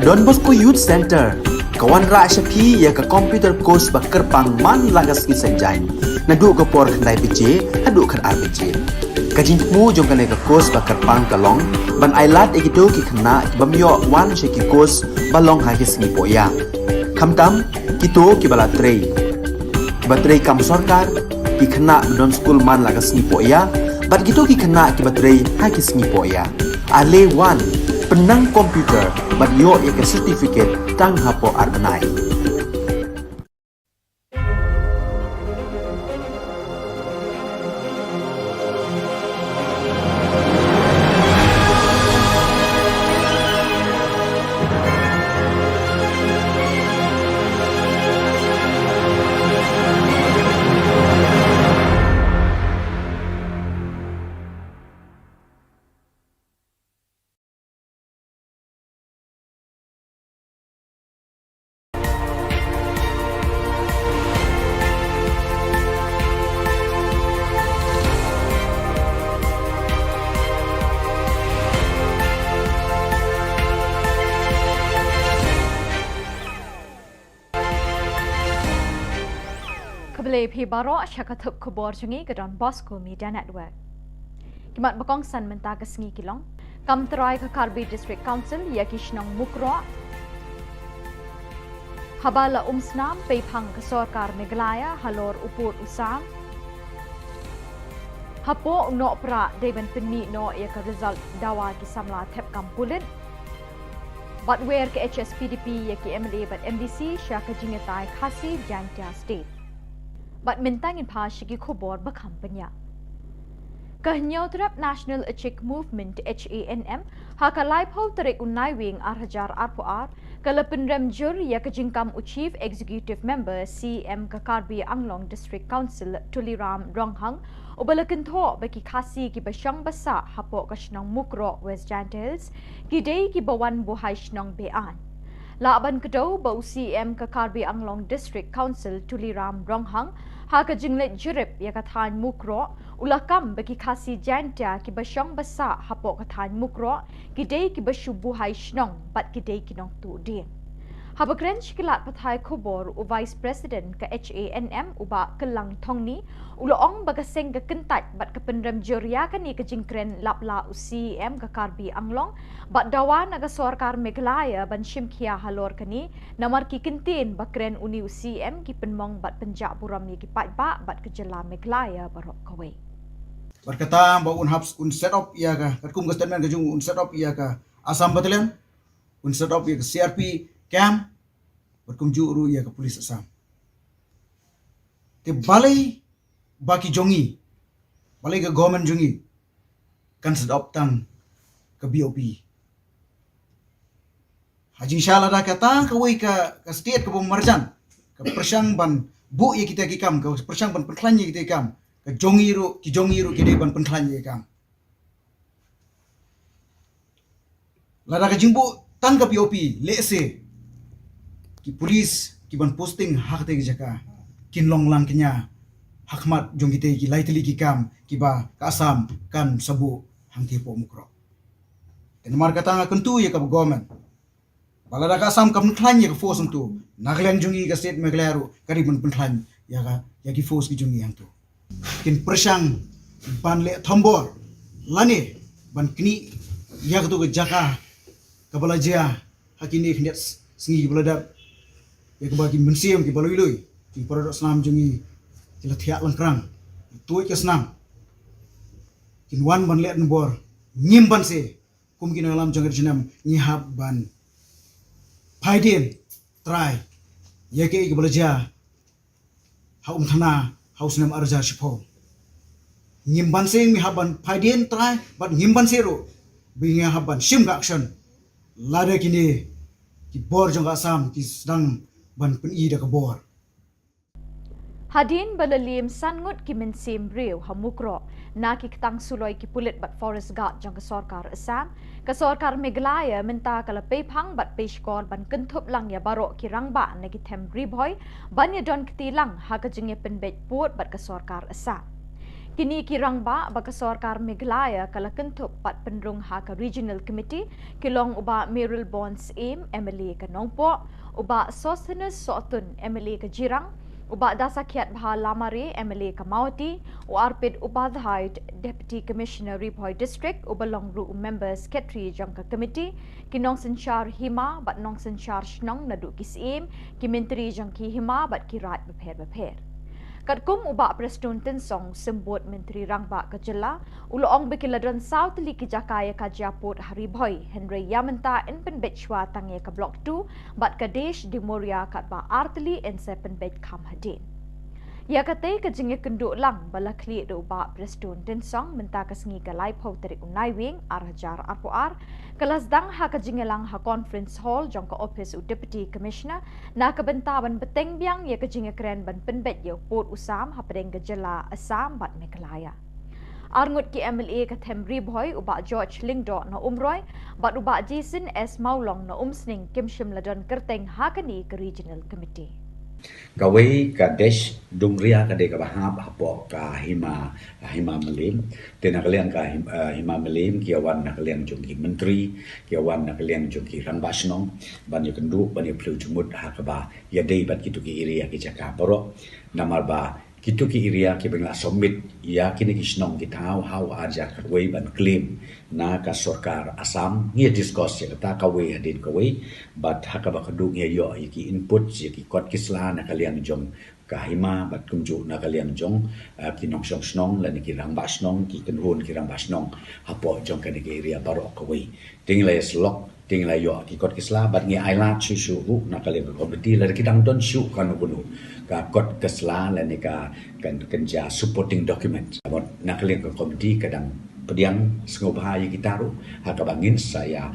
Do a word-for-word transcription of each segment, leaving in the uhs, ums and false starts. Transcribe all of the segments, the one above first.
Don Bosco Youth Centre ka wanrah sha phi ïa ka computer course ba kyrpang man la ka sngi Saitjaiñ, naduh ka por khyndai baje haduh khatar baje. Ka jingthmu jong kane ka course ba kyrpang ka long ban ailad ïa kito ki khynnah ki bym ïoh wan sha ki course ba long ha ki sngi pohïa, khamtam kito kiba la trei, kiba trei kam sorkar, ki khynnah ba don skul man la ka sngi pohïa, bad kito ki khynnah kiba trei ha ki sngi pohïa. Ale wan, pynnang computer bad ïoh ïa ka certificate tang hapoh ar bnai. Khublei phi baroh sha ka thup khubor jong ngi ka Don Bosco Media Network. Ki mat ba kongsan mynta ka sngi ki long: Kam trai ka Karbi District Council ïa ki shnong Mukroh. Haba la umsnam peiphang ka sorkar Meghalaya halor u pud u sam. Hapoh u Nohprah dei ban pynmih noh ïa ka result dawa ki samla thep kam pulit. Bad wer ka H S P D P ïa ki M L A bad M D C sha ka jingïatai Khasi Jaintia State. Bad mynta ngin phai sha ki khubor ba kham bniah. Ka Hynñiewtrep National Achik Movement, H A N M, ha ka laiphew tarik u Naiwieng ar hajar arphew ar, ka la pynrem jur ïa ka jingkam u Chief Executive Member, C E M ka Karbi Anglong District Council, Tuliram Ronghang, uba la kynthoh ba ki Khasi kiba shong ba sah hapoh ka shnong Mukroh, West Jaintia Hills, ki dei kiba wan buhai shnong be-aiñ. Lah ban kdew ba u C E M ka Karbi Anglong District Council, Tuliram Ronghang, ha ka jingleit jurip ïa ka thaiñ Mukroh, u la kam ba ki Khasi Jaintia kiba shong ba sah hapoh ka thaiñ Mukroh ki dei kiba shu buhai shnong bad ki dei ki nongtuh dieng. Haba kren sha ki lad pathai khubor, u Vice President ka H A N M, u Bah Kyllang Thongni, u la ong ba ka seng ka kyntait bad ka pynrem jur ïa kane ka jingkren lap la u C E M ka Karbi Anglong, bad dawa na ka sorkar Meghalaya ban shim khia halor kane, namar ki kyntien ba kren une u C E M ki pynmong bad pynjah burom ïa ki paidbah bad ka jylla Meghalaya baroh kawei. Bad kata ba un hap un set up ïa ka, katkum ka statement ka jong u, un set up ïa ka Assam Battalion, un set up ïa ka C R P camp, bad kumjuh ruh ïa ka police Assam. Te balei ba ki jong ngi, balei ka government jong ngi kan set up tang ka B O P? Ha jingshisha lada kata kawei ka, ka state kaba marjan ka pyrshang ban buh ïa kita ki kam, ka pyrshang ban pynkhlaiñ ïa kita ki kam, ka jong ngi ruh, ki jong ngi ruh ki dei ban pynkhlaiñ ïa ki kam. Lada ka jingbuh tang ka B O P, lehse ki police ki ban posting ha kata ka jaka kin long lang kñia ha khmat jong kita ki lai tylli ki kam kiba ka Assam kan sa buh hangtei hapoh Mukroh. Te namar kata nga kyntu ïa ka government ba lada ka Assam kam pynkhlaiñ ïa ka force hangto, na ka liang jong ngi ka state Meghalaya ruh ka dei ban pynkhlaiñ ïa ka, ïa ki force ki jong ngi hangto. Kin pyrshang ban leh thombor lane ban knieh ïa kato ka jaka kaba la jia ha kine khyndiat sngi kiba la dep, ïa kaba ki mynsiem kiba lui lui, ki para doh snam jong ngi ki la thiah lyngkrang, tuid ka snam. Kin wan ban leh thombor, ngim banse kum ki nongïalam jong ka ri jong ngi, ngi hap ban phaidien trai ïa kaei kaba la jia ha Umthana ha u snem ar hajar shiphew. Ngim banse, ngi hap ban phaidien trai, bad ngim banse ruh ba ngi hap ban shim ka action lada kine ki bor jong ka Assam ki sdang ban pyni da ka bor. Hadien ba la liem san ngut ki mynsiem briew ha Mukroh na ki ktang suloi ki pulit bad forest guard jong ka sorkar Assam, ka sorkar Meghalaya mynta ka la peiphang bad peishkor ban kynthup lang ïa baroh ki rangbah na ki them Ri Bhoi ban ïadon kti lang ha ka jingïapynbeit pud bad ka sorkar Assam. Kine ki rangbah ba ka sorkar Meghalaya ka la kynthup pat pynrung ha ka Regional Committee ki long u Bah Mayralborn Syiem, M L A ka Nongpoh, u Bah Sosthenes Sohtun, M L A ka Jirang, u Bah Dasakhiatbha Lamare, M L A ka Mawhati, u Arpit Upadhyay, Deputy Commissioner Ri Bhoi District, uba long ruh u Member Secretary jong ka committee, ki nongsynshar hima bad nongsynshar shnong naduh ki syiem, ki myntri jong ki hima bad ki raid bapher bapher. Katkum u Bah Prestone Tynsong, Symbud Myntri Rangbah ka jylla, u la ong ba ki la don saw tylli ki jaka ïa ka jia pud ha Ri Bhoi, hynrei ïa mynta yn pynbeit shuwa tang ïa ka Block two bad ka Desh Dimoria katba ar tylli yn sa pynbeit kham hadien. Ïa katei ka jingïakynduh lang ba la khlieh da u Bah Prestone Tynsong mynta ka sngi ka laiphew tarik u Naiwieng ar hajar arphew ar, ka la sdang ha ka jingïalang ha Conference Hall jong ka ophis u Deputy Commissioner na ka bynta ban bteng biang ïa ka jingïakren ban pynbeit ïa u pud u sam hapdeng ka jylla Assam bad Meghalaya. Arngut ki M L A ka them Ri Bhoi, u Bah George Lyngdoh na Umroi bad u Bah Jason S Mawlong na Umsning, kim shym la don kyrteng ha kane ka Regional Committee. Kawei ka Desh Dimoria ka dei kaba hap hapoh ka hima, hima Mylliem. Te na ka liang ka him-, eh, hima Mylliem ki ïa wan na ka liang jong ki myntri, ki ïa wan na ka liang jong ki rangbah shnong, ban ïakynduh, ban ïaphylliew jingmut ha kaba ïadei bad kito ki area, ki jaka baroh. Namar ba kito ki area kiba ngi la submit ïa kine ki shnong ki thaw ha u ar hajar khatwei ban claim na ka sorkar Assam, ngi ïa discuss ïa kata kawei hadien kawei, bad ha kaba khatduh ngi ïa ïoh ïa ki input, ïa ki kot ki sla na ka liang jong ka hima bad kumjuh na ka liang jong, eh, ki nongshong shnong lane ki rangbah shnong, ki kynhun ki rangbah shnong hapoh jong kane ka area baroh kawei. Te ngi la ïa syllok, te ngi la ïoh ki kot ki sla bad ngi ailad shuh shuh ruh na ka liang ka committee lada ki dang don shuh kano kano ka kot ka sla lane ka, kan, kan jia supporting document. Bad na ka liang ka committee ka dang pdiang sngewbha ïa kita ruh ha kaba ngin sa ïa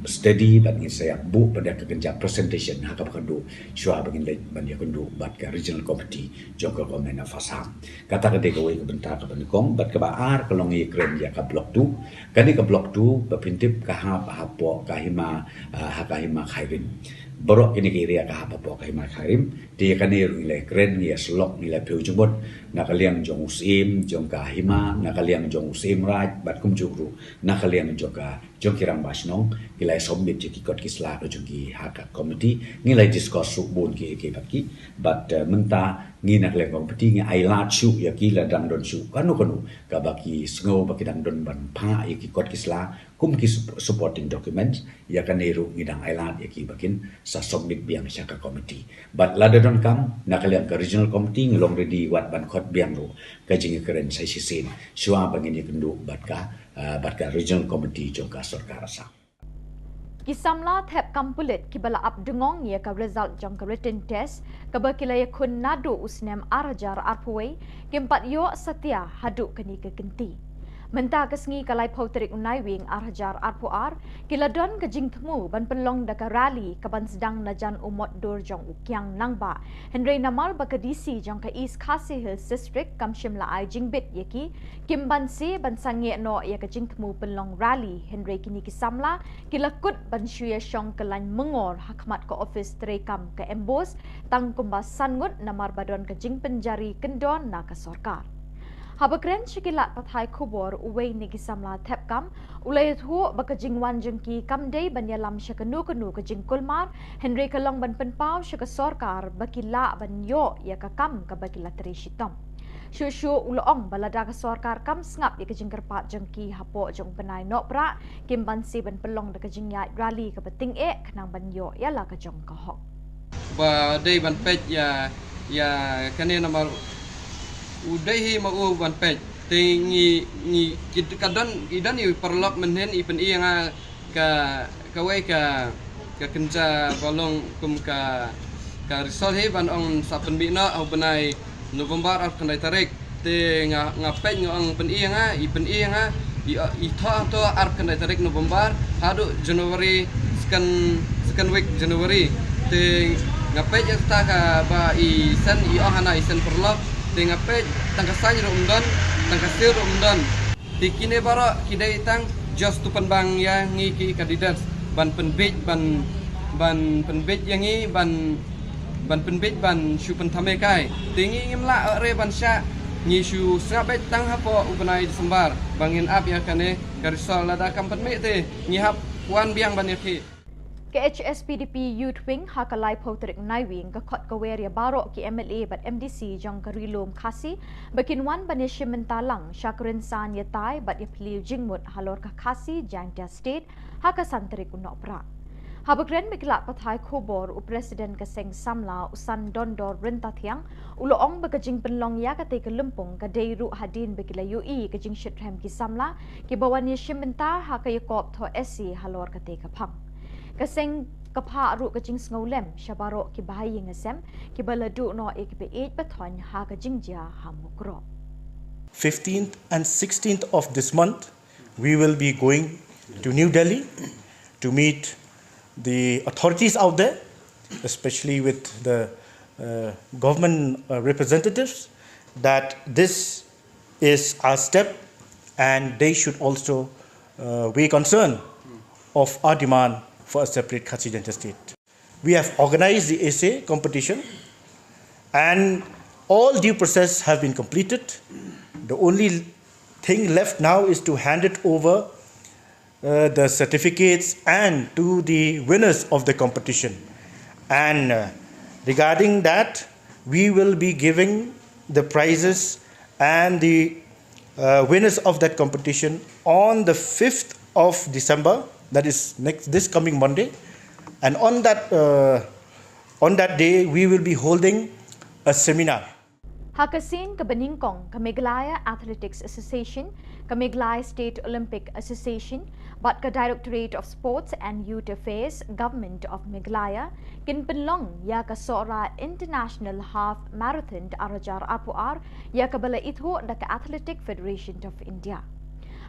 study bad ngin sa ïa buh pat da ka kynja presentation ha kaba khatduh shuwa ba ngin leit ban ïakynduh bad ka Regional Committee jong ka Government of Assam. Kata ka dei kawei ka bynta kaba nyngkong, bad kaba ar ka long ïakren ïa ka Block two. Kane ka Block two ba pyntip ka hap hapoh ka hima, ah, ha ka hima Khyrim. Baroh kine ki area ka hap hapoh ka hima Khyrim. Te ïa kane ruh ngi la ïakren, ngi ïa syllok, ngi la phylliew jingmut na ka liang jong u Syiem jong ka hima, na ka liang jong u Syiem Raid bad kumjuh ruh na ka liang jong ka, jong ki rangbah shnong, ki la ïa submit ïa ki kot ki sla ka jong ki ha ka committee, ngi la ïa discuss ruh bun kiei kiei bad ki, bad, eh, mynta ngi na ka liang committee ngi ailad shuh ïa ki lada dang don shuh kano kano kaba ki sngew ba ki dang don ban phah ïa ki kot ki sla kum ki sup-, supporting documents, ïa kane ruh ngi dang ailad ïa ki ba kin sa submit biang sha ka committee. Bad lada donkam na ka liang ka Regional Committee ngi long ready wat ban khot biang ruh ka jingïakren sa shisien shuwa ba ngin ïakynduh bad ka, ah, bad ka Regional Committee jong ka sorkar Assam. Ki samla thep kam pulit kiba la ap dngong ïa ka result jong ka written test kaba ki la ïakhun naduh u snem ar hajar arphew wei, kim pat ïoh satia haduh kane ka kynti. Mynta ka sngi ka laiphew tarik u Naiwieng ar hajar arphew ar, ki la don ka jingthmu ban pynlong da ka rally kaban sdang na jan u mot dur jong u Kiang Nangbah. Hynrei namar ba ka D C jong ka East Khasi Hills District kam shym la ai jingbit ïa ki, kim banse ban sangeh noh ïa ka jingthmu pynlong rally, hynrei kine ki samla ki la kut ban shu ïa shong kyllaiñ myngor ha khmat ka ophis treikam ka MBOSE tang kumba san ngut namar ba don ka jingpynjari kyndon na ka sorkar. Haba kren sha ki lad pathai khubor, uwei na ki samla thep kam u la ïathuh ba ka jingwan jong ki kam dei ban ïalam sha kano kano ka jingkulmar, hynrei ka long ban pynpaw sha ka sorkar ba ki lah ban ïoh ïa ka kam kaba ki la trei shitom. Shuh shuh u la ong ba lada ka sorkar kam sngap ïa ka jingkyrpad jong ki hapoh jong u bnai Nohprah, kim banse ban pynlong da ka jingïaid rally kaba tyngeh khnang ban ïoh ïa la ka jong ka hok. Ba dei ban peit ïa, ïa kane namar u dei hi ma u ban peit. Te ngi, ngi, ki, ka don, i don i paralok mynhynnin i pyni ïa nga ka, kawei ka, ka kynja ba long kum ka, ka result hi ban ong sa pynmih noh ha u bnai November arphew khyndai tarik. Te nga, nga peit nga ong pyni ïa nga, i pyni ïa nga, i, i thoh, thoh arphew khyndai tarik November haduh January, second, second week January. Te nga peit ïa kata kaba i send, i ong hana i send paralok. Te nga peit tang ka sign ruh ym don, tang ka seal ruh ym don. Te kine baroh ki dei tang just to pynbang ïa ngi ki candidates ban pynbeit, ban, ban pynbeit ïa ngi, ban, ban pynbeit ban shu pynthame kai. Te ngi ngim lah re ban shah, Ngi shu sngap beit tang hapoh u bnai December ba ngin ap ïa kane ka result, lada kam pynmih te ngi hap wan biang ban ïakhih. Ka H S P D P Youth Wing ha ka laiphew tarik Naiwieng ka khot ka wer ïa baroh ki M L A bad M D C jong ka Ri Lum Khasi ba kin wan ban ïashim bynta lang sha ka rynsan ïatai bad ïaphylliew jingmut halor ka Khasi Jaintia State ha ka san tarik u Nohprah. Haba kren bad ki lad pathai khubor, u President ka Seng Samla, u San Dondor Ryntathiang, u la ong ba ka jingpynlong ïa katei ka lympung ka dei ruh hadien ba ki la ïohi ka jingshitrhem ki samla kiba wan ïashim bynta ha ka ïakop thoh essay halor katei ka phang. Ka seng ka phah ruh ka jingsngewlem sha baroh kiba ha ïing ha sem kiba la duh noh ïa kiba ïeit ba thoiñ ha ka jingjia ha Mukroh. fifteenth and sixteenth of this month, we will be going to New Delhi to meet the authorities out there, especially with the uh, government uh, representatives, that this is our step and they should also uh, weigh concern of our demand for a separate Khasi Jaintia state. We have organized the essay competition and all due process have been completed. The only thing left now is to hand it over uh, the certificates and to the winners of the competition. And uh, regarding that, we will be giving the prizes and the uh, winners of that competition on the fifth of December, that is next this coming Monday. And on that uh, on that day, we will be holding a seminar. Ha ka sien kaba nyngkong, ka Meghalaya Athletics Association, ka Meghalaya State Olympic Association bad ka Directorate of Sports and Youth Affairs, Government of Meghalaya, kin pynlong ïa ka Sohra International Half Marathon ar hajar arphew ar, ïa kaba la ithuh da ka Athletic Federation of India.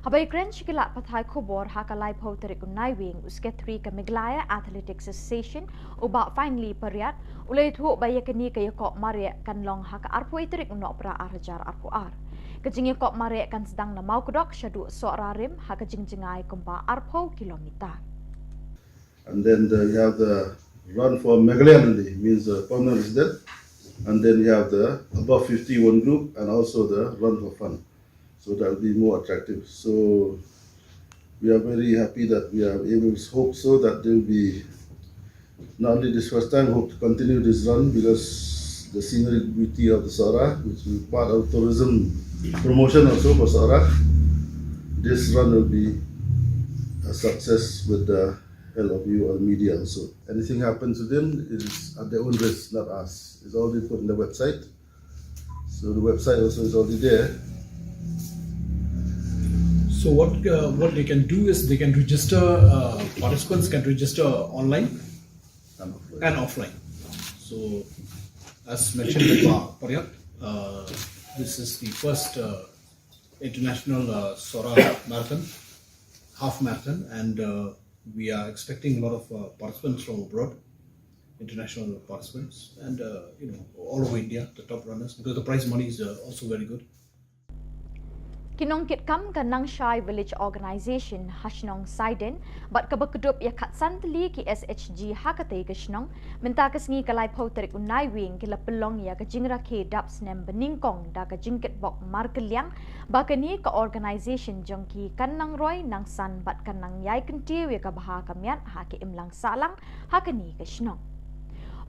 Haba ïakren sha ki lad pathai khubor ha ka laiphew tarik u Naiwieng, u Secretary ka Meghalaya Athletics Association, u Bah Finely Pariat, u la ïathuh ba ïa kane ka ïakop mareh kan long ha ka arphew tarik u Nohprah ar hajar arphew ar. Ka jingïakop mareh kan sdang na Mawkdok shaduh Sohra Rim ha ka jingjngai kumba arphew kilometer. And then the, you have the run for Meghalaya Nandi, means the permanent resident. And then you have the above fifty one group and also the run for fun. So that will be more attractive. So we are very happy that we are able to hope so that there will be not only this first time, hope to continue this run because the scenery beauty of the Sohra, which will be part of tourism promotion also for Sohra, this run will be a success with the help of you or media also. Anything happens to them, it is at their own risk, not us. It's already put in the website. So the website also is already there. So what uh, what they can do is they can register. Uh, participants can register online and offline. So as mentioned by Bah Pariat, uh, this is the first uh, international uh, Sohra marathon, half marathon, and uh, we are expecting a lot of uh, participants from abroad, international participants, and uh, you know all over India, the top runners, because the prize money is uh, also very good. Ki nongkitkam ka Nangshai Village Organisation ha shnong Saiden bad kaba kdup ïa khatsan tylli ki S H G ha katei ka shnong, mynta ka sngi ka laiphew tarik u Naiwieng ki la pynlong ïa ka jingrakhe dap snem banyngkong da ka jingkitbok markylliang ba kane ka organisation jong ki kan nang roi nang san bad kan nang ïai kyntiew ïa ka bha ka miat ha ka imlang sahlang ha kane ka shnong.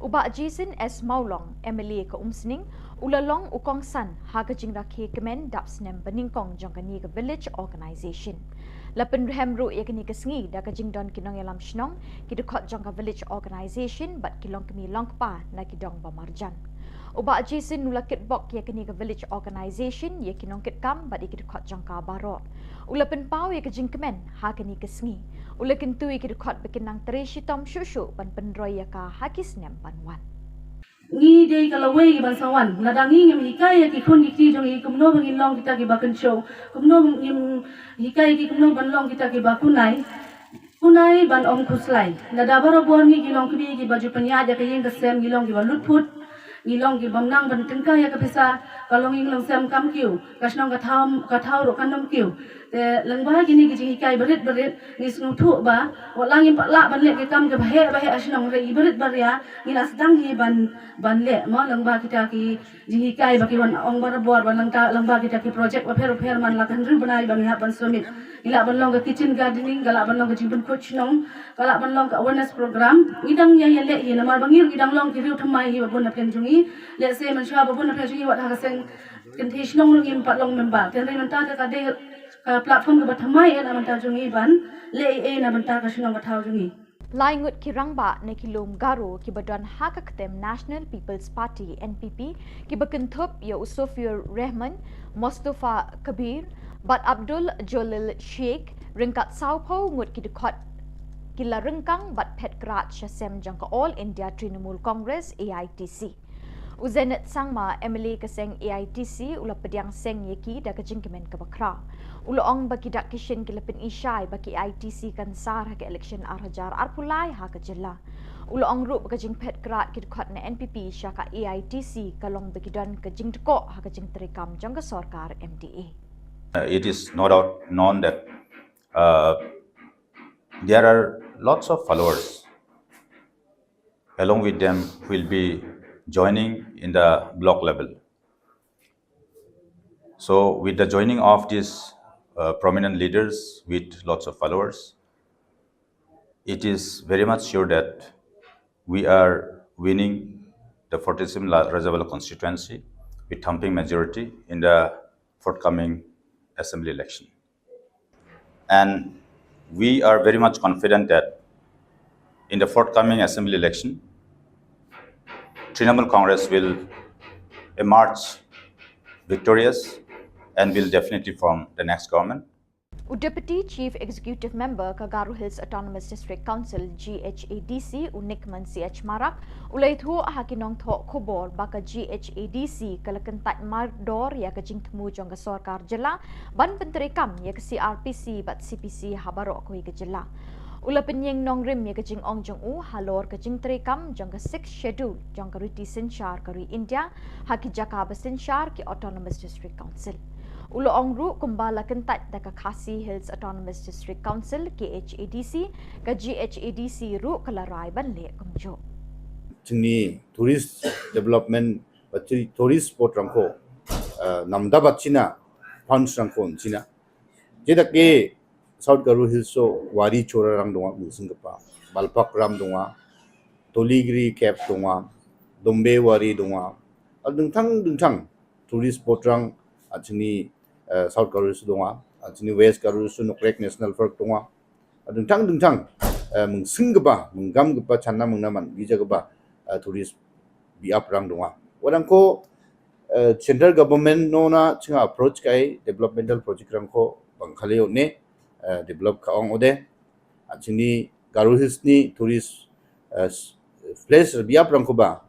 U Bah Jason S Mawlong, M L A ka Umsning, u la long u kongsan ha ka jingrakhe kmen dap snem banyngkong jong kane ka village organisation. La pynrhem ruh ïa kane ka sngi da ka jingdon ki nongïalam shnong, ki dkhot jong ka village organisation bad ki longkmie longkpa na ki dong ba marjan. U Bah Jason u la kitbok ïa kane ka village organisation, ïa ki nongkitkam bad ïa ki dkhot jong ka baroh. U la pynpaw ïa ka jingkmen ha kane ka sngi. U la kyntu ïa ki dkhot ba kin nang trei shitom shuh shuh ban pynroi ïa ka ha ki snem ban wan. Ngi dei ka lawei ki ban sa wan, lada ngi ngim hikai ïa ki khun ki kti jong ngi kumno ba ngin long kita ki ba kynshew, kumno ngim hikai ïa ki kumno ban long kita ki ba kunai, kunai ban ym khuslai. Lada barabor ngi ki long kmie ki ba ju pynïaid ïa ka ïing ka sem, ngi long ki ba lutphut, ngi long ki bym nang ban tyngkai ïa ka pisa, ka longïing longsem kam kiew, ka shnong ka thaw, ka thaw ruh kan ym kiew. Te lyngba kine ki jinghikai barit barit ngi sngewthuh ba wat la ngim pat lah ban leh ki kam kiba heh ba heh ha shnong, hynrei i barit baria ngi la sdang hi ban, ban leh mo, lyngba kita ki jinghikai ba ki wan ong barabor, ba lyngba, lyngba kita ki project bapher bapher man la ka hynriew bnai ba ngi hap ban submit. Ki lah ban long ka kitchen gardening, ka lah ban long ka jingpynkhuid shnong, ka lah ban long ka awareness program. Ngi dang ïa, ïa leh hi namar ba ngi ruh ngi dang long ki riew thymmai hi ba bun na pdeng jong ngi. Lehse mynshuwa ba bun na pdeng jong ngi wat ha ka seng kynthei shnong ruh ngim pat long member. Te hynrei mynta te ka dei ka platform kaba thymmai eh na bynta jong ngi ban leh ei ei na bynta ka shnong ka thaw jong ngi. Lai ngut ki rangbah na ki lum Garo kiba don ha ka ktem National People's Party, N P P, kiba kynthup ïa u Sofiur Rehman, Mostofa Kabir bad Abdul Jalil Sheikh, ryngkat sawphew ngut ki dkhot, ki la ryngkang bad phet krad sha sem jong ka All India Trinamool Congress, A I T C. U Zenith Sangma, M L A ka seng A I T C, u la pdiang seng ïa ki da ka jingkmen kaba khraw. U la ong ba ki dak ki shin ki la pyni shai ba ka A I T C kan sar ha ka election ar hajar arphew lai ha ka jylla. U la ong ruh ba ka jingphet krad ki dkhot na N P P sha ka A I T C ka long ba ki don ka jingdkoh ha ka jingtreikam jong ka sorkar M D A. Uh, it is no doubt known that, uh, there are lots of followers along with them will be joining in the block level. So with the joining of these, uh, prominent leaders with lots of followers, it is very much sure that we are winning the forty-seven La-, Rajabala constituency with thumping majority in the forthcoming assembly election. And we are very much confident that in the forthcoming assembly election, Trinamool Congress will emerge victorious and will definitely form the next government. U Deputy Chief Executive Member ka Garo Hills Autonomous District Council, G H A D C, u Nickman C H Marak, u la ïathuh ha ki nongthoh khubor ba ka G H A D C ka la kyntait mardor ïa ka jingthmu jong ka sorkar jylla ban pyntreikam ïa ka C R P C bad C P C ha baroh kawei ka jylla. U la pynïeng nongrim ïa ka jingong jong u halor ka jingtreikam jong ka Sixth Schedule jong ka riti synshar ka ri India ha ki jaka ba synshar ki Autonomous District Council. U la ong ruh kumba la kyntait da ka Khasi Hills Autonomous District Council, K H A D C, ka G H A D C ruh ka la rai ban leh kumjuh. Jingni tourist development ba chi tourist spot rangko, eh, namda ba china, funds rangko china. Jeda ke South Garo Hills o wari chora rang donga, Mungsing kapa, Balpak ram donga, Toligiri Cave donga, Dombe wari donga, ar dingthang dingthang tourist spot rang, ah, jingni, eh, South Garo Hills donga, ah, jingni West Garo Hills Nokrek National Park donga, ah, dingthang dingthang, eh, Mungsing kapa, Mungam kapa, Channa Mungnaman, gija kapa, eh, tourist biap rang donga. Wadang ko, eh, central government nona chinga approach kai developmental project rangko bang khaleo ne, eh, develop ka ong ode. Ah, jingni Garo Hills ni tourist, eh, s-, place biap rangko ba,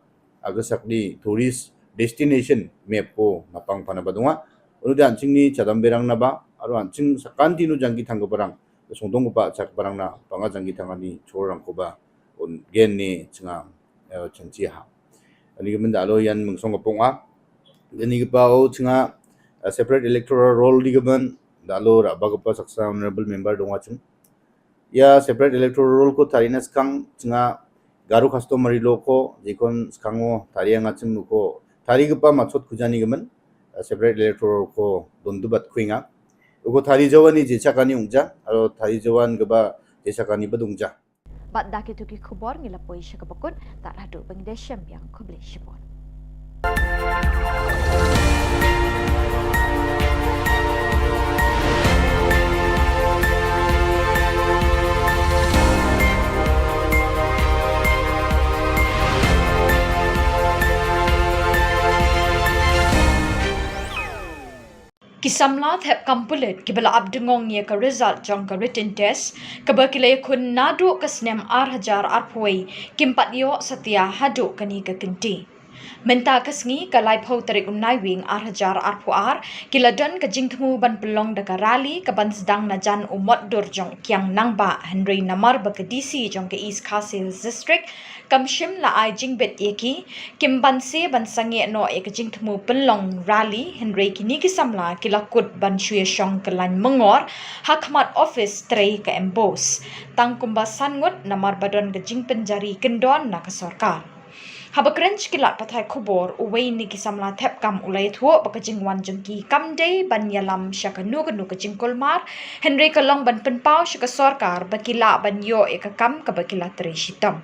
aga sakni tourist destination map ko napang pana ba donga. Unu dan jingni chadam berang na ba, aru an jing sakanti nu jangki thang ke barang, songdong ko ba chak barang na, panga jangki thang ani chor rangko ba, un gen ni chinga, eh, changchi ha. Ani ke menda lo yan mengsong kepong a. Ani ke pau chinga, eh, separate electoral roll di ke ben, da lo ra ba ke pa saksa honorable member donga chung. Ya separate electoral roll ko tari na skang chinga Garo customary law ko, jikon skang o tari anga chung ko. Tari ke pa machot kujani ke men, eh, separate electoral roll ko dondu bat kuinga. Uko tari jawan ni jechakani ungja, aro tari jawan ke ba jechakani ba dungja. Bad da kitu ki khubor ngi la poi sha kaba kut, tad haduh ba ngi da shem biang, khublei shibun. Ki samla thep kam pulit kiba la ap dngong ïa ka result jong ka written test kaba ki la ïakhun naduh ka snem ar hajar arphew wei kim pat ïoh satia haduh kane ka kynti. Mynta ka sngi ka laiphew tarik u Naiwieng ar hajar arphew ar, ki la don ka jingthmu ban pynlong da ka rally ka ban sdang na jan u mot dur jong Kiang Nangbah, hynrei namar ba ka D C jong ka East Khasi Hills District kam shym la ai jingbit ïa ki, kim banse ban sangeh noh ïa ka jingthmu pynlong rally, hynrei kine ki samla ki la kut ban shu ïa shong ka lain myngor ha khmat office trei ka MBOSE. Tang kumba san ngut namar ba don ka jingpynjari kyndon na ka sorkar. Haba kren sha ki lad pathai khubor, uwei na ki samla thep kam u la ïathuh ba ka jingwan jong ki kam dei ban ïalam sha kano kano ka jingkulmar, hynrei ka long ban pynpaw sha ka sorkar ba ki lah ban ïoh ïa ka kam kaba ki la trei shitom.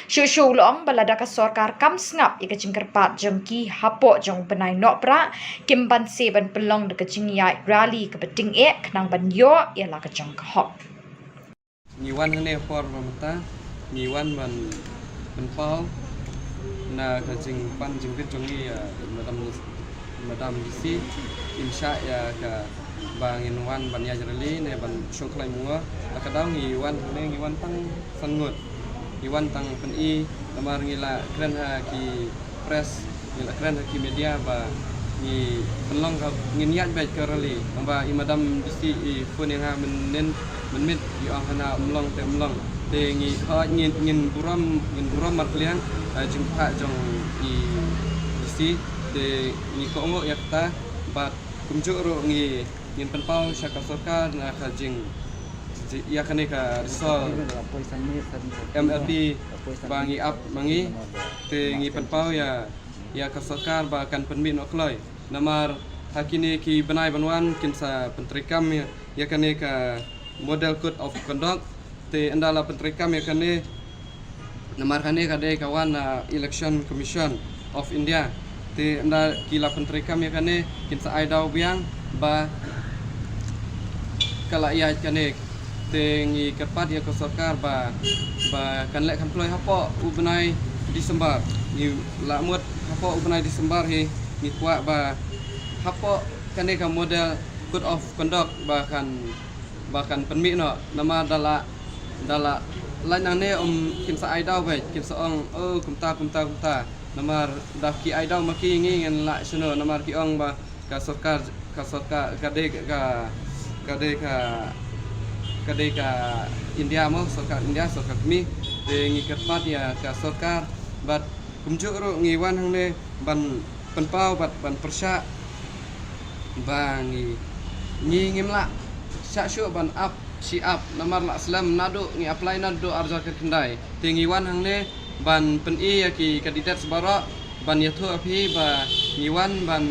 Shuh shuh u la ong ba lada ka sorkar kam sngap ïa ka jingkyrpad jong ki hapoh jong u bnai Nohprah, kim banse ban pynlong da ka jingïaid rally kaba tyngeh khnang ban ïoh ïa la ka jong ka hok. Ngi wan hangne por ba mynta, ngi wan ban pynpaw na ka jingpan jingbit jong ngi ïa Madam, Madam D C, im shah ïa ka ba ngin wan ban ïaid rally ne ban shong khlaiñ myngor. La ka daw ngi wan hangne, ngi wan tang san ngut. Ngi wan tang pyni, namar ngi la kren ha ki press, ngi la kren ha ki media ba ngi pynlong ka, ngin ïaid beit ka rally. Nangba i Madam D C i phone ïa nga mynnin mynmiet, i ong hana ym long te ym long. Te ngi, ha, ngin, ngin burom, ngin burom markylliang, eh, jingphah jong i D C. Te ngi kohnguh ïa kata, bad kumjuh ruh ngi, ngin pynpaw sha ka sorkar na ka jing, ji-, ïa kane ka result M L P ba ngi ap ma ngi. Te ngi pynpaw ïa, ïa ka sorkar ba kan pynmih noh kloi. Namar ha kine ki bnai ban wan kin sa pyntreikam ïa, ïa kane ka Model Code of Conduct. Te ynda la pyntreikam ïa kane, namar kane ka dei ka wan na Election Commission of India. Te ynda ki la pyntreikam ïa kane, kin sa ai daw biang ba ka la ïaid kane. Te ngi kyrpad ïa ka sorkar ba, ba kan leh kham kloi hapoh u bnai December. Ngi la mut hapoh u bnai December hi, ngi kwah ba hapoh kane ka Model Code of Conduct ba kan, ba kan pynmih noh. Namar da la, da la lait nangne, um, kin sa ai daw beit, kin sa ong, oh, kumta, kumta, kumta. Namar da ki ai daw ma ki, ngi ngin lah shano, namar ki ong ba ka sorkar, ka sorkar, ka dei ka, ka dei ka, ka dei ka India mo, sorkar India, sorkar kmie. Te ngi kyrpad ïa ka sorkar, bad kumjuh ruh ngi wan hangne ban pynpaw bad ban pyrshah ba ngi, ngi ngim lah shah shuh ban ap shi ap, namar la slem naduh ngi apply naduh ar hajar khyndai. Te ngi wan hangne ban pyni ïa ki candidates baroh, ban ïathuh ïa phi ba ngi wan ban,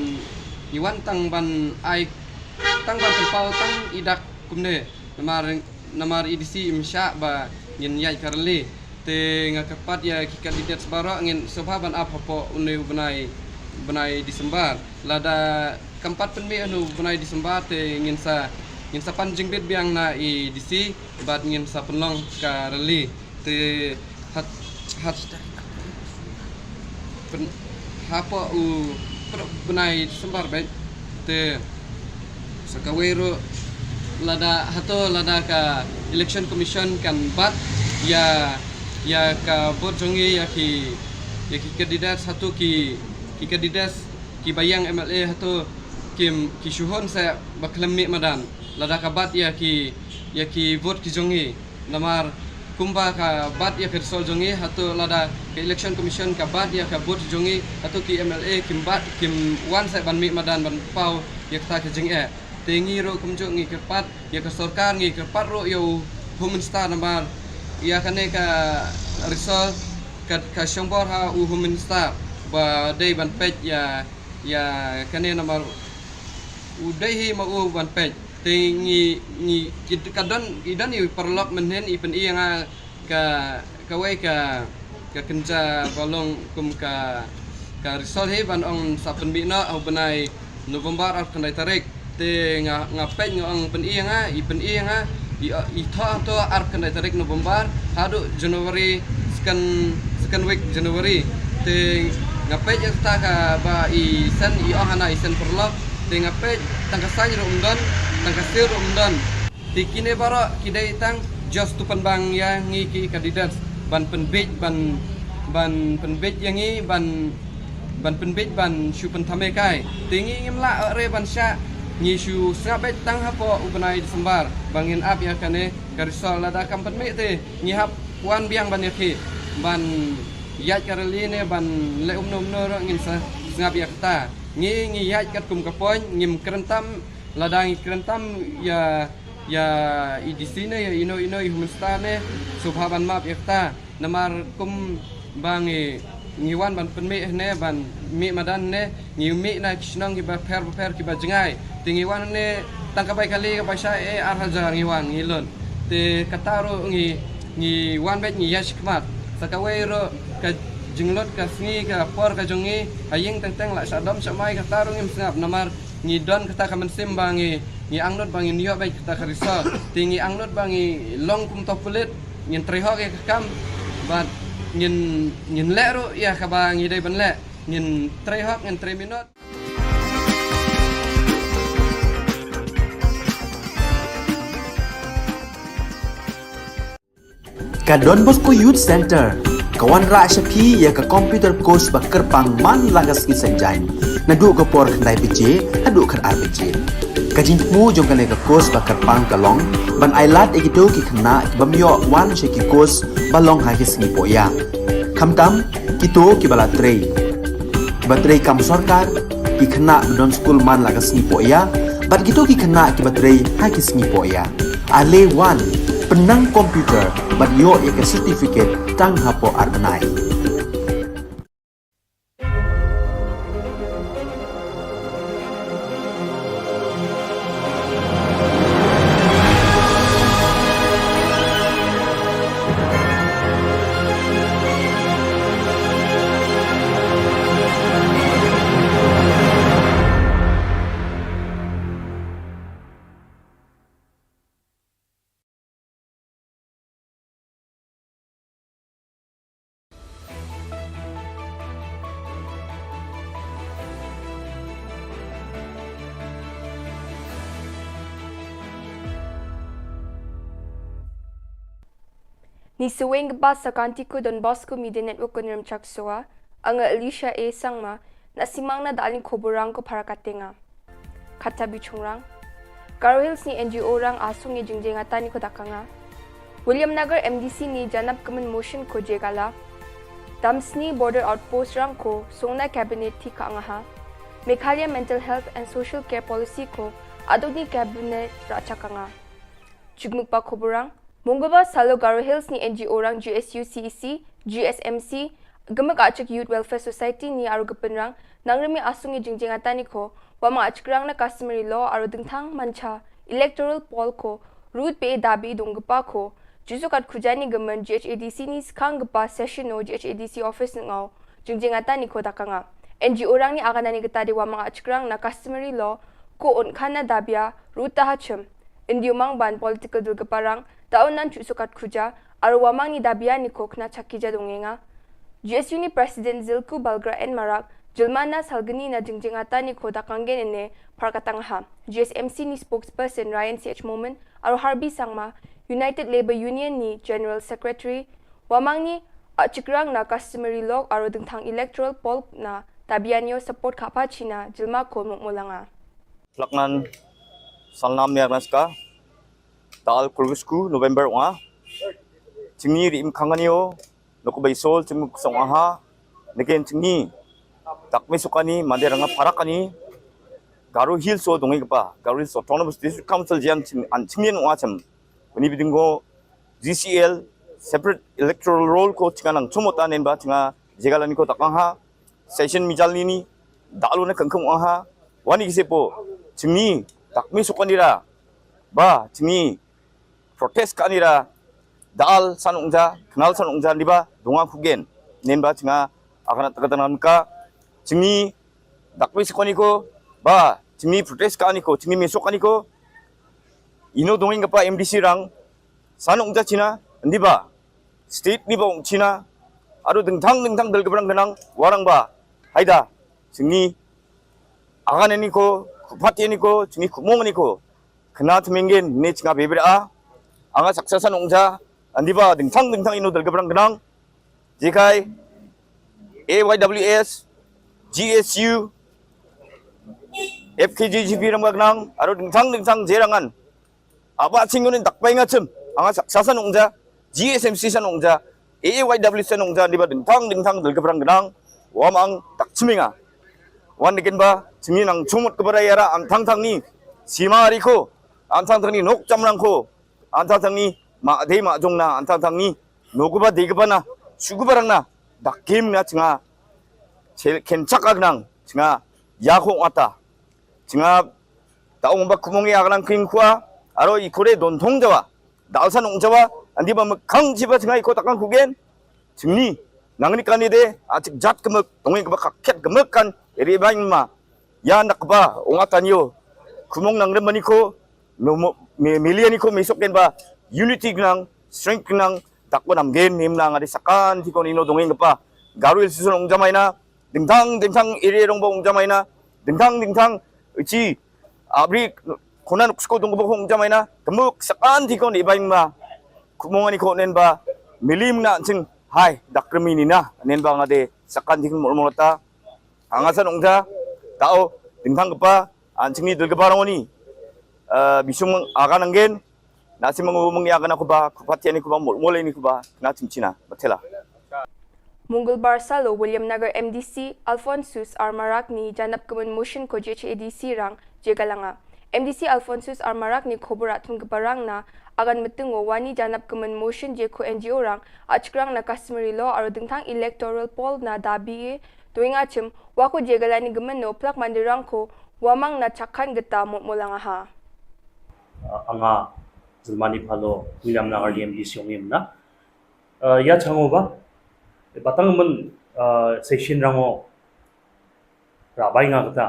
ngi wan tang ban ai, tang ban pynpaw tang i dak kumne. Namar, namar i D C im shah ba ngin ïaid ka rally. Te nga kyrpad ïa ki candidates baroh, ngin sngewbha ban ap hapoh une u bnai, bnai December. Lada kam pat pynmih une u bnai December te ngin sa, ngin sa pan jingbit biang na i D C bad ngin sa pynlong ka rally. Te hat, hat pyn-, hapoh u pynbnai December beit. Te sa kawei ruh, lada hato, lada ka Election Commission kan bat ïa, ïa ka vote jong ngi, ïa ki, ïa ki candidates, hato ki, ki candidates kiba ïeng M L A hato kim, ki shu hun seh ba khlem mih madan lada ka bat ïa ki, ïa ki vote ki jong ngi. Namar kumba ka bat ïa ka result jong ngi, hato lada ka Election Commission ka bat ïa ka vote jong ngi, hato ki M L A kim bat, kim wan seh ban mih madan ban paw ïa kata ka jingeh. Te ngi ruh kumjuh ngi kyrpad ïa ka sorkar, ngi kyrpad ruh ïa u Home Minister, namar ïa kane ka result ka, ka shongbor ha u Home Minister ba dei ban peit ïa, ïa kane, namar u dei hi ma u ban peit. Te ngi, ngi, ki, ka don, i don i paralok mynhynnin i pyni ïa nga ka, kawei ka, ka kynja ba long kum ka, ka result hi ban ong sa pynmih noh ha u bnai November arphew khyndai tarik. Te nga, nga peit, nga ong pyni ïa nga, i pyni ïa nga, i, i thoh hato arphew khyndai tarik November haduh January, second, second week January. Te nga peit ïa kata kaba i send, i ong hana i send paralok. Te nga peit tang ka sign ruh ym don, tang ka seal ruh ym don. Te kine baroh ki dei tang just to pynbang ïa ngi ki candidates ban pynbiej, ban, ban pynbiej ïa ngi ban, ban pynbeit ban shu pynthame kai. Te ngi ngim lah re ban shah, ngi shu sngap beit tang hapoh u bnai December ba ngin ap ïa kane ka result. Lada kam pynmih te ngi hap wan biang ban ïa phi ban ïaid ka rally ne ban leh umno umno ruh ngin sa sngap ïa kata. Ngi ngi ïaid katkum ka point, ngim kren tam. Lada ngi kren tam ïa ïa i D C ne ïa ino ino i Home Minister ne, sngewbha ban map ïa kata. Namar kum ba ngi ngi wan ban pynmih ne ban mih madan ne, ngi mih na ki shnong kiba pher ba pher kiba jngai. Te ngi wan ne tang ka bai kali ka bai sha e ar hajar ngi wan ngi lun. Te kata ruh ngi ngi wan beit ngi ïa shikmat. Sa kawei ruh ka jinglut ka sngi ka por ka jong ngi ha ïing teng teng la sha dom sha mai, kata ruh ngim sngap namar ngi don kata ka mynsiem ba ngi ngi angnud ba ngin ïoh beit kata ka result. Te ngi angnud ba ngi long kum to pulit, ngin trei hok ïa ka kam bad ngin ngin leh ruh ïa kaba ngi dei ban leh, ngin trei hok, ngin trei minot. Ka Don Bosco Youth Center ka wanrah sha phi ïa ka computer course ba kyrpang man la ka sngi Saitjaiñ, naduh ka por khyndai baje haduh khatar baje. Ka jingthmu jong kane ka course ba kyrpang ka long ban ailad ïa kito ki khynnah ki bym ïoh wan sha ki course ba long ha ki sngi pohïa, khamtam kito kiba la trei, kiba trei kam sorkar, ki khynnah ba don skul man la ka sngi pohïa bad kito ki khynnah kiba trei ha ki sngi pohïa. Ale wan, pynnang computer bad ïoh ïa ka certificate tang hapoh ar bnai. Ni saweng kaba sa ka Antiku Don Bosco Media Network ko Nirmchak Soa, anga Alicia A Sangma, na simang na dalin koborang ko para katenga. Kata bichungrang. Garo Hills ni N G O rang asung i jingjeng atan i kodak anga. William Nagar M D C ni janap kemen motion ko jegala. Damsni Border Outpost rang ko songna cabinet ti ka angaha. Meghalaya Mental Health and Social Care Policy ko aduk ni cabinet rachak anga. Jukmuk pa koborang. Mungguba salo Garo Hills ni N G O rang G S U C E C, G S M C, Gumuk Achik Youth Welfare Society ni aru gepin rang, nang remi asung i jingjeng atan i ko, wama achikrang na customary law aru dingthang mancha, electoral poll ko, rut pe dabi donggepa ko, jusukat khujani gemen G H A D C ni skang gepa session o G H A D C office ngau, jingjeng atan i ko dakanga. N G O rang ni aganani geta de wama achikrang na customary law, ko on khana dabia, ruta hachim. Indiumang ban political dul geparang, taun nan chu sukat khuja, arwa mang ni dabia ni kok na chakija dongenga. G S U ni President Zilku Balgra N Marak, Jilmana Salgani na jingjingata ni ko dakanggen ene, Parkatangha. G S M C ni spokesperson Ryan C H Momin, aro Harbi Sangma, United Labour Union ni General Secretary, wamang ni, achikrang na customary law aro dengthang electoral poll na dabianio support kapa China, Jilma ko mukmulanga. Laknan salnam niar naska. Tal kulgusku November wa. Chingni ri im kangani o. Noko bai sol chingni kusong aha. Neken chingni. Takmi sukani, mande ranga parakani. Garo Hills o dongi kapa. Garo Hills Autonomous District Council jian ching, an chingni wa cham. Uni bidingo G C L separate electoral roll ko chinga nang chumota nen ba chinga jegalani ko takang ha. Session mijal nini, dalu na kengkeng wang ha, wani kisi po, chingni, takmi sukan dira, ba, chingni, protest ka nira, dal san ungja, kenal san ungja, diba, dunga kugen, nen ba chinga, akan tak ka, chingni, takmi sukan iko, ba, chingni, protest ka niko, chingni, mesok ka niko, ino dongin kapa M D C rang, san ungja China, ndiba, state ni ba ung China, aro dengthang dengthang dal gebrang genang, warang ba, haida, chingni, agan ni ko, kupat ni ko, chingni kumong ni ko, kena temenggen, ni chinga bebera, anga saksa san ungja, ndiba, dengthang dengthang ino dal gebrang genang, jikai, A Y W S, G S U, F K J G P rangbah khnang, aro dingthang dingthang je rangan. Aba ching unin dakpai nga chim, anga sak sasan ungja, G S M C san ungja, A A Y W san ungja, diba dingthang dingthang dil kebrang genang, wamang tak chiminga. Wan dikin ba, chimi nang chumut kebara yara, ang thang thang ni, sima riko, ang thang thang ni, nok chamrang ko, ang thang thang ni, ma de ma jong na, ang thang thang ni, nokuba de kebana, shukubarang na, dakim na chinga, chel kenchak agnang, chinga, ya ko ngata. Chinga ta ong ba kumong ya nang king khua, aro ikore don thong jawa. Dal san ong jawa, andi ba mekhang jiba chinga iko takang kugen. Chingni, nangni kani de, achik jat kemek, tongi keba kakhet kemek kan, eri bain ma. Ya nak ba, ong atanyo. Kumong nang remani ko, no mo, me, milian iko mesok ken ba, unity nang, strength nang, tak ko nam gen, nim nang adi sakan, tiko nino dongeng kepa. Garu il susun ong jamaina, dingthang dingthang iri rong ba ong jamaina, dingthang dingthang ichi abri khona nuksko dong ba ong jamaina, kemuk sakan tiko ni bain ma. Kumong ani ko nen ba milim na ching hai dakremi ni na nen ba ngade sakan tiko mul mulata. Anga san ong ja tao dingthang kepa an ching ni dul kepa rong ni. Eh, bisung aga nanggen. Nasi mengu mengi aga na kuba, kupa tiani kuba mul mul ini kuba, na chim china, batela. Mungul Barsalo, William Nagar M D C, Alphonsus R Marak ni janap kemen motion ko J H A D C rang, je galanga. M D C Alphonsus R Marak ni khobor atun keparang na, agan metengo wani janap kemen motion je ko N G O rang, achkrang na customary law aro dingthang electoral poll na dabi e, tuing achim, wako je galani gemen no plak mandirang ko, wamang na chakhan geta mot molanga ha. Uh, anga Zulmani Phalo, William Nagar D M D C ong imna. Uh, ya chango ba, batang men, uh, session rango rabai nga kata,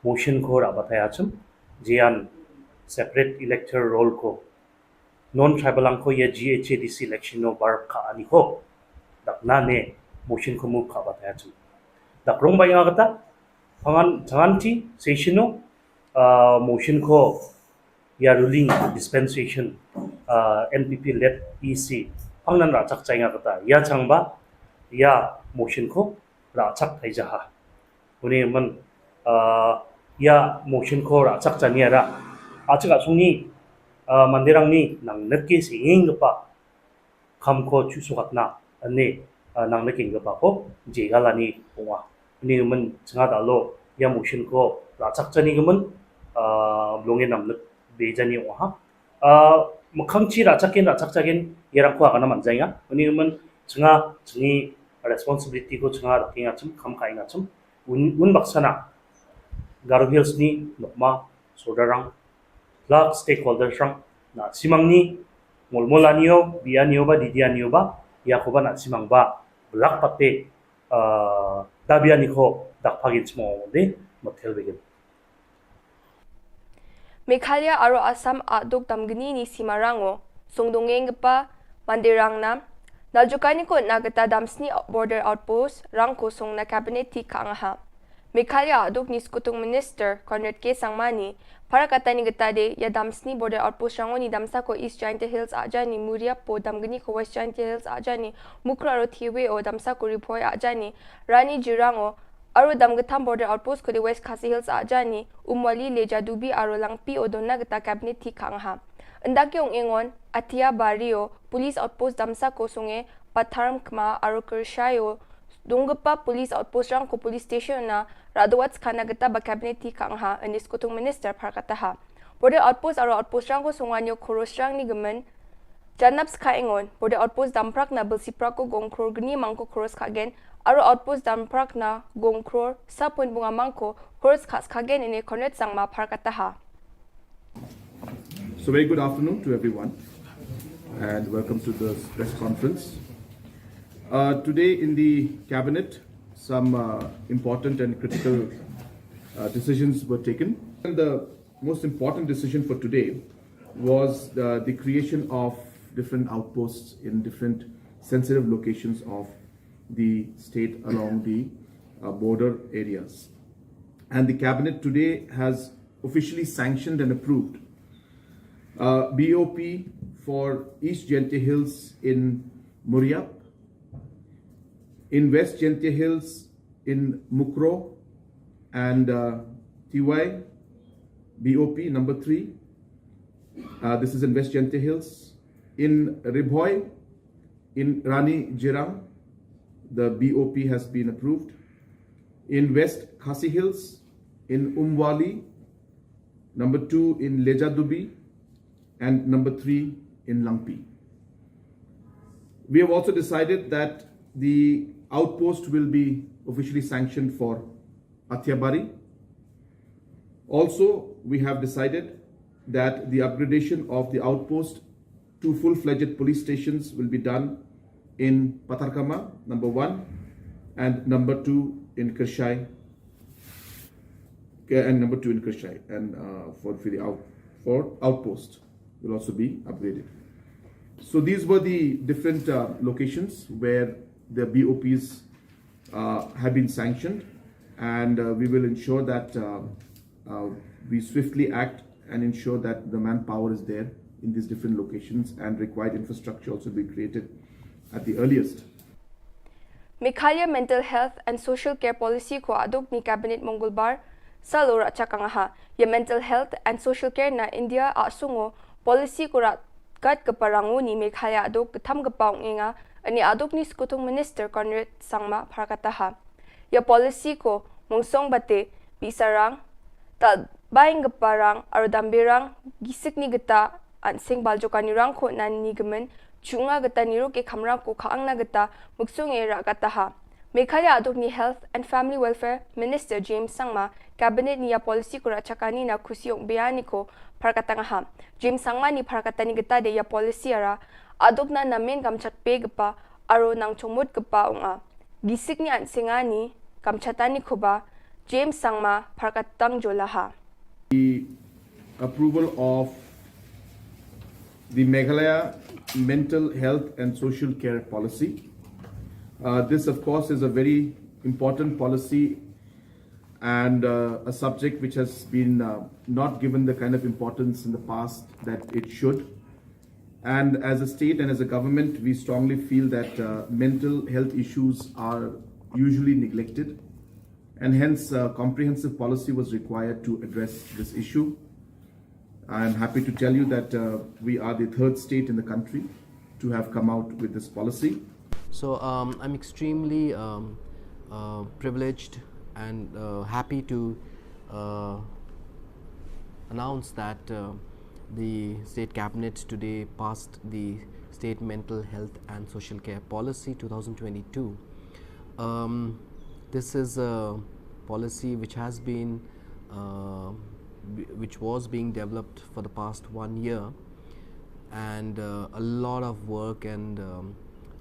motion ko rabatai achum, jian separate electoral roll ko, non tribal ang ko ya G H A D C election no bar ka ani ko, dak na ne motion ko move ka batai achum. Dak rong bai nga kata, pangan, tangan ti, session no, uh, motion ko ya ruling dispensation, uh, N P P led E C, pangnan rachak chai nga kata, ya chang ba, ya motion ko rachak thai jaha. Uni man, uh, ya motion ko rachak chani ara. Achak asung ni, uh, mandirang ni nang net ke singing kepa. Kam ko chu sukat na, ani, ah, nang na king kepa ko, je gala ni pungwa. Ani men chenga da lo, ya motion ko, la chak chani ke men, ah, blonge nam na be jani wa ha. Ah, mekhang chi ra chakin, ra chak chakin, ya rang ko agana man jai nga. Ani men chenga, chengi responsibility ko chenga ra king achum, kam kai ngachum. Un, un baksana, Garo Hills ni, nokma, sodarang, lak stakeholders rang, na simang ni, mol mol anio, bi anio ba, didi anio ba, ya ko ba na simang ba, belak pate, uh, dabi ani ko, dak pagin semua de, motel begin. Meghalaya aro Assam aduk damgni ni simarango, songdongeng gepa, mandirang na, naljukai ni ko na geta damsni border outpost, rang ko song na cabinet ti ka ngaha. Meghalaya aduk ni Skutung Minister Conrad K Sangma ni, para kata ni geta de, ya damsni border outpost rango ni damsa ko East Jaintia Hills aja ni Muria po damgni ko West Jaintia Hills aja ni Mukro aro Thiwe o damsa ko Ripoi aja ni Rani Jirango, aro damgetham border outpost ko de West Khasi Hills aja ni Umwali le Jadubi aro Langpi o donna geta cabinet ti ka ngaha. Ndake ong engon, Atia Bario, police outpost damsa ko songe, Patharm Kma aro Kershai o, donggepa police outpost rang ko police station na, radowat skana geta ba cabinet ti ka ngaha, ini Skutung Minister par kataha. Border outpost aro outpost rang ko songwanyo koros rang ni gemen, janap ska engon, border outpost damprak na belsiprak ko gongkror gni mangko koros kagen, aro outpost damprak na gongkror sapun bunga mangko koros ka skagen ini Conrad Sangma par kataha. So very good afternoon to everyone and welcome to this press conference. Uh, today in the cabinet, some uh, important and critical uh, decisions were taken. And the most important decision for today was the, the creation of different outposts in different sensitive locations of the state along the uh, border areas. And the cabinet today has officially sanctioned and approved uh, B O P for East Jaintia Hills in Muriap, in West Jaintia Hills in Mukro, and uh, T Y B O P number three. Uh, this is in West Jaintia Hills. In Ri Bhoi, in Rani Jirang, the B O P has been approved. In West Khasi Hills, in Umwali, number two in Lejadubi, and number three in Langpi. We have also decided that the outpost will be officially sanctioned for Athiabari. Also, we have decided that the upgradation of the outpost, two full-fledged police stations will be done in Patharkama, number one, and number two in Kyrshai, okay, and number two in Kyrshai, and uh, for, for the out, for outpost will also be upgraded. So these were the different uh, locations where the B O Ps uh, have been sanctioned, and uh, we will ensure that uh, uh, we swiftly act and ensure that the manpower is there in these different locations and required infrastructure also be created at the earliest. Meghalaya Mental Health and Social Care Policy ko aduk ni Cabinet Mongolbar salo rachakang ha. Ya Mental Health and Social Care na India a sungo policy ko rat kat keparangu ni Meghalaya aduk ketam kepau ngenga ani aduk ni Sekutung Minister Conrad Sangma pharkataha. Ya policy ko mungsong bate bisarang tal baing keparang arudambirang gisik ni geta ansing baljoka nirang ko nan ni gemen chunga geta niru ke khamrang ko khaang na geta muksung e ra kataha. Meghalaya aduk ni Health and Family Welfare Minister James Sangma Cabinet ni ya policy ko rachakani na kusiong beani ko pharkatang ha. James Sangma ni pharkatani geta de ya policy ara aduk na namen kamchat pe gepa aro nang chomut gepa unga. Gisik ni ansingani kamchatani koba James Sangma pharkatang jolaha. The approval of the Meghalaya Mental Health and Social Care Policy. Uh, this, of course, is a very important policy and uh, a subject which has been uh, not given the kind of importance in the past that it should. And as a state and as a government, we strongly feel that uh, mental health issues are usually neglected, and hence a comprehensive policy was required to address this issue. I am happy to tell you that uh, we are the third state in the country to have come out with this policy. So um, I'm extremely um, uh, privileged and uh, happy to uh, announce that uh, the state cabinet today passed the State Mental Health and Social Care Policy two thousand twenty-two. Um, this is a policy which has been uh, which was being developed for the past one year, and uh, a lot of work and um,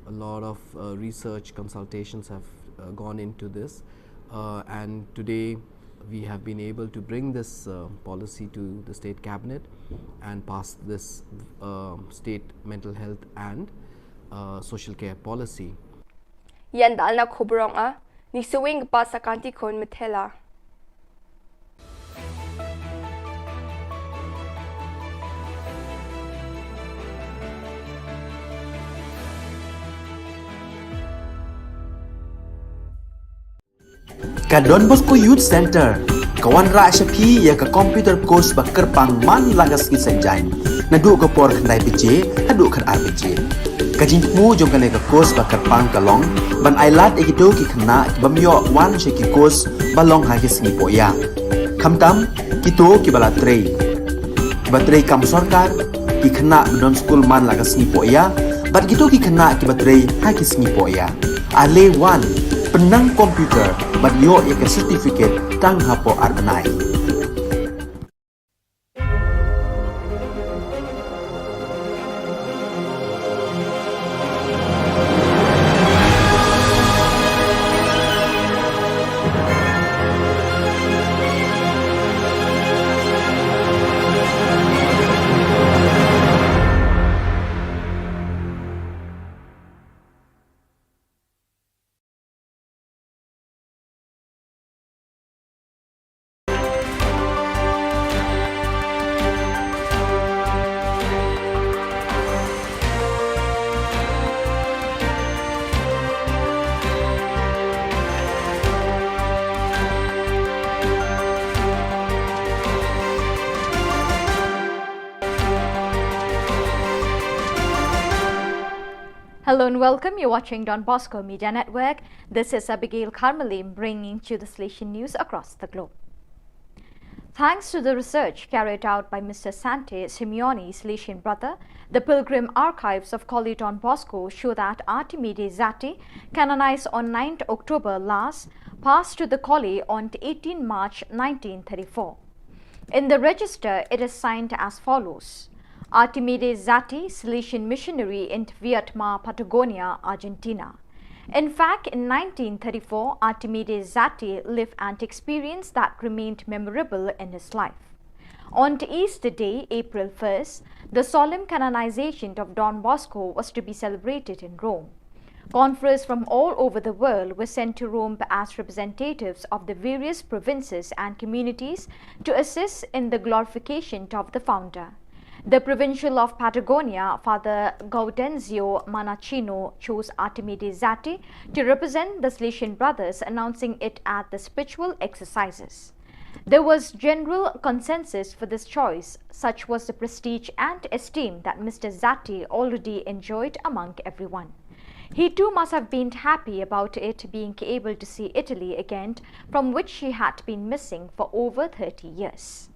a lot of uh, research consultations have uh, gone into this, uh, and today we have been able to bring this uh, policy to the state cabinet and pass this uh, state mental health and uh, social care policy. Yan dalna khobrong a ni suwing pa sakanti kon methela. Ka Don Bosco Youth Centre ka wanrah sha phi ïa ka computer course ba kyrpang man la ka sngi Saitjaiñ naduh ka por khyndai baje haduh khatar baje. Ka jingthmu jong kane ka course ba kyrpang ka long ban ailad ïa kito ki khynnah ki bym ïoh wan sha ki course ba long ha ki sngi pohïa. Khamtam kito kiba la trei, kiba trei kam sorkar, ki khynnah ba don skul man la ka sngi pohïa bad kito ki khynnah kiba trei ha ki sngi pohïa. Ale wan, pynnang computer bad ïoh ïa ka certificate tang hapoh ar bnai. Hello and welcome. You're watching Don Bosco Media Network. This is Abigail Karmalim bringing to you the Salesian news across the globe. Thanks to the research carried out by Mister Sante Simeoni, Salesian brother, the Pilgrim Archives of Collie Don Bosco show that Artimide Zati, canonized on ninth October last, passed to the Collie on eighteenth March nineteen thirty-four. In the register, it is signed as follows: Artimide Zati, Salesian missionary in Viedma, Patagonia, Argentina. In fact, in nineteen thirty-four, Artimide Zati lived an experience that remained memorable in his life. On Easter Day, April first, the solemn canonization of Don Bosco was to be celebrated in Rome. Conferees from all over the world were sent to Rome as representatives of the various provinces and communities to assist in the glorification of the founder. The provincial of Patagonia, Father Gaudenzio Manacino, chose Artimide Zati to represent the Salesian Brothers, announcing it at the spiritual exercises. There was general consensus for this choice, such was the prestige and esteem that Mister Zati already enjoyed among everyone. He too must have been happy about it, being able to see Italy again, from which he had been missing for over thirty years.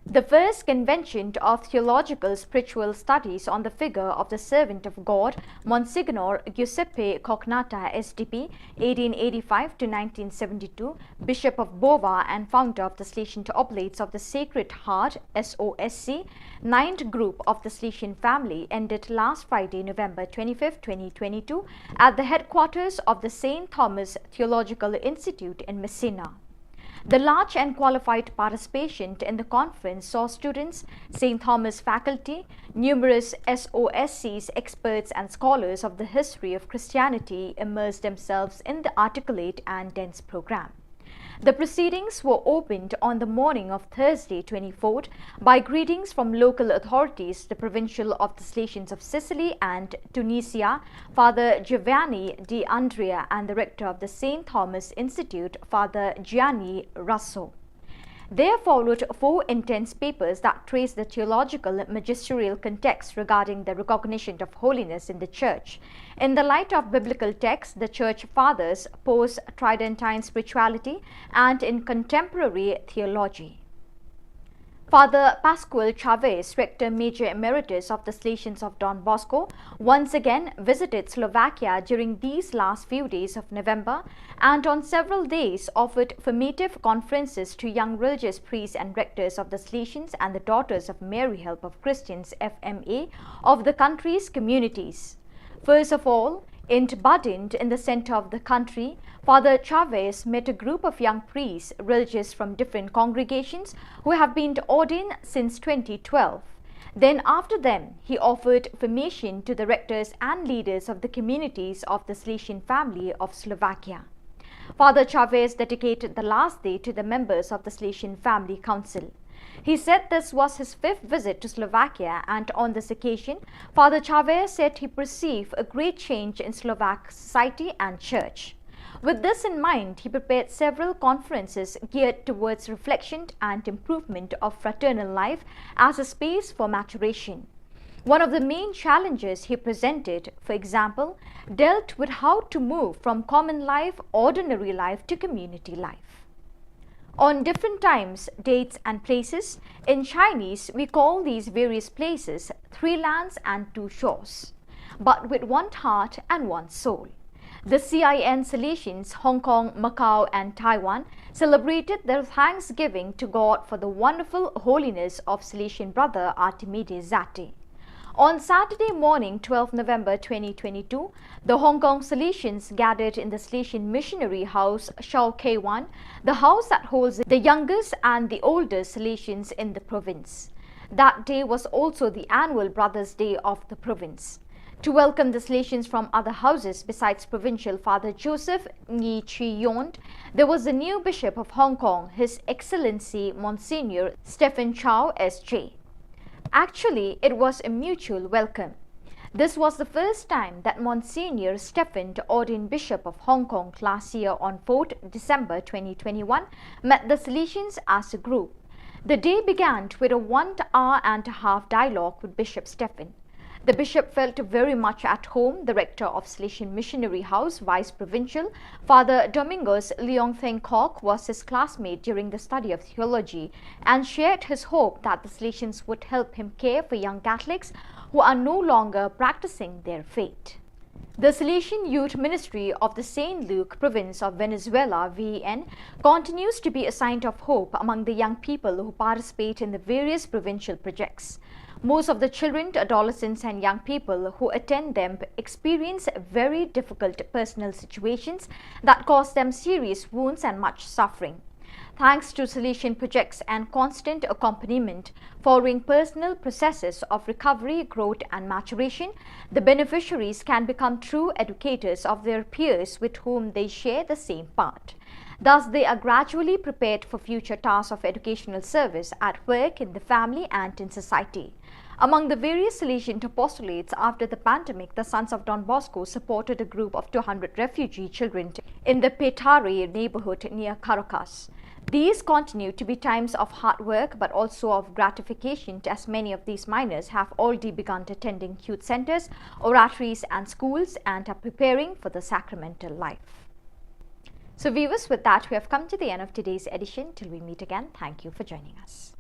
The first convention of theological spiritual studies on the figure of the servant of God, Monsignor Giuseppe Cocnatta, S D P, eighteen eighty-five to nineteen seventy-two, Bishop of Bova and founder of the Salesian Oblates of the Sacred Heart, S O S C, ninth group of the Salesian family, ended last Friday, November twenty-fifth, twenty twenty-two, at the headquarters of the Saint Thomas Theological Institute in Messina. The large and qualified participation in the conference saw students, Saint Thomas faculty, numerous S O S Cs, experts and scholars of the history of Christianity immerse themselves in the articulate and dense program. The proceedings were opened on the morning of Thursday, twenty-fourth, by greetings from local authorities, the provincial of the Salesians of Sicily and Tunisia, Father Giovanni D'Andrea, and the rector of the Saint Thomas Institute, Father Gianni Russo. There followed four intense papers that trace the theological and magisterial context regarding the recognition of holiness in the Church, in the light of biblical texts, the Church Fathers, post-Tridentine spirituality, and in contemporary theology. Father Pascual Chavez, Rector Major Emeritus of the Salesians of Don Bosco, once again visited Slovakia during these last few days of November and on several days offered formative conferences to young religious priests and rectors of the Salesians and the Daughters of Mary Help of Christians, F M A, of the country's communities. First of all, in Badin, in the center of the country, Father Chavez met a group of young priests, religious from different congregations, who have been ordained since twenty twelve. Then, after them, he offered formation to the rectors and leaders of the communities of the Salesian family of Slovakia. Father Chavez dedicated the last day to the members of the Salesian Family Council. He said this was his fifth visit to Slovakia, and on this occasion, Father Chavez said he perceived a great change in Slovak society and church. With this in mind, he prepared several conferences geared towards reflection and improvement of fraternal life as a space for maturation. One of the main challenges he presented, for example, dealt with how to move from common life, ordinary life, to community life. On different times, dates, and places, in Chinese, we call these various places three lands and two shores, but with one heart and one soul. The C I N Salesians, Hong Kong, Macau, and Taiwan, celebrated their thanksgiving to God for the wonderful holiness of Salesian brother Artimide Zati. On Saturday morning, twelfth November twenty twenty-two, the Hong Kong Salesians gathered in the Salesian Missionary House, Shau Kei Wan, the house that holds the youngest and the oldest Salesians in the province. That day was also the annual Brothers' Day of the province. To welcome the Salesians from other houses besides Provincial Father Joseph Ngi Chi Yond, there was the new Bishop of Hong Kong, His Excellency Monsignor Stephen Chow S J. Actually, it was a mutual welcome. This was the first time that Monsignor Stephen, the ordained Bishop of Hong Kong, last year on fourth December twenty twenty-one, met the Salesians as a group. The day began with a one hour and a half dialogue with Bishop Stephen. The bishop felt very much at home. The rector of Salesian Missionary House, Vice Provincial, Father Domingos Leong Theng Kok, was his classmate during the study of theology and shared his hope that the Salesians would help him care for young Catholics who are no longer practicing their faith. The Salesian Youth Ministry of the Saint Luke Province of Venezuela, V E N, continues to be a sign of hope among the young people who participate in the various provincial projects. Most of the children, adolescents, and young people who attend them experience very difficult personal situations that cause them serious wounds and much suffering. Thanks to Salesian projects and constant accompaniment following personal processes of recovery, growth, and maturation, the beneficiaries can become true educators of their peers with whom they share the same path. Thus, they are gradually prepared for future tasks of educational service at work, in the family, and in society. Among the various Salesian apostolates after the pandemic, the Sons of Don Bosco supported a group of two hundred refugee children in the Petare neighborhood near Caracas. These continue to be times of hard work but also of gratification, as many of these minors have already begun attending youth centers, oratories, and schools and are preparing for the sacramental life. So, viewers, with that, we have come to the end of today's edition. Till we meet again, thank you for joining us.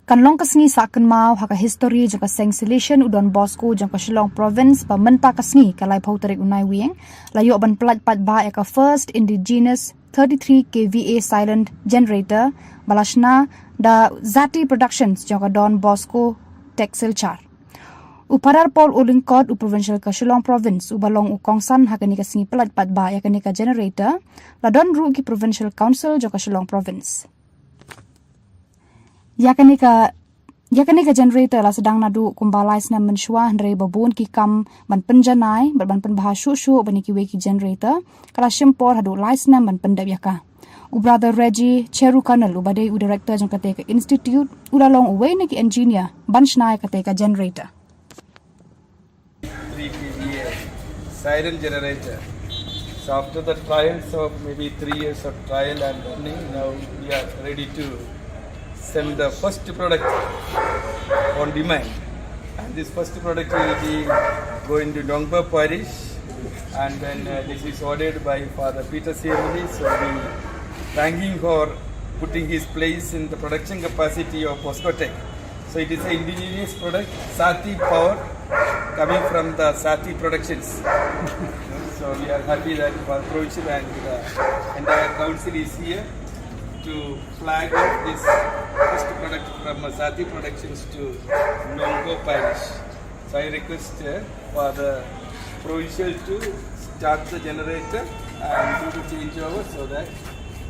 Kan long ka sngi sah kynmaw ha ka histori jong ka Seng Salesian u Don Bosco jong ka Shillong Province ba mynta ka sngi ka laiphew tarik u Naiwieng la ïoh ban pyllait paidbah ïa ka first indigenous thirty-three K V A silent generator ba la shna da Zati Productions jong ka Don Bosco Tech Silchar. U Phadar Paul Ulyngkot, u Provincial ka Shillong Province, uba long u kongsan ha kane ka sngi pyllait paidbah ïa kane ka generator, la don ruh ki Provincial Council jong ka Shillong Province. Ïa kane ka, ïa kane ka generator la sdang naduh kumba lai snem mynshuwa, hynrei ba bun ki kam ban pynjanai bad ban pynbha shuh shuh ban ïa kiwei ki generator, ka la shim por haduh lai snem ban pyndep ïa ka. U Brother Reggie Cheru Colonel, uba dei u director jong kata ka institute, u la long uwei na ki engineer ban shna ïa kata ka generator. Three K V A siren generator. So after the trials of maybe three years of trial and running, now we are ready to send the first product on demand. And this first product will be going to Nongpoh Parish, and then, uh, this is ordered by Father Peter Siamoni. So we thank him for putting his place in the production capacity of Bosco Tech. So it is an indigenous product, Sati power, coming from the Sati Productions. So we are happy that Father Provincial and the entire council is here to flag off this first product from, uh, Sati Productions to Nongpoh Parish. So I request, uh, Father Provincial to start the generator and do the changeover so that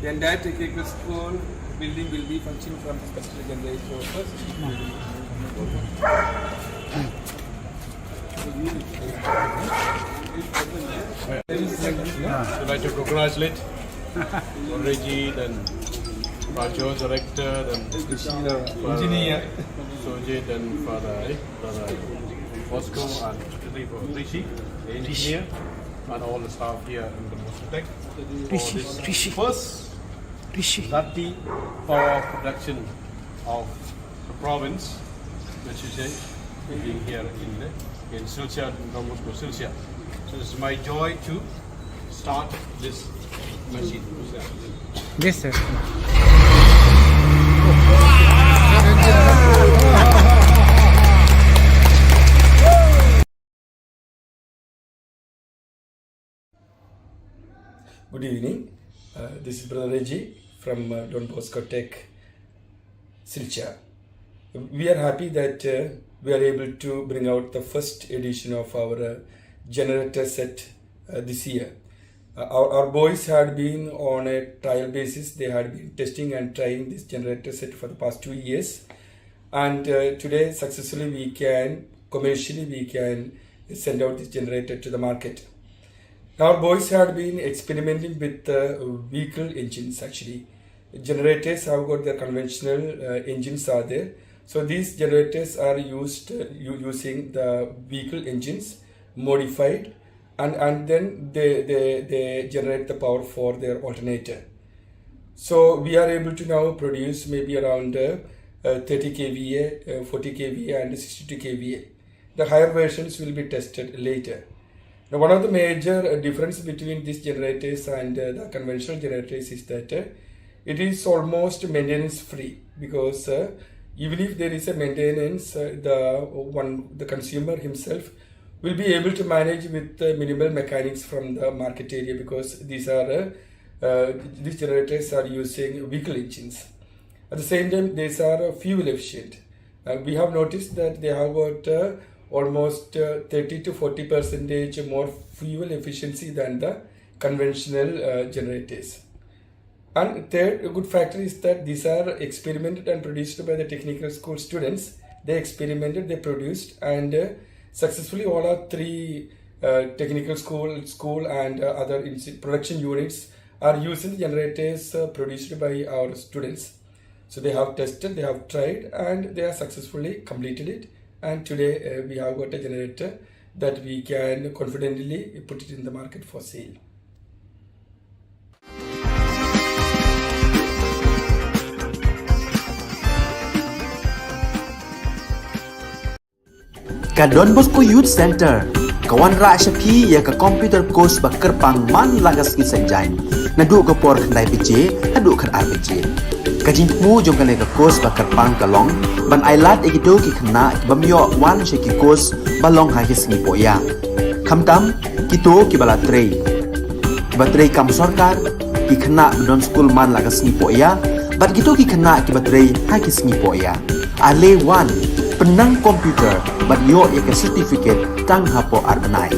the entire technical school building will be functioning from this particular generator first. We'd like to congratulate Reggie, then Pacho, director, then engineer, Sojit, then Father, eh, Brother Bosco, and Rishi, the engineer, and all the staff here in the Bosco Tech for this first Sati power production of the province, which is, eh, being here in the, in Silchar, in Don Bosco Silchar. So it's my joy to start this machine. Yes, sir. Good evening. Uh, this is Brother Reggie from, uh, Don Bosco Tech, Silchar. We are happy that, uh, we are able to bring out the first edition of our, uh, generator set, uh, this year. Uh, our, our boys had been on a trial basis. They had been testing and trying this generator set for the past two years. And, uh, today, successfully, we can, commercially, we can send out this generator to the market. Our boys had been experimenting with, uh, vehicle engines, actually. Generators have got their conventional uh, engines are there. So these generators are used uh, u- using the vehicle engines modified, and, and then they, they, they generate the power for their alternator. So we are able to now produce maybe around uh, uh, thirty kVA, uh, forty kVA, and sixty-two kVA. The higher versions will be tested later. Now, one of the major uh, difference between these generators and uh, the conventional generators is that uh, it is almost maintenance free, because uh, even if there is a maintenance, uh, the one the consumer himself will be able to manage with uh, minimal mechanics from the market area, because these are uh, uh, these generators are using vehicle engines. At the same time, these are uh, fuel efficient. Uh, we have noticed that they have got uh, almost uh, thirty to forty percentage more fuel efficiency than the conventional uh, generators. And third, a good factor is that these are experimented and produced by the technical school students. They experimented, they produced, and uh, successfully all our three uh, technical school, school and uh, other insti- production units are using the generators uh, produced by our students. So they have tested, they have tried, and they have successfully completed it. And today uh, we have got a generator that we can confidently put it in the market for sale. Ka Don Bosco Youth Center ka wanrah sha phi ïa ka computer course ba kyrpang man la ka sngi Saitjaiñ, naduh ka por khyndai baje haduh khatar baje. Ka jingthmu jong kane ka course ba kyrpang ka long ban ai lad ïa kito ki khynnah ki bym ïoh wan sha ki course ba long ha ki sngi pohïa, khamtam kito kiba la trei, kiba trei kam sorkar, ki khynnah ba don skul man la ka sngi pohïa, bad kito ki khynnah kiba trei ha ki sngi pohïa. Ale wan, pynnang computer bad ïoh ïa ka certificate tang hapoh ar bnai.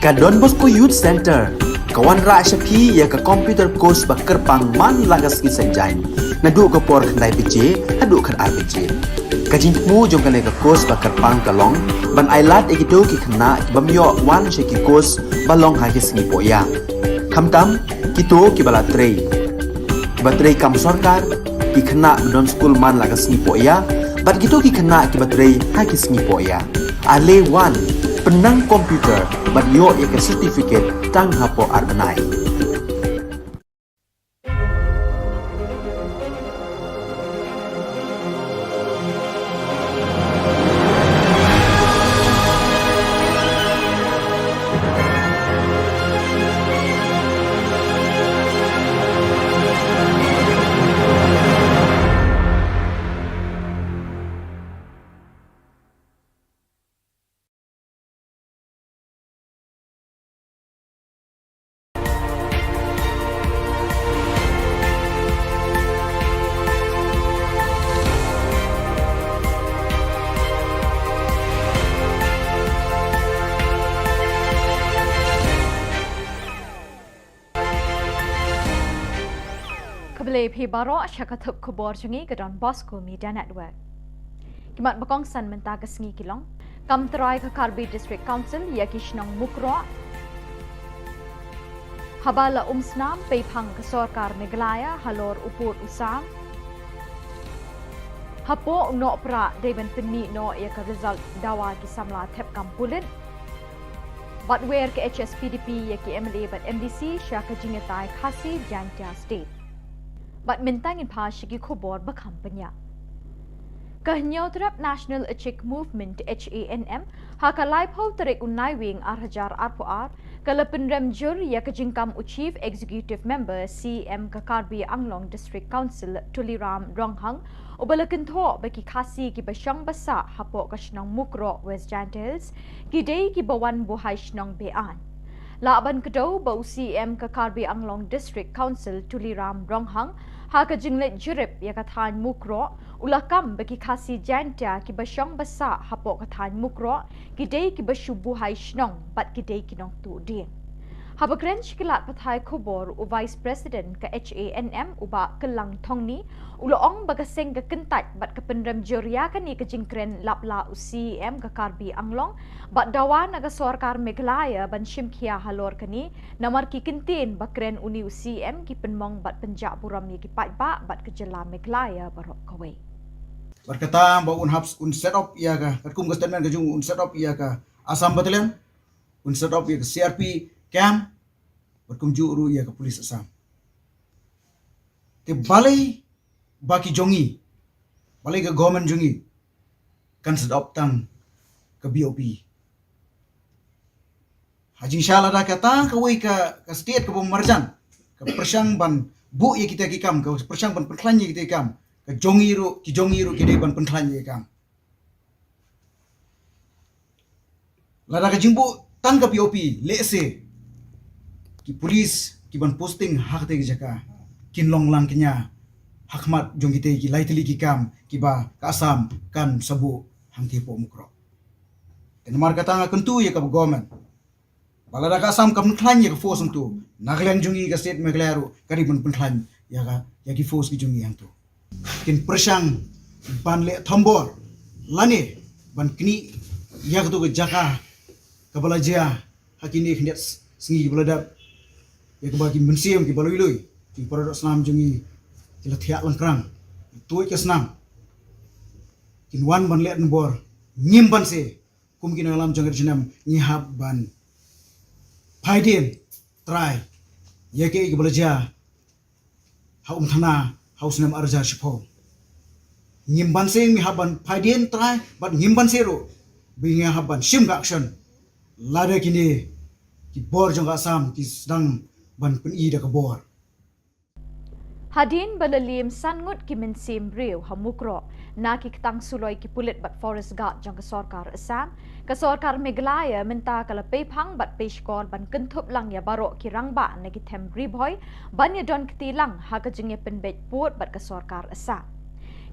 Ka Don Bosco Youth Centre ka wanrah sha phi ïa ka computer course ba kyrpang man la ka sngi Saitjaiñ, naduh ka por khyndai baje haduh khatar baje. Ka jingthmu jong kane ka course ba kyrpang ka long ban ailad ïa kito ki khynnah ki bym ïoh wan sha ki course ba long ha ki sngi pohïa, khamtam kito kiba la trei, kiba trei kam sorkar, ki khynnah ba don skul man la ka sngi pohïa, bad kito ki khynnah kiba trei ha ki sngi pohïa. Ale wan, pynnang computer bad ïoh ïa ka certificate tang hapoh ar bnai. Khublei phi baroh sha ka thup khubor jong ngi ka Don Bosco Media Network. Ki mat ba kongsan mynta ka sngi ki long: Kam trai ka Karbi District Council ïa ki shnong Mukroh. Haba la umsnam peiphang ka sorkar Meghalaya halor u pud u sam. Hapoh u Nohprah dei ban pynmih noh ïa ka result dawa ki samla thep kam pulit. Bad wer ka H S P D P ïa ki M L A bad M D C sha ka jingïatai Khasi Jaintia State. Bad mynta ngin phai sha ki khubor ba kham bniah. Ka Hynñiewtrep National Achik Movement, H A N M, ha ka laiphew tarik u Naiwieng ar hajar arphew ar, ka la pynrem jur ïa ka jingkam u Chief Executive Member, C E M ka Karbi Anglong District Council, Tuliram Ronghang, uba la kynthoh ba ki Khasi kiba shong ba sah hapoh ka shnong Mukroh, West Jaintia Hills, ki dei kiba wan buhai shnong be-aiñ. Lah ban kdew ba u C E M ka Karbi Anglong District Council, Tuliram Ronghang, ha ka jingleit jurip ïa ka thaiñ Mukroh, u la kam ba ki Khasi Jaintia kiba shong ba sah hapoh ka thaiñ Mukroh ki dei kiba shu buhai shnong bad ki dei ki nongtuh dieng. Haba kren sha ki lad pathai khubor, u Vice President ka H A N M, u Bah Kyllang Thongni, u la ong ba ka seng ka kyntait bad ka pynrem jur ïa kane ka jingkren lap la u C E M ka Karbi Anglong, bad dawa na ka sorkar Meghalaya ban shim khia halor kane, namar ki kyntien ba kren une u C E M ki pynmong bad pynjah burom ïa ki paidbah bad ka jylla Meghalaya baroh kawei. Bad kata ba un hap un set up ïa ka, katkum ka statement ka jong u, un set up ïa ka Assam Battalion, un set up ïa ka C R P camp, bad kumjuh ruh ïa ka police Assam. Te balei ba ki jong ngi, balei ka government jong ngi kan set up tang ka B O P? Ha jingshisha lada kata kawei ka, ka state kaba marjan ka pyrshang ban buh ïa kita ki kam, ka pyrshang ban pynkhlaiñ ïa kita ki kam, ka jong ngi ruh, ki jong ngi ruh ki dei ban pynkhlaiñ ïa ki kam. Lada ka jingbuh tang ka B O P, lehse ki police ki ban posting ha kata ka jaka kin long lang kñia ha khmat jong kita ki lai tylli ki kam kiba ka Assam kan sa buh hangtei hapoh Mukroh. Te namar kata nga kyntu ïa ka government ba lada ka Assam kam pynkhlaiñ ïa ka force hangto, na ka liang jong ngi ka state Meghalaya ruh ka dei ban pynkhlaiñ ïa ka, ïa ki force ki jong ngi hangto. Kin pyrshang ban leh thombor lane ban knieh ïa kato ka jaka kaba la jia ha kine khyndiat sngi kiba la dep, ïa kaba ki mynsiem kiba lui lui, ki para doh snam jong ngi ki la thiah lyngkrang, tuid ka snam. Kin wan ban leh thombor, ngim banse kum ki nongïalam jong ka ri jong ngi, ngi hap ban phaidien trai ïa kaei kaba la jia ha Umthana ha u snem ar hajar shiphew. Ngim banse, ngi hap ban phaidien trai, bad ngim banse ruh ba ngi hap ban shim ka action lada kine ki bor jong ka Assam ki sdang ban pyni da ka bor. Hadien ba la liem san ngut ki mynsiem briew ha Mukroh na ki ktang suloi ki pulit bad forest guard jong ka sorkar Assam, ka sorkar Meghalaya mynta ka la peiphang bad peishkor ban kynthup lang ïa baroh ki rangbah na ki them Ri Bhoi ban ïadon kti lang ha ka jingïapynbeit pud bad ka sorkar Assam.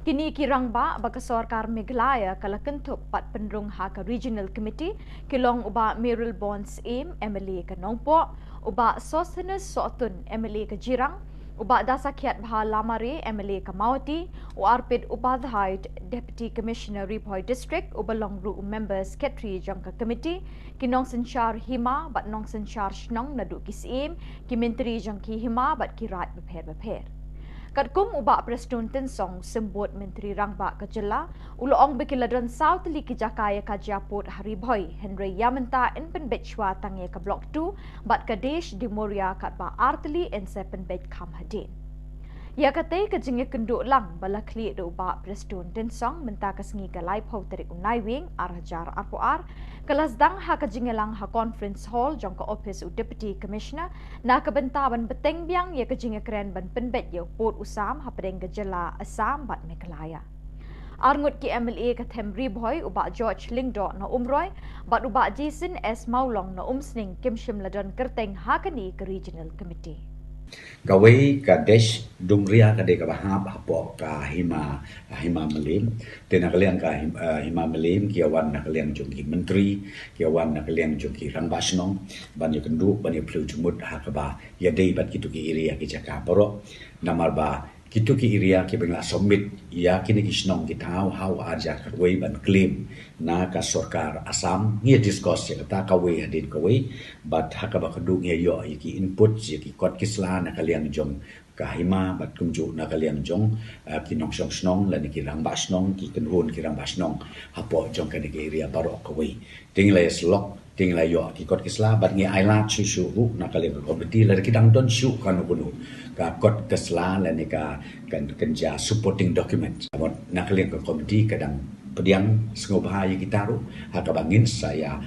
Kine ki rangbah ba ka sorkar Meghalaya ka la kynthup pat pynrung ha ka Regional Committee ki long u Bah Mayralborn Syiem, M L A ka Nongpoh, u Bah Sosthenes Sohtun, M L A ka Jirang, u Bah Dasakhiatbha Lamare, M L A ka Mawhati, u Arpit Upadhyay, Deputy Commissioner Ri Bhoi District, uba long ruh u Member Secretary jong ka committee, ki nongsynshar hima bad nongsynshar shnong naduh ki syiem, ki myntri jong ki hima bad ki raid bapher bapher. Katkum u Bah Prestone Tynsong, Symbud Myntri Rangbah ka jylla, u la ong ba ki la don saw tylli ki jaka ïa ka jia pud ha Ri Bhoi, hynrei ïa mynta yn pynbeit shuwa tang ïa ka Block two bad ka Desh Demoria katba ar tylli yn sa pynbeit kham hadien. Ïa katei ka jingïakynduh lang ba la khlieh da u Bah Prestone Tynsong mynta ka sngi ka laiphew tarik u Naiwieng ar hajar arphew ar, ka la sdang ha ka jingïalang ha Conference Hall jong ka ophis u Deputy Commissioner na ka bynta ban bteng biang ïa ka jingïakren ban pynbeit ïa u pud u sam hapdeng ka jylla Assam bad Meghalaya. Arngut ki M L A ka them Ri Bhoi, u Bah George Lyngdoh na Umroi bad u Bah Jason S Mawlong na Umsning, kim shym la don kyrteng ha kane ka Regional Committee. Kawei ka Desh Demoria ka dei kaba hap hapoh ka hima, hima Mylliem. Te na ka liang ka him-, eh, hima Mylliem ki ïa wan na ka liang jong ki myntri, ki ïa wan na ka liang jong ki rangbah shnong, ban ïakynduh, ban ïaphylliew jingmut ha kaba ïadei bad kito ki area, ki jaka baroh. Namar ba kito ki area kiba ngi la submit ïa kine ki shnong ki thaw ha u ar hajar khatwei ban claim na ka sorkar Assam, ngi ïa discuss ïa kata kawei hadien kawei, bad ha kaba khatduh ngi ïa ïoh ïa ki input, ïa ki kot ki sla na ka liang jong ka hima bad kumjuh na ka liang jong, eh, ki nongshong shnong lane ki rangbah shnong, ki kynhun ki rangbah shnong hapoh jong kane ka area baroh kawei. Te ngi la ïa syllok, te ngi la ïoh ki kot ki sla bad ngi ailad shuh shuh ruh na ka liang ka committee lada ki dang don shuh kano kano ka kot ka sla lane ka, kan, kan jia supporting document. Namar na ka liang ka committee ka dang pdiang sngewbha ïa kita ruh ha kaba ngin sa ïa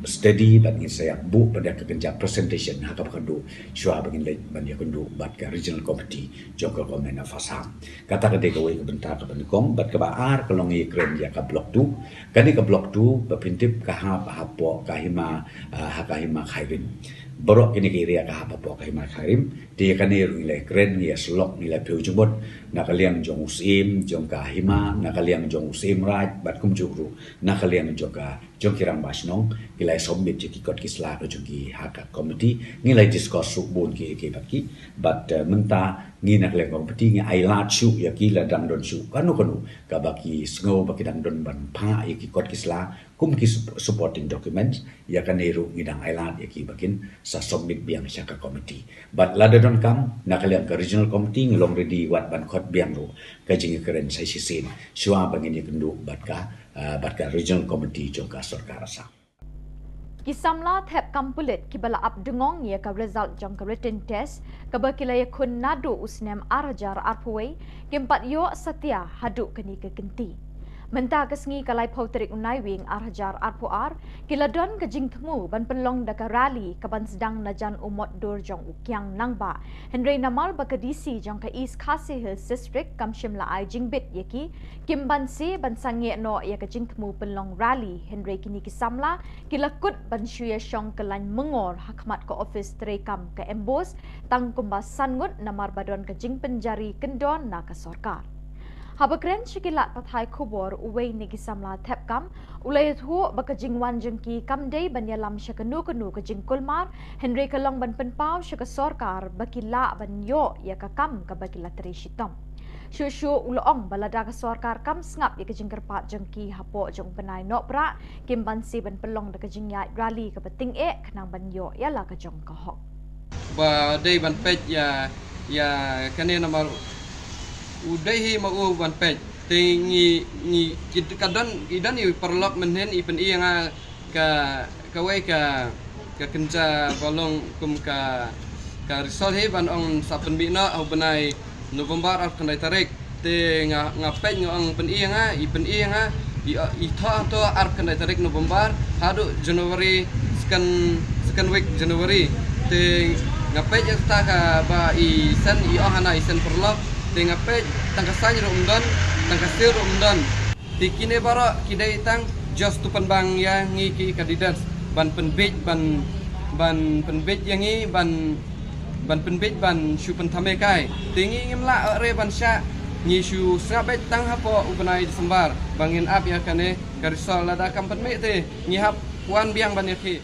study bad ngin sa ïa buh pat da ka kynja presentation ha kaba khatduh shuwa ba ngin leit ban ïakynduh bad ka Regional Committee jong ka Government of Assam. Kata ka dei kawei ka bynta kaba nyngkong, bad kaba ar ka long ïakren ïa ka Block two. Kane ka Block two ba pyntip ka hap hapoh ka hima, ah, ha ka hima Khyrim. Baroh kine ki area ka hap hapoh ka hima Khyrim. Te ïa kane ruh ngi la ïakren, ngi ïa syllok, ngi la phylliew jingmut na ka liang jong u Syiem jong ka hima, na ka liang jong u Syiem Raid bad kumjuh ruh na ka liang jong ka, jong ki rangbah shnong, ki la ïa submit ïa ki kot ki sla ka jong ki ha ka committee, ngi la ïa discuss ruh bun ki, ki bad ki, bad, eh, mynta ngi na ka liang committee ngi ailad shuh ïa ki lada dang don shuh kano kano kaba ki sngew ba ki dang don ban phah ïa ki kot ki sla kum ki sup-, supporting documents. Ïa kane ruh ngi dang ailad ïa ki ba kin sa submit biang sha ka committee. Bad lada donkam na ka liang ka Regional Committee ngi long ready wat ban khot biang ruh ka jingïakren sa shisien shuwa ba ngin ïakynduh bad ka, ah, bad ka Regional Committee jong ka sorkar Assam. Ki samla thep kam pulit kiba la ap dngong ïa ka result jong ka written test kaba ki la ïakhun naduh u snem ar hajar arphew wei, kim pat ïoh satia haduh kane ka kynti. Mynta ka sngi ka laiphew tarik u Naiwieng ar hajar arphew ar, ki la don ka jingthmu ban pynlong da ka rally kaban sdang na jan u mot dur jong u Kiang Nangbah. Hynrei namar ba ka D C jong ka East Khasi Hills District kam shym la ai jingbit ïa ki, kim banse ban sangeh noh ïa ka jingthmu pynlong rally, hynrei kine ki samla ki la kut ban shu ïa shong kyllaiñ myngor ha khmat ka ophis treikam ka MBOSE tang kumba san ngut namar ba don ka jingpynjari kyndon na ka sorkar. Haba kren sha ki lad pathai khubor, uwei na ki samla thep kam u la ïathuh ba ka jingwan jong ki kam dei ban ïalam sha kano kano ka jingkulmar, hynrei ka long ban pynpaw sha ka sorkar ba ki lah ban ïoh ïa ka kam kaba ki la trei shitom. Shuh shuh u la ong ba lada ka sorkar kam sngap ïa ka jingkyrpad jong ki hapoh jong u bnai Nohprah, kim banse ban pynlong da ka jingïaid rally kaba tyngeh khnang ban ïoh ïa la ka jong ka hok. Ba dei ban peit ïa, ïa kane namar u dei hi ma u ban peit. Te ngi, ngi, ki, ka don, i don i paralok mynhynnin i pyni ïa nga ka, kawei ka, ka kynja ba long kum ka, ka result hi ban ong sa pynmih noh ha u bnai November arphew khyndai tarik. Te nga, nga peit nga ong pyni ïa nga, i pyni ïa nga, i, i thoh, thoh arphew khyndai tarik November haduh January, second, second week January. Te nga peit ïa kata kaba i send, i ong hana i send paralok. Te nga peit tang ka sign ruh ym don, tang ka seal ruh ym don. Te kine baroh ki dei tang just to pynbang ïa ngi ki candidates ban pynbeit, ban, ban pynbeit ïa ngi, ban, ban pynbeit ban shu pynthame kai. Te ngi ngim lah re ban shah, Ngi shu sngap beit tang hapoh u bnai December ba ngin ap ïa kane ka result, lada kam pynmih te ngi hap wan biang ban ïakhih.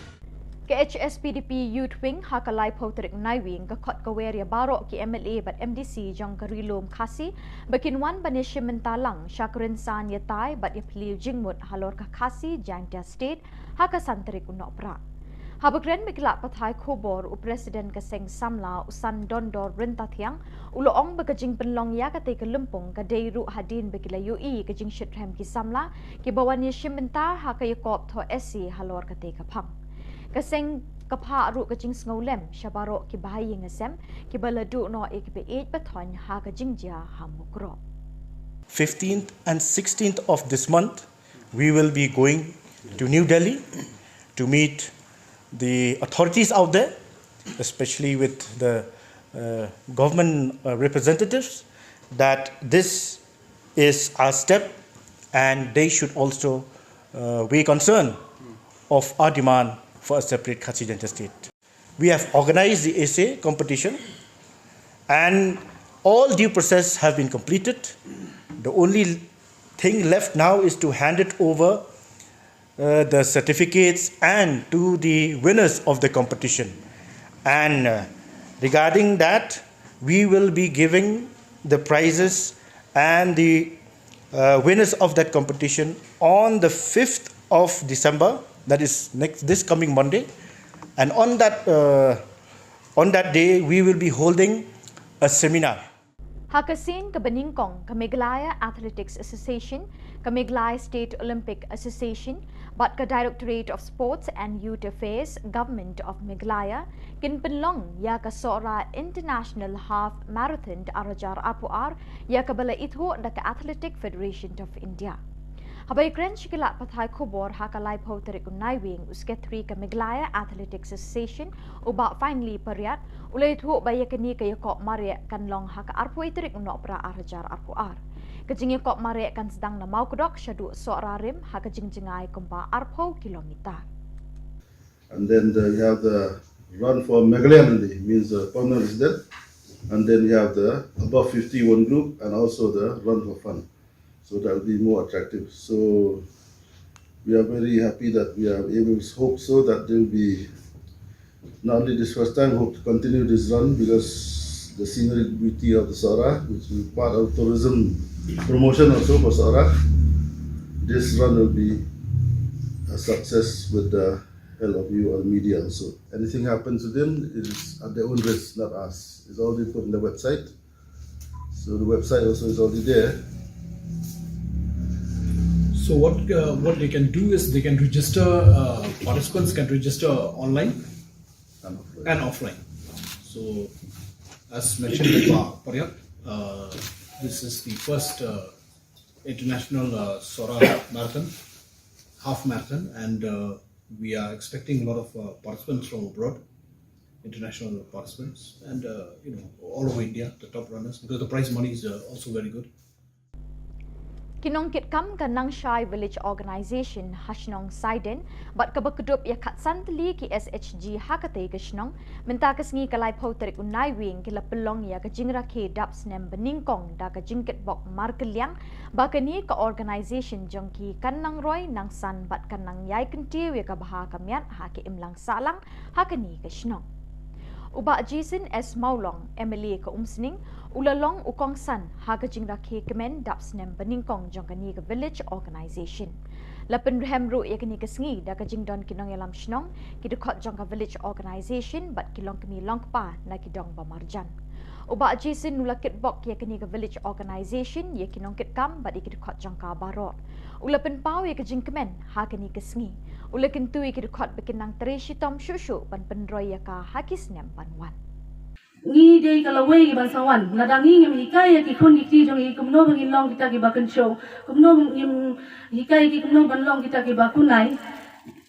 Ka H S P D P Youth Wing ha ka laiphew tarik Naiwieng ka khot ka wer ïa baroh ki M L A bad M D C jong ka Ri Lum Khasi ba kin wan ban ïashim bynta lang sha ka rynsan ïatai bad ïaphylliew jingmut halor ka Khasi Jaintia State ha ka san tarik u Nohprah. Haba kren bad ki lad pathai khubor, u President ka Seng Samla, u San Dondor Ryntathiang, u la ong ba ka jingpynlong ïa katei ka lympung ka dei ruh hadien ba ki la ïohi ka jingshitrhem ki samla kiba wan ïashim bynta ha ka ïakop thoh essay halor katei ka phang. Ka seng ka phah ruh ka jingsngewlem sha baroh kiba ha ïing ha sem kiba la duh noh ïa kiba ïeit ba thoiñ ha ka jingjia ha Mukroh. fifteenth and sixteenth of this month, we will be going to New Delhi to meet the authorities out there, especially with the uh, government uh, representatives, that this is our step and they should also uh, be concerned of our demand for a separate Khasi Jaintia state. We have organized the essay competition and all due process have been completed. The only thing left now is to hand it over uh, the certificates and to the winners of the competition. And uh, regarding that, we will be giving the prizes and the uh, winners of that competition on the fifth of December, that is next this coming Monday. And on that uh, on that day, we will be holding a seminar. Ha ka sien kaba nyngkong, ka Meghalaya Athletics Association, ka Meghalaya State Olympic Association bad ka Directorate of Sports and Youth Affairs, Government of Meghalaya, kin pynlong ïa ka Sohra International Half Marathon ar hajar arphew ar, ïa kaba la ithuh da ka Athletic Federation of India. Haba ïakren sha ki lad pathai khubor ha ka laiphew tarik u Naiwieng, u Secretary ka Meghalaya Athletics Association, u Bah Finely Pariat, u la ïathuh ba ïa kane ka ïakop mareh kan long ha ka arphew tarik u Nohprah ar hajar arphew ar. Ka jingïakop mareh kan sdang na Mawkdok shaduh Sohra Rim ha ka jingjngai kumba arphew kilometer. And then the, you have the run for Meghalaya Nandi, means the permanent resident. And then you have the above fifty one group and also the run for fun. So that will be more attractive. So we are very happy that we are able to hope so that there will be not only this first time, hope to continue this run because the scenery beauty of the Sohra, which will be part of tourism promotion also for Sohra, this run will be a success with the help of you or media also. Anything happens to them, it is at their own risk, not us. It's already put in the website. So the website also is already there. So what uh, what they can do is they can register. Uh, participants can register online And offline. And offline. So as mentioned by Pa Pariat, uh, this is the first uh, international uh, Sohra marathon, half marathon, and uh, we are expecting a lot of uh, participants from abroad, international participants, and uh, you know all over India, the top runners, because the prize money is uh, also very good. Ki nongkitkam ka Nangshai Village Organisation ha shnong Saiden bad kaba kdup ïa khatsan tylli ki S H G ha katei ka shnong, mynta ka sngi ka laiphew tarik u Naiwieng ki la pynlong ïa ka jingrakhe dap snem banyngkong da ka jingkitbok markylliang ba kane ka organisation jong ki kan nang roi nang san bad kan nang ïai kyntiew ïa ka bha ka miat ha ka imlang sahlang ha kane ka shnong. U Bah Jason S Mawlong, M L A ka Umsning, u la long u kongsan ha ka jingrakhe kmen dap snem banyngkong jong kane ka village organisation. La pynrhem ruh ïa kane ka sngi da ka jingdon ki nongïalam shnong, ki dkhot jong ka village organisation bad ki longkmie longkpa na ki dong ba marjan. U Bah Jason u la kitbok ïa kane ka village organisation, ïa ki nongkitkam bad ïa ki dkhot jong ka baroh. U la pynpaw ïa ka jingkmen ha kane ka sngi. U la kyntu ïa ki dkhot ba kin nang trei shitom shuh shuh ban pynroi ïa ka ha ki snem ban wan. Ngi dei ka lawei ban sa wan, lada ngi ngim hikai ïa ki khun ki kti jong ngi kumno ba ngin long kita kiba kynshew, kumno ngim hikai ïa ki kumno ban long kita kiba kunai,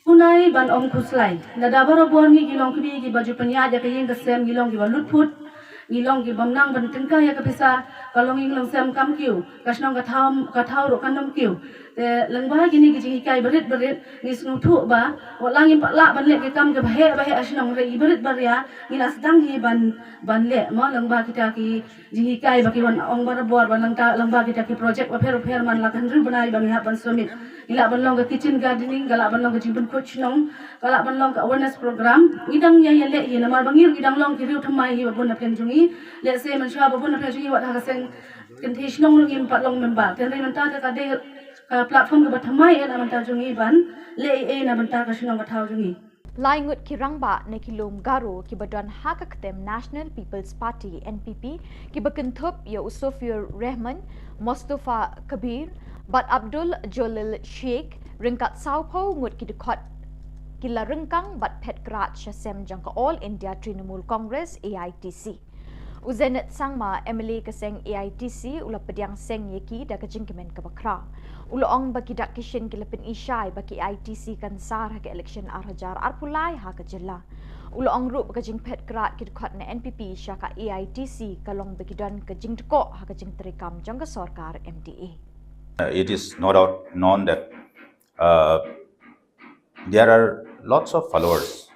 kunai ban ym khuslai. Lada barabor ngi ki longkmie kiba ju pynïaid ïa ka ïing ka sem ngi long kiba lutphut, ngi long ki bym nang ban tyngkai ïa ka pisa, ka longïing longsem kam kiew, ka shnong ka thaw, ka thaw ruh kan ym kiew. Te lyngba kine ki jinghikai barit barit ngi sngewthuh ba wat la ngim pat lah ban leh ki kam kiba heh ba heh ha shnong, hynrei i barit baria ngi la sdang hi ban, ban leh mo, lyngba kita ki jinghikai ba ki wan ong barabor, ba lyngba, lyngba kita ki project bapher bapher man la ka hynriew bnai ba ngi hap ban submit. Ngi lah ban long ka kitchen gardening, ka lah ban long ka jingpynkhuid shnong, ka lah ban long ka awareness program. Ngi dang ïa, ïa leh hi namar ba ngi ruh ngi dang long ki riew thymmai hi ba bun na pdeng jong ngi. Lehse mynshuwa ba bun na pdeng jong ngi wat ha ka seng kynthei shnong ruh ngim pat long member. Te hynrei mynta te ka dei ka platform kaba thymmai eh na bynta jong ngi ban leh ei ei na bynta ka shnong ka thaw jong ngi. Lai ngut ki rangbah na ki lum Garo kiba don ha ka ktem National People's Party, N P P, kiba kynthup ïa u Sofur Rehman, Mostofa Kabir bad Abdul Jalil Sheikh, ryngkat sawphew ngut ki dkhot, ki la ryngkang bad phet krad sha sem jong ka All India Trinamool Congress, A I T C. U Zenith Sangma, M L A ka seng A I T C, u la pdiang seng ïa ki da ka jingkmen kaba khraw. U la ong ba ki dak ki shin ki la pyni shai ba ka A I T C kan sar ha ka election ar hajar arphew lai ha ka jylla. U la ong ruh ba ka jingphet krad ki dkhot na N P P sha ka A I T C ka long ba ki don ka jingdkoh ha ka jingtreikam jong ka sorkar M D A. Uh, it is no doubt known that, uh, there are lots of followers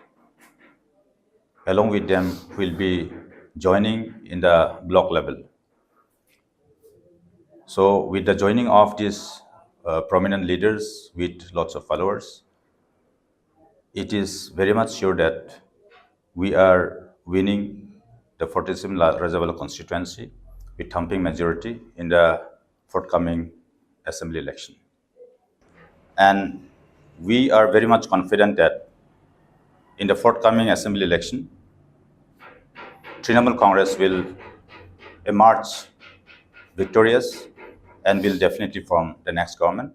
along with them will be joining in the block level. So with the joining of these, uh, prominent leaders with lots of followers, it is very much sure that we are winning the forty-seven La-, Rajabala constituency with thumping majority in the forthcoming assembly election. And we are very much confident that in the forthcoming assembly election, Trinamool Congress will emerge victorious and will definitely form the next government.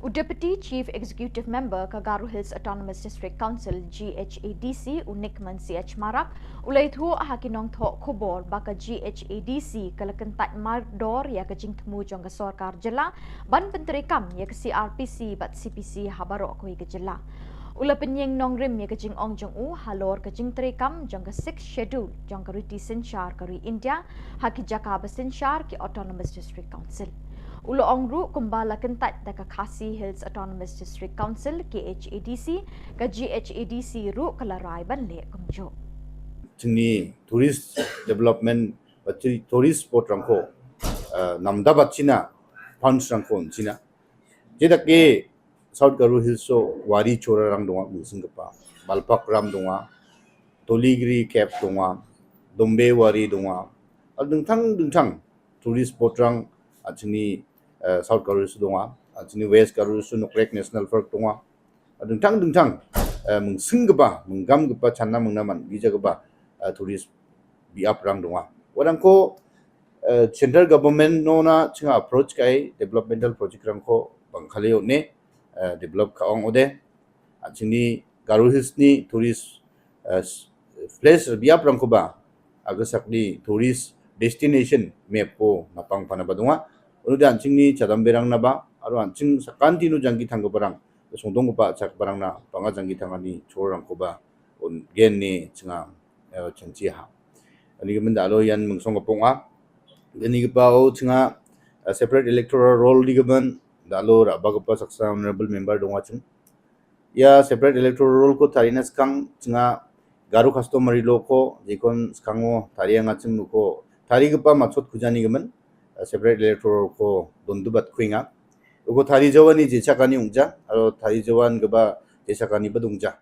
U Deputy Chief Executive Member ka Garo Hills Autonomous District Council, G H A D C, u Nickman C H Marak, u la ïathuh ha ki nongthoh khubor ba ka G H A D C ka la kyntait mardor ïa ka jingthmu jong ka sorkar jylla ban pyntreikam ïa ka C R P C bad C P C ha baroh kawei ka jylla. U la pynïeng nongrim ïa ka jingong jong u halor ka jingtreikam jong ka Sixth Schedule jong ka riti synshar ka ri India ha ki jaka ba synshar ki Autonomous District Council. U la ong ruh kumba la kyntait da ka Khasi Hills Autonomous District Council, K H A D C, ka G H A D C ruh ka la rai ban leh kumjuh. Jingni tourist development ba chi tourist spot rangko, eh, namda ba china, pounds rangko china. Jeda ke South Garo Hills o Wari Chora rang dong a, mungsing kapa, Balpak ram dong a, Toligiri Cave dong a, Dombe Wari dong a, a dingtang dingtang tourist spot rang, a chini, eh, South Garo Hills dong a, a chini West Garo Hills Nokrek National Park dong a, a dingtang dingtang, eh, mungsing kapa, munggam kapa, channa mungnaman, gija kapa, eh, tourist biap rang dong a. Wadang ko, eh, central government no na chinga approach kai developmental project rangko bang khaleo ne, eh, develop ka ong ode. A chini Garo Hills ni tourist, eh, s-, place biap rangko ba, agasak ni tourist destination map ko napang pana ba dong a. Unu dan chini chadam berang na ba, aru an ching sakanti nu jangki thang ke barang, sungdong ko ba chak barang na, panga jangki thang ani chor rangko ba, un gen ni chinga, eh, changchi ha. Ani ka menda lo yan mungsong ka pong a. Ani ka pa o chinga, eh, separate electoral roll di ka ban, da lo ra ba ka pa saksa honorable member dong a ching. Ya separate electoral roll ko tari na skang chinga Garo customary law ko, jikon skang o tari anga ching ko, tari ka pa machot kujani ka man, eh, separate electoral roll ko dondu bat kuinga. Uko tari jawan ni jechakani ungja, aro tari jawan ka ba jechakani ba dungja.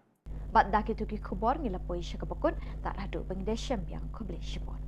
Bad da kitu ki khubor ngi la poi sha kaba kut, tad haduh ba ngi da shem biang, khublei shibun.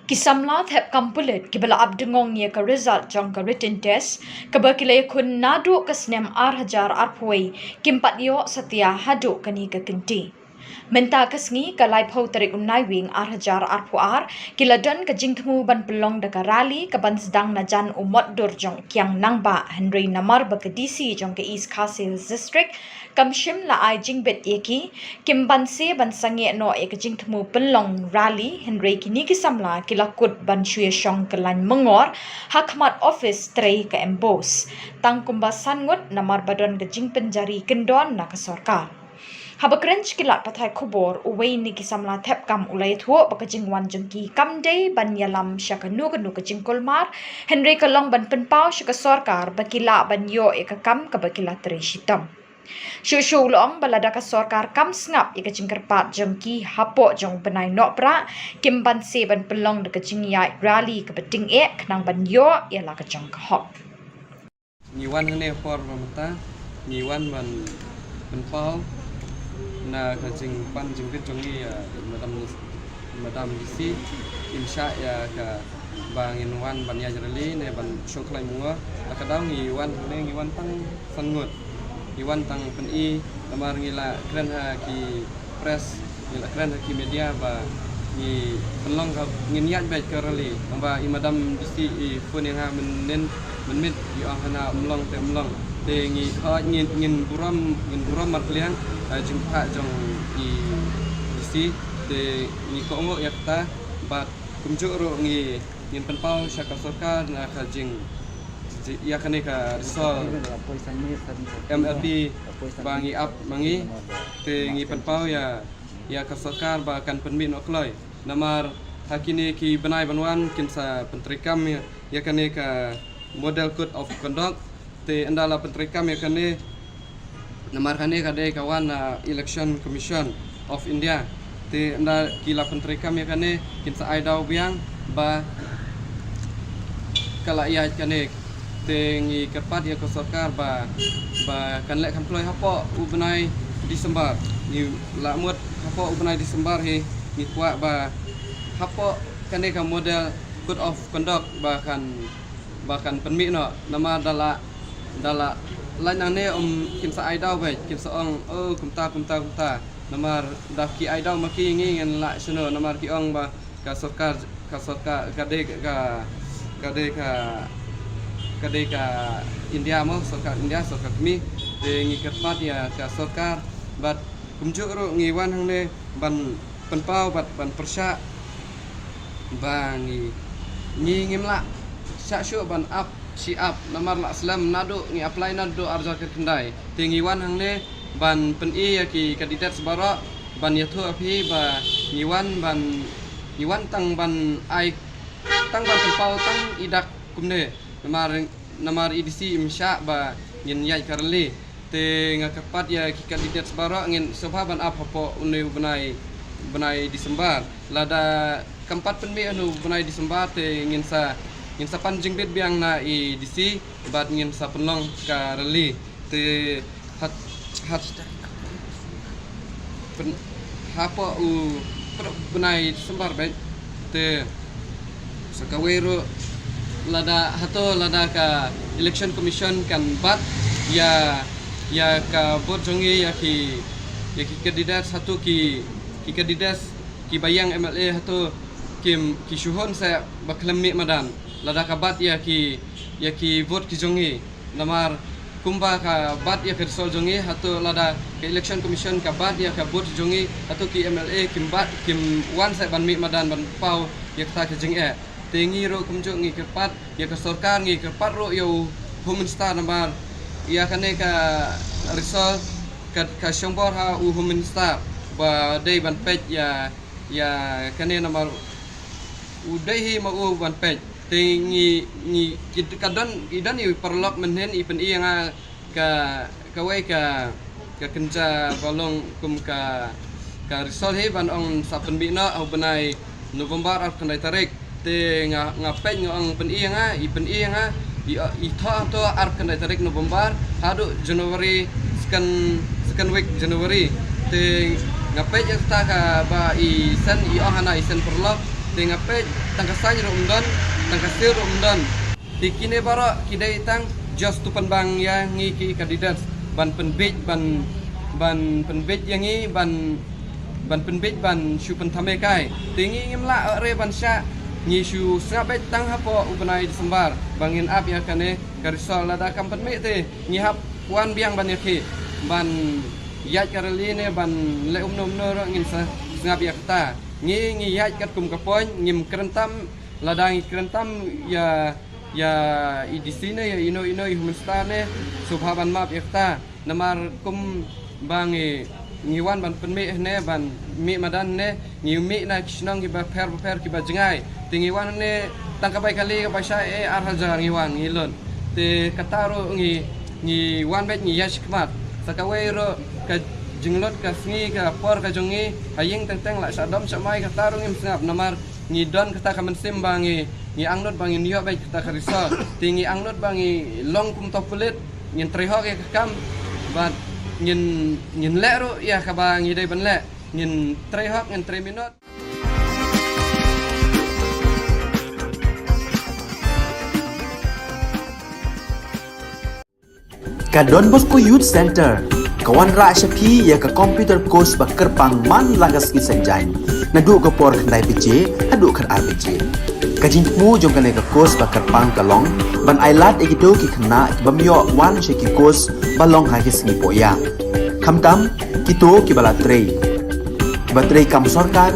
Ki samla thep kam pulit kiba la ap dngong ïa ka result jong ka written test kaba ki la ïakhun naduh ka snem ar hajar arphew wei kim pat ïoh satia haduh kane ka kynti. Mynta ka sngi ka laiphew tarik u Naiwieng ar hajar arphew ar ki la don ka jingthmu ban pynlong da ka rally kaban sdang na jan u mot dur jong Kiang Nangbah, hynrei namar ba ka D C jong ka East Khasi Hills District Kam shym la ai jingbit ïa ki, kim banse ban sangeh noh ïa ka jingthmu pynlong rally, hynrei kine ki samla ki la kut ban shu ïa shong kyllaiñ myngor ha khmat office trei ka MBOSE. Tang kumba san ngut namar ba don ka jingpynjari kyndon na ka sorkar. Haba kren sha ki lad pathai khubor, uwei na ki samla thep kam u la ïathuh ba ka jingwan jong ki kam dei ban ïalam sha kano kano ka jingkulmar, hynrei ka long ban pynpaw sha ka sorkar ba ki lah ban ïoh ïa ka kam kaba ki la trei shitom. Shuh shuh u la ong ba lada ka sorkar kam sngap ïa ka jingkyrpad jong ki hapoh jong u bnai Nohprah, kim banse ban pynlong da ka jingïaid rally kaba tyngeh khnang ban ïoh ïa la ka jong ka hok. Ngi wan hangne por ba mynta, ngi wan ban pynpaw na ka jingpan jingbit jong ngi ïa Madam, Madam DC, im shah ïa ka ba ngin wan ban ïaid rally ne ban shong kyllaiñ myngor. Ha ka daw ngi wan hangne, ngi wan tang san ngut. Ngi wan tang pyni namar ngi la kren ha ki press, ngi la kren ha ki media ba ngi pynlong ka, ngin ïaid beit ka rally. Naba i Madam DC i phone ïa nga mynnin mynmiet, i ong hana ym long te ym long. Te ngi, oh, ngin, ngin burom, ngin burom markylliang, eh, jingphah jong i DC. Te ngi kohnguh ïa kata bad kumjuh ruh ngi, ngin pynpaw sha ka sorkar na ka jing, ïa kane ka result MLP ba ngi ap ma ngi. Te ngi pynpaw ïa, ïa ka sorkar ba kan pynmih noh kloi. Namar ha kine ki bnai ban wan kin sa pyntreikam ïa, ïa kane ka Model Code of Conduct. Te ynda la pyntreikam ïa kane, namar kane ka dei ka wan na Election Commission of India. Te ynda ki la pyntreikam ïa kane, kin sa ai daw biang ba ka la ïaid kane. Te ngi kyrpad ïa ka sorkar ba, ba kan leh kham kloi hapoh u bnai December. Ngi la mut hapoh u bnai December hi, ngi kwah ba hapoh kane ka Model Code of Conduct ba kan, ba kan pynmih noh. Namar da la, da la lait nangne, um, kin sa ai daw beit, kin sa ong, oh, kumta, kumta, kumta. Namar da ki ai daw ma ki, ngi ngin lah shano, namar ki ong ba ka sorkar, ka sorkar, ka dei ka, ka dei ka, ka dei ka India mo, sorkar India, sorkar kmie. Te ngi kyrpad ïa ka sorkar bad kumjuh ruh ngi wan hangne ban pynpaw bad ban pyrshah ba ngi, ngi ngim lah shah shuh ban ap shi ap, namar la slem naduh ngi apply naduh arhajar khyndai. Te ngi wan hangne ban pyni ïa ki candidates baroh, ban ïathuh ïa phi ba ngi wan ban, ngi wan tang ban ai, tang ban pynpaw tang i dak kumne. Namar, namar i DC im shah ba ngin ïaid ka rally. Te nga kyrpad ïa ki candidates baroh, ngin sngewbha ban ap hapoh une u bnai, bnai December. Lada kam pat pynmih une u bnai December te ngin sa, ngin sa pan jingbit biang na i DC bad ngin sa pynlong ka rally. Te hat, hat pyn-, hapoh u, pyn-, bnai December beit. Te sa kawei ruh, lada hato, lada ka Election Commission kan bat ïa, ïa ka vote jong ngi, ïa ki, ïa ki candidates, hato ki, ki candidates kiba ïeng MLA hato kim, ki shu hun seh ba khlem mih madan. Lada ka bat ïa ki, ïa ki vote ki jong ngi. Namar kumba ka bat ïa ka result jong ngi, hato lada ka Election Commission ka bat ïa ka vote jong ngi, hato ki MLA kim bat, kim wan seh ban mih madan ban paw ïa kata ka jingeh. Te ngi ruh kumjuh ngi kyrpad ïa ka sorkar, ngi kyrpad ruh ïa u Home Minister, namar ïa kane ka result ka, ka shongbor ha u Home Minister ba dei ban peit ïa, ïa kane, namar u dei hi ma u ban peit. Te ngi, ngi, ki, ka don, i don i paralok mynhynnin i pyni ïa nga ka, kawei ka, ka kynja ba long kum ka, ka result hi ban ong sa pynmih noh ha u bnai November arphew khyndai tarik. Te nga, nga peit, nga ong pyni ïa nga, i pyni ïa nga, i, i thoh, thoh arphew khyndai tarik November haduh January second, second week January. Te nga peit ïa kata kaba i send, i ong hana i send paralok. Te nga peit tang ka sign ruh ym don, tang ka seal ruh ym don. Te kine baroh ki dei tang just to pynbang ïa ngi ki candidates ban pynbiej, ban, ban pynbiej ïa ngi, ban, ban pynbiej ban shu pynthame kai. Te ngi ngim lah re ban shah, ngi shu sngap beit tang hapoh u bnai December ba ngin ap ïa kane ka result. Lada kam pynmih te ngi hap wan biang ban ïakhih. ban ïaid ka rally ne ban leh umno umno ruh ngin sa sngap ïa kata. Ngi ngi ïaid katkum ka point, ngim kren tam, lada ngi kren tam ïa ïa i D C ne ïa ino ino i Home Minister ne, sngewbha ban map ïa kata. Namar kum ba ngi ngi wan ban pynmih ne ban mih madan ne, ngi mih na ki shnong kiba pher ba pher kiba jngai. Te ngi wan ne tang ka bai kali ka bai sha e ar hajar ngi wan ngi lun. Te kata ruh ngi ngi wan bad ngi ïa shikmat. Sa kawei ruh ka jinglut ka sngi ka por ka jong ngi ha ïing teng teng la sha dom sha mai, kata ruh ngim sngap namar ngi don kata ka mynsiem ba ngi ngi angnud ba ngin ïoh bad kata ka result. Te ngi angnud ba ngi long kum to pulit, ngin trei hok ïa ka kam bad ngin ngin leh ruh ïa kaba ngi dei ban leh, ngin trei hok, ngin trei minot. Ka Don Bosco Youth Center ka wanrah sha phi ïa ka computer course ba kyrpang man la ka sngi Saitjaiñ, naduh ka por khyndai baje haduh khatar baje. Ka jingthmu jong kane ka course ba kyrpang ka long ban ailad ïa kito ki khynnah ki bym ïoh wan sha ki course ba long ha ki sngi pohïa, khamtam kito kiba la trei, kiba trei kam sorkar,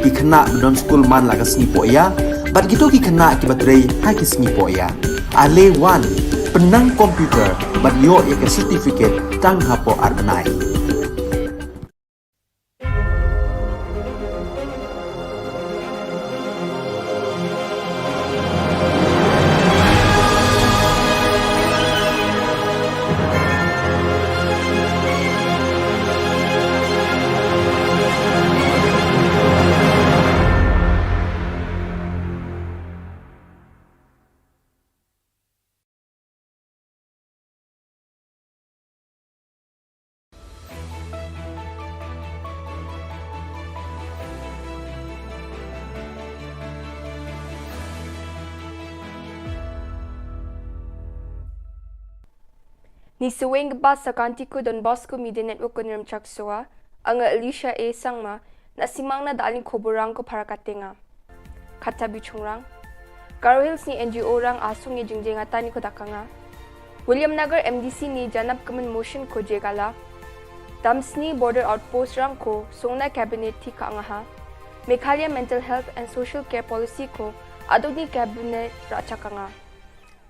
ki khynnah ba don skul man la ka sngi pohïa bad kito ki khynnah kiba trei ha ki sngi pohïa. Ale wan, pynnang computer bad ïoh ïa ka certificate tang hapoh ar bnai. Ni saweng kaba sa ka Antiku Don Bosco Media Network ko Nirmchak Soa, anga Alicia A Sangma, na simang na dalin koborang ko para katenga. Kata bichungrang. Garo Hills ni N G O rang asung i jingjeng atan i ko dakanga. William Nagar M D C ni janap kemen motion ko jegala. Damsni Border Outpost rang ko songna cabinet ti ka angaha. Meghalaya Mental Health and Social Care Policy ko adoni cabinet rachak anga.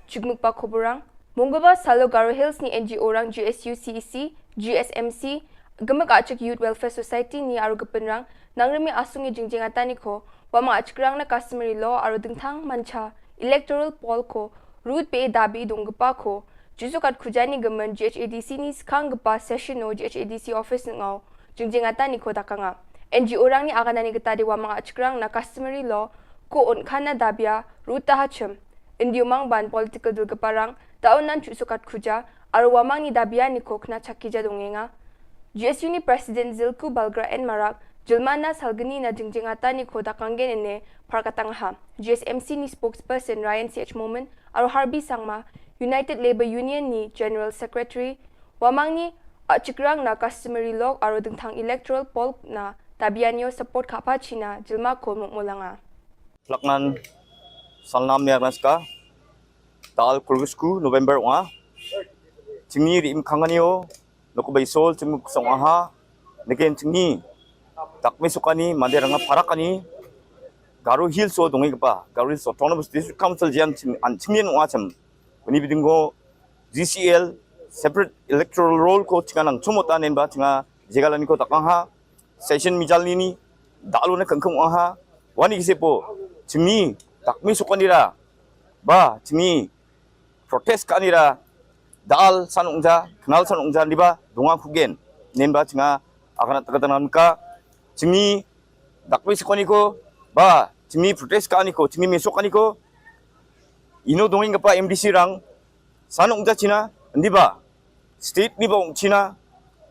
Jukmukpa koborang. Mungguba salo Garo Hills ni N G O rang G S U C E C, G S M C, Gemek Achik Youth Welfare Society ni aru gepin rang, nang remi asung i jingjeng atan i ko, wamang achik rang na customary law aru dingthang mancha, electoral poll ko, rut pe dabi donggepa ko, jusukat khujani gemen G H A D C ni skang gepa session o G H A D C office ngau, jingjeng atan i ko dakanga. N G O rang ni aganani geta di wamang achik rang na customary law, ko un khana dabia, rut tahachim. Indi umang ban political dul keparang, ta un nan chu sukat khuja, arwa mang ni dabia ni kok na chaki ja dongenga. G S U ni President Zilku Balgra N Marak, jilmana salgni na jingjing ata ni ko dakanggen ene, par katang ha. G S M C ni spokesperson Ryan C H Momin, arwa Harbi Sangma, United Labour Union ni General Secretary, wamang ni achikrang na customary law arwa dengthang electoral poll na dabia nio support kapa china, jilma ko mukmulanga. Plaknan salnam ni arnaska. Tal kurusku November wa. Chingni ri im kangani o. Noko bai sol chingmu kusong aha. Neken chingni. Takmi sukani mande ranga parakani. Garo Hills o dongi kapa. Garo Hills Autonomous District Council jian ching an chingni wa cham. Kuni bidingo G C L separate electoral roll ko chinga nang chumota nen ba chinga jegalani ko takang ha. Session mijal nini, dalu na kengkeng wang ha, wani kisi po, chingni, takmi sukani ra, ba, chingni, protest kani ra, dal san ungja, kenal san ungja, ni ba, dunga kugen, nen ba, chinga, akana takatana ka, chingni, takmi sukani ko, ba, chingni, protest kani ko, chingni, mesok kani ko, ino dongin kapa M D C rang, san ungja china, ni ba, state ni ba ung china,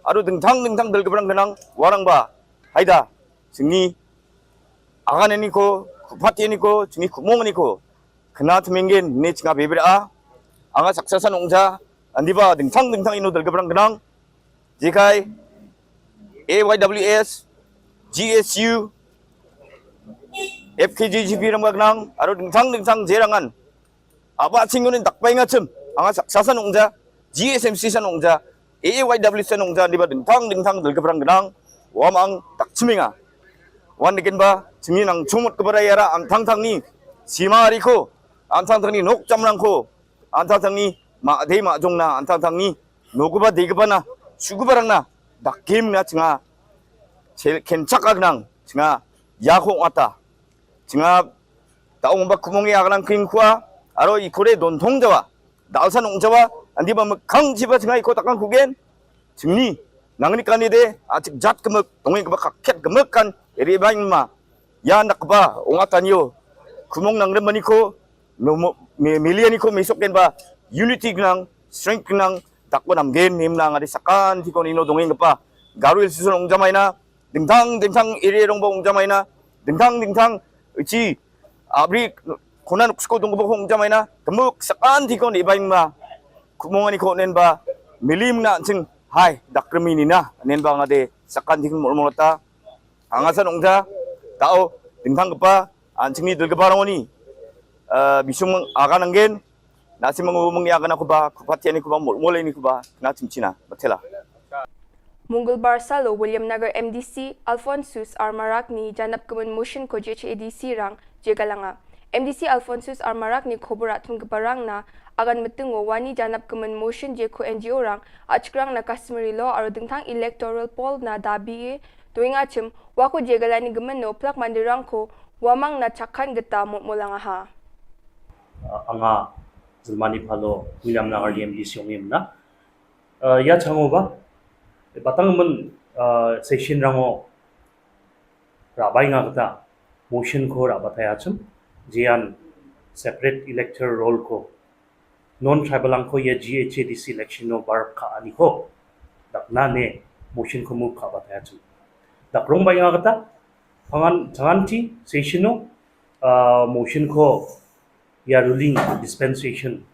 ado dengthang dengthang del kebrang kenang, warang ba, haida, chingni, agan ni ko, kupat ni ko, chingni kumong ni ko, kena temenggen, ne chinga bebera a, anga saksa san ungja, andi ba, dengthang dengthang ino del kebrang kenang, jikai, A Y W S, G S U, F K J G P rang ba kenang, ado dengthang dengthang jerangan, Aba ching unin dakpai nga chim, anga saksa san ungja, G S M C san ungja, A A Y W C nongja, niba dingthang dingthang dulkepra nang, wa mang tak chminga. Wan degen ba chimi nang chumut kebara yara, ang thang thang ni sima riko, ang thang thang ni nok chamrang ko, ang thang thang ni ma dei ma jong na, ang thang thang ni nokuba dei keba na, shukuba rang na, dakim na chinga, chel kenchak ag nang chinga, ya ko ngata chinga, ta ong ba kumong ya nang king kwa, aro ikore don thong jawa, dalsa nong jawa, andi ba mekang jiba chinga iko takang kugen, chimni, nangni kani de, achik jat kemek, tongi keba kaket kemek kan, eri bain ma, ya nak ba, ong atanyo, kumong nang remani ko, no mo, me, milian iko mesok gen ba, unity nang, strength nang, tak ko nam gen, nim nang adi sakan, tiko nino dongeng kepa, Garo Hills Association ong jamaina, dingthang, dingthang, iri rong ba ong jamaina, dingthang, dingthang, ichi, abri, kona nuksko dong ba ong jamaina, kemuk, sakan, tiko ni bain ma, kumong ani ko nen ba, milim na ching, hai, dakremi ni na, nen ba ngade, sakan, tiko mol mol ta, Hangsan ongja, tao, dingthang kepa, an chingni dul kepa rong ni. Eh, bisung akan anggen, nasi mengu mengi akan aku ba, kupat yani kuba, mul mul ini kuba, na chimchina, betela. Mungul Barsalo, William Nagar M D C, Alphonsus Armarak ni janap kemen motion ko J H A D C rang, jegalanga. M D C Alphonsus Armarak ni khobor atum keparang na, agan metungo wani janap kemen motion je ko N G O rang, achkrang na customary law aro dingthang electoral poll na dabi e, doing achim, wako jegalani gemen no plak mandirang ko, wamang na chakhan geta mot molanga ha. Anga, Zilmani Phalo, William Nagar M D C ong imna. Ya chango ba, batang men session rango rabai nga kata, motion ko rabatai achim, jian separate electoral roll ko, non tribal ang ko ya G H A D C election no bar ka ani ko, dak na ne motion ko mu ka batai achim. Dak rong bai nga kata, pangan, tangan ti, session no, motion ko ya ruling dispensation,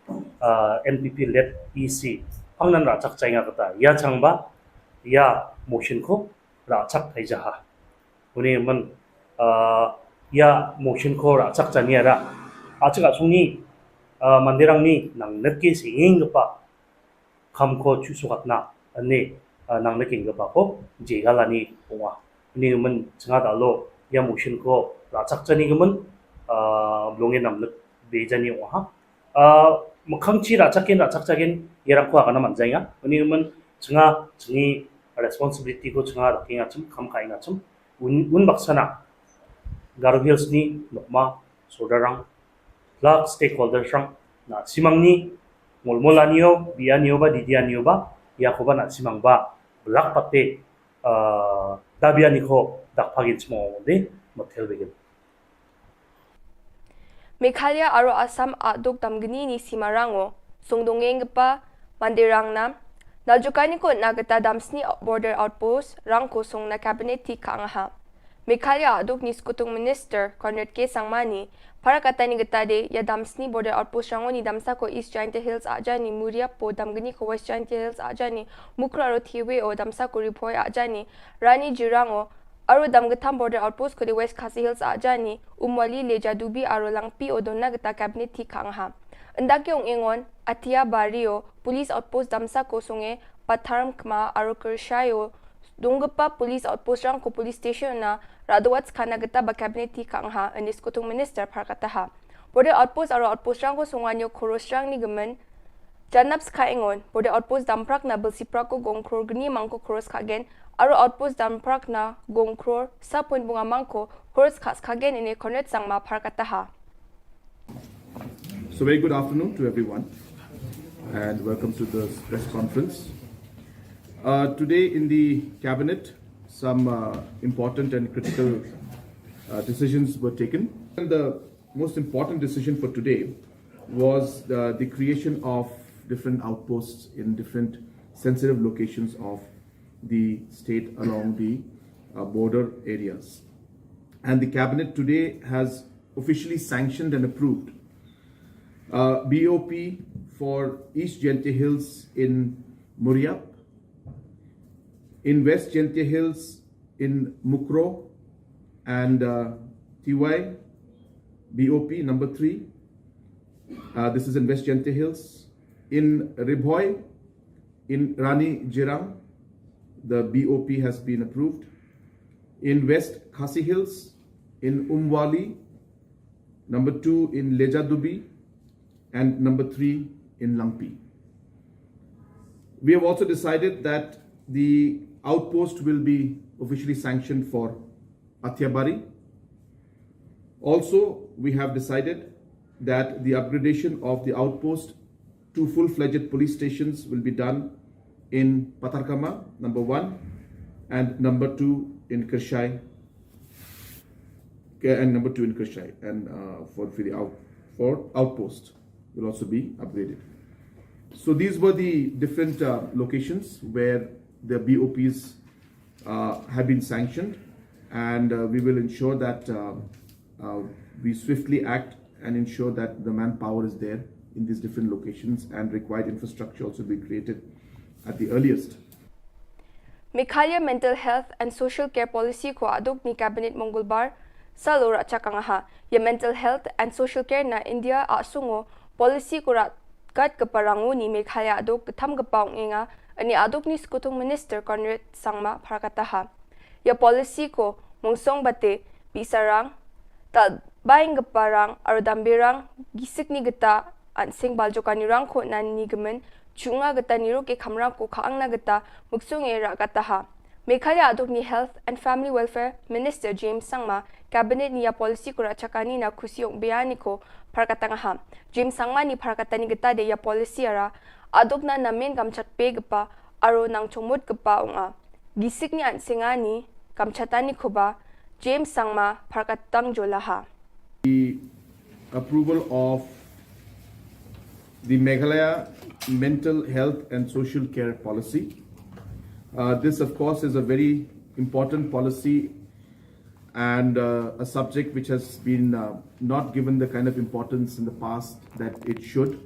N P P led E C, pangnan rachak chai nga kata, ya chang ba, ya motion ko, rachak thai jaha. Uni man, ya motion ko rachak chani ara. Achak asung ni, mandirang ni nang net ke singing kepa. Kam ko chu sukat na, ani, nang net king kepa ko, jegal ani unga. Uni man chenga dalo, ya motion ko rachak chani kemen, blonge nam net bejani unga. Mekang chi rachak kin, rachak chakin, yarang ko akan man jai nga. Uni man chenga, chengi responsibility ko chenga raking achum, kam kai achum. Un, un baksana, Garo Hills ni, nokma, sodarang, plak stakeholders rang, na simang ni, mol mol anio, bi anio ba, didi anio ba, ya ko ba na simang ba, blak pate, dabi ani ko, dak pagin chmo de, motel begin. Meghalaya aro Assam aduk damgni ni sima rango, song dongeng gepa, mandirang na, naljukai ni ko na geta damsni border outpost, rang ko song na cabinet ti ka angaha. Meghalaya aduk ni skutung minister, Conrad K Sangma ni, para kata ni geta de, ya damsni border outpost rango ni damsa ko East Jaintia Hills aja ni, Muria po damgni ko West Jaintia Hills aja ni, Mukro aro Thiwe o damsa ko Ribhoi aja ni, Rani Jirango, Aro dam gtham border outpost ko de West Khasi Hills aja ni, Umwali le Jadubi aro Langpi o donna gta cabinet ti kang ha. Nda ke ong engon, Atia Bario, police outpost damsa ko songe, Patharm Kma aro Kershai o, dongpa police outpost rang ko police station na, radowat skana gta ba cabinet ti kang ha, enis kutung minister par kata ha. Border outpost aro outpost rang ko songwanyo koros rang ni gemen, Janap skha engon, border outpost damprak na belsiprak ko gongkror gni mangko koros kha gen, aro outpost damprak na gongkror sa point bunga mangko koros kha skha gen ine Conrad Sangma par kata ha. So very good afternoon to everyone and welcome to this press conference. Uh, today in the cabinet, some uh, important and critical uh, decisions were taken. And the most important decision for today was the, the creation of different outposts in different sensitive locations of the state along the uh, border areas. And the cabinet today has officially sanctioned and approved uh, B O P for East Jaintia Hills in Muriap, in West Jaintia Hills in Mukroh and uh, T Y, B O P number three. Uh, this is in West Jaintia Hills. In Ri Bhoi, In Rani Jirang, the B O P has been approved. In West Khasi Hills, in Umwali, number two in Lejadubi, and number three in Langpi. We have also decided that the outpost will be officially sanctioned for Athiabari. Also, we have decided that the upgradation of the outpost to full-fledged police stations will be done in Patharkama, number one, and number two in Kyrshai, okay, and number two in Kyrshai, and uh, for, for the out, for outpost will also be upgraded. So these were the different uh, locations where the B O Ps uh, have been sanctioned, and uh, we will ensure that uh, uh, we swiftly act and ensure that the manpower is there in these different locations and required infrastructure also be created at the earliest. Meghalaya Mental Health and Social Care Policy ko aduk ni Cabinet Mongolbar, salo ra chakang ha. Ya mental health and social care na India a sungo policy ko ra kat keparangu ni Meghalaya aduk ketam kepau ngenga ani aduk ni Sekutung Minister Conrad Sangma pharkataha. Ya policy ko mungsong bate, pisarang, ta baing keparang, arudambirang, gisik ni geta, an sing baljoka ni rang ko nan ni gemen, chunga geta ni ro ke khamrang ko khaang na geta, muksung e ra kataha. Meghalaya aduk ni Health and Family Welfare Minister James Sangma, Cabinet ni ya policy ko ra chakani na khusi ong beani ko pharkatang ha. James Sangma ni pharkatani geta de ya policy ara, aduk na namen kamchat pe gepa, aro nang chomut gepa ong a. Gisik ni an singani, kamchatani ko ba, James Sangma pharkatang jolaha. The approval of the Meghalaya Mental Health and Social Care Policy. Uh, this, of course, is a very important policy and uh, a subject which has been uh, not given the kind of importance in the past that it should.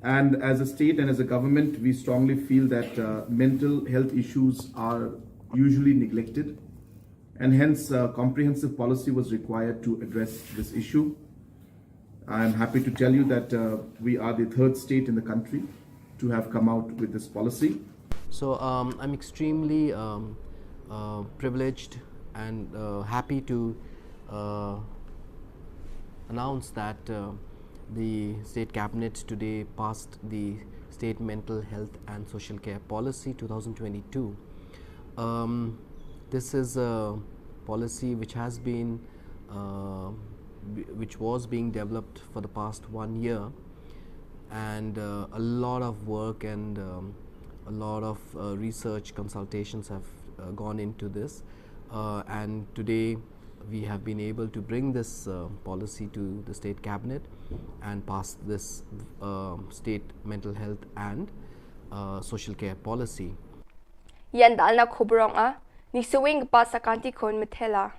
And as a state and as a government, we strongly feel that uh, mental health issues are usually neglected. And hence, a comprehensive policy was required to address this issue. I'm happy to tell you that uh, we are the third state in the country to have come out with this policy. So um, I'm extremely um, uh, privileged and uh, happy to uh, announce that uh, the state cabinet today passed the State Mental Health and Social Care Policy two thousand twenty-two. Um, this is a policy which has been uh, which was being developed for the past one year, and uh, a lot of work and um, a lot of uh, research consultations have uh, gone into this. Uh, and today we have been able to bring this uh, policy to the state cabinet and pass this uh, state mental health and uh, social care policy. Yan dalna khubrong a, ni suwing pa sakanti kon methela.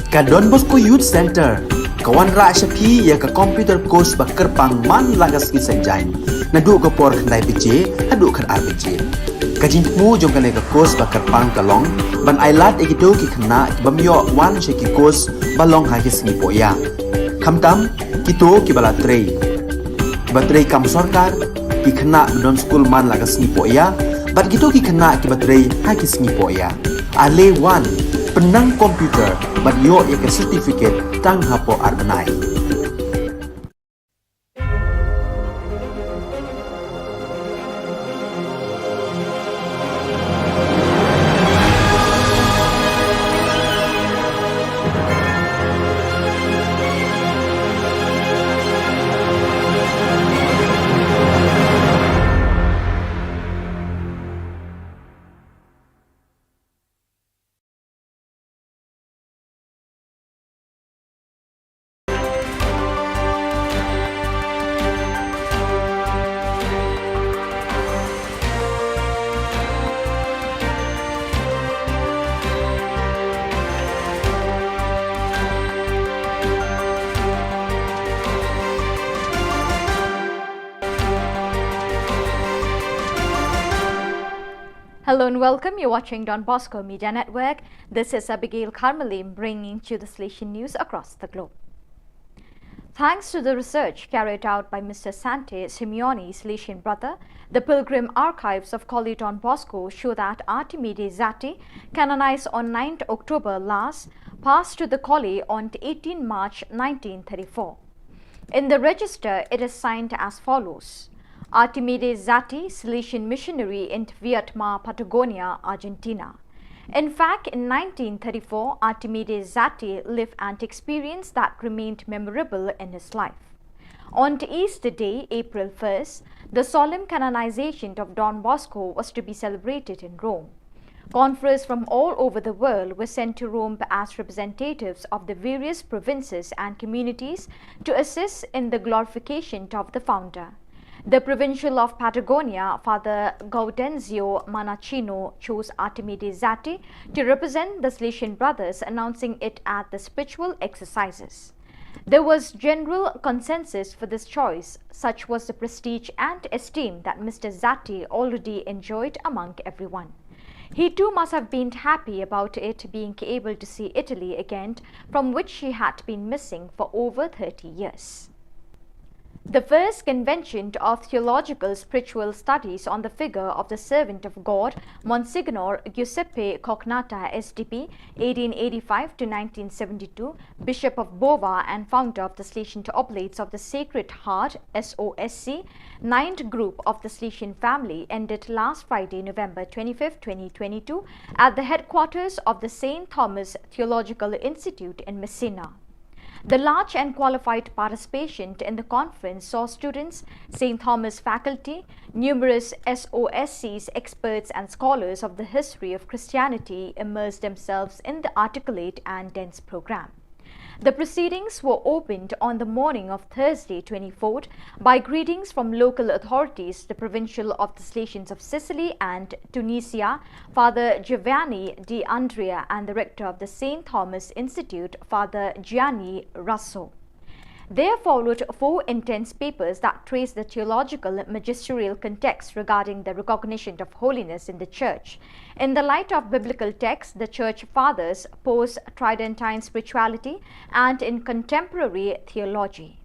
Ka Don Bosco Youth Center ka wanrah sha phi ïa ka computer course ba kyrpang man la ka sngi Saitjaiñ, naduh ka por khyndai baje haduh khatar baje. Ka jingthmu jong kane ka course ba kyrpang ka long ban ailad ïa kito ki khynnah ki bym ïoh wan sha ki course ba long ha ki sngi pohïa, khamtam kito kiba la trei, kiba trei kam sorkar, ki khynnah ba don skul man la ka sngi pohïa bad kito ki khynnah kiba trei ha ki sngi pohïa. Ale wan, pynnang computer bad ïoh ïa ka certificate tang hapoh ar bnai. Hello and welcome. You're watching Don Bosco Media Network. This is Abigail Karmalim bringing to you the Salesian news across the globe. Thanks to the research carried out by Mister Sante Simeoni, Salesian brother, the pilgrim archives of College Don Bosco show that Artimide Zati, canonized on ninth October last, passed to the College on eighteenth March nineteen thirty-four. In the register, it is signed as follows: Artimide Zati, Salesian missionary in Viedma, Patagonia, Argentina. In fact, in nineteen thirty-four, Artimide Zati lived an experience that remained memorable in his life. On Easter Day, April first, the solemn canonization of Don Bosco was to be celebrated in Rome. Confreres from all over the world were sent to Rome as representatives of the various provinces and communities to assist in the glorification of the founder. The provincial of Patagonia, Father Gaudenzio Manacino, chose Artimide Zati to represent the Salesian brothers, announcing it at the spiritual exercises. There was general consensus for this choice, such was the prestige and esteem that Mister Zati already enjoyed among everyone. He too must have been happy about it, being able to see Italy again, from which he had been missing for over thirty years. The first convention of theological spiritual studies on the figure of the servant of God, Monsignor Giuseppe Cognata, S D P, eighteen eighty-five to nineteen seventy-two, Bishop of Bova and founder of the Salesian Oblates of the Sacred Heart, S O S C, ninth group of the Salesian family, ended last Friday, November twenty-fifth, twenty twenty-two, at the headquarters of the Saint Thomas Theological Institute in Messina. The large and qualified participation in the conference saw students, Saint Thomas faculty, numerous S O S Cs, experts and scholars of the history of Christianity immerse themselves in the articulate and dense program. The proceedings were opened on the morning of Thursday, twenty-fourth, by greetings from local authorities, the provincial of the Salesians of Sicily and Tunisia, Father Giovanni D'Andrea, and the rector of the Saint Thomas Institute, Father Gianni Russo. There followed four intense papers that trace the theological magisterial context regarding the recognition of holiness in the Church. In the light of biblical texts, the Church Fathers, post Tridentine spirituality, and in contemporary theology.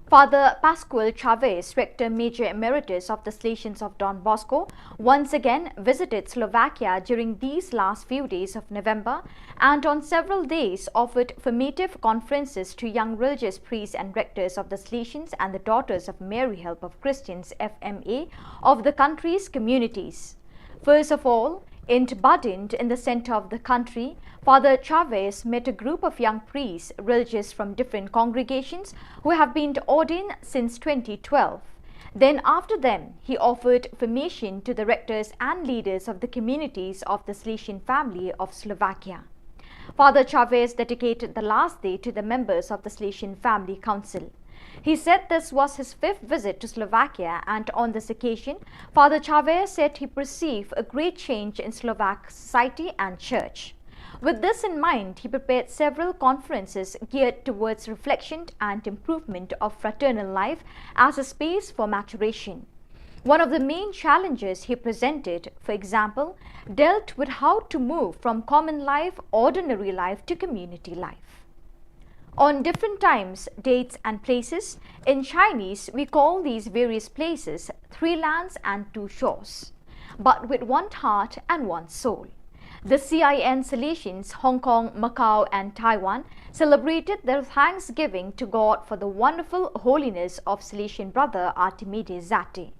Father Pascual Chavez, Rector Major Emeritus of the Salesians of Don Bosco, once again visited Slovakia during these last few days of November and on several days offered formative conferences to young religious priests and rectors of the Salesians and the Daughters of Mary Help of Christians, F M A, of the country's communities. First of all, in Badin, in the center of the country, Father Chavez met a group of young priests, religious from different congregations, who have been ordained since twenty twelve. Then, after them, he offered formation to the rectors and leaders of the communities of the Salesian family of Slovakia. Father Chavez dedicated the last day to the members of the Salesian Family Council. He said this was his fifth visit to Slovakia, and on this occasion, Father Chavez said he perceived a great change in Slovak society and church. With this in mind, he prepared several conferences geared towards reflection and improvement of fraternal life as a space for maturation. One of the main challenges he presented, for example, dealt with how to move from common life, ordinary life, to community life. On different times, dates, and places, in Chinese, we call these various places three lands and two shores, but with one heart and one soul. The C I N Salesians, Hong Kong, Macau, and Taiwan, celebrated their thanksgiving to God for the wonderful holiness of Salesian brother Artimide Zati.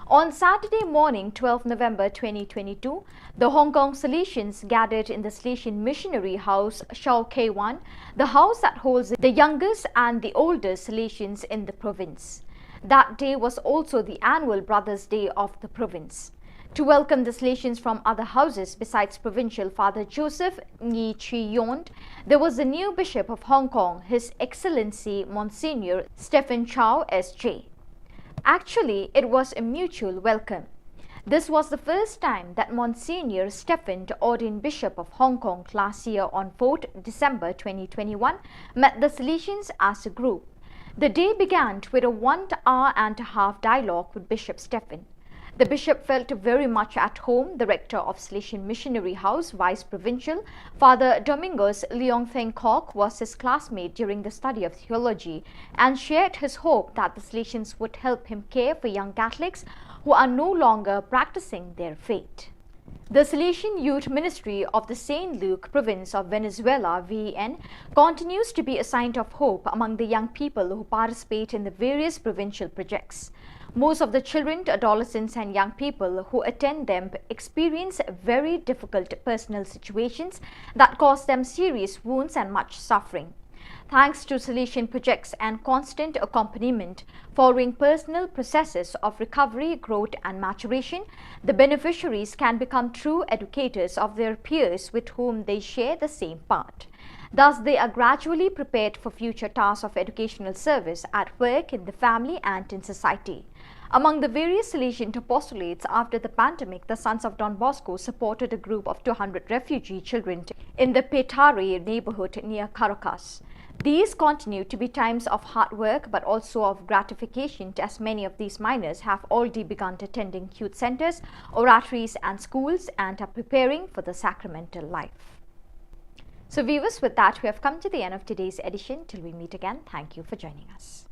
On Saturday morning, twelfth November twenty twenty-two, the Hong Kong Salesians gathered in the Salesian Missionary House, Shau Kei Wan, the house that holds the youngest and the oldest Salesians in the province. That day was also the annual Brothers' Day of the province. To welcome the Salesians from other houses besides Provincial Father Joseph Ngi Chi Yond, there was the new Bishop of Hong Kong, His Excellency Monsignor Stephen Chow S J. Actually, it was a mutual welcome. This was the first time that Monsignor Stephen, the ordained Bishop of Hong Kong, last year on fourth December twenty twenty-one, met the Salesians as a group. The day began with a one hour and a half dialogue with Bishop Stephen. The bishop felt very much at home. The rector of Salesian Missionary House, Vice Provincial, Father Domingos Leong Theng Kok, was his classmate during the study of theology and shared his hope that the Salesians would help him care for young Catholics who are no longer practicing their faith. The Salesian Youth Ministry of the Saint Luke Province of Venezuela, V E N, continues to be a sign of hope among the young people who participate in the various provincial projects. Most of the children, adolescents, and young people who attend them experience very difficult personal situations that cause them serious wounds and much suffering. Thanks to Salesian projects and constant accompaniment, following personal processes of recovery, growth, and maturation, the beneficiaries can become true educators of their peers with whom they share the same path. Thus, they are gradually prepared for future tasks of educational service at work, in the family, and in society. Among the various Salesian apostolates after the pandemic, the Sons of Don Bosco supported a group of two hundred refugee children in the Petare neighborhood near Caracas. These continue to be times of hard work but also of gratification, as many of these minors have already begun attending youth centers, oratories, and schools and are preparing for the sacramental life. So, viewers, with that, we have come to the end of today's edition. Till we meet again, thank you for joining us.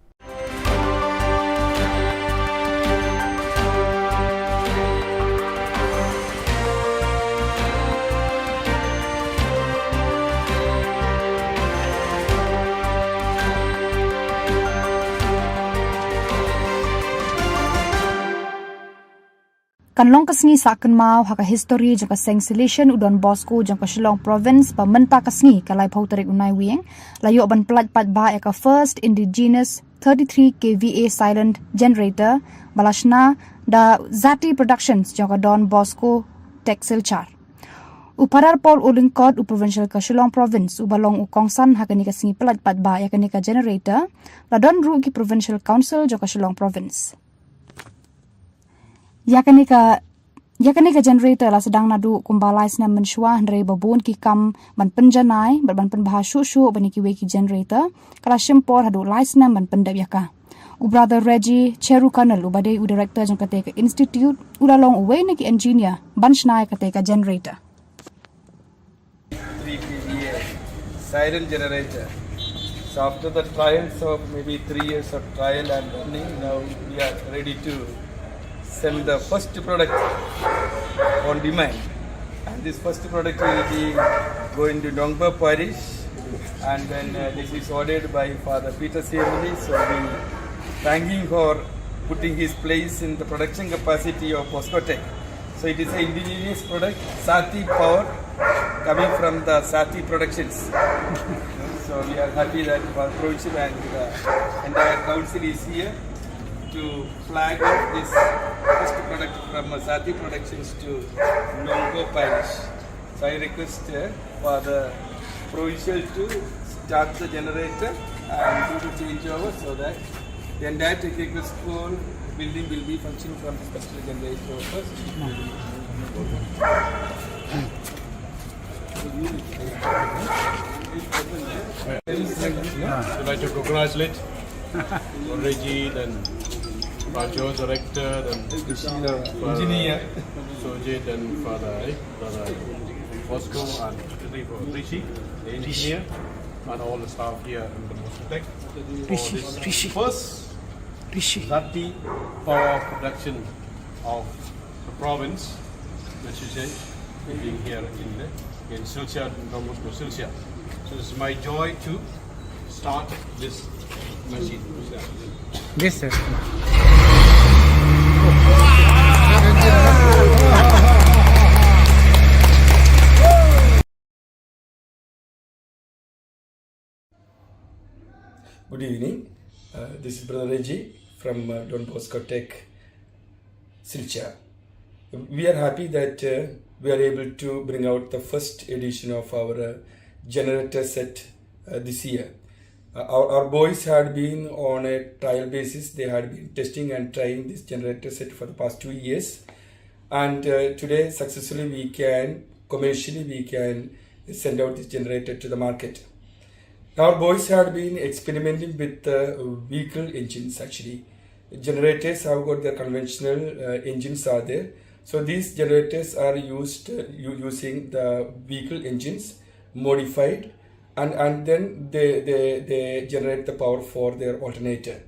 Kan long ka sngi sah kynmaw ha ka histori jong ka Seng Salesian u Don Bosco jong ka Shillong Province, ba mynta ka sngi ka laiphew tarik u Naiwieng la ïoh ban pyllait paidbah ïa ka first indigenous thirty-three K V A silent generator ba la shna da Zati Productions jong ka Don Bosco Tech Silchar. U Phadar Paul Ulyngkot, u Provincial ka Shillong Province, uba long u kongsan ha kane ka sngi pyllait paidbah ïa kane ka generator, la don ruh ki Provincial Council jong ka Shillong Province. Ïa kane ka, ïa kane ka generator la sdang naduh kumba lai snem mynshuwa, hynrei ba bun ki kam ban pynjanai bad ban pynbha shuh shuh ban ïa kiwei ki generator, ka la shim por haduh lai snem ban pyndep ïa ka. U Brother Reggie Cheru Colonel, uba dei u director jong kata ka institute, u la long uwei na ki engineer ban shna ïa kata ka generator. Three K V A siren generator. So after the trials of maybe three years of trial and running, now we are ready to send the first product on demand. And this first product will be going to Nongpoh Parish, and then, uh, this is ordered by Father Peter Siemli. So we thank him for putting his place in the production capacity of Bosco Tech. So it is an indigenous product, Sati power, coming from the Sati Productions. So we are happy that our provincial and the entire council is here to flag off this first product from, uh, Sati Productions to Nongpoh Parish. So I request, uh, for the provincial to start the generator and do the changeover so that the entire technical school building will be functioning from this particular generator first. We'd like to congratulate Reggie, then Pajo, director, then engineer, Sojit, and Father, eh, Brother Bosco, and Rishi, the engineer, and all the staff here in the Mosotech for this first Zati power production of the province, which is, eh, being here in the, in Silchar, in Don Bosco, Silchar. So it's my joy to start this machine. Yes, sir. Good evening. Uh, this is Brother Reggie from, uh, Don Bosco Tech, Silchar. We are happy that, uh, we are able to bring out the first edition of our, uh, generator set, uh, this year. Uh, our, our boys had been on a trial basis. They had been testing and trying this generator set for the past two years. And, uh, today, successfully, we can, commercially, we can send out this generator to the market. Our boys had been experimenting with, uh, vehicle engines, actually. Generators have got their conventional uh, engines are there. So these generators are used uh, u- using the vehicle engines modified, and, and then they, they, they generate the power for their alternator.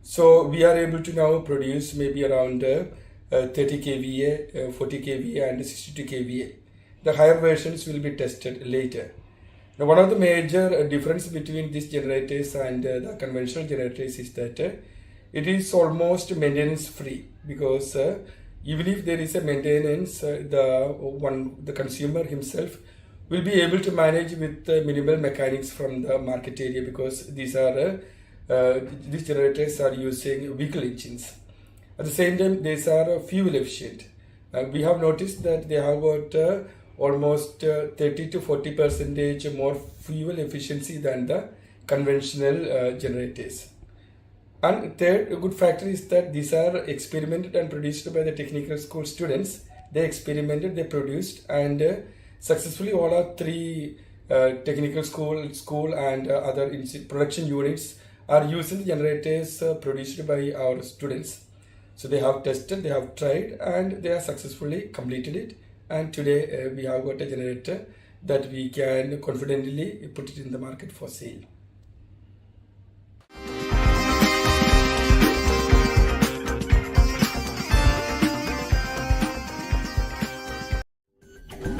So we are able to now produce maybe around uh, uh, thirty kVA, uh, forty kVA, and sixty-two kVA. The higher versions will be tested later. Now, one of the major uh, difference between these generators and uh, the conventional generators is that uh, it is almost maintenance free, because uh, even if there is a maintenance, uh, the one the consumer himself will be able to manage with uh, minimal mechanics from the market area, because these are uh, uh, these generators are using vehicle engines. At the same time, these are uh, fuel efficient. Uh, we have noticed that they have got uh, almost uh, thirty to forty percentage more fuel efficiency than the conventional uh, generators. And third, a good factor is that these are experimented and produced by the technical school students. They experimented, they produced, and uh, successfully all our three uh, technical school, school and uh, other insti- production units are using the generators uh, produced by our students. So they have tested, they have tried, and they have successfully completed it. And today uh, we have got a generator that we can confidently put it in the market for sale.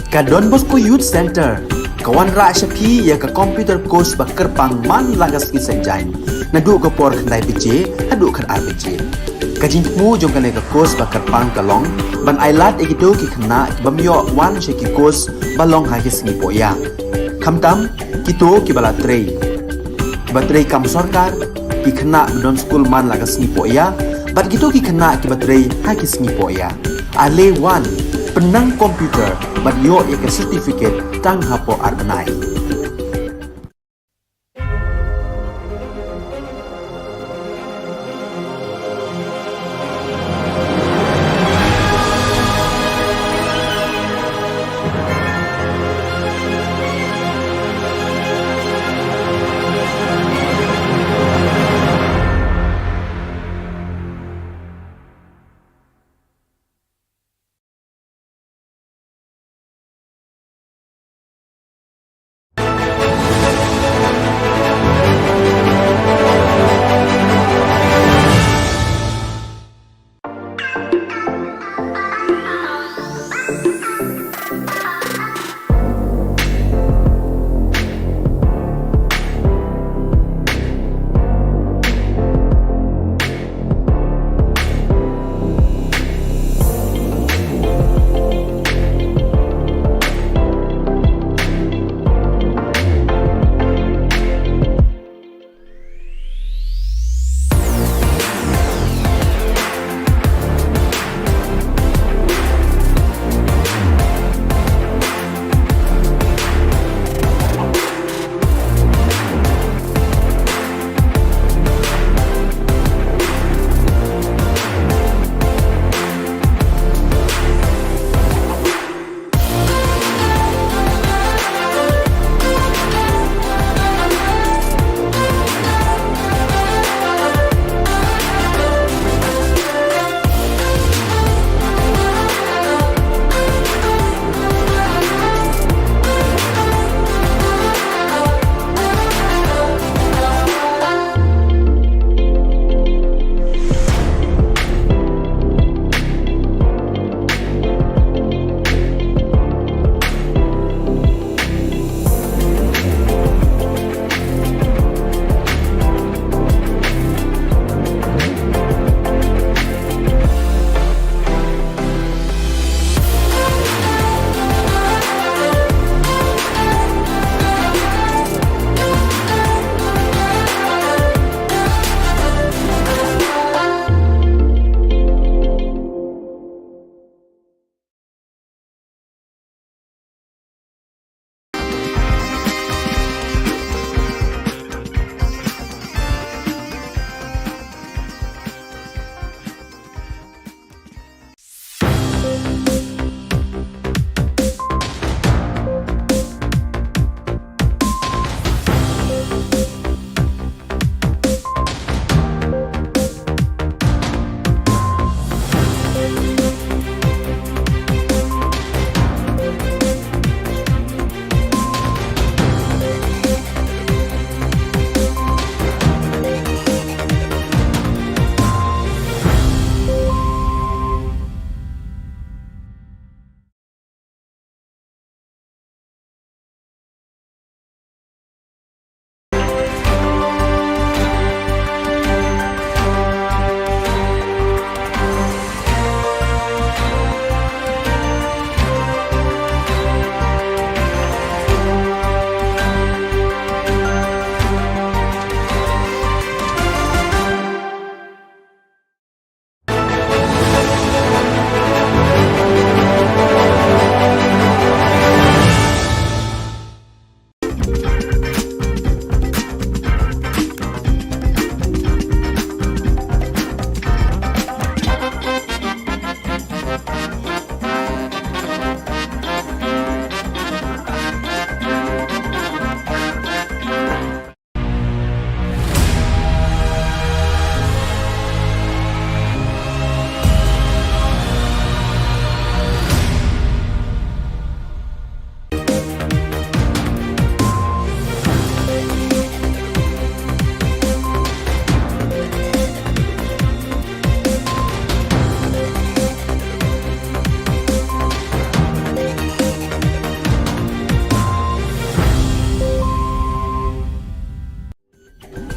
Ka Don Bosco Youth Center ka wanrah sha phi ïa ka computer course ba kyrpang man la ka sngi Saitjaiñ, naduh ka por khyndai baje haduh khatar baje. Ka jingthmu jong kane ka course ba kyrpang ka long ban ailad ïa kito ki khynnah ki bym ïoh wan sha ki course ba long ha ki sngi pohïa, khamtam kito kiba la trei, kiba trei kam sorkar, ki khynnah ba don skul man la ka sngi pohïa bad kito ki khynnah kiba trei ha ki sngi pohïa. Ale wan, pynnang computer bad ïoh ïa ka certificate tang hapoh ar bnai.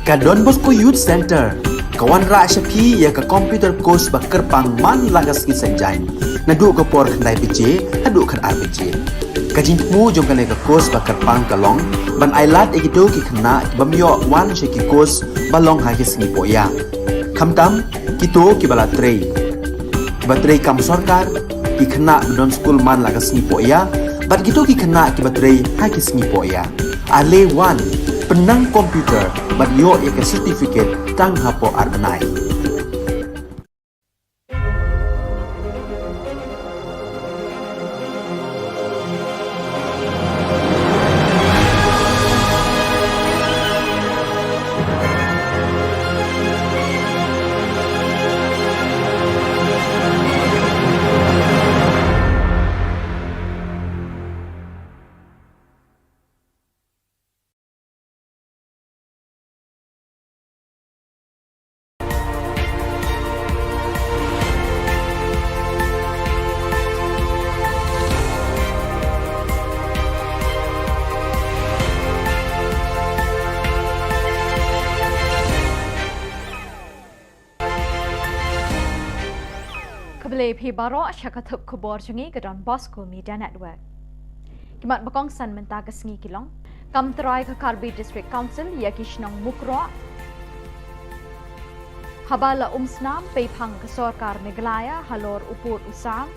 Ka Don Bosco Youth Centre ka wanrah sha phi ïa ka computer course ba kyrpang man la ka sngi Saitjaiñ, naduh ka por khyndai baje haduh khatar baje. Ka jingthmu jong kane ka course ba kyrpang ka long ban ailad ïa kito ki khynnah ki bym ïoh wan sha ki course ba long ha ki sngi pohïa, khamtam kito kiba la trei, kiba trei kam sorkar, ki khynnah ba don skul man la ka sngi pohïa, bad kito ki khynnah kiba trei ha ki sngi pohïa. Ale wan, pynnang computer bad ïoh ïa ka certificate tang hapoh ar bnai. Khublei phi baroh sha ka thup khubor jong ngi ka Don Bosco Media Network. Ki mat ba kongsan mynta ka sngi ki long: Kam trai ka Karbi District Council ïa ki shnong Mukroh. Haba la um snam pei phang ka sorkar Meghalaya halor u pud u sam.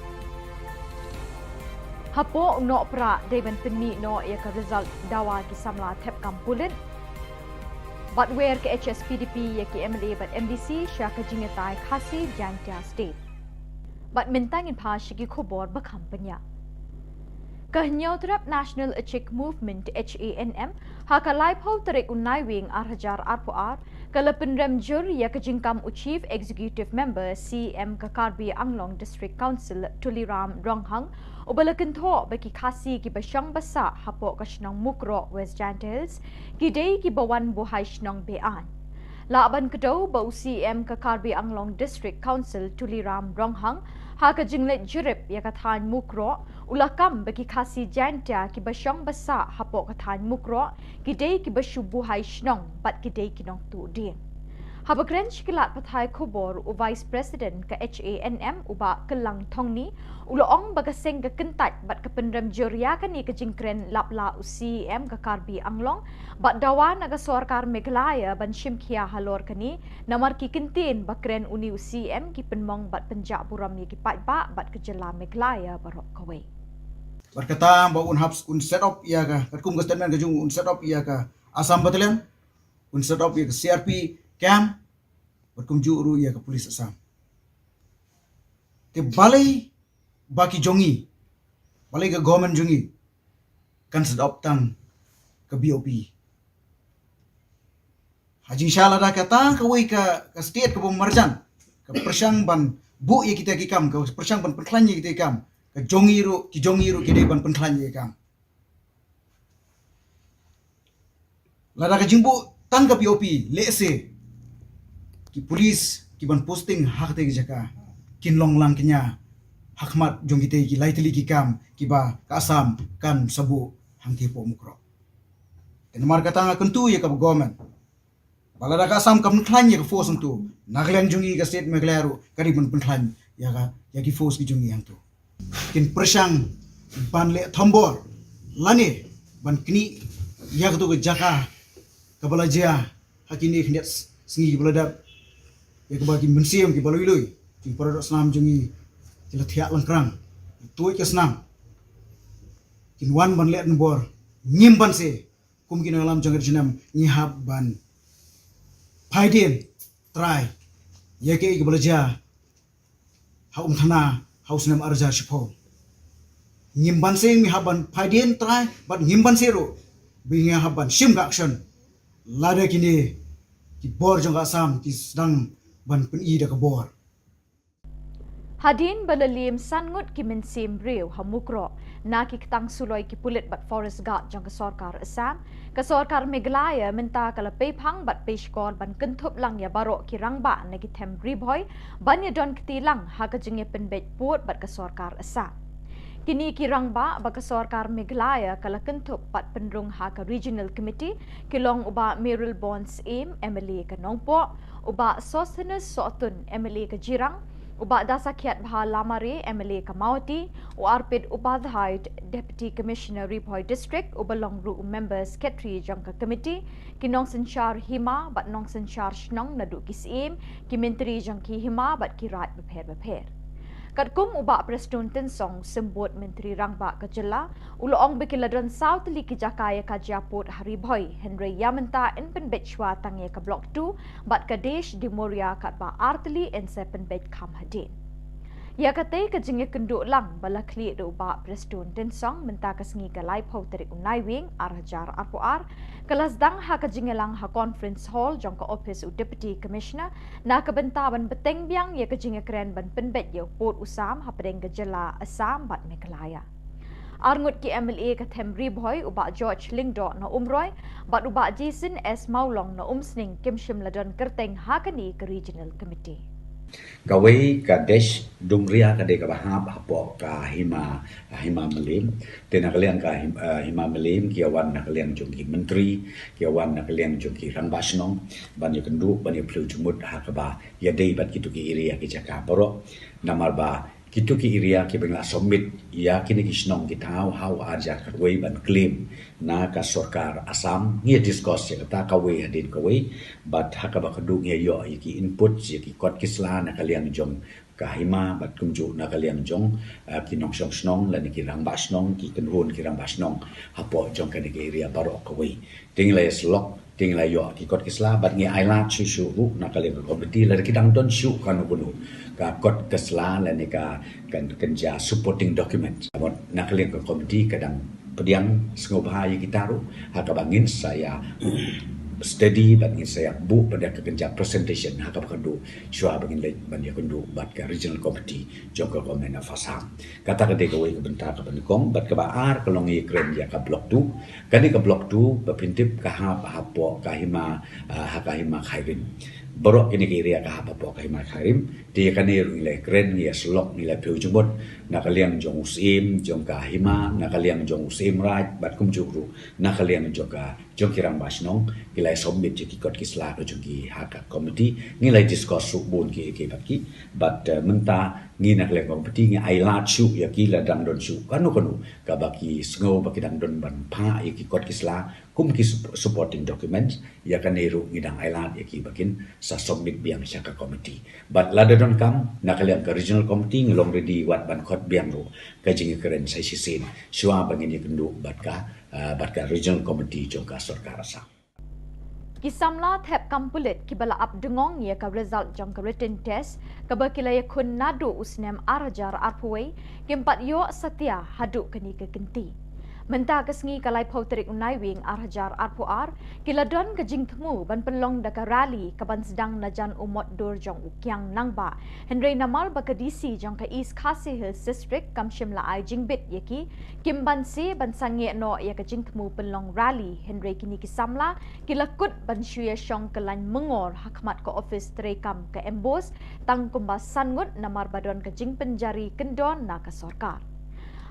Hapoh u Nohprah dei ban pynmih noh ïa ka result dawa ki samla thep kam pulit. Bad wer ka H S P D P ïa ki M L A bad M D C sha ka jingïatai Khasi Jaintia State. Bad mynta ngin phai sha ki khubor ba kham bniah. Ka Hynñiewtrep National Achik Movement, H A N M, ha ka laiphew tarik u Naiwieng ar hajar arphew ar, ka la pynrem jur ïa ka jingkam u Chief Executive Member, C E M ka Karbi Anglong District Council, Tuliram Ronghang, uba la kynthoh ba ki Khasi kiba shong ba sah hapoh ka shnong Mukroh, West Jaintia Hills, ki dei kiba wan buhai shnong be-aiñ. Lah ban kdew ba u C E M ka Karbi Anglong District Council, Tuliram Ronghang, ha ka jingleit jurip ïa ka thaiñ Mukroh, u la kam ba ki Khasi Jaintia kiba shong ba sah hapoh ka thaiñ Mukroh ki dei kiba shu buhai shnong bad ki dei ki nongtuh dieng. Haba kren sha ki lad pathai khubor, u Vice President ka H A N M, u Bah Kyllang Thongni, u la ong ba ka seng ka kyntait bad ka pynrem jur ïa kane ka jingkren lap la u C E M ka Karbi Anglong, bad dawa na ka sorkar Meghalaya ban shim khia halor kane, namar ki kyntien ba kren une u C E M ki pynmong bad pynjah burom ïa ki paidbah bad ka jylla Meghalaya baroh kawei. Bad kata ba un hap un set up ïa ka, katkum ka statement ka jong u, un set up ïa ka Assam Battalion, un set up ïa ka C R P camp, bad kumjuh ruh ïa ka police Assam. Te balei ba ki jong ngi, balei ka government jong ngi kan set up tang ka B O P? Ha jingshisha lada kata kawei ka, ka state kaba marjan ka pyrshang ban buh ïa kita ki kam, ka pyrshang ban pynkhlaiñ ïa kita ki kam, ka jong ngi ruh, ki jong ngi ruh ki dei ban pynkhlaiñ ïa ki kam. Lada ka jingbuh tang ka B O P, lehse ki police ki ban posting ha kata ka jaka kin long lang kñia ha khmat jong kita ki lai tylli ki kam kiba ka Assam kan sa buh hangtei hapoh Mukroh. Te namar kata nga kyntu ïa ka government ba lada ka Assam kam pynkhlaiñ ïa ka force hangto, na ka liang jong ngi ka state Meghalaya ruh ka dei ban pynkhlaiñ ïa ka, ïa ki force ki jong ngi hangto. Kin pyrshang ban leh thombor lane ban knieh ïa kato ka jaka kaba la jia ha kine khyndiat sngi kiba la dep, ïa kaba ki mynsiem kiba lui lui, ki para doh snam jong ngi ki la thiah langkrang, tuid ka snam. Kin wan ban leh thombor, ngim banse kum ki nongïalam jong ka ri jong ngi, ngi hap ban phaidien trai ïa kaei kaba la jia ha Umthana ha u snem ar hajar shiphew. Ngim banse ngi hap ban phaidien trai bad ngim banse ruh ba ngi hap ban shim ka action lada kine ki bor jong ka Assam ki sdang ban pyni da ka bor. Hadien ba la liem san ngut ki mynsiem briew ha Mukroh na ki ktang suloi ki pulit bad forest guard jong ka sorkar Assam, ka sorkar Meghalaya mynta ka la pei phang bad pei shkor ban kynthup lang ïa baroh ki rangbah na ki them Ri Bhoi ban ïadon kti lang ha ka jingïapynbeit pud bad ka sorkar Assam. Kine ki rangbah ba ka sorkar Meghalaya ka la kynthup pat pynrung ha ka Regional Committee ki long u Bah Mayralborn Syiem, M L A ka Nongpoh, u Bah Sosthenes Sohtun, M L A ka Jirang, u Bah Dasakhiatbha Lamare, M L A ka Mawhati, u Arpit Upadhyay, Deputy Commissioner Ri Bhoi District, uba long ruh u Member Secretary jong ka committee, ki nongsynshar hima bad nongsynshar shnong naduh ki syiem, ki myntri jong ki hima bad ki raid bapher bapher. Katkum u Bah Prestone Tynsong, Symbud Myntri Rangbah ka jylla, u la ong ba ki la don saw tylli ki jaka ïa ka jia pud ha Ri Bhoi, hynrei ïa mynta yn pynbeit shuwa tang ïa ka Block two bad ka Desh Dimoria katba ar tylli yn sa pynbeit kham hadien. Ïa katei ka jingïakynduh lang ba la khlieh da u Bah Prestone Tynsong mynta ka sngi ka laiphew tarik u Naiwieng ar hajar arphew ar, ka la sdang ha ka jingïalang ha Conference Hall jong ka ophis u Deputy Commissioner na ka bynta ban bteng biang ïa ka jingïakren ban pynbeit ïa u pud u sam hapdeng ka jylla Assam bad Meghalaya. Arngut ki M L A ka them Ri Bhoi, u Bah George Lyngdoh na Umroi bad u Bah Jason S Mawlong na Umsning, kim shym la don kyrteng ha kane ka Regional Committee. Kawei ka Desh Dimoria ka dei kaba hap hapoh ka hima, hima Mylliem. Te na ka liang ka him-, eh, hima Mylliem ki ïawan na ka liang jong ki myntri, ki ïawan na ka liang jong ki rangbah shnong, ban ïakynduh, ban ïaphylliew jingmut ha kaba ïadei bad kito ki area, ki jaka baroh. Namar ba kito ki area kiba ngi la submit ïa kine ki shnong ki thaw ha u ar hajar khatwei ban claim na ka sorkar Assam, ngi ïa discuss ïa kata kawei hadien kawei, bad ha kaba khatduh ngi ïa ïoh ïa ki input, ïa ki kot ki sla na ka liang jong ka hima bad kumjuh na ka liang jong, eh, ki nongshong shnong lane ki rangbah shnong, ki kynhun ki rangbah shnong hapoh jong kane ka area baroh kawei. Te ngi la ïa syllok, te ngi la ïoh ki kot ki sla bad ngi ailad shuh shuh ruh na ka liang ka committee lada ki dang don shuh kano kano ka kot ka sla lane ka, kan, kan jia supporting document. Namar na ka liang ka committee ka dang pdiang sngewbha ïa kita ruh ha kaba ngin sa ïa study bad ngin sa ïa buh pat da ka kynja presentation ha kaba khatduh shuwa ba ngin leit ban ïakynduh bad ka Regional Committee jong ka Government of Assam. Kata ka dei kawei ka bynta kaba nyngkong, bad kaba ar ka long ïakren ïa ka Block two. Kane ka Block two ba phin tip ka hap hapoh ka hima, ah, ha ka hima Khyrim. Baroh kine ki area ka hap hapoh ka hima Khyrim. Te ïa kane ruh ngi la ïakren, ngi la ïa syllok, ngi la ïa phylliew jingmut na ka liang jong u Syiem jong ka hima, na ka liang jong u Syiem Raid bad kumjuh ruh na ka liang jong ka, jong ki rangbah shnong, ki la ïa submit ïa ki kot ki sla ka jong ki ha ka committee, ngi la ïa discuss ruh bun ki, ki bad ki, bad, eh, mynta ngi na ka liang committee ngi ailad shuh ïa ki lada dang don shuh kano kano kaba ki sngew ba ki dang don ban phah ïa ki kot ki sla kum ki sup-, supporting documents. Ïa kane ruh ngi dang ailad ïa ki ba kin sa submit biang sha ka committee. Bad lada donkam na ka liang ka Regional Committee ngi long ready wat ban khot biang ruh ka jingïakren sa shisien shuwa ba ngin ïakynduh bad ka, ah, bad ka Regional Committee jong ka sorkar Assam. Ki samla thep kam pulit kiba la ap dungong ïa ka result jong ka written test kaba ki la ïakhun naduh u snem ar hajar arphew wei, kim pat ïoh satia haduh kane ka kynti. Mynta ka sngi ka laiphew tarik u Naiwieng ar hajar arphew ar, ki la don ka jingthmu ban pynlong da ka rally kaban sdang na jan u mot dur jong u Kiang Nangbah. Hynrei namar ba ka D C jong ka East Khasi Hills District kam shym la ai jingbit ïa ki, kim banse ban sangeh noh ïa ka jingthmu pynlong rally, hynrei kine ki samla ki la kut ban shu ïa shong kyllaiñ myngor ha khmat ka ophis treikam ka MBOSE tang kumba san ngut namar ba don ka jingpynjari kyndon na ka sorkar.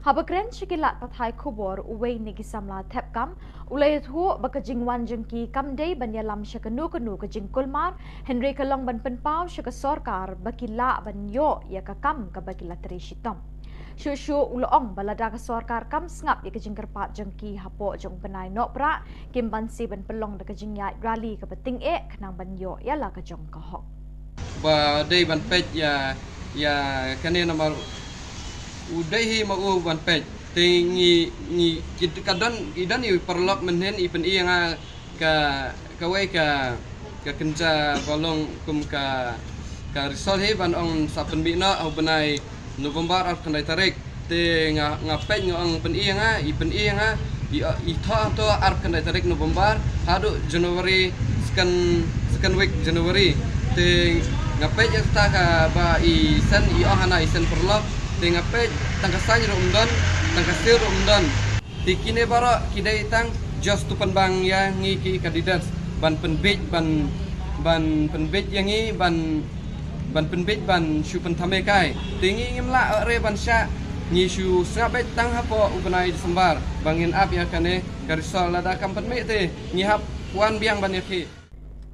Haba kren sha ki lad pathai khubor, uwei na ki samla thep kam u la ïathuh ba ka jingwan jong ki kam dei ban ïalam sha kano kano ka jingkulmar, hynrei ka long ban pynpaw sha ka sorkar ba ki lah ban ïoh ïa ka kam kaba ki la trei shitom. Shuh shuh u la ong ba lada ka sorkar kam sngap ïa ka jingkyrpad jong ki hapoh jong u bnai Nohprah, kim banse ban pynlong da ka jingïaid rally kaba tyngeh khnang ban ïoh ïa la ka jong ka hok. Ba dei ban peit ïa, ïa kane namar u dei hi ma u ban peit. Te ngi, ngi, ki, ka don, i don i paralok mynhynnin i pyni ïa nga ka, kawei ka, ka kynja ba long kum ka, ka result hi ban ong sa pynmih noh ha u bnai November arphew khyndai tarik. Te nga, nga peit nga ong pyni ïa nga, i pyni ïa nga, i, i thoh, thoh arphew khyndai tarik November haduh January, second, second week January. Te nga peit ïa kata kaba i send, i ong hana i send paralok. Te nga peit tang ka sign ruh ym don, tang ka seal ruh ym don. Te kine baroh ki dei tang just to pynbang ïa ngi ki candidates ban pynbeit, ban, ban pynbeit ïa ngi, ban, ban pynbeit ban shu pynthame kai. Te ngi ngim lah re ban shah, Ngi shu sngap beit tang hapoh u bnai December ba ngin ap ïa kane ka result, lada kam pynmih te ngi hap wan biang ban ïakhih.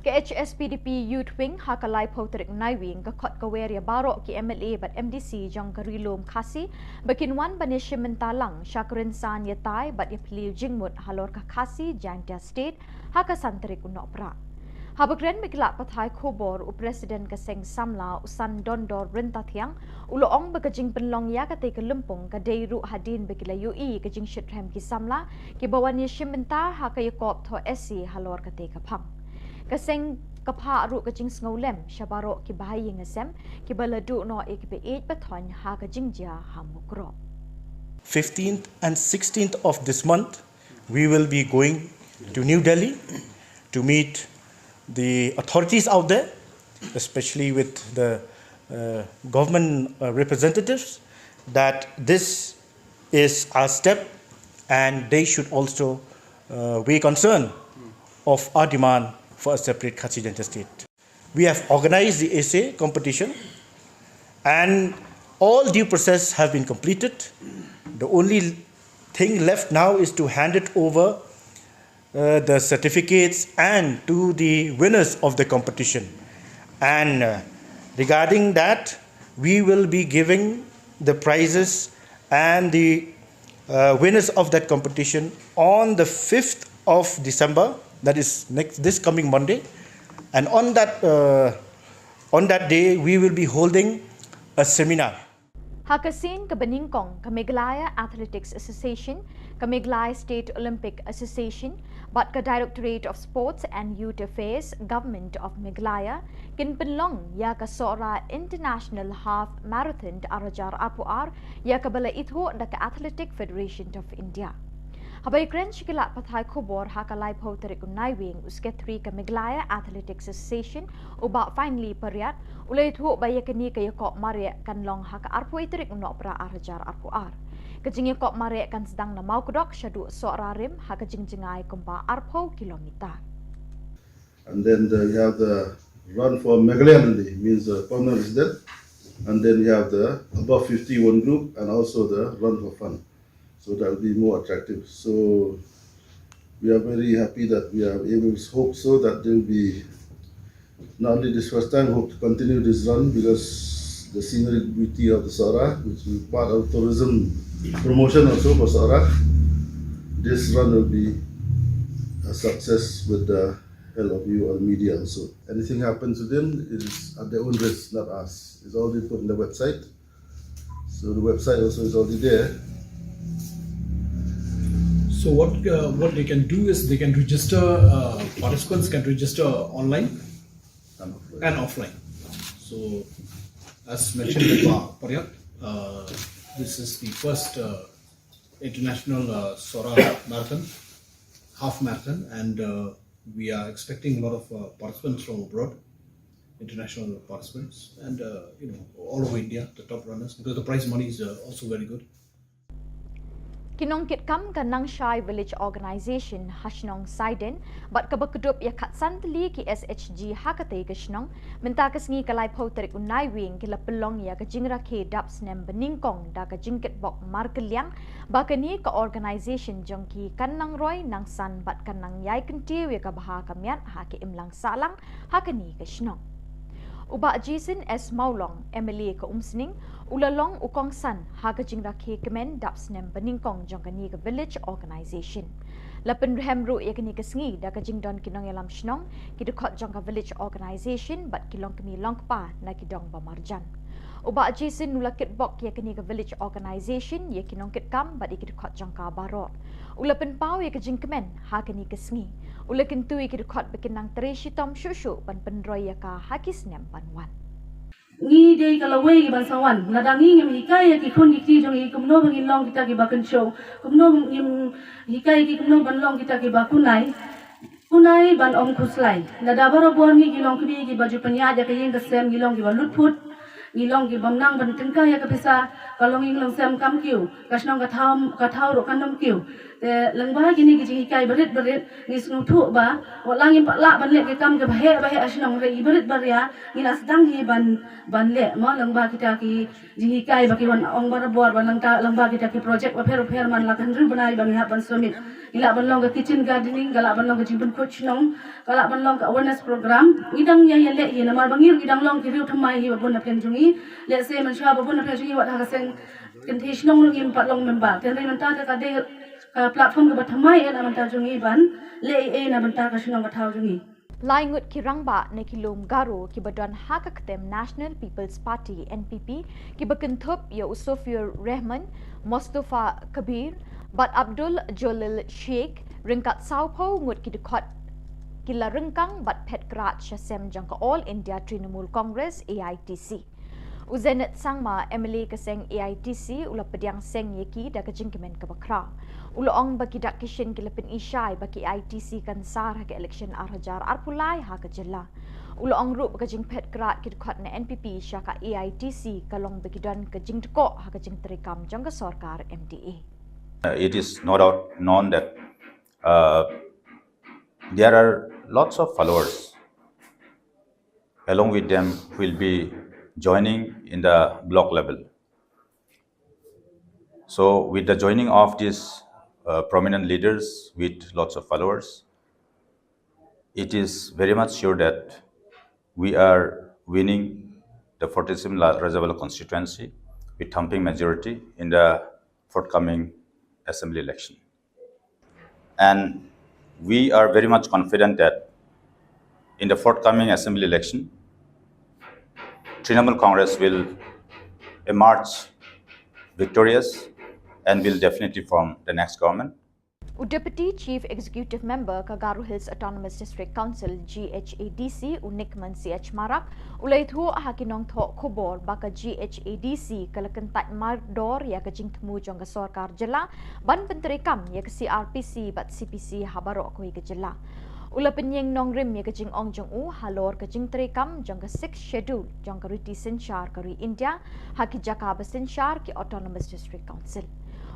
Ka H S P D P Youth Wing ha ka laiphew tarik Naiwieng ka khot ka wer ïa baroh ki M L A bad M D C jong ka Ri Lum Khasi ba kin wan ban ïashim bynta lang sha ka rynsan ïatai bad ïaphylliew jingmut halor ka Khasi Jaintia State ha ka san tarik u Nohprah. Haba kren bad ki lad pathai khubor, u President ka Seng Samla, u San Dondor Ryntathiang, u la ong ba ka jingpynlong ïa katei ka lympung ka dei ruh hadien ba ki la ïohi ka jingshitrhem ki samla kiba wan ïashim bynta ha ka ïakop thoh essay halor katei ka phang. Ka seng ka phah ruh ka jingsngewlem sha baroh ki bahaïing hasem kiba la duh noh ïa kiba ïeit ba thoiñ ha ka jingjia ha Mukroh. fifteenth and sixteenth of this month, we will be going to New Delhi to meet the authorities out there, especially with the uh, government uh, representatives, that this is our step and they should also uh, weigh concern of our demand for a separate Khasi Jaintia state. We have organized the essay competition and all due process have been completed. The only thing left now is to hand it over uh, the certificates and to the winners of the competition. And uh, regarding that, we will be giving the prizes and the uh, winners of that competition on the fifth of December, that is next this coming Monday. And on that uh, on that day, we will be holding a seminar. Ha ka sien kaba nyngkong, ka Meghalaya Athletics Association, ka Meghalaya State Olympic Association bad ka Directorate of Sports and Youth Affairs, Government of Meghalaya, kin pynlong ïa ka Sohra International Half Marathon ar hajar arphew ar, ïa kaba la ithuh da ka Athletic Federation of India. Haba ïakren sha ki lad pathai khubor ha ka laiphew tarik u Naiwieng, u Secretary ka Meghalaya Athletics Association, u Bah Finely Pariat, u la ïathuh ba ïa kane ka ïakop mareh kan long ha ka arphew tarik u Nohprah ar hajar arphew ar. Ka jingïakop mareh kan sdang na Mawkdok shaduh Sohra Rim ha ka jingjngai kumba arphew kilometer. And then the, you have the run for Meghalaya Nandi, means the permanent resident. And then you have the above fifty one group and also the run for fun. So that will be more attractive. So we are very happy that we are able to hope so that there will be not only this first time, hope to continue this run because the scenery beauty of the Sohra, which will be part of tourism promotion also for Sohra, this run will be a success with the help of you all media also. Anything happens to them, it is at their own risk, not us. It's already put in the website. So the website also is already there. So what uh, what they can do is they can register. Uh, participants can register online And offline. And offline. So as mentioned by Bah Pariat, uh, this is the first uh, international uh, Sohra marathon, half marathon, and uh, we are expecting a lot of uh, participants from abroad, international participants, and uh, you know, all over India, the top runners, because the prize money is uh, also very good. Ki nongkitkam ka Nangshai Village Organisation ha shnong Saiden bad kaba kdup ïa khatsan tylli ki S H G ha katei ka shnong, mynta ka sngi ka laiphew tarik u Naiwieng ki la pynlong ïa ka jingrakhe dap snem banyngkong da ka jingkitbok markylliang ba kane ka organisation jong ki kan nang roi nang san bad kan nang ïai kyntiew ïa ka bha ka miat ha ka imlang sahlang ha kane ka shnong. U Bah Jason S Mawlong, M L A ka Umsning, u la long u kongsan ha ka jingrakhe kmen dap snem banyngkong jong kane ka village organisation. La pynrhem ruh ïa kane ka sngi da ka jingdon ki nongïalam shnong, ki dkhot jong ka village organisation bad ki longkmie longkpa na ki dong ba marjan. U Bah Jason u la kitbok ïa kane ka village organisation, ïa ki nongkitkam bad ïa ki dkhot jong ka baroh. U la pynpaw ïa ka jingkmen ha kane ka sngi. U la kyntu ïa ki dkhot ba kin nang trei shitom shuh shuh ban pynroi ïa ka ha ki snem ban wan. Ngi dei ka lawei ban sa wan, lada ngi ngim hikai ïa ki khun ki kti jong ngi kumno ba ngin long kita kiba kynshew, kumno ngim hikai ïa ki kumno ban long kita kiba kunai, kunai ban ym khuslai. Lada barabor ngi ki longkmie kiba ju pynïaid ïa ka ïing ka sem ngi long kiba lutphut, ngi long kiba nang ban tyngkai ïa ka pisa, ka longïing longsem kam kiew, ka shnong ka thaw, ka thaw ruh kan ym kiew. Te lyngba kine ki jinghikai barit barit ngi sngewthuh ba wat la ngim pat lah ban leh ki kam kiba heh ba heh ha shnong, hynrei i barit baria ngi la sdang hi ban, ban leh mo, lyngba kita ki jinghikai ba ki wan ong barabor, ba lyngba kita ki project bapher bapher, man la ka hynriew bnai ba ngi hap ban submit. Ngi lah ban long ka kitchen gardening, ka lah ban long ka jingpynkhuid shnong, ka lah ban long ka awareness program. Ngi dang ïa ïa leh hi namar ba ngi ruh ngi dang long ki riew thymmai hi ba bun na pdeng jong ngi. Lehse mynshuwa ba bun na pdeng jong ngi wat ha ka seng kynthei shnong ruh ngim pat long member. Te hynrei mynta te ka dei ka platform kaba thymmai eh na bynta jong ngi ban leh ei ei na bynta ka shnong ka thaw jong ngi. Lai ngut ki rangbah na ki lum Garo kiba don ha ka ktem National People's Party, N P P, kiba kynthup ïa u Sofiur Rehman, Mostofa Kabir bad Abdul Jolil Sheikh, ryngkat sawphew ngut ki dkhot, ki la ryngkang bad phet krad sha sem jong ka All India Trinamool Congress, A I T C. U Zenith Sangma, M L A ka seng A I T C, u la pdiang seng ïa ki da ka jingkmen kaba khraw. U la ong ba ki dak ki shin ki la pyni shai ba ka A I T C kan sar ha ka election ar hajar arphew lai ha ka jylla. U la ong ruh ba ka jingphet krad ki dkhot na N P P sha ka A I T C ka long ba ki don ka jingdkoh ha ka jingtreikam jong ka sorkar M D A. Uh, it is no doubt known that, uh, there are lots of followers along with them will be joining in the block level. So with the joining of these, uh, prominent leaders with lots of followers, it is very much sure that we are winning the forty-seven La-, Rajabala constituency with thumping majority in the forthcoming assembly election. And we are very much confident that in the forthcoming assembly election, Trinamool Congress will emerge victorious and will definitely form the next government. U Deputy Chief Executive Member ka Garo Hills Autonomous District Council, G H A D C, u Nickman C H Marak, u la ïathuh ha ki nongthoh khubor ba ka G H A D C ka la kyntait mardor ïa ka jingthmu jong ka sorkar jylla ban pyntreikam ïa ka C R P C bad C P C ha baroh kawei ka jylla. U la pynïeng nongrim ïa ka jingong jong u halor ka jingtreikam jong ka Sixth Schedule jong ka riti synshar ka ri India ha ki jaka ba synshar ki Autonomous District Council.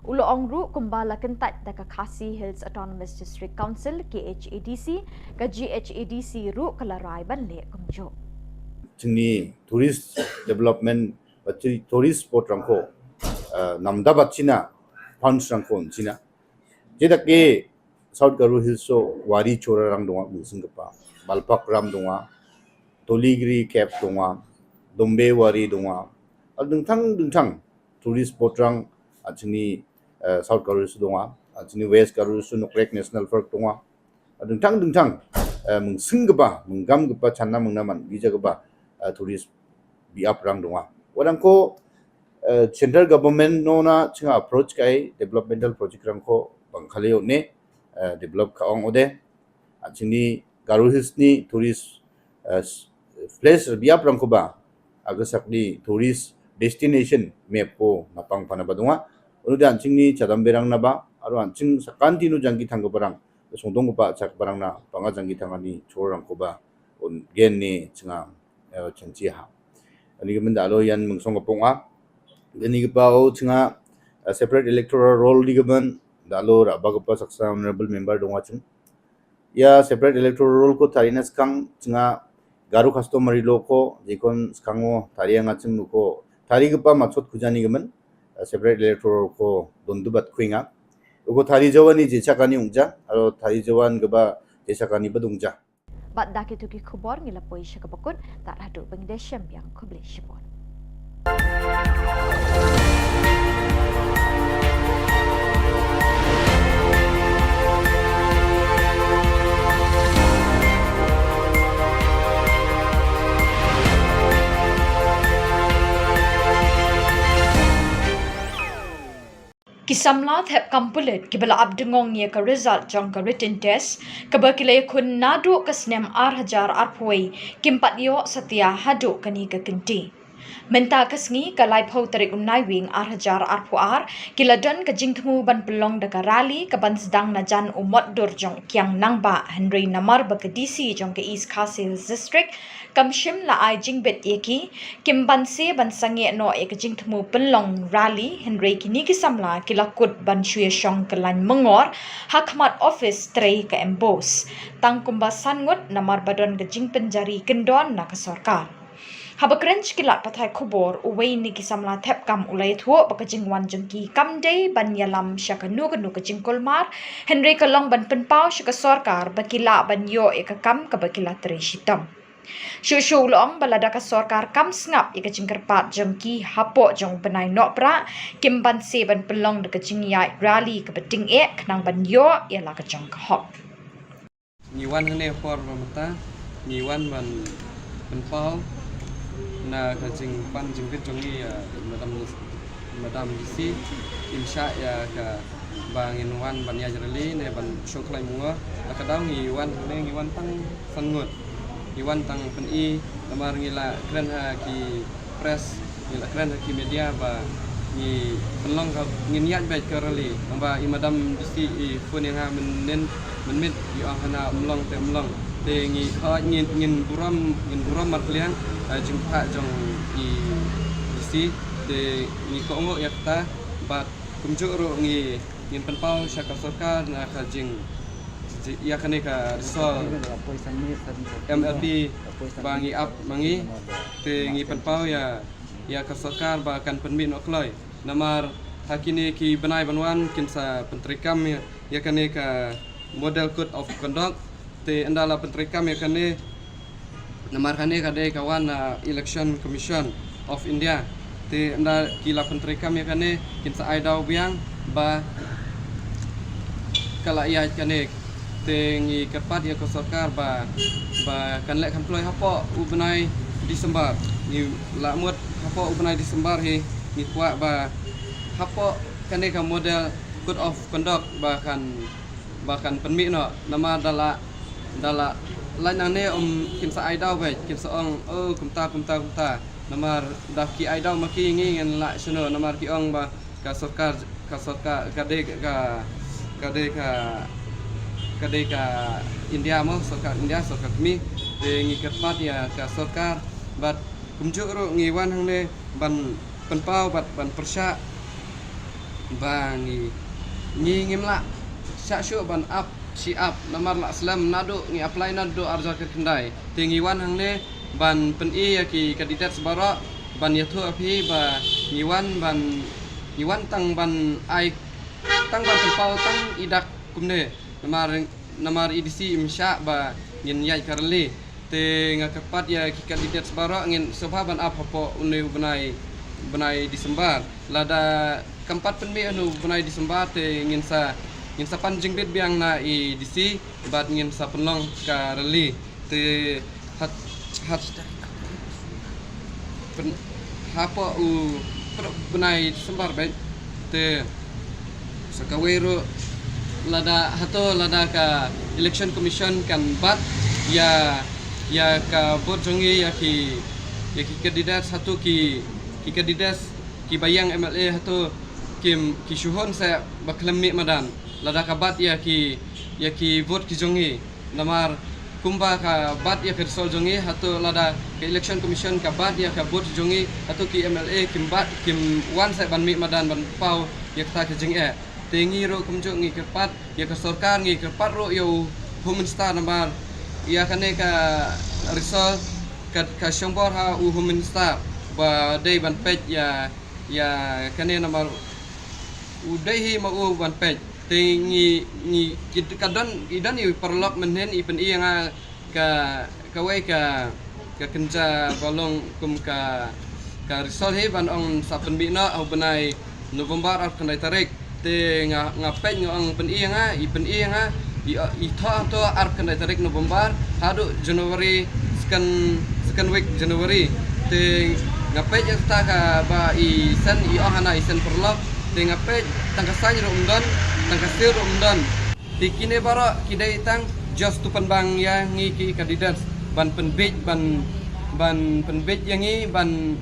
U la ong ruh kumba la kyntait da ka Khasi Hills Autonomous District Council, K H A D C, ka G H A D C ruh ka la rai ban leh kumjuh. Jingni tourist development ba chi tourist spot rangko, eh, namda ba china, pounds rangko china. Jeda ke South Garo Hills o wari chora rang donga mungsing kepa, Balpak ram donga, Toligiri Cave donga, Dombe wari donga, al dengtang dengtang tourist spot rang, ah, chini, eh, South Garo Hills donga, ah, chini West Garo Hills Nokrek National Park donga, ah, dengtang dengtang, eh, mungsing kepa, menggam kepa chana mengnaman, gija kepa, eh, tourist biap rang donga. Wadang ko, eh, central government no na chinga approach kai developmental project rangko bang khaleo ne, eh, develop ka ong ode. Ah, chini Garo Hills ni tourist, eh, s-, place biap rangko ba, agasak ni tourist destination map ko napang pana ba donga. Unu dan chini chadam berang na ba, aru an ching sakan tinu jangki thang kepa rang, songdong kepa chak barang na panga jangki thang ani chor rangko ba, un gen ni chinga eh, chanchi ha. Ani ka menda lo yan mengsong ka ponga. Ani ka pau chinga, eh, separate electoral roll di ka ban da lo ra ba ka pa saksa honorable member donga ching. Ya separate electoral roll ko tari na skang chinga Garo customary law ko jikon skang o tari anga ching ko tari ka pa machot kujani ka man, eh, separate electoral roll ko dondu bat kuinga. Uko tari jawan ni jechakani ungja, aro tari jawan ka ba jechakani ba dungja. Bad da kitu ki khubor ngi la poi sha kaba kut, tad haduh ba ngi da shem biang, khublei shibun. Ki samla thep kam pulit kiba la ap dngong ïa ka result jong ka written test kaba ki la ïakhun naduh ka snem ar hajar arphew wei kim pat ïoh satia haduh kane ka kynti. Mynta ka sngi ka laiphew tarik u Naiwieng ar hajar arphew ar, ki la don ka jingthmu ban pynlong da ka rally ka ban sdang na jan u mot dur jong kiang nangbah, hynrei namar ba ka D C jong ka East Khasi Hills District kam shym la ai jingbit ïa ki, kim banse ban sangeh noh ïa ka jingthmu pynlong rally, hynrei kine ki samla ki la kut ban shu ïa shong kyllaiñ mangor ha khmat office trei ka MBOSE. Tang kumba san ngut namar ba don ka jingpynjari kyndon na ka sorkar. Haba kren sha ki lad pathai khubor, uwei na ki samla thep kam u la ïathuh ba ka jingwan jong ki kam dei ban ïalam sha kano kano ka jingkulmar, hynrei ka long ban pynpaw sha ka sorkar ba ki lah ban ïoh ïa ka kam kaba ki la trei shitom. Shuh shuh u la ong ba lada ka sorkar kam sngap ïa ka jingkyrpad jong ki hapoh jong u bnai Nohprah, kim banse ban pynlong da ka jingïaid rally kaba tyngeh khnang ban ïoh ïa la ka jong ka hok. Ngi wan hangne por ba mynta, ngi wan ban pynpaw na ka jingpan jingbit jong ngi ïa Madam, Madam D C, im shah ïa ka ba ngin wan ban ïaid rally ne ban shong kyllaiñ mangor. La ka daw ngi wan hangne, ngi wan tang san ngut. Ngi wan tang pyni, namar ngi la kren ha ki press, ngi la kren ha ki media ba ngi pynlong ka, ngin ïaid beit ka rally. Nangba i Madam D C i phone ïa nga mynnin, mynmiet i ong hana ym long te ym long. Te ngi hoi ngin, ngin burom, ngin burom markylliang, eh, jingpynpah jong i D C. Te ngi kohnguh ïa kata, bad kumjuh ruh ngi, ngin pynpaw sha ka sorkar na ka jing, ji-, ïa kane ka result M L P ba ngi ap ma ngi. Te ngi pynpaw ïa, ïa ka sorkar ba kan pynmih noh kloi. Namar ha kine ki bnai ban wan kin sa pyntreikam ïa, ïa kane ka Model Code of Conduct. Te ynda la pyntreikam ïa kane, namar kane ka dei ka wan na Election Commission of India. Te ynda ki la pyntreikam ïa kane, kin sa ai daw biang ba ka la ïaid kane. Te ngi kyrpad ïa ka sorkar ba, ba kan leh kham kloi hapoh u bnai December. Ngi la mut hapoh u bnai December hi, ngi kwah ba hapoh kane ka Model Code of Conduct ba kan, ba kan pynmih noh. Namar da la, da la lait nangne, um, kin sa ai daw beit, kin sa ong, oh, kumta, kumta, kumta. Namar da ki ai daw ma ki, ngi ngin lah shano, namar ki ong ba ka sorkar, ka sorkar, ka dei ka, ka dei ka, ka dei ka India mo, sorkar India, sorkar kmie. Te ngi kyrpad ïa ka sorkar, bad kumjuh ruh ngi wan hangne ban pynpaw bad ban pyrshah ba ngi, ngi ngim lah shah shuh ban ap shi ap, namar la slem naduh ngi apply naduh arhajar khyndai. Te ngi wan hangne ban pyni ïa ki candidates baroh, ban ïathuh ïa phi ba ngi wan ban, ngi wan tang ban ai, tang ban pynpaw tang i dak kumne. Namar, namar i D C im shah ba ngin ïaid ka rally. Te nga kyrpad ïa ki candidates baroh, ngin sngewbha ban ap hapoh une u bnai, bnai December. Lada kam pat pynmih une u bnai December, te ngin sa, ngin sa pan jingbit biang na i D C bad ngin sa pynlong ka rally. Te hat, hat, pyn-, hapoh u, pyn-, bnai December beit. Te sa kawei ruh, lada hato, lada ka Election Commission kan bat ïa, ïa ka vote jong ngi, ïa ki, ïa ki candidates, hato ki, ki candidates kiba ïeng M L A hato kim, ki shu hun sa ba khlem mih madan lada ka bat ïa ki, ïa ki vote ki jong ngi. Namar kumba ka bat ïa ka result jong ngi, hato lada ka Election Commission ka bat ïa ka vote jong ngi, hato ki M L A kim bat, kim wan sa ban mih madan ban paw ïa kata ka jingeh. Te ngi ruh kumjuh ngi kyrpad ïa ka sorkar, ngi kyrpad ruh ïa u Home Minister, namar ïa kane ka result ka, ka shongbor ha u Home Minister ba dei ban peit ïa, ïa kane, namar u dei hi ma u ban peit. Te ngi, ngi, ki, ka don, i don i paralok mynhynnin i pyni ïa nga ka, kawei ka, ka kynja ba long kum ka, ka result hi ban ong sa pynmih noh ha u bnai November arphew khyndai tarik. Te nga, nga peit nga ong pyni ïa nga, i pyni ïa nga, i, i thoh hato arphew khyndai tarik November haduh January, second, second week January. Te nga peit ïa kata kaba i send, i ong hana i send paralok. Te nga peit tang ka sign ruh ym don, tang ka seal ruh ym don. Te kine baroh ki dei tang just to pynbang ïa ngi ki candidates ban pynbiej, ban, ban pynbiej ïa ngi, ban,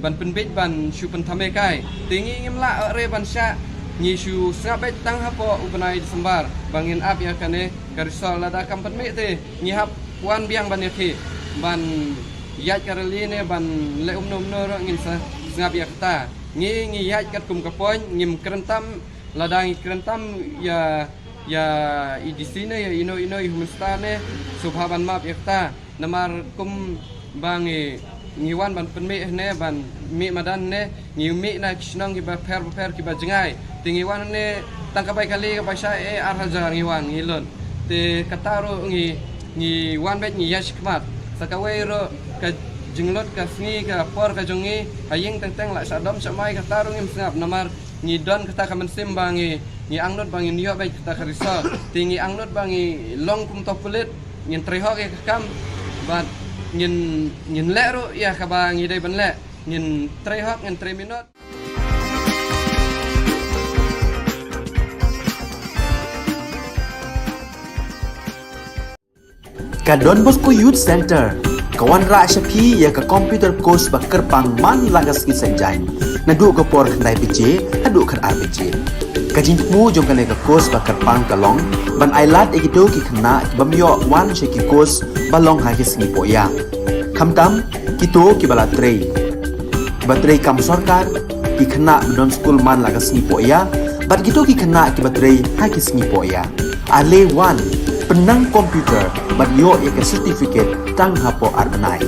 ban pynbeit ban shu pynthame kai. Te ngi ngim lah re ban shah, ngi shu sngap beit tang hapoh u bnai December ba ngin ap ïa kane ka result. Lada kam pynmih te ngi hap wan biang ban ïa ki ban ïaid ka rally ne ban leh umno umno ruh ngin sa sngap ïa kata. Ngi ngi ïaid katkum ka point, ngim kren tam. Lada ngi kren tam ïa ïa i D C ne ïa ino ino i Home Minister ne, sngewbha ban map ïa kata. Namar kum ba ngi ngi wan ban pynmih ne ban mih madan ne, ngi mih na ki shnong kiba pher ba pher kiba jngai. Te ngi wan ne tang ka bai kali ka bai sha e ar hajar ngi wan ngi lut. Te kata ruh ngi ngi wan beit ngi ïa shikmat. Sa kawei ruh ka jinglut ka sngi ka por ka jong ngi ha ïing teng teng la sha dom sha mai, kata ruh ngim sngap namar ngi don kata ka mynsiem ba ngi ngi angnud ba ngin ïoh beit kata ka result. Te ngi angnud ba ngi long kum to pulit, ngin trei hok ïa ka kam bad ngin ngin leh ruh ïa kaba ngi dei ban leh. Ngin trei hok, ngin trei minot. Ka Don Bosco Youth Center ka wanrah sha phi ïa ka computer course ba kyrpang man la ka sngi Saitjaiñ, naduh ka por khyndai baje haduh khatar baje. Ka jingthmu jong kane ka course ba kyrpang ka long ban ailad ïa kito ki khynnah ki bym ïoh wan sha ki course ba long ha ki sngi poh ïa, khamtam kito kiba la trei, kiba trei kam sorkar, ki khynnah ba don skul man la ka sngi poh ïa, bad kito ki khynnah kiba trei ha ki sngi poh ïa. Ale wan, pynnang computer bad ïoh ïa ka certificate tang hapoh ar bnai.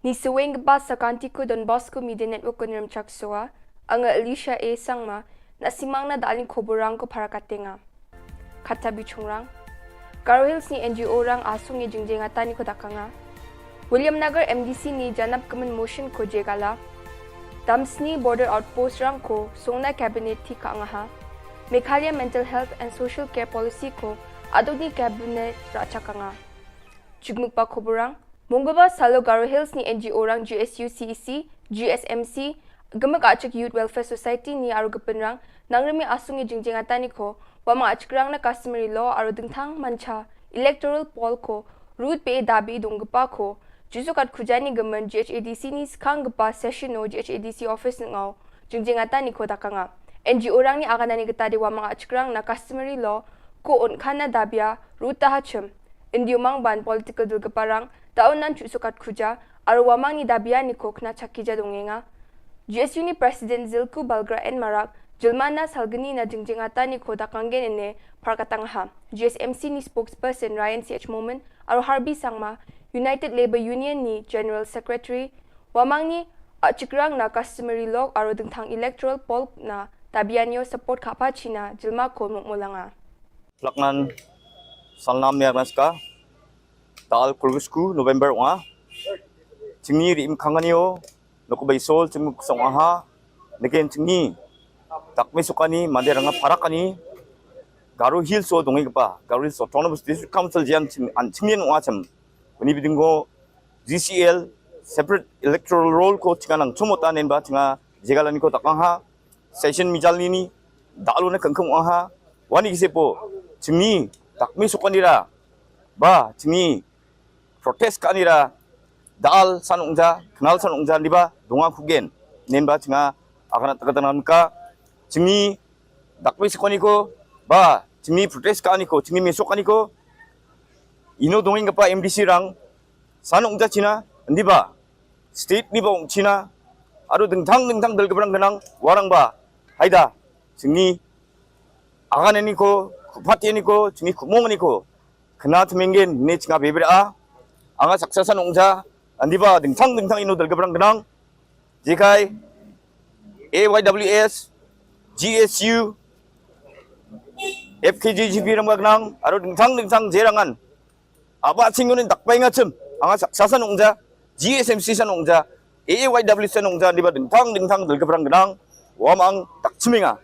Ni saweng ba sa kanti ko Don Bosco Media Network ko Nirmchak Soa, anga Alicia A Sangma, na simang na daling koborang ko para katenga. Kata bichungrang. Garo Hills ni N G O rang asung i jingjeng atani ko dakanga. William Nagar M D C ni janap kemen motion ko jegala. Damsni Border Outpost rang ko songna cabinet ti ka angaha. Meghalaya Mental Health and Social Care Policy ko adoni cabinet rachakanga. Jigmuk ba koborang. Mongba salo Garo Hills ni N G O rang G S U C E C, G S M C, Gumuk Achik Youth Welfare Society ni aru gepin rang, nang remi asung i jingjeng atani ko, wama achikrang na customary law aru dingthang mancha, electoral poll ko, rut pe dabi donggepa ko, jusukat khujani gemen G H A D C ni skang gepa session no G H A D C office ngau, jingjeng atani ko dakanga. N G O rang ni aganani geta de wama achikrang na customary law, ko un khana dabia, ruta hachim. Indi umang ban political dul geparang, ta unan chu sukat khuja, arwa mang ni dabia ni kok na chakija dongenga. G S U ni President Zilku Balgra N Marak, Jilmana Salgani na jingjing ata ni ko dakanggen ene, Parkatang ha. G S M C ni spokesperson Ryan C H Momin, aro Harbi Sangma, United Labour Union ni General Secretary, wamang ni, a chikrang na customary law aro dengthang electoral poll na, dabianyo support kapa China, Jilma ko mukmulanga. Laknan salnam ya naska. Tal kurgusku November wa. Chingni ri im kangani o. Noko bai sol chingmuk song aha. Neken chingni. Takme sukani, mande ranga parakani. Garo Hills o dongi kapa. Garo Hills Autonomous District Council jian ching, an chingni wa cham. Kuni bidingo G C L separate electoral roll ko chinga nang chumota nen ba chinga jegalani ko takang ha. Session mijal nini, dalu na kengkeng wang ha, wani kisi po, chingni, takmi sukan dira, ba, chingni, protest ka nira, dal san ungja, kenal san ungja, liba, dunga kugen, nen ba chinga, akana takatan ka, chingni, takmi sukan ko, ba, chingni protest ka niko, chingni mesok ka niko, ino dongin kapa M D C rang, san ungja China, ndiba, state ni ba ung China, aro dengthang dengthang dal gebrang genang, warang ba, haida, chingni, agan ni ko, kupat ni ko, chingni kumong ni ko, kena temenggen, ni chinga bebera, anga saksa san ungja, ndiba, dengthang dengthang ino dal gebrang genang, jikai, A Y W S, G S U, F K J G P rangbah khnang, aro dingthang dingthang je rangan. Aba sing unin dak bai nga chim, anga sak sasan ungja, G S M C san ungja, A A Y W san ungja, diba dingthang dingthang dil kebrang genang, wamang dak chiminga.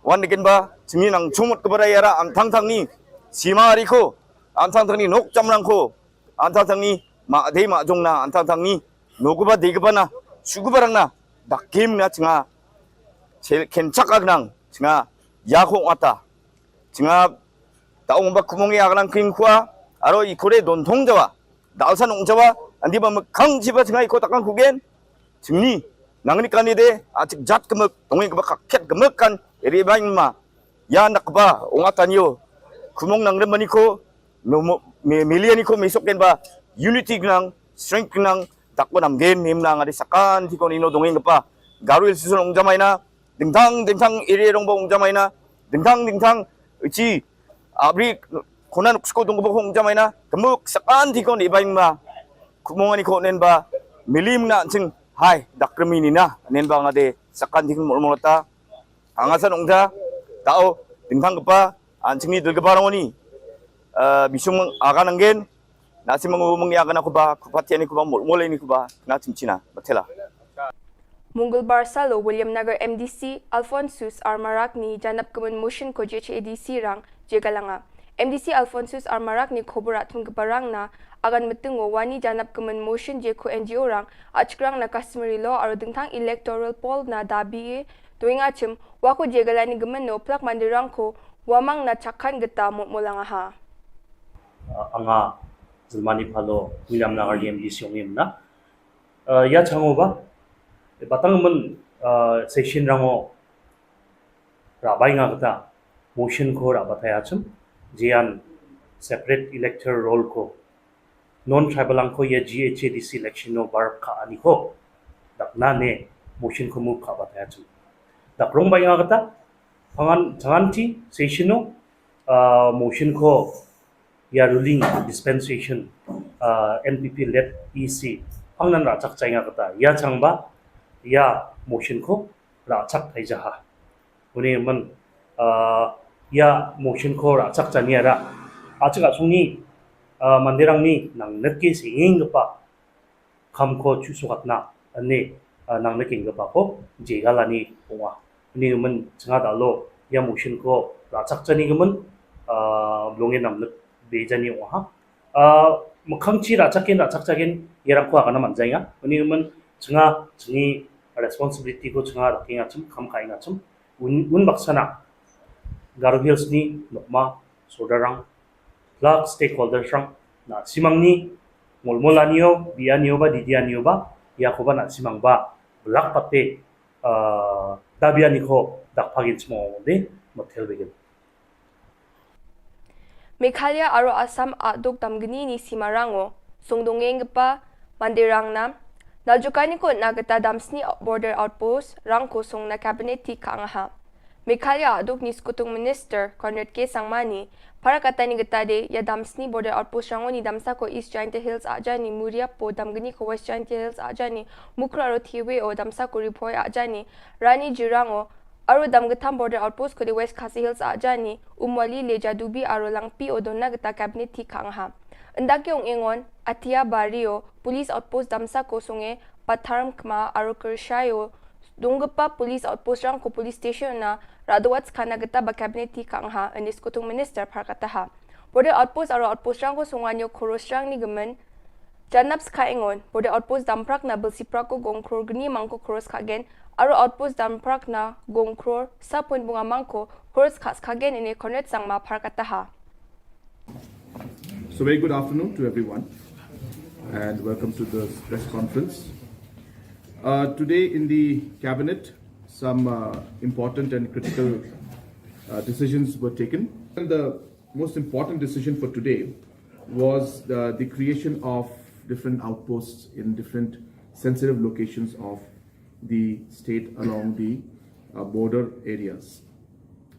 Wan dikin ba, chimi nang chumut kebara yara, antang tang ni, sima riko, antang tang ni, nok jamrang ko, antang tang ni, ma de ma jong na, antang tang ni, nokuba de keba na, sukuba rang na, dak kim na chinga, chel kenchak agnang, chinga, ya ko ngata. Chinga ta ong ba kumong ya nang king khua, aro ikore don thong jawa. Dal san ong jawa, andi ba mekhang jiba chinga iko takang kugen. Chingni, nangni kani de, achik jat kemek, tongi keba kakhet kemek kan, eri bang ma. Ya nak ba, ong atanyo. Kumong nang remani ko, no mo, me, milian iko mesok ken ba, unity nang, strength nang, dak ko nam gen, mem nang adi sakan, tiko nino dongeng kepa. Garu il susun ong jamai na, dingthang dingthang iri rong ba ong jamai na, dingthang dingthang ichi abri khona nuksko dong ba ong jamai na, kemuk sakan thikon ibaing ma, kumong ani ko nen ba, milim na ching, hai, dak kremi ni na, nen ba ngade sakan thikon mol mol ta, anga san ong ja, tao, dingthang kepa, an ching ni dul kepa rong ni, eh, bisung aga nanggen, na si mengu meng ya kana kuba, kuba tiani kuba mol mol ini kuba, na chim china, batela. Mongolbar salo Williamnagar M D C Alphonsus R Marak ni janap kemen motion ko J H A D C rang je kalanga. M D C Alphonsus R Marak ni khobor atun keparang na agan metengo wani janap kemen motion je ko N G O rang achkrang na customary law aro dingthang electoral poll na dabi e doing achim wako je galani gemen no plak mandirang ko wamang na chakhan geta mot molanga ha. Anga Zalmani Phalo Williamnagar M D C ong imna. Eh, ya chango ba, batang men, eh, session rango rabai nga kata, motion ko rabatai achum, jian separate electoral roll ko, non tribal ang ko ya G H A D C election no bar ka ani ko, dak na ne motion ko move ka batai achum. Dak rong bai nga kata, pangan, tangan ti, session no, eh, motion ko ya ruling dispensation, uh, N P P led E C, pang nan rachak chai nga kata, ya chang ba, ya motion ko rachak thai jaha. Uni man, uh, ya motion ko rachak chani ara. Achak asung ni, uh, mandirang ni nang net ke singing kepa. Kham ko chu sukat na, ani, ah, nang na king kapa ko, je gala ni pungwa. Ani men chenga da lo, ya motion ko, la chak chani ke men, ah, blong ye nam na be jani wa ha. Ah, mekhang chi la chak kin, la chak chak kin, ya rang ko kana man jai nga. Ani men chenga, chengi responsibility ko chenga la king achum, kham kai ngachum. Un, un baksana, Garo Hills ni, nokma, sodarang, plak stakeholders rang, na simang ni, mol mol anio, bi anio ba, didi anio ba, ya ko ba na simang ba, blak pate, uh, dabi ani ko, dak pagin semua de, motel begin. Meghalaya aro Assam aduk damgni ni simarango, sungdongeng gepa, mandirang na, naljukai ni ko na geta damsni border outpost, rang ko sung na cabinet ti ka ngaha. Meghalaya aduk ni Skutung Minister Conrad K Sangma ni, para kata ni geta de, ya damsni border outpost rango ni damsa ko East Jaintia Hills aja ni Muria po damgni ko West Jaintia Hills aja ni Mukro aro Thiwe o damsa ko Ripoi aja ni Rani Jirango, aro damgetham border outpost ko de West Khasi Hills aja ni Umwali le Jadubi aro Langpi o dona geta cabinet ti ka ngaha. Ndak yong engon, Atia Bario, police outpost damsa ko sunge, Patharm Kma aro Kershai o, donggepa police outpost rang ko police station na, radowat skana geta ba cabinet ti ka ngaha, ini Skutung Minister par kataha. Border outpost aro outpost rang ko sungwanyo koros rang ni gemen, janap ska engon, border outpost damprak na belsi prak ko gong kror gni mangko koros ka gen, aro outpost damprak na gong kror, sapun bunga mangko, koros ka ska gen ini Conrad Sangma par kataha. So, very good afternoon to everyone, and welcome to this press conference. Uh, today in the cabinet, some, uh, important and critical, uh, decisions were taken. And the most important decision for today was the, the creation of different outposts in different sensitive locations of the state along the, uh, border areas.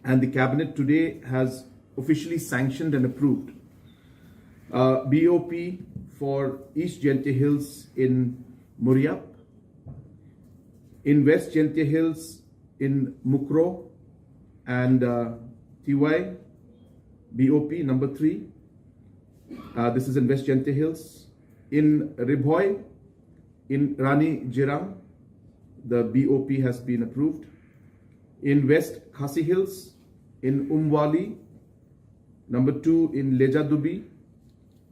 And the cabinet today has officially sanctioned and approved, uh, B O P for East Jaintia Hills in Muriap, in West Jaintia Hills in Mukro, and uh, T Y B O P number three. Uh, this is in West Jaintia Hills. In Ri Bhoi, in Rani Jirang, the B O P has been approved. In West Khasi Hills, in Umwali, number two in Lejadubi,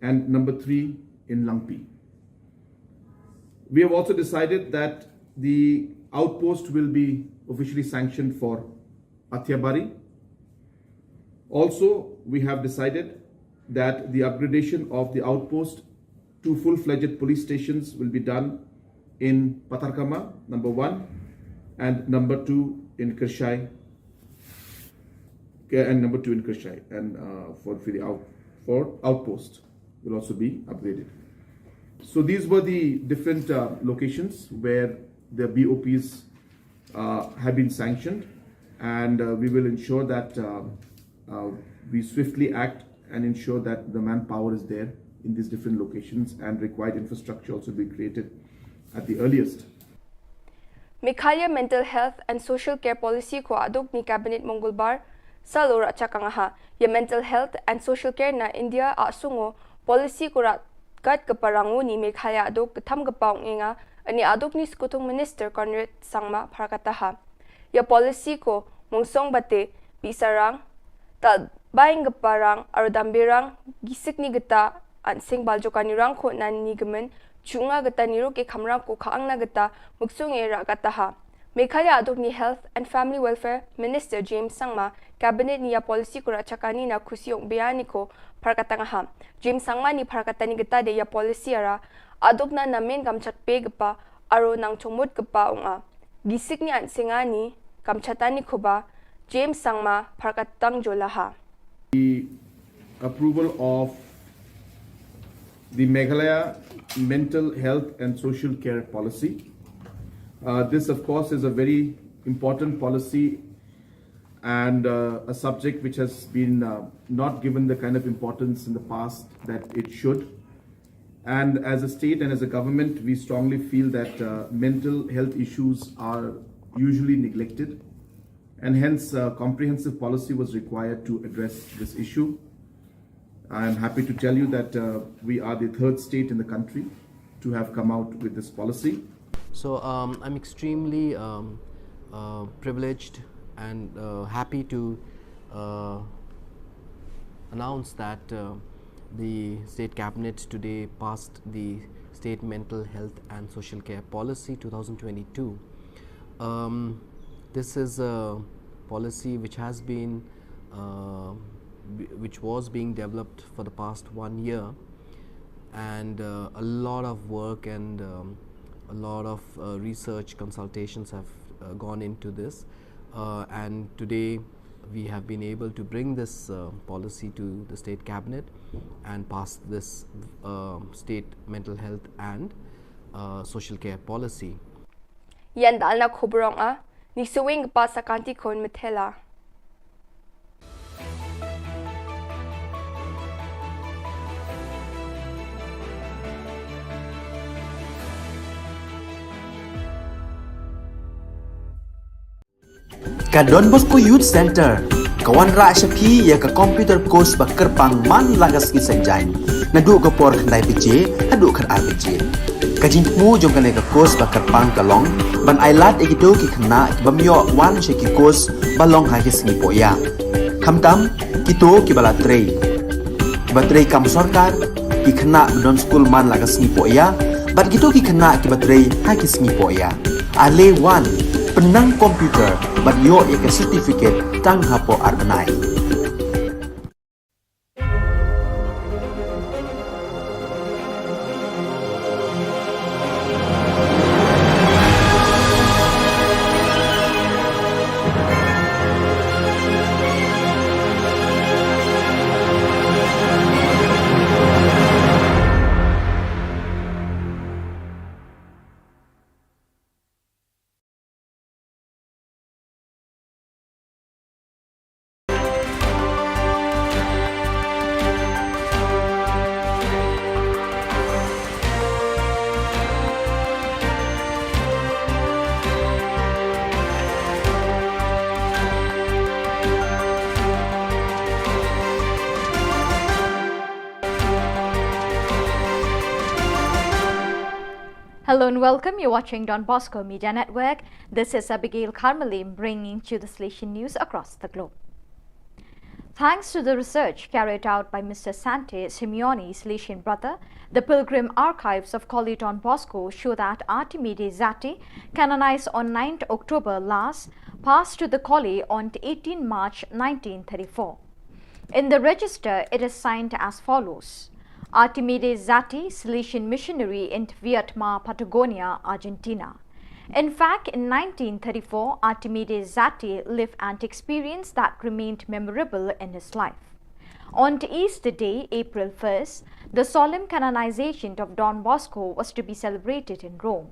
and number three in Langpi. We have also decided that the outpost will be officially sanctioned for Athiabari. Also, we have decided that the upgradation of the outpost to full-fledged police stations will be done in Patharkhmah, number one, and number two in Kyrshai, okay, and number two in Kyrshai, and uh, for, for the out, for outpost will also be upgraded. So these were the different uh, locations where the B O Ps uh, have been sanctioned, and uh, we will ensure that uh, uh, we swiftly act and ensure that the manpower is there in these different locations and required infrastructure also be created at the earliest. Meghalaya Mental Health and Social Care Policy ko aduk ni Cabinet Mongolbar salo rachakang ha. Ya Mental Health and Social Care na India asungo policy ko rat kat keparangu ni Meghalaya aduk ketam kepau ngenga ani aduk ni Sekutung Minister Conrad Sangma pharkataha. Ya policy ko mungsong bate bisarang ta baing keparang arudambirang gisik ni geta ansing baljoka nirang ko nan ni gemen chunga geta niruk e kamrang ko kaang na geta muksung e rak kataha. Meghalaya aduk ni Health and Family Welfare Minister James Sangma Cabinet ni ya policy ko rachakani na kusiok beani ko pharkatangaha. James Sangma ni pharkatani geta de ya policy ara aduk na namen kamchat pe gepa aro nang chongmut gepa unga. Gisik ni ansingani kamchatani kuba James Sangma pharkatang jolaha. The approval of the Meghalaya Mental Health and Social Care Policy. Uh, this, of course, is a very important policy and uh, a subject which has been uh, not given the kind of importance in the past that it should. And as a state and as a government, we strongly feel that uh, mental health issues are usually neglected. And hence, a comprehensive policy was required to address this issue. I am happy to tell you that uh, we are the third state in the country to have come out with this policy. So um, I'm extremely um, uh, privileged and uh, happy to uh, announce that uh, the State Cabinet today passed the State Mental Health and Social Care Policy two thousand twenty-two. Um, this is a policy which has been, uh, which was being developed for the past one year, and uh, a lot of work and um, a lot of uh, research consultations have uh, gone into this, uh, and today we have been able to bring this uh, policy to the state cabinet and pass this uh, state mental health and uh, social care policy. Yan dalna khobrong a ni suwing pa sakanti kon methela. Ka Don Bosco Youth Centre ka wanrah sha phi ïa ka computer course ba kyrpang man la ka sngi Saitjaiñ naduh ka por khyndai baje haduh khatar baje. Ka jingthmu jong kane ka course ba kyrpang ka long ban ailad ïa kito ki khynnah ki bym ïoh wan sha ki course ba long ha ki sngi pohïa. Khamtam kito kiba la trei, kiba trei kam sorkar, ki khynnah ba don skul man la ka sngi pohïa bad kito ki khynnah kiba trei ha ki sngi pohïa. Ale wan, pynnang computer bad ïoh ïa ka certificate tang hapoh ar bnai. Hello and welcome. You're watching Don Bosco Media Network. This is Abigail Karmalim bringing to you the Salesian news across the globe. Thanks to the research carried out by Mister Sante Simeoni, Salesian brother, the pilgrim archives of College Don Bosco show that Artimi de Zati, canonized on ninth October last, passed to the College on eighteenth March nineteen thirty-four. In the register, it is signed as follows: Artimi de Zati, Salesian missionary in Viedma, Patagonia, Argentina. In fact, in nineteen thirty-four, Artimi de Zati lived an experience that remained memorable in his life. On Easter Day, April first, the solemn canonization of Don Bosco was to be celebrated in Rome.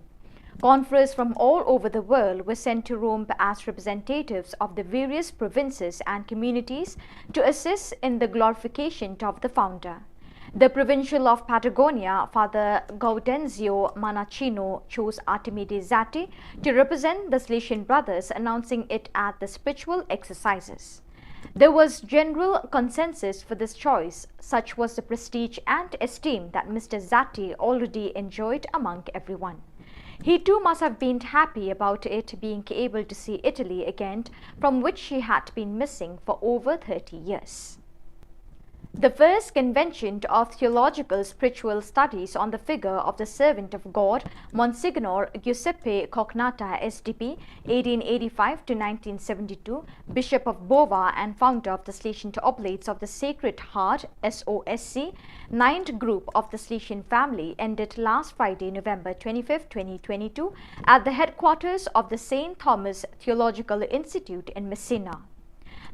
Conferees from all over the world were sent to Rome as representatives of the various provinces and communities to assist in the glorification of the founder. The provincial of Patagonia, Father Gaudenzio Manacino, chose Artimi de Zati to represent the Salesian brothers, announcing it at the spiritual exercises. There was general consensus for this choice, such was the prestige and esteem that Mister Zati already enjoyed among everyone. He too must have been happy about it, being able to see Italy again, from which he had been missing for over thirty years. The first convention of theological spiritual studies on the figure of the servant of God, Monsignor Giuseppe Cognata, S D P, eighteen eighty-five to nineteen seventy-two, Bishop of Bova and founder of the Salesian Oblates of the Sacred Heart, S O S C, ninth group of the Salesian family, ended last Friday, November twenty-fifth, twenty twenty-two, at the headquarters of the Saint Thomas Theological Institute in Messina.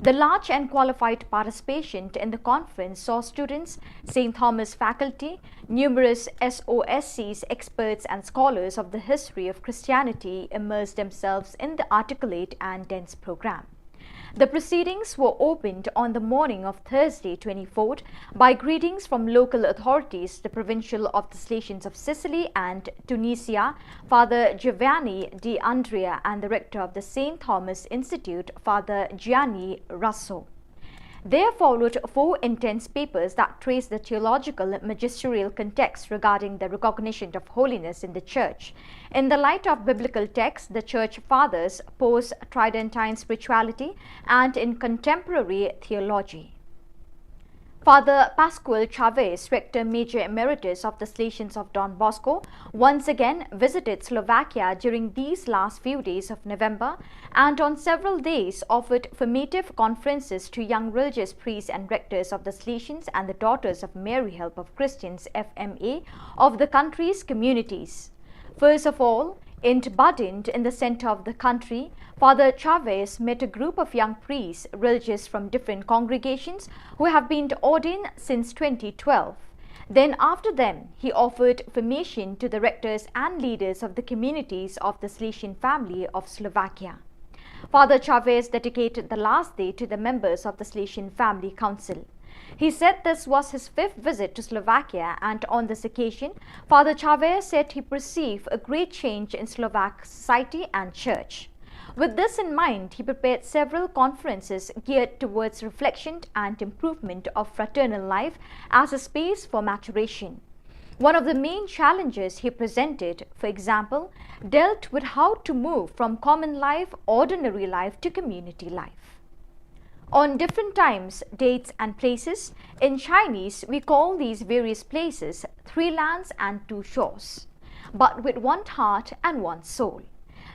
The large and qualified participation in the conference saw students, Saint Thomas faculty, numerous S O S Cs, experts and scholars of the history of Christianity immerse themselves in the articulate and dense program. The proceedings were opened on the morning of Thursday, twenty-fourth, by greetings from local authorities, the provincial of the Salesians of Sicily and Tunisia, Father Giovanni D'Andrea, and the rector of the Saint Thomas Institute, Father Gianni Russo. There followed four intense papers that trace the theological and magisterial context regarding the recognition of holiness in the Church. In the light of biblical texts, the Church Fathers pose Tridentine spirituality and in contemporary theology. Father Pascual Chavez, Rector Major Emeritus of the Salesians of Don Bosco, once again visited Slovakia during these last few days of November and on several days offered formative conferences to young religious priests and rectors of the Salesians and the Daughters of Mary Help of Christians, F M A, of the country's communities. First of all, in Badin, in the center of the country, Father Chavez met a group of young priests, religious from different congregations, who have been ordained since twenty twelve. Then, after them, he offered formation to the rectors and leaders of the communities of the Salesian family of Slovakia. Father Chavez dedicated the last day to the members of the Salesian Family Council. He said this was his fifth visit to Slovakia, and on this occasion, Father Chavez said he perceived a great change in Slovak society and church. With this in mind, he prepared several conferences geared towards reflection and improvement of fraternal life as a space for maturation. One of the main challenges he presented, for example, dealt with how to move from common life, ordinary life, to community life. On different times, dates, and places, in Chinese, we call these various places three lands and two shores, but with one heart and one soul.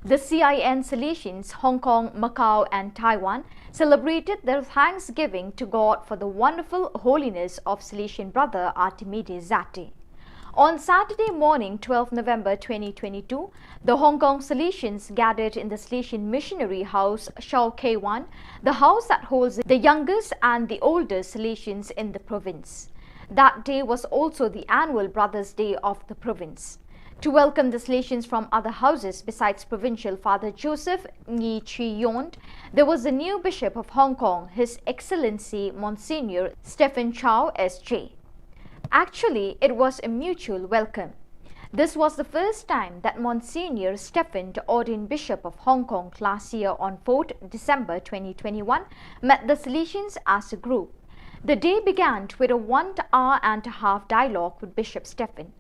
The C I N Salesians, Hong Kong, Macau, and Taiwan celebrated their thanksgiving to God for the wonderful holiness of Salesian brother Artimi de Zati. On Saturday morning, twelfth November twenty twenty-two, the Hong Kong Salesians gathered in the Salesian Missionary House, Shau Kei Wan, the house that holds the youngest and the oldest Salesians in the province. That day was also the annual Brothers' Day of the province. To welcome the Salesians from other houses besides Provincial Father Joseph Ngi Chi Yond, there was the new Bishop of Hong Kong, His Excellency Monsignor Stephen Chow S J. Actually, it was a mutual welcome. This was the first time that Monsignor Stephen, the ordained Bishop of Hong Kong, last year on fourth December twenty twenty-one, met the Salesians as a group. The day began with a one hour and a half dialogue with Bishop Stephen.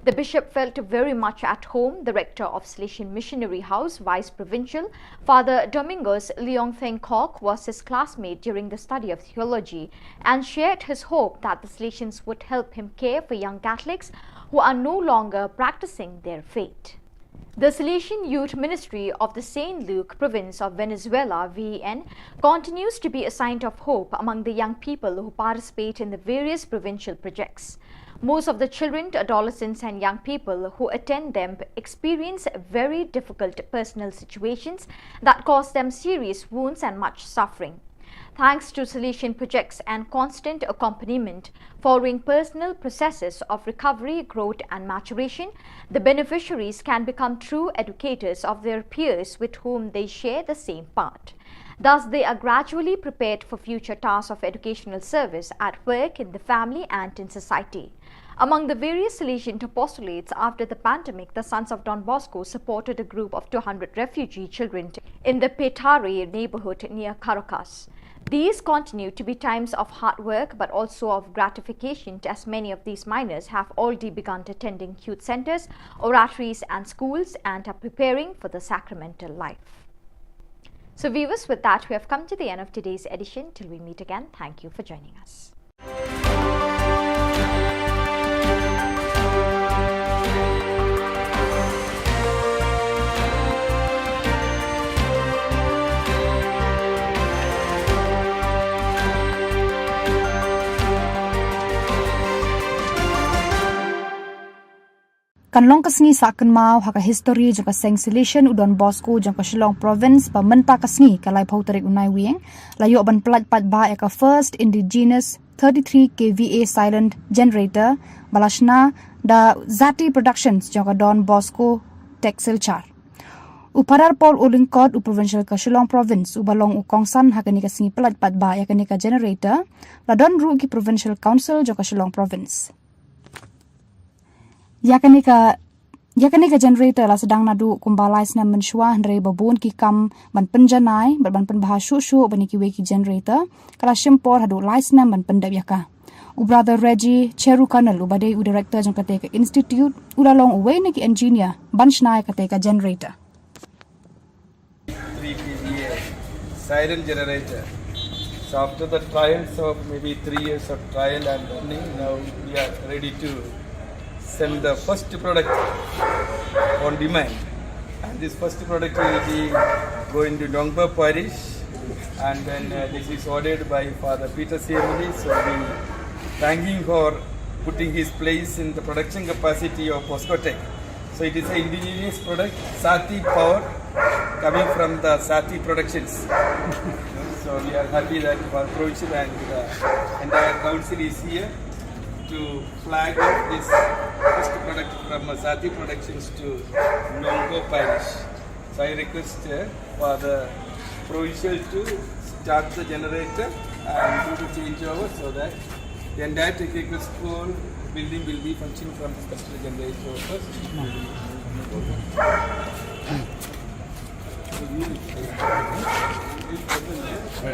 The bishop felt very much at home. The rector of Salesian Missionary House, Vice Provincial, Father Domingos Leong Theng Kok, was his classmate during the study of theology and shared his hope that the Salesians would help him care for young Catholics who are no longer practicing their faith. The Salesian Youth Ministry of the Saint Luke Province of Venezuela, V E N, continues to be a sign of hope among the young people who participate in the various provincial projects. Most of the children, adolescents, and young people who attend them experience very difficult personal situations that cause them serious wounds and much suffering. Thanks to Salesian projects and constant accompaniment following personal processes of recovery, growth, and maturation, the beneficiaries can become true educators of their peers with whom they share the same path. Thus, they are gradually prepared for future tasks of educational service at work, in the family, and in society. Among the various Salesian apostolates after the pandemic, the Sons of Don Bosco supported a group of two hundred refugee children in the Petare neighborhood near Caracas. These continue to be times of hard work but also of gratification, as many of these minors have already begun attending youth centers, oratories, and schools and are preparing for the sacramental life. So, viewers, with that, we have come to the end of today's edition. Till we meet again, thank you for joining us. Kan long ka sngi sah kynmaw ha ka histori jong ka seng Salesian u Don Bosco jong ka Shillong Province ba mynta ka sngi ka laiphew tarik u Naiwieng la ïoh ban pyllait paidbah ïa ka first indigenous thirty-three K V A silent generator ba la shna da Zati Productions jong ka Don Bosco Tech Silchar. U Phadar Paul Ulyngkot, u Provincial ka Shillong Province, uba long u kongsan ha kane ka sngi pyllait paidbah ïa kane ka generator, la don ruh ki Provincial Council jong ka Shillong Province. Ïa kane ka, ïa kane ka generator la sdang naduh kumba lai snem mynshuwa, hynrei ba bun ki kam ban pynjanai bad ban pynbha shuh shuh ban ïa kiwei ki generator, ka la shim por haduh lai snem ban pyndep ïa ka. U Brother Reggie Cheru Colonel, uba dei u director jong kata ka institute, u la long uwei na ki engineer ban shna ïa kata ka generator. Three K V A siren generator. So after the trials of maybe three years of trial and running, now we are ready to send the first product on demand. And this first product will be going to Dongba Parish, and then, uh, this is ordered by Father Peter Siamuli. So we thank him for putting his place in the production capacity of Bosco Tech. So it is an indigenous product, Sati power, coming from the Sati Productions. So we are happy that our provincial and, uh, entire council is here to flag off this first product from, uh, Sati Productions to Nongko Parish. So I request, uh, for the provincial to start the generator and do the changeover so that the entire technical school building will be functioning from this particular generator first.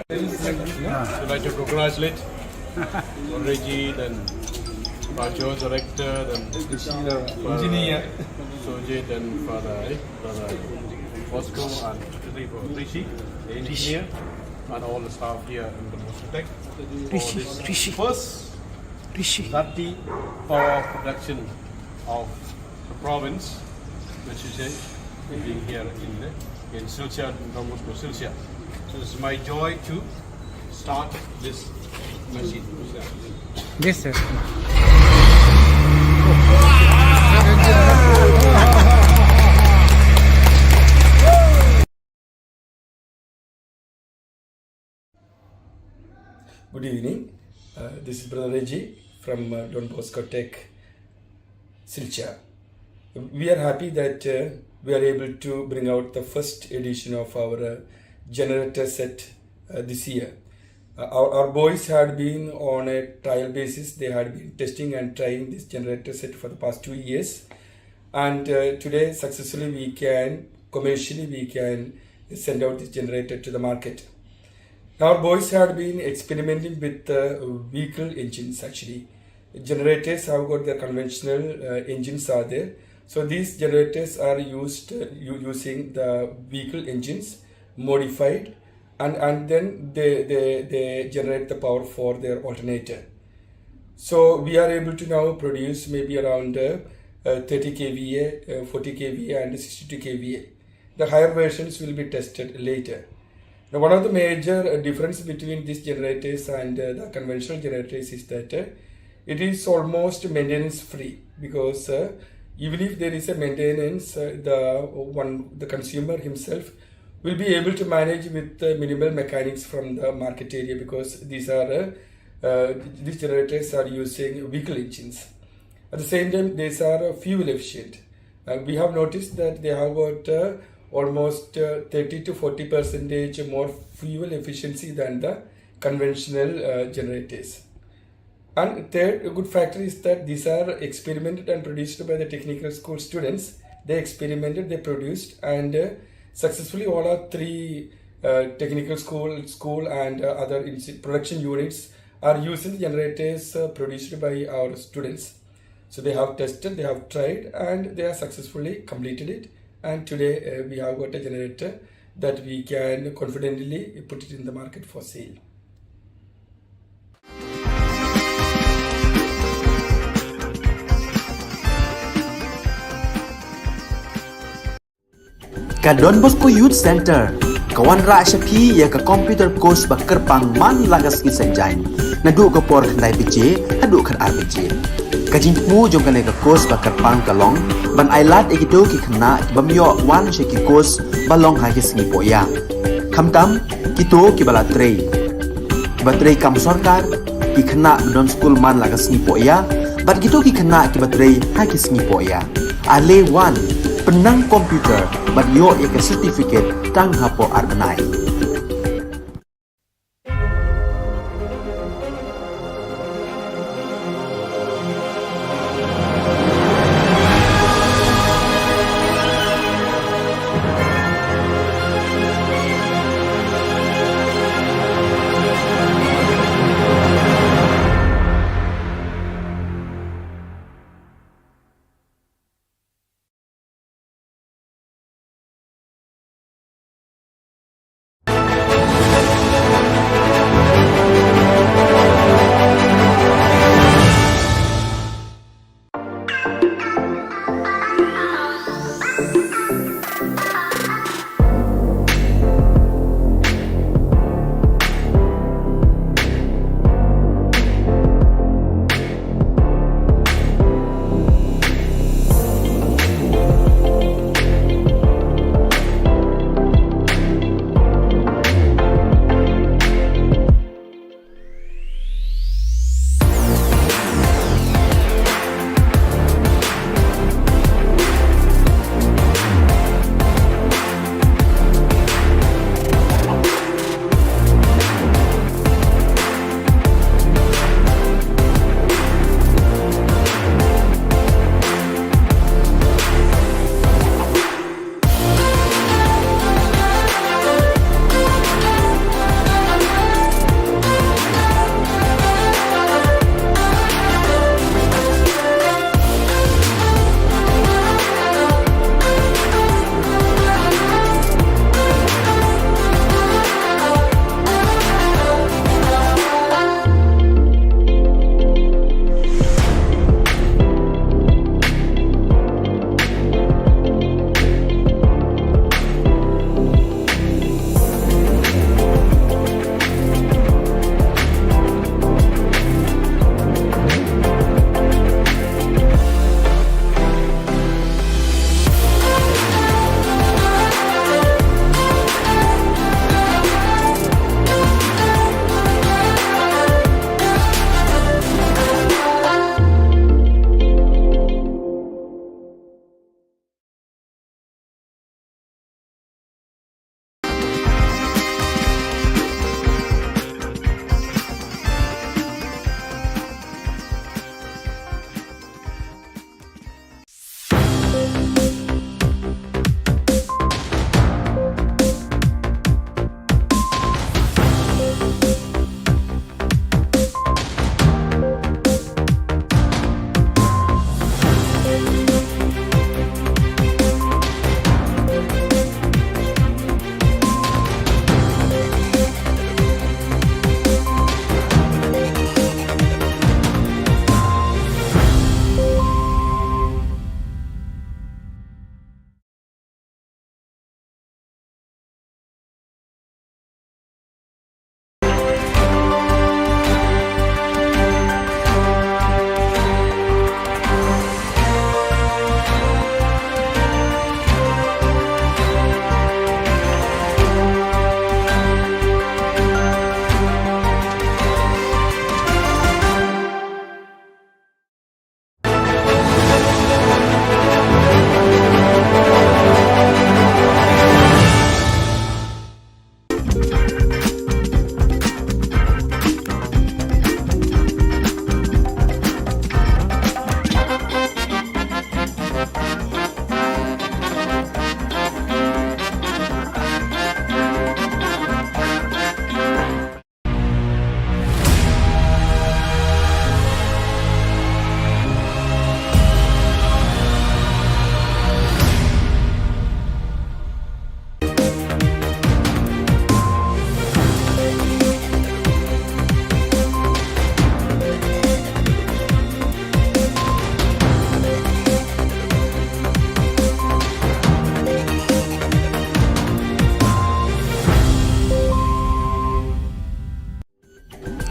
We'd like to congratulate Reggie, then Pacho, director, then engineer, Sojit, then Father, eh, Brother Bosco, and Rishi, the engineer, and all the staff here in the Bosco Tech. Rishi, Rishi. First Rishi. Sati power production of the province, which is, uh, being here in the, in Silchar, in Don Bosco, Silchar. So it's my joy to start this machine. Yes, sir. Good evening. Uh, this is Brother Reggie from, uh, Don Bosco Tech, Silchar. We are happy that, uh, we are able to bring out the first edition of our, uh, generator set, uh, this year. Uh, our, our boys had been on a trial basis. They had been testing and trying this generator set for the past two years. And, uh, today, successfully, we can, commercially, we can send out this generator to the market. Our boys had been experimenting with the vehicle engines, actually. Generators have got their conventional uh, engines are there. So these generators are used uh, u- using the vehicle engines modified, and, and then they, they, they generate the power for their alternator. So we are able to now produce maybe around uh, uh, thirty kVA, uh, forty kVA, and sixty-two kVA. The higher versions will be tested later. Now, one of the major uh, difference between these generators and uh, the conventional generators is that uh, it is almost maintenance free, because uh, even if there is a maintenance, uh, the one the consumer himself will be able to manage with uh, minimal mechanics from the market area, because these are uh, uh, these generators are using vehicle engines. At the same time, these are uh, fuel efficient. Uh, we have noticed that they have got uh, almost uh, thirty to forty percentage more fuel efficiency than the conventional uh, generators. And third, a good factor is that these are experimented and produced by the technical school students. They experimented, they produced, and uh, successfully all our three uh, technical school, school and uh, other insti- production units are using the generators uh, produced by our students. So they have tested, they have tried, and they have successfully completed it. And today uh, we have got a generator that we can confidently put it in the market for sale. Ka Don Bosco Youth Center ka wanrah sha phi ïa ka computer course ba kyrpang man la ka sngi Saitjaiñ, naduh ka por khyndai baje haduh khatar baje. Ka jingthmu jong kane ka course ba kyrpang ka long ban ailad ïa kito ki khynnah ki bym ïoh wan sha ki course ba long ha ki sngi pohïa, khamtam kito kiba la trei, kiba trei kam sorkar, ki khynnah ba don skul man la ka sngi pohïa, bad kito ki khynnah kiba trei ha ki sngi pohïa. Ale wan, pynnang computer bad ïoh ïa ka certificate tang hapoh ar bnai.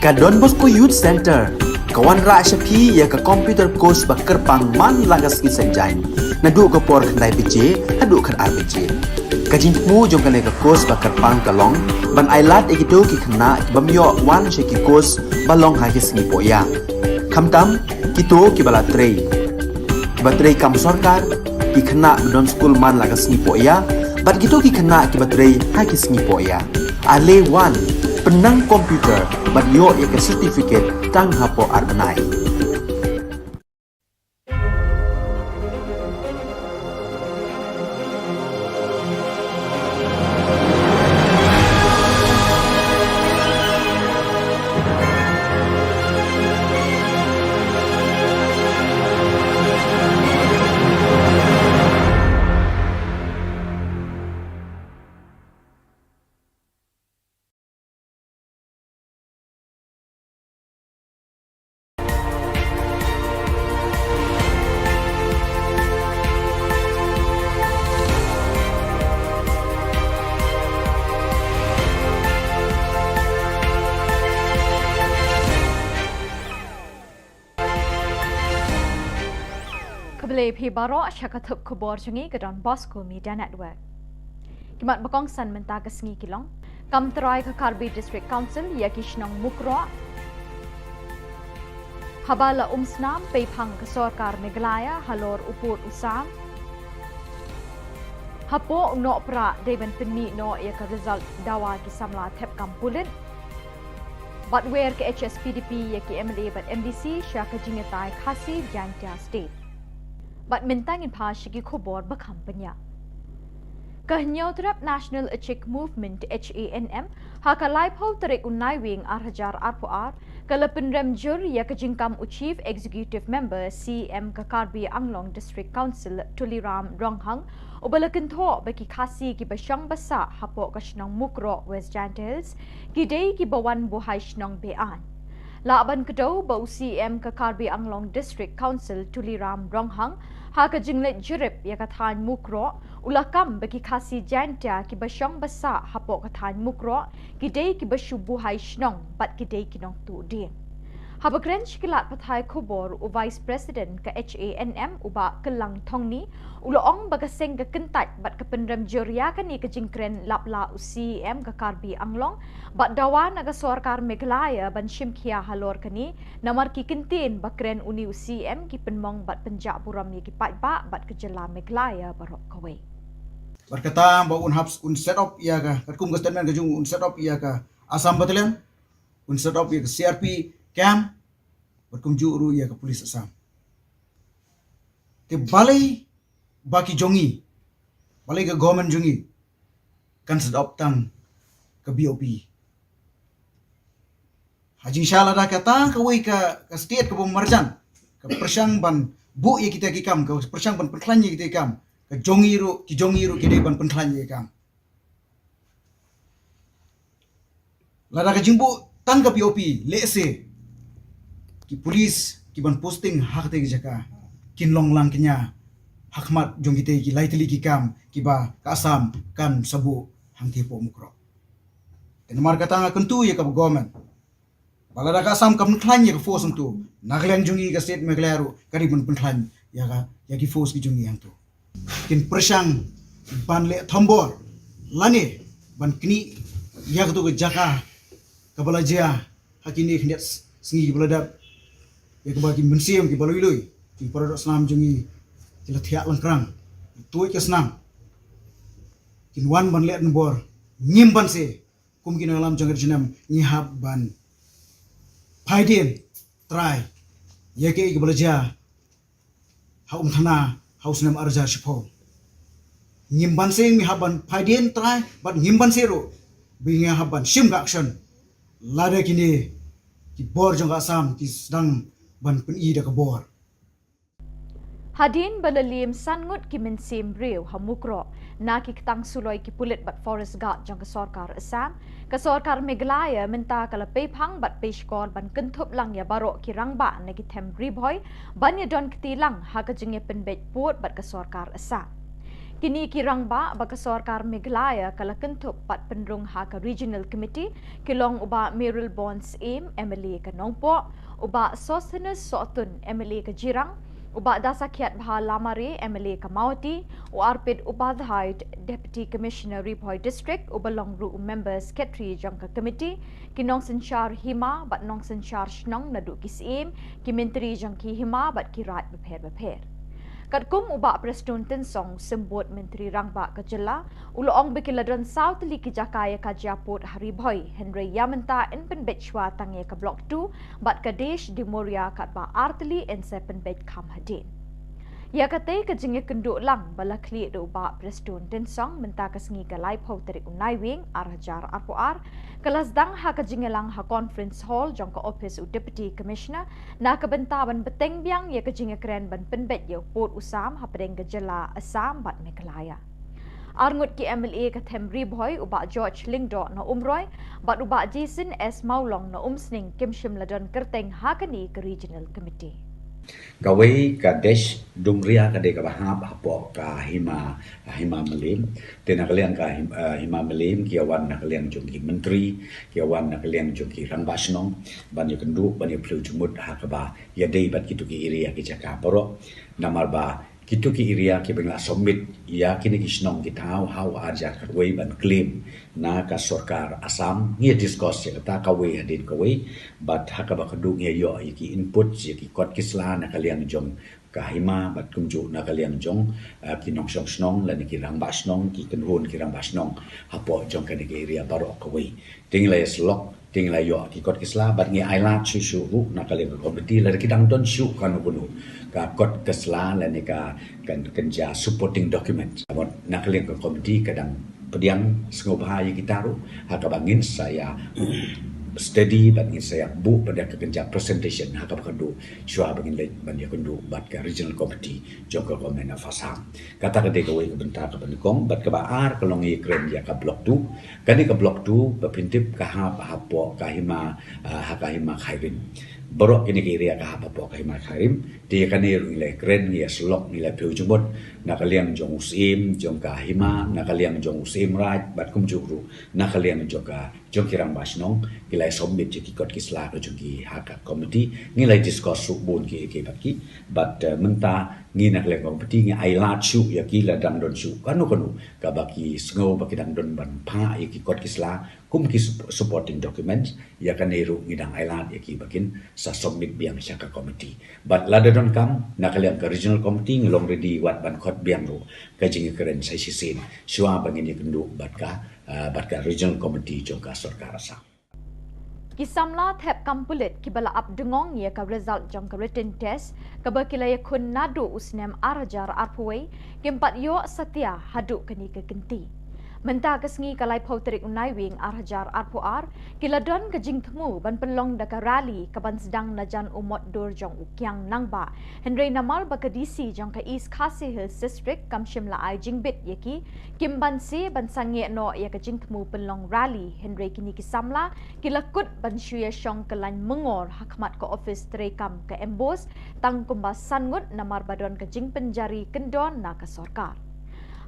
Ka Don Bosco Youth Centre ka wanrah sha phi ïa ka computer course ba kyrpang man la ka sngi Saitjaiñ, naduh ka por khyndai baje haduh khatar baje. Ka jingthmu jong kane ka course ba kyrpang ka long ban ailad ïa kito ki khynnah ki bym ïoh wan sha ki course ba long ha ki sngi pohïa, khamtam kito kiba la trei, kiba trei kam sorkar, ki khynnah ba don skul man la ka sngi pohïa, bad kito ki khynnah kiba trei ha ki sngi pohïa. Ale wan, pynnang computer bad ïoh ïa ka certificate tang hapoh ar bnai. Khublei phi baroh sha ka thup khubor jong ngi ka Don Bosco Media Network. Ki mat ba kongsan mynta ka sngi ki long: Kam trai ka Karbi District Council ïa ki shnong Mukroh. Haba la um snam pei phang ka sorkar Meghalaya halor u pud u sam. Hapoh u Nohprah dei ban pynmih noh ïa ka result dawa ki samla thep kam pulit. Bad wer ka H S P D P ïa ki M L A bad M D C sha ka jingïatai Khasi Jaintia State. Bad mynta ngin phai sha ki khubor ba kham bniah. Ka Hynñiewtrep National Achik Movement, H A N M, ha ka laiphew tarik u Naiwieng ar hajar arphew ar, ka la pynrem jur ïa ka jingkam u Chief Executive Member, C E M ka Karbi Anglong District Council, Tuliram Ronghang, uba la kynthoh ba ki Khasi kiba shong ba sah hapoh ka shnong Mukroh, West Jaintia Hills, ki dei kiba wan buhai shnong be-aiñ. Lah ban kdew ba u C E M ka Karbi Anglong District Council, Tuliram Ronghang, ha ka jingleit jurip ïa ka thaiñ Mukroh, u la kam ba ki Khasi Jaintia kiba shong ba sah hapoh ka thaiñ Mukroh ki dei kiba shu buhai shnong bad ki dei ki nongtuh dieng. Haba kren sha ki lad pathai khubor, u Vice President ka H A N M, u Bah Kyllang Thongni, u la ong ba ka seng ka kyntait bad ka pynrem jur ïa kane ka jingkren lap la u C E M ka Karbi Anglong, bad dawa na ka sorkar Meghalaya ban shim khia halor kane, namar ki kyntien ba kren une u C E M ki pynmong bad pynjah burom ïa ki paidbah bad ka jylla Meghalaya baroh kawei. Bad kata ba un hap un set up ïa ka, katkum ka statement ka jong u, un set up ïa ka Assam Battalion, un set up ïa ka C R P camp, bad kumjuh ruh ïa ka police Assam. Te balei ba ki jong ngi, balei ka government jong ngi kan set up tang ka B O P? Ha jingshisha lada kata kawei ka, ka state kaba marjan ka pyrshang ban buh ïa kita ki kam, ka pyrshang ban pynkhlaiñ ïa kita ki kam, ka jong ngi ruh, ki jong ngi ruh ki dei ban pynkhlaiñ ïa ki kam. Lada ka jingbuh tang ka B O P, lehse ki police ki ban posting ha kata ka jaka kin long lang kñia ha khmat jong kita ki lai tylli ki kam kiba ka Assam kan sa buh hangtei hapoh Mukroh. Te namar kata nga kyntu ïa ka government ba lada ka Assam kam pynkhlaiñ ïa ka force hangto, na ka liang jong ngi ka state Meghalaya ruh ka dei ban pynkhlaiñ ïa ka, ïa ki force ki jong ngi hangto. Kin pyrshang ban leh thombor lane ban knieh ïa kato ka jaka kaba la jia ha kine khyndiat sngi kiba la dep, ïa kaba ki mynsiem kiba lui lui, ki para doh snam jong ngi ki la thiah lyngkrang, tuid ka snam. Kin wan ban leh thombor, ngim banse kum ki nongïalam jong ka ri jong ngi, ngi hap ban phaidien trai ïa kaei kaba la jia ha Umthana ha u snem ar hajar shiphew. Ngim banse, ngi hap ban phaidien trai, bad ngim banse ruh ba ngi hap ban shim ka action lada kine ki bor jong ka Assam ki sdang ban pyni da ka bor. Hadien ba la liem san ngut ki mynsiem briew ha Mukroh na ki ktang suloi ki pulit bad forest guard jong ka sorkar Assam, ka sorkar Meghalaya mynta ka la pei phang bad pei shkor ban kynthup lang ïa baroh ki rangbah na ki them Ri Bhoi ban ïadon kti lang ha ka jingïapynbeit pud bad ka sorkar Assam. Kine ki rangbah ba ka sorkar Meghalaya ka la kynthup pat pynrung ha ka Regional Committee ki long u Bah Mayralborn Syiem, M L A ka Nongpoh, u Bah Sosthenes Sohtun, M L A ka Jirang, u Bah Dasakhiatbha Lamare, M L A ka Mawhati, u Arpit Upadhyay, Deputy Commissioner Ri Bhoi District, uba long ruh u Member Secretary jong ka committee, ki nongsynshar hima bad nongsynshar shnong naduh ki syiem, ki myntri jong ki hima bad ki raid bapher bapher. Katkum u Bah Prestone Tynsong, Symbud Myntri Rangbah ka jylla, u la ong ba ki la don saw tylli ki jaka ïa ka jia pud ha Ri Bhoi, hynrei ïa mynta yn pynbeit shuwa tang ïa ka Block two bad ka Desh Demoria katba ar tylli yn sa pynbeit kham hadien. Ïa katei ka jingïakynduh lang ba la khlieh da u Bah Prestone Tynsong mynta ka sngi ka laiphew tarik u Naiwieng ar hajar arphew ar, ka la sdang ha ka jingïalang ha Conference Hall jong ka ophis u Deputy Commissioner na ka bynta ban bteng biang ïa ka jingïakren ban pynbeit ïa u pud u sam hapdeng ka jylla Assam bad Meghalaya. Arngut ki M L A ka them Ri Bhoi, u Bah George Lyngdoh na Umroi bad u Bah Jason S Mawlong na Umsning, kim shym la don kyrteng ha kane ka Regional Committee. Kawei ka Desh Demoria ka dei kaba hap hapoh ka hima, hima Mylliem. Te na ka liang ka him-, eh, hima Mylliem ki ïa wan na ka liang jong ki myntri, ki ïa wan na ka liang jong ki rangbah shnong, ban ïakynduh, ban ïaphylliew jingmut ha kaba ïadei bad kito ki area, ki jaka baroh. Namar ba kito ki area kiba ngi la submit ïa kine ki shnong ki thaw ha u ar hajar khatwei ban claim na ka sorkar Assam, ngi ïa discuss ïa kata kawei hadien kawei, bad ha kaba khatduh ngi ïa ïoh ïa ki input, ïa ki kot ki sla na ka liang jong ka hima bad kumjuh na ka liang jong, eh, ki nongshong shnong lane ki rangbah shnong, ki kynhun ki rangbah shnong hapoh jong kane ka area baroh kawei. Te ngi la ïa syllok, te ngi la ïoh ki kot ki sla bad ngi ailad shuh shuh ruh na ka liang ka committee lada ki dang don shuh kano kano ka kot ka sla lane ka, kan, kan jia supporting document. Namar na ka liang ka committee ka dang pdiang sngewbha ïa kita ruh ha kaba ngin sa ïa study bad ngin sa ïa buh pat da ka kynja presentation ha kaba khatduh shuwa ba ngin leit ban ïakynduh bad ka Regional Committee jong ka Government of Assam. Kata ka dei kawei ka bynta kaba nyngkong, bad kaba ar ka long ïakren ïa ka Block two. Kane ka Block two ba pyntip ka hap hapoh ka hima, ah, ha ka hima Khyrim. Baroh kine ki area ka hap hapoh ka hima Khyrim. Te ïa kane ruh ngi la ïakren, ngi ïa syllok, ngi la phylliew jingmut na ka liang jong u Syiem jong ka hima, na ka liang jong u Syiem Raid bad kumjuh ruh na ka liang jong ka, jong ki rangbah shnong, ki la ïa submit ïa ki kot ki sla ka jong ki ha ka committee, ngi la ïa discuss ruh bun kiei kiei bad ki, bad, eh, mynta ngi na ka liang committee ngi ailad shuh ïa ki lada dang don shuh kano kano kaba ki sngew ba ki dang don ban phah ïa ki kot ki sla kum ki sup-, supporting documents, ïa kane ruh ngi dang ailad ïa ki ba kin sa submit biang sha ka committee. Bad lada donkam na ka liang ka Regional Committee ngi long ready wat ban khot biang ruh ka jingïakren sa shisien shuwa ba ngin ïakynduh bad ka, ah, bad ka Regional Committee jong ka sorkar Assam. Ki samla thep kam pulit kiba la ap dngong ïa ka result jong ka written test kaba ki la ïakhun naduh u snem ar hajar arphew wei, kim pat ïoh satia haduh kane ka kynti. Mynta ka sngi ka laiphew tarik u Naiwieng ar hajar arphew ar, ki la don ka jingthmu ban pynlong da ka rally kaban sdang na jan u mot dur jong u Kiang Nangbah. Hynrei namar ba ka D C jong ka East Khasi Hills District kam shym la ai jingbit ïa ki, kim banse ban sangeh noh ïa ka jingthmu pynlong rally, hynrei kine ki samla ki la kut ban shu ïa shong kyllaiñ myngor ha khmat ka ophis treikam ka MBOSE tang kumba san ngut namar ba don ka jingpynjari kyndon na ka sorkar.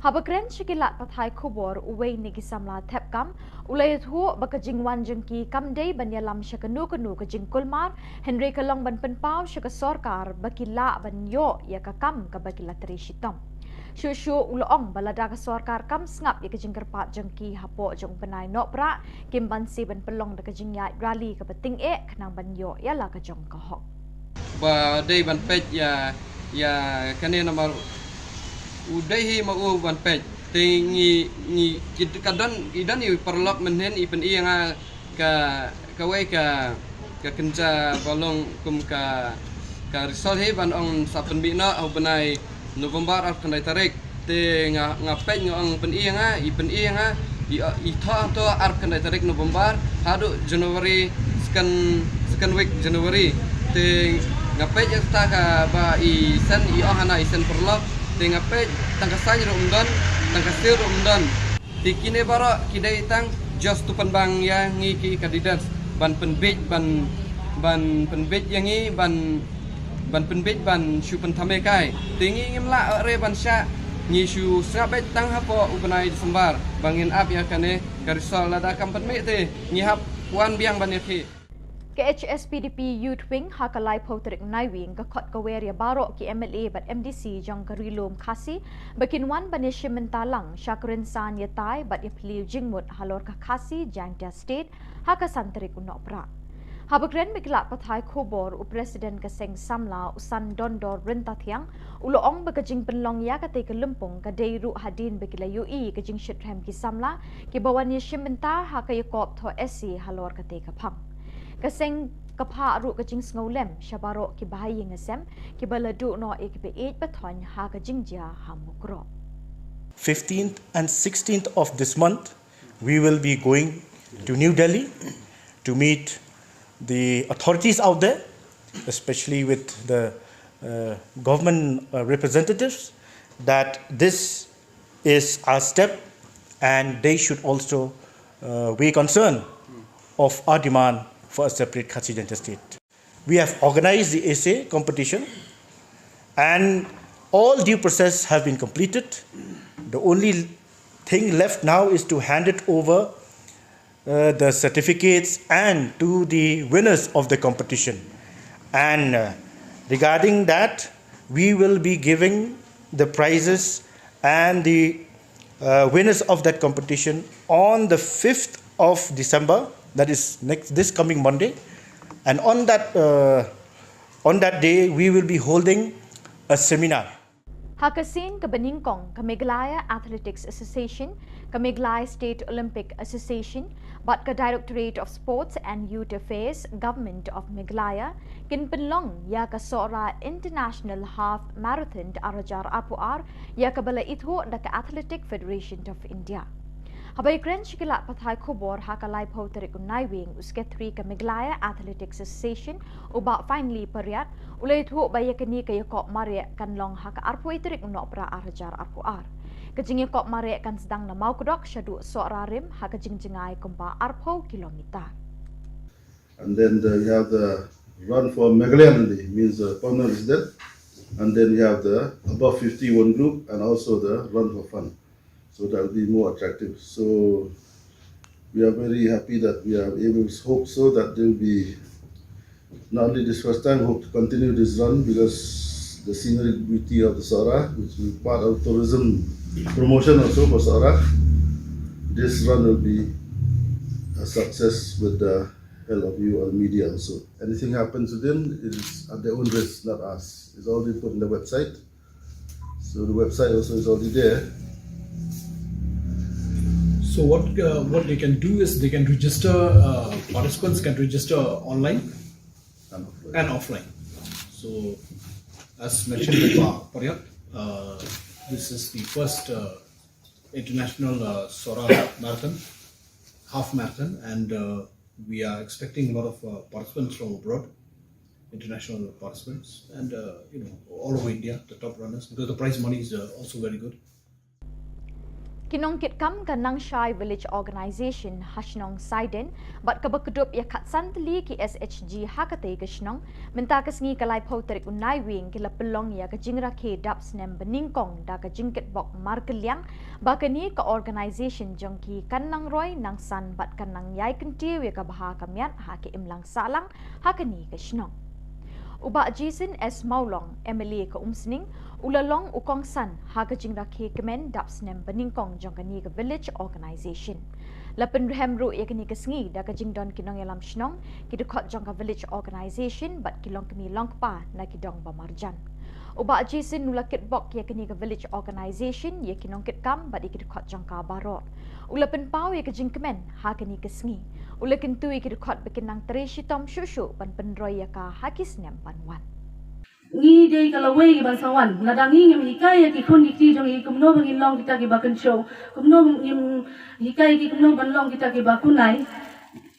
Haba kren sha ki lad pathai khubor, uwei na ki samla thep kam u la ïathuh ba ka jingwan jong ki kam dei ban ïalam sha kano kano ka jingkulmar, hynrei ka long ban pynpaw sha ka sorkar ba ki lah ban ïoh ïa ka kam kaba ki la trei shitom. Shuh shuh u la ong ba lada ka sorkar kam sngap ïa ka jingkyrpad jong ki hapoh jong u bnai Nohprah, kim banse ban pynlong da ka jingïaid rally kaba tyngeh khnang ban ïoh ïa la ka jong ka hok. Ba dei ban peit ïa, ïa kane namar u dei hi ma u ban peit. Te ngi, ngi, ki, ka don, i don i paralok mynhynnin i pyni ïa nga ka, kawei ka, ka kynja ba long kum ka, ka result hi ban ong sa pynmih noh ha u bnai November arphew khyndai tarik. Te nga, nga peit nga ong pyni ïa nga, i pyni ïa nga, i, i thoh, thoh arphew khyndai tarik November haduh January, second, second week January. Te nga peit ïa kata kaba i send, i ong hana i send paralok. Te nga peit tang ka sign ruh ym don, tang ka seal ruh ym don. Te kine baroh ki dei tang just to pynbang ïa ngi ki candidates ban pynbeit, ban, ban pynbeit ïa ngi, ban, ban pynbeit ban shu pynthame kai. Te ngi ngim lah re ban shah Ngi shu sngap beit tang hapoh u bnai December ba ngin ap ïa kane ka result, lada kam pynmih te ngi hap wan biang ban ïakhih. Ka H S P D P Youth Wing ha ka laiphew tarik Naiwieng ka khot ka wer ïa baroh ki M L A bad M D C jong ka Ri Lum Khasi ba kin wan ban ïashim bynta lang sha ka rynsan ïatai bad ïaphylliew jingmut halor ka Khasi Jaintia State ha ka san tarik u Nohprah. Haba kren bad ki lad pathai khubor, u President ka Seng Samla, u San Dondor Ryntathiang, u la ong ba ka jingpynlong ïa katei ka lympung ka dei ruh hadien ba ki la ïohi ka jingshitrhem ki samla kiba wan ïashim bynta ha ka ïakop thoh essay halor katei ka phang. Ka seng ka phah ruh ka jingsngewlem sha baroh ki bahaïing hasem kiba la duh noh ïa kiba ïeit ba thoiñ ha ka jingjia ha Mukroh. Fifteenth and sixteenth of this month, we will be going to New Delhi to meet the authorities out there, especially with the uh, government uh, representatives, that this is our step and they should also uh, weigh concern of our demand for a separate Khasi Jaintia state. We have organized the essay competition and all due process have been completed. The only thing left now is to hand it over uh, the certificates and to the winners of the competition. And uh, regarding that, we will be giving the prizes and the uh, winners of that competition on the fifth of December, that is next this coming Monday. And on that uh, on that day, we will be holding a seminar. Ha ka sien kaba nyngkong, ka Meghalaya Athletics Association, ka Meghalaya State Olympic Association bad ka Directorate of Sports and Youth Affairs, Government of Meghalaya, kin pynlong ïa ka Sohra International Half Marathon ar hajar arphew ar, ïa kaba la ithuh da ka Athletic Federation of India. Haba ïakren sha ki lad pathai khubor ha ka laiphew tarik u Naiwieng, u Secretary ka Meghalaya Athletics Association, u Bah Finely Pariat, u la ïathuh ba ïa kane ka ïakop mareh kan long ha ka arphew tarik u Nohprah ar hajar arphew ar. Ka jingïakop mareh kan sdang na Mawkdok shaduh Sohra Rim ha ka jingjngai kumba arphew kilometer. And then the, we have the run for Meghalaya only, means the permanent resident. And then we have the above fifty one group and also the run for fun. So that will be more attractive. So we are very happy that we are able to hope so that there will be not only this first time, hope to continue this run because the scenery beauty of the Sohra, which will be part of tourism promotion also for Sohra, this run will be a success with the help of you all media also. Anything happens to them, it is at their own risk, not us. It's already put in the website. So the website also is already there. So what uh, what they can do is they can register. Uh, participants can register online and offline. And offline. So as mentioned by Bah Pariat, uh, this is the first uh, international uh, Sohra marathon, half marathon, and uh, we are expecting a lot of uh, participants from abroad, international participants, and uh, you know all over India, the top runners, because the prize money is uh, also very good. Ki nongkitkam ka Nangshai Village Organization ha shnong Saiden bad kaba kdup ïa khatsan tylli ki S H G ha katei ka shnong, mynta ka sngi ka laiphew tarik u Naiwieng ki la pynlong ïa ka jingrakhe dap snem banyngkong da ka jingkitbok markylliang ba kane ka organization jong ki kan nang roi nang san bad kan nang ïai kyntiew ïa ka bha ka miat ha ka imlang sahlang ha kane ka shnong. U Bah Jason S Mawlong, M L A ka Umsning, u la long u kongsan ha ka jingrakhe kmen dap snem banyngkong jong kane ka village organization. La pynrhem ruh ïa kane ka sngi da ka jingdon ki nongïalam shnong, ki dkhot jong ka village organization bad ki longkmie longkpa na ki dong ba marjan. U Bah Jason u la kitbok ïa kane ka village organization, ïa ki nongkitkam bad ïa ki dkhot jong ka baroh. U la pynpaw ïa ka jingkmen ha kane ka sngi. U la kyntu ïa ki dkhot ba kin nang trei shitom shuh shuh ban pynroi ïa ka ha ki snem ban wan. Ngi dei ka lawei ban sa wan, lada ngi ngim hikai ïa ki khun ki kti jong ngi kumno ba ngin long kita kiba kynshew, kumno ngim hikai ïa ki kumno ban long kita kiba kunai,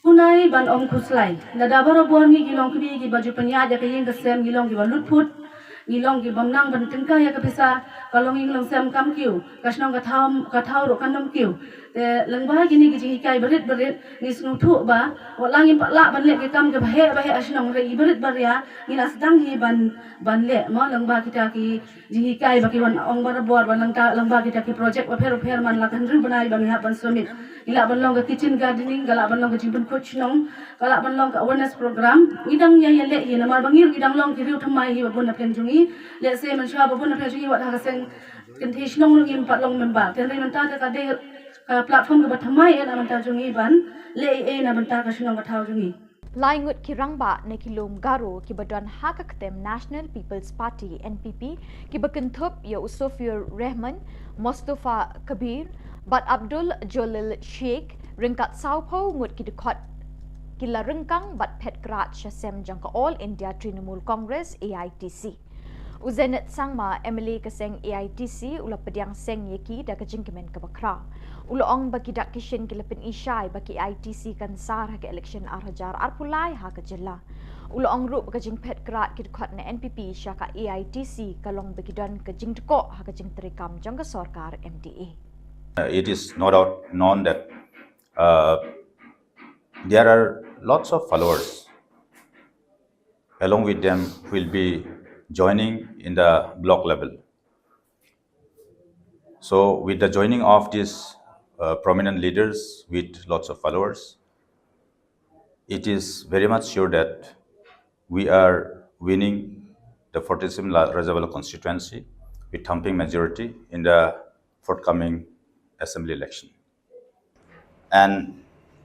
kunai ban ym khuslai. Lada barabor ngi ki longkmie kiba ju pynïaid ïa ka ïing ka sem, ngi long kiba lutphut, ngi long ki bym nang ban tyngkai ïa ka pisa, ka longïing longsem kam kiew, ka shnong ka thaw, ka thaw ruh kan ym kiew. Te lyngba kine ki jinghikai barit barit ngi sngewthuh ba wat la ngim pat lah ban leh ki kam kiba heh ba heh ha shnong, hynrei i barit baria ngi la sdang hi ban, ban leh mo, lyngba kita ki jinghikai ba ki wan ong barabor, ba lyngba, lyngba kita ki project bapher bapher man la ka hynriew bnai ba ngi hap ban submit. Ki lah ban long ka kitchen gardening, ka lah ban long ka jingpynkhuid shnong, ka lah ban long ka awareness program. Ngi dang ïa, ïa leh hi namar ba ngi ruh ngi dang long ki riew thymmai hi ba bun na pdeng jong ngi. Lehse mynshuwa ba bun na pdeng jong ngi wat ha ka seng kynthei shnong ruh ngim pat long member. Te hynrei mynta te ka dei ka platform kaba thymmai eh na bynta jong ngi ban leh ei ei na bynta ka shnong ka thaw jong ngi. Lai ngut ki rangbah na ki lum Garo kiba don ha ka ktem National People's Party, N P P, kiba kynthup ïa u Sofiur Rehman, Mostofa Kabir bad Abdul Jalil Sheikh, ryngkat sawphew ngut ki dkhot, ki la ryngkang bad phet krad sha sem jong ka All India Trinamool Congress, A I T C. U Zenith Sangma, M L A ka seng A I T C, u la pdiang seng ïa ki da ka jingkmen kaba khraw. U la ong ba ki dak ki shin ki la pyni shai ba ka A I T C kan sar ha ka election ar hajar arphew lai ha ka jylla. U la ong ruh ba ka jingphet krad ki dkhot na N P P sha ka A I T C ka long ba ki don ka jingdkoh ha ka jingtreikam jong ka sorkar M D A. Uh, it is no doubt known that, uh, there are lots of followers along with them will be joining in the block level. So with the joining of these, uh, prominent leaders with lots of followers, it is very much sure that we are winning the forty-seven La-, Rajabala constituency with thumping majority in the forthcoming assembly election. And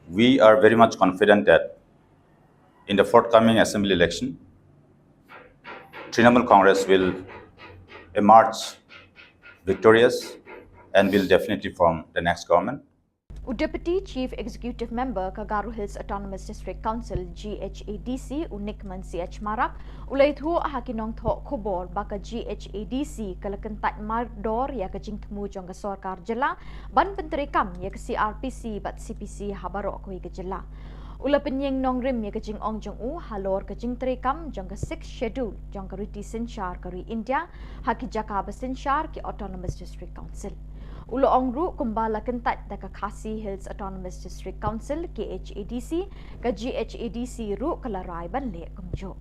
we are very much confident that in the forthcoming assembly election, Trinamool Congress will emerge victorious and will definitely form the next government. U Deputy Chief Executive Member ka Garo Hills Autonomous District Council, G H A D C, u Nickman C H Marak, u la ïathuh ha ki nongthoh khubor ba ka G H A D C ka la kyntait mardor ïa ka jingthmu jong ka sorkar jylla ban pyntreikam ïa ka C R P C bad C P C ha baroh kawei ka jylla. U la pynïeng nongrim ïa ka jingong jong u halor ka jingtreikam jong ka Sixth Schedule jong ka riti synshar ka ri India ha ki jaka ba synshar ki Autonomous District Council. U la ong ruh kumba la kyntait da ka Khasi Hills Autonomous District Council, K H A D C, ka G H A D C ruh ka la rai ban leh kumjuh.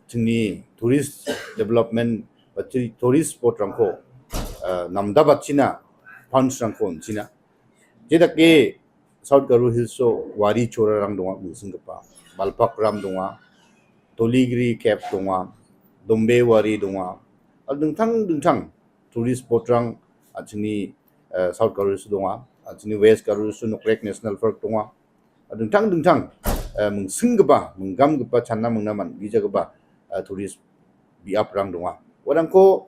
Jingni tourist development ba chi tourist spot rangko, eh, namda ba china, pounds rangko china. Jeda ke South Garo Hills o Wari Chora rang dong a mungsing kapa, Balpak ram dong a, Toligiri Cave dong a, Dombe Wari dong a, al dengtang dengtang tourist spot rang a chini, eh, South Garo Hills dong a, a chini West Garo Hills Nokrek National Park dong a, dengtang dengtang, eh, mungsing kapa, menggam kapa, chana mengnaman, gija kapa, eh, tourist biap rang dong a. Wadang ko,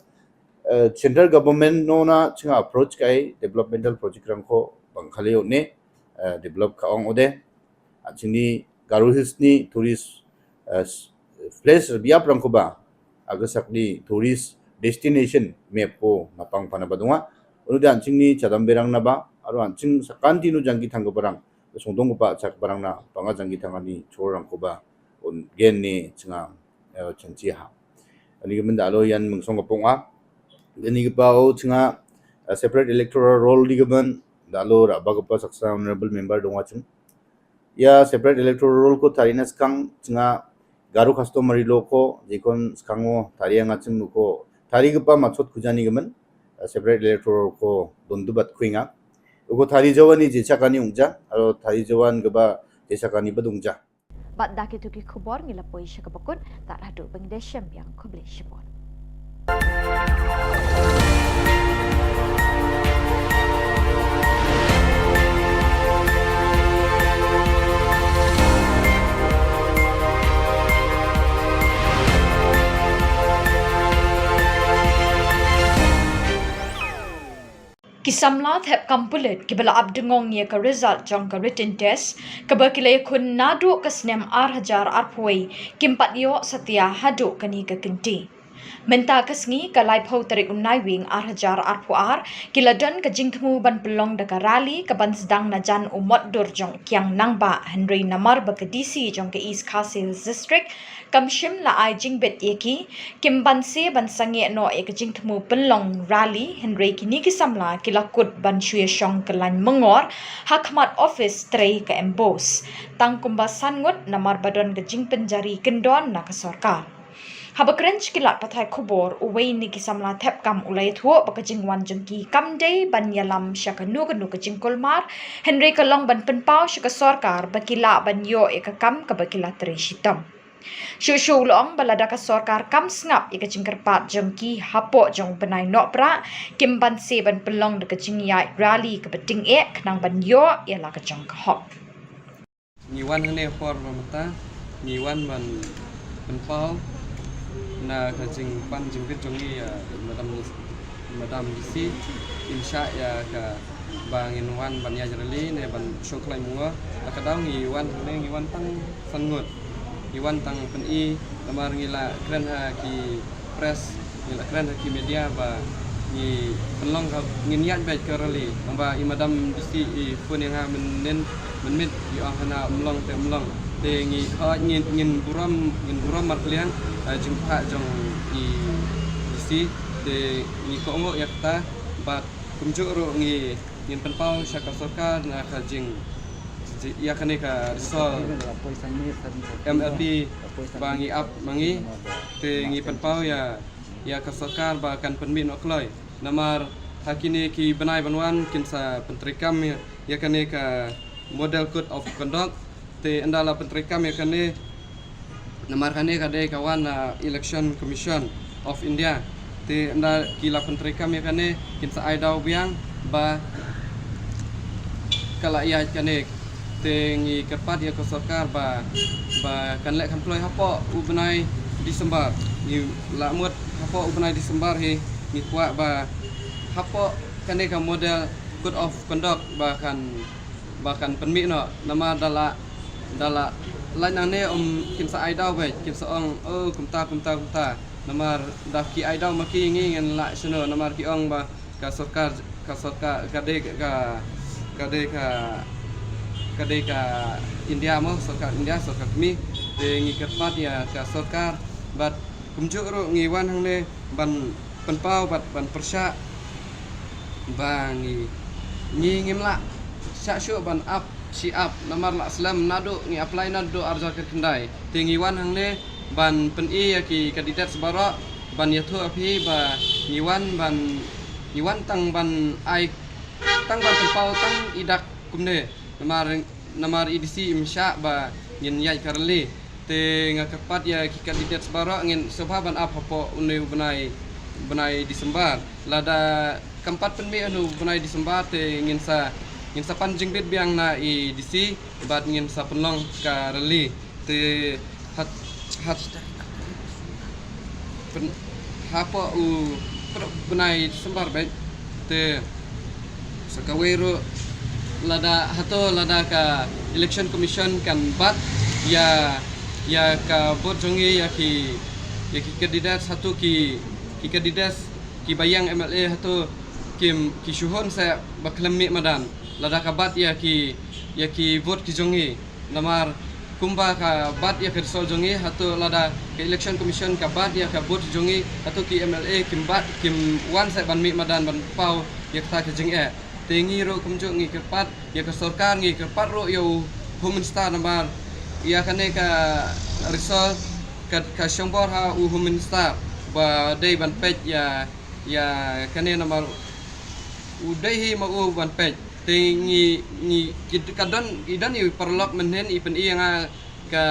eh, central government no na chinga approach kai developmental project rangko bang khaleo ne, eh, develop ka ong ode. A chini Garo Hills ni tourist, eh, s-, place biap rangko ba, agasak ni tourist destination map ko ngapang pana ba dong a. Unu dan chini chadam berang na ba, aru an ching sakanti nu jangki thang ke barang, sungdong ko ba chak barang na, panga jangki thang ani chor rangko ba, un gen ni chinga, eh, changchi ha. Ani ke menda alo yan mengsong kapong a. Ani ke pau chinga, eh, separate electoral roll di ke ban, da alo ra ba ke pa saksa honorable member dong a ching. Ya separate electoral roll ko tari na skang chinga Garo customary law ko, jikon skang o tari anga ching ko, tari ke pa machot kujani ke man, eh, separate electoral roll ko dondu bat kuinga. Uko tari jawan ni jechakani ungja, alo tari jawan ke ba jechakani badungja. Bad da kitu ki khubor ngi la poi sha kaba kut, tad haduh ba ngi da shem biang, khublei shibun. Ki samla thep kam pulit kiba la ap dngong ïa ka result jong ka written test kaba ki la ïakhun naduh ka snem ar hajar arphew wei kim pat ïoh satia haduh kane ka kynti. Mynta ka sngi ka laiphew tarik u Naiwieng ar hajar arphew ar, ki la don ka jingthmu ban pynlong da ka rally ka ban sdang na jan u mot dur jong u kiang nangbah, hynrei namar ba ka D C jong ka East Khasi Hills District kam shym la ai jingbit ïa ki, kim banse ban sangeh noh ïa ka jingthmu pynlong rally, hynrei kine ki samla ki la kut ban shu ïa shong ka lain myngor ha khmat office trei ka MBOSE, tang kumba san ngut namar ba don ka jingpynjari kyndon na ka sorkar. Haba kren sha ki lad pathai khubor, uwei na ki samla thep kam u la ïathuh ba ka jingwan jong ki kam dei ban ïalam sha kano kano ka jingkulmar, hynrei ka long ban pynpaw sha ka sorkar ba ki lah ban ïoh ïa ka kam kaba ki la trei shitom. Shuh shuh u la ong ba lada ka sorkar kam sngap ïa ka jingkyrpad jong ki hapoh jong u bnai Nohprah, kim banse ban pynlong da ka jingïaid rally kaba tyngeh khnang ban ïoh ïa la ka jong ka hok. Ngi wan hangne por ba mynta, ngi wan ban pynpaw na ka jingpan jingbit jong ngi ïa Madam, Madam D C, im shah ïa ka ba ngin wan ban ïaid rally ne ban shong khlaiñ myngor. La ka daw ngi wan hangne, ngi wan tang san ngut. Ngi wan tang pyni, namar ngi la kren ha ki press, ngi la kren ha ki media ba ngi pynlong ka, ngin ïaid beit ka rally. Naba i Madam D C i phone ïa nga mynnin, mynmiet i ong hana ym long te ym long. Te ngi, oh, ngin, ngin burom, ngin burom markylliang, eh, jingpynpaw jong i D C. Te ngi kohnguh ïa kata, bad kumjuh ruh ngi, ngin pynpaw sha ka sorkar na ka jing, ji-, ïa kane ka result M L P ba ngi ap ma ngi. Te ngi pynpaw ïa, ïa ka sorkar ba kan pynmih noh kloi. Namar ha kine ki bnai ban wan kin sa pyntreikam ïa, ïa kane ka Model Code of Conduct. Te ynda la pyntreikam ïa kane, namar kane ka dei ka wan na Election Commission of India. Te ynda ki la pyntreikam ïa kane, kin sa ai daw biang ba ka la ïaid kane. Te ngi kyrpad ïa ka sorkar ba, ba kan leh kham kloi hapoh u bnai December. Ngi la mut hapoh u bnai December hi, ngi kwah ba hapoh kane ka Model Code of Conduct ba kan, ba kan pynmih noh, namar da la, da la lait nangne, um, kin sa ai daw beit, kin sa ong, oh, kumta, kumta, kumta. Namar da ki ai daw ma ki, ngi ngin lah shano, namar ki ong ba ka sorkar, ka sorkar, ka dei ka, ka dei ka, ka dei ka India mo, sorkar India, sorkar kmie. Te ngi kyrpad ïa ka sorkar, bad kumjuh ruh ngi wan hangne ban pynpaw bad ban pyrshah ba ngi, ngi ngim lah shah shuh ban ap shi ap, namar la slem naduh ngi apply naduh ar hajar khyndai. Te ngi wan hangne ban pyni ïa ki candidates baroh, ban ïathuh ïa phi ba ngi wan ban, ngi wan tang ban ai, tang ban pynpaw tang i dak kumne. Namar, namar i D C im shah ba ngin ïaid ka rally. Te nga kyrpad ïa ki candidates baroh, ngin sngewbha ban ap hapoh une u bnai, bnai December. Lada kam pat pynmih une u bnai December te ngin sa, ngin sa pan jingbit biang na i D C bad ngin sa pynlong ka rally. Te hat, hat pyn-, hapoh u, pyn-, bnai December beit. Te sa kawei ruh, lada hato, lada ka Election Commission kan bat ïa, ïa ka vote jong ngi, ïa ki, ïa ki candidates, hato ki, ki candidates kiba ïeng M L A hato kim, ki shu hun sa ba khlem mih madan lada ka bat ïa ki, ïa ki vote ki jong ngi. Namar kumba ka bat ïa ka result jong ngi, hato lada ka Election Commission ka bat ïa ka vote jong ngi, hato ki M L A kim bat, kim wan sa ban mih madan ban paw ïa kata ka jingeh. Te ngi ruh kumjuh ngi kyrpad ïa ka sorkar, ngi kyrpad ruh ïa u Home Minister, namar ïa kane ka result ka, ka shongbor ha u Home Minister ba dei ban peit ïa, ïa kane, namar u dei hi ma u ban peit. Te ngi, ngi, ki, ka don, i don i paralok mynhynnin i pyni ïa nga ka,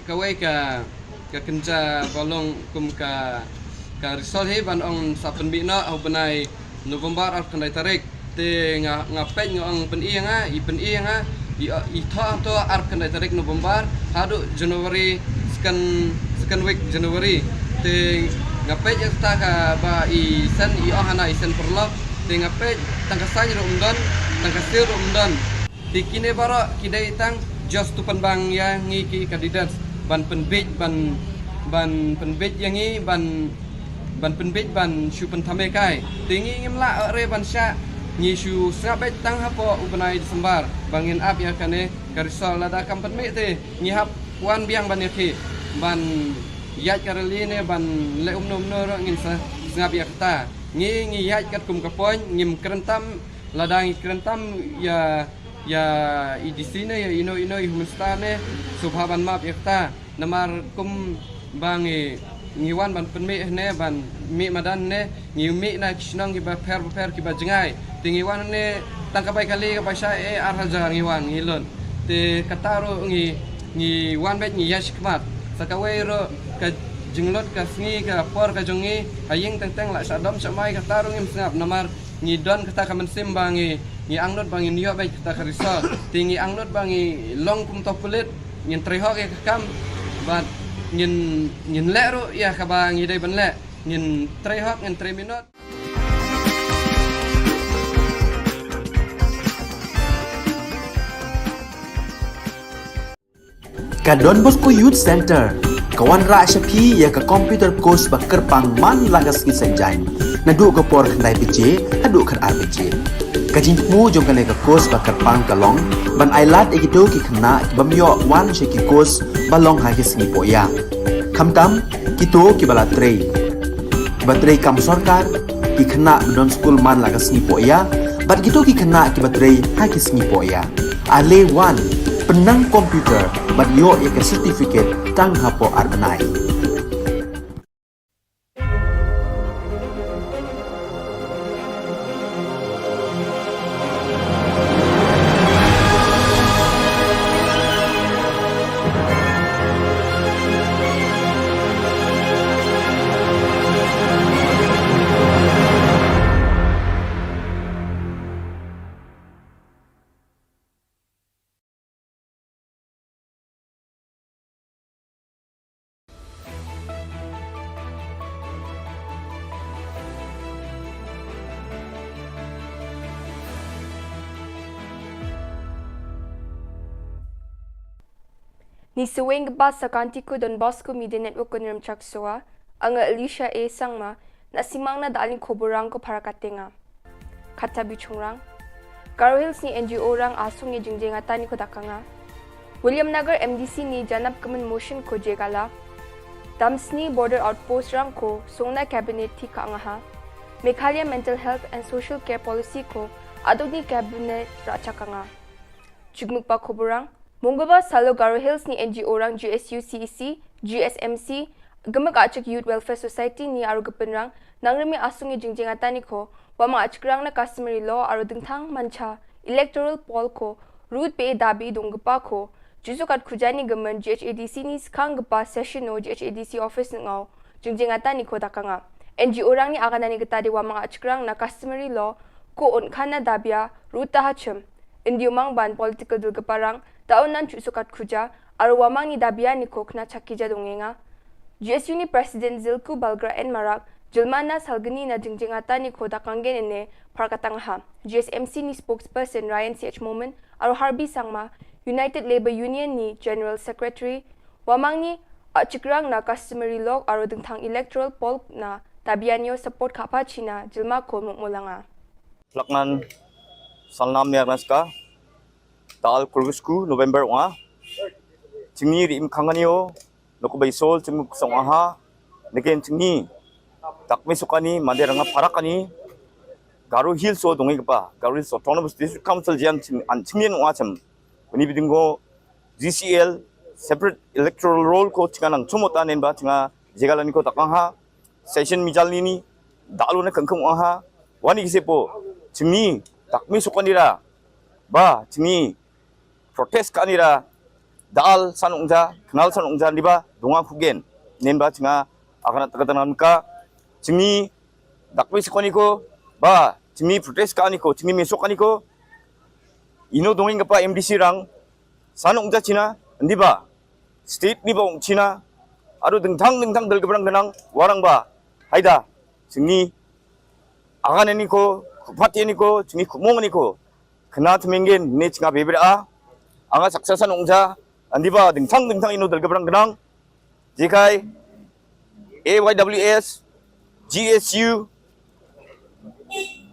kawei ka, ka kynja ba long kum ka, ka result hi ban ong sa pynmih noh ha u bnai November arphew khyndai tarik. Te nga, nga peit, nga ong pyni ïa nga, i pyni ïa nga, i, i thoh, thoh arphew khyndai tarik November haduh January, second, second week January. Te nga peit ïa kata kaba i send, i ong hana i send paralok. Te nga peit tang ka sign ruh ym don, tang ka seal ruh ym don. Te kine baroh ki dei tang just to pynbang ïa ngi ki candidates ban pynbiej, ban, ban pynbiej ïa ngi, ban, ban pynbeit ban shu pynthame kai. Te ngi ngim lah re ban shah, ngi shu sngap beit tang hapoh u bnai December ba ngin ap ïa kane ka result. Lada kam pynmih te ngi hap wan biang ban ïa ki ban ïaid ka rally ne ban leh umno umno ruh ngin sa sngap ïa kata. Ngi ngi ïaid katkum ka point, ngim kren tam. Lada ngi kren tam ïa ïa i D C ne ïa ino ino i Home Minister ne, sngewbha ban map ïa kata. Namar kum ba ngi ngi wan ban pynmih ne ban mih madan ne, ngi mih na ki shnong kiba pher ba pher kiba jngai. Te ngi wan ne tang ka bai kali ka bai sha e ar hajar ngi wan ngi lun. Te kata ruh ngi ngi wan beit ngi ïa shikmat. Sa kawei ruh ka jinglut ka sngi ka por ka jong ngi ha ïing teng teng la sha dom sha mai, kata ruh ngim sngap namar ngi don kata ka mynsiem ba ngi ngi angnud ba ngin ïoh beit kata ka result. Te ngi angnud ba ngi long kum to pulit, ngin trei hok ïa ka kam bad ngin ngin leh ruh ïa kaba ngi dei ban leh, ngin trei hok, ngin trei minot. Ka Don Bosco Youth Center ka wanrah sha phi ïa ka computer course ba kyrpang man la ka sngi Saitjaiñ, naduh ka por khyndai baje haduh khatar baje. Ka jingthmu jong kane ka course ba kyrpang ka long ban ailad ïa kito ki khynnah ki bym ïoh wan sha ki course ba long ha ki sngi pohïa, khamtam kito kiba la trei kiba trei kam sorkar, ki khynnah ba don skul man la ka sngi pohïa bad kito ki khynnah kiba trei ha ki sngi pohïa. Ale wan, pynnang computer bad ïoh ïa ka certificate tang hapoh ar bnai. Ni saweng kaba sa ka Antiku Don Bosco Media Network Kynrem Chaksoa, anga Alicia A Sangma, na simang na dalin koborang ko para katenga. Kata bichungrang. Garo Hills ni N G O rang asung i jingjeng atan i kodak anga. William Nagar M D C ni janap kemen motion ko jegala. Damsni Border Outpost rang ko songna cabinet ti ka angaha. Meghalaya Mental Health and Social Care Policy ko adoni cabinet rachak anga. Jukmukpa koborang. Mungguba salo Garo Hills ni N G O rang G S U C E C, G S M C, Gumuk Achik Youth Welfare Society ni aru gepin rang, nang remi asung i jingjeng atan i ko, wamang achikrang na customary law aru dingthang mancha, electoral poll ko, root pe dabi donggupa ko, jusukat khujani gemen G H A D C ni skang gepa session o G H A D C office ngau, jingjeng atan i ko dakanga. N G O rang ni aganani geta di wamang achikrang na customary law, ko on khana dabia, root tahachim. Indi umang ban political dul keparang, ta un nan chu sukat khuja, arwa mang ni dabia ni kok na chaki ja dongenga. G S U ni President Zilku Balgra N Marak, Jilmana Salgani na jingjing ata ni ko dakanggen ene, par katang ha. G S M C ni spokesperson Ryan C H Momin, arwa Harbi Sangma, United Labour Union ni General Secretary, wamang ni, a chikrang na customary law arwa dengthang electoral poll na dabia nyo support kapa China, jilma ko mukmulanga. Laknan salnam niar naska. Tal kurusku November wa. Chingni ri im kangani o. Noko bai sol chingmu kusong aha. Neken chingni. Takme sukani, mande ranga parakani. Garo Hills o dongi kapa. Garo Hills Autonomous District Council jian ching, an chingni wa cham. Bini bidingo G C L separate electoral roll ko chinga nang chumota nen ba chinga jegalani ko takang ha. Session mijal nini, dalu na kengkeng wa ha, wani kise po, chingni, takmi sukanira, ba, chingni, protest kanira, dal san ungja, kenal san ungja, niba, dunga kugen, nen ba chinga, akana takatan ka, chingni, takmi sukaniko, ba, chingni protest kaniko, chingni mesok kaniko, ino dongin kapa M D C rang, san ungja China, niba, state ni ba ong China, ado dengthang dengthang dal kebrang kenang, warang ba, haida, chingni, agan ni ko, kupat ni ko, chingni kumong ni ko, kena temenggen, ne chinga bebera a, anga saksa san ungja, andi ba, dengthang dengthang ino dal kebrang kenang, jikai, A Y W S, G S U,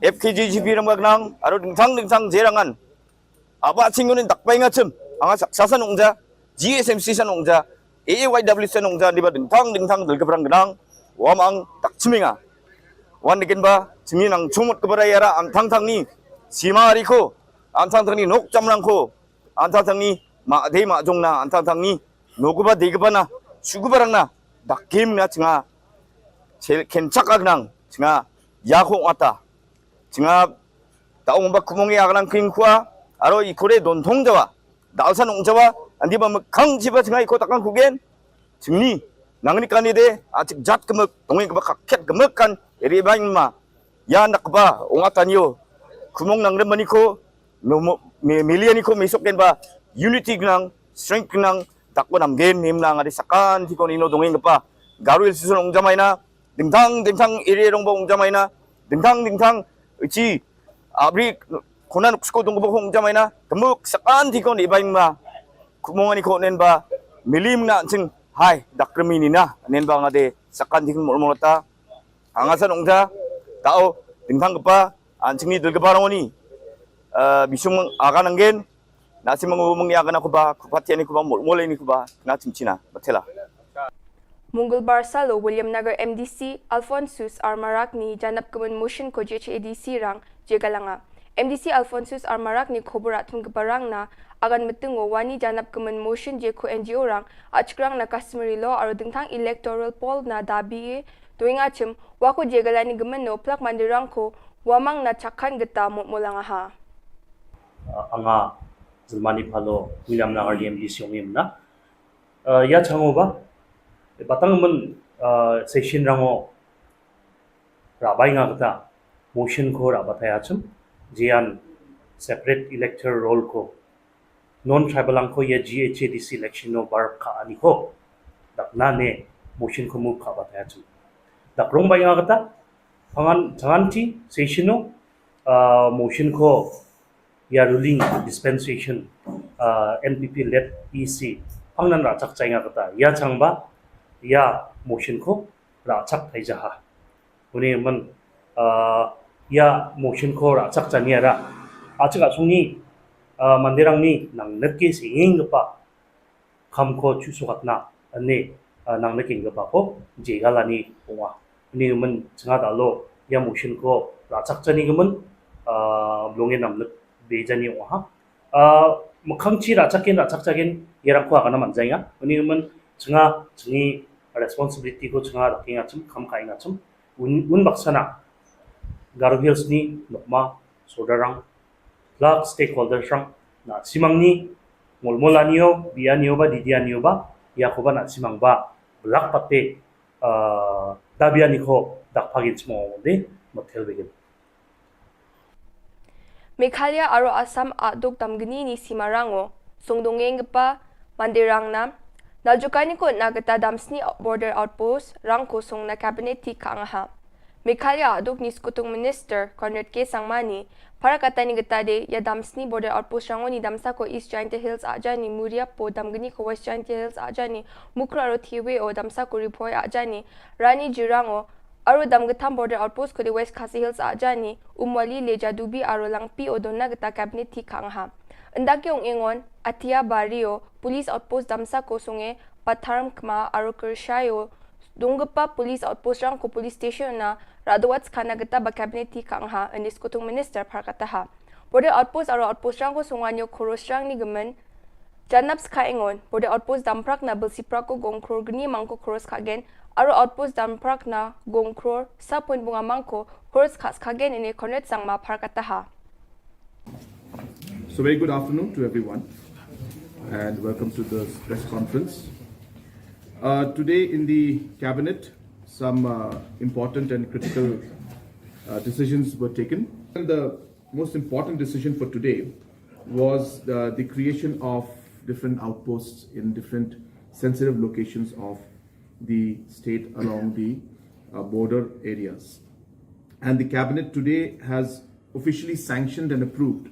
F K J G P rang ba khnang, aro dingthang dingthang je rangan. Aba ching unin dak bai nga chim, anga sak sasan ungja, G S M C san ungja, A A Y W san ungja, diba dingthang dingthang dil kebrang genang, wamang dak chiminga. Wan dikin ba, chimi nang chumut kebara yara, antang tang ni, sima ariko, antang tang ni, nok chamrang ko, antang tang ni, ma de ma jong na, antang tang ni, nokuba de kebana, sukuba rang na, dak kim na chinga, chel kenchak agnang, chinga, ya ko ata. Chinga, ta ong ba kumong ya agnang king kwa, aro ikore don thong jawa. Dal san ong jawa, andi ba mekhang jiba chinga iko takang kugen. Chingni, nangni kani de, achik jat kemek, tongi keba kakhet kemek kan, eri bang ma. Ya nak ba, ong atan yo. Kumong nang rem maniko, no mo, me, melian iko mesok ken ba, unity nang, strength nang, dak ko nam gen, mim nang adi sakan, tiko nino dongeng kepa. Garu il susun ong jamai na, dingthang dingthang iri rong ba ong jamai na, dingthang dingthang ichi abri khuna nuksko dong ba ong jamai na, temuk sakan thikon ibaing ma. Kumong ani ko nen ba milim na ching hai dak remi ni na nen ba ngade sakan thikon mol mol ta. Angasan ong ja tao dingthang kepa an ching ni dul kepa rong ni. Eh, bisung akan anggen. Na si mengu mengi akan aku ba kupat ni ku ba mol mol ni ku ba na chim china batela. Mongolbar salo Williamnagar M D C Alphonsus R Marak ni janap kemen motion ko J H A D C rang je galanga. M D C Alphonsus R Marak ni khobor atum ke barang na agan metengo wani janap kemen motion je ko N G O rang achkrang na customary law aro dingthang electoral poll na dabi e doing achim wako je galani gemen no plak mandirang ko wamang na chakhan geta mot molanga ha. Uh, anga Zalmani Phalo Williamnagar M D C ong imna. Uh, ya chango ba batang men, uh, session rango rabai nga kata motion ko rabatai achum jian separate electoral roll ko non tribal ang ko ya G H A D C election no bar ka ani ko dak na ne motion ko move ka batai achum dak rong bai nga kata pangan tangan ti session no, uh, motion ko ya ruling dispensation, uh, N P P led E C pangnan rachak chai nga kata ya chang ba ya motion ko rachak thai jaha. Uni man, uh, ya motion ko rachak chani ara achak asung ni, uh, mandirang ni nang netke singing pa kam ko chu sukat na ani, uh, nang netke pa ko je galani pungwa. Uni man changa dalo ya motion ko rachak chani gemen, uh, blonge nam net bejani wa ha. Uh, mekhang chi rachak kin rachak chakin yarang ko agana manjai nga. Uni man changa chingi responsibility ko changa raking achum kam kai achum. Un, un baksana Garo Hills ni nokma sodarang plak stakeholders rang na simang ni mol mol anio bi anio ba didi anio ba ya ko ba na simang ba blak pate, uh, dabi ani ko dak pagin chmo de motel begin. Meghalaya aro Assam aduk damgni ni sima rango song dongeng gepa mandirang na naljukani ko na geta damsni border outpost rangko song na cabinet ti ka ngaha. Meghalaya aduk ni skutung minister Conrad K Sangma ni para kata ni geta de ya damsni border outpost rango ni damsa ko East Jaintia Hills aja ni Muriap po damgni ko West Jaintia Hills aja ni Mukro aro Thiwe o damsa ko Ribhoi aja ni Rani Jirango aro dam getham border outpost ko de West Khasi Hills aja ni Umwali le Jadubi aro Langpi o donna geta cabinet ti ka ngaha. Nda ke ong engon atia bario police outpost damsa ko songe Patharm Kma aro Kershai o donggepa police outpost rang ko police station na radowat skana geta ba cabinet ti ka ngaha ini skutung minister phar kataha. Border outpost aro outpost rang ko songanyo khoros rang ni gemen Janap skha engon, border outpost damprak na belsi prak ko gong kror gni mangko kror skha gen, aro outpost damprak na gong kror sa point bunga mangko kror skha skha gen ini Conrad Sangma phar kataha. So very good afternoon to everyone and welcome to this press conference. Uh, today in the cabinet, some uh, important and critical uh, decisions were taken. And the most important decision for today was the, the creation of different outposts in different sensitive locations of the state along the uh, border areas. And the cabinet today has officially sanctioned and approved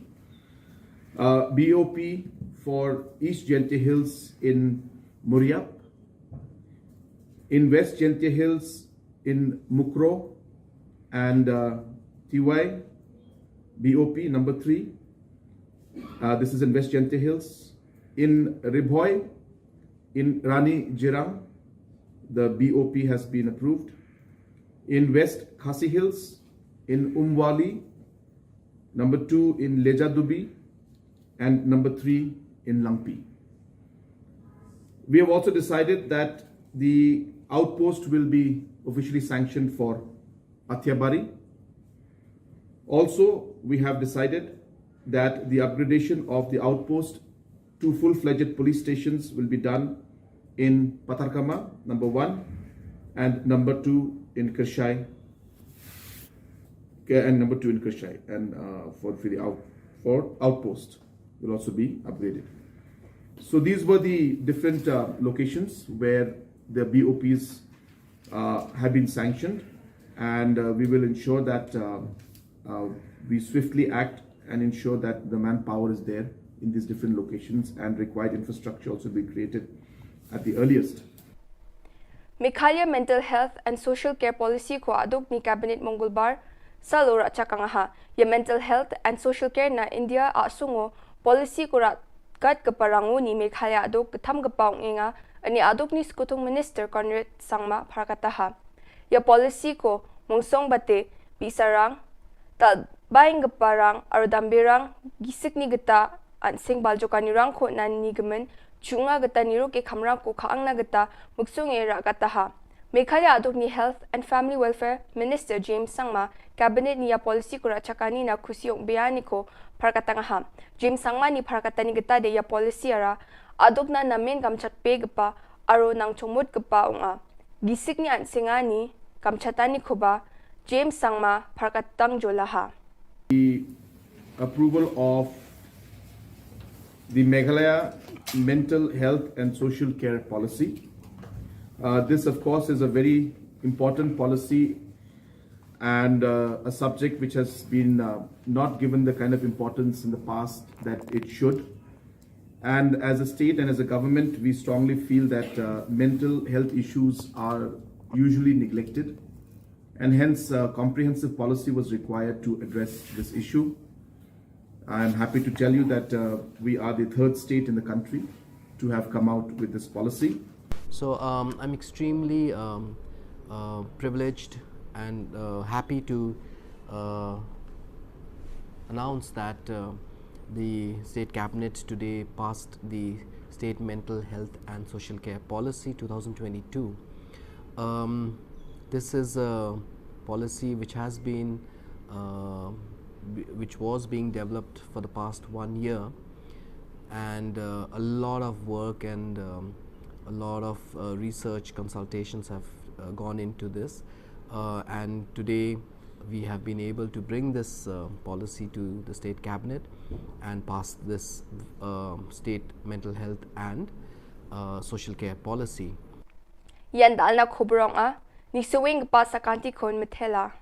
uh, B O P for East Jaintia Hills in Muriap, in West Jaintia Hills in Mukro, And uh, T Y, B O P number three. Uh, this is in West Jaintia Hills. In Ri Bhoi, in Rani Jirang, the B O P has been approved. In West Khasi Hills, in Umwali, number two in Lejadubi, and number three in Langpi. We have also decided that the outpost will be officially sanctioned for Athiabari. Also, we have decided that the upgradation of the outpost to full-fledged police stations will be done in Patharkhmah, number one, and number two in Kyrshai, okay, and number two in Kyrshai, and uh, for, for the out, for outpost will also be upgraded. So these were the different uh, locations where the B O Ps uh, have been sanctioned, and uh, we will ensure that uh, uh, we swiftly act and ensure that the manpower is there in these different locations and required infrastructure also be created at the earliest. Meghalaya Mental Health and Social Care Policy ko aduk ni Cabinet Mongolbar salo ra chakang ha. Ya Mental Health and Social Care na India a sungo policy ko ra kat keparangu ni Meghalaya aduk ketam kepau ngenga ani aduk ni Sekutung Minister Conrad Sangma pharkataha. Ya policy ko mungsong bate bisarang tal baing keparang arudambirang gisik ni geta an sing bal jokani rang ko nan ni gemen chunga geta niru ke khamrang ko khaang na geta muksung e ra kataha. Meghalaya aduk ni Health and Family Welfare Minister James Sangma Cabinet ni ya policy ko ra chakani na khusi ong beani ko pharkatang ha. James Sangma ni pharkatani geta de ya policy ara aduk na namen kamchat pe gepa aro nang chongmut gepa ong a. Gisik ni an singani kamchatani ko ba James Sangma pharkatang jolaha. The approval of the Meghalaya Mental Health and Social Care Policy. Uh, this, of course, is a very important policy and uh, a subject which has been uh, not given the kind of importance in the past that it should. And as a state and as a government, we strongly feel that uh, mental health issues are usually neglected, and hence a comprehensive policy was required to address this issue. I am happy to tell you that uh, we are the third state in the country to have come out with this policy. So um, I'm extremely um, uh, privileged and uh, happy to uh, announce that uh, the state cabinet today passed the state mental health and social care policy two thousand twenty-two. Um, this is a policy which has been uh, which was being developed for the past one year, and uh, a lot of work and um, a lot of uh, research consultations have uh, gone into this, uh, and today we have been able to bring this uh, policy to the state cabinet and pass this uh, state mental health and uh, social care policy. Yan dalna khobrong a ni sewing pa sakanti kon methela.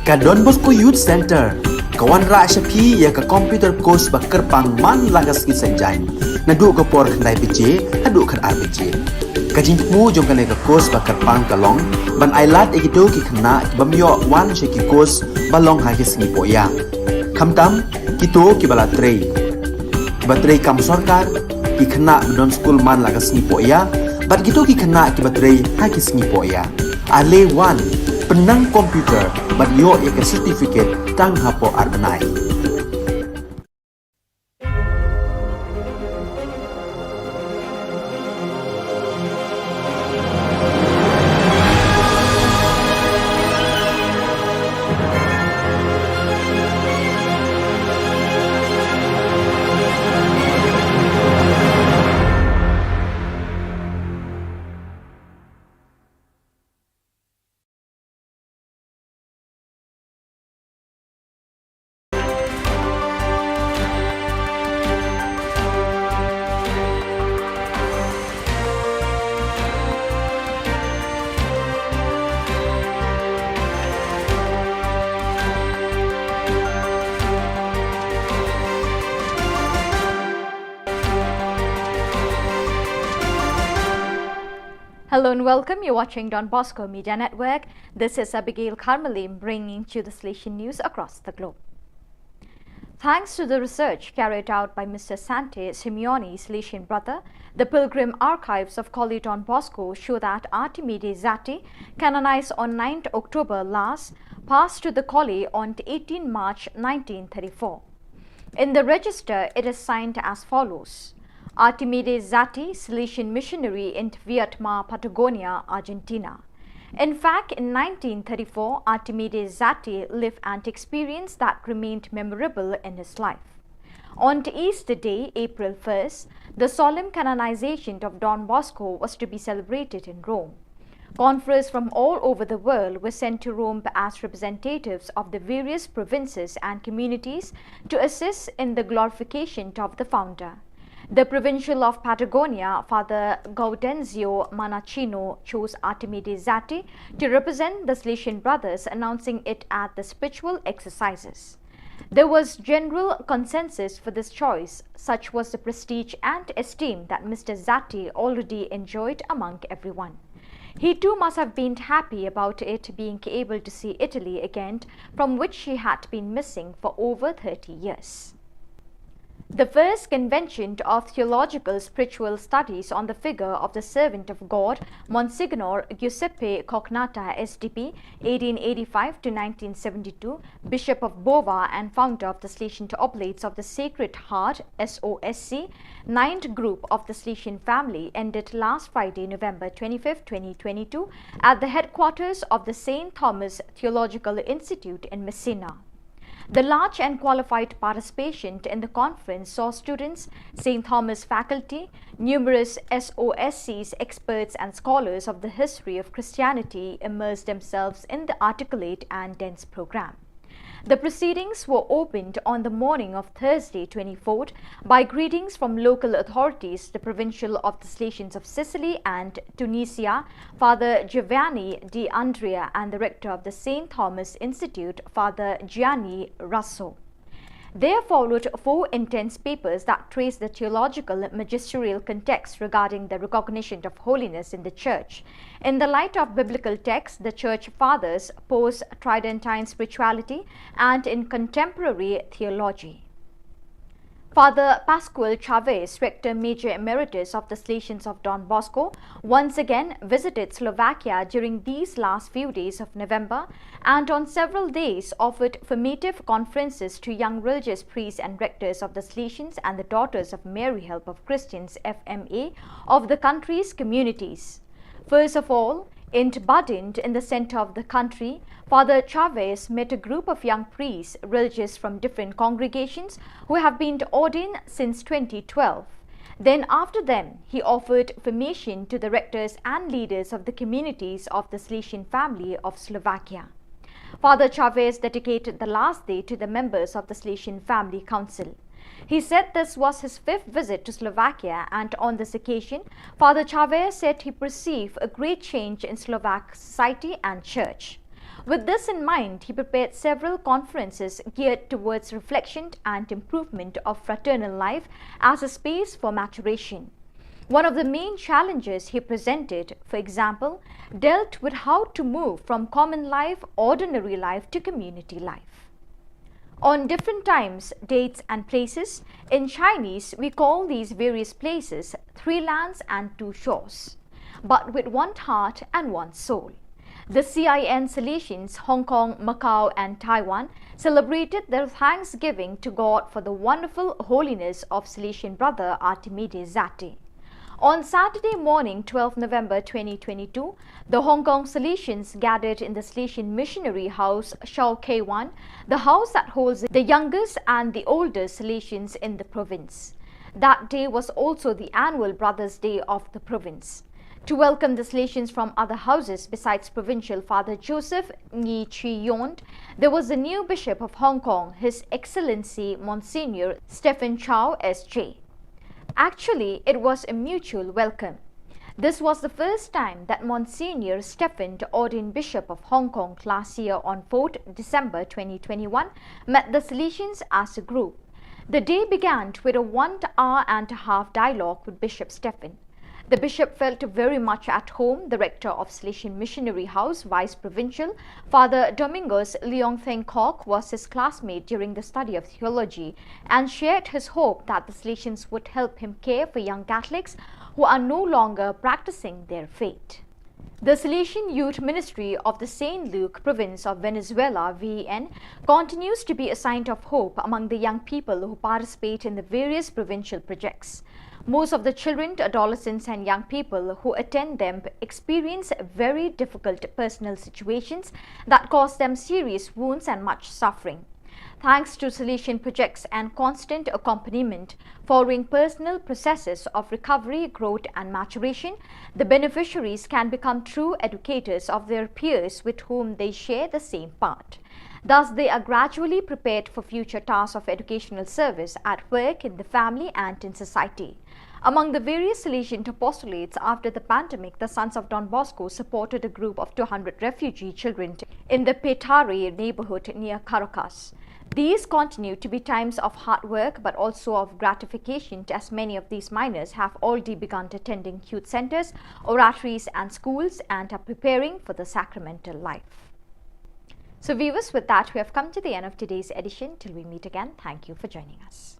Ka Don Bosco Youth Centre ka wanrah sha phi ïa ka computer course ba kyrpang man la ka sngi Saitjaiñ naduh ka por khyndai baje haduh khatar baje. Ka jingthmu jong kane ka course ba kyrpang ka long ban ailad ïa kito ki khynnah ki bym ïoh wan sha ki course ba long ha ki sngi pohïa. Khamtam kito kiba la trei, kiba trei kam sorkar, ki khynnah ba don skul man la ka sngi pohïa bad kito ki khynnah kiba trei ha ki sngi pohïa. Ale wan, pynnang computer bad ïoh ïa ka certificate tang hapoh ar bnai. Hello and welcome. You're watching Don Bosco Media Network. This is Abigail Karmalim bringing to you the Salesian news across the globe. Thanks to the research carried out by Mister Sante Simeoni, Salesian brother, the pilgrim archives of Colli Don Bosco show that Artimide Zatti, canonized on ninth October last, passed to the Colli on eighteenth March nineteen thirty-four. In the register, it is signed as follows: Artimide Zatti, Salesian missionary in Viedma, Patagonia, Argentina. In fact, in nineteen thirty-four, Artimide Zatti lived an experience that remained memorable in his life. On Easter Day, April first, the solemn canonization of Don Bosco was to be celebrated in Rome. Confreres from all over the world were sent to Rome as representatives of the various provinces and communities to assist in the glorification of the founder. The provincial of Patagonia, Father Gaudenzio Manacino, chose Artimide Zatti to represent the Salesian brothers, announcing it at the spiritual exercises. There was general consensus for this choice, such was the prestige and esteem that Mister Zatti already enjoyed among everyone. He too must have been happy about it, being able to see Italy again, from which he had been missing for over thirty years. The first convention of theological spiritual studies on the figure of the servant of God, Monsignor Giuseppe Cocnatta, S D P, eighteen eighty-five to nineteen seventy-two, Bishop of Bova and founder of the Salesian Oblates of the Sacred Heart, S O S C, ninth group of the Salesian family, ended last Friday, November twenty-fifth, twenty twenty-two, at the headquarters of the Saint Thomas Theological Institute in Messina. The large and qualified participation in the conference saw students, Saint Thomas faculty, numerous S O S Cs, experts and scholars of the history of Christianity immerse themselves in the articulate and dense program. The proceedings were opened on the morning of Thursday, twenty-fourth, by greetings from local authorities, the provincial of the Salesians of Sicily and Tunisia, Father Giovanni D'Andrea, and the rector of the Saint Thomas Institute, Father Gianni Russo. There followed four intense papers that trace the theological magisterial context regarding the recognition of holiness in the Church. In the light of biblical texts, the Church Fathers, post Tridentine spirituality, and in contemporary theology. Father Pascual Chavez, Rector Major Emeritus of the Salesians of Don Bosco, once again visited Slovakia during these last few days of November and on several days offered formative conferences to young religious priests and rectors of the Salesians and the Daughters of Mary Help of Christians, F M A, of the country's communities. First of all, in Badin, in the center of the country, Father Chavez met a group of young priests, religious from different congregations, who have been ordained since twenty twelve. Then, after them, he offered formation to the rectors and leaders of the communities of the Salesian family of Slovakia. Father Chavez dedicated the last day to the members of the Salesian Family Council. He said this was his fifth visit to Slovakia, and on this occasion, Father Chavez said he perceived a great change in Slovak society and church. With this in mind, he prepared several conferences geared towards reflection and improvement of fraternal life as a space for maturation. One of the main challenges he presented, for example, dealt with how to move from common life, ordinary life, to community life. On different times, dates, and places, in Chinese, we call these various places three lands and two shores, but with one heart and one soul. The C I N Salesians, Hong Kong, Macau, and Taiwan, celebrated their thanksgiving to God for the wonderful holiness of Salesian brother Artimide Zatti. On Saturday morning, twelfth November twenty twenty-two, the Hong Kong Salesians gathered in the Salesian Missionary House, Shau Kei Wan, the house that holds the youngest and the oldest Salesians in the province. That day was also the annual Brothers' Day of the province. To welcome the Salesians from other houses besides Provincial Father Joseph Ngi Chi Yond, there was the new Bishop of Hong Kong, His Excellency Monsignor Stephen Chow S J. Actually, it was a mutual welcome. This was the first time that Monsignor Stephen, the ordained Bishop of Hong Kong, last year on fourth December twenty twenty-one, met the Salesians as a group. The day began with a one hour and a half dialogue with Bishop Stephen. The bishop felt very much at home. The rector of Salesian Missionary House, Vice Provincial, Father Domingos Leong Theng Kok, was his classmate during the study of theology and shared his hope that the Salesians would help him care for young Catholics who are no longer practicing their faith. The Salesian Youth Ministry of the Saint Luke Province of Venezuela, V E N, continues to be a sign of hope among the young people who participate in the various provincial projects. Most of the children, adolescents, and young people who attend them experience very difficult personal situations that cause them serious wounds and much suffering. Thanks to Salesian projects and constant accompaniment, following personal processes of recovery, growth, and maturation, the beneficiaries can become true educators of their peers with whom they share the same path. Thus, they are gradually prepared for future tasks of educational service at work, in the family, and in society. Among the various Salesian apostolates after the pandemic, the Sons of Don Bosco supported a group of two hundred refugee children in the Petare neighborhood near Caracas. These continue to be times of hard work but also of gratification, as many of these minors have already begun attending youth centers, oratories, and schools and are preparing for the sacramental life. So, viewers, with that, we have come to the end of today's edition. Till we meet again, thank you for joining us.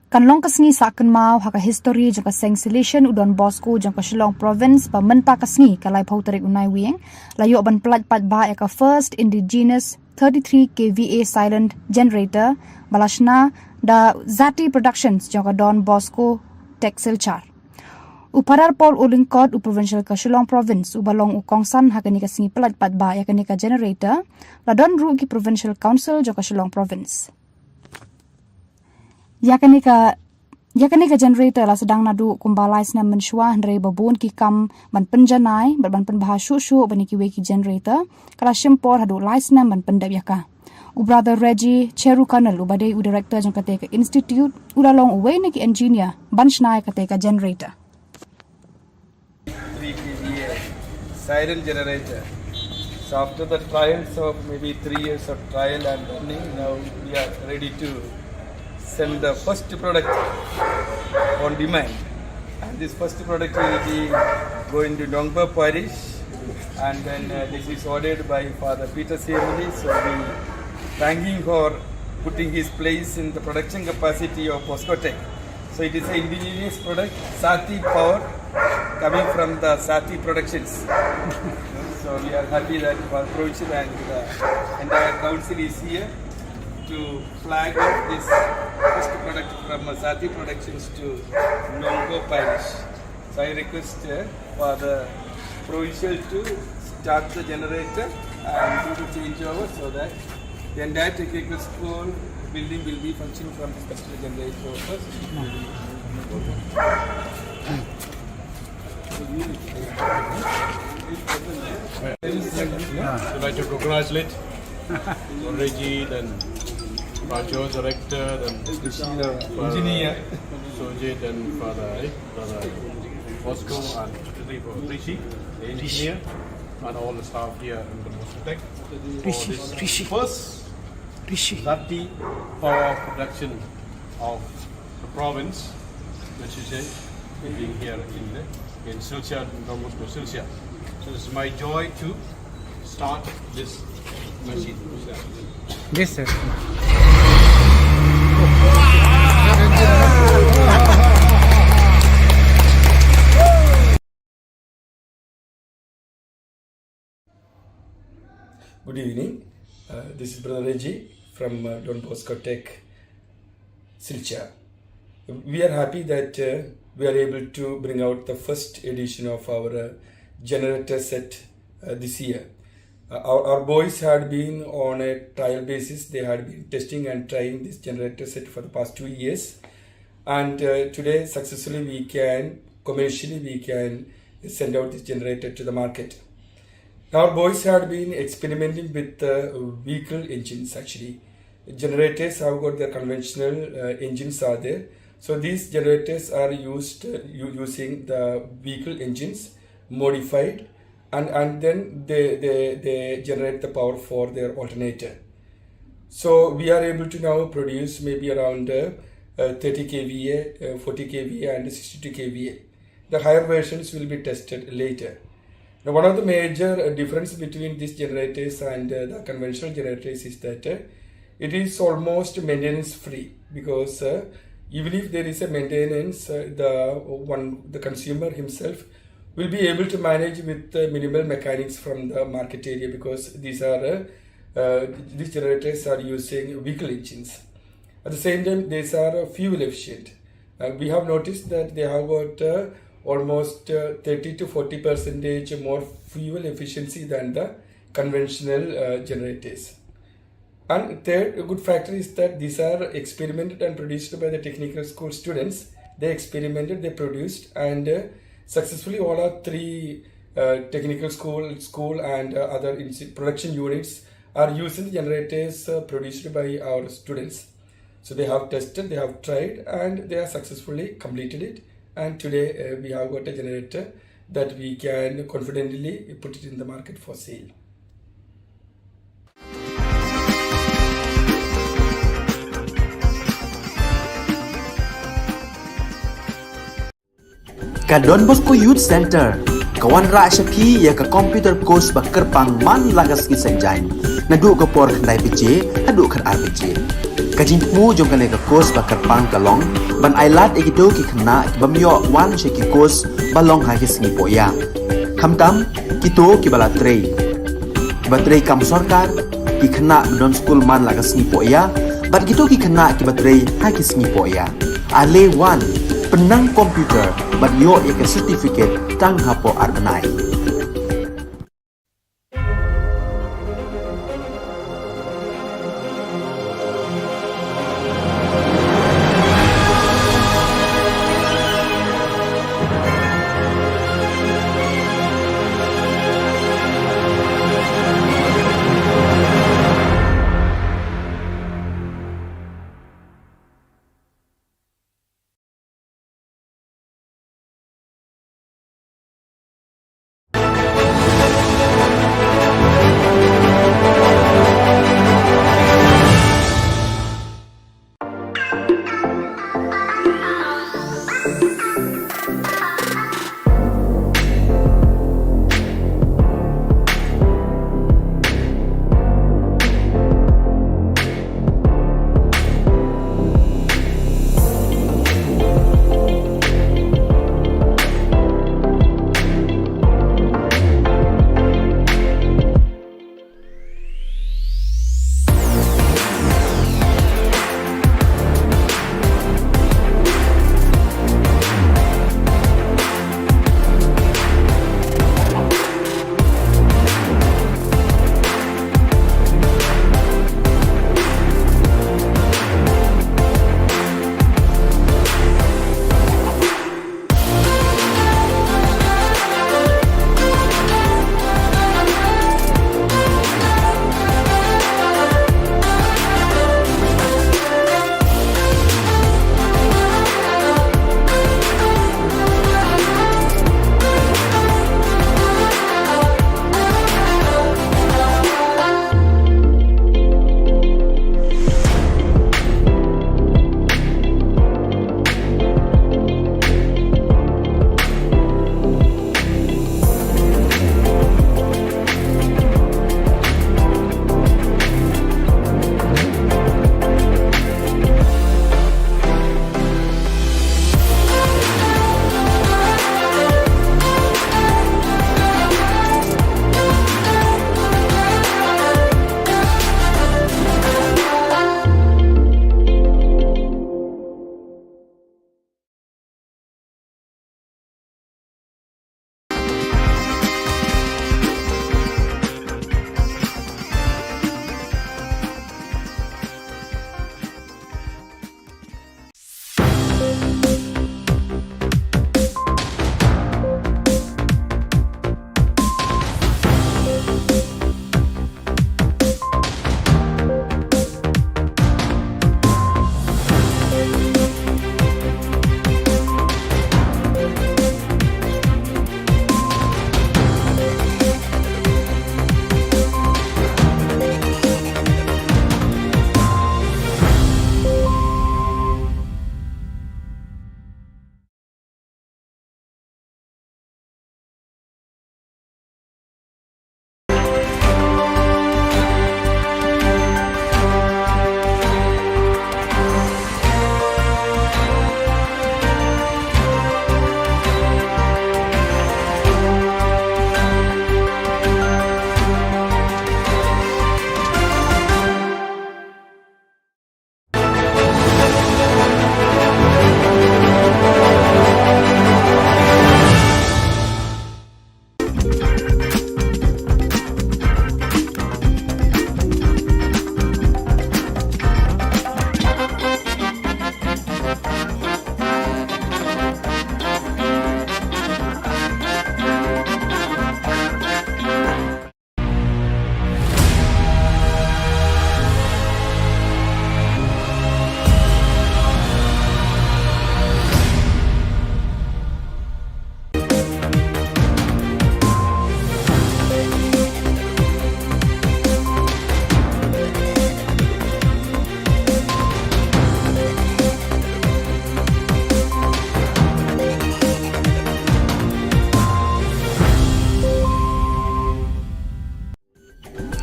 Kan long ka sngi sah kynmaw ha ka histori jong ka seng Salesian u Don Bosco jong ka Shillong Province ba mynta ka sngi ka laiphew tarik u Naiwieng la ïoh ban pyllait paidbah ïa ka first indigenous thirty-three K V A silent generator ba la shna da Zati Productions jong ka Don Bosco Tech Silchar. U Phadar Paul Ulyngkot, u Provincial ka Shillong Province, uba long u kongsan ha kane ka sngi pyllait paidbah ïa kane ka generator, la don ruh ki Provincial Council jong ka Shillong Province. Ïa kane ka, ïa kane ka generator la sdang naduh kumba lai snem mynshuwa, hynrei ba bun ki kam ban pynjanai bad ban pynbha shuh shuh ban ïa kiwei ki generator ka la shim por haduh lai snem ban pyndep ïa ka. U Brother Reggie Cheru Colonel, uba dei u director jong kata ka institute, u la long uwei na ki engineer ban shna ïa kata ka generator. Three K V A siren generator. So after the trials of maybe three years of trial and running, now we are ready to send the first product on demand. And this first product will be going to Nongpoh Parish, and then, uh, this is ordered by Father Peter Siamoni. So we thank him for putting his place in the production capacity of Bosco Tech. So it is an indigenous product, Sati power, coming from the Sati Productions. So we are happy that Father Provincial and the entire council is here to flag off this first product from, uh, Sati Productions to Nongpoh Parish. So I request, uh, Father Provincial to start the generator and do the changeover so that the entire technical school building will be functioning from this particular generator first. I'd like to congratulate Reggie, then Rajo, director, then engineer, Sojit, and Father, eh, Brother Bosco, and particularly for Rishi, the engineer, and all the staff here in the Bosco Tech. Rishi, Rishi. First Rishi. Zati power production of the province, which is, uh, being here in the, in Silchar, in Don Bosco, Silchar. So it's my joy to start this machine. Yes, sir. Good evening. Uh, this is Brother Reggie from, uh, Don Bosco Tech, Silchar. We are happy that, uh, we are able to bring out the first edition of our, uh, generator set, uh, this year. Uh, our, our boys had been on a trial basis. They had been testing and trying this generator set for the past two years. And, uh, today, successfully, we can, commercially, we can send out this generator to the market. Our boys had been experimenting with, uh, vehicle engines, actually. Generators have got their conventional uh, engines are there. So these generators are used uh, u- using the vehicle engines modified, and, and then they, they, they generate the power for their alternator. So we are able to now produce maybe around uh, uh, thirty kVA, uh, forty kVA, and sixty-two kVA. The higher versions will be tested later. Now, one of the major uh, difference between these generators and uh, the conventional generators is that uh, it is almost maintenance free, because uh, even if there is a maintenance, uh, the one the consumer himself will be able to manage with uh, minimal mechanics from the market area, because these are uh, uh, these generators are using vehicle engines. At the same time, these are uh, fuel efficient. Uh, we have noticed that they have got uh, almost uh, thirty to forty percentage more fuel efficiency than the conventional uh, generators. And third, a good factor is that these are experimented and produced by the technical school students. They experimented, they produced, and uh, successfully all our three uh, technical school, school and uh, other insti- production units are using the generators uh, produced by our students. So they have tested, they have tried, and they have successfully completed it. And today uh, we have got a generator that we can confidently put it in the market for sale. Ka Don Bosco Youth Center ka wanrah sha phi ïa ka computer course ba kyrpang man la ka sngi Saitjaiñ, naduh ka por khyndai baje haduh khatar baje. Ka jingthmu jong kane ka course ba kyrpang ka long ban ailad ïa kito ki khynnah ki bym ïoh wan sha ki course ba long ha ki sngi pohïa, khamtam kito kiba la trei, kiba trei kam sorkar, ki khynnah ba don skul man la ka sngi pohïa, bad kito ki khynnah kiba trei ha ki sngi pohïa. Ale wan, pynnang computer bad ïoh ïa ka certificate tang hapoh ar bnai.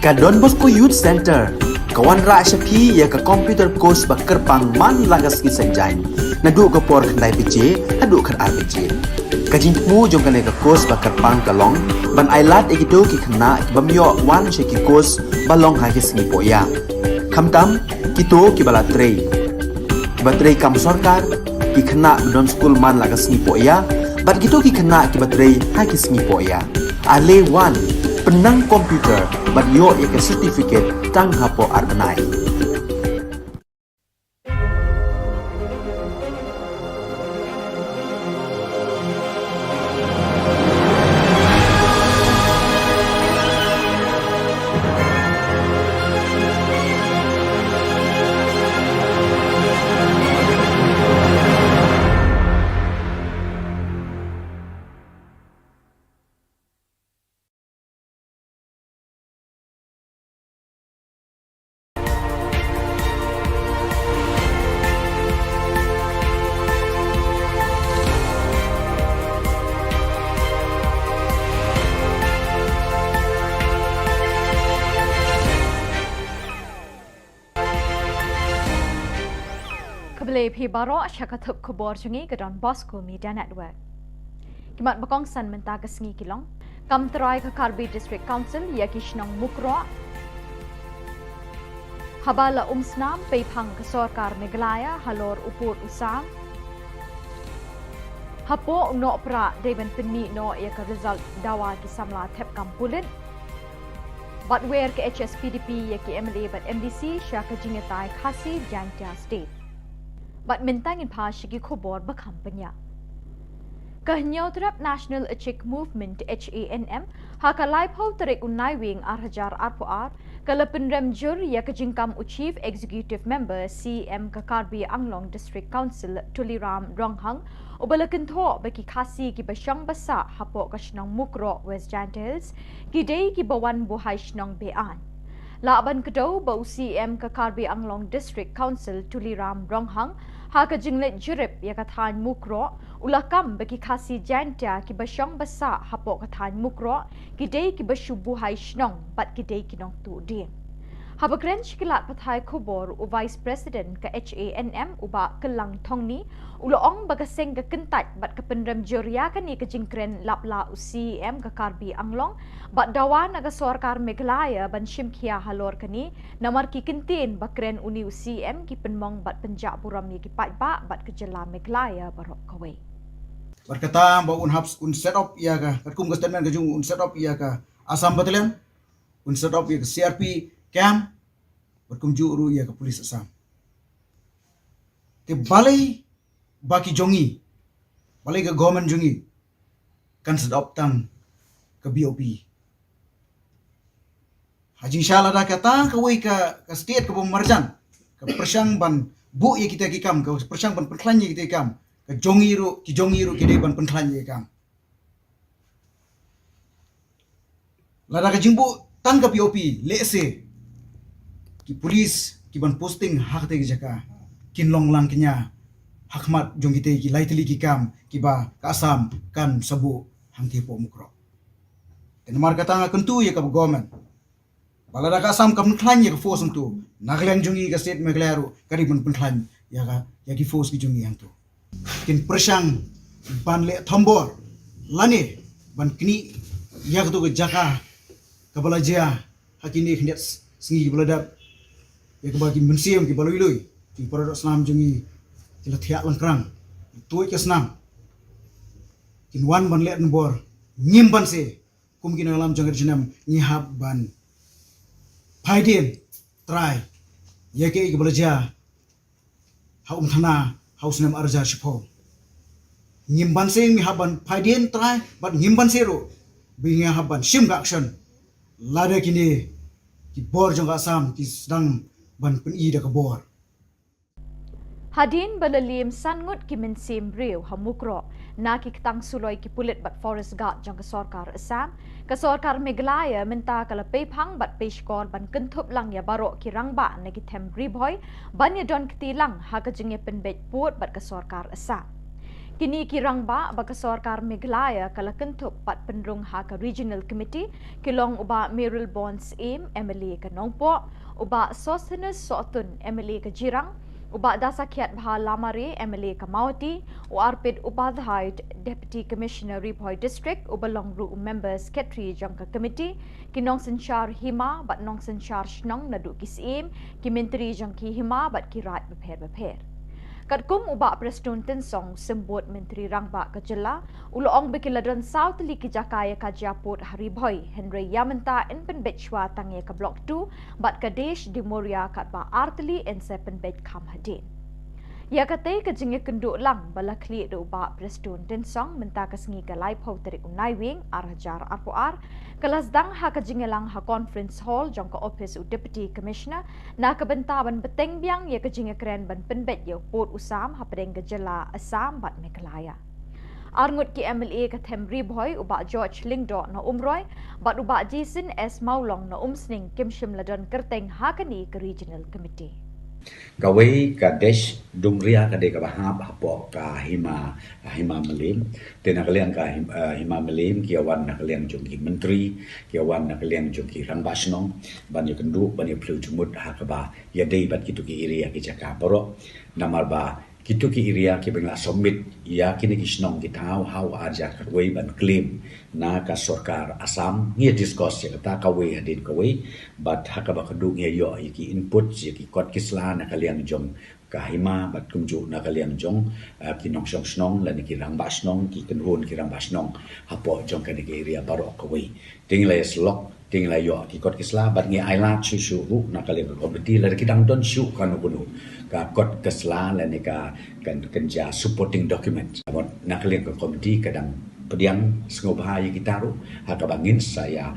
Ka Don Bosco Youth Centre ka wanrah sha phi ïa ka computer course ba kyrpang man la ka sngi Saitjaiñ, naduh ka por khyndai baje haduh khatar baje. Ka jingthmu jong kane ka course ba kyrpang ka long ban ailad ïa kito ki khynnah ki bym ïoh wan sha ki course ba long ha ki sngi pohïa, khamtam kito kiba la trei, kiba trei kam sorkar, ki khynnah ba don skul man la ka sngi pohïa, bad kito ki khynnah kiba trei ha ki sngi pohïa. Ale wan, pynnang computer bad ïoh ïa ka certificate tang hapoh ar bnai. Khublei phi baroh sha ka thup khubor jong ngi ka Don Bosco Media Network. Ki mat ba kongsan mynta ka sngi ki long: Kam trai ka Karbi District Council ïa ki shnong Mukroh. Haba la um snam peiphang ka sorkar Meghalaya halor u pud u sam. Hapoh u Nohprah dei ban pynmih noh ïa ka result dawa ki samla thep kam pulit. Bad wer ka H S P D P ïa ki M L A bad M D C sha ka jingïatai Khasi Jaintia State. Bad mynta ngin phai sha ki khubor ba kham bniah. Ka Hynñiewtrep National Achik Movement, H A N M, ha ka laiphew tarik u Naiwieng arhajar arphew ar, ka la pynrem jur ïa ka jingkam u Chief Executive Member, C E M ka Karbi Anglong District Council, Tuliram Ronghang, uba la kynthoh ba ki Khasi kiba shong ba sah hapoh ka shnong Mukroh, West Jaintia Hills, ki dei kiba wan buhai shnong be-aiñ. Lah ban kdew ba u C E M ka Karbi Anglong District Council, Tuliram Ronghang, ha ka jingleit jurip ïa ka thaiñ Mukroh, u la kam ba ki Khasi Jaintia kiba shong ba sah hapoh ka thaiñ Mukroh ki dei kiba shu buhai shnong bad ki dei ki nongtuh dieng. Haba kren sha ki lad pathai khubor, u Vice President ka H A N M, u Bah Kyllang Thongni, u la ong ba ka seng ka kyntait bad ka pynrem jur ïa kane ka jingkren lap la u C E M ka Karbi Anglong bad dawa na ka sorkar Meghalaya ban shim khia halor kane, namar ki kyntien ba kren une u C E M ki pynmong bad pynjah burom ïa ki paidbah bad ka jylla Meghalaya baroh kawei. Bad kata ba un hap, un set up ïa ka, katkum ka statement ka jong u, un set up ïa ka Assam Battalion, un set up ïa ka C R P camp, bad kumjuh ruh ïa ka police Assam. Te balei ba ki jong ngi, balei ka government jong ngi kan set up tang ka B O P? Ha jingshisha lada kata kawei ka, ka state kaba marjan ka pyrshang ban buh ïa kita ki kam, ka pyrshang ban pynkhlaiñ ïa kita ki kam, ka jong ngi ruh, ki jong ngi ruh ki dei ban pynkhlaiñ ïa ki kam. Lada ka jingbuh tang ka B O P, lehse ki police ki ban posting ha kata ka jaka kin long lang kñia ha khmat jong kita ki lai tylli ki kam kiba ka Assam kan sa buh hangtei hapoh Mukroh. Te namar kata nga kyntu ïa ka government ba lada ka Assam kam pynkhlaiñ ïa ka force hangto, na ka liang jong ngi ka state Meghalaya ruh ka dei ban pynkhlaiñ ïa ka, ïa ki force ki jong ngi hangto. Kin pyrshang ban leh thombor lane ban knieh ïa kato ka jaka kaba la jia ha kine khyndiat sngi kiba la dep, ïa kaba ki mynsiem kiba lui lui, ki para doh snam jong ngi ki la thiah langkrang, ki tuid ka snam. Kin wan ban leh thombor, ngim banse kum ki nongïalam jong ka Ri Jaiñtia ngi hap ban phaidien trai ïa kaei kaba la jia ha Umthana ha u snem arhajar shiphew. Ngim banse ngi hap ban phaidien trai bad ngim banse ruh ba ngi hap ban shim ka action lada kine ki bor jong ka Assam ki sdang ban pyni da ka bor. Hadien ba la liem san ngut ki mynsiem briew ha Mukroh na ki ktang suloi ki pulit bad forest guard jong ka sorkar Assam, ka sorkar Meghalaya mynta ka la peiphang bad peishkor ban kynthup lang ïa baroh ki rangbah na ki them Ri Bhoi ban ïadon kti lang ha ka jingïapynbeit pud bad ka sorkar Assam. Kine ki rangbah ba ka sorkar Meghalaya ka la kynthup pat pynrung ha ka Regional Committee ki long u Bah Mayralborn Syiem, M L A ka Nongpoh, u Bah Sosthenes Sohtun, M L A ka Jirang, u Bah Dasakhiatbha Lamare, M L A ka Mawhati, u Arpit Upadhyay, Deputy Commissioner Ri Bhoi District, uba long ruh u Member Secretary jong ka Committee, ki nongsynshar hima bad nongsynshar shnong naduh ki Syiem, ki Myntri jong ki hima bad ki raid bapher bapher. Katkum u Bah Prestone Tynsong, Symbud Myntri Rangbah ka jylla, u la ong ba ki la don saw tylli ki jaka ïa ka jia pud ha Ri Bhoi, hynrei ïa mynta yn pynbeit shuwa tang ïa ka Block two bad ka Desh Dimoria katba ar tylli yn sa pynbeit kham hadien. Ïa katei ka jingïakynduh lang ba la khlieh da u Bah Prestone Tynsong mynta ka sngi ka laiphew tarik u Naiwieng ar hajar arphew ar, ka la sdang ha ka jingïalang ha Conference Hall jong ka ophis u Deputy Commissioner na ka bynta ban bteng biang ïa ka jingïakren ban pynbeit ïa u pud u sam hapdeng ka jylla Assam bad Meghalaya. Arngut ki M L A ka them Ri Bhoi, u Bah George Lyngdoh na Umroi bad u Bah Jason S Mawlong na Umsning, kim shym la don kyrteng ha kane ka Regional Committee. Kawei ka Desh Dimoria ka dei kaba hap hapoh ka hima, hima Mylliem. Te na ka liang ka him-, eh, hima Mylliem ki ïa wan na ka liang jong ki Myntri, ki ïa wan na ka liang jong ki Rangbah Shnong ban ïakynduh, ban ïaphylliew jingmut ha kaba ïadei bad kito ki area, ki jaka baroh. Namar ba kito ki area kiba ngi la submit ïa kine ki shnong ki thaw ha u ar hajar khatwei ban claim na ka sorkar Assam, ngi ïa discuss ïa kata kawei hadien kawei, bad ha kaba khatduh ngi ïa ïoh ïa ki input, ïa ki kot ki sla na ka liang jong ka hima bad kumjuh na ka liang jong, eh, ki nongshong shnong lane ki Rangbah Shnong, ki kynhun ki Rangbah Shnong hapoh jong kane ka area baroh kawei. Te ngi la ïa syllok, te ngi la ïoh ki kot ki sla bad ngi ailad shuh shuh ruh na ka liang ka committee lada ki dang don shuh kano kano ka kot ka sla lane ka, kan, kan jia supporting document. Bad na ka liang ka committee ka dang pdiang sngewbha ïa kita ruh ha kaba ngin sa ïa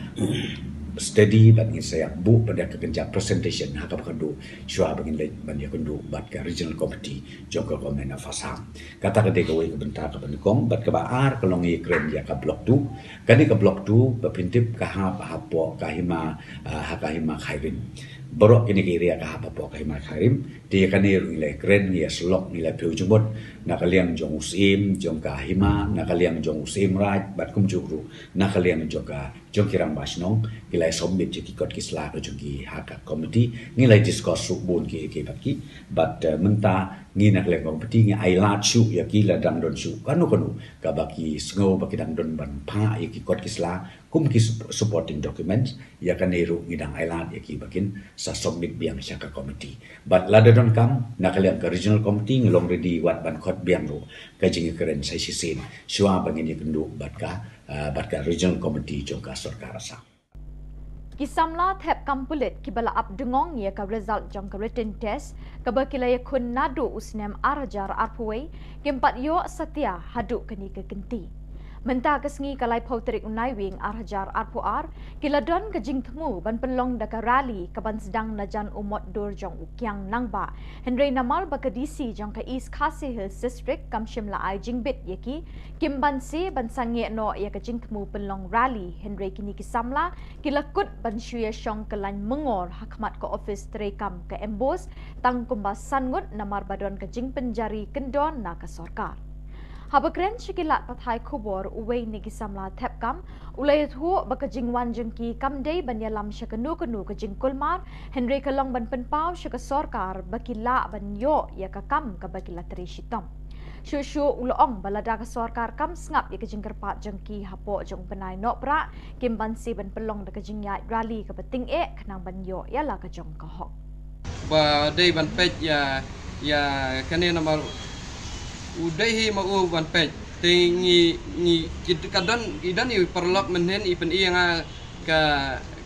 study bad ngin sa ïa buh pat da ka kynja presentation ha kaba khatduh shuwa ba ngin leit ban ïakynduh bad ka Regional Committee jong ka Government of Assam. Kata ka dei kawei ka bynta kaba nyngkong, bad kaba ar ka long ïakren ïa ka Block two. Kane ka Block two ba phin tip ka hap hapoh ka hima, ah, ha ka hima Khyrim. Baroh kine ki area ka hap hapoh ka hima Khyrim. Te ïa kane ruh ngi la ïakren, ngi ïa syllok, ngi la phylliew jingmut na ka liang jong u Syiem jong ka hima, na ka liang jong u Syiem Raid bad kumjuh ruh na ka liang jong ka, jong ki Rangbah Shnong, ki la ïa submit ïa ki kot ki sla ka jong ki ha ka committee, ngi la ïa discuss ruh bun ki, ki bad ki, bad, eh, mynta ngi na ka liang committee ngi ailad shuh ïa ki lada dang don shuh kano kano kaba ki sngew ba ki dang don ban phah ïa ki kot ki sla kum ki sup-, supporting documents. Ïa kane ruh ngi dang ailad ïa ki ba kin sa submit biang sha ka committee. Bad lada donkam na ka liang ka Regional Committee ngi long ready wat ban khot biang ruh ka jingïakren sa shisien shuwa ba ngin ïakynduh bad ka, ah, bad ka Regional Committee jong ka sorkar Assam. Ki samla thep kam pulit kiba la ap dungong ïa ka result jong ka written test kaba ki la ïakhun naduh u snem ar hajar arphew wei, kim pat ïoh satia haduh kane ka kynti. Mynta ka sngi ka laiphew tarik u Naiwieng ar hajar arphew ar, ki la don ka jingthmu ban pynlong da ka rally kaban sdang na jan u mot dur jong u Kiang Nangbah. Hynrei namar ba ka D C jong ka East Khasi Hills District kam shym la ai jingbit ïa ki, kim banse ban sangeh noh ïa ka jingthmu pynlong rally, hynrei kine ki samla ki la kut ban shu ïa shong kyllaiñ myngor ha khmat ka ophis treikam ka MBOSE tang kumba san ngut namar ba don ka jingpynjari kyndon na ka sorkar. Haba kren sha ki lad pathai khubor, uwei na ki samla thep kam u la ïathuh ba ka jingwan jong ki kam dei ban ïalam sha kano kano ka jingkulmar, hynrei ka long ban pynpaw sha ka sorkar ba ki lah ban ïoh ïa ka kam kaba ki la trei shitom. Shuh shuh u la ong ba lada ka sorkar kam sngap ïa ka jingkyrpad jong ki hapoh jong u bnai Nohprah, kim banse ban pynlong da ka jingïaid rally kaba tyngeh khnang ban ïoh ïa la ka jong ka hok. Ba dei ban peit ïa, ïa kane namar u dei hi ma u ban peit. Te ngi, ngi, ki, ka don, i don i paralok mynhynnin i pyni ïa nga ka,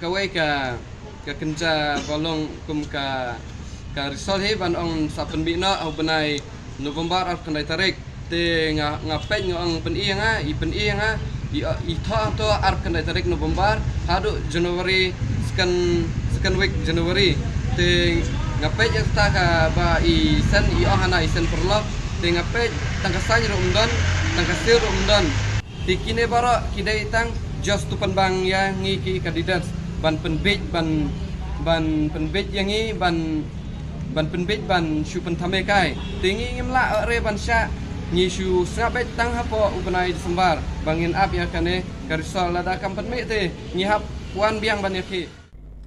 kawei ka, ka kynja ba long kum ka, ka result hi ban ong sa pynmih noh ha u bnai November arphew khyndai tarik. Te nga, nga peit nga ong pyni ïa nga, i pyni ïa nga, i, i thoh hangto arphew khyndai tarik November haduh January, second, second week January. Te nga peit ïa kata kaba i send, i ong hana i send paralok. Te nga peit tang ka sign ruh ym don, tang ka seal ruh ym don. Te kine baroh ki dei tang just to pynbang ïa ngi ki candidates ban pynbiej, ban, ban pynbiej ïa ngi, ban, ban pynbiej ban shu pynthame kai. Te ngi ngim lah re ban shah, Ngi shu sngap beit tang hapoh u bnai December ba ngin ap ïa kane ka result, lada kam pynmih te ngi hap wan biang ban ïakhih.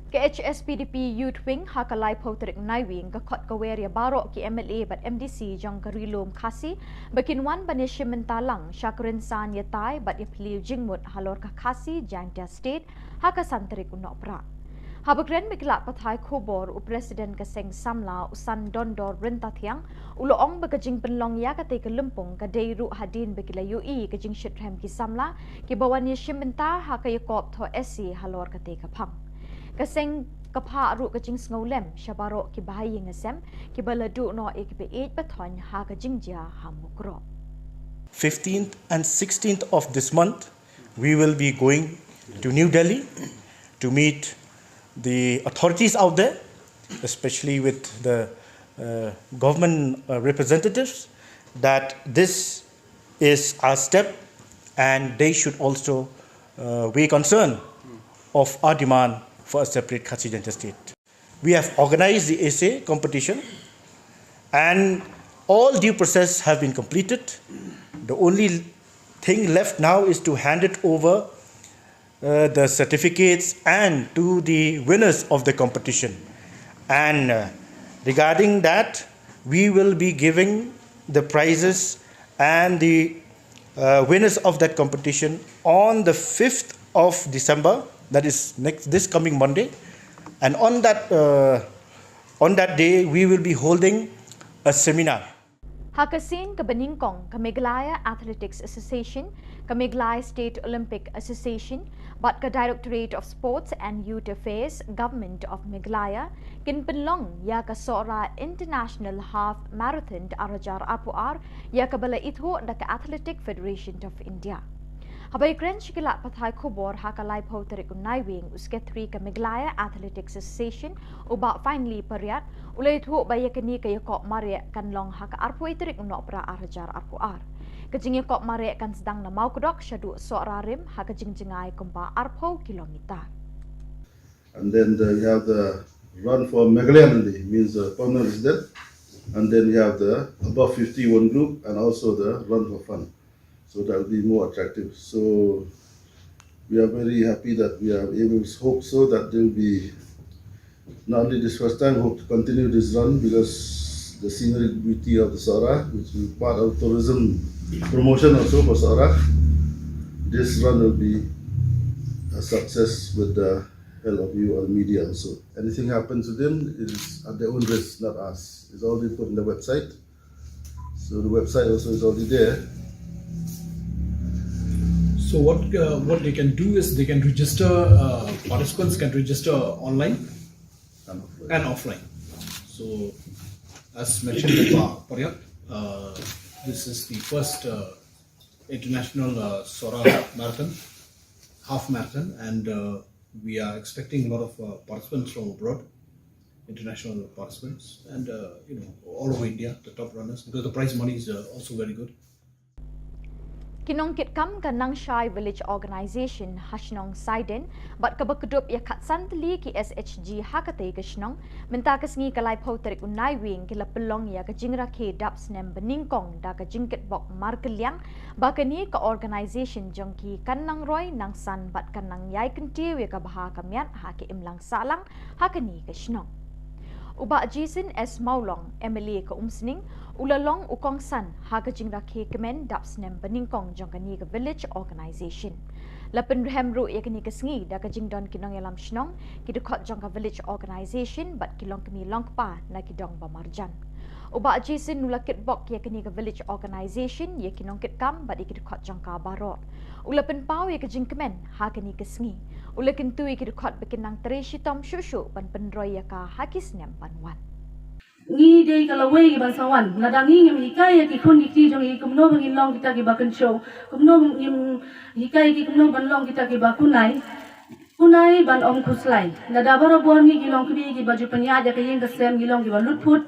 Ka H S P D P Youth Wing ha ka laiphew tarik Naiwieng ka khot ka wer ïa baroh ki M L A bad M D C jong ka Ri Lum Khasi ba kin wan ban ïashim bynta lang sha ka rynsan ïatai bad ïaphylliew jingmut halor ka Khasi Jaintia State ha ka san tarik u Nohprah. Haba kren bad ki lad pathai khubor, u President ka Seng Samla, u San Dondor Ryntathiang, u la ong ba ka jingpynlong ïa katei ka lympung ka dei ruh hadien ba ki la ïohi ka jingshitrhem ki samla kiba wan ïashim bynta ha ka ïakop thoh essay halor katei ka phang. Ka seng ka phah ruh ka jingsngewlem sha baroh kiba ha ïing ha sem kiba la duh noh ïa kiba ïeit ba thoiñ ha ka jingjia ha Mukroh. fifteenth and sixteenth of this month, we will be going to New Delhi to meet the authorities out there, especially with the uh, government uh, representatives, that this is our step and they should also uh, weigh concern of our demand for a separate Khasi Jaintia state. We have organized the essay competition and all due process have been completed. The only thing left now is to hand it over uh, the certificates and to the winners of the competition. And uh, regarding that, we will be giving the prizes and the uh, winners of that competition on the fifth of December, that is next this coming Monday. And on that uh, on that day, we will be holding a seminar. Ha ka sien kaba nyngkong, ka Meghalaya Athletics Association, ka Meghalaya State Olympic Association bad ka Directorate of Sports and Youth Affairs, Government of Meghalaya, kin pynlong ïa ka Sohra International Half Marathon ar hajar arphew ar, ïa kaba la ithuh da ka Athletic Federation of India. Haba ïakren sha ki lad pathai khubor ha ka laiphew tarik u Naiwieng, u Secretary ka Meghalaya Athletics Association, u Bah Finely Pariat, u la ïathuh ba ïa kane ka ïakop mareh kan long ha ka arphew tarik u Nohprah ar hajar arphew ar. Ka jingïakop mareh kan sdang na Mawkdok shaduh Sohra Rim ha ka jingjngai kumba arphew kilometer. And then the, we have the run for Meghalaya only, means the permanent resident. And then we have the above fifty one group and also the run for fun. So that will be more attractive. So we are very happy that we are able to hope so that there will be not only this first time, hope to continue this run because the scenery beauty of the Sohra, which will be part of tourism promotion also for Sohra. This run will be a success with the help of you or the media also. Anything happens to them, it is at their own risk, not us. It's already put in the website. So the website also is already there. So what uh, what they can do is they can register. Uh, participants can register online and offline. And offline. So as mentioned by Pariat, uh, this is the first uh, international uh, Sohra marathon, half marathon, and uh, we are expecting a lot of uh, participants from abroad, international participants, and uh, you know all over India, the top runners, because the prize money is uh, also very good. Ki nongkitkam ka Nangshai Village Organisation ha shnong Saiden bad kaba kdup ïa khatsan tylli ki S H G ha katei ka shnong, mynta ka sngi ka laiphew tarik u Naiwieng ki la pynlong ïa ka jingrakhe dap snem banyngkong da ka jingkitbok markylliang ba kane ka organisation jong ki kan nang roi nang san bad kan nang ïai kyntiew ïa ka bha ka miat ha ka imlang sahlang ha kane ka shnong. U Bah Jason S Mawlong, M L A ka Umsning, u la long u kongsan ha ka jingrakhe kmen dap snem banyngkong jong kane ka Village Organisation. La pynrhem ruh ïa kane ka sngi da ka jingdon ki nongïalam shnong, ki dkhot jong ka Village Organisation bad ki longkmie longkpa na ki dong ba marjan. U Bah Jason u la kitbok ïa kane ka Village Organisation, ïa ki nongkitkam bad ïa ki dkhot jong ka baroh. U la pynpaw ïa ka jingkmen ha kane ka sngi. U la kyntu ïa ki dkhot ba kin nang trei shitom shuh shuh ban pynroi ïa ka ha ki snem ban wan. Ngi dei ka lawei ki ban sa wan, lada ngi ngim hikai ïa ki khun ki kti jong ngi kumno ba ngin long kita ki ba kynshew, kumno ngim hikai ïa ki kumno ban long kita ki ba kunai, kunai ban ym khuslai. Lada barabor ngi ki longkmie ki ba ju pynïaid ïa ka ïing ka sem ngi long ki ba lutphut.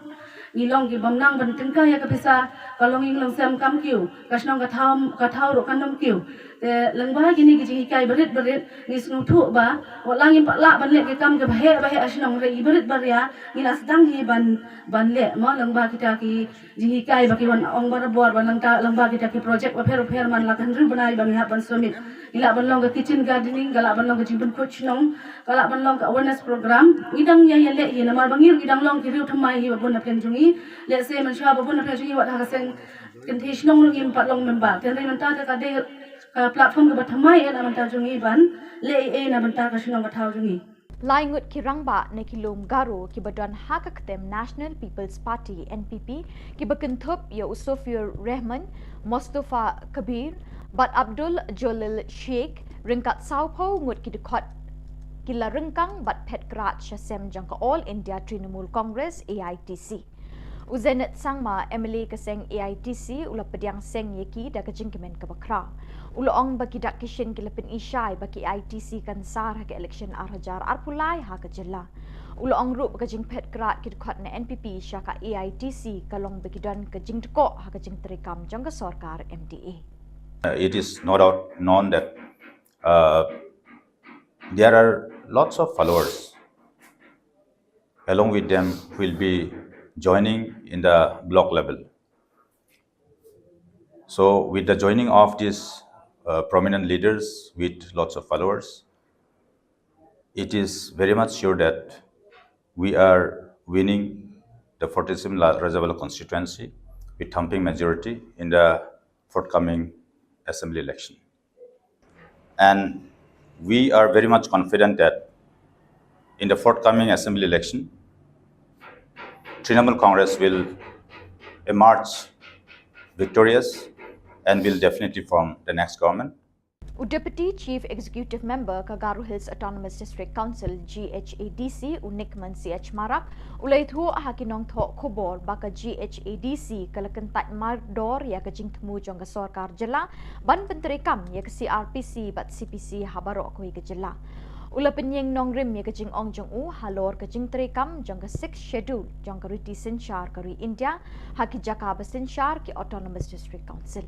Ngi long ki bym nang ban tyngkai ïa ka pisa, ka long ïing long sem kam kiew, ka shnong ka thaw, ka thaw ruh kam kiew. Te lyngba kine ki jinghikai barit barit, ngi sngewthuh ba wat la ngim pat lah ban leh ki kam kiba heh ba heh ha shnong, hynrei barit baria ngi la sdang hi ban, ban leh mo, lyngba kita ki jinghikai ba ki wan ong barabor, ba lyngba, lyngba kita ki project bapher bapher, man la ka hynriew bnai ba ngi hap ban submit. Ngi lah ban long ka kitchen gardening, ka lah ban long ka jingpynkhuid shnong, ka lah ban long ka awareness program. Ngi dang ïa, ïa leh hi namar ba ngi ruh ngi dang long ki riew thymmai hi ba bun na pdeng jong ngi. Lehse mynshuwa ba bun na pdeng jong ngi wat ha ka seng kynthei shnong ruh ngim pat long member. Te hynrei mynta te ka dei ka platform kaba thymmai eh na bynta jong ngi ban leh ei ei na bynta ka shnong ka thaw jong ngi. Lai ngut ki rangbah na ki lum Garo kiba don ha ka ktem National People's Party, N P P, kiba kynthup ïa u Sofiur Rehman, Mostofa Kabir bad Abdul Jalil Sheikh, ryngkat sawphew ngut ki dkhot, ki la ryngkang bad phet krad sha sem jong ka All India Trinamool Congress, A I T C. U Zenith Sangma, M L A ka seng A I T C, u la pdiang seng ïa ki da ka jingkmen kaba khraw. U la ong ba ki dak ki shin ki la pyni shai ba ki A I T C kan sar ha ka election ar hajar arphew lai ha ka jylla. U la ong ruh ba ka jingphet krad ki dkhot na N P P sha ka A I T C ka long ba ki don ka jingdkoh ha ka jingtrei kam jong ka sorkar M D A. Uh, it is no doubt known that, uh, there are lots of followers along with them will be joining in the block level. So with the joining of these, uh, prominent leaders with lots of followers, it is very much sure that we are winning the forty-seven La-, Rajabala constituency with thumping majority in the forthcoming assembly election. And we are very much confident that in the forthcoming assembly election, Trinamool Congress will emerge victorious and will definitely form the next government. U Deputy Chief Executive Member ka Garo Hills Autonomous District Council, G H A D C, u Nickman C H Marak, u la ïathuh ha ki nongthoh khubor ba ka G H A D C ka la kyntait mardor ïa ka jingthmu jong ka sorkar jylla ban pyntreikam ïa ka C R P C bad C P C ha baroh kawei ka jylla. U la pynïeng nongrim ïa ka jingong jong u halor ka jingtreikam jong ka Sixth Schedule jong ka riti synshar ka ri India ha ki jaka ba synshar ki Autonomous District Council.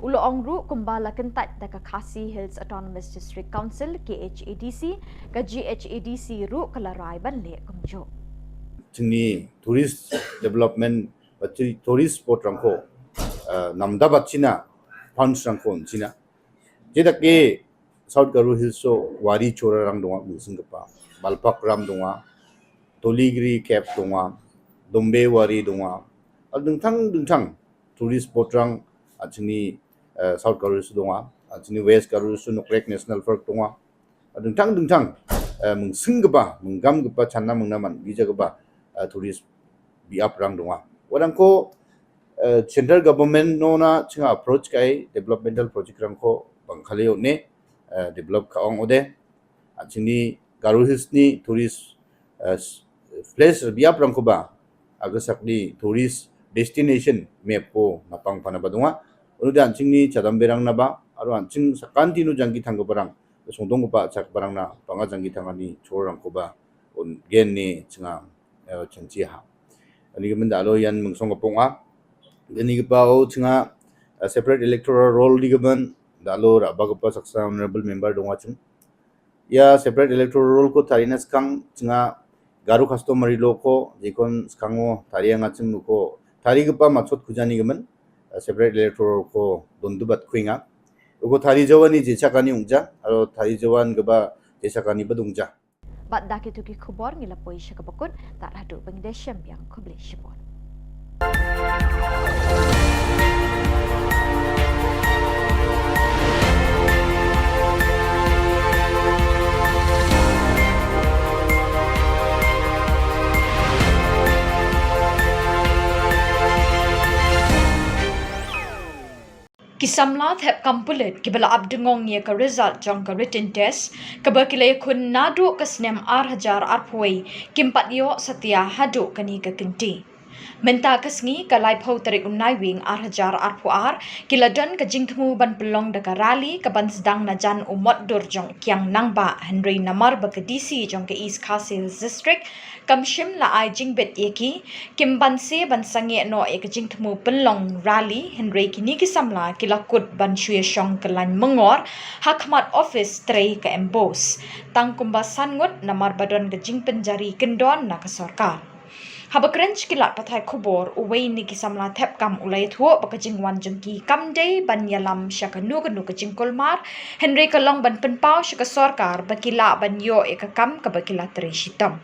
U la ong ruh kumba la kyntait da ka Khasi Hills Autonomous District Council, K H A D C, ka G H A D C ruh ka la rai ban leh kumjuh. Jingni tourist development ba tourist spot rangko, uh, namda ba china funds rangko china. Jeda ke South Garo Hills o wari chora rang dong a, Mungsingkapa, Balpakram dong a, Toligiri Cave dong a, Dombe wari dong a, a dingtang dingtang tourist spot rang, a chini, eh, South Garo Hills dong a, a chini West Garo Hills Nokrek National Park dong a, a dingtang dingtang, eh, Mungsingkapa, Munggamkapa, Channa Mungnaman, gija kapa, eh, tourist biap rang dong a. Warang ko, eh, central government no na chinga approach kai developmental project rang ko bangkhaleo ne, eh, develop ka ong ode. A chini Garo Hills ni tourist, eh, place biap rang ko ba. Aga sak ni tourist destination map ko napang pana ba dong a. Unu dan ching ni chadam berang na ba, aru an ching sakan tinu jangki thang ke barang. Sungdong ko ba chak barang na panga jangki thang ni chorang ko ba. Un gen ni chinga, eh, changchi ha. Ani given da lo yan mungsong ka pong a. Ani gipa o chinga, eh, separate electoral roll di given da lo ra ba gipa saksa honorable member dong a ching. Ya separate electoral roll ko tari na skang chinga Garo customary law ko jikon skang o tari yang a ching ko tari gipa machot kujani given, eh, separate electoral roll ko dondu bat kuinga. Uko tari jawan ni jechakani ungja, aro tari jawan gipa jechakani badungja. Bad da kitu ki khubor ngi la poi sha kaba kut, tad haduh ba ngi da shem biang, khublei shibun. Ki samla thep kam pulit kiba la ap dengong ïa ka result jong ka written test kaba ki la ïakhun naduh ka snem ar hajar arphew wei kim pat ïoh satia haduh kane ka kynti. Mynta ka sngi ka laiphew tarik u Naiwieng ar hajar arphew ar, ki la don ka jingthmu ban pynlong da ka rally ka ban sdang na jan u mot dur jong Kiang Nangbah, hynrei namar ba ka D C jong ka East Khasi Hills District kam shym la ai jingbit ïa ki, kim banse ban sangeh noh ïa ka jingthmu pynlong rally, hynrei kine ki samla ki la kut ban shu ïa shong kyllaiñ myngor ha khmat office trei ka MBOSE. Tang kumba san ngut namar ba don ka jingpynjari kyndon na ka sorkar. Haba kren sha ki lad pathai khubor, uwei na ki samla thep kam u la ïathuh ba ka jingwan jong ki kam dei ban ïalam sha kano kano ka jingkulmar, hynrei ka long ban pynpaw sha ka sorkar ba ki lah ban ïoh ïa ka kam kaba ki la trei shitom.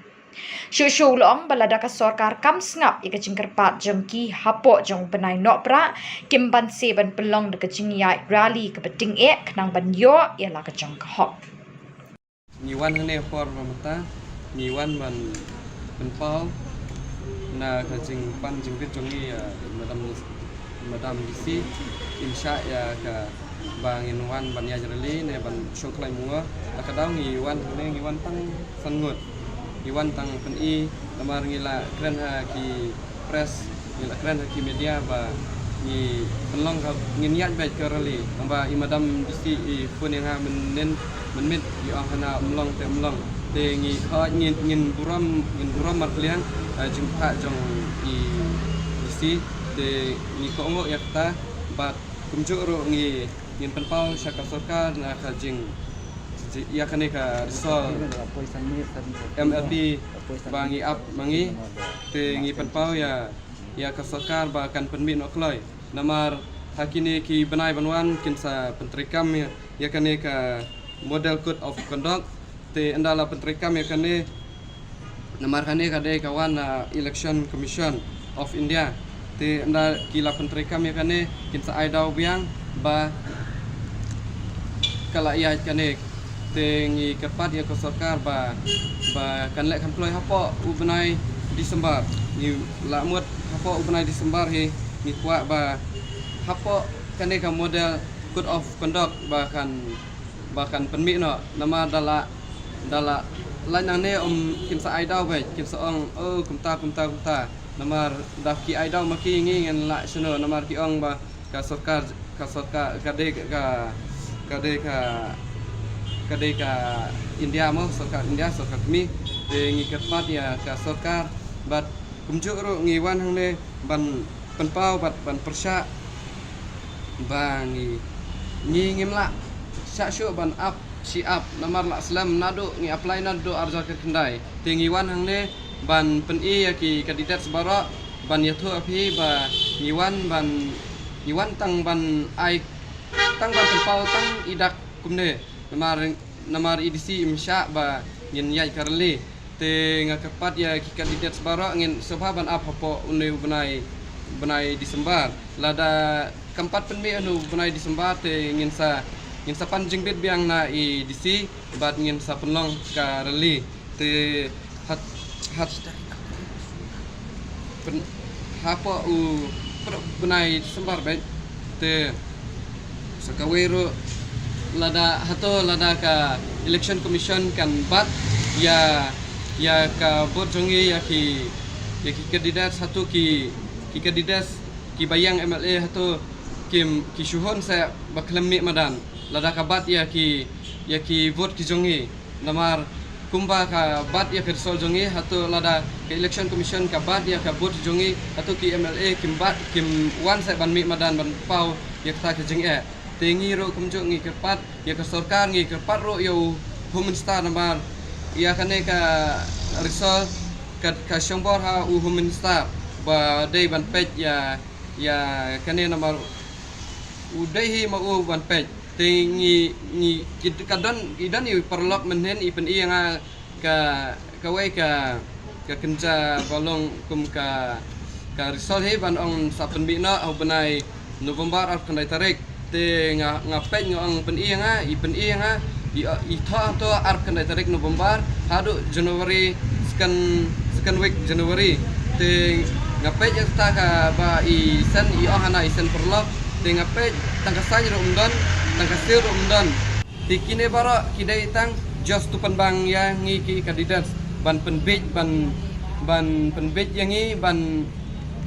Shuh shuh u la ong ba lada ka sorkar kam sngap ïa ka jingkyrpad jong ki hapoh jong u bnai Nohprah, kim banse ban pynlong da ka jingïaid rally kaba tyngeh khnang ban ïoh ïa la ka jong ka hok. Ngi wan hangne por ba mynta, ngi wan ban pynpaw na ka jingpan jingbit jong ngi ïa Madam, Madam D C, im shah ïa ka ba ngin wan ban ïaid rally ne ban shong kyllaiñ myngor. La ka daw ngi wan hangne, ngi wan tang san ngut. Ngi wan tang pyni, namar ngi la kren ha ki press, ngi la kren ha ki media ba ngi pynlong ka, ngin ïaid beit ka rally. Tang ba i Madam D C i phone ïa nga mynnin, mynmiet i ong hana ym long te ym long. Te ngi khot, ngin, ngin burom, ngin burom markylliang, eh, jingpynphah jong i D C. Te ngi kohnguh ïa kata, bad kumjuh ruh ngi, ngin pynpaw sha ka sorkar na ka jing, ïa kane ka result M L P ba ngi ap ma ngi. Te ngi pynpaw ïa, ïa ka sorkar ba kan pynmih noh kloi. Namar ha kine ki bnai ban wan kin sa pyntreikam ïa, ïa kane ka Model Code of Conduct. Te ynda la pyntreikam ïa kane, namar kane ka dei ka wan na Election Commission of India. Te ynda ki la pyntreikam ïa kane, kin sa ai daw biang ba ka la ïaid kane. Te ngi kyrpad ïa ka sorkar ba, ba kan leh kham kloi hapoh u bnai December. Ngi la mut hapoh u bnai December hi, ngi kwah ba hapoh kane ka Model Code of Conduct ba kan, ba kan pynmih noh. Namar da la, da la lait nangne, ym kin sa ai daw beit, kin sa ong, oh, kumta, kumta, kumta. Namar da ki ai daw ma ki, ngi ngin lah shano, namar ki ong ba ka sorkar, ka sorkar, ka dei ka, ka dei ka, ka dei ka India mo, sorkar India, sorkar kmie. Te ngi kyrpad ïa ka sorkar, bad kumjuh ruh ngi wan hangne ban pynpaw bad ban pyrshah ba ngi, ngi ngim lah shah shuh ban ap shi ap, namar la slem naduh ngi apply naduh ar hajar khyndai. Te ngi wan hangne ban pyni ïa ki candidates baroh, ban ïathuh ïa phi ba ngi wan ban, ngi wan tang ban ai, tang ban pynpaw tang i dak kumne. Namar, namar i D C im shah ba ngin ïaid ka rally. Te nga kyrpad ïa ki candidates baroh, ngin sngewbha ban ap hapoh une u bnai, bnai December. Lada kam pat pynmih une u bnai December, te ngin sa, ngin sa pan jingbit biang na i D C bad ngin sa pynlong ka rally. Te hat, hat pyn, hapoh u pyrshah bnai December beit. Te sa kawei ruh, lada hato, lada ka Election Commission kan bat ïa, ïa ka vote jong ngi, ïa ki, ïa ki candidates, hato ki, ki candidates kiba ïeng M L A hato kim, ki shu hun sa ba khlem mih madan lada ka bat ïa ki, ïa ki vote ki jong ngi. Namar kumba ka bat ïa ka result jong ngi, hato lada ka Election Commission ka bat ïa ka vote jong ngi, hato ki M L A kim bat, kim wan sa ban mih madan ban paw ïa kata ka jingeh. Te ngi ruh kumjuh ngi kyrpad ïa ka sorkar, ngi kyrpad ruh ïa u Home Minister, namar ïa kane ka result ka, ka shongbor ha u Home Minister ba dei ban peit ïa, ïa kane, namar u dei hi ma u ban peit. Te ngi, ngi, ki, ka don, i don i paralok mynhynnin i pyni ïa nga ka, kawei ka, ka kynja ba long kum ka, ka result hi ban ong sa pynmih noh ha u bnai November arphew khyndai tarik. Te nga, nga peit, nga ong pyni ïa nga, i pyni ïa nga, i, i thoh hato arphew khyndai tarik November haduh January, second, second week January. Te nga peit ïa kata kaba i send, i ong hana i send paralok. Te nga peit tang ka sign ruh ym don, tang ka seal ruh ym don. Te kine baroh ki dei tang just to pynbang ïa ngi ki candidates ban pynbiej, ban, ban pynbiej ïa ngi, ban,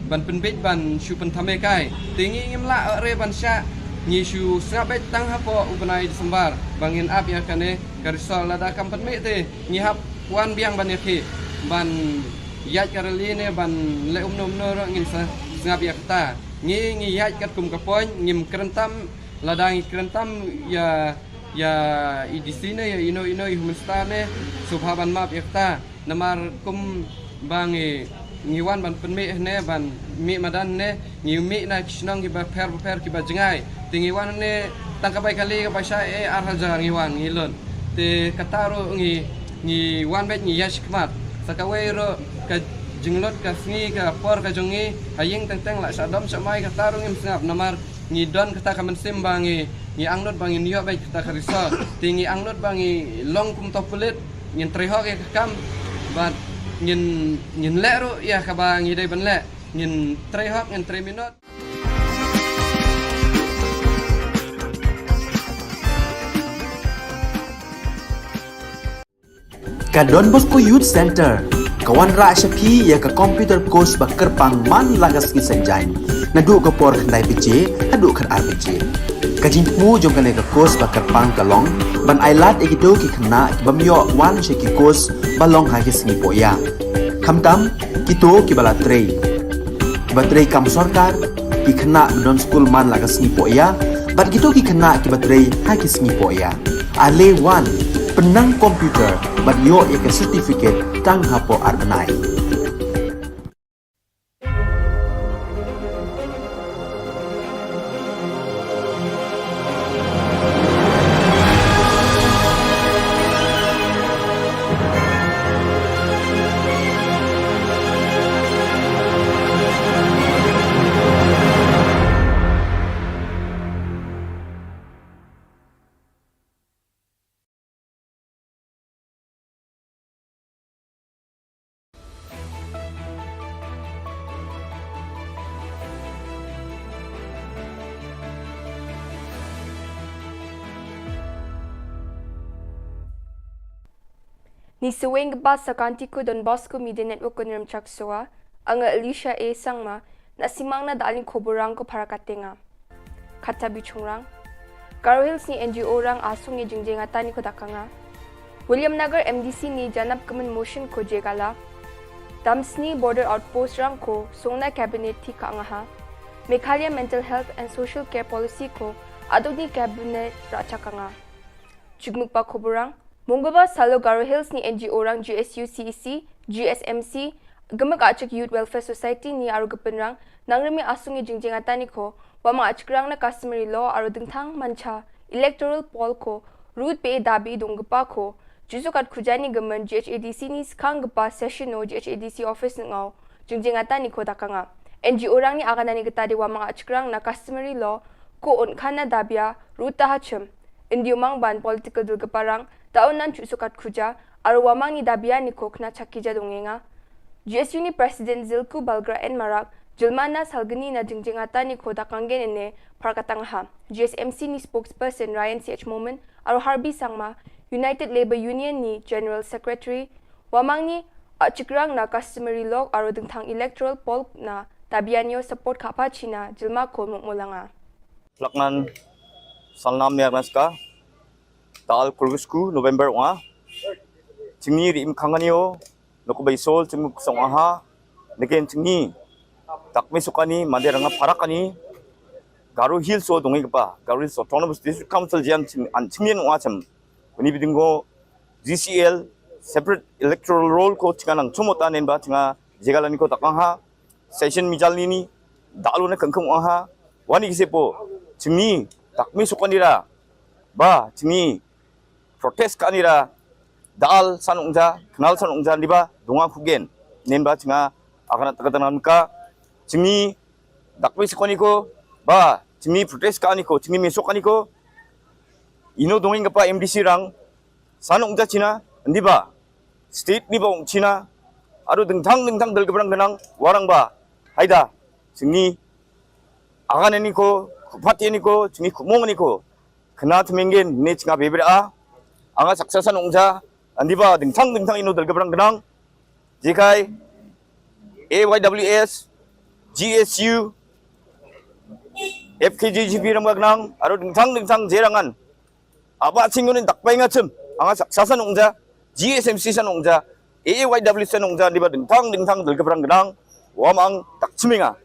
ban pynbeit ban shu pynthame kai. Te ngi ngim lah re ban shah, ngi shu sngap beit tang hapoh u bnai December ba ngin ap ïa kane ka result. Lada kam pynmih te ngi hap wan biang ban ïa ki ban ïaid ka rally ne ban leh umno umno ruh ngin sa sngap ïa kata. Ngi ngi ïaid katkum ka point, ngim kren tam. Lada ngi kren tam ïa ïa i D C ne ïa ino ino i Home Minister ne, sngewbha ban map ïa kata. Namar kum ba ngi ngi wan ban pynmih ne ban mih madan ne, ngi mih na ki shnong kiba pher ba pher kiba jngai. Te ngi wan ne tang ka bai kali kaba shah e ar hajar ngi wan ngi lun. Te kata ruh ngi ngi wan beit ngi ïa shikmat. Sa kawei ruh ka jinglut ka sngi ka por ka jong ngi ha ïing teng teng la shah dom shah mai, kata ruh ngim sngap namar ngi don kata ka mynsiem ba ngi ngi angnud ba ngin ïoh beit kata ka result. Te ngi angnud ba ngi long kum to pulit, ngin trei hok ïa ka kam bad ngin ngin leh ruh ïa kaba ngi dei ban leh. Ngin trei hok, ngin trei minot. Ka Don Bosco Youth Center ka wanrah sha phi ïa ka computer course ba kyrpang man la ka sngi Saitjaiñ, naduh ka por khyndai baje haduh khatar baje. Ka jingthmu jong kane ka course ba kyrpang ka long ban ailad ïa kito ki khynnah ki bym ïoh wan sha ki course ba long ha ki sngi poh ïa, khamtam kito kiba la trei, kiba trei kam sorkar, ki khynnah ba don skul man la ka sngi poh ïa, bad kito ki khynnah kiba trei ha ki sngi poh ïa. Ale wan, pynnang computer bad ïoh ïa ka certificate tang hapoh ar bnai. Ni saweng kaba sa ka Antiku Don Bosco Media Network Kynrem Chaksoa, anga Alicia A Sangma, na simang na daling khubor rang ko para katenga. Kata bichungrang. Garo Hills ni N G O rang asung i jingjeng atani ko dakanga. William Nagar M D C ni janap kemen motion ko jegala. Damsni Border Outpost rang ko songna cabinet ti ka angaha. Meghalaya Mental Health and Social Care Policy ko adoni cabinet rachakanga. Chukmuk pa khubor rang. Mungkaba salo Garo Hills ni N G O rang G S U C E C, G S M C, Gumuk Achik Youth Welfare Society ni aru gepin rang, nang remi asung i jingjeng atani ko, wama achikrang na customary law aru dingthang mancha, electoral poll ko, rut pe dabi donggepa ko, jusukat khujani gemen G H A D C ni skang gepa session no G H A D C office ngau, jingjeng atani ko dakanga. N G O rang ni aganani geta de wama achikrang na customary law, ko un khana dabia, ruta hachim. Indi umang ban political dil keparang, ta unan chu sukat khuja, arwa mang ni dabia ni kok na chaki ja dongenga. G S U ni President Zilku Balgra N Marak, jilmana salgni na jingjing ata ni ko dakanggen ene, par katang ha. G S M C ni spokesperson Ryan C H Momin, aro Harbi Sangma, United Labour Union ni General Secretary, wamang ni, a chikrang na customary law aro dengthang electoral poll na, dabianio support kapa China, jilma ko mukmulanga. Laknan salnam ne arnaska. Tal kulgusku November wa. Chingni ri im kangani o. Noko bai sol chingmuk song aha. Neken chingni. Takme sukani, mande ranga parakani. Garo Hills o dongi kapa. Garo Hills Autonomous District Council jian ching, an chingni wa cham. Kuni bidingo G C L separate electoral roll ko chinga nang chumota nen ba chinga jegalani ko takang ha. Session mijal nini, dalu na kengkeng wang ha, wani kisi po, chingni, takmi sukan nira, ba, chingni, protest ka nira, dal san ungja, kenal san ungja, niba, dunga kugen, nen ba chinga, akana takatan ka, chingni, takmi sukan niko, ba, chingni protest ka niko, chingni mesok ka niko, ino dongin kapa M D C rang, san ungja China, niba, state ni ba ong China, ado dengthang dengthang dal kebrang kenang, warang ba, haida, chingni, agan ni ko, kupat ni ko, chingni kumong ni ko, kena temenggen, ne chinga bebera, anga saksa san ungja, niba, dengthang dengthang ino dal kebrang kenang, jikai, A Y W S, G S U, F K J G P rangbah khnang, aro dingthang dingthang je rangan. Aba ching unin dak bai nga chim, anga sak sasan ungja, G S M C san ungja, A A Y W san ungja, diba dingthang dingthang dil kebrang genang, wamang tak chiminga.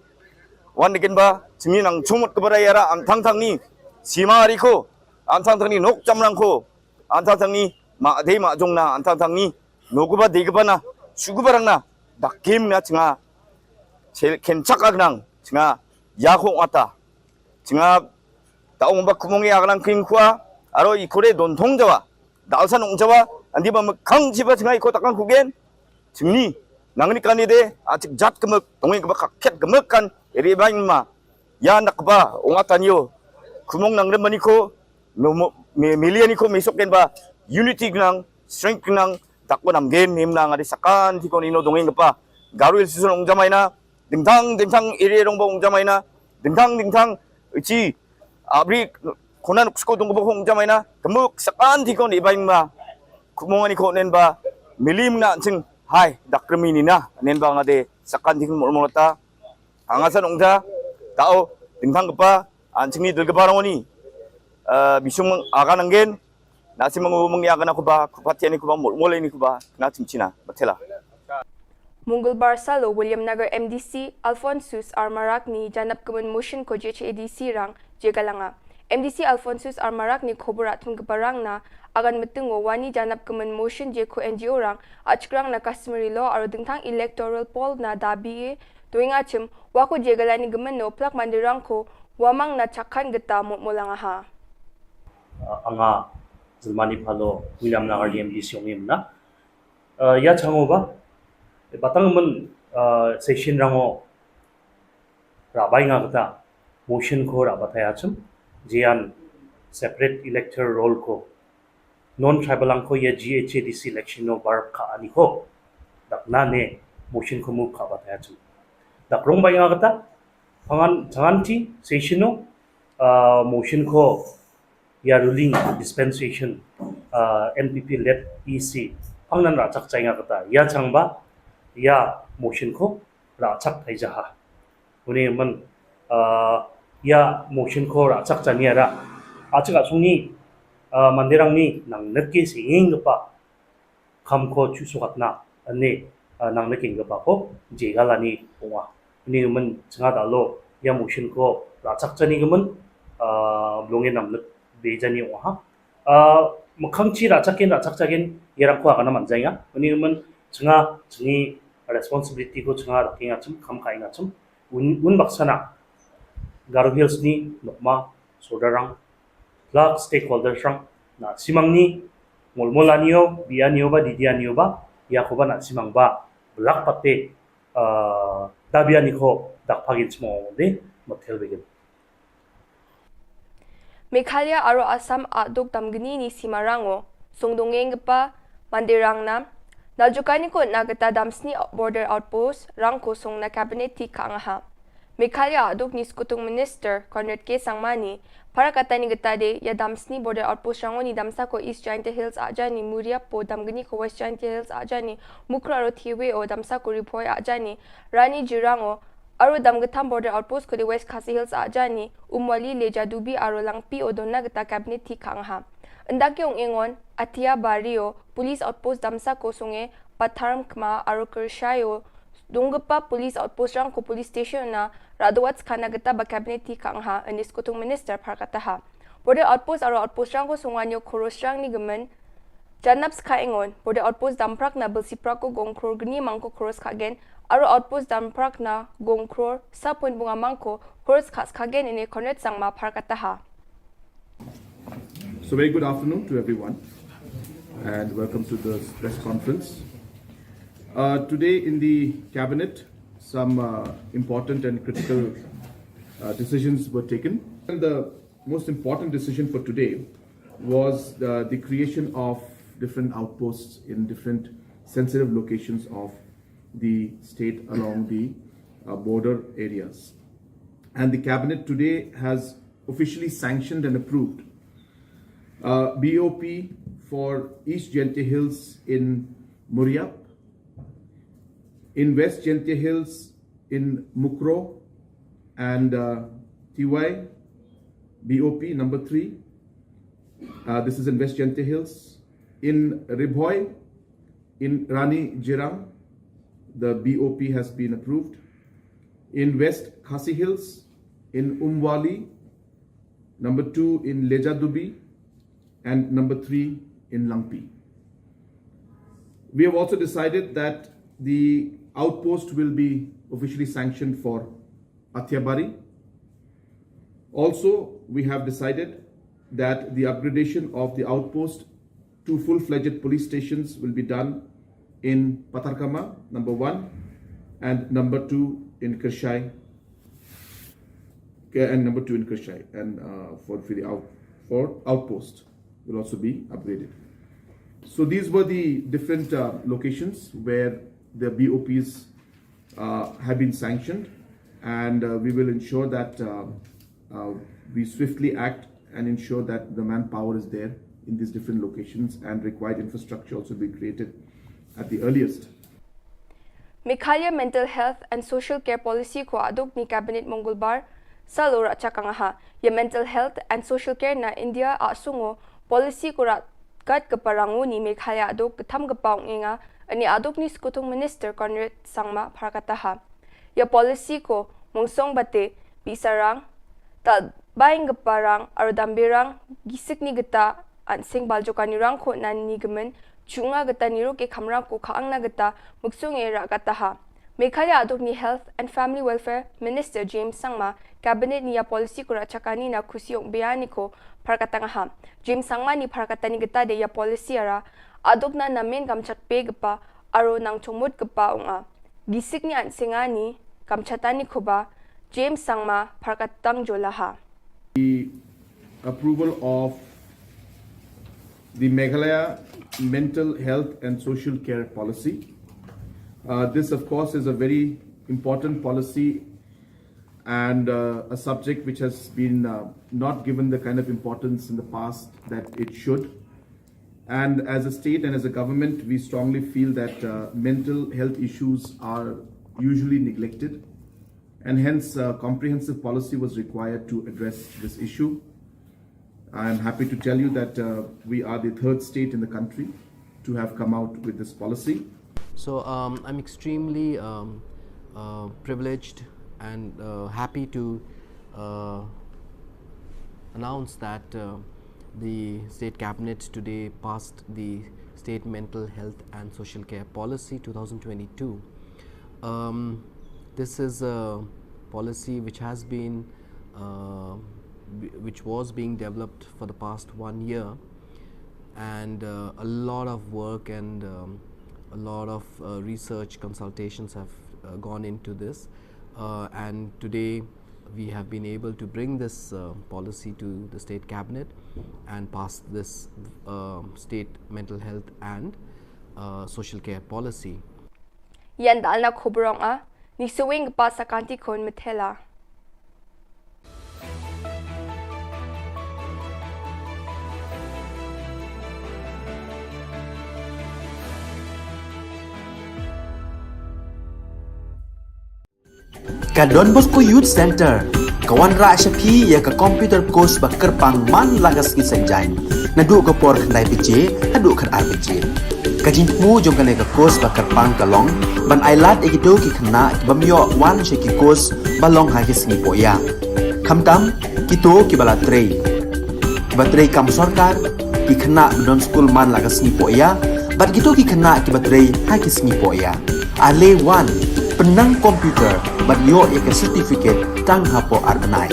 Wan dikin ba, chimi nang chumut kebara yara, ang thang thang ni, sima riko, ang thang thang ni, nok chamrang ko, ang thang thang ni, ma de ma jong na, ang thang thang ni, no kuba de kuba na, shu kuba rang na, dak kim na chinga, chel ken chak agnang, chinga, ya ko ngata, chinga, ta ong ba kumong ya agnang king kwa, aro ikore don thong jawa, dal san ong jawa, andi ba mekang jiba chinga iko takang kugen, chingni, nangni kani de, achik jat kemek, tongi keba kakhet kemek kan, eri bang ma, ya nak ba, ong atan yo, kumong nang remani ko, no mo, me, meliani ko mesok ken ba, unity nang, strength nang, tak ko nam gen, nim nang adi sakan, tiko nino dongeng kepa, Garo Hills Association ong jamaina, dingthang, dingthang area rong ba ong jamaina, dingthang, dingthang, ichi, abri, kona nuksko dong ba ong jamaina, kemuk sakan tiko ni bain ba, kumong ani ko nen ba, milim na ching, hai, dak kremi ni na, nen ba ngade, sakan tiko mul mulata, anga san ong ja, tao, dingthang kepa, an ching ni dil kepa rong ni, eh, bisung aga nanggen, na si mengu mengi aga na kuba, kuba tiani kuba, mul, mul ni kuba, na chim china, batela. Mongolbar salo Williamnagar M D C Alphonsus R Marak ni janab kemen motion ko G H A D C rang je kalanga. M D C Alphonsus R Marak ni khobor atum keparang na agan metung o wani janab kemen motion je ko N G O rang achikrang na customary law aro dingthang electoral poll na dabi e doing achim wako je galani gemen no plak mandirang ko wamang na chakhan geta mot molanga ha. Anga Zalmani Phalo Williamnagar M D C ong imna. Eh, ya chango ba, batang men, eh, session rango rabai nga kata, motion ko rabatai achum, jian separate electoral roll ko, non tribal ang ko ya G H A D C election no bar ka ani ko, dak na ne motion ko move ka batai achum. Dak rong bai nga kata, pangan, tangan ti, session no, eh, motion ko ya ruling dispensation, uh, N P P led E C, pang nan rachak chai nga kata, ya chang ba, ya motion ko rachak thai jaha. Uni man, uh, ya motion ko rachak chani ara. Achak asung ni, uh, mandirang ni nang net ke singing kepa. Kham ko chu sukat na, ani, ah, nang na king ba ko, je ga la ni pung wa. Ani men chenga da lo, ya motion ko, la chak chani ga men, ah, blong e nam na be jani wa ha. Ah, makhang chi ra chak kin, ra chak chak kin, ya rang ko aga na man jai nga. Ani men chenga, chengi responsibility ko chenga ra king achum, kham kai nga chum. Un, un bak sana, Garo Hills ni, nokma, sodarang, lak stakeholders rang, na simang ni, mol mol anio, bi anio ba, didi anio ba, ya ko ba na simang ba, lak pate, uh, dabi ani ko, dak pagin semua de, motel begin. Meghalaya aro Assam aduk damgni ni simarango, sungdongeng gepa, mandirang na, naljukani ko na geta damsni border outpost, rang ko sung na cabinet ti ka ngaha. Meghalaya aduk ni Skutung Minister Conrad K Sangma ni, para kata ni geta de, ya damsni border outpost rango ni damsa ko East Jaintia Hills aja ni Muria po damgni ko West Jaintia Hills aja ni Mukroh aro Thiwe o damsa ko Ripoi aja ni Rani Jirango, aro damgetham border outpost ko de West Khasi Hills aja ni Umwali le Jadubi aro Langpi o dona geta cabinet ti ka ngaha. Nda ke ong engon, Atia Bario, police outpost damsa ko sunge, Patharm Kma aro Kershai o, donggepa police outpost rang ko police station na, radowat skana geta ba cabinet ti ka ngaha, enis kutung minister par kataha. Border outpost aro outpost rang ko sungwanyo koros rang ni gemen, janap ska engon, border outpost damprak na belsi prak ko gongkror geni mangko koros kagen, aro outpost damprak na gongkror, sapun bunga mangko, koros kas kagen ini Conrad Sangma par kataha. So, very good afternoon to everyone, and welcome to this press conference. Uh, today in the cabinet, some, uh, important and critical, uh, decisions were taken. And the most important decision for today was the, the creation of different outposts in different sensitive locations of the state along the, uh, border areas. And the cabinet today has officially sanctioned and approved, uh, B O P for East Jaintia Hills in Muriap, in West Jaintia Hills in Mukroh, and uh, T Y B O P number three. Uh, this is in West Jaintia Hills. In Ri Bhoi, in Rani Jirang, the B O P has been approved. In West Khasi Hills, in Umwali, number two in Lejadubi, and number three in Langpi. We have also decided that the outpost will be officially sanctioned for Athiabari. Also, we have decided that the upgradation of the outpost to full-fledged police stations will be done in Patharkama, number one, and number two in Kyrshai, okay, and number two in Kyrshai, and uh, for, for the out, for outpost will also be upgraded. So these were the different uh, locations where the B O Ps uh, have been sanctioned, and uh, we will ensure that uh, uh, we swiftly act and ensure that the manpower is there in these different locations and required infrastructure also be created at the earliest. Meghalaya Mental Health and Social Care Policy ko aduk ni Cabinet Mongolbar salo rachakang ha. Ya Mental Health and Social Care na India a sungo policy ko rat kat keparangu ni Meghalaya aduk ketam kepau ngenga ani aduk ni Sekutung Minister Conrad Sangma pharkataha. Ya policy ko mungsong bate bisarang ta baing keparang arudambirang gisik ni geta ansing baljoka nirang ko nan ni gemen chunga geta niru ke khamrang ko khaang na geta muksung e ra kataha. Meghalaya aduk ni Health and Family Welfare Minister James Sangma Cabinet ni ya policy ko rachakani na khusi ong beani ko pharkatang ha. James Sangma ni pharkatani geta de ya policy ara aduk na namen kamchat pe gepa aro nang chongmut gepa ong a. Gisik ni an sengani kamchatani khoba James Sangma pharkatang jolaha. The approval of the Meghalaya Mental Health and Social Care Policy. Uh, this, of course, is a very important policy and uh, a subject which has been uh, not given the kind of importance in the past that it should. And as a state and as a government, we strongly feel that uh, mental health issues are usually neglected. And hence, a comprehensive policy was required to address this issue. I am happy to tell you that uh, we are the third state in the country to have come out with this policy. So um, I'm extremely um, uh, privileged and uh, happy to uh, announce that uh, the state cabinet today passed the State Mental Health and Social Care Policy two thousand twenty-two. Um, this is a policy which has been, uh, which was being developed for the past one year, and uh, a lot of work and um, a lot of uh, research consultations have uh, gone into this. Uh, and today we have been able to bring this uh, policy to the state cabinet and pass this uh, state mental health and uh, social care policy. Yan dalna khobrong a ni suwing pa sakanti kon methela. Ka Don Bosco Youth Centre ka wanrah sha phi ïa ka computer course ba kyrpang man la ka sngi Saitjaiñ naduh ka por khyndai baje haduh khatar baje. Ka jingthmu jong kane ka course ba kyrpang ka long ban ailad ïa kito ki khynnah ki bym ïoh wan sha ki course ba long ha ki sngi pohïa. Khamtam kito kiba la trei, kiba trei kam sorkar, ki khynnah ba don skul man la ka sngi pohïa bad kito ki khynnah kiba trei ha ki sngi pohïa. Ale wan, pynnang computer bad ïoh ïa ka certificate tang hapoh ar bnai.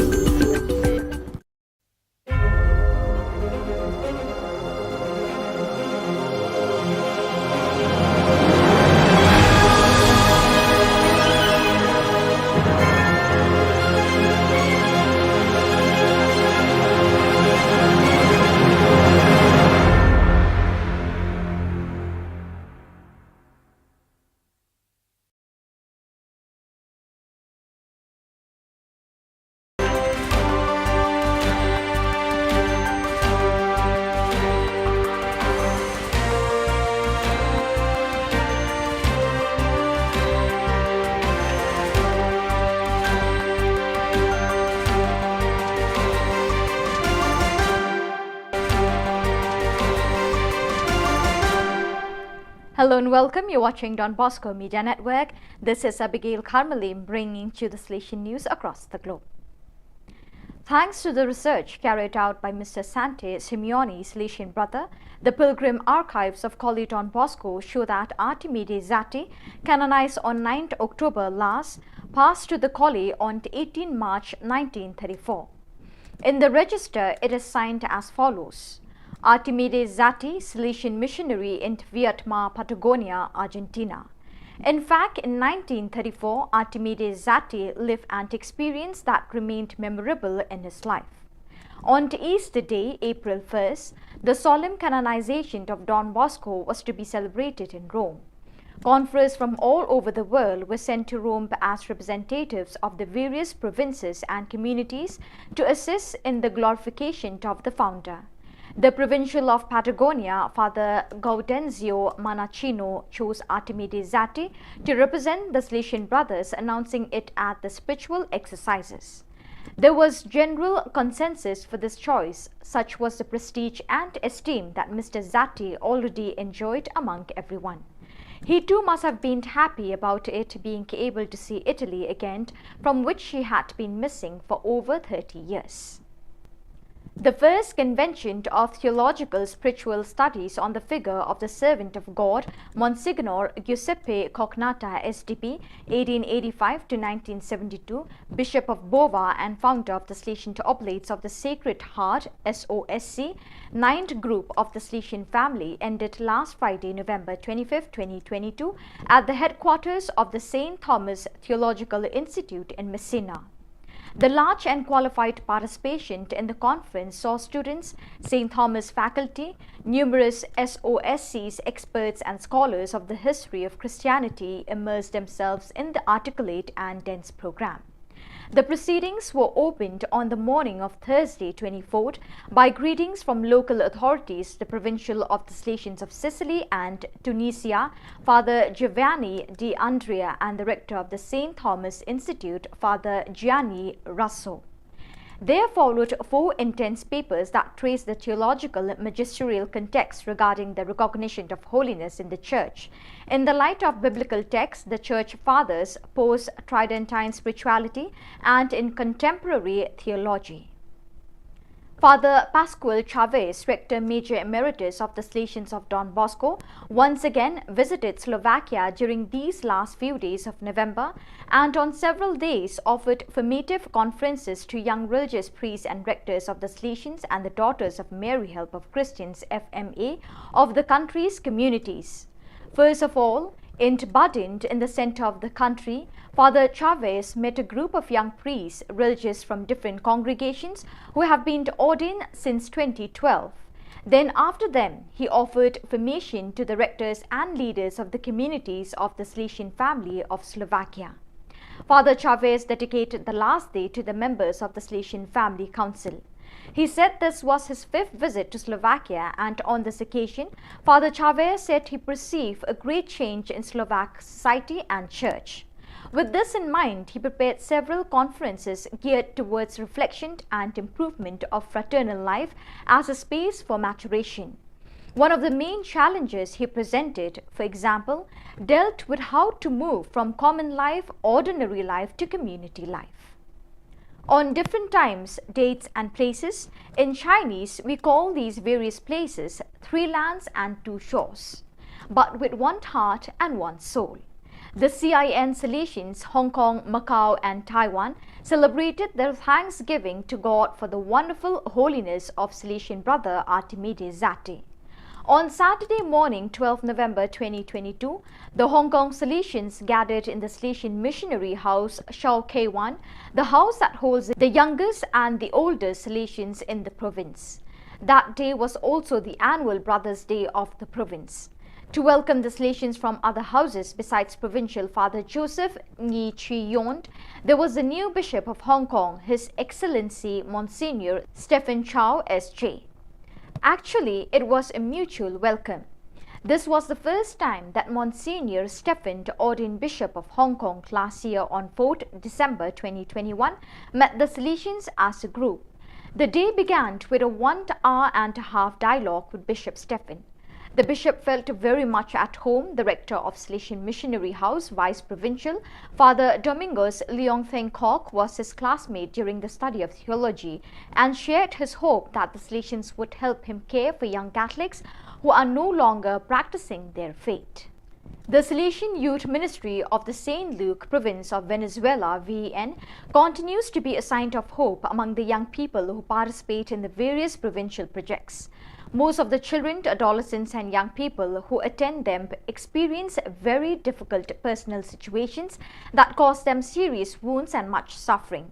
Hello and welcome. You're watching Don Bosco Media Network. This is Abigail Karmalim bringing to you the Salesian news across the globe. Thanks to the research carried out by Mister Sante Simeoni, Salesian brother, the Pilgrim Archives of Collie Don Bosco show that Artimide Zati, canonized on ninth October last, passed to the Collie on eighteenth March nineteen thirty-four. In the register, it is signed as follows: Artimide Zati, Salesian missionary in Viedma, Patagonia, Argentina. In fact, in nineteen thirty-four, Artimide Zati lived an experience that remained memorable in his life. On Easter Day, April first, the solemn canonization of Don Bosco was to be celebrated in Rome. Conferees from all over the world were sent to Rome as representatives of the various provinces and communities to assist in the glorification of the founder. The provincial of Patagonia, Father Gaudenzio Manacino, chose Artimide Zati to represent the Salesian Brothers, announcing it at the spiritual exercises. There was general consensus for this choice, such was the prestige and esteem that Mister Zati already enjoyed among everyone. He too must have been happy about it, being able to see Italy again, from which he had been missing for over thirty years. The first convention of theological spiritual studies on the figure of the servant of God, Monsignor Giuseppe Cognata, S D P, eighteen eighty-five to nineteen seventy-two, Bishop of Bova and founder of the Salesian Oblates of the Sacred Heart, S O S C, ninth group of the Salesian family, ended last Friday, November twenty-fifth, twenty twenty-two, at the headquarters of the Saint Thomas Theological Institute in Messina. The large and qualified participation in the conference saw students, Saint Thomas faculty, numerous S O S Cs, experts, and scholars of the history of Christianity immerse themselves in the articulate and dense program. The proceedings were opened on the morning of Thursday, twenty-fourth, by greetings from local authorities, the provincial of the Salesians of Sicily and Tunisia, Father Giovanni D'Andrea, and the rector of the Saint Thomas Institute, Father Gianni Russo. There followed four intense papers that trace the theological magisterial context regarding the recognition of holiness in the Church. In the light of biblical texts, the Church Fathers pose Tridentine spirituality and in contemporary theology. Father Pascual Chavez, Rector Major Emeritus of the Salesians of Don Bosco, once again visited Slovakia during these last few days of November, and on several days offered formative conferences to young religious priests and rectors of the Salesians and the Daughters of Mary Help of Christians, F M A, of the country's communities. First of all, in Badin, in the center of the country, Father Chavez met a group of young priests, religious from different congregations, who have been ordained since twenty twelve. Then, after them, he offered formation to the rectors and leaders of the communities of the Salesian family of Slovakia. Father Chavez dedicated the last day to the members of the Salesian Family Council. He said this was his fifth visit to Slovakia, and on this occasion, Father Chavez said he perceived a great change in Slovak society and church. With this in mind, he prepared several conferences geared towards reflection and improvement of fraternal life as a space for maturation. One of the main challenges he presented, for example, dealt with how to move from common life, ordinary life, to community life. On different times, dates, and places, in Chinese, we call these various places three lands and two shores, but with one heart and one soul. The C I N Salesians, Hong Kong, Macau, and Taiwan celebrated their thanksgiving to God for the wonderful holiness of Salesian brother Artimide Zati. On Saturday morning, twelfth November twenty twenty-two, the Hong Kong Salesians gathered in the Salesian Missionary House, Shau Kei Wan, the house that holds the youngest and the oldest Salesians in the province. That day was also the annual Brothers' Day of the province. To welcome the Salesians from other houses besides Provincial Father Joseph Ngi Chi Yond, there was the new Bishop of Hong Kong, His Excellency Monsignor Stephen Chow S J. Actually, it was a mutual welcome. This was the first time that Monsignor Stephen, the ordained Bishop of Hong Kong, last year on fourth December twenty twenty-one, met the Salesians as a group. The day began with a one hour and a half dialogue with Bishop Stephen. The bishop felt very much at home. The rector of Salesian Missionary House, Vice Provincial, Father Domingos Leong Theng Kok, was his classmate during the study of theology and shared his hope that the Salesians would help him care for young Catholics who are no longer practicing their faith. The Salesian Youth Ministry of the Saint Luke Province of Venezuela, V E N, continues to be a sign of hope among the young people who participate in the various provincial projects. Most of the children, adolescents, and young people who attend them experience very difficult personal situations that cause them serious wounds and much suffering.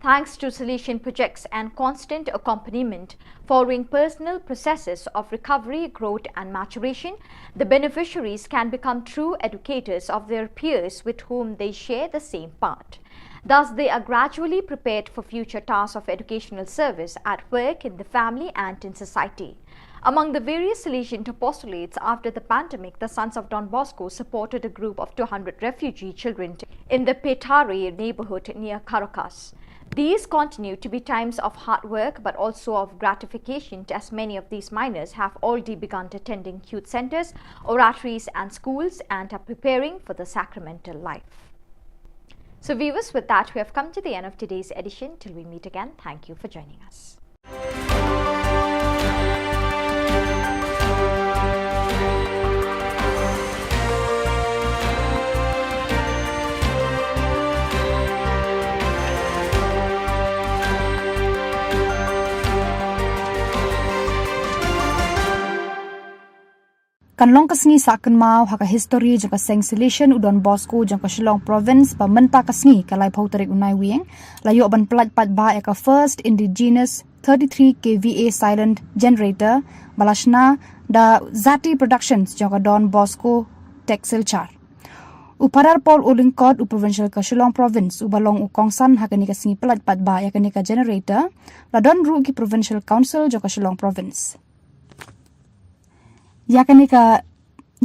Thanks to Salesian projects and constant accompaniment following personal processes of recovery, growth, and maturation, the beneficiaries can become true educators of their peers with whom they share the same path. Thus, they are gradually prepared for future tasks of educational service at work, in the family, and in society. Among the various Salesian apostolates after the pandemic, the Sons of Don Bosco supported a group of two hundred refugee children in the Petare neighborhood near Caracas. These continue to be times of hard work but also of gratification, as many of these minors have already begun attending youth centers, oratories, and schools and are preparing for the sacramental life. So, viewers, with that, we have come to the end of today's edition. Till we meet again, thank you for joining us. Kan long ka sngi sah kynmaw ha ka histori jong ka Seng Salesian u Don Bosco jong ka Shillong Province ba mynta ka sngi ka laiphew tarik u Naiwieng la ïoh ban pyllait paidbah ïa ka first indigenous thirty-three K V A silent generator ba la shna da Zati Productions jong ka Don Bosco Tech Silchar. U Phadar Paul Ulyngkot, u Provincial ka Shillong Province, uba long u kongsan ha kane ka sngi pyllait paidbah ïa kane ka generator, la don ruh ki Provincial Council jong ka Shillong Province. Ïa kane ka,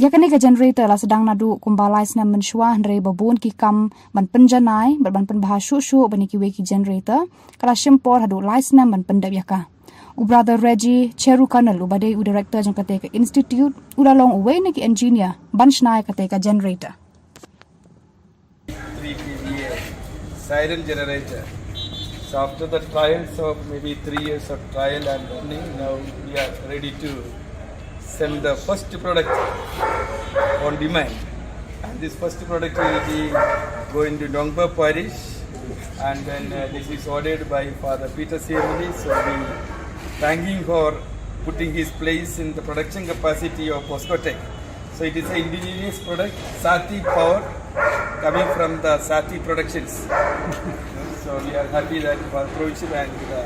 ïa kane ka generator la sdang naduh kumba lai snem mynshuwa, hynrei ba bun ki kam ban pynjanai bad ban pynbha shuh shuh ban ïa kiwei ki generator, ka la shim por haduh lai snem ban pyndep ïa ka. U Brother Reggie Cheru Colonel, uba dei u director jong kata ka institute, u la long uwei na ki engineer ban shna ïa kata ka generator. Three K V A siren generator. So after the trials of maybe three years of trial and running, now we are ready to send the first product on demand. And this first product will be going to Nongba Parish, and then, uh, this is ordered by Father Peter Siemli. So we thank him for putting his place in the production capacity of Boscotech. So it is an indigenous product, Sati power, coming from the Sati Productions. So we are happy that Father Provincial and the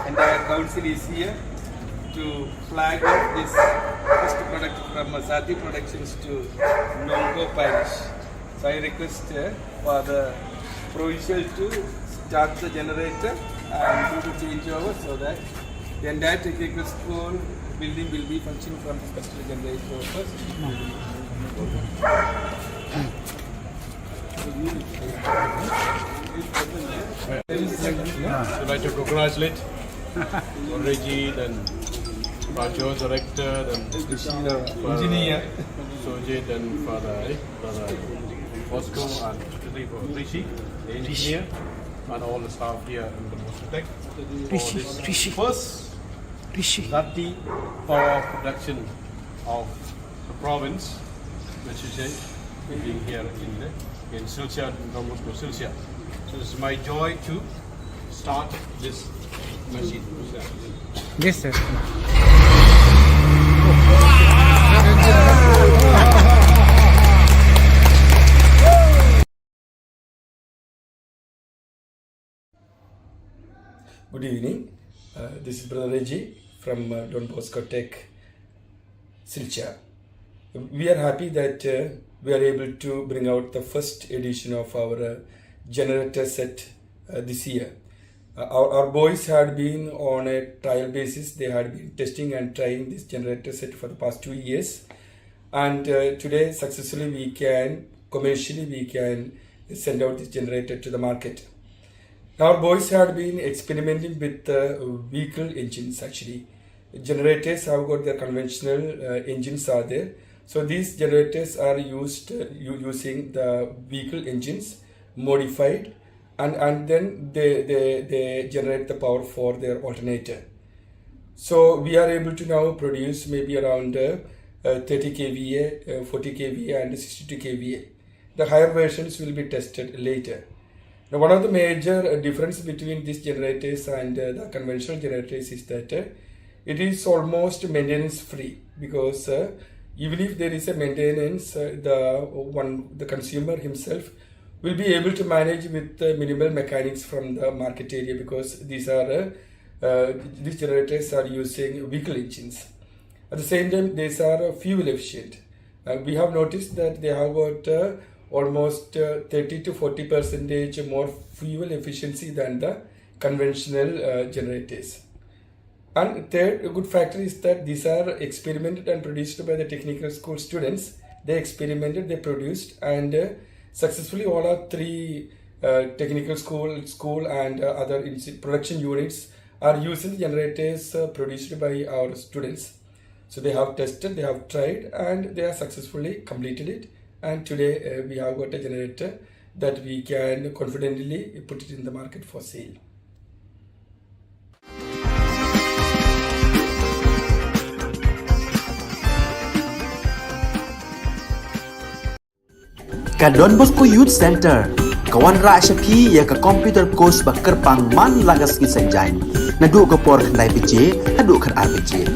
entire council is here to flag off this first product from, uh, Sati Productions to Nongba Parish. So I request, uh, Father Provincial to start the generator and do the changeover so that the entire technical school building will be functioning from this particular generator first. I'd like to congratulate Reggie, then Rajo, director, then engineer, Sojit, then Father, eh, Father Bosco, and Rishi, the engineer, and all the staff here in the Boscotech. Rishi, Rishi. First Rishi. Zati power production of the province, which is, uh, being here in the, in Silchar, in Don Bosco Silchar. So it's my joy to start this machine. Yes, sir. Good evening. Uh, this is Brother Reggie from, uh, Don Bosco Tech, Silchar. We are happy that, uh, we are able to bring out the first edition of our, uh, generator set, uh, this year. Uh, our, our boys had been on a trial basis. They had been testing and trying this generator set for the past two years. And, uh, today, successfully, we can, commercially, we can send out this generator to the market. Our boys had been experimenting with, uh, vehicle engines, actually. Generators have got their conventional uh, engines are there. So these generators are used uh, u- using the vehicle engines modified, and, and then they, they, they generate the power for their alternator. So we are able to now produce maybe around uh, uh, thirty kVA, uh, forty kVA, and sixty-two kVA. The higher versions will be tested later. Now, one of the major uh, difference between these generators and uh, the conventional generators is that uh, it is almost maintenance free, because uh, even if there is a maintenance, uh, the one the consumer himself will be able to manage with uh, minimal mechanics from the market area, because these are uh, uh, these generators are using vehicle engines. At the same time, these are uh, fuel efficient. Uh, we have noticed that they have got uh, almost uh, thirty to forty percentage more fuel efficiency than the conventional uh, generators. And third, a good factor is that these are experimented and produced by the technical school students. They experimented, they produced, and uh, successfully all our three uh, technical school, school and uh, other insti- production units are using the generators uh, produced by our students. So they have tested, they have tried, and they have successfully completed it. And today uh, we have got a generator that we can confidently put it in the market for sale. Ka Don Bosco Youth Center ka wanrah sha phi ïa ka computer course ba kyrpang man la ka sngi Saitjaiñ, naduh ka por khyndai baje haduh khatar baje.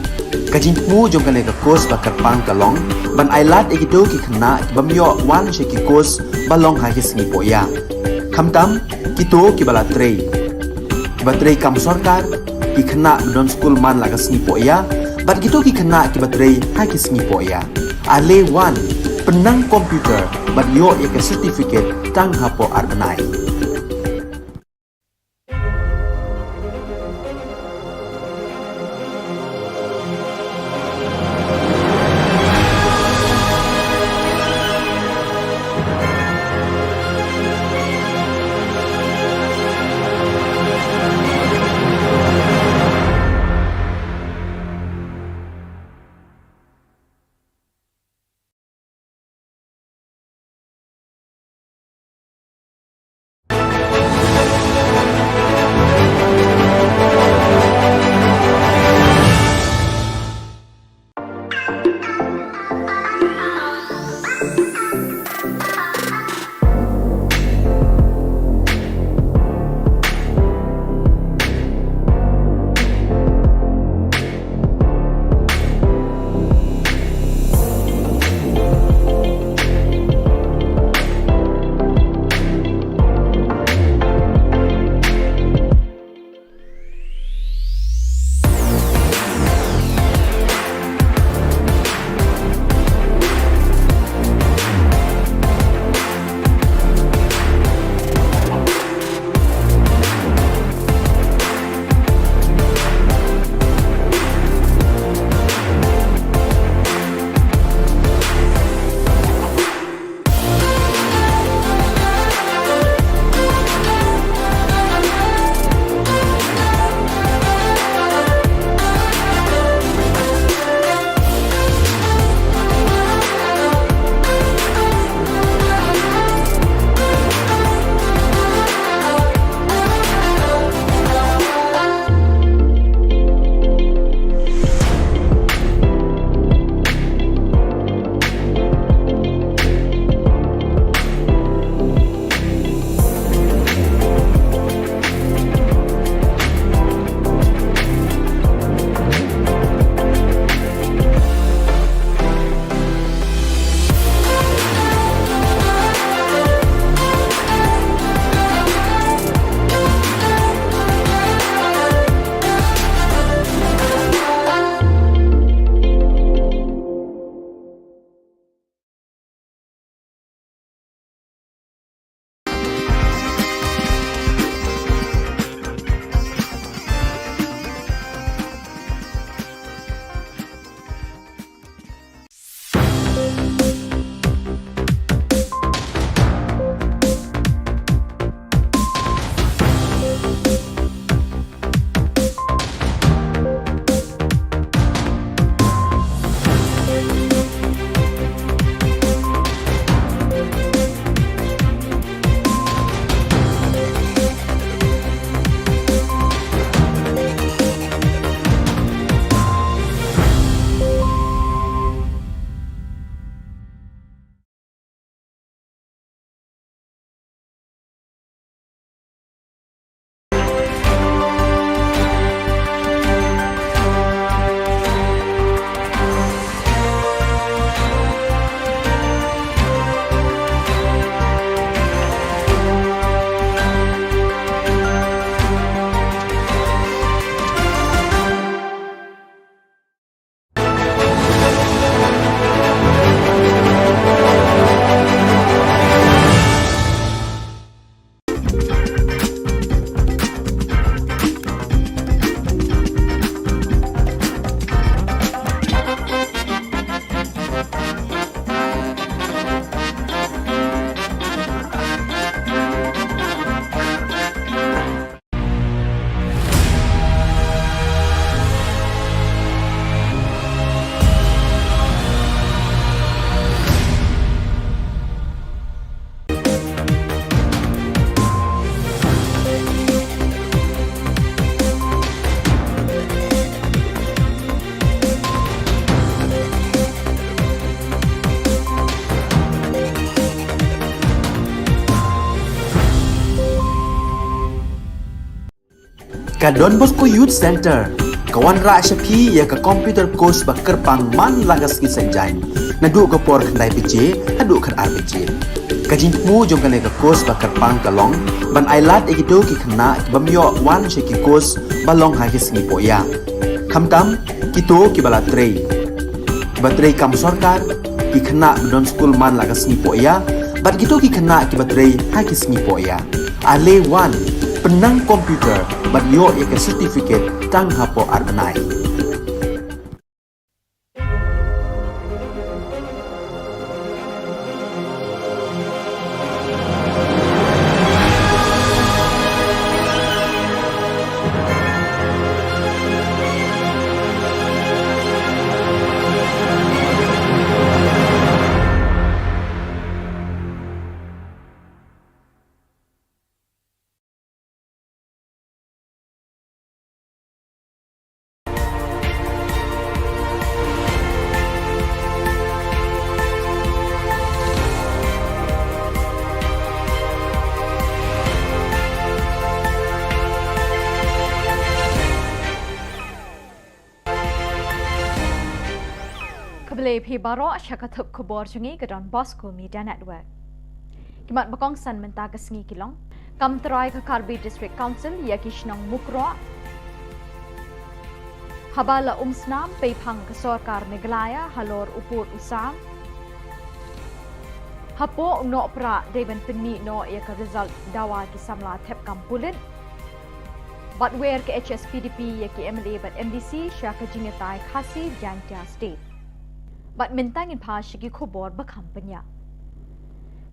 Ka jingthmu jong kane ka course ba kyrpang ka long ban ailad ïa kito ki khynnah ki bym ïoh wan sha ki course ba long ha ki sngi pohïa, khamtam kito kiba la trei, kiba trei kam sorkar, ki khynnah ba don skul man la ka sngi pohïa, bad kito ki khynnah kiba trei ha ki sngi pohïa. Ale wan, pynnang computer bad ïoh ïa ka certificate tang hapoh ar bnai. Ka Don Bosco Youth Centre ka wanrah sha phi ïa ka computer course ba kyrpang man la ka sngi Saitjaiñ, naduh ka por khyndai baje haduh khatar baje. Ka jingthmu jong kane ka course ba kyrpang ka long ban ailad ïa kito ki khynnah ki bym ïoh wan sha ki course ba long ha ki sngi pohïa, khamtam kito kiba la trei, kiba trei kam sorkar, ki khynnah ba don skul man la ka sngi pohïa bad kito ki khynnah kiba trei ha ki sngi pohïa. Ale wan, pynnang computer bad ïoh ïa ka certificate tang hapoh ar bnai. Khublei phi baroh sha ka thup khubor jong ngi ka Don Bosco Media Network. Ki mat ba kongsan mynta ka sngi ki long: Kam trai ka Karbi District Council ïa ki shnong Mukroh. Haba la um snam peiphang ka sorkar Meghalaya halor u pud u sam. Hapoh u Nohprah dei ban pynmih noh ïa ka result dawa ki samla thep kam pulit. Bad wer ka H S P D P ïa ki M L A bad M D C sha ka jingïatai Khasi Jaintia State. Bad mynta ngin phai sha ki khubor ba kham bniah.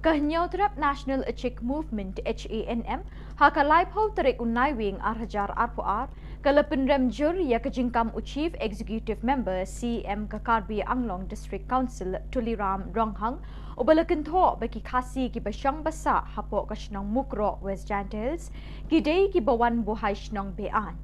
Ka Hynñiewtrep National Achik Movement, H A N M, ha ka laiphew tarik u Naiwieng arhajar arphew ar, ka la pynrem jur ïa ka jingkam u Chief Executive Member, C E M ka Karbi Anglong District Council, Tuliram Ronghang, uba la kynthoh ba ki Khasi kiba shong ba sah hapoh ka shnong Mukroh, West Jaintia Hills, ki dei kiba wan buhai shnong be-aiñ.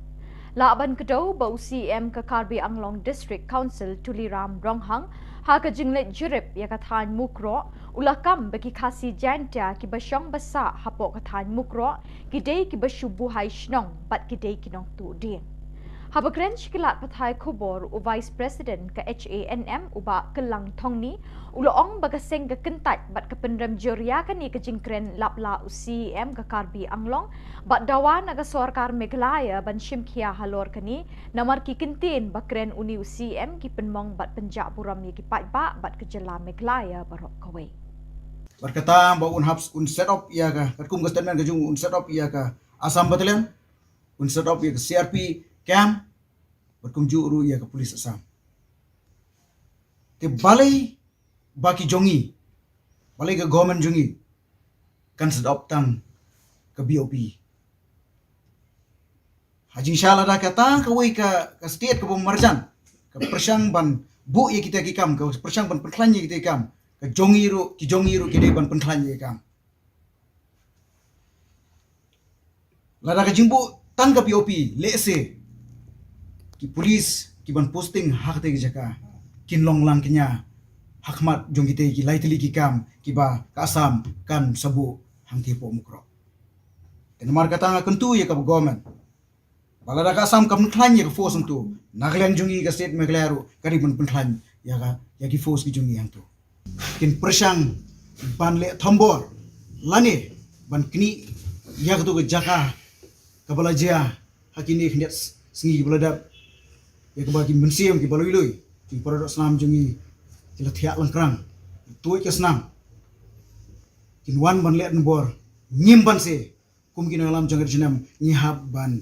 Lah ban kdew ba u C E M ka Karbi Anglong District Council, Tuliram Ronghang, ha ka jingleit jurip ïa ka thaiñ Mukroh, u la kam ba ki Khasi Jaintia kiba shong ba sah hapoh ka thaiñ Mukroh ki dei kiba shu buhai shnong bad ki dei ki nongtuh dieng. Haba kren sha ki lad pathai khubor, u Vice President ka H A N M, u Bah Kyllang Thongni, u la ong ba ka seng ka kyntait bad ka pynrem jur ïa kane ka jingkren lap la u C E M ka Karbi Anglong bad dawa na ka sorkar Meghalaya ban shim khia halor kane, namar ki kyntien ba kren une u C E M ki pynmong bad pynjah burom ïa ki paidbah bad ka jylla Meghalaya baroh kawei. Bad kata ba un hap, un set up ïa ka, katkum ka statement ka jong u, un set up ïa ka Assam Battalion, un set up ïa ka C R P camp, bad kumjuh ruh ïa ka police Assam. Te balei ba ki jong ngi, balei ka government jong ngi kan set up tang ka B O P? Ha jingshisha lada kata kawei ka, ka state kaba marjan ka pyrshang ban buh ïa kita ki kam, ka pyrshang ban pynkhlaiñ ïa kita ki kam, ka jong ngi ruh, ki jong ngi ruh ki dei ban pynkhlaiñ ïa ki kam. Lada ka jingbuh tang ka B O P, lehse ki police ki ban posting ha kata ka jaka kin long lang kñia ha khmat jong kita ki lai tylli ki kam kiba ka Assam kan sa buh hangtei hapoh Mukroh. Te namar kata nga kyntu ïa ka government ba lada ka Assam kam pynkhlaiñ ïa ka force hangto, na ka liang jong ngi ka state Meghalaya ruh ka dei ban pynkhlaiñ ïa ka, ïa ki force ki jong ngi hangto. Kin pyrshang ban leh thombor lane ban knieh ïa kato ka jaka kaba la jia ha kine khyndiat sngi kiba la dep, ïa kaba ki mynsiem kiba lui lui, ki para doh snam jong ngi ki la thiah langkrang, tuid ka snam. Kin wan ban leh thombor, ngim banse kum ki nongïalam jong ka Ri Jaiñtia ngi hap ban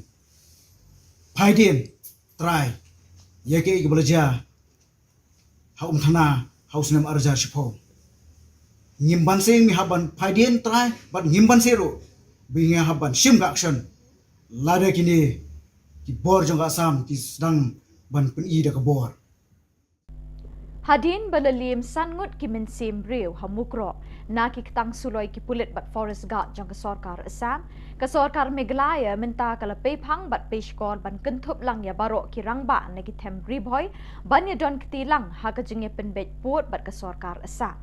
phaidien trai ïa kaei kaba la jia ha Umthana ha u snem arhajar shiphew. Ngim banse ngi hap ban phaidien trai bad ngim banse ruh ba ngi hap ban shim ka action lada kine ki bor jong ka Assam ki sdang ban pyni da ka bor. Hadien ba la liem san ngut ki mynsiem briew ha Mukroh na ki ktang suloi ki pulit bad forest guard jong ka sorkar Assam, ka sorkar Meghalaya mynta ka la peiphang bad peishkor ban kynthup lang ïa baroh ki rangbah na ki them Ri Bhoi ban ïadon kti lang ha ka jingïapynbeit pud bad ka sorkar Assam.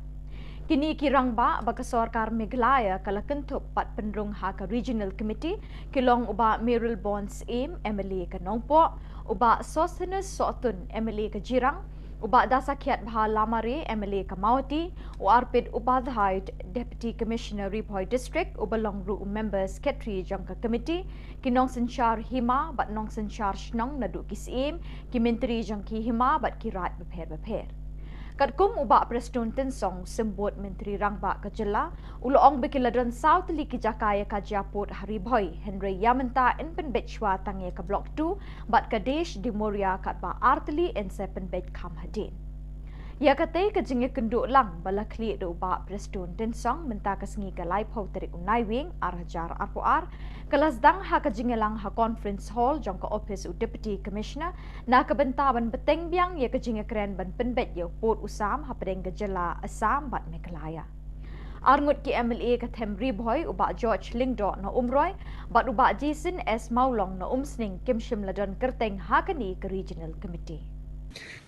Kine ki rangbah ba ka sorkar Meghalaya ka la kynthup bad pynrung ha ka Regional Committee ki long u Bah Mayralborn Syiem, M L A ka Nongpoh, u Bah Sosthenes Sohtun, M L A ka Jirang, u Bah Dasakhiatbha Lamare, M L A ka Mawhati, u Arpit Upadhyay, Deputy Commissioner Ri Bhoi District, uba long ruh u Member Secretary jong ka Committee, ki nongsynshar hima bad nongsynshar shnong naduh ki Syiem, ki Myntri jong ki hima bad ki raid bapher bapher. Katkum u Bah Prestone Tynsong, Symbud Myntri Rangbah ka jylla, u la ong ba ki la don saw tylli ki jaka ïa ka jia pud ha Ri Bhoi, hynrei ïa mynta yn pynbeit shuwa tang ïa ka Block two bad ka Desh Dimoria katba ar tylli yn sa pynbeit kham hadien. Ïa katei ka jingïakynduh lang ba la khlieh da u Bah Prestone Tynsong mynta ka sngi ka laiphew tarik u Naiwieng ar hajar arphew ar, ka la sdang ha ka jingïalang ha Conference Hall jong ka ophis u Deputy Commissioner na ka bynta ban bteng biang ïa ka jingïakren ban pynbeit ïa u pud u sam hapdeng ka jylla Assam bad Meghalaya. Arngut ki M L A ka them Ri Bhoi, u Bah George Lyngdoh na Umroi bad u Bah Jason S Mawlong na Umsning, kim shym la don kyrteng ha kane ka Regional Committee.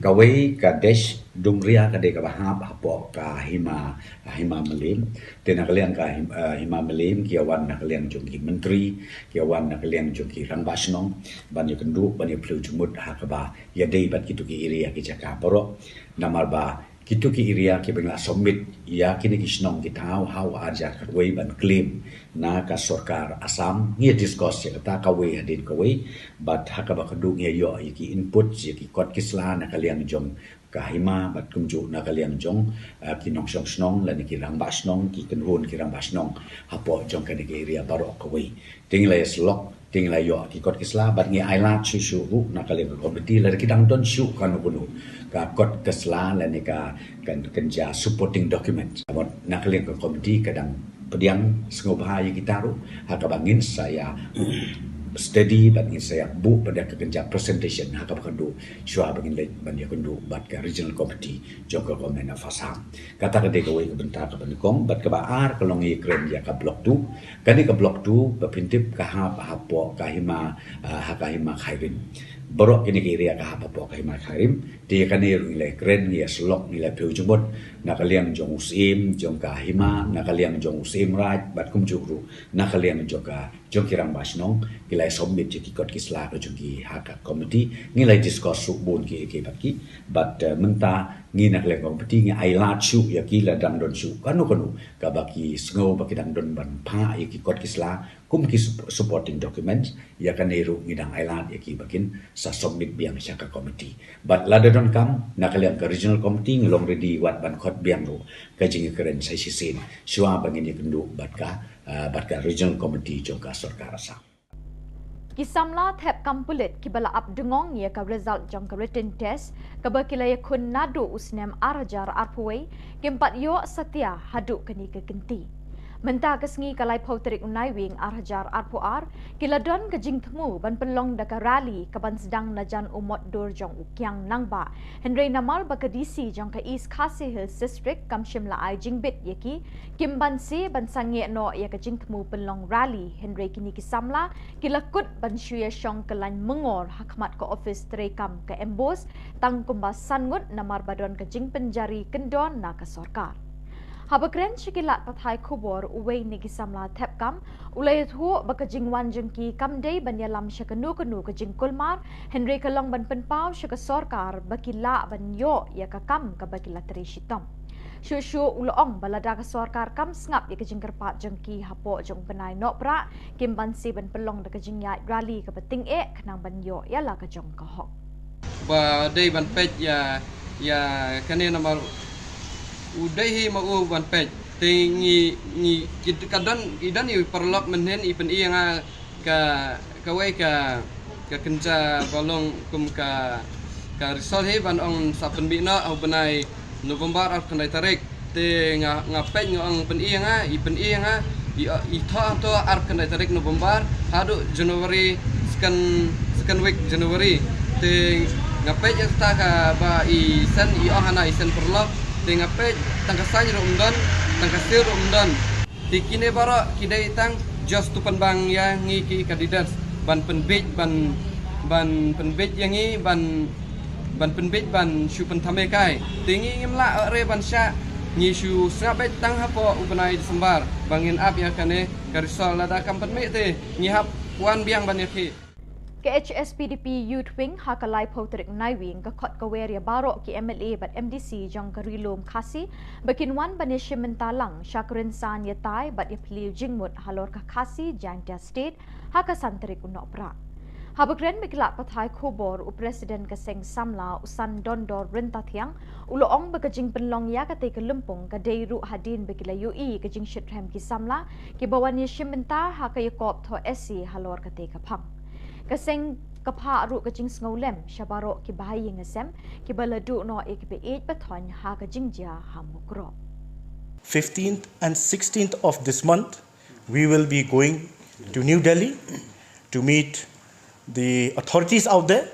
Kawei ka Desh Dimoria ka dei kaba hap hapoh ka hima, hima Mylliem. Te na ka liang ka him-, eh, hima Mylliem ki ïa wan na ka liang jong ki Myntri, ki ïa wan na ka liang jong ki Rangbah Shnong ban ïakynduh, ban ïaphylliew jingmut ha kaba ïadei bad kito ki area, ki jaka baroh. Namar ba kito ki area kiba ngi la submit ïa kine ki shnong ki thaw ha u ar hajar khatwei ban claim na ka sorkar Assam, ngi ïa discuss ïa kata kawei hadien kawei, bad ha kaba kynduh ngi ïa ïoh ïa ki input, ïa ki kot ki sla na ka liang jong ka hima bad kumjuh na ka liang jong, eh, ki nongshong shnong lane ki Rangbah Shnong, ki kynhun ki Rangbah Shnong hapoh jong kane ka area baroh kawei. Te ngi la ïa syllok, te ngi la ïoh ki kot ki sla bad ngi ailad shuh shuh ruh na ka liang ka committee lada ki dang don shuh kano kano ka kot ka sla lane ka, kan, kan jia supporting document. Bad na ka liang ka committee ka dang pdiang sngewbha ïa kita ruh ha kaba ngin sa ïa study bad ngin sa ïa buh pat da ka kynja presentation ha kaba kynduh shuwa ba ngin leit ban ïakynduh bad ka Regional Committee jong ka Government of Assam. Kata ka dei kawei ka bynta kaba nyngkong, bad kaba ar ka long ïakren ïa ka Block two. Kane ka Block two ba phin tip ka hap hapoh ka hima, ah, ha ka hima Khyrim. Baroh kine ki area ka hap hapoh ka hima Khyrim. Te ïa kane ruh ngi la ïakren, ngi ïa syllok, ngi la phylliew jingmut na ka liang jong u Syiem jong ka hima, na ka liang jong u Syiem Raid bad kumjuh ruh na ka liang jong ka, jong ki Rangbah Shnong, ki la ïa submit ïa ki kot ki sla ka jong ki ha ka committee, ngi la ïa discuss shuh bun ki, ki bad ki, bad, eh, mynta ngi na ka liang committee ngi ailad shuh ïa ki lada dang don shuh kano kano kaba ki sngew ba ki dang don ban phah ïa ki kot ki sla kum ki sup-, supporting documents. Ïa kane ruh ngi dang ailad ïa ki ba kin sa submit biang sha ka committee. Bad lada donkam na ka liang ka Regional Committee ngi long ready wat ban khot biang ruh ka jingïakren sa shisien shuwa ba ngin ïakynduh bad ka, ah, bad ka Regional Committee jong ka sorkar Assam. Ki samla thep kam pulit kiba la ap dungong ïa ka result jong ka written test kaba ki la ïakhun naduh u snem ar hajar arphew wei, kim pat ïoh satia haduh kane ka kynti. Mynta ka sngi ka laiphew tarik u Naiwieng ar hajar arphew ar, ki la don ka jingthmu ban pynlong da ka rally kaban sdang na jan u mot dur jong u Kiang Nangbah. Hynrei namar ba ka D C jong ka East Khasi Hills District kam shym la ai jingbit ïa ki, kim banse ban sangeh noh ïa ka jingthmu pynlong rally, hynrei kine ki samla ki la kut ban shu ïa shong kyllaiñ myngor ha khmat ka ophis treikam ka MBOSE tang kumba san ngut namar ba don ka jingpynjari kyndon na ka sorkar. Haba kren sha ki lad pathai khubor, uwei na ki samla thep kam u la ïathuh ba ka jingwan jong ki kam dei ban ïalam sha kano kano ka jingkulmar, hynrei ka long ban pynpaw sha ka sorkar ba ki lah ban ïoh ïa ka kam kaba ki la trei shitom. Shuh shuh u la ong ba lada ka sorkar kam sngap ïa ka jingkyrpad jong ki hapoh jong u bnai Nohprah, kim banse ban pynlong da ka jingïaid rally kaba tyngeh khnang ban ïoh ïa la ka jong ka hok. Ba dei ban peit ïa, ïa kane namar u dei hi ma u ban peit. Te ngi, ngi, ki, ka don, i don i paralok mynhynnin i pyni ïa nga ka, kawei ka, ka kynja ba long kum ka, ka result hi ban ong sa pynmih noh ha u bnai November arphew khyndai tarik. Te nga, nga peit nga ong pyni ïa nga, i pyni ïa nga, i, i thoh hangto arphew khyndai tarik November haduh January, second, second week January. Te nga peit ïa kata kaba i send, i ong hana i send paralok. Te nga peit tang ka sign ruh ym don, tang ka seal ruh ym don. Te kine baroh ki dei tang just to pynbang ïa ngi ki candidates ban pynbeit, ban, ban pynbeit ïa ngi, ban, ban pynbeit ban shu pynthame kai. Te ngi ngim lah re ban shah Ngi shu sngap beit tang hapoh u bnai December ba ngin ap ïa kane ka result, lada kam pynmih te ngi hap wan biang ban ïakhih. Ka H S P D P Youth Wing ha ka laiphew tarik Naiwieng ka khot ka wer ïa baroh ki M L A bad M D C jong ka Ri Lum Khasi ba kin wan ban ïashim bynta lang sha ka rynsan ïatai bad ïaphylliew jingmut halor ka Khasi Jaintia State ha ka san tarik u Nohprah. Haba kren bad ki lad pathai khubor, u President ka Seng Samla, u San Dondor Ryntathiang, u la ong ba ka jingpynlong ïa katei ka lympung ka dei ruh hadien ba ki la ïohi ka jingshitrhem ki samla kiba wan ïashim bynta ha ka ïakop thoh essay halor katei ka phang. Ka seng ka phah ruh ka jingsngewlem sha baroh ki bahaïing hasem kiba la duh noh ïa kiba ïeit ba thoiñ ha ka jingjia ha Mukroh. fifteenth and sixteenth of this month, we will be going to New Delhi to meet the authorities out there,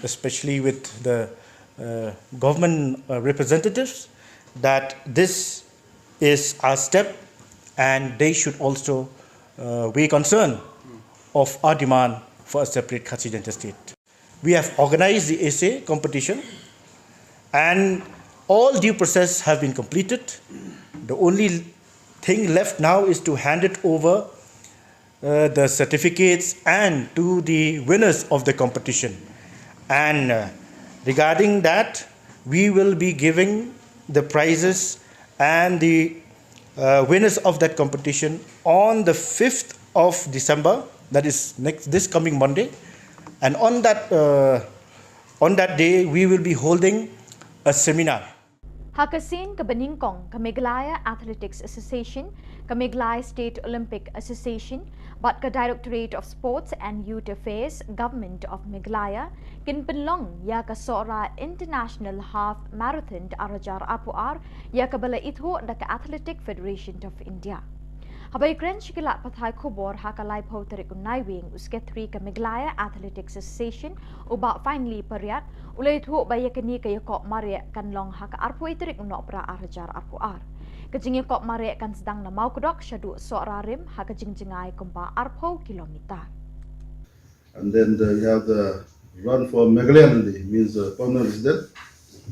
especially with the uh, government uh, representatives, that this is our step and they should also uh, weigh concern of our demand for a separate Khasi Jaintia state. We have organized the essay competition and all due process have been completed. The only thing left now is to hand it over uh, the certificates and to the winners of the competition. And uh, regarding that, we will be giving the prizes and the uh, winners of that competition on the fifth of December, that is next this coming Monday. And on that uh, on that day, we will be holding a seminar. Ha ka sien kaba nyngkong, ka Meghalaya Athletics Association, ka Meghalaya State Olympic Association bad ka Directorate of Sports and Youth Affairs, Government of Meghalaya, kin pynlong ïa ka Sohra International Half Marathon ar hajar arphew ar, ïa kaba la ithuh da ka Athletic Federation of India. Haba ïakren sha ki lad pathai khubor ha ka laiphew tarik u Naiwieng, u Secretary ka Meghalaya Athletics Association, u Bah Finely Pariat, u la ïathuh ba ïa kane ka ïakop mareh kan long ha ka arphew tarik u Nohprah ar hajar arphew ar. Ka jingïakop mareh kan sdang na Mawkdok shaduh Sohra Rim ha ka jingjngai kumba arphew kilometer. And then the, you have the run for Meghalaya only, means the permanent resident.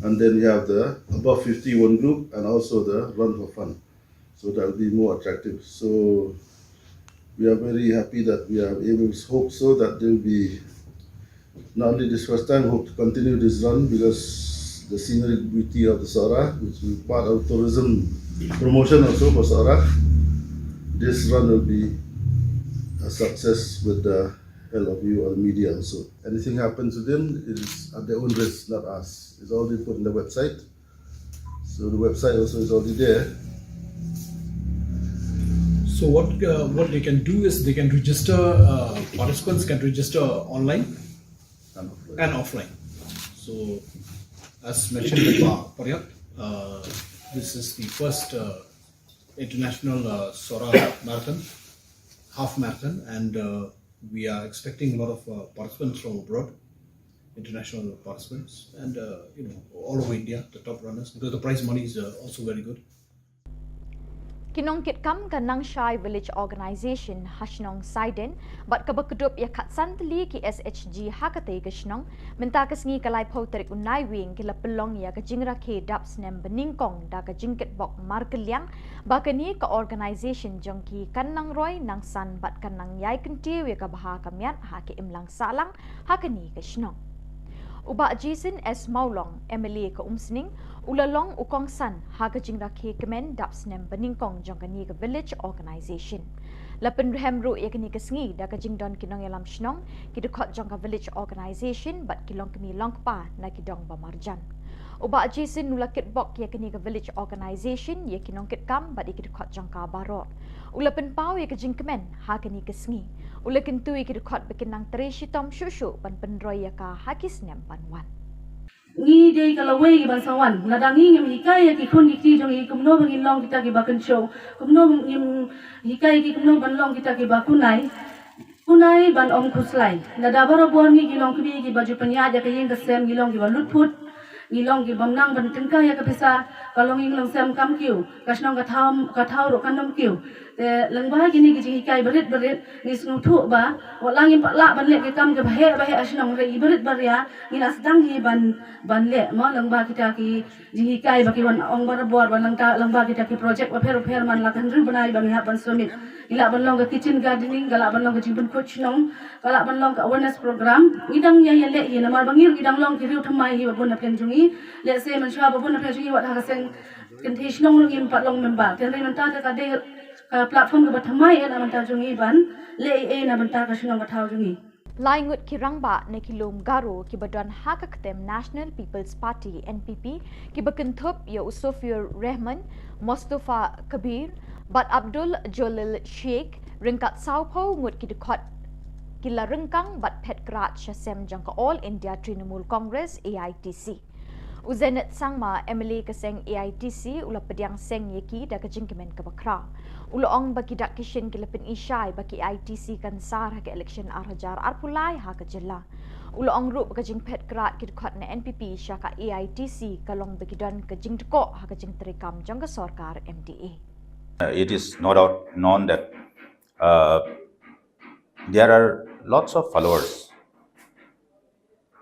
And then you have the above fifty one group and also the run for fun. So that will be more attractive. So we are very happy that we are able to hope so that there will be not only this first time, hope to continue this run because the scenery beauty of the Sohra, which will be part of tourism promotion also for Sohra. This run will be a success with the help of you or media also. Anything happens to them, it is at their own risk, not us. It's already put in the website. So the website also is already there. So what uh, what they can do is they can register. Uh, participants can register online And offline. and offline. So as mentioned by Pa Pariat, uh, this is the first uh, international uh, Sohra marathon, half marathon, and uh, we are expecting a lot of uh, participants from abroad, international participants, and uh, you know all over India, the top runners, because the prize money is uh, also very good. Ki nongkitkam ka Nangshai Village Organisation ha shnong Saiden bad kaba kdup ïa khatsan tylli ki S H G ha katei ka shnong, mynta ka sngi ka laiphew tarik u Naiwieng ki la pynlong ïa ka jingrakhe dap snem banyngkong da ka jingkitbok markylliang ba kane ka organisation jong ki kan nang roi nang san bad kan nang ïai kyntiew ïa ka bha ka miat ha ka imlang sahlang ha kane ka shnong. U Bah Jason S Mawlong, M L A ka Umsning, u la long u kongsan ha ka jingrakhe kmen dap snem banyngkong jong kane ka Village Organisation. La pynrhem ruh ïa kane ka sngi da ka jingdon ki nongïalam shnong, ki dkhot jong ka Village Organisation bad ki longkmie longkpa na ki dong ba marjan. U Bah Jason u la kitbok ïa kane ka Village Organisation, ïa ki nongkitkam bad ïa ki dkhot jong ka baroh. U la pynpaw ïa ka jingkmen ha kane ka sngi. U la kyntu ïa ki dkhot ba kin nang trei shitom shuh shuh ban pynroi ïa ka ha ki snem ban wan. Ngi dei ka lawei ki ban sa wan, lada ngi ngim hikai ïa ki khun ki kti jong ngi kumno ba ngin long kita ki ba kynshew, kumno ngim hikai ïa ki kumno ban long kita ki ba kunai, kunai ban ym khuslai. Lada barabor ngi ki longkmie ki ba ju pynïaid ïa ka ïing ka sem ngi long ki ba lutphut, ngi long ki bym nang ban tyngkai ïa ka pisa, ka longïing longsem kam kiew, ka shnong ka thaw, ka thaw ruh kan ym kiew. Te lyngba kine ki jinghikai barit barit ngi sngewthuh ba wat la ngim pat lah ban leh ki kam kiba heh ba heh ha shnong, hynrei i barit baria ngi la sdang hi ban, ban leh mo, lyngba kita ki jinghikai ba ki wan ong barabor, ba lyngba kita ki project bapher bapher man la ka hynriew bnai ba ngi hap ban submit. Ka lah ban long ka kitchen gardening, ka lah ban long ka jingpynkhuid shnong, ka lah ban long ka awareness program. Ngi dang ïa ïa leh hi namar ba ngi ruh ngi dang long ki riew thymmai hi ba bun na pdeng jong ngi. Lehse mynshuwa ba bun na pdeng jong ngi wat ha ka seng kynthei shnong ruh ngim pat long member. Te hynrei mynta te ka dei ka platform kaba thymmai eh na bynta jong ngi ban leh ei ei na bynta ka shnong ka thaw jong ngi. Lai ngut ki rangbah na ki lum Garo kiba don ha ka ktem National People's Party, N P P, kiba kynthup ïa u Sofiur Rehman, Mostofa Kabir bad Abdul Jalil Sheikh, ryngkat sawphew ngut ki dkhot, ki la ryngkang bad phet krad sha sem jong ka All India Trinamool Congress, A I T C. U Zenith Sangma, M L A ka seng A I T C, u la pdiang seng ïa ki da ka jingkmen kaba khraw. U la ong ba ki dak ki shin ki la pyni shai ba ka A I T C kan sar ha ka election ar hajar arphew lai ha ka jylla. U la ong ruh ba ka jingphet krad ki dkhot na N P P sha ka A I T C ka long ba ki don ka jingdkoh ha ka jingtreikam jong ka sorkar M D A. Uh, it is no doubt known that, uh, there are lots of followers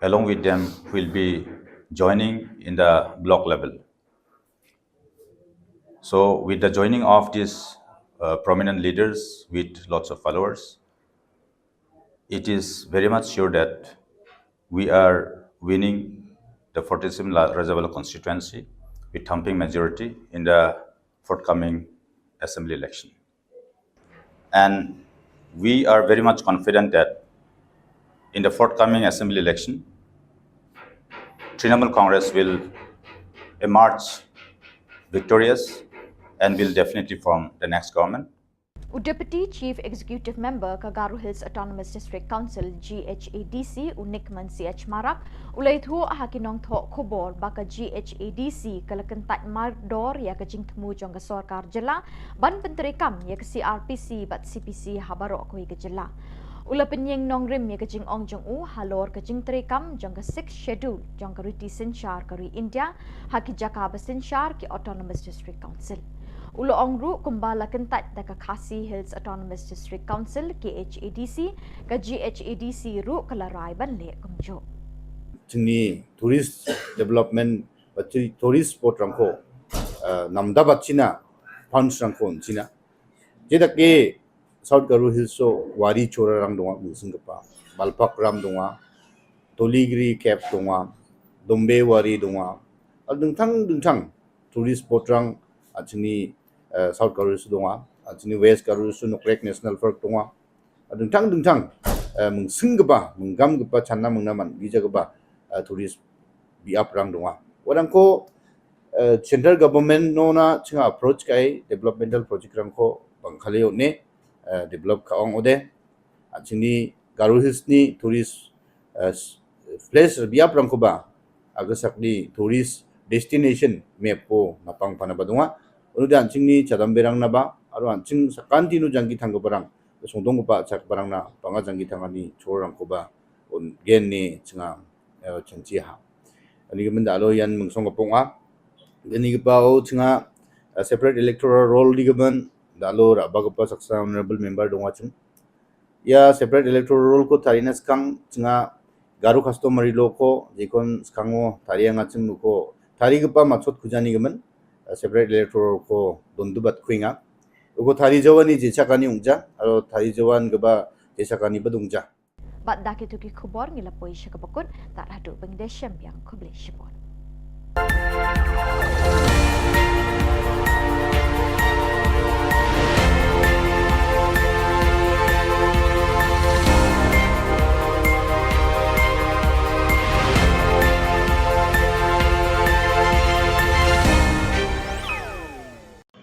along with them will be joining in the block level. So with the joining of these, uh, prominent leaders with lots of followers, it is very much sure that we are winning the forty-seven La-, Rajabala constituency with thumping majority in the forthcoming assembly election. And we are very much confident that in the forthcoming assembly election, Trinamool Congress will emerge victorious and will definitely form the next government. U Deputy Chief Executive Member ka Garo Hills Autonomous District Council, G H A D C, u Nikman C H Marak, u la ïathuh ha ki nongthoh khubor ba ka G H A D C ka la kyntait mardor ïa ka jingthmu jong ka sorkar jylla ban pyntreikam ïa ka C R P C bad C P C ha baroh kawei ka jylla. U la pynïeng nongrim ïa ka jingong jong u halor ka jingtreikam jong ka Sixth Schedule jong ka riti synshar ka ri India ha ki jaka ba synshar ki Autonomous District Council. U la ong ruh kumba la kyntait da ka Khasi Hills Autonomous District Council, K H A D C, ka G H A D C ruh ka la rai ban leh kumjuh. Jingni tourist development ba ti-, tourist spot rangko, eh, namda ba china, pounds rangko china. Jeda ke South Garo Hills o wari chora rang dong a mungsing kapa, Balpak ram dong a, Toligiri Cave dong a, Dombe wari dong a, al dengtang dengtang tourist spot rang a chini, eh, South Garo Hills dong a, a chini West Garo Hills Nokrek National Park dong a, dengtang dengtang, eh, mungsing kapa, menggam kapa chana mengnaman, gija kapa, eh, tourist biap rang dong a. Wadang ko, eh, central government no na chinga approach kai developmental project rang ko bang kali ne, eh, develop ka ong ode. A chini Garo Hills ni tourist, eh, s-, place biap rang ko ba. Aga sak ni tourist destination map ko napang pana ba dong a. Unu dan chini chadam berang na ba, aru an ching sakan tinu jangki thang ko barang. Sungdong ko ba chak barang na, panga jangki thang ani chorang ko ba. Un gen ni chinga, eh, changchi ha. Ani ka menda lo yan mungsong ka pong a. Ani ka pa o chinga, eh, separate electoral roll di ka ban, da lo ra ba ka pa saksa honorable member dong a ching. Ya separate electoral roll ko tari na skang chinga Garo customary law ko, jikon skang o tari yang a ching ko. Tari ka pa machot kujani ka ban, eh, separate electoral roll ko dondu bat kuinga. Uko tari jawan ni jechak ani ungja, aro tari jawan ka ba jechak ani badungja. Bad da kitu ki khubor ngi la poi sha kaba kut, tad haduh ba ngi da shem biang, khublei shibun.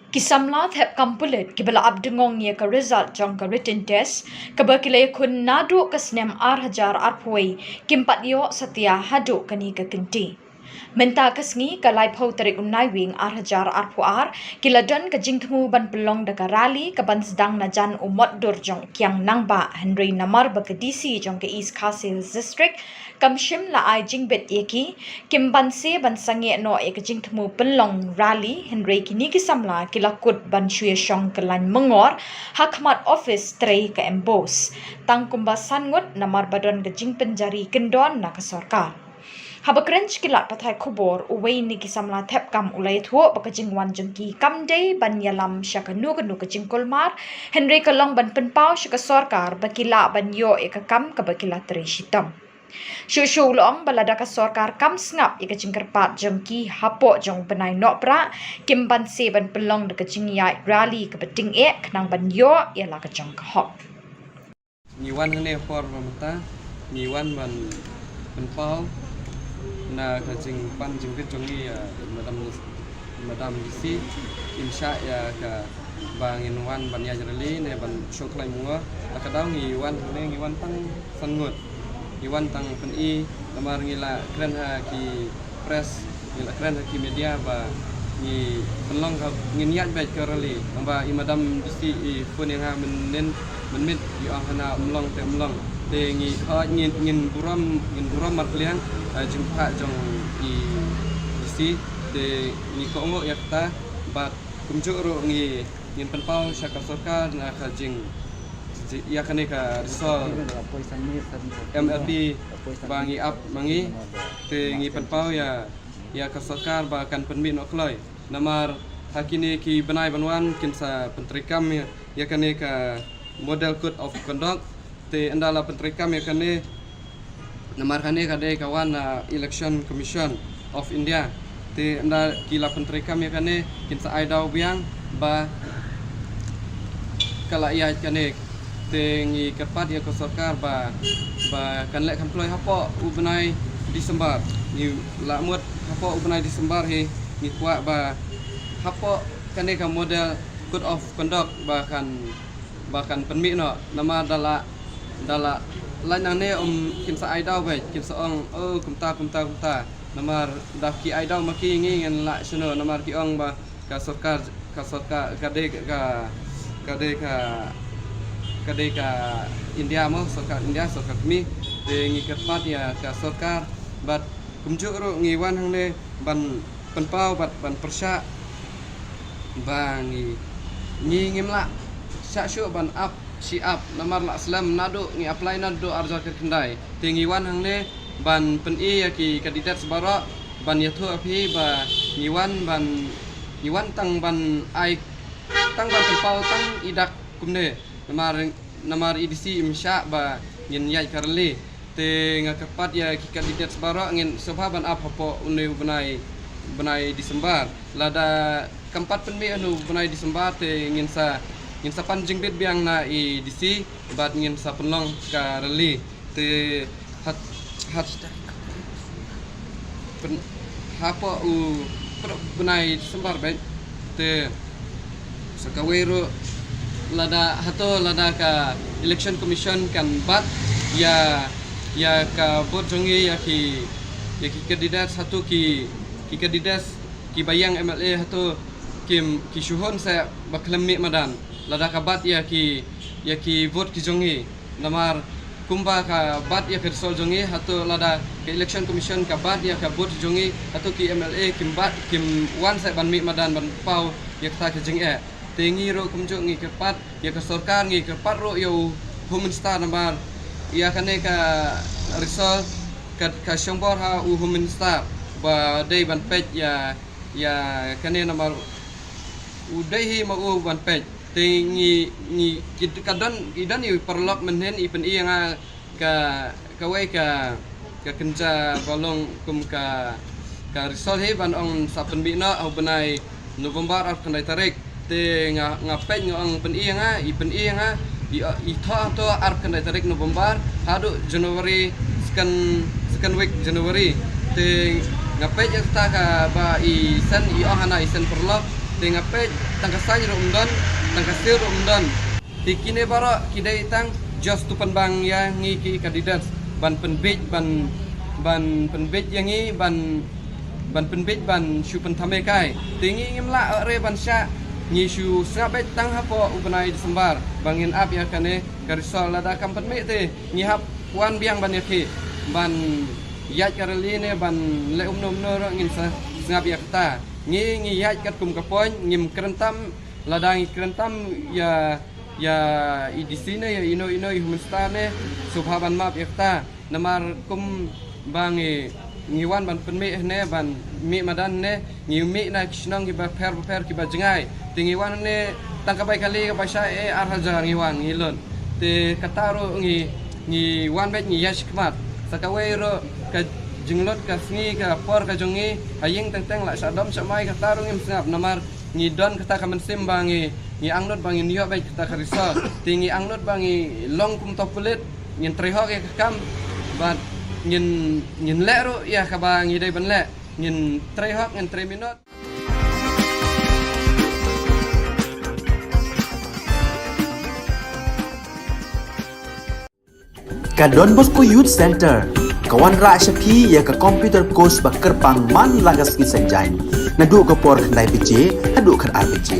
Ki samla thep kam pulit kiba la ap dngong ïa ka result jong ka written test kaba ki la ïakhun naduh ka snem ar hajar arphew wei kim pat ïoh satia haduh kane ka kynti. Mynta ka sngi ka laiphew tarik u Naiwieng ar hajar arphew ar, ki la don ka jingthmu ban pynlong da ka rally ka ban sdang na jan u mot dur jong Kiang Nangbah, hynrei namar ba ka D C jong ka East Khasi Hills District kam shym la ai jingbit ïa ki, kim banse ban sangeh noh ïa ka jingthmu pynlong rally, hynrei kine ki samla ki la kut ban shu ïa shong kyllaiñ myngor ha khmat office trei ka MBOSE. Tang kumba san ngut namar ba don ka jingpynjari kyndon na ka sorkar. Haba kren sha ki lad pathai khubor, uwei na ki samla thep kam u la ïathuh ba ka jingwan jong ki kam dei ban ïalam sha kano kano ka jingkulmar, hynrei ka long ban pynpaw sha ka sorkar ba ki lah ban ïoh ïa ka kam kaba ki la trei shitom. Shuh shuh u la ong ba lada ka sorkar kam sngap ïa ka jingkyrpad jong ki hapoh jong u bnai Nohprah, kim banse ban pynlong da ka jingïaid rally kaba tyngeh khnang ban ïoh ïa la ka jong ka hok. Ngi wan hangne por ba mynta, ngi wan ban pynpaw na ka jingpan jingbit jong ngi ïa Madam, Madam D C, im shah ïa ka ba ngin wan ban ïaid rally ne ban shu khlaiñ myngor. La ka daw ngi wan hangne ngi wan tang san ngut. Ngi wan tang pyni namar ngi la kren ha ki press, ngi la kren ha ki media ba ngi pynlong ka, ngin ïaid beit ka rally. Tang ba i Madam D C i phone ïa nga mynnin mynmiet i ong hana ym long te ym long. Te ngi hoi ngin, ngin burom, ngin burom markylliang, eh, jingphah jong i D C. Te ngi kohnguh ïa kata bad kumjuh ruh ngi, ngin pynpaw sha ka sorkar na ka jing, ji-, ïa kane ka result M L P ba ngi ap ma ngi. Te ngi pynpaw ïa, ïa ka sorkar ba kan pynmih noh kloi. Namar ha kine ki bnai ban wan kin sa pyntreikam ïa, ïa kane ka Model Code of Conduct. Te ynda la pyntreikam ïa kane, namar kane ka dei ka wan na Election Commission of India. Te ynda ki la pyntreikam ïa kane, kin sa ai daw biang ba ka la ïaid kane. Te ngi kyrpad ïa ka sorkar ba, ba kan leh kham kloi hapoh u bnai December. Ngi la mut hapoh u bnai December hi ngi kwah ba hapoh kane ka Model Code of Conduct ba kan, ba kan pynmih noh. Namar da la, da la lait nangne, um, kin sa ai daw beit, kin sa ong, oh, kumta, kumta, kumta. Namar da ki ai daw ma ki, ngi ngin lah shano, namar ki ong ba ka sorkar, ka sorkar, ka dei ka, ka dei ka, ka dei ka India mo, sorkar India, sorkar kmie. Te ngi kyrpad ïa ka sorkar bad kumjuh ruh ngi wan hangne ban pynpaw bad ban pyrshah ba ngi, ngi ngim lah shah shuh ban ap shi ap, namar la slem naduh ngi apply naduh arhajar khyndai. Te ngi wan hangne ban pyni ïa ki candidates baroh, ban ïathuh ïa phi ba ngi wan ban, ngi wan tang ban ai, tang ban pynpaw tang i dak kumne. Namar, namar i D C im shah ba ngin ïaid ka rally. Te nga kyrpad ïa ki candidates baroh, ngin sngewbha ban ap hapoh une u bnai, bnai December. Lada kam pat pynmih une u bnai December te ngin sa, ngin sa pan jingbit biang na i D C bad ngin sa pynlong ka rally. Te hat, hat pyn-, hapoh u pyrshah bnai December beit. Te sa kawei ruh, lada hato, lada ka Election Commission kan bat ïa, ïa ka vote jong ngi, ïa ki, ïa ki candidates, hato ki, ki candidates kiba ïeng M L A hato kim, ki shu hun sa ba khlem mih madan lada ka bat ïa ki, ïa ki vote ki jong ngi. Namar kumba ka bat ïa ka result jong ngi, hato lada ka Election Commission ka bat ïa ka vote jong ngi, hato ki M L A kim bat, kim wan sa ban mih madan ban paw ïa kata ka jingeh. Te ngi ruh kumjuh ngi kyrpad ïa ka sorkar, ngi kyrpad ruh ïa u Home Minister, namar ïa kane ka result ka, ka shongbor ha u Home Minister ba dei ban peit ïa, ïa kane, namar u dei hi ma u ban peit. Te ngi, ngi, ki, ka don, i don i paralok mynhynnin i pyni ïa nga ka, kawei ka, ka kynja ba long kum ka, ka result hi ban ong sa pynmih noh ha u bnai November arphew khyndai tarik. Te nga, nga peit nga ong pyni ïa nga, i pyni ïa nga, i, i thoh hato arphew khyndai tarik November haduh January, second, second week January. Te nga peit ïa kata kaba i send, i ong hana i send paralok. Te nga peit tang ka sign ruh ym don, tang ka seal ruh ym don. Te kine baroh ki dei tang just to pynbang ïa ngi ki candidates ban pynbiej, ban, ban pynbiej ïa ngi ban, Ban pynbeit ban shu pynthame kai. Te ngi ngim lah re ban shah, ngi shu sngap beit tang hapoh u bnai December ba ngin ap ïa kane ka result. Lada kam pynmih te ngi hap wan biang ban ïa ki ban ïaid ka rally ne ban leh umno umno ruh ngin sa sngap ïa kata. Ngi ngi ïaid katkum ka point, ngim kren tam. Lada ngi kren tam ïa ïa i D C ne ïa ino ino i Home Minister ne, sngewbha ban map ïa kata. Namar kum ba ngi ngi wan ban pynmih ne ban mih madan ne, ngi mih na ki shnong kiba pher ba pher kiba jngai. Te ngi wan ne tang ka bai kali kaba shah e ar hajar ngi wan ngi lun. Te kata ruh ngi ngi wan beit ngi ïa shikmat. Sa kawei ruh ka jinglut ka sngi ka por ka jong ngi ha ïing teng teng la shah dom shah mai, kata ruh ngim sngap namar ngi don kata ka mynsiem ba ngi ngi angnud ba ngin ïoh beit kata ka result. Te ngi angnud ba ngi long kum to pulit, ngin trei hok ïa ka kam bad ngin ngin leh ruh ïa kaba ngi dei ban leh. Ngin trei hok, ngin trei minot. Ka Don Bosco Youth Center ka wanrah sha phi ïa ka computer course ba kyrpang man la ka sngi Saitjaiñ, naduh ka por khyndai baje haduh khatar baje.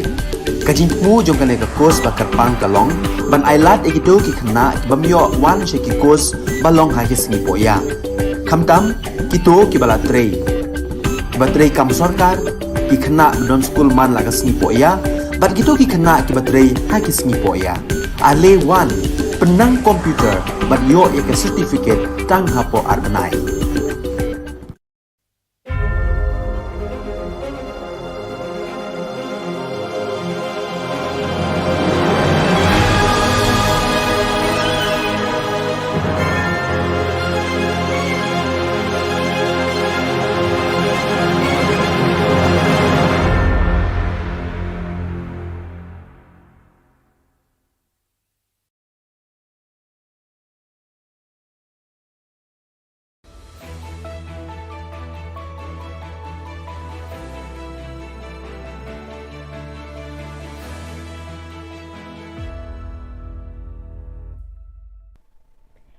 Ka jingthmu jong kane ka course ba kyrpang ka long ban ailad ïa kito ki khynnah ki bym ïoh wan sha ki course ba long ha ki sngi poh ïa, khamtam kito kiba la trei, kiba trei kam sorkar, ki khynnah ba don skul man la ka sngi poh ïa, bad kito ki khynnah kiba trei ha ki sngi poh ïa. Ale wan, pynnang computer bad ïoh ïa ka certificate tang hapoh ar bnai.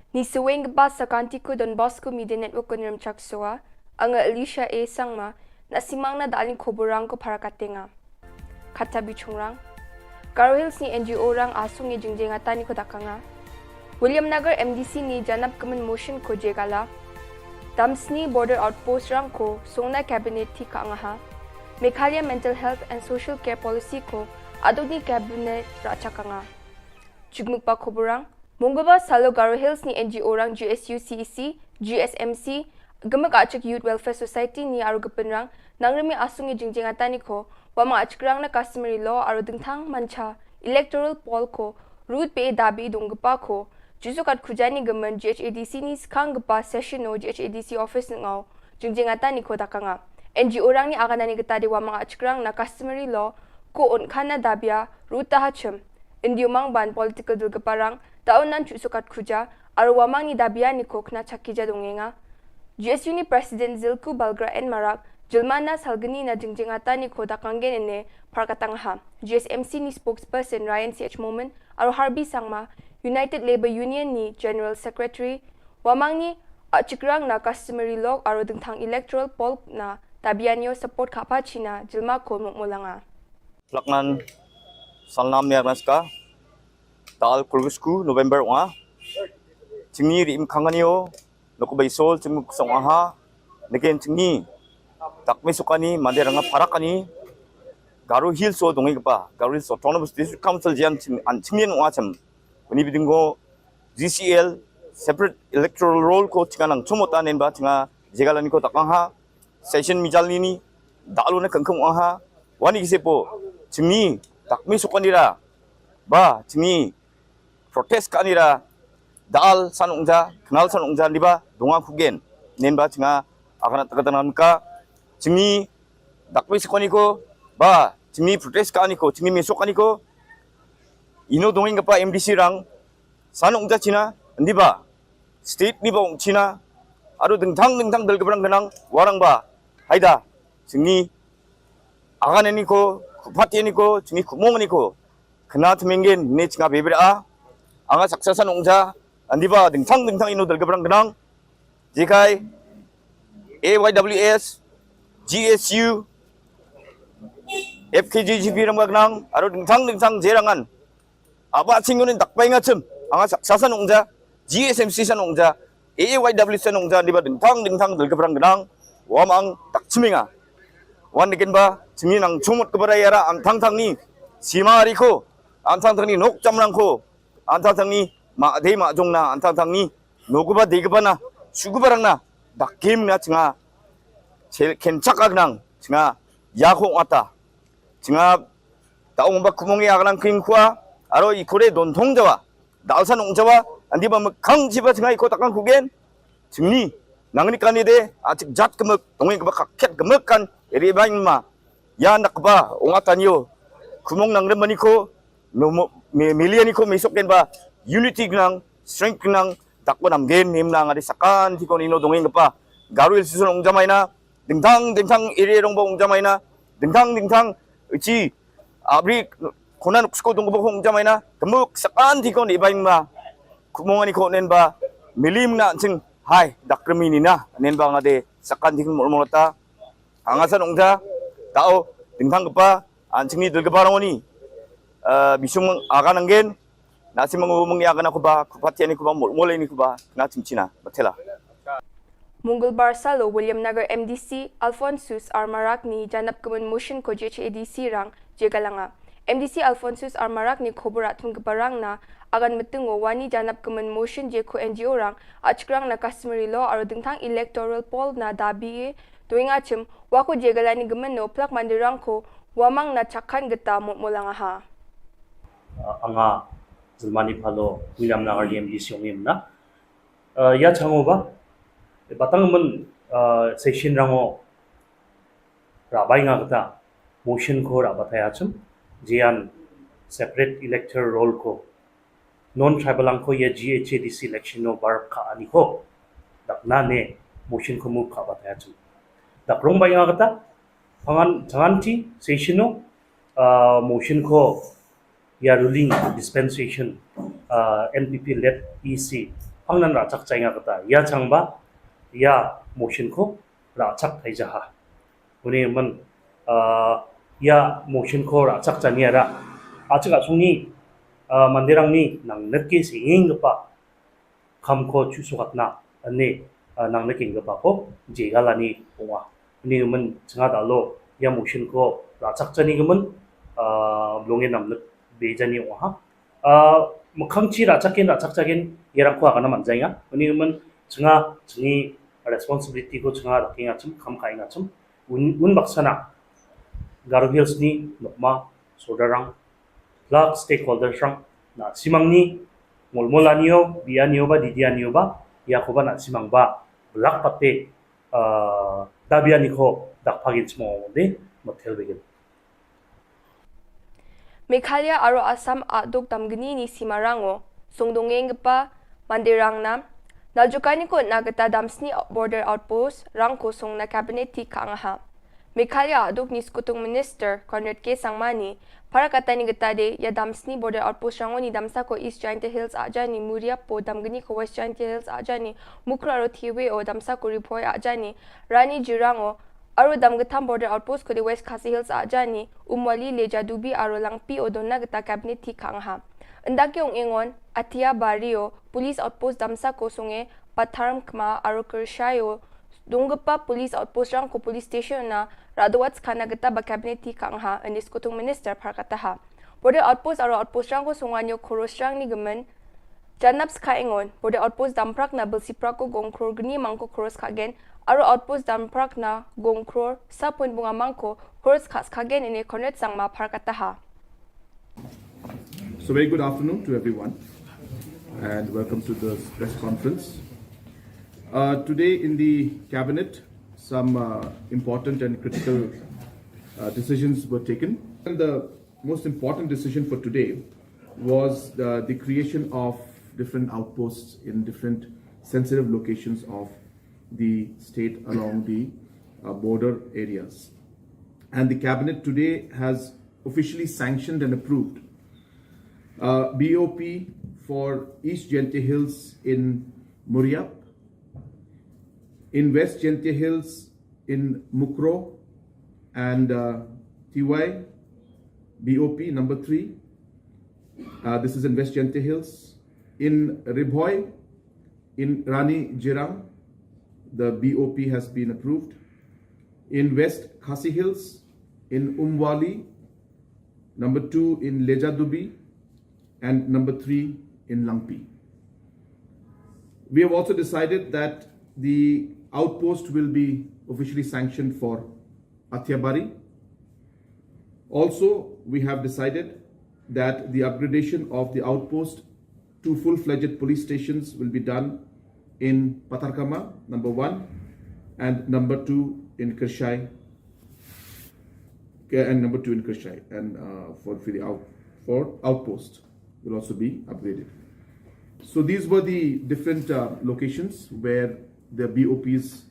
Ni saweng kaba sa ka Antiku Don Bosco Media Network Kynrem Chaksoa, anga Alicia A Sangma, na simang na dalin koborang ko para katenga. Kata bichungrang. Garo Hills ni N G O rang asung i jingjeng atan i kodak anga. William Nagar M D C ni janap kemen motion ko jegala. Damsni Border Outpost rang ko songna cabinet ti ka angaha. Meghalaya Mental Health and Social Care Policy ko adoni cabinet rachak anga. Jukmuk ba koborang. Mungguba salo Garo Hills ni N G O rang G S U C E C, G S M C, Gumuk Achik Youth Welfare Society ni aru gepin rang, nang remi asung i jingjeng atan i ko, wamang achikrang na customary law aru dingthang mancha, electoral poll ko, root pe dabi dunggepa ko, jusu kat khujani gemen G H A D C ni skang gepa session no G H A D C office ngau, jingjeng atan i ko dakanga. N G O rang ni aganani geta di wamang achikrang na customary law, ko un khana dabia, root tahachim. Indi umang ban political dul keparang, ta un nan chu sukat khuja, arwa mang ni dabia ni kok na chaki ja dongenga. G S U ni President Zilku Balgra N Marak, jilmana salgni na jingjing ata ni ko dakanggen ene, parkatang ha. G S M C ni spokesperson Ryan C H Momin, arwa Harbi Sangma, United Labour Union ni General Secretary, wamang ni achikrang na customary law arwa dengthang electoral poll na dabia nio support kapa China, jilma ko mukmulanga. Laknan salnam ni arnaska. Tal kurgusku November wa. Chingni ri im kangani o. Noko bai sol chingmu kusong aha. Neken chingni. Takme sukani, mande ranga parakani. Garo Hills o dongi kapa. Garo Hills Autonomous District Council jian ching, an chingni wa cham. Bini bidingo G C L separate electoral roll ko chinga nang chumota nen ba chinga jegalani ko takang ha. Session mijal nini, dalu na kengkeng wa ha. Wani kise po, chingni, takmi sukanira. Ba, chingni, protest kanira. Dal san ungja, kenal san ungja, niba, dunga kugen. Nen ba, chinga, akana takatana ka. Chingni, takmi sukaniko. Ba, chingni, protest kaniko. Chingni, mesukaniko. Ino dongin kapa M D C rang. San ungja China, niba. State ni ba ong China, ado dengthang dengthang dal kebrang kenang, warang ba, haida, chingni, agan ni ko, kupat ni ko, chingni kumong ni ko, kena temenggen, ne chinga bebera a, anga saksasan ongja, andi ba, dengthang dengthang ino dal kebrang kenang, jikai, A Y W S, G S U, F K J G P rem ka khnang, aro dingthang dingthang je rangan. Aba ching unin dak bai nga chim, anga sak sasan ungja, G S M C san ungja, A A Y W san ungja, diba dingthang dingthang dil kebrang genang, wamang dak chiminga. Wan dikin ba, chimi nang chumut kebara yara, antang tang ni, sima ariko, antang tang ni, nok chamrang ko, antang tang ni, ma de ma jong na, antang tang ni, nokuba de kebana, sukuba rang na, dak kim na chinga, chel kenchak agnang, chinga, ya ko ata. Chinga, ta ong ba kumong ya agnang king kwa, aro ikure don thong jawa. Dal san ong jawa, andi ba mekang jiba chinga iko takang kugen. Chingni, nangni kani de, achik jat kemek, tongi keba kakhet kemek kan, eri bain ma. Ya nak ba, ong ata nio. Kumong nang rem maniko, no mo, me, melian iko mesok ken ba. Unity nang, strength nang, dak ko nam gen, mem nang adi sakan, tiko nino dongeng kepa. Garu il susun ong jamaina, dingthang dingthang iri rong ba ong jamaina, dingthang dingthang ichi abri khona nuksko dong ba ong jamaina, kemuk sakan thikon ibain ma. Kumong ani ko nen ba milim na ching hai dakremi ni na nen ba ngade sakan thikon mol mol ta. Angasan ong ja tao dingthang kepa an ching ni dul kepa rong ni. Eh, bisung akan anggen na si mengu mengi akan aku ba kupat ni kuba mol mol ni kuba na chim china batela. Mongolbar salo Williamnagar M D C Alphonsus R Marak ni janap kemen motion ko J H A D C rang je kalanga. M D C Alphonsus R Marak ni khobor atum ke barang na agan metengo wani janap kemen motion je ko N G O rang achikrang na customary law aro dingthang electoral poll na dabi e doing achim wako je galani gemen no plak mandirang ko wamang na chakhan geta mot molanga ha. Anga Zalmani Phalo Williamnagar M D C ong im na. Eh, ya chango ba, batang men, eh, session rango rabai nga kata, motion ko rabatai achum, jian separate electoral roll ko, non tribal ang ko ya G H A D C election no bar ka ani ko, dak na ne motion ko move ka batai achum. Dak rong bai nga kata, pangan, tangan ti, session no, eh, motion ko, ya ruling dispensation, uh, N P P led E C, hangnan rachak chai nga kata, ya chang ba, ya motion ko rachak thai jaha. Uni man, uh, ya motion ko rachak chani ara. Achak asung ni, uh, mandirang ni nang netke singing kepa. Kham ko chu sukat na, ani, ah, nang na king kapa ko, je gala ni pungwa. Ni men chenga da lo, ya motion ko, la chak chani ke men, ah, blonge nam lek be jani wa ha. Ah, mkhang chi ra chak kin, ra chak chak kin, ya rang ko ka na man jai nga. Ni men chenga, chengi responsibility ko chenga ra king achum, kham kai achum. Un, un baksana, Garo Hills ni, nokma, sodarang, lak stakeholders rang na simang ni mol mol anio, bi anio ba, didi anio ba, ya ko ba na simang ba, blak pate, uh, dabi ani ko dak pagin semua de, motel begin. Meghalaya aro Assam aduk damgni ni simarango, sungdongeng gepa mandirang na, naljukani ko na geta damsni border outpost, rang ko sung na cabinet ti ka angaha. Meghalaya aduk ni Skutung Minister Conrad K Sangma ni, para kata ni geta de, ya damsni border outpost rango ni damsa ko East Jaintia Hills aja ni Muriap po damgni ko West Jaintia Hills aja ni Mukroh aro Thiwe o damsa ko Ri Bhoi aja ni Rani Jirango, aro damgetham border outpost ko de West Khasi Hills aja ni Umwali Lejadubi aro Langpi o donna geta cabinet ti ka angaha. Ndake ong engon, Atia Bario, police outpost damsa ko sunge, Patharm Kma aro Kershai o, donggepa police outpost rang ko police station na, radowat skana geta ba cabinet ti ka angaha, ini Skutung Minister par kataha. Border outpost aro outpost rang ko sunganyo khoros rang ni gemen, janap ska engon, border outpost damprak na belsi prak ko gong kror gni mangko khoros ka gen, aro outpost damprak na gong kror, sa point bunga mangko, khoros ka ska gen ini Conrad Sangma par kataha. So very good afternoon to everyone and welcome to this press conference. Uh, today in the cabinet, some uh, important and critical uh, decisions were taken. And the most important decision for today was the, the creation of different outposts in different sensitive locations of the state along the uh, border areas. And the cabinet today has officially sanctioned and approved uh, B O P for East Jaintia Hills in Muriap, in West Jaintia Hills in Mukroh and uh, T Y, B O P number three. Uh, this is in West Jaintia Hills. In Ri Bhoi, in Rani Jirang, the B O P has been approved. In West Khasi Hills, in Umwali, number two in Lejadubi, and number three in Langpi. We have also decided that the outpost will be officially sanctioned for Athiabari. Also, we have decided that the upgradation of the outpost, two full-fledged police stations will be done in Patharkhmah, number one, and number two in Kyrshai, okay, and number two in Kyrshai, and uh, for, for the out for outpost will also be upgraded. So these were the different uh, locations where the B O Ps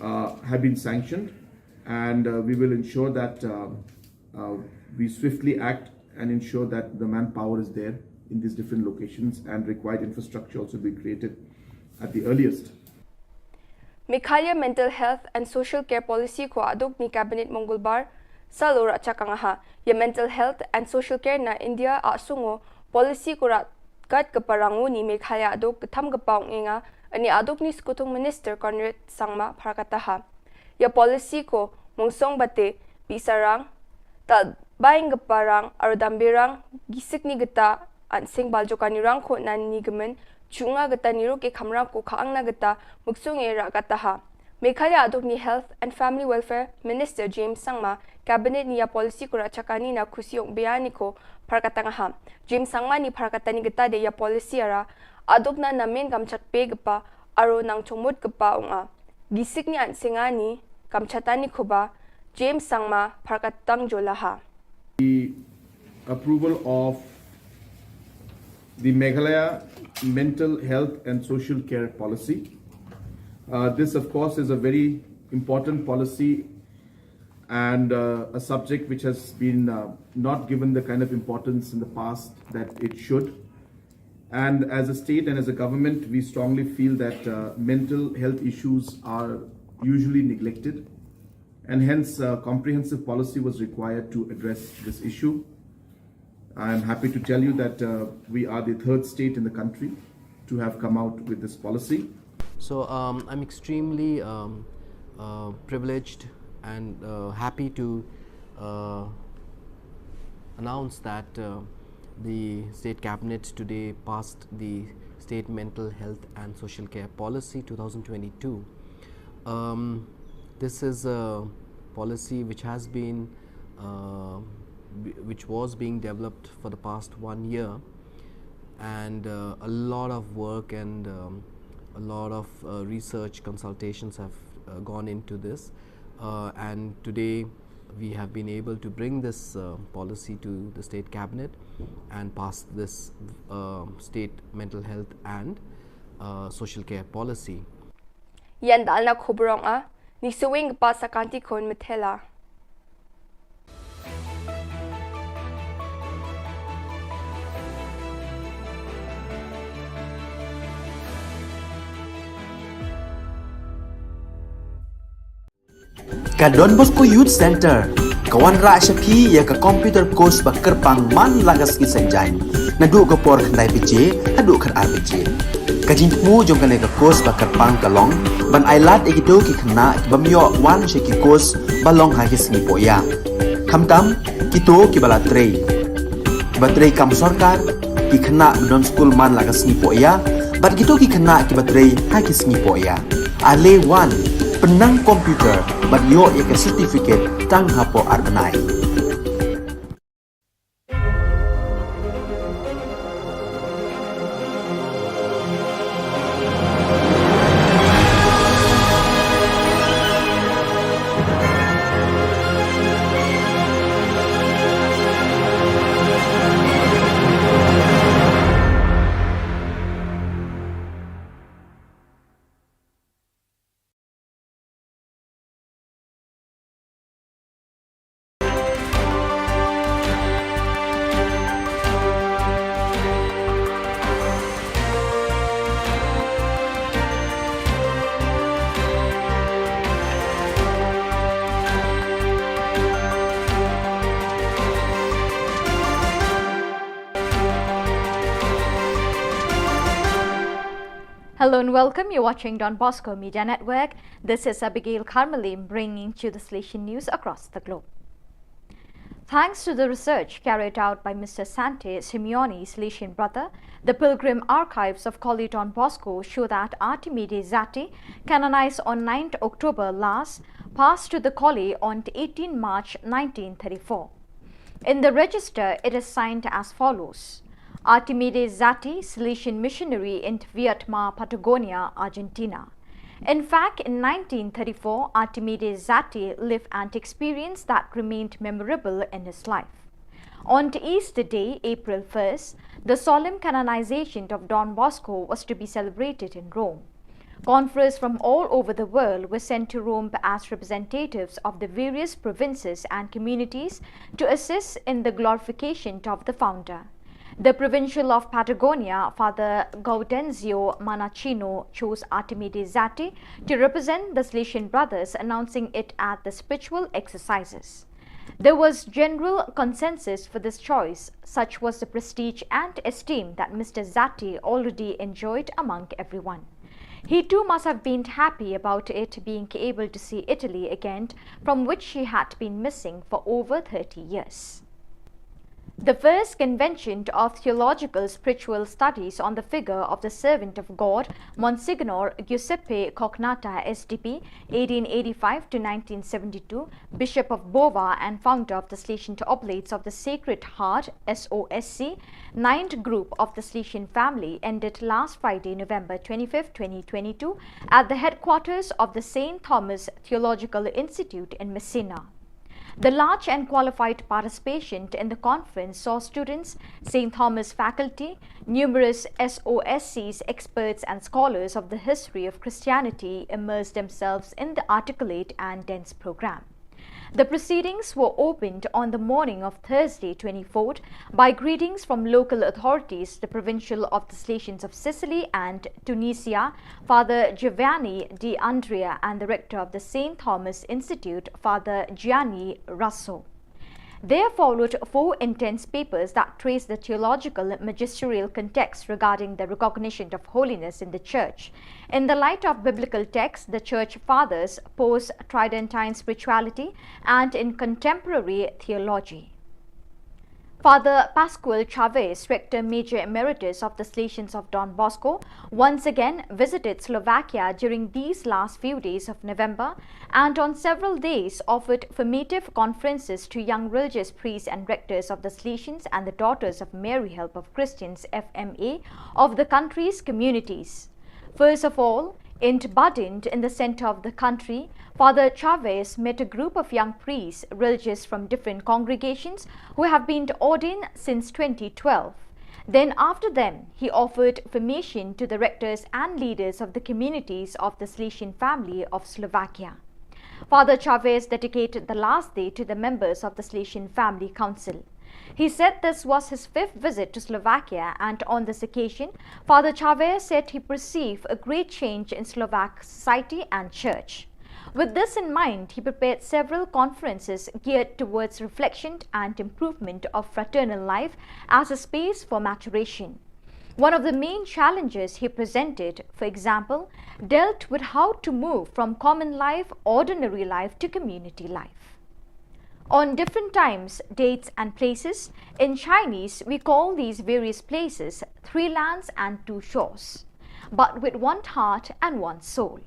uh, have been sanctioned, and uh, we will ensure that uh, uh, we swiftly act and ensure that the manpower is there in these different locations and required infrastructure also be created at the earliest. Meghalaya Mental Health and Social Care Policy ko aduk ni Cabinet Mongolbar salo ra chakang ha. Ya Mental Health and Social Care na India a sungo policy ko ra kat keparangu ni Meghalaya aduk ketam kepau ngenga ani aduk ni sekutung Minister Conrad Sangma pharkataha. Ya policy ko mungsong bate bisarang tal baing keparang arudambirang gisik ni geta an sing baljoka ni rang ko nan ni gemen chunga geta ni ruk e kamra ko kaang na geta muksung e ra kataha. Meghalaya aduk ni Health and Family Welfare Minister James Sangma Cabinet ni ya policy ko ra chakani na khusi ong bea ni ko pharkatang ha. James Sangma ni pharkatani geta de ya policy ara aduk na namen kamchat pe gepa aro nang chongmut gepa ong a. Gisik ni an singa ni kamchatani koba James Sangma pharkatang jolaha. The approval of the Meghalaya Mental Health and Social Care Policy. Uh, this, of course, is a very important policy and uh, a subject which has been uh, not given the kind of importance in the past that it should. And as a state and as a government, we strongly feel that uh, mental health issues are usually neglected, and hence uh, comprehensive policy was required to address this issue. I am happy to tell you that uh, we are the third state in the country to have come out with this policy. So um, I'm extremely um, uh, privileged and uh, happy to uh, announce that uh, the state cabinet today passed the State Mental Health and Social Care Policy two thousand twenty-two. Um, this is a policy which has been uh, which was being developed for the past one year, and uh, a lot of work and um, a lot of uh, research consultations have uh, gone into this, uh, and today we have been able to bring this uh, policy to the state cabinet and pass this uh, state mental health and uh, social care policy. Yan dalna khobrong a ni suwing pa sakanti khon methela. Ka Don Bosco Youth Center ka wanrah sha phi ïa ka computer course ba kyrpang man la ka sngi Saitjaiñ naduh ka por khyndai baje haduh khatar baje. Ka jingthmu jong kane ka course ba kyrpang ka long ban ailad ïa kito ki khynnah ki bym ïoh wan sha ki course ba long ha ki sngi pohïa. Khamtam kito kiba la trei, kiba trei kam sorkar, ki khynnah ba don skul man la ka sngi pohïa bad kito ki khynnah kiba trei ha ki sngi pohïa. Ale wan pynnang computer bad ïoh ïa ka certificate tang hapoh ar bnai. Hello and welcome. You're watching Don Bosco Media Network. This is Abigail Karmalim bringing to you the Salesian news across the globe. Thanks to the research carried out by Mister Sante Simeoni, Salesian brother, the Pilgrim Archives of Collie Don Bosco show that Artimide Zati, canonized on ninth October last, passed to the Collie on eighteenth March nineteen thirty-four. In the register, it is signed as follows: Artimide Zati, Salesian missionary in Viedma, Patagonia, Argentina. In fact, in nineteen thirty-four, Artimide Zati lived an experience that remained memorable in his life. On Easter Day, April first, the solemn canonization of Don Bosco was to be celebrated in Rome. Conferees from all over the world were sent to Rome as representatives of the various provinces and communities to assist in the glorification of the founder. The Provincial of Patagonia, Father Gaudenzio Manacino, chose Artimide Zati to represent the Salesian Brothers, announcing it at the spiritual exercises. There was general consensus for this choice, such was the prestige and esteem that Mister Zati already enjoyed among everyone. He too must have been happy about it, being able to see Italy again, from which he had been missing for over thirty years. The first convention of theological spiritual studies on the figure of the servant of God, Monsignor Giuseppe Cocnatta, S D B, eighteen eighty-five to nineteen seventy-two, Bishop of Bova and founder of the Salesian Oblates of the Sacred Heart, S O S C, ninth group of the Salesian family, ended last Friday, November twenty-fifth, twenty twenty-two, at the headquarters of the Saint Thomas Theological Institute in Messina. The large and qualified participation in the conference saw students, Saint Thomas faculty, numerous S O S Cs, experts and scholars of the history of Christianity immerse themselves in the articulate and dense program. The proceedings were opened on the morning of Thursday, twenty-fourth, by greetings from local authorities, the Provincial of the Salesians of Sicily and Tunisia, Father Giovanni D'Andrea, and the Rector of the Saint Thomas Institute, Father Gianni Russo. There followed four intense papers that trace the theological and magisterial context regarding the recognition of holiness in the Church, in the light of biblical texts, the Church Fathers, post-Tridentine spirituality, and in contemporary theology. Father Pascual Chavez, Rector Major Emeritus of the Salesians of Don Bosco, once again visited Slovakia during these last few days of November and on several days offered formative conferences to young religious priests and rectors of the Salesians and the Daughters of Mary Help of Christians, F M A, of the country's communities. First of all, in Badin, in the center of the country, Father Chavez met a group of young priests, religious from different congregations, who have been ordained since twenty twelve. Then, after them, he offered formation to the rectors and leaders of the communities of the Salesian family of Slovakia. Father Chavez dedicated the last day to the members of the Salesian Family Council. He said this was his fifth visit to Slovakia, and on this occasion, Father Chavez said he perceived a great change in Slovak society and church. With this in mind, he prepared several conferences geared towards reflection and improvement of fraternal life as a space for maturation. One of the main challenges he presented, for example, dealt with how to move from common life, ordinary life, to community life. On different times, dates, and places, in Chinese, we call these various places three lands and two shores, but with one heart and one soul.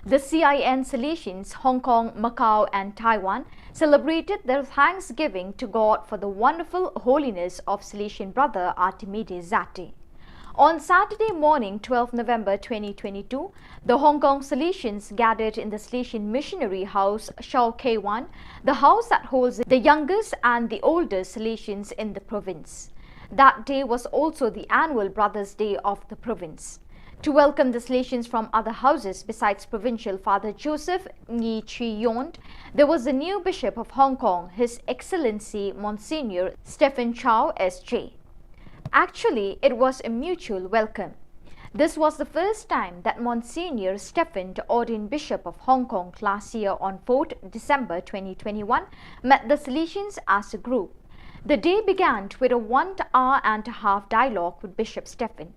The C I N Salesians, Hong Kong, Macau, and Taiwan, celebrated their thanksgiving to God for the wonderful holiness of Salesian brother Artimide Zati. On Saturday morning, twelfth November twenty twenty-two, the Hong Kong Salesians gathered in the Salesian Missionary House, Shau Kei Wan, the house that holds the youngest and the oldest Salesians in the province. That day was also the annual Brothers' Day of the province. To welcome the Salesians from other houses besides Provincial Father Joseph Ngi Chi Yond, there was the new Bishop of Hong Kong, His Excellency Monsignor Stephen Chow S J. Actually, it was a mutual welcome. This was the first time that Monsignor Stephen, the ordained Bishop of Hong Kong last year on fourth December twenty twenty-one, met the Salesians as a group. The day began with a one hour and a half dialogue with Bishop Stephen.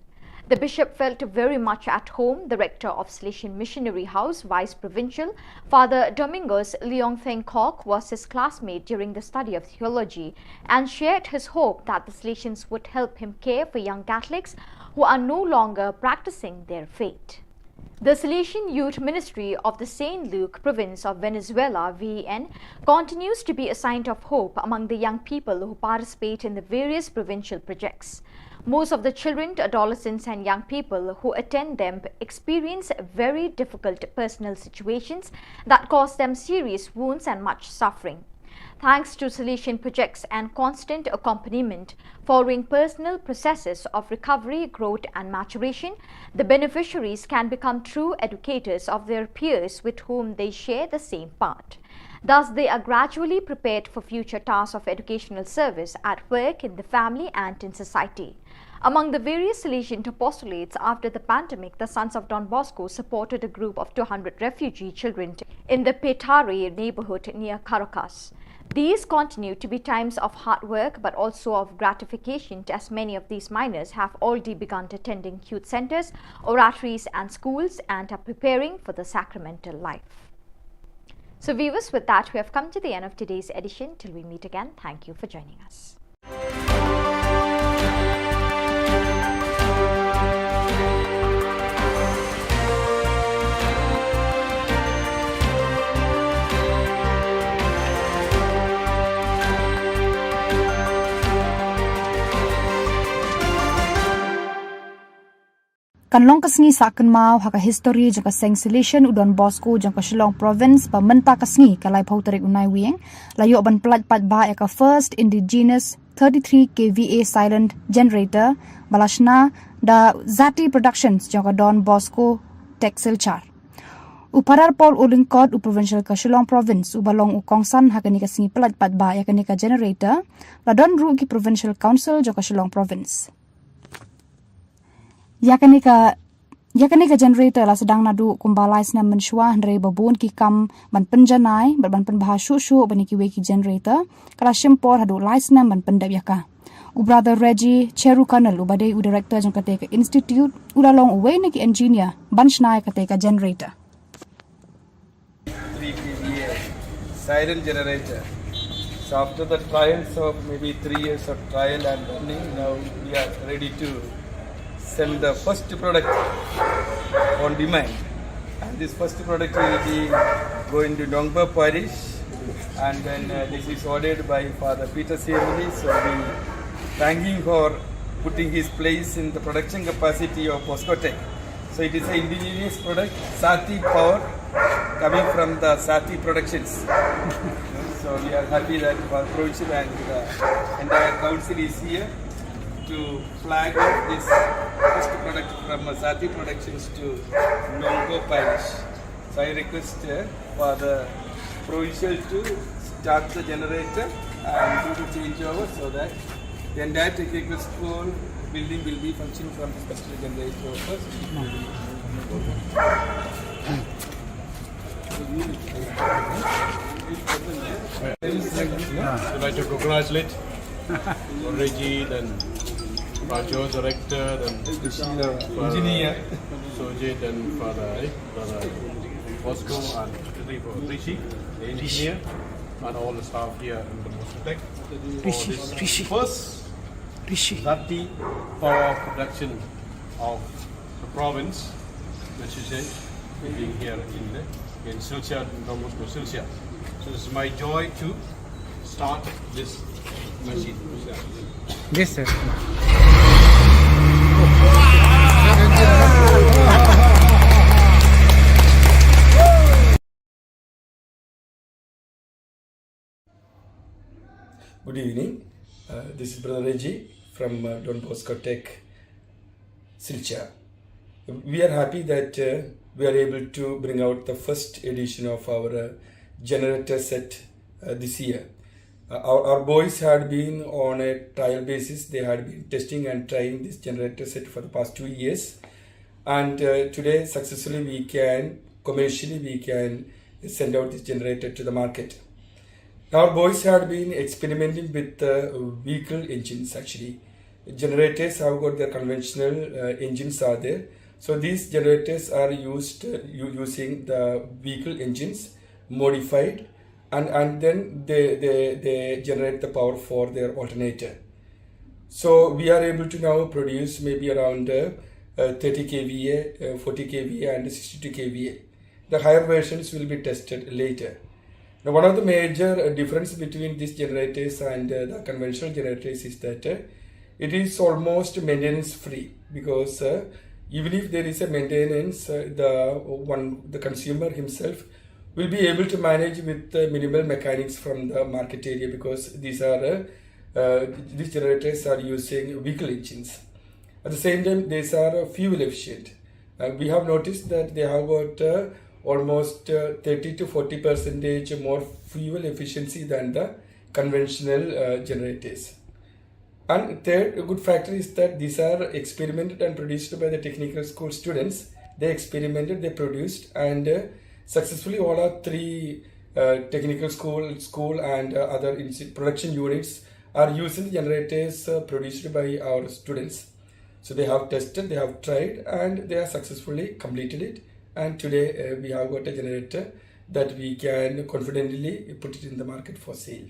The bishop felt very much at home. The rector of Salesian Missionary House, Vice Provincial, Father Domingos Leong Theng Kok, was his classmate during the study of theology and shared his hope that the Salesians would help him care for young Catholics who are no longer practicing their faith. The Salesian Youth Ministry of the Saint Luke Province of Venezuela, V E N, continues to be a sign of hope among the young people who participate in the various provincial projects. Most of the children, adolescents, and young people who attend them experience very difficult personal situations that cause them serious wounds and much suffering. Thanks to Salesian projects and constant accompaniment, following personal processes of recovery, growth, and maturation, the beneficiaries can become true educators of their peers with whom they share the same path. Thus, they are gradually prepared for future tasks of educational service at work, in the family, and in society. Among the various Salesian apostolates after the pandemic, the Sons of Don Bosco supported a group of two hundred refugee children in the Petare neighborhood near Caracas. These continue to be times of hard work but also of gratification, as many of these minors have already begun attending youth centers, oratories, and schools and are preparing for the sacramental life. So, viewers, with that, we have come to the end of today's edition. Till we meet again, thank you for joining us. Kan long ka sngi sah kynmaw ha ka histori jong ka Seng Salesian u Don Bosco jong ka Shillong Province ba mynta ka sngi ka laiphew tarik u Naiwieng la ïoh ban pyllait paidbah ïa ka first indigenous thirty-three K V A silent generator ba la shna da Zati Productions jong ka Don Bosco Tech Silchar. U Phadar Paul Ulyngkot, u Provincial ka Shillong Province, uba long u kongsan ha kane ka sngi pyllait paidbah ïa kane ka generator, la don ruh ki Provincial Council jong ka Shillong Province. Ïa kane ka, ïa kane ka generator la sdang naduh kumba lai snem mynshuwa, hynrei ba bun ki kam ban pynjanai bad ban pynbha shuh shuh ban ïa kiwei ki generator ka la shim por haduh lai snem ban pyndep ïa ka. U Brother Reggie Cheru Colonel, uba dei u director jong kata ka institute, u la long uwei na ki engineer ban shna ïa kata ka generator. Three K V A silent generator. So after the trials of maybe three years of trial and running, now we are ready to send the first product on demand. And this first product will be going to Nongpoh Parish, and then, uh, this is ordered by Father Peter Siamoni. So we thank him for putting his place in the production capacity of Bosco Tech. So it is an indigenous product, Sati power, coming from the Sati Productions. So we are happy that our provincial and the entire council is here to flag off this first product from, uh, Sati Productions to Nongpoh Parish. So I request, uh, for the provincial to start the generator and do the changeover so that the entire technical school building will be functioning from this generator first. I'd like to congratulate Reggie, then Rajo, director, then engineer, Sojit, and Father, eh, Brother Bosco, and Rishi, the engineer, and all the staff here in the Bosco Tech for Rishi, this Rishi. First Rishi. Zati power production of the province, which is, eh, being here in the, in Silchar, in Don Bosco, Silchar. So it's my joy to start this machine. This, sir. Good evening. Uh, this is Brother Reggie from, uh, Don Bosco Tech, Silchar. We are happy that, uh, we are able to bring out the first edition of our, uh, generator set, uh, this year. Uh, our, our boys had been on a trial basis. They had been testing and trying this generator set for the past two years. And, uh, today, successfully, we can, commercially, we can send out this generator to the market. Our boys had been experimenting with, uh, vehicle engines, actually. Generators have got their conventional uh, engines are there. So these generators are used uh, u- using the vehicle engines modified, and, and then they, they, they generate the power for their alternator. So we are able to now produce maybe around uh, uh, thirty kVA, uh, forty kVA, and sixty-two kVA. The higher versions will be tested later. Now, one of the major uh, difference between these generators and uh, the conventional generators is that uh, it is almost maintenance free, because uh, even if there is a maintenance, uh, the one the consumer himself will be able to manage with uh, minimal mechanics from the market area, because these are uh, uh, these generators are using vehicle engines. At the same time, these are uh, fuel efficient. Uh, we have noticed that they have got uh, almost uh, thirty to forty percentage more fuel efficiency than the conventional uh, generators. And third, a good factor is that these are experimented and produced by the technical school students. They experimented, they produced, and uh, successfully all our three uh, technical school, school and uh, other insti- production units are using the generators uh, produced by our students. So they have tested, they have tried, and they have successfully completed it. And today uh, we have got a generator that we can confidently put it in the market for sale.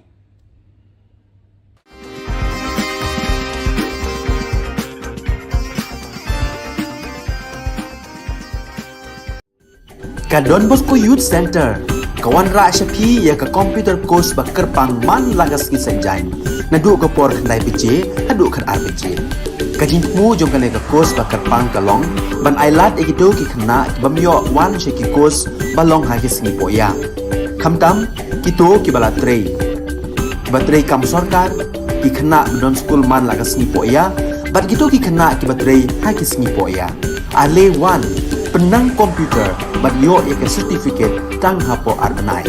Ka Don Bosco Youth Center ka wanrah sha phi ïa ka computer course ba kyrpang man la ka sngi Saitjaiñ, naduh ka por khyndai baje haduh khatar baje. Ka jingthmu jong kane ka course ba kyrpang ka long ban ai lad ïa kito ki khynnah ki bym ïoh wan sha ki course ba long ha ki sngi pohïa, khamtam kito kiba la trei, kiba trei kam sorkar, ki khynnah ba don skul man la ka sngi pohïa, bad kito ki khynnah kiba trei ha ki sngi pohïa. Ale wan, pynnang computer bad ïoh ïa ka certificate tang hapoh ar bnai.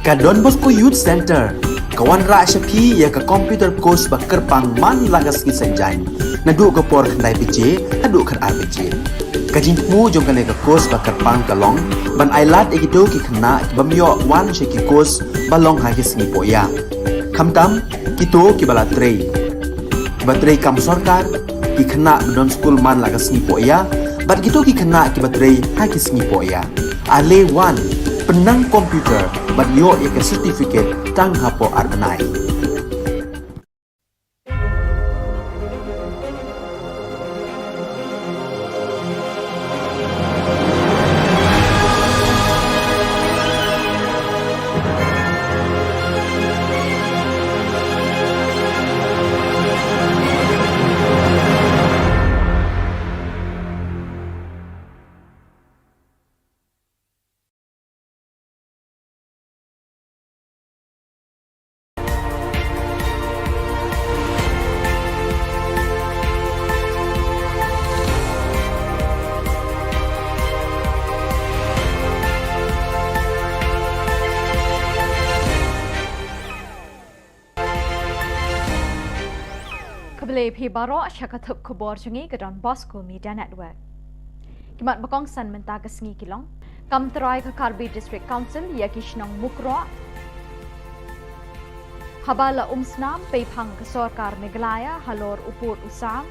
Ka Don Bosco Youth Centre ka wanrah sha phi ïa ka computer course ba kyrpang man la ka sngi Saitjaiñ, naduh ka por khyndai baje haduh khatar baje. Ka jingthmu jong kane ka course ba kyrpang ka long ban ailad ïa kito ki khynnah ki bym ïoh wan sha ki course ba long ha ki sngi pohïa, khamtam kito kiba la trei, kiba trei kam sorkar, ki khynnah ba don skul man la ka sngi pohïa bad kito ki khynnah kiba trei ha ki sngi pohïa. Ale wan, pynnang computer bad ïoh ïa ka certificate tang hapoh ar bnai. Khublei phi baroh sha ka thup khubor jong ngi ka Don Bosco Media Network. Ki mat ba kongsan mynta ka sngi ki long: Kam trai ka Karbi District Council ïa ki shnong Mukroh. Haba la umsnam peiphang ka sorkar Meghalaya halor u pud u sam.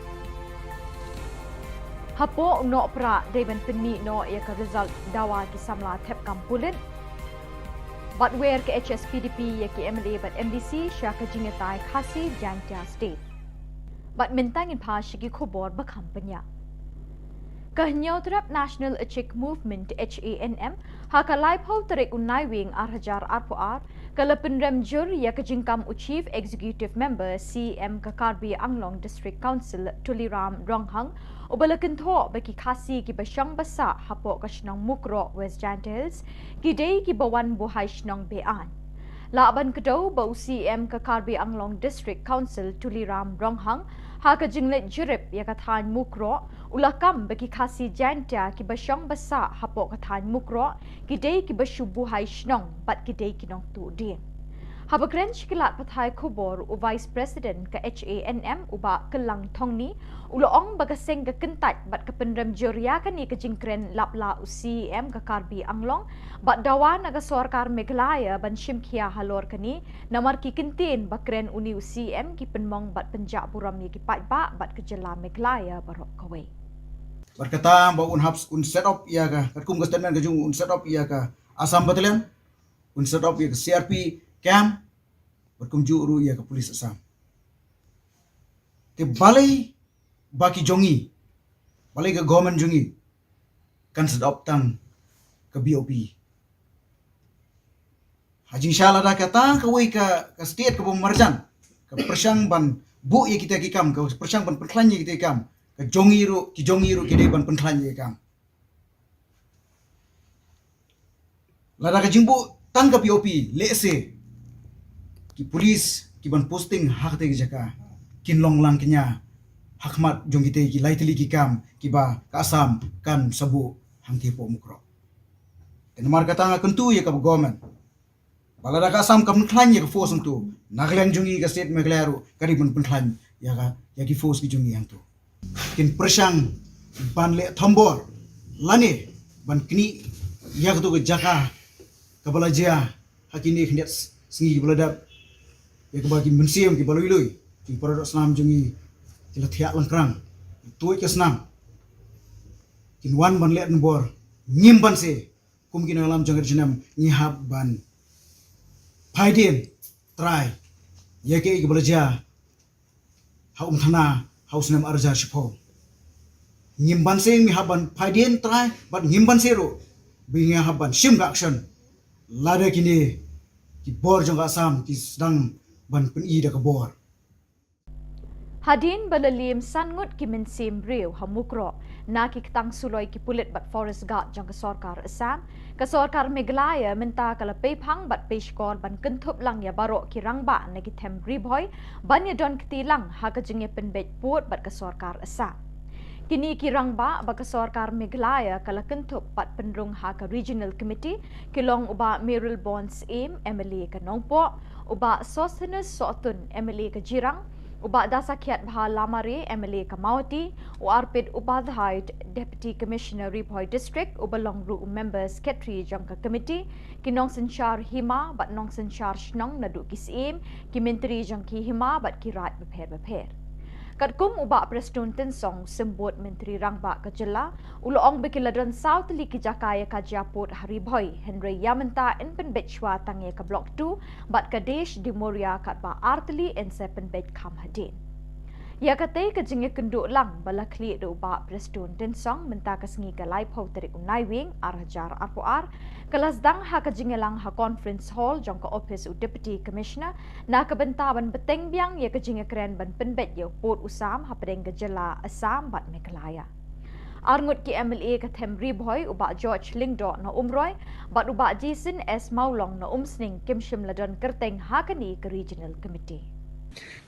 Hapoh u Nohprah dei ban pynmih noh ïa ka result dawa ki samla thep kam pulit. Bad wer ka H S P D P ïa ki M L A bad M D C sha ka jingïatai Khasi Jaintia State. Bad mynta ngin phai sha ki khubor ba kham bniah. Ka Hynñiewtrep National Achik Movement, H A N M, ha ka laiphew tarik u Naiwieng ar hajar arphew ar, ka la pynrem jur ïa ka jingkam u Chief Executive Member, C E M ka Karbi Anglong District Council, Tuliram Ronghang, uba la kynthoh ba ki Khasi kiba shong ba sah hapoh ka shnong Mukroh, West Jaintia Hills, ki dei kiba wan buhai shnong be-aiñ. Lah ban kdew ba u C E M ka Karbi Anglong District Council, Tuliram Ronghang, ha ka jingleit jurip ïa ka thaiñ Mukroh, u la kam ba ki Khasi Jaintia kiba shong ba sah hapoh ka thaiñ Mukroh ki dei kiba shu buhai shnong bad ki dei ki nongtuh dieng. Haba kren sha ki lad pathai khubor, u Vice President ka H A N M, u Bah Kyllang Thongni, u la ong ba ka seng ka kyntait bad ka pynrem jur ïa kane ka jingkren lap la u C E M ka Karbi Anglong bad dawa na ka sorkar Meghalaya ban shim khia halor kane, namar ki kyntien ba kren une u C E M ki pynmong bad pynjah burom ïa ki paidbah bad ka jylla Meghalaya baroh kawei. Bad kata ba un hap, un set up ïa ka, katkum ka statement ka jong u, un set up ïa ka Assam Battalion, un set up ïa ka C R P camp, bad kumjuh ruh ïa ka police Assam. Te balei ba ki jong ngi, balei ka government jong ngi kan set up tang ka B O P? Ha jingshisha lada kata kawei ka, ka state kaba marjan ka pyrshang ban buh ïa kita ki kam, ka pyrshang ban pynkhlaiñ ïa kita ki kam, ka jong ngi ruh, ki jong ngi ruh ki dei ban pynkhlaiñ ïa ki kam. Lada ka jingbuh tang ka B O P, lehse ki police ki ban posting ha kata ka jaka kin long lang kñia ha khmat jong kita ki lai tylli ki kam kiba ka Assam kan sa buh hangtei hapoh Mukroh. Te namar kata nga kyntu ïa ka government ba lada ka Assam kam pynkhlaiñ ïa ka force hangto, na ka liang jong ngi ka state Meghalaya ruh ka dei ban pynkhlaiñ ïa ka, ïa ki force ki jong ngi hangto. Kin pyrshang ban leh thombor lane ban knieh ïa kato ka jaka kaba la jia ha kine khyndiat sngi kiba la dep, ïa kaba ki mynsiem kiba lui lui, ki para doh snam jong ngi ki la thiah lyngkrang, tuid ka snam. Kin wan ban leh thombor, ngim banse, kum ki nongïalam jong ka ri jong ngi, ngi hap ban phaidien trai ïa kaei kaba la jia ha Umthana ha u snem ar hajar shiphew. Ngim banse, ngi hap ban phaidien trai, bad ngim banse ruh ba ngi hap ban shim ka action lada kine ki bor jong ka Assam ki sdang ban pyni da ka bor. Hadien ba la liem san ngut ki mynsiem briew ha Mukroh na ki ktang suloi ki pulit bad forest guard jong ka sorkar Assam, ka sorkar Meghalaya mynta ka la peiphang bad peishkor ban kynthup lang ïa baroh ki rangbah na ki them Ri Bhoi ban ïadon kti lang ha ka jingïapynbeit pud bad ka sorkar Assam. Kine ki rangbah ba ka sorkar Meghalaya ka la kynthup pat pynrung ha ka Regional Committee ki long u Bah Mayralborn Syiem, M L A ka Nongpoh, u Bah Sosthenes Sohtun, M L A ka Jirang, u Bah Dasakhiatbha Lamare, M L A ka Mawhati, u Arpit Upadhyay, Deputy Commissioner Ri Bhoi District, uba long ruh u Member Secretary jong ka Committee, ki nongsynshar hima bad nongsynshar shnong naduh ki Syiem, ki Myntri jong ki hima bad ki raid bapher bapher. Katkum u Bah Prestone Tynsong, Symbud Myntri Rangbah ka jylla, u la ong ba ki la don saw tylli ki jaka ïa ka jia pud ha Ri Bhoi, hynrei ïa mynta yn pynbeit shuwa tang ïa ka Block two bad ka Desh Demoria katba ar tylli yn sa pynbeit kham hadien. Ïa katei ka jingïakynduh lang ba la khlieh da u Bah Prestone Tynsong mynta ka sngi ka laiphew tarik u Naiwieng ar hajar arphew ar, ka la sdang ha ka jingïalang ha Conference Hall jong ka ophis u Deputy Commissioner na ka bynta ban bteng biang ïa ka jingïakren ban pynbeit ïa u pud u sam hapdeng ka jylla Assam bad Meghalaya. Arngut ki M L A ka them Ri Bhoi, u Bah George Lyngdoh na Umroi bad u Bah Jason S Mawlong na Umsning, kim shym la don kyrteng ha kane ka Regional Committee.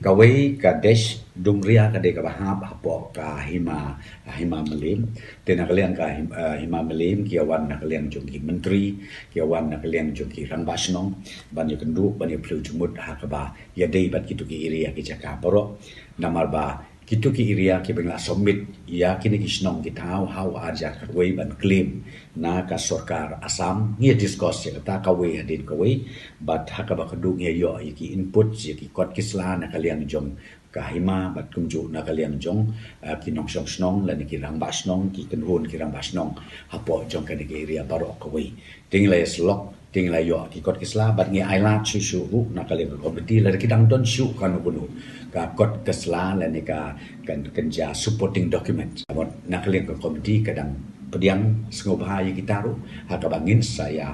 Kawei ka Desh Demoria ka dei kaba hap hapoh ka hima, hima Mylliem. Te na ka liang ka him-, eh, hima Mylliem ki ïa wan na ka liang jong ki Myntri, ki ïa wan na ka liang jong ki Rangbah Shnong, ban ïakynduh, ban ïaphylliew jingmut ha kaba ïadei bad kito ki area, ki jaka baroh. Namar ba kito ki area kiba ngi la submit ïa kine ki shnong ki thaw ha u ar hajar khatwei ban claim na ka sorkar Assam, ngi ïa discuss ïa kata kawei hadien kawei, bad ha kaba khatduh ngi ïa ïoh ïa ki input, ïa ki kot ki sla na ka liang jong ka hima bad kumjuh na ka liang jong, eh, ki nongshong shnong lane ki Rangbah Shnong, ki kynhun ki Rangbah Shnong hapoh jong kane ka area baroh kawei. Te ngi la ïa syllok, te ngi la ïoh ki kot ki sla, bad ngi ailad shuh shuh ruh na ka liang ka committee, lada ki dang don shuh kano kano ka kot ka sla lane ka, kan, kan jia supporting document. Bad na ka liang ka committee ka dang pdiang sngewbha ïa kita ruh, ha kaba ngin sa ïa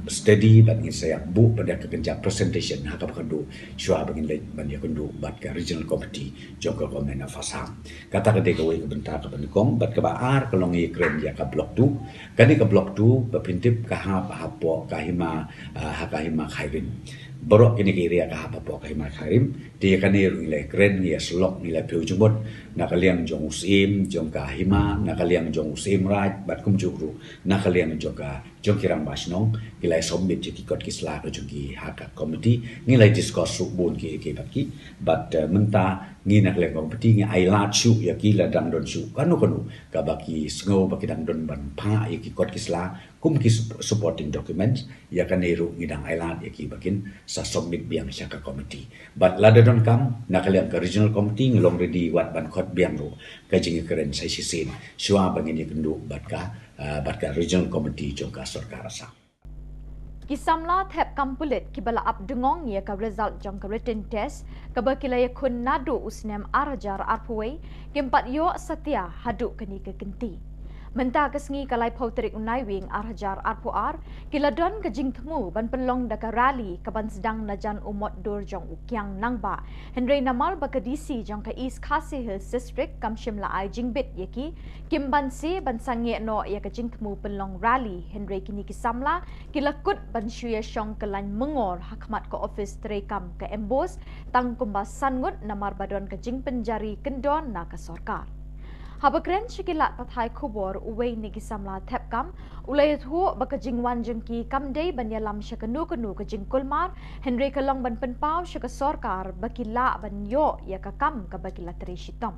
study bad ngin sa ïa buh pat da ka kynja presentation ha kaba khatduh shuwa ba ngin leit ban ïakynduh bad ka Regional Committee jong ka Government of Assam. Kata ka dei kawei ka bynta kaba nyngkong, bad kaba ar ka long ïakren ïa ka Block two. Kane ka Block two ba pyntip ka hap hapoh ka hima, ah, ha ka hima Khyrim. Baroh kine ki area ka hap hapoh ka hima Khyrim. Te ïa kane ruh ngi la ïakren, ngi ïa syllok, ngi la phylliew jingmut na ka liang jong u Syiem jong ka hima, na ka liang jong u Syiem Raij bad kumjuh ruh na ka liang jong ka, jong ki Rangbah Shnong, ki la ïa submit ïa ki kot ki sla ka jong ki ha ka committee, ngi la ïa discuss ruh bun ki, ki bad ki, bad, eh, mynta ngi na ka liang committee ngi ailad shuh ïa ki lada dang don shuh kano kano kaba ki sngew ba ki dang don ban phah ïa ki kot ki sla kum ki sup-, supporting documents, ïa kane ruh ngi dang ailad ïa ki ba kin sa submit biang sha ka committee. Bad lada donkam, na ka liang ka Regional Committee ngi long ready wat ban khot biang ruh ka jingïakren sa shisien shuwa ba ngin ïakynduh bad ka, ah, bad ka Regional Committee jong ka sorkar Assam. Ki samla thep kam pulit kiba la ap dngong ïa ka result jong ka written test kaba ki la ïakhun naduh u snem ar hajar arphew wei, kim pat ïoh satia haduh kane ka kynti. Mynta ka sngi ka laiphew tarik u Naiwieng ar hajar arphew ar, ki la don ka jingthmu ban pynlong da ka rally kaban sdang na jan u mot dur jong u Kiang Nangbah. Hynrei namar ba ka D C jong ka East Khasi Hills District kam shym la ai jingbit ïa ki, kim banse ban sangeh noh ïa ka jingthmu pynlong rally, hynrei kine ki samla ki la kut ban shu ïa shong kyllain myngor ha khmat ka ophis treikam ka MBOSE tang kumba san ngut namar ba don ka jingpynjari kyndon na ka sorkar. Haba kren sha ki lad pathai khubor, uwei na ki samla thep kam u la ïathuh ba ka jingwan jong ki kam dei ban ïalam sha kano kano ka jingkulmar, hynrei ka long ban pynpaw sha ka sorkar ba ki lah ban ïoh ïa ka kam kaba ki la trei shitom.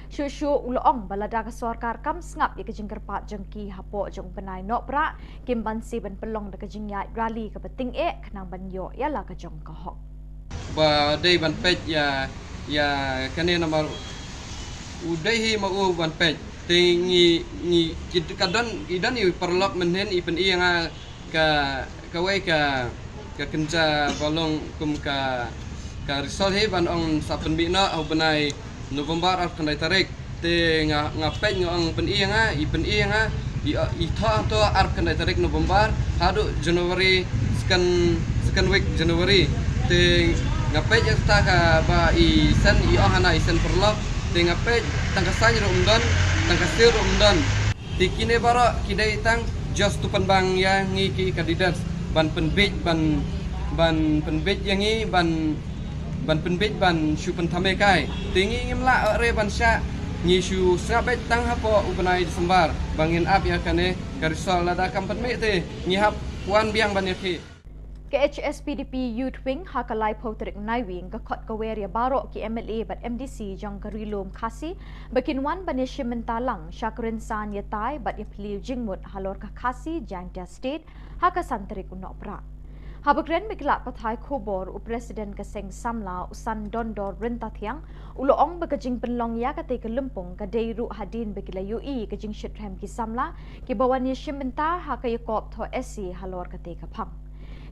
Shuh shuh u la ong ba lada ka sorkar kam sngap ïa ka jingkyrpad jong ki hapoh jong u bnai Nohprah, kim banse ban pynlong da ka jingïaid rally kaba tyngeh khnang ban ïoh ïa la ka jong ka hok. Ba dei ban peit ïa, ïa kane namar u dei hi ma u ban peit. Te ngi, ngi, ki, ka don, i don i paralok mynhynnin i pyni ïa nga ka, kawei ka, ka kynja ba long kum ka, ka result hi ban ong sa pynmih noh ha u bnai November arphew khyndai tarik. Te nga, nga peit nga ong pyni ïa nga, i pyni ïa nga, i, i thoh, thoh arphew khyndai tarik November haduh January, second, second week January. Te nga peit ïa kata kaba i send, i ong hana i send paralok. Te nga peit tang ka sign ruh ym don, tang ka seal ruh ym don. Te kine baroh ki dei tang just to pynbang ïa ngi ki candidates ban pynbeit, ban, ban pynbeit ïa ngi, ban, ban pynbeit ban shu pynthame kai. Te ngi ngim lah re ban shah, Ngi shu sngap beit tang hapoh u bnai December ba ngin ap ïa kane ka result, lada kam pynmih te ngi hap wan biang ban ïakhih. Ka H S P D P Youth Wing ha ka laiphew tarik Naiwieng ka khot ka wer ïa baroh ki M L A bad M D C jong ka Ri Lum Khasi ba kin wan ban ïashim bynta lang sha ka rynsan ïatai bad ïaphylliew jingmut halor ka Khasi Jaintia State ha ka san tarik u Nohprah. Haba kren bad ki lad pathai khubor, u President ka Seng Samla, u San Dondor Ryntathiang, u la ong ba ka jingpynlong ïa katei ka lympung ka dei ruh hadien ba ki la ïohi ka jingshitrhem ki samla kiba wan ïashim bynta ha ka ïakop thoh essay halor katei ka phang.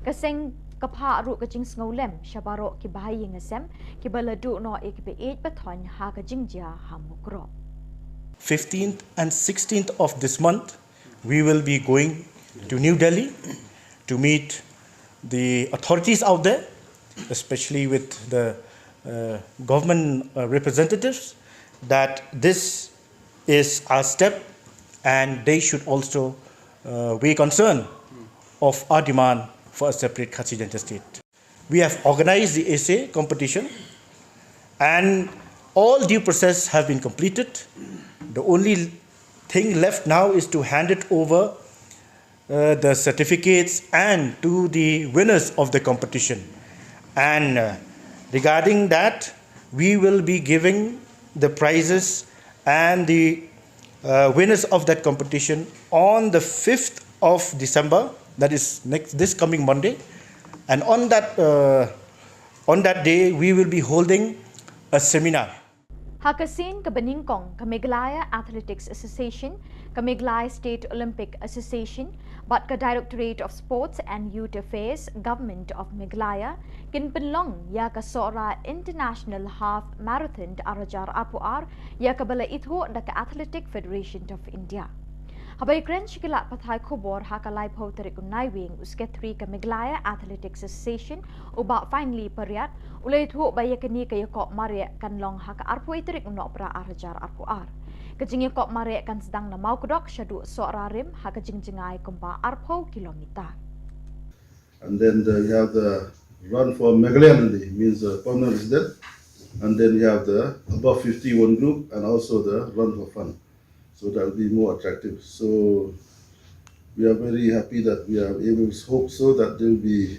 Ka seng ka phah ruh ka jingsngewlem sha baroh kiba ha ïing ha sem kiba la duh noh ïa kiba ïeit ba thoiñ ha ka jingjia ha Mukroh. fifteenth and sixteenth of this month, we will be going to New Delhi to meet the authorities out there, especially with the uh, government uh, representatives, that this is our step and they should also uh, weigh concern of our demand for a separate Khasi Jaintia state. We have organized the essay competition and all due process have been completed. The only thing left now is to hand it over uh, the certificates and to the winners of the competition. And uh, regarding that, we will be giving the prizes and the uh, winners of that competition on the fifth of December, that is next this coming Monday. And on that uh, on that day, we will be holding a seminar. Ha ka sien kaba nyngkong, ka Meghalaya Athletics Association, ka Meghalaya State Olympic Association bad ka Directorate of Sports and Youth Affairs, Government of Meghalaya, kin pynlong ïa ka Sohra International Half Marathon ar hajar arphew ar, ïa kaba la ithuh da ka Athletic Federation of India. Haba ïakren sha ki lad pathai khubor ha ka laiphew tarik u Naiwieng, u Secretary ka Meghalaya Athletics Association, u Bah Finely Pariat, u la ïathuh ba ïa kane ka ïakop mareh kan long ha ka arphew wei tarik u Nohprah ar hajar arphew ar. Ka jingïakop mareh kan sdang na Mawkdok shaduh Sohra Rim ha ka jingjngai kumba arphew kilometer. And then the, you have the run for Meghalaya Nandi, means the permanent resident. And then you have the above fifty one group and also the run for fun. So that will be more attractive. So we are very happy that we are able to hope so that there will be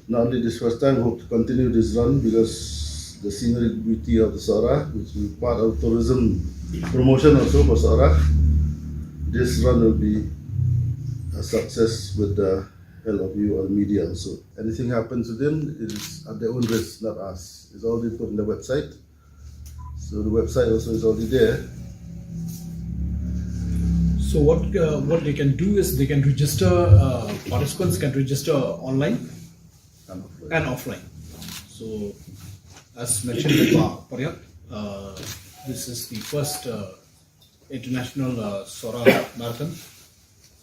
not only this first time, hope to continue this run because the scenery beauty of the Sohra, which will be part of tourism promotion also for Sohra, this run will be a success with the help of you or media also. Anything happens to them, it is at their own risk, not us. It's already put in the website. So the website also is already there. So what uh, what they can do is they can register. Uh, participants can register online And offline. And offline. So as mentioned by Bah Pariat, uh, this is the first uh, international uh, Sohra marathon,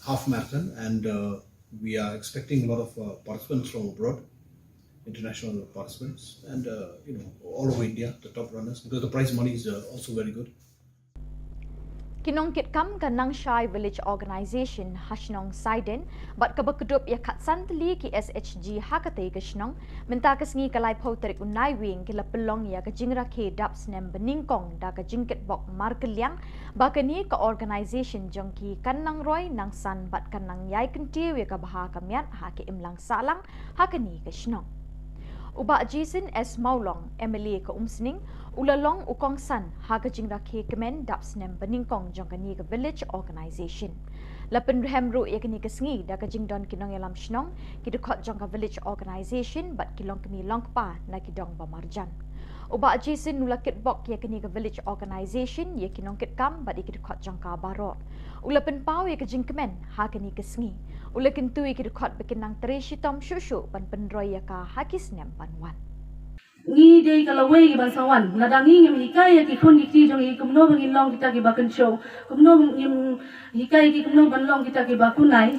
half marathon, and uh, we are expecting a lot of uh, participants from abroad, international participants, and uh, you know all over India, the top runners, because the prize money is uh, also very good. Ki nongkitkam ka Nangshai Village Organisation ha shnong Saiden bad kaba kdup ïa khatsan tylli ki S H G ha katei ka shnong, mynta ka sngi ka laiphew tarik u Naiwieng ki la pynlong ïa ka jingrakhe dap snem banyngkong da ka jingkitbok markylliang ba kane ka organisation jong ki kan nang roi nang san bad kan nang ïai kyntiew ïa ka bha ka miat ha ka imlang sahlang ha kane ka shnong. U Bah Jason S Mawlong, M L A ka Umsning, u la long u kongsan ha ka jingrakhe kmen dap snem banyngkong jong kane ka village organisation. La pynrhem ruh ïa kane ka sngi da ka jingdon ki nongïalam shnong, ki dkhot jong ka village organisation bad ki longkmie longkpa na ki dong ba marjan. U Bah Jason u la kitbok ïa kane ka village organisation, ïa ki nongkitkam bad ïa ki dkhot jong ka baroh. U la pynpaw ïa ka jingkmen ha kane ka sngi. U la kyntu ïa ki dkhot ba kin nang trei shitom shuh shuh ban pynroi ïa ka ha ki snem ban wan. Ngi dei ka lawei ki ban sa wan, lada ngi ngim hikai ïa ki khun ki kti jong ngi kumno ba ngin long kita ki ba kynshew, kumno ngim hikai ïa ki kumno ban long kita ki ba kunai,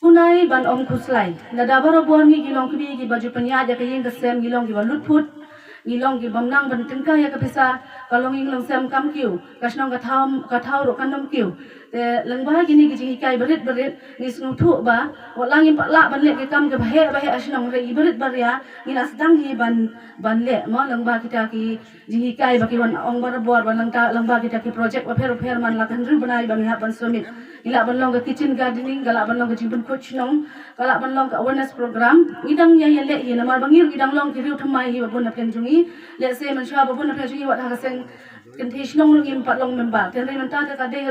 kunai ban ym khuslai. Lada barabor ngi ki longkmie ki ba ju pynïaid ïa ka ïing ka sem ngi long ki ba lutphut, ngi long ki bym nang ban tyngkai ïa ka pisa, ka longïing longsem kam kiew, ka shnong ka thaw, ka thaw ruh kan ym kiew. Te lyngba kine ki jinghikai barit barit ngi sngewthuh ba wat la ngim pat lah ban leh ki kam kiba heh ba heh ha shnong, hynrei i barit baria ngi la sdang hi ban, ban leh mo, lyngba kita ki jinghikai ba ki wan ong barabor, ba lyngba, lyngba kita ki project bapher bapher man la ka hynriew bnai ba ngi hap ban submit. Ngi lah ban long ka kitchen gardening, ka lah ban long ka jingpynkhuid shnong, ka lah ban long ka awareness program. Ngi dang ïa, ïa leh hi namar ba ngi ruh ngi dang long ki riew thymmai hi ba bun na pdeng jong ngi. Lehse mynshuwa ba bun na pdeng jong ngi wat ha ka seng kynthei shnong ruh ngim pat long member. Te hynrei mynta te ka dei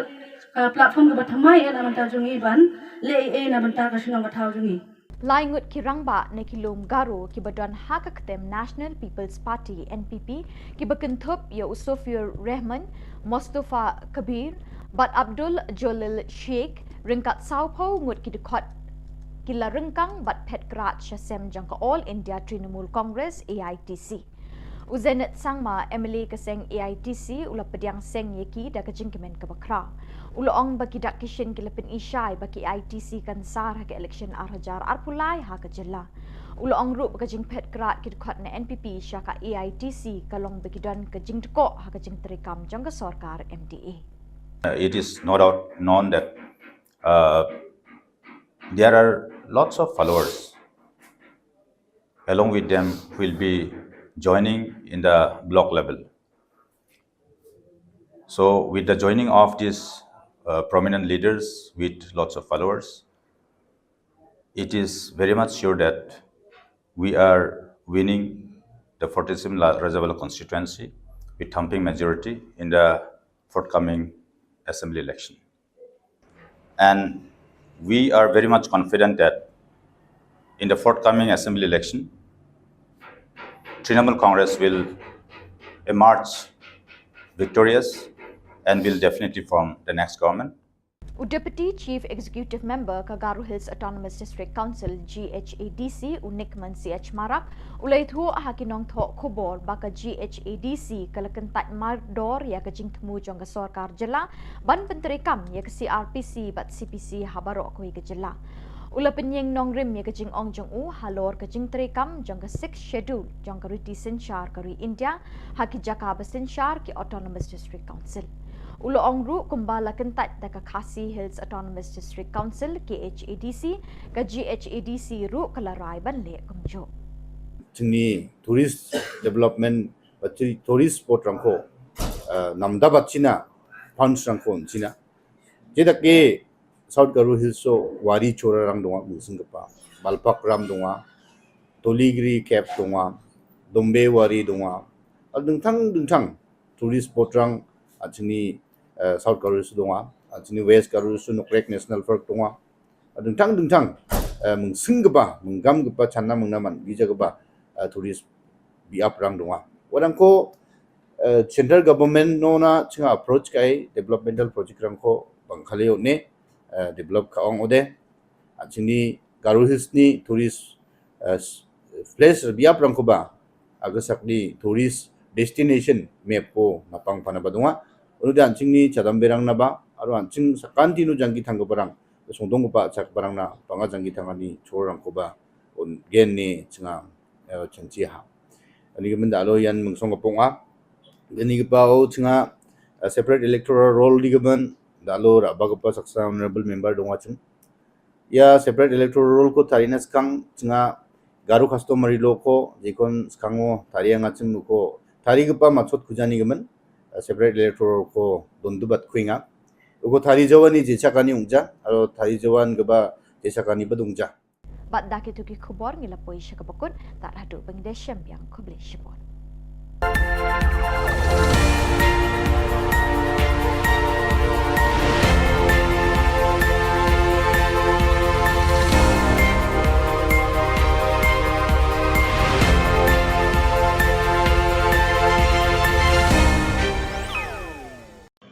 ka platform kaba thymmai eh na bynta jong ngi ban leh ei ei na bynta ka shnong ka thaw jong ngi. Lai ngut ki rangbah na ki lum Garo kiba don ha ka ktem National People's Party, N P P, kiba kynthup ïa u Sofur Rehman, Mostofa Kabir bad Abdul Jalil Sheikh, ryngkat sawphew ngut ki dkhot, ki la ryngkang bad phet krad sha sem jong ka All India Trinamool Congress, A I T C. U Zenith Sangma, M L A ka seng A I T C, u la pdiang seng ïa ki da ka jingkmen kaba khraw. U la ong ba ki dak ki shin ki la pyni shai ba ka A I T C kan sar ha ka election ar hajar arphew lai ha ka jylla. U la ong ruh ba ka jingphet krad ki dkhot na N P P sha ka A I T C ka long ba ki don ka jingdkoh ha ka jingtreikam jong ka sorkar M D A. Uh, it is no doubt known that, uh, there are lots of followers along with them will be joining in the block level. So with the joining of these, uh, prominent leaders with lots of followers, it is very much sure that we are winning the forty-seven La-, Rajabala constituency with thumping majority in the forthcoming assembly election. And we are very much confident that in the forthcoming assembly election, Trinamool Congress will emerge victorious and will definitely form the next government. U Deputy Chief Executive Member ka Garo Hills Autonomous District Council, G H A D C, u Nickman C H Marak, u la ïathuh ha ki nongthoh khubor ba ka G H A D C ka la kyntait mardor ïa ka jingthmu jong ka sorkar jylla ban pyntreikam ïa ka C R P C bad C P C ha baroh kawei ka jylla. U la pynïeng nongrim ïa ka jingong jong u halor ka jingtreikam jong ka Sixth Schedule jong ka riti synshar ka ri India ha ki jaka ba synshar ki Autonomous District Council. U la ong ruh kumba la kyntait da ka Khasi Hills Autonomous District Council, K H A D C, ka G H A D C ruh ka la rai ban leh kumjuh. Jingni tourist development ba chi tourist spot rangko, eh, namda ba china, pounds rangko china. Jeda ke South Garo Hills o Wari Chora rang dong a, Mungsing kapa, Balpak ram dong a, Toligiri Cave dong a, Dombe Wari dong a, a dingtang dingtang tourist spot rang, a chini, eh, South Garo Hills dong a, a chini West Garo Hills Nokrek National Park dong a, a dingtang dingtang, eh, Mungsing kapa, Mungam kapa, Channa Mungnaman, gija kapa, eh, tourist biap rang dong a. Wadang ko, eh, central government no na chinga approach kai developmental project rangko bang khaleo ne, eh, develop ka ong ode. A chini Garo Hills ni tourist, eh, s-, place biap rangko ba, aga sak ni tourist destination map ko napang pana ba dong a. Unu dan chini chadam berang na ba, aru an ching sakan tinu jangki thang ke barang, sungdong ko ba chak barang na, panga jangki thang ani chor rangko ba, un gen ni chinga, eh, changchi ha. Ani ka menda lo yan mengsong ka pong a. Ani ka pa o chinga, eh, separate electoral roll di ka ban, da lo ra ba ka pa saksa honorable member dong a ching. Ya separate electoral roll ko tari na skang chinga Garo customary law ko, jikon skang o tari anga ching ko, tari ka pa machot kujani ka man, eh, separate electoral roll ko dondu bat kuinga. Uko tari jawan ni jechakani ungja, alo tari jawan ka ba jechakani ba dungja. Bad da kitu ki khubor ngi la poi sha kaba kut, tad haduh ba ngi da shem biang, khublei shibun.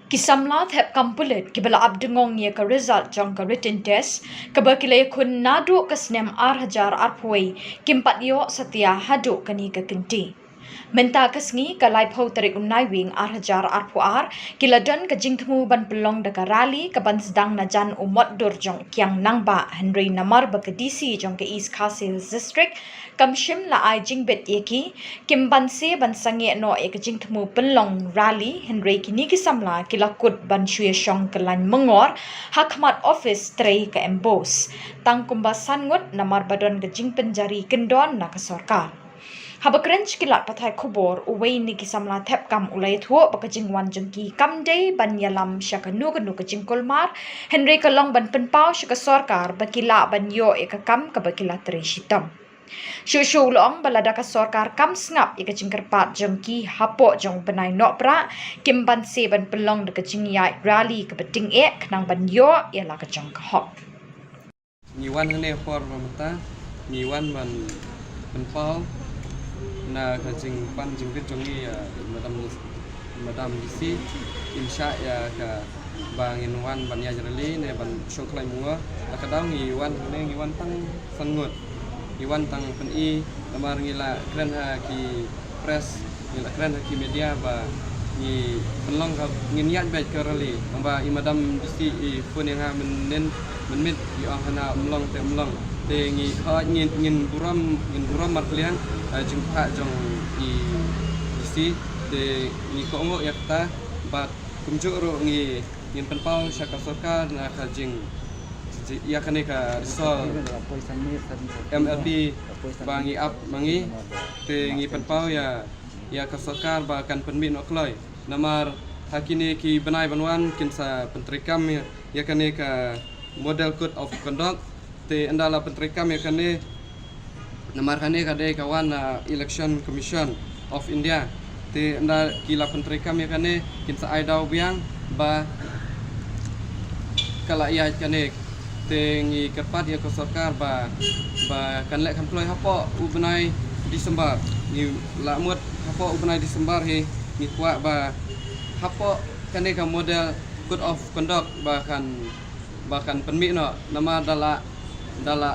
Ki samla thep kam pulit kiba la ap dngong ïa ka result jong ka written test kaba ki la ïakhun naduh ka snem ar hajar arphew wei kim pat ïoh satia haduh kane ka kynti. Mynta ka sngi ka laiphew tarik u Naiwieng ar hajar arphew ar, ki la don ka jingthmu ban pynlong da ka rally ka ban sdang na jan u mot dur jong u kiang nangbah, hynrei namar ba ka D C jong ka East Khasi Hills District kam shym la ai jingbit ïa ki, kim banse ban sangeh noh ïa ka jingthmu pynlong rally, hynrei kine ki samla ki la kut ban shu ïa shong kyllaiñ myngor ha khmat office trei ka MBOSE. Tang kumba san ngut namar ba don ka jingpynjari kyndon na ka sorkar. Haba kren sha ki lad pathai khubor, uwei na ki samla thep kam u la ïathuh ba ka jingwan jong ki kam dei ban ïalam sha kano kano ka jingkulmar, hynrei ka long ban pynpaw sha ka sorkar ba ki lah ban ïoh ïa ka kam kaba ki la trei shitom. Shuh shuh u la ong ba lada ka sorkar kam sngap ïa ka jingkyrpad jong ki hapoh jong u bnai Nohprah, kim banse ban pynlong da ka jingïaid rally kaba tyngeh khnang ban ïoh ïa la ka jong ka hok. Ngi wan hangne por ba mynta, ngi wan ban pynpaw na ka jingpan jingbit jong ngi ïa Madam, Madam D C, im shah ïa ka ba ngin wan ban ïaid rally ne ban shong kyllaiñ myngor. La ka daw ngi wan hangne ngi wan tang san ngut. Ngi wan tang pyni namar ngi la kren ha ki press, ngi la kren ha ki media ba ngi pynlong ka, ngin ïaid beit ka rally. Nangba i Madam D C i phone ïa nga mynnin mynmiet i ong hana ym long te ym long. Te ngi hoi ngin, ngin burom, ngin burom markylliang, eh, jingpynpah jong i D C. Te ngi kohnguh ïa kata bad kumjuh ruh ngi, ngin pynpaw sha ka sorkar na ka jing, ïa kane ka result M L P ba ngi ap ma ngi. Te ngi pynpaw ïa, ïa ka sorkar ba kan pynmih noh kloi. Namar ha kine ki bnai ban wan kin sa pyntreikam ïa, ïa kane ka Model Code of Conduct. Te ynda la pyntreikam ïa kane, namar kane ka dei ka wan na Election Commission of India. Te ynda ki la pyntreikam ïa kane, kin sa ai daw biang ba ka la ïaid kane. Te ngi kyrpad ïa ka sorkar ba, ba kan leh kham kloi hapoh u bnai December. Ngi la mut hapoh u bnai December hi, ngi kwah ba hapoh kane ka Model Code of Conduct ba kan, ba kan pynmih noh. Namar da la, da la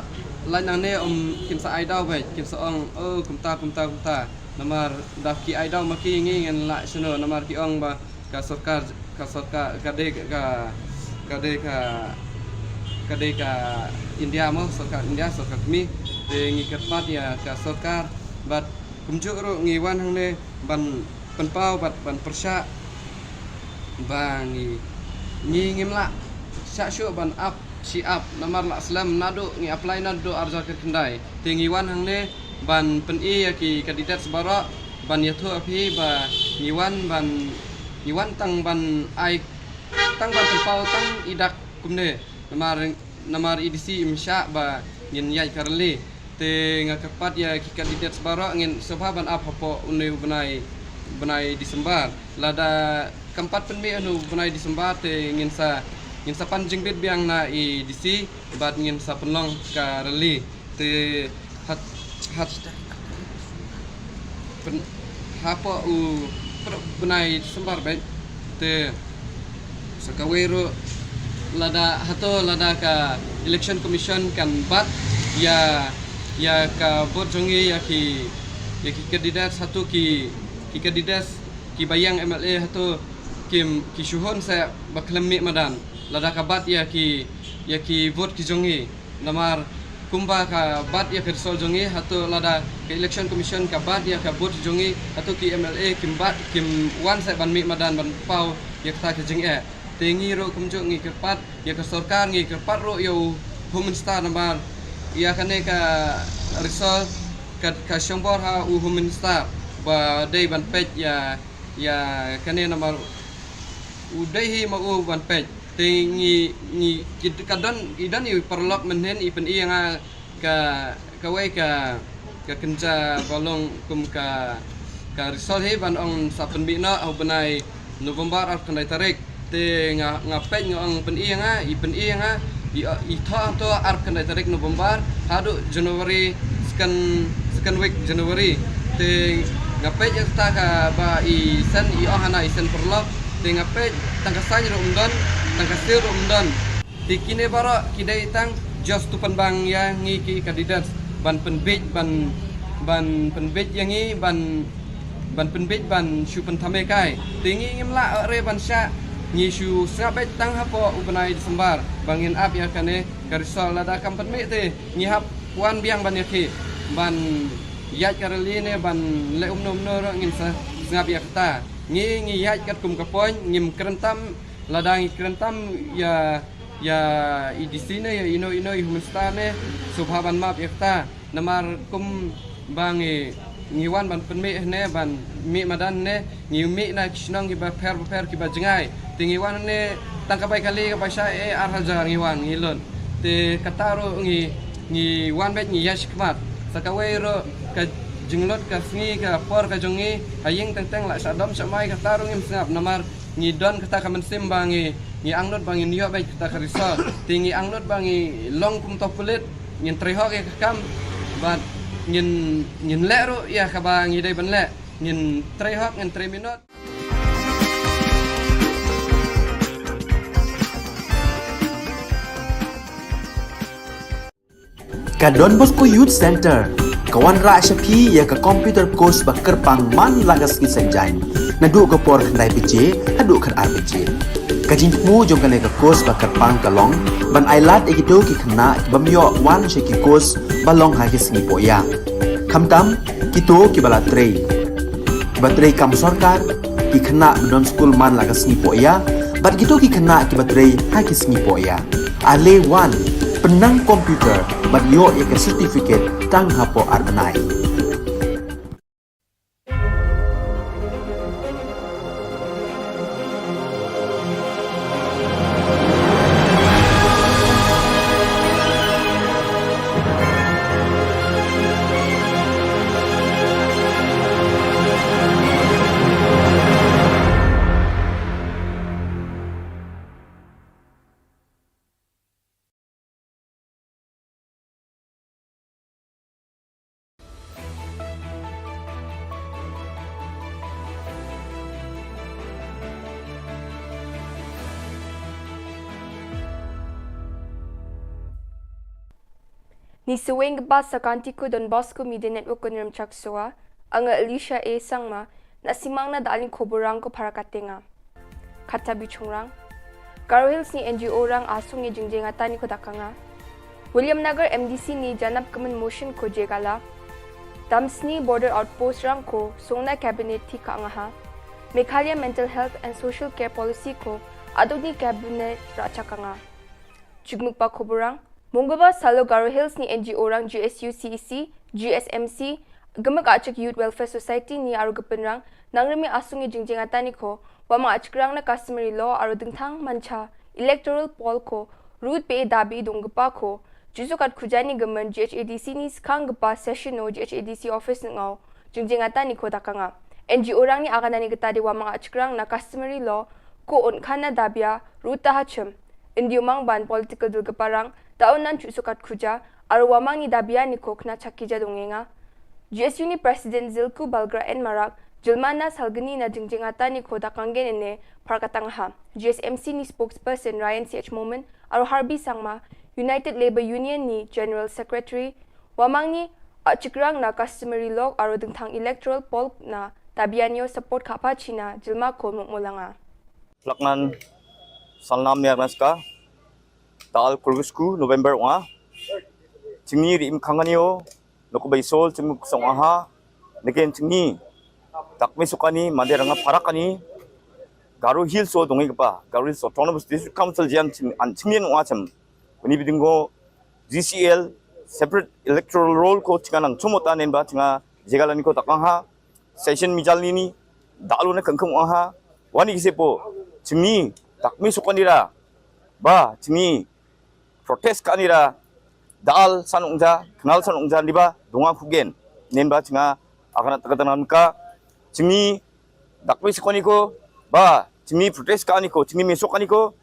lait nangne, um, kin sa ai daw beit, kin sa ong, oh, kumta, kumta, kumta. Namar da ki ai daw ma ki, ngi ngin lah shano, namar ki ong ba ka sorkar, ka sorkar, ka dei ka, ka dei ka, ka dei ka India mo, sorkar India, sorkar kmie. Te ngi kyrpad ïa ka sorkar bad kumjuh ruh ngi wan hangne ban pynpaw bad ban pyrshah ba ngi, ngi ngim lah shah shuh ban ap shi ap, namar la slem naduh ngi apply naduh ar hajar khyndai. Te ngi wan hangne ban pyni ïa ki candidates baroh, ban ïathuh ïa phi ba ngi wan ban, ngi wan tang ban ai, tang ban pynpaw tang i dak kumne. Namar, namar i D C im shah ba ngin ïaid ka rally. Te nga kyrpad ïa ki candidates baroh, ngin sngewbha ban ap hapoh une u bnai, bnai December. Lada kam pat pynmih une u bnai December te ngin sa, ngin sa pan jingbit biang na i D C bad ngin sa pynlong ka rally. Te hat, hat pyn, hapoh u pr-, bnai December beit. Te sa kawei ruh, lada hato, lada ka Election Commission kan bat ïa, ïa ka vote jong ngi, ïa ki, ïa ki candidates, hato ki, ki candidates kiba ïeng M L A hato kim, ki shu hun seh ba khlem mih madan lada ka bat ïa ki, ïa ki vote ki jong ngi. Namar kumba ka bat ïa ka result jong ngi, hato lada ka Election Commission ka bat ïa ka vote jong ngi, hato ki M L A kim bat, kim wan seh ban mih madan ban paw ïa kata ka jingeh. Te ngi ruh kumjuh ngi kyrpad ïa ka sorkar, ngi kyrpad ruh ïa u Home Minister, namar ïa kane ka result ka, ka shongbor ha u Home Minister ba dei ban peit ïa, ïa kane, namar u dei hi ma u ban peit. Te ngi, ngi, ki, ka don, i don i paralok mynhynnin i pyni ïa nga ka, kawei ka, ka kynja ba long kum ka, ka result hi ban ong sa pynmih noh ha u bnai November arphew khyndai tarik. Te nga, nga peit nga ong pyni ïa nga, i pyni ïa nga, i, i thoh hato arphew khyndai tarik November haduh January, second, second week January. Te nga peit ïa kata kaba i send, i ong hana i send paralok. Te nga peit tang ka sign ruh ym don, tang ka seal ruh ym don. Te kine baroh ki dei tang just to pynbang ïa ngi ki candidates ban pynbiej, ban, ban pynbiej ïa ngi ban, ban pynbeit ban shu pynthame kai. Te ngi ngim lah re ban shah, ngi shu sngap beit tang hapoh u bnai December ba ngin ap ïa kane ka result. Lada kam pynmih te ngi hap wan biang ban ïakhih, ban ïaid ka rally ne ban leh umno umno ruh ngin sa sngap ïa kata. Ngi ngi ïaid katkum ka point, ngim kren tam. Lada ngi kren tam ïa, ïa i D C ne ïa ino ino i Home Minister ne, sngewbha ban map ïa kata. Namar kumba ngi, ngi wan ban pynmih ne ban mih madan ne, ngi mih na ki shnong kiba pher bapher kiba jngai. Te ngi wan ne tang ka bai kali ka bai shai, eh, ar hajar ngi wan ngi lut. Te kata ruh ngi, ngi wan beit ngi ïa shikmat. Sa kawei ruh ka jinglut ka sngi ka por ka jong ngi ha ïing teng teng la shah dom shah mai, kata ruh ngim sngap namar ngi don kata ka mynsiem ba ngi, ngi angnud ba ngin ïoh beit kata ka result. Te ngi angnud ba ngi long kum to pulit, ngin trei hok ïa ka kam bad ngin, ngin leh ruh ïa kaba ngi dei ban leh, ngin trei hok, ngin trei minot. Ka Don Bosco Youth Center ka wanrah sha phi ïa ka computer course ba kyrpang man la ka sngi Saitjaiñ, naduh ka por khyndai baje haduh khatar baje. Ka jingthmu jong kane ka course ba kyrpang ka long ban ailad ïa kito ki khynnah ki bym ïoh wan sha ki course ba long ha ki sngi pohïa, khamtam kito kiba la trei, kiba trei kam sorkar, ki khynnah ba don skul man la ka sngi pohïa bad kito ki khynnah kiba trei ha ki sngi pohïa. Ale wan, pynnang computer bad ïoh ïa ka certificate tang hapoh ar bnai. Ni saweng kaba sa ka Antiku Don Bosco Media Network Kynrem Chaksoa, anga Alicia A Sangma, na simang na dalin khubor rang ko para katenga. Kata bichungrang. Garo Hills ni N G O rang asung i jingjeng atan i kodak anga. Williamnagar M D C ni janap kemen motion ko jegala. Damsni Border Outpost rang ko songna cabinet ti ka angaha. Meghalaya Mental Health and Social Care Policy ko adoni cabinet rachak anga. Jukmuk ba khubor rang. Mungguba salo Garo Hills ni N G O rang G S U C E C, G S M C, Gumuk Achik Youth Welfare Society ni aru gepin rang, nang remi asung i jingjeng atan i ko, wamang achikrang na customary law aru dingthang mancha, electoral poll ko, root pe dabi dunggepa ko, jusukat khujani gemen G H A D C ni skang gepa session o G H A D C office ngau, jingjeng atan i ko dakanga. N G O rang ni aganani geta di wamang achikrang na customary law, ko un khana dabia, root tahachim. Indi umang ban political dul keparang, ta un nan chu sukat khuja, arwa mang ni dabia ni kok na chaki jadong enga. G S U ni President Zilku Balgra N Marak, jilmana salgni na jingjing ata ni ko dakanggen ene, parkatang ha. G S M C ni spokesperson Ryan C H Momin, arwa Harbi Sangma, United Labour Union ni General Secretary, wamang ni achikrang na customary law arwa dengthang electoral poll na dabia nio support kapa China, jilma ko mukmulanga. Plaknan salnam niar naska. Tal kurgusku November wa. Chingni ri im kangani o. Noko bai sol chingmu kusong aha. Neken chingni. Takme sukani, mande ranga parakani. Garo Hills o dongi kapa. Garo Hills Autonomous District Council jian ching, an chingni wa cham. Bini bidingo G C L separate electoral roll ko chinga nang chumota nen ba chinga jegalani ko takang ha. Session mijal nini, dalu na kengkeng wa ha. Wani kise po, chingni, takmi sukanira. Ba, chingni, protest kanira. Dal san ungja, kenal san ungja, niba, dunga kugen. Nen ba, chinga, akana takatana ka. Chingni, takmi sukaniko, ba, chingni, protest kaniko, chingni, mesokaniko.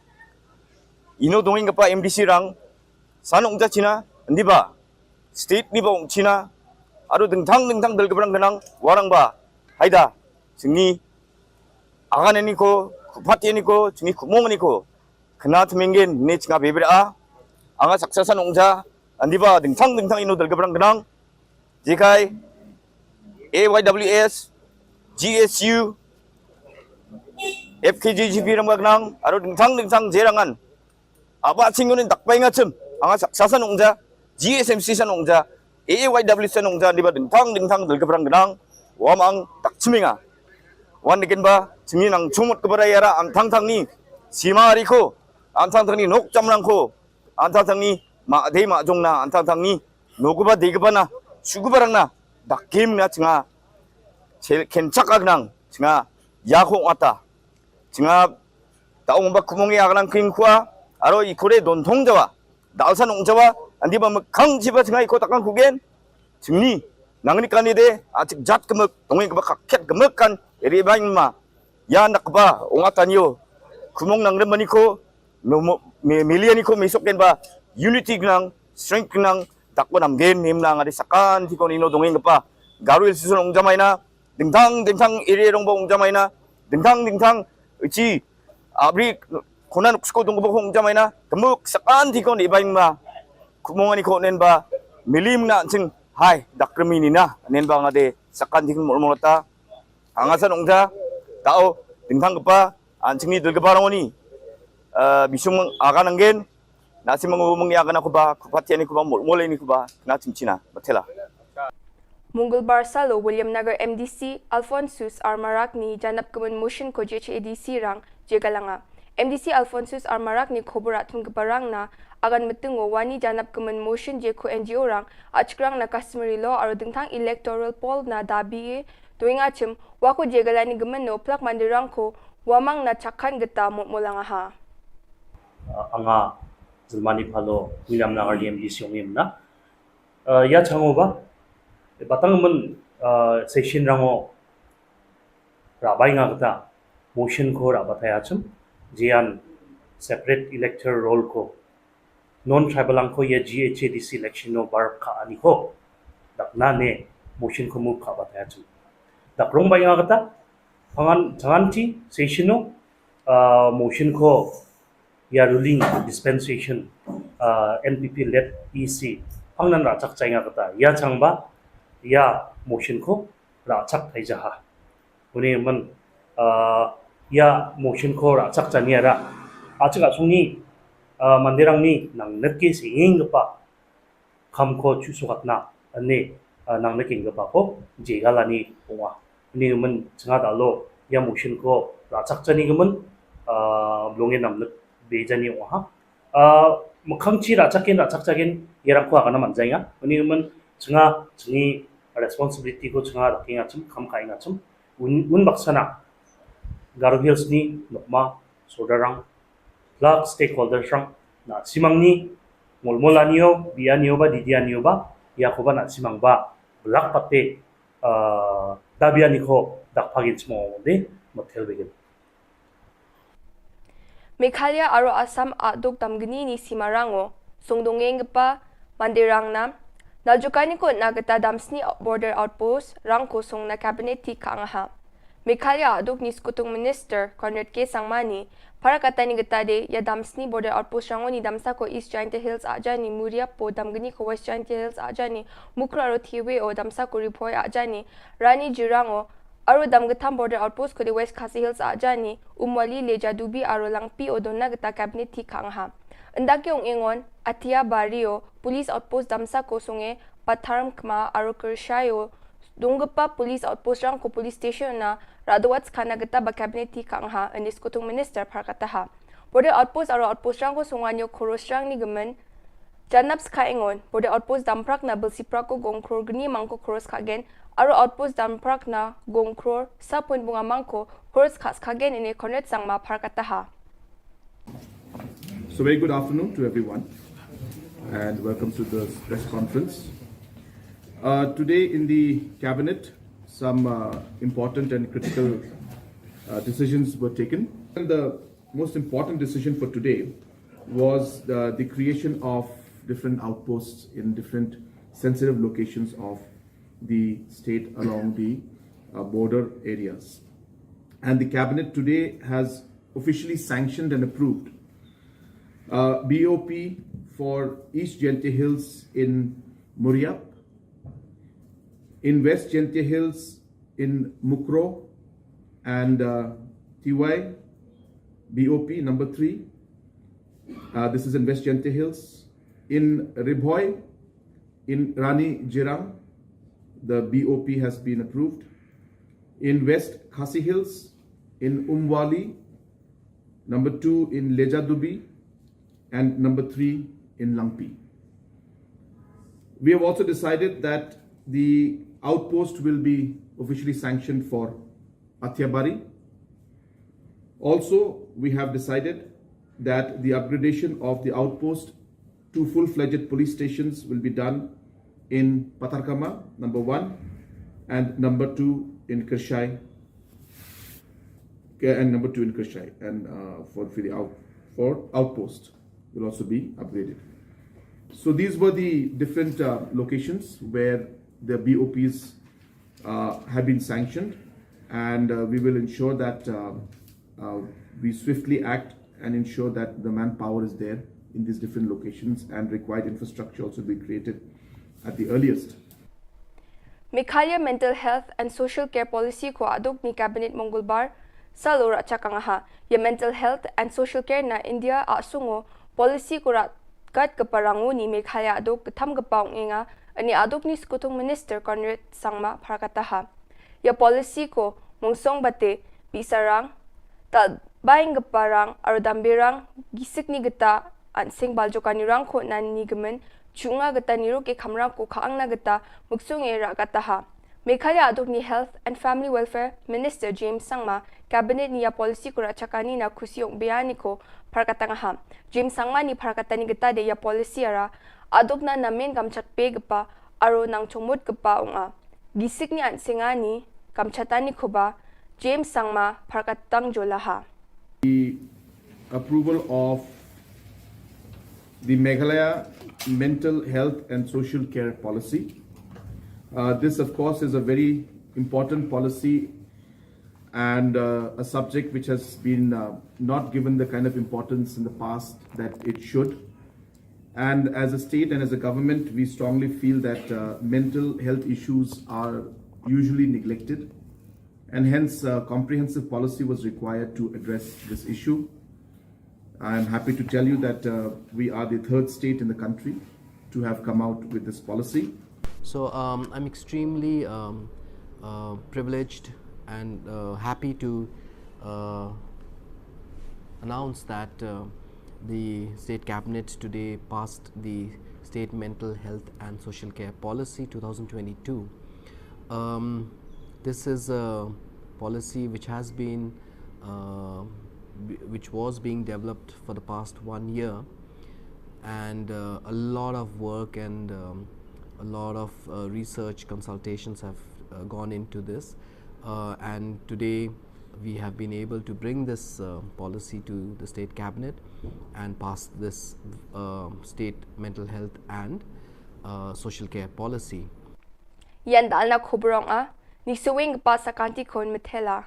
Ino dongin kapa M D C rang, san ungja China, niba. State ni ba ong China, ado dengthang dengthang dal kebrang kenang, warang ba, haida, chingni, agan ni ko, kupat ni ko, chingni kumong ni ko, kena temenggen, ne chinga bebera a, anga saksasan ongja, andi ba, dengthang dengthang ino dal kebrang kenang, jikai, A Y W S, G S U, F K J G P rem ka khnang, aro dingthang dingthang je rangan. Aba ching unin dak bai nga chim, anga sak sasan ungja, G S M C san ungja, A A Y W san ungja, diba dingthang dingthang dil kebrang genang, wamang dak chiminga. Wan dikin ba, chimi nang chumut kebara yara, antang tang ni, sima ariko, antang tang ni, nok chamrang ko, antang tang ni, ma dei ma jong na, antang tang ni, nokuba dei kebana, sukuba rang na, dak kim na chinga, chel kenchak agnang, chinga, ya ko ata. Chinga, ta ong ba kumong ya agnang king kwa, aro ikure don thong jawa. Dal san ong jawa, andi ba mekang jiba chinga iko takang kugen. Chingni, nangni kani de, achik jat kemek, tongi keba kakhet kemek kan, eri bain ma. Ya nak ba, ong ata nio. Kumong nang rem maniko, no mo, me, million iko mesok ken ba. Unity nang, strength nang, dak ko nam gen, mim nang adi sakan, tiko nino dongeng kepa. Garu il susun ong jamaina, dingthang dingthang iri rong bong jamaina, dingthang dingthang ichi abri khuna nuksko dong bong jamaina, kemuk sakan thikon ibain ma. Kumong ani ko nen ba milim na ching hai dakremi ni na nen ba ngade sakan thikon mol mol ta. Angasan ongja tao dingthang kepa an ching ni dul kepa rong ni. Eh, bisung akan anggen na si mengu mengi akan aku ba kupat ni kuba mol mol ni kuba na chim china betela. Mungul Barsalo, Williamnagar M D C Alphonsus R Marak ni janap kemen motion ko J H A D C rang je galanga. M D C Alphonsus R Marak ni khobor atum ke barang na agan metengo wani janap kemen motion je ko N G O rang achkrang na customary law aro dingthang electoral poll na dabi e doing achim wako je galani gemen no plak mandirang ko wamang na chakhan geta mot molanga ha. Anga Zilmani Phalo, Williamnagar M D C ong imna. Eh, ya chango ba, batang men, eh, session rango rabai nga kata, motion ko rabatai achum, jian separate electoral roll ko, non tribal ang ko ya G H A D C election no bar ka ani ko, dak na ne motion ko move ka batai achum. Dak rong bai nga kata, pangan, tangan ti, session no, eh, motion ko, ya ruling dispensation, uh, N P P led E C, pang nan rachak chai nga kata, ya chang ba, ya motion ko rachak thai jaha. Uni man, uh, ya motion ko rachak chani ara. Achak asung ni, uh, mandirang ni nang net ke singing kepa. Kham ko chu sukat na, ani, ah, nang na king kepa ko, je gala ni pungwa. Ni men chenga da lo, ya motion ko, rachak chani kemen, ah, blonge nam lek be jani wa ha. Ah, mekhang chi rachak kin, rachak chakin, ya rang ko akan man jai nga. Ni men chenga, chengi responsibility ko chenga raking achum, kham kai achum. Un, un baksana, Garo Hills ni, nokma, sodarang, plak stakeholders rang, na simang ni, mol mol anio, bi anio ba, didi anio ba, ya ko ba na simang ba, blak pate, uh, dabi ani ko, dak pagin semua de, motel begin. Meghalaya aro Assam aduk damgni ni simarango, sungdongeng gepa, mandirang nam, na jukani ko na geta damsni border outpost, rang ko sung na cabinet ti ka angaha. Meghalaya aduk ni Skutung Minister Conrad K Sangma ni, para kata ni geta de, ya damsni border outpost rango ni damsa ko East Jaintia Hills aja ni Muriap po damgni ko West Jaintia Hills aja ni Mukro aro Thiwe o damsa ko Ripoi aja ni Rani Jirango, aro damgetham border outpost ko de West Khasi Hills aja ni Umwali le Jadubi aro Langpi o donna geta cabinet ti ka angaha. Ndake ong engon, Atia Bario, police outpost damsa ko sunge, Patharm Kma aro Kershai o, donggepa police outpost rang ko police station na radwat skana geta ba cabinet ti ka angaha, ini Skutung Minister par kataha. Border outpost aro outpost rang ko sunganyo khoros rang ni gemen, janap ska engon, border outpost damprak na belsi prak ko gong kror gni mangko khoros ka gen, aro outpost damprak na gong kror sa point bunga mangko khoros ka ska gen ini Conrad Sangma par kataha. So very good afternoon to everyone and welcome to the press conference. Uh, today in the cabinet, some uh, important and critical uh, decisions were taken. And the most important decision for today was the, the creation of different outposts in different sensitive locations of the state along the uh, border areas. And the cabinet today has officially sanctioned and approved uh, B O P for East Jaintia Hills in Muriap, in West Jaintia Hills in Mukro, And uh, T Y, B O P number three. Uh, this is in West Jaintia Hills. In Ri Bhoi, in Rani Jirang, the B O P has been approved. In West Khasi Hills, in Umwali, number two in Lejadubi, and number three in Langpi. We have also decided that the outpost will be officially sanctioned for Athiabari. Also, we have decided that the upgradation of the outpost, two full-fledged police stations will be done in Patharkhmah, number one, and number two in Kyrshai, okay, and number two in Kyrshai, and uh, for, for the out, for outpost will also be upgraded. So these were the different uh, locations where the B O Ps uh, have been sanctioned, and uh, we will ensure that uh, uh, we swiftly act and ensure that the manpower is there in these different locations and required infrastructure also be created at the earliest. Meghalaya Mental Health and Social Care Policy ko aduk ni Cabinet Mongolbar salo ra chakang ha. Ya Mental Health and Social Care na India a sungo policy ko ra kat keparangu ni Meghalaya aduk ketam kepau ngenga ani aduk ni Sekutung Minister Conrad Sangma pharkataha. Ya policy ko mungsong bate bisarang tal baing keparang arudambirang gisik ni geta an sing bal jokani rang ko nan ni gemen chunga geta ni ruke kamrang ko kaang na geta muksung e ra kataha. Meghalaya aduk ni Health and Family Welfare Minister James Sangma Cabinet ni ya policy ko ra chakani na khusi ong beani ko pharkatang ha. James Sangma ni pharkatani geta de ya policy ara aduk na namen kamchat pe gepa aro nang chongmut gepa ong a. Gisik ni an singani kamchatani ko ba James Sangma pharkatang jolaha. The approval of the Meghalaya Mental Health and Social Care Policy. Uh, this, of course, is a very important policy and uh, a subject which has been uh, not given the kind of importance in the past that it should. And as a state and as a government, we strongly feel that uh, mental health issues are usually neglected, and hence a comprehensive policy was required to address this issue. I am happy to tell you that uh, we are the third state in the country to have come out with this policy. So um, I'm extremely um, uh, privileged and uh, happy to uh, announce that uh, the State Cabinet today passed the State Mental Health and Social Care Policy two thousand twenty-two. Um, this is a policy which has been, uh, b- which was being developed for the past one year, and uh, a lot of work and um, a lot of uh, research consultations have uh, gone into this. Uh, and today we have been able to bring this uh, policy to the state cabinet and pass this uh, state mental health and uh, social care policy. Yan dalna khobrong a ni suwing pa sakanti kon methela.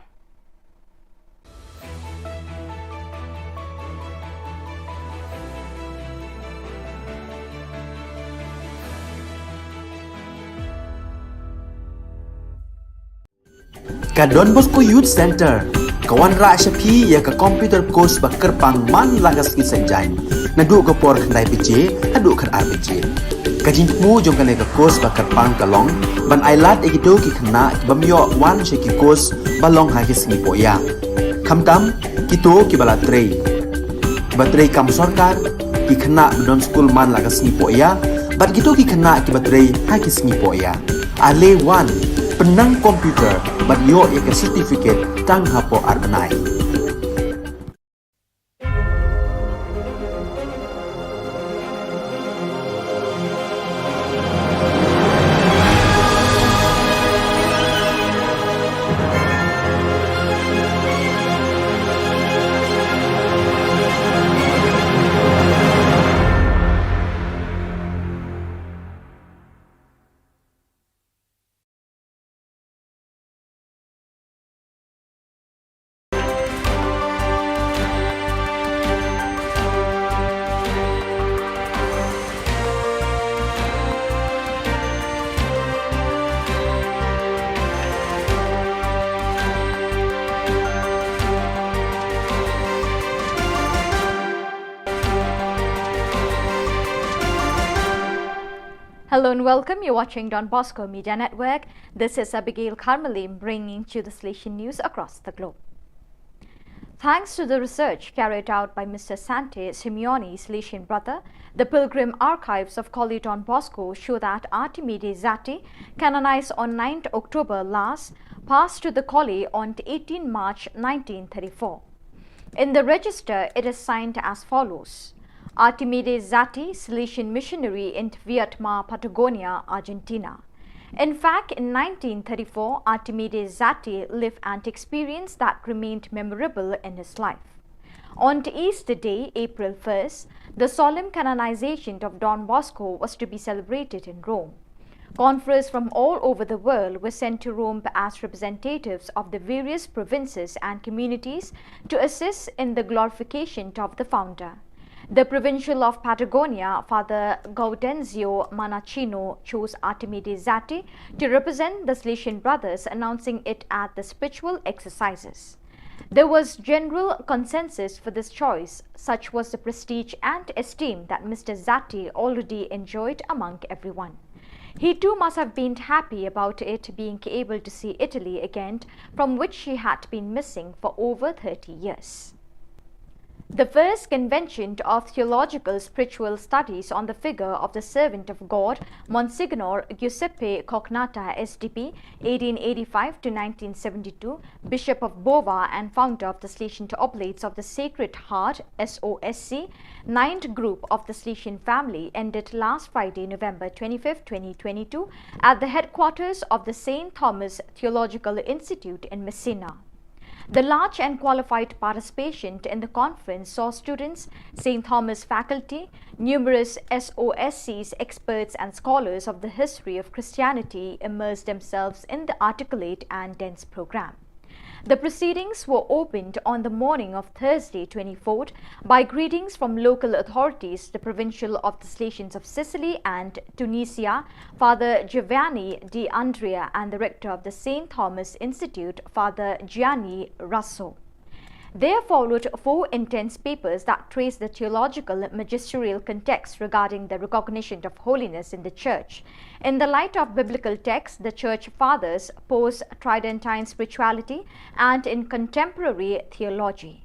Ka Don Bosco Youth Centre ka wanrah sha phi ïa ka computer course ba kyrpang man la ka sngi Saitjaiñ naduh ka por khyndai baje haduh khatar baje. Ka jingthmu jong kane ka course ba kyrpang ka long ban ailad ïa kito ki khynnah ki bym ïoh wan sha ki course ba long ha ki sngi pohïa. Khamtam kito kiba la trei, kiba trei kam sorkar, ki khynnah ba don skul man la ka sngi pohïa bad kito ki khynnah kiba trei ha ki sngi pohïa. Ale wan, pynnang computer bad ïoh ïa ka certificate tang hapoh ar bnai. Hello and welcome. You're watching Don Bosco Media Network. This is Abigail Carmelim bringing to you the Salesian news across the globe. Thanks to the research carried out by Mister Sante Simeoni, Salesian brother, the Pilgrim Archives of Colli Don Bosco show that Artimide Zatti, canonized on ninth October last, passed to the Colli on eighteenth March nineteen thirty-four. In the register, it is signed as follows: Artimide Zatti, Salesian missionary in Viedma, Patagonia, Argentina. In fact, in nineteen thirty-four, Artimide Zatti lived an experience that remained memorable in his life. On Easter Day, April first, the solemn canonization of Don Bosco was to be celebrated in Rome. Confreres from all over the world were sent to Rome as representatives of the various provinces and communities to assist in the glorification of the founder. The provincial of Patagonia, Father Gaudenzio Manacino, chose Artimide Zatti to represent the Salesian brothers, announcing it at the spiritual exercises. There was general consensus for this choice, such was the prestige and esteem that Mister Zatti already enjoyed among everyone. He too must have been happy about it, being able to see Italy again, from which he had been missing for over thirty years. The first convention of theological spiritual studies on the figure of the servant of God, Monsignor Giuseppe Cocnatta, S D P, eighteen eighty-five to nineteen seventy-two, Bishop of Bova and founder of the Salesian Oblates of the Sacred Heart, S O S C, ninth group of the Salesian family, ended last Friday, November twenty-fifth, twenty twenty-two, at the headquarters of the Saint Thomas Theological Institute in Messina. The large and qualified participation in the conference saw students, Saint Thomas faculty, numerous S O S Cs, experts and scholars of the history of Christianity immerse themselves in the articulate and dense program. The proceedings were opened on the morning of Thursday, twenty-fourth, by greetings from local authorities, the provincial of the Salesians of Sicily and Tunisia, Father Giovanni D'Andrea, and the rector of the Saint Thomas Institute, Father Gianni Russo. There followed four intense papers that trace the theological magisterial context regarding the recognition of holiness in the Church, in the light of biblical texts, the Church Fathers, post Tridentine spirituality, and in contemporary theology.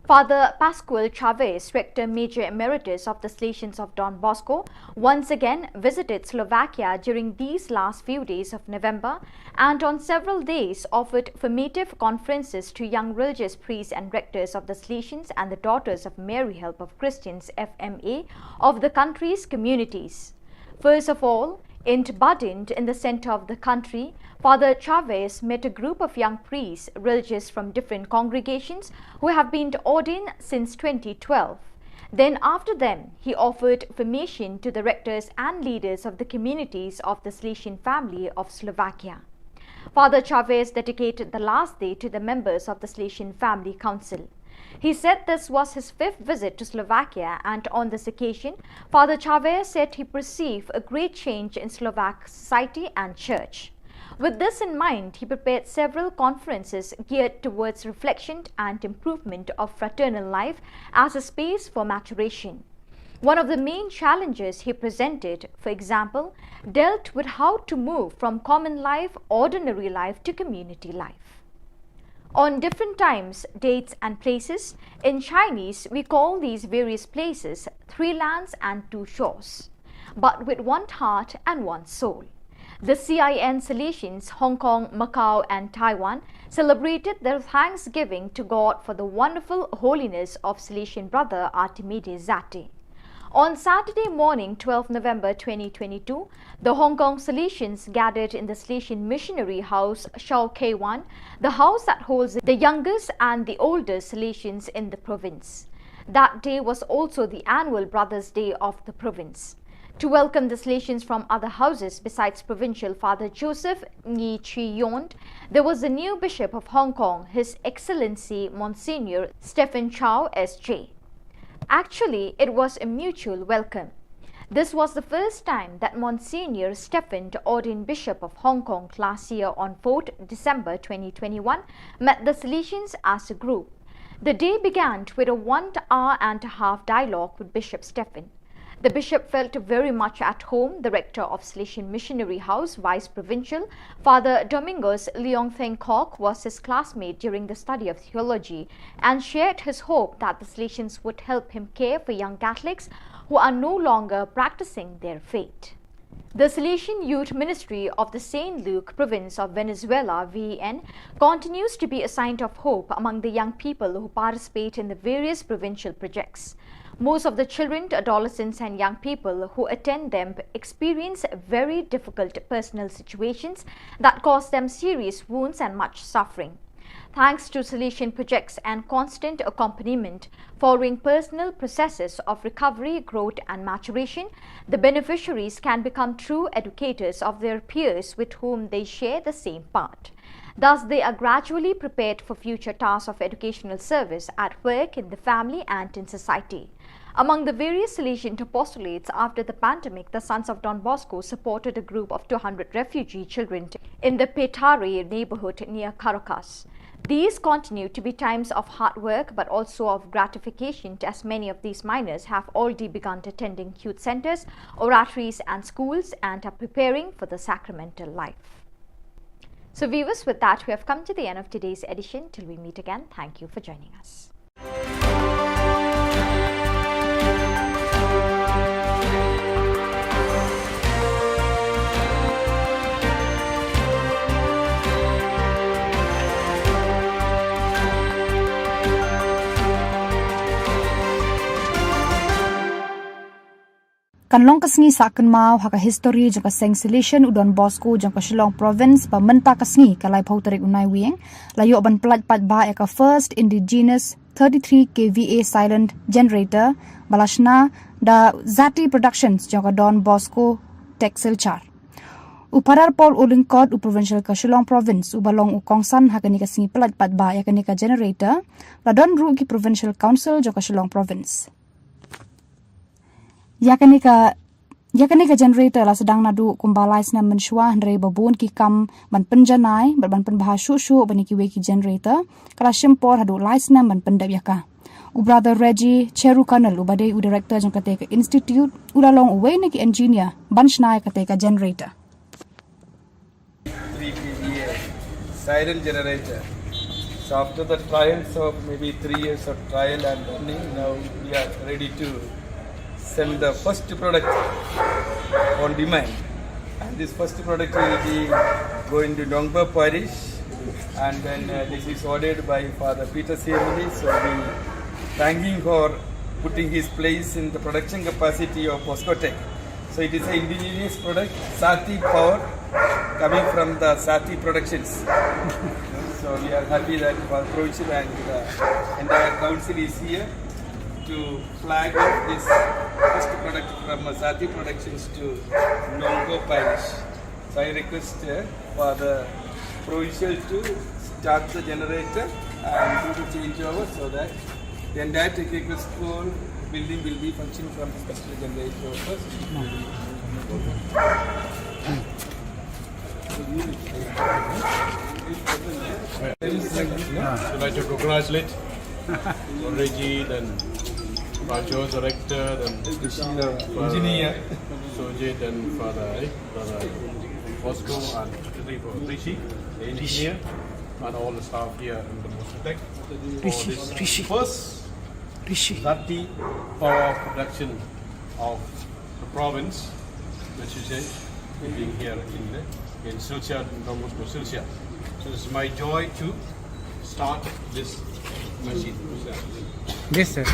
Father Pascual Chavez, Rector Major Emeritus of the Salesians of Don Bosco, once again visited Slovakia during these last few days of November and on several days offered formative conferences to young religious priests and rectors of the Salesians and the Daughters of Mary Help of Christians, F M A, of the country's communities. First of all, in Badin, in the center of the country, Father Chavez met a group of young priests, religious from different congregations, who have been ordained since twenty twelve. Then, after them, he offered formation to the rectors and leaders of the communities of the Salesian family of Slovakia. Father Chavez dedicated the last day to the members of the Salesian Family Council. He said this was his fifth visit to Slovakia, and on this occasion, Father Chavez said he perceived a great change in Slovak society and church. With this in mind, he prepared several conferences geared towards reflection and improvement of fraternal life as a space for maturation. One of the main challenges he presented, for example, dealt with how to move from common life, ordinary life, to community life. On different times, dates, and places, in Chinese, we call these various places three lands and two shores, but with one heart and one soul. The C I N Salesians, Hong Kong, Macau, and Taiwan celebrated their thanksgiving to God for the wonderful holiness of Salesian brother Artimide Zatti. On Saturday morning, twelfth November twenty twenty-two, the Hong Kong Salesians gathered in the Salesian Missionary House, Shau Kei Wan, the house that holds the youngest and the oldest Salesians in the province. That day was also the annual Brothers' Day of the province. To welcome the Salesians from other houses besides Provincial Father Joseph Ngi Chi Yond, there was the new Bishop of Hong Kong, His Excellency Monsignor Stephen Chow S J. Actually, it was a mutual welcome. This was the first time that Monsignor Stephen, the ordained Bishop of Hong Kong, last year on fourth December twenty twenty-one, met the Salesians as a group. The day began with a one hour and a half dialogue with Bishop Stephen. The bishop felt very much at home. The rector of Salesian Missionary House, Vice Provincial, Father Domingos Leong Theng Kok, was his classmate during the study of theology and shared his hope that the Salesians would help him care for young Catholics who are no longer practicing their faith. The Salesian Youth Ministry of the Saint Luke Province of Venezuela, V E N, continues to be a sign of hope among the young people who participate in the various provincial projects. Most of the children, adolescents, and young people who attend them experience very difficult personal situations that cause them serious wounds and much suffering. Thanks to Salesian projects and constant accompaniment, following personal processes of recovery, growth, and maturation, the beneficiaries can become true educators of their peers with whom they share the same path. Thus, they are gradually prepared for future tasks of educational service at work, in the family, and in society. Among the various Salesian apostolates after the pandemic, the Sons of Don Bosco supported a group of two hundred refugee children in the Petare neighborhood near Caracas. These continue to be times of hard work but also of gratification, as many of these minors have already begun attending youth centers, oratories, and schools and are preparing for the sacramental life. So, viewers, with that, we have come to the end of today's edition. Till we meet again, thank you for joining us. Kan long ka sngi sah kynmaw ha ka histori jong ka Seng Salesian u Don Bosco jong ka Shillong Province ba mynta ka sngi ka laiphew tarik u Naiwieng la ïoh ban pyllait paidbah ïa ka first indigenous thirty-three K V A silent generator ba la shna da Zati Productions jong ka Don Bosco Tech Silchar. U Phadar Paul Ulyngkot, u Provincial ka Shillong Province, uba long u kongsan ha kane ka sngi pyllait paidbah ïa kane ka generator, la don ruh ki Provincial Council jong ka Shillong Province. Ïa kane ka, ïa kane ka generator la sdang naduh kumba lai snem mynshuwa, hynrei ba bun ki kam ban pynjanai bad ban pynbha shuh shuh ban ïa kiwei ki generator ka la shim por haduh lai snem ban pyndep ïa ka. U Brother Reggie Cheru Colonel, uba dei u director jong kata ka institute, u la long uwei na ki engineer ban shna ïa kata ka generator. Three K V A siren generator. So after the trials of maybe three years of trial and running, now we are ready to send the first product on demand. And this first product will be going to Nongpoh Parish, and then uh, this is ordered by Father Peter Siamoni. So we thank him for putting his place in the production capacity of Boscotech. So it is an indigenous product, Sati power, coming from the Sati Productions. So we are happy that Father Provincial and the entire council is here to flag off this first product from Sati Productions to Nongpoh Parish. So I request uh, Father Provincial to start the generator and do the changeover so that the entire technical school building will be functioning from this particular generator first. I'd like to congratulate Reggie, then Rajo, director, then engineer, Sojit, and Father, eh, Brother Bosco, and particularly for Rishi, the engineer, and all the staff here in the Mosaic. Rishi, Rishi. First Rishi. Zati power production of the province, which is a, being here in the, in Silchar, in Don Bosco, Silchar. So it's my joy to start this machine. This, sir.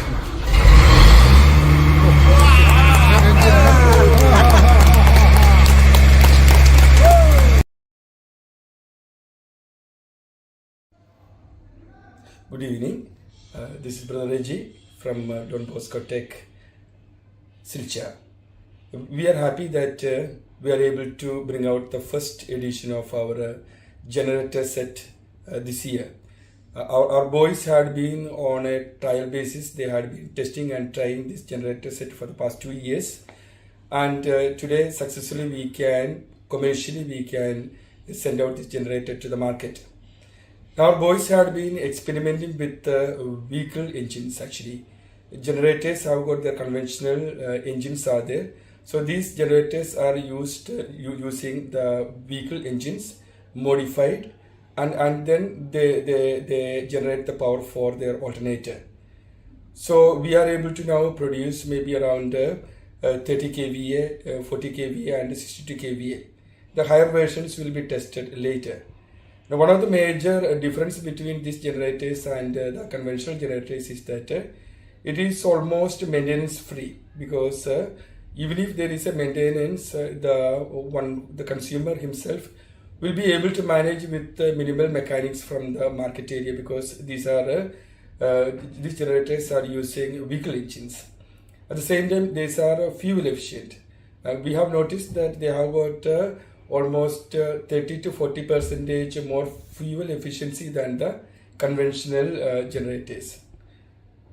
Good evening. Uh, this is Brother Reggie from uh, Don Bosco Tech, Silchar. We are happy that uh, we are able to bring out the first edition of our uh, generator set uh, this year. Uh, our, our boys had been on a trial basis. They had been testing and trying this generator set for the past two years. And uh, today, successfully, we can, commercially, we can send out this generator to the market. Our boys had been experimenting with uh, vehicle engines, actually. Generators have got their conventional uh, engines are there. So these generators are used uh, u- using the vehicle engines modified, and, and then they, they, they generate the power for their alternator. So we are able to now produce maybe around uh, uh, thirty kVA, uh, forty kVA, and sixty-two kVA. The higher versions will be tested later. Now, one of the major uh, difference between these generators and uh, the conventional generators is that uh, it is almost maintenance free, because uh, even if there is a maintenance, uh, the one the consumer himself will be able to manage with uh, minimal mechanics from the market area, because these are uh, uh, these generators are using vehicle engines. At the same time, these are uh, fuel efficient. Uh, we have noticed that they have got uh, almost uh, thirty to forty percentage more fuel efficiency than the conventional uh, generators.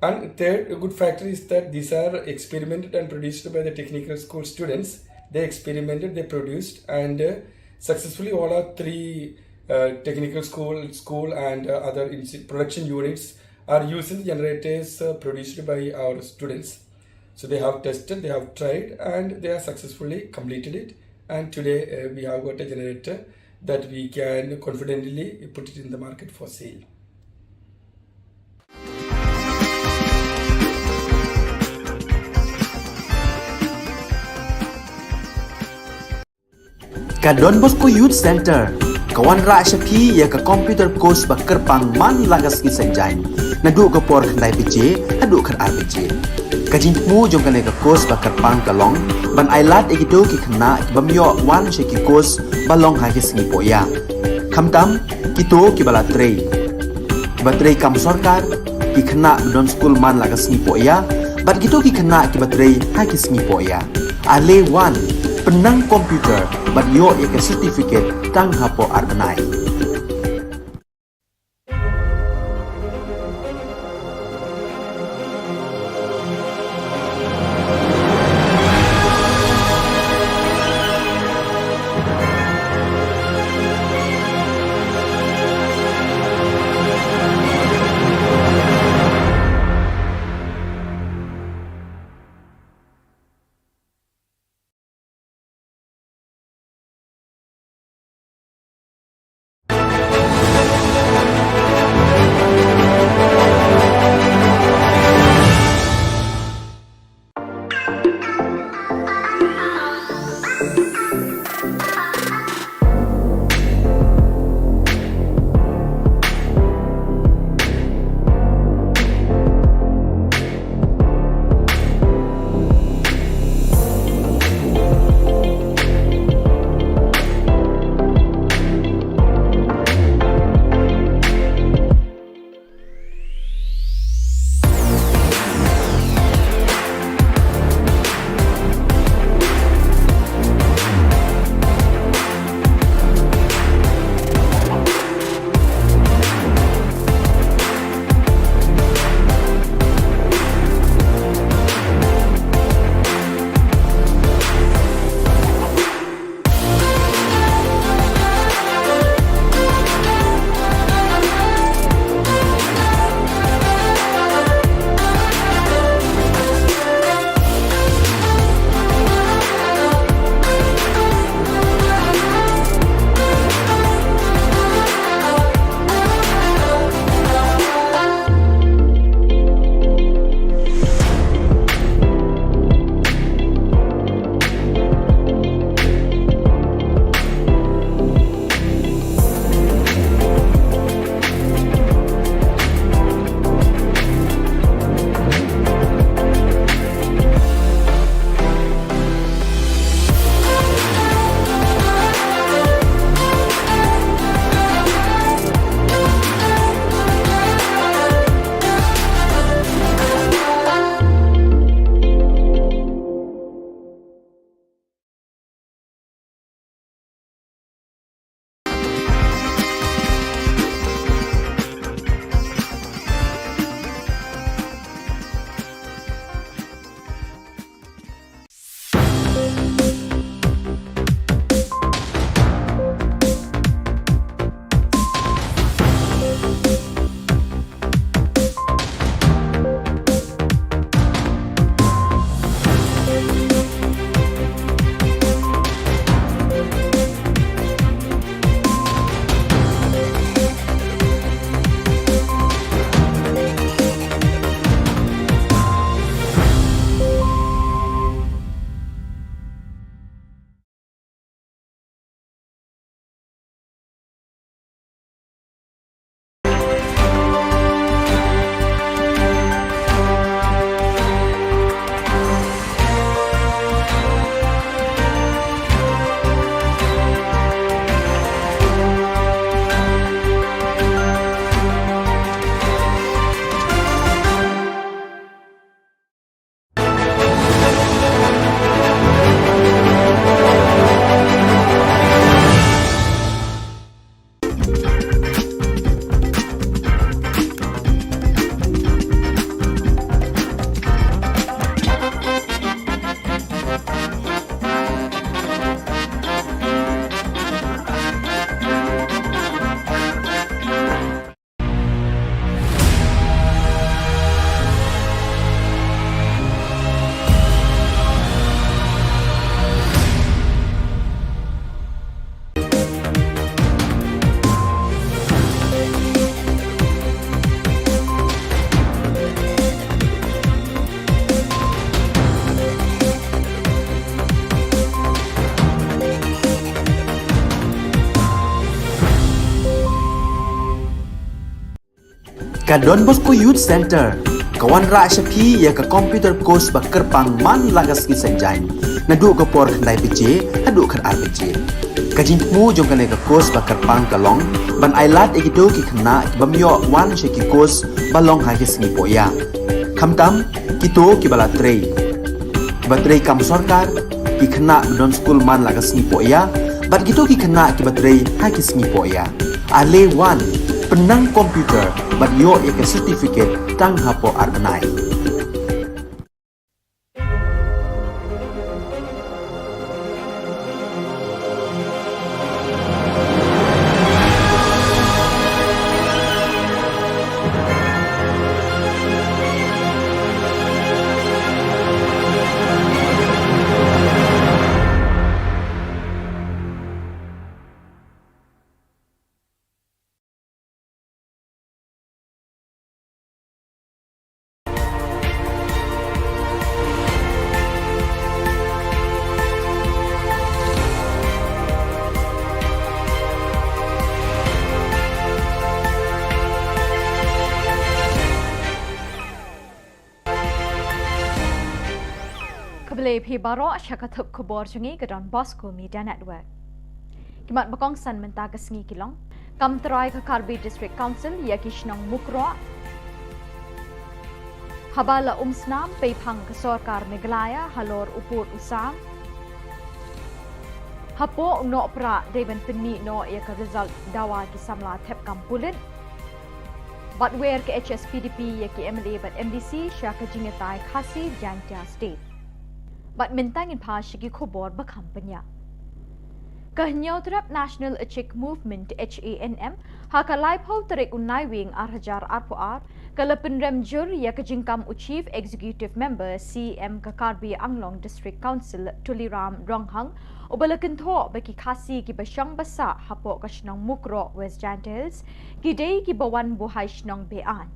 And third, a good factor is that these are experimented and produced by the technical school students. They experimented, they produced, and uh, successfully all our three uh, technical school, school and uh, other insti- production units are using the generators uh, produced by our students. So they have tested, they have tried, and they have successfully completed it. And today uh, we have got a generator that we can confidently put it in the market for sale. Ka Don Bosco Youth Center ka wanrah sha phi ïa ka computer course ba kyrpang man la ka sngi Saitjaiñ naduh ka por khyndai baje haduh khatar baje. Ka jingthmu jong kane ka course ba kyrpang ka long ban ai lad ïa kito ki khynnah ki bym ïoh wan sha ki course ba long ha ki sngi pohïa, khamtam kito kiba la trei, kiba trei kam sorkar, ki khynnah ba don skul man la ka sngi pohïa bad kito ki khynnah kiba trei ha ki sngi pohïa. Ale wan, pynnang computer bad ïoh ïa ka certificate tang hapoh ar bnai. Ka Don Bosco Youth Centre ka wanrah sha phi ïa ka computer course ba kyrpang man la ka sngi Saitjaiñ, naduh ka por khyndai baje haduh khatar baje. Ka jingthmu jong kane ka course ba kyrpang ka long ban ailad ïa kito ki khynnah ki bym ïoh wan sha ki course ba long ha ki sngi pohïa, khamtam kito kiba la trei, kiba trei kam sorkar, ki khynnah ba don skul man la ka sngi pohïa bad kito ki khynnah kiba trei ha ki sngi pohïa. Ale wan, pynnang computer bad ïoh ïa ka certificate tang hapoh ar bnai. Khublei phi baroh sha ka thup khubor jong ngi ka Don Bosco Media Network. Ki mat ba kongsan mynta ka sngi ki long: Kam trai ka Karbi District Council ïa ki shnong Mukroh. Haba la umsnam peiphang ka sorkar Meghalaya halor u pud u sam. Hapoh u Nohprah dei ban pynmih noh ïa ka result dawa ki samla thep kam pulit. Bad wer ka H S P D P ïa ki M L A bad M D C sha ka jingïatai Khasi Jaintia State. Bad mynta ngin phai sha ki khubor ba kham bniah. Ka Hynñiewtrep National Achik Movement, H A N M, ha ka laiphew tarik u Naiwieng arhajar arphew ar, ka la pynrem jur ïa ka jingkam u Chief Executive Member, C E M ka Karbi Anglong District Council, Tuliram Ronghang, uba la kynthoh ba ki Khasi kiba shong ba sah hapoh ka shnong Mukroh, West Jaintia Hills, ki dei kiba wan buhai shnong be-aiñ.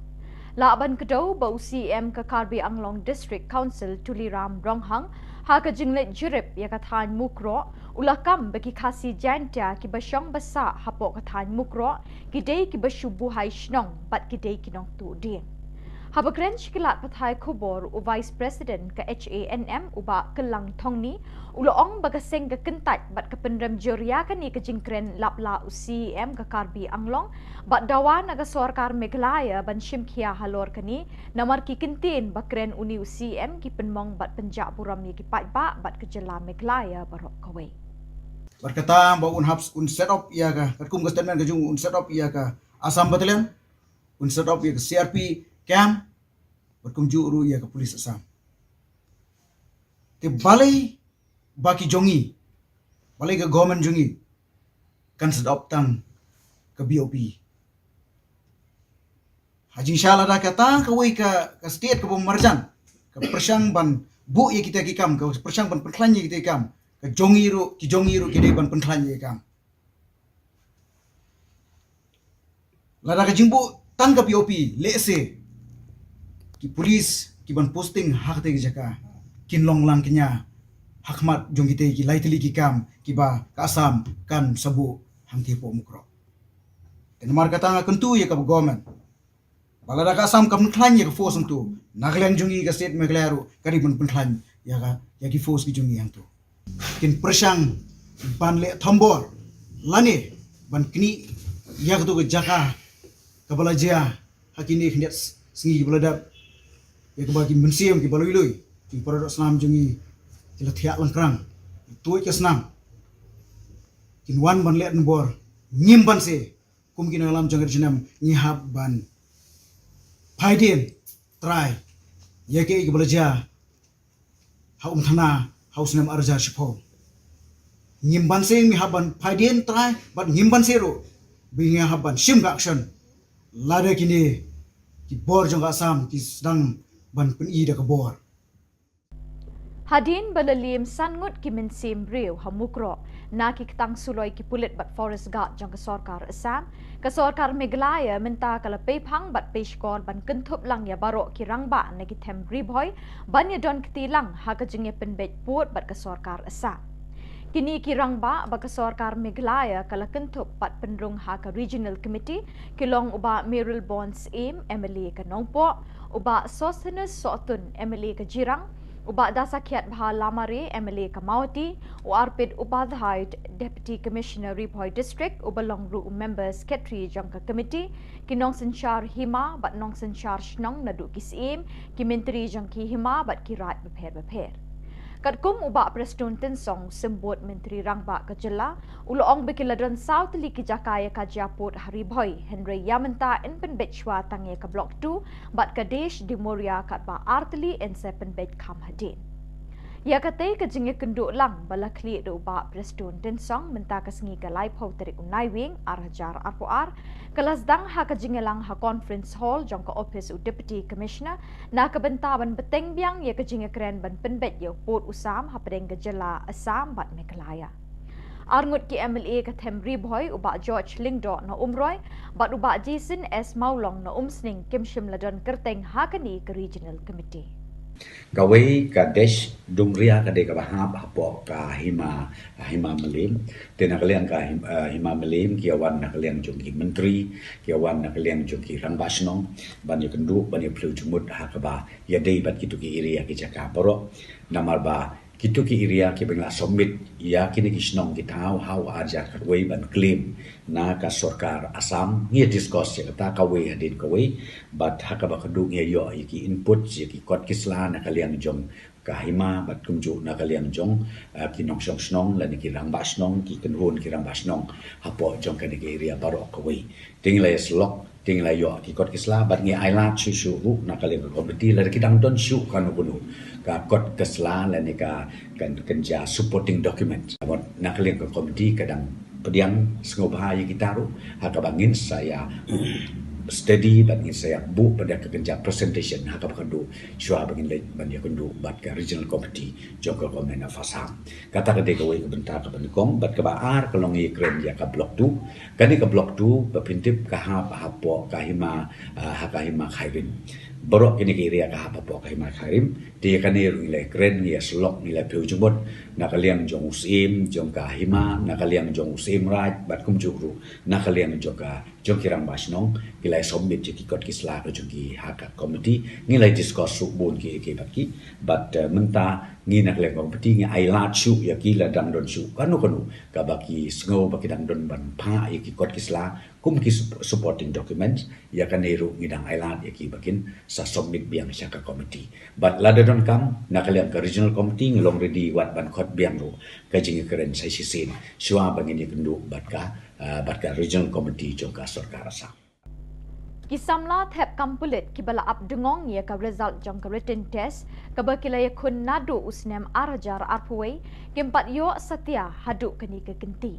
Lah ban kdew ba u C E M ka Karbi Anglong District Council, Tuliram Ronghang, ha ka jingleit jurip ïa ka thaiñ Mukroh, u la kam ba ki Khasi Jaintia kiba shong ba sah hapoh ka thaiñ Mukroh ki dei kiba shu buhai shnong bad ki dei ki nongtuh dieng. Haba kren sha ki lad pathai khubor, u Vice President ka H A N M, u Bah Kyllang Thongni, u la ong ba ka seng ka kyntait bad ka pynrem jur ïa kane ka jingkren lap la u C E M ka Karbi Anglong, bad dawa na ka sorkar Meghalaya ban shim khia halor kane, namar ki kyntien ba kren une u C E M ki pynmong bad pynjah burom ïa ki paidbah bad ka jylla Meghalaya baroh kawei. Bad kata ba un hap, un set up ïa ka, katkum ka statement ka jong u, un set up ïa ka Assam Battalion, un set up ïa ka C R P camp, bad kumjuh ruh ïa ka police Assam. Te balei ba ki jong ngi, balei ka government jong ngi kan set up tang ka B O P? Ha jingshisha lada kata kawei ka, ka state kaba marjan ka pyrshang ban buh ïa kita ki kam, ka pyrshang ban pynkhlaiñ ïa kita ki kam, ka jong ngi ruh, ki jong ngi ruh ki dei ban pynkhlaiñ ïa ki kam. Lada ka jingbuh tang ka B O P, lehse ki police ki ban posting ha kata ka jaka kin long lang kñia ha khmat jong kita ki lai tylli ki kam kiba ka Assam kan sa buh hangtei hapoh Mukroh. Te namar kata nga kyntu ïa ka government ba lada ka Assam kam pynkhlaiñ ïa ka force hangto, na ka liang jong ngi ka state Meghalaya ruh ka dei ban pynkhlaiñ ïa ka, ïa ki force ki jong ngi hangto. Kin pyrshang ban leh thombor lane ban knieh ïa kato ka jaka kaba la jia ha kine khyndiat sngi kiba la dep, ïa kaba ki mynsiem kiba lui lui, ki para doh snam jong ngi ki la thiah lyngkrang, tuid ka snam. Kin wan ban leh thombor, ngim banse kum ki nongïalam jong ka ri jong ngi, ngi hap ban phaidien trai ïa kaei kaba la jia ha Umthana ha u snem arhajar shiphew. Ngim banse, ngi hap ban phaidien trai, bad ngim banse ruh ba ngi hap ban shim ka action lada kine ki bor jong ka Assam ki sdang ban pyni da ka bor. Hadien ba la liem san ngut ki mynsiem briew ha Mukroh na ki ktang suloi ki pulit bad forest guard jong ka sorkar Assam, ka sorkar Meghalaya mynta ka la peiphang bad peishkor ban kynthup lang ïa baroh ki rangbah na ki them Ri Bhoi ban ïadon kti lang ha ka jingïapynbeit pud bad ka sorkar Assam. Kine ki rangbah ba ka sorkar Meghalaya ka la kynthup bad pynrung ha ka Regional Committee ki long u Bah Mayralborn Syiem, M L A ka Nongpoh, u Bah Sosthenes Sohtun, M L A ka Jirang, u Bah Dasakhiatbha Lamare, M L A ka Mawhati, u Arpit Upadhyay, Deputy Commissioner Ri Bhoi District, uba long ruh u Member Secretary jong ka Committee, ki nongsynshar hima bad nongsynshar shnong naduh ki Syiem, ki Myntri jong ki hima bad ki raid bapher bapher. Katkum u Bah Prestone Tynsong, Symbud Myntri Rangbah ka jylla, u la ong ba ki la don saw tylli ki jaka ïa ka jia pud ha Ri Bhoi, hynrei ïa mynta yn pynbeit shuwa tang ïa ka Block two bad ka Desh Dimoria katba ar tylli yn sa pynbeit kham hadien. Ïa katei ka jingïakynduh lang ba la khlieh da u Bah Prestone Tynsong mynta ka sngi ka laiphew tarik u Naiwieng ar hajar arphew ar, ka la sdang ha ka jingïalang ha Conference Hall jong ka ophis u Deputy Commissioner na ka bynta ban bteng biang ïa ka jingïakren ban pynbeit ïa u pud u sam hapdeng ka jylla Assam bad Meghalaya. Arngut ki M L A ka them Ri Bhoi, u Bah George Lyngdoh na Umroi bad u Bah Jason S Mawlong na Umsning, kim shym la don kyrteng ha kane ka Regional Committee. Kawei ka Desh Dimoria ka dei kaba hap hapoh ka hima, hima Mylliem. Te na ka liang ka him-, eh, hima Mylliem ki ïa wan na ka liang jong ki Myntri, ki ïa wan na ka liang jong ki Rangbah Shnong ban ïakynduh, ban ïaphylliew jingmut ha kaba ïadei bad kito ki area, ki jaka baroh. Namar ba kito ki area kiba ngi la submit ïa kine ki shnong ki thaw ha u ar hajar khatwei ban claim na ka sorkar Assam, ngi ïa discuss ïa kata kawei hadien kawei, bad ha kaba khatduh ngi ïa ïoh ïa ki input, ïa ki kot ki sla na ka liang jong ka hima bad kumjuh na ka liang jong, eh, ki nongshong shnong lane ki Rangbah Shnong, ki kynhun ki Rangbah Shnong hapoh jong kane ka area baroh kawei. Te ngi la ïa syllok, te ngi la ïoh ki kot ki sla bad ngi ailad shuh shuh ruh na ka liang ka committee lada ki dang don shuh kano kano ka kot ka sla lane ka, kan, kan jia supporting document. Bad na ka liang ka committee ka dang pdiang sngewbha ïa kita ruh ha kaba ngin sa ïa study bad ngin sa ïa buh pat da ka kynja presentation ha kaba khatduh shuwa ba ngin leit ban ïakynduh bad ka Regional Committee jong ka Government of Assam. Kata ka dei kawei ka bynta kaba nyngkong. Bad kaba ar ka long ïakren ïa ka Block two. Kane ka Block two ba phin tip ka hap hapoh ka hima, ah, ha ka hima Khyrim. Baroh kine ki area ka hap hapoh ka hima Khyrim. Te ïa kane ruh ngi la ïakren, ngi ïa syllok, ngi la phylliew jingmut na ka liang jong u Syiem jong ka hima, na ka liang jong u Syiem Raid bad kumjuh ruh na ka liang jong ka, jong ki Rangbah Shnong, ki la ïa submit ïa ki kot ki sla ka jong ki ha ka committee. Ngi la ïa discuss ruh bun kiei kiei bad ki. Bad, eh, mynta ngi na ka liang committee ngi ailad shuh ïa ki lada dang don shuh kano kano kaba ki sngew ba ki dang don ban phah ïa ki kot ki sla kum ki sup-, supporting documents. Ïa kane ruh ngi dang ailad ïa ki ba kin sa submit biang sha ka committee. Bad lada donkam na ka liang ka Regional Committee ngi long ready wat ban khot biang ruh ka jingïakren sa shisien shuwa ba ngin ïakynduh bad ka, ah, bad ka Regional Committee jong ka sorkar Assam. Ki samla thep kam pulit kiba la ap dungong ïa ka result jong ka written test kaba ki la ïakhun naduh u snem ar hajar arphew wei, kim pat ïoh satia haduh kane ka kynti.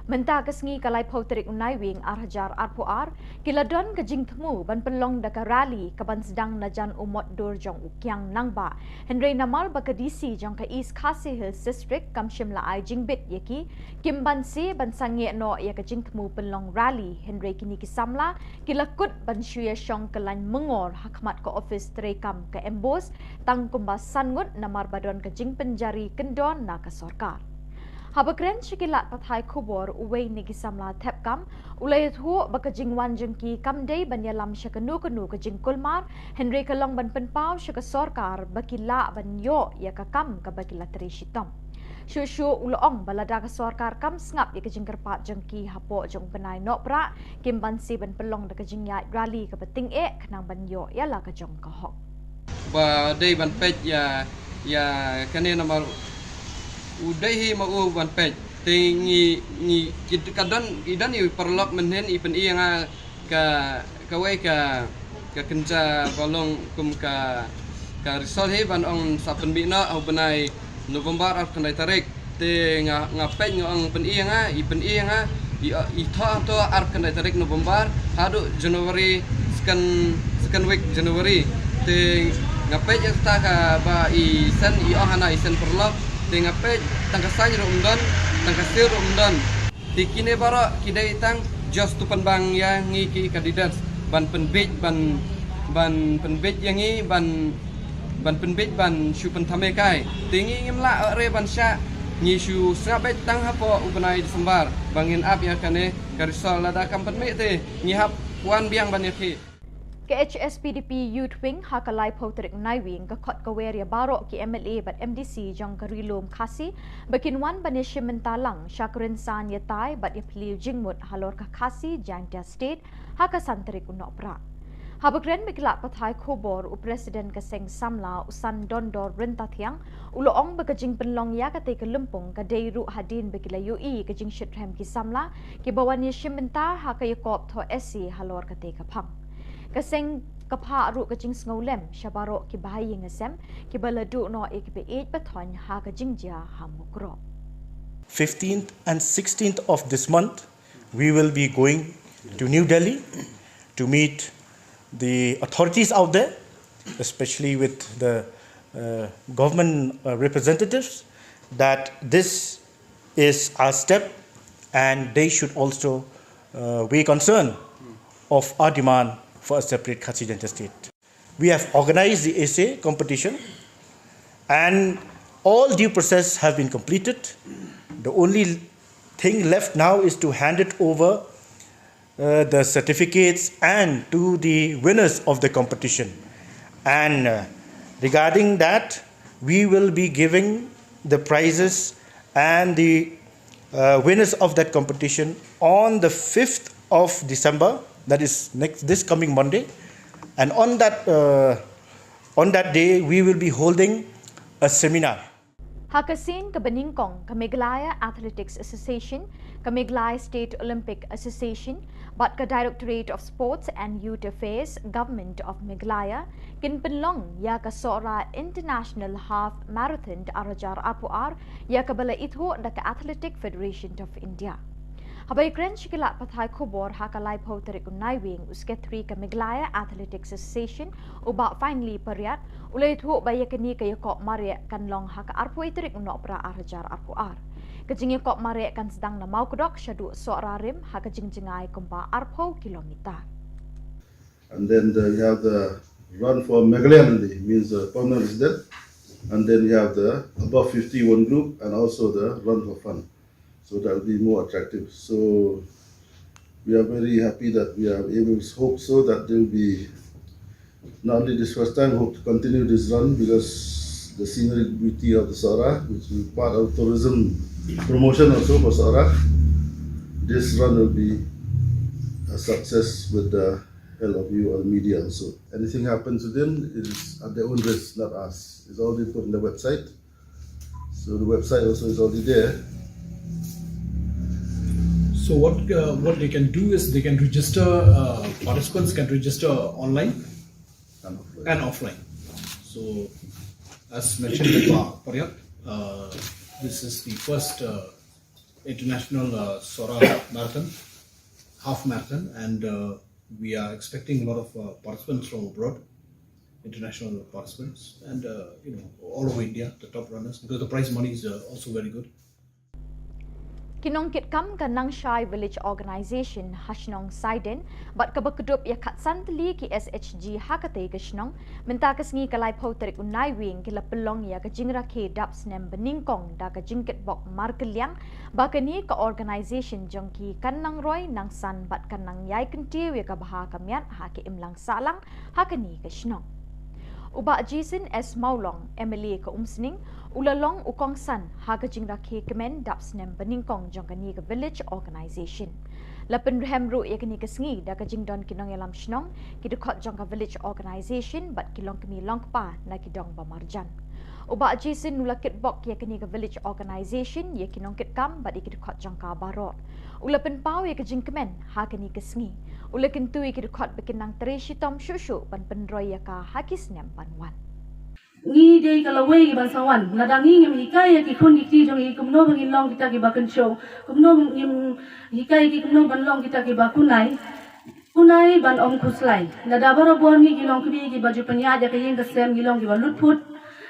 Mynta ka sngi ka laiphew tarik u Naiwieng ar hajar arphew ar, ki la don ka jingthmu ban pynlong da ka rally kaban sdang na jan u mot dur jong u Kiang Nangbah. Hynrei namar ba ka D C jong ka East Khasi Hills District kam shym la ai jingbit ïa ki, kim banse ban sangeh noh ïa ka jingthmu pynlong rally, hynrei kine ki samla ki la kut ban shu ïa shong kyllaiñ myngor ha khmat ka ophis treikam ka MBOSE tang kumba san ngut namar ba don ka jingpynjari kyndon na ka sorkar. Haba kren sha ki lad pathai khubor, uwei na ki samla thep kam u la ïathuh ba ka jingwan jong ki kam dei ban ïalam sha kano kano ka jingkulmar, hynrei ka long ban pynpaw sha ka sorkar ba ki lah ban ïoh ïa ka kam kaba ki la trei shitom. Shuh shuh u la ong ba lada ka sorkar kam sngap ïa ka jingkyrpad jong ki hapoh jong u bnai Nohprah, kim banse ban pynlong da ka jingïaid rally kaba tyngeh khnang ban ïoh ïa la ka jong ka hok. Ba dei ban peit ïa, ïa kane namar u dei hi ma u ban peit. Te ngi, ngi, ki, ka don, i don i paralok mynhynnin i pyni ïa nga ka, kawei ka, ka kynja ba long kum ka, ka result hi ban ong sa pynmih noh ha u bnai November arphew khyndai tarik. Te nga, nga peit nga ong pyni ïa nga, i pyni ïa nga, i, i thoh, thoh arphew khyndai tarik November haduh January, second, second week January. Te nga peit ïa kata kaba i send, i ong hana i send paralok. Te nga peit tang ka sign ruh ym don, tang ka seal ruh ym don. Te kine baroh ki dei tang just to pynbang ïa ngi ki candidates ban pynbeit, ban, ban pynbeit ïa ngi, ban, ban pynbeit ban shu pynthame kai. Te ngi ngim lah re ban shah Ngi shu sngap beit tang hapoh u bnai December ba ngin ap ïa kane ka result, lada kam pynmih te ngi hap wan biang ban ïakhih. Ka H S P D P Youth Wing ha ka laiphew tarik Naiwieng ka khot ka wer ïa baroh ki M L A bad M D C jong ka Ri Lum Khasi ba kin wan ban ïashim bynta lang sha ka rynsan ïatai bad ïaphylliew jingmut halor ka Khasi Jaintia State ha ka san tarik u Nohprah. Haba kren bad ki lad pathai khubor, u President ka Seng Samla, u San Dondor Ryntathiang, u la ong ba ka jingpynlong ïa kata ka lympung ka dei ruh hadien ba ki la ïohi ka jingshitrhem ki samla kiba wan ïashim bynta ha ka ïakop thoh essay halor kata ka phang. Ka seng ka phah ruh ka jingsngewlem sha baroh kiba ha ïing ha sem kiba la duh noh ïa kiba ïeit ba thoiñ ha ka jingjia ha Mukroh. fifteenth and sixteenth of this month, we will be going to New Delhi to meet the authorities out there, especially with the uh, government uh, representatives, that this is our step and they should also uh, weigh concern of our demand for a separate Khasi Jaintia state. We have organized the essay competition and all due process have been completed. The only thing left now is to hand it over uh, the certificates and to the winners of the competition. And uh, regarding that, we will be giving the prizes and the uh, winners of that competition on the fifth of December, that is next this coming Monday. And on that uh, on that day, we will be holding a seminar. Ha ka sien kaba nyngkong, ka Meghalaya Athletics Association, ka Meghalaya State Olympic Association bad ka Directorate of Sports and Youth Affairs, Government of Meghalaya, kin pynlong ïa ka Sohra International Half Marathon ar hajar arphew ar, ïa kaba la ithuh da ka Athletic Federation of India. Haba ïakren sha ki lad pathai khubor ha ka laiphew tarik u Naiwieng, u Secretary ka Meghalaya Athletics Association, u Bah Finely Pariat, u la ïathuh ba ïa kane ka ïakop mareh kan long ha ka arphew tarik u Nohprah ar hajar arphew ar. Ka jingïakop mareh kan sdang na Mawkdok shaduh Sohra Rim ha ka jingjngai kumba arphew kilometer. And then the, you have the run for Meghalaya Nandi, means the permanent resident. And then you have the above fifty one group and also the run for fun. So that will be more attractive. So we are very happy that we are able to hope so that there will be not only this first time, hope to continue this run because the scenic beauty of the Sohra, which will be part of tourism promotion also for Sohra, this run will be a success with the help of you or media also. Anything happens to them, it is at their own risk, not us. It's already put in the website. So the website also is already there. So what uh, what they can do is they can register, uh, participants can register online And offline. And offline. So as mentioned by Pa Pariat, uh, this is the first uh, international uh, Sohra marathon, half marathon, and uh, we are expecting a lot of uh, participants from abroad, international participants, and uh, you know, all over India, the top runners, because the prize money is uh, also very good. Ki nongkitkam ka Nangshai Village Organisation ha shnong Saiden bad kaba kdup ïa khatsan tylli ki S H G ha katei ka shnong, mynta ka sngi ka laiphew tarik u Naiwieng ki la pynlong ïa ka jingrakhe dap snem banyngkong da ka jingkitbok markylliang ba kane ka organisation jong ki kan nang roi nang san bad kan nang ïai kyntiew ïa ka bha ka miat ha ki imlang sahlang ha kane ka shnong. U Bah Jason S Mawlong, M L A ka Umsning, u la long u kongsan ha ka jingrakhe kmen dap snem banyngkong jong kane ka village organisation. La pynrhem ruh ïa kane ka sngi da ka jingdon ki nongïalam shnong, ki dkhot jong ka village organisation bad ki longkmie longkpa na ki dong ba marjan. U Bah Jason u la kitbok ïa kane ka village organisation, ïa ki nongkitkam bad ïa ki dkhot jong ka baroh. U la pynpaw ïa ka jingkmen ha kane ka sngi. U la kyntu ïa ki dkhot ba kin nang trei shitom shuh shuh ban pynroi ïa ka ha ki snem ban wan. Ngi dei ka lawei ki ban sa wan. Lada ngi ngim hikai ïa ki khun ki kti jong ngi kumno ba ngin long kita ki ba kynshew. Kumno ngim hikai ïa ki kumno ban long kita ki ba kunai. Kunai ban ym khuslai. Lada barabor ngi ki longkmie ki ba ju pynïaid ïa ka ïing ka sem ngi long ki ba lutphut.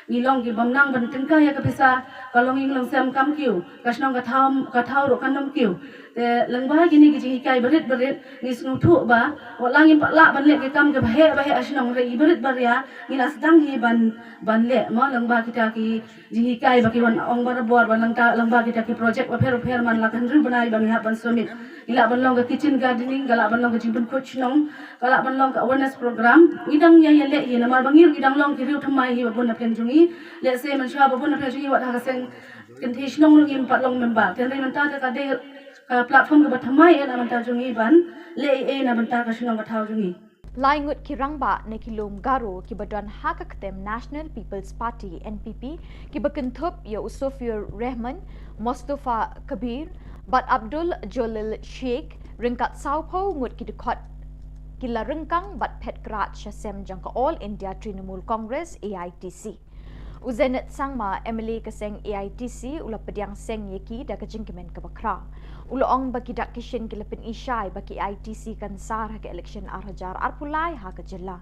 Ngi long ki bym nang ban tyngkai ïa ka pisa. Ka longïing longsem kam kiew. Ka shnong ka thaw ka thaw ruh kan ym kiew. Te lyngba kine ki jinghikai barit barit ngi sngewthuh ba wat la ngim pat lah ban leh ki kam kiba heh ba heh ha shnong, hynrei i barit baria ngi la sdang hi ban, ban leh mo, lyngba kita ki jinghikai ba ki wan ong barabor, ba lyngba kita ki project bapher bapher man la ka hynriew bnai ba ngi hap ban submit. Ki lah ban long ka kitchen gardening, ka lah ban long ka jingpynkhuid shnong, ka lah ban long ka awareness program. Ngi dang ïa ïa leh hi namar ba ngi ruh ngi dang long ki riew thymmai hi ba bun na pdeng jong ngi. Lehse mynshuwa ba bun na pdeng jong ngi wat ha ka seng kynthei shnong ruh ngim pat long member. Te hynrei mynta te ka dei ka platform kaba thymmai eh na bynta jong ngi ban leh ei ei na bynta ka shnong ka thaw jong ngi. Lai ngut ki rangbah na ki lum Garo kiba don ha ka ktem National People's Party, N P P, kiba kynthup ïa u Sofur Rehman, Mostofa Kabir bad Abdul Jalil Sheikh, ryngkat sawphew ngut ki dkhot, ki la ryngkang bad phet krad sha sem jong ka All India Trinamool Congress, A I T C. U Zenith Sangma, M L A ka seng A I T C, u la pdiang seng ïa ki da ka jingkmen kaba khraw. U la ong ba ki dak ki shin ki la pyni shai ba ka A I T C kan sar ha ka election ar hajar arphew lai ha ka jylla.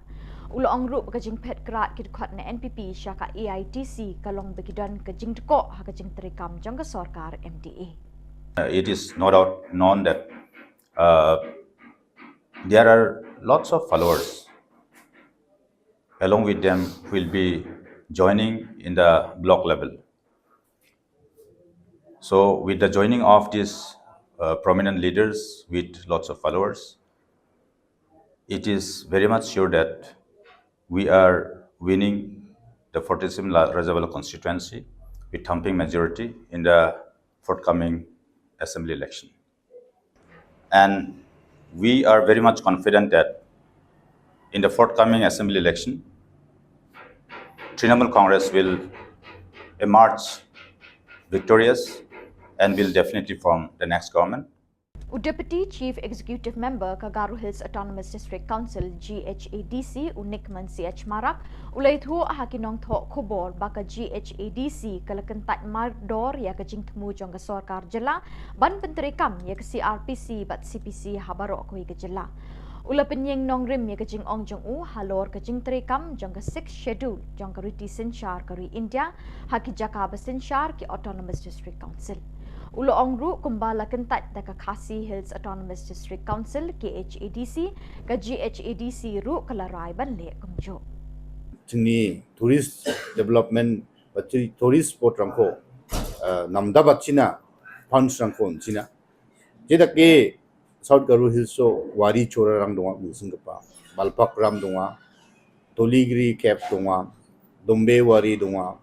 U la ong ruh ba ka jingphet krad ki dkhot na N P P sha ka A I T C ka long ba ki don ka jingdkoh ha ka jingtreikam jong ka sorkar M D A. Uh, it is no doubt known that, uh, there are lots of followers along with them will be joining in the block level. So with the joining of these, uh, prominent leaders with lots of followers, it is very much sure that we are winning the forty-seven La-, Rajabala constituency with thumping majority in the forthcoming assembly election. And we are very much confident that in the forthcoming assembly election, Trinamool Congress will emerge victorious and will definitely form the next government. U Deputy Chief Executive Member ka Garo Hills Autonomous District Council, G H A D C, u Nickman C H Marak, u la ïathuh ha ki nongthoh khubor ba ka G H A D C ka la kyntait mardor ïa ka jingthmu jong ka sorkar jylla ban pyntreikam ïa ka C R P C bad C P C ha baroh kawei ka jylla. U la pynïeng nongrim ïa ka jingong jong u halor ka jingtreikam jong ka Sixth Schedule jong ka riti synshar ka ri India ha ki jaka ba synshar ki Autonomous District Council. U la ong ruh kumba la kyntait da ka Khasi Hills Autonomous District Council, K H A D C, ka G H A D C ruh ka la rai ban leh kumjuh. Jingni tourist development bad jingni tourist spot rangko, eh, namda bad china, pounds rangko china. Jeda ke South Garo Hills o wari chora rang dong a, Mungsing Kapa, Balpak Ram dong a, Toligiri Cave dong a, Dombe Wari dong a,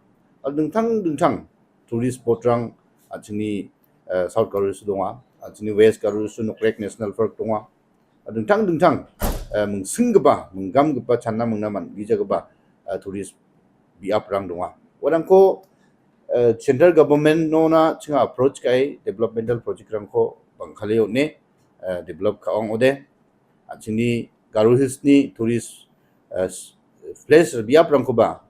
a dingthang dingthang tourist spot rang, a jingni, eh, South Garo Hills dong a, a jingni West Garo Hills Nokrek National Park dong a, a dingthang dingthang, eh, Mungsing Kapa, Mungam Kapa, Channa Mungnaman, gija kapa, eh, tourist biap rang dong a. Wadang ko, eh, central government no na chinga approach kai developmental project rangko bang khaleo ne, eh, develop ka ong ode. A jingni Garo Hills ni tourist, eh, s-, place biap rangko ba,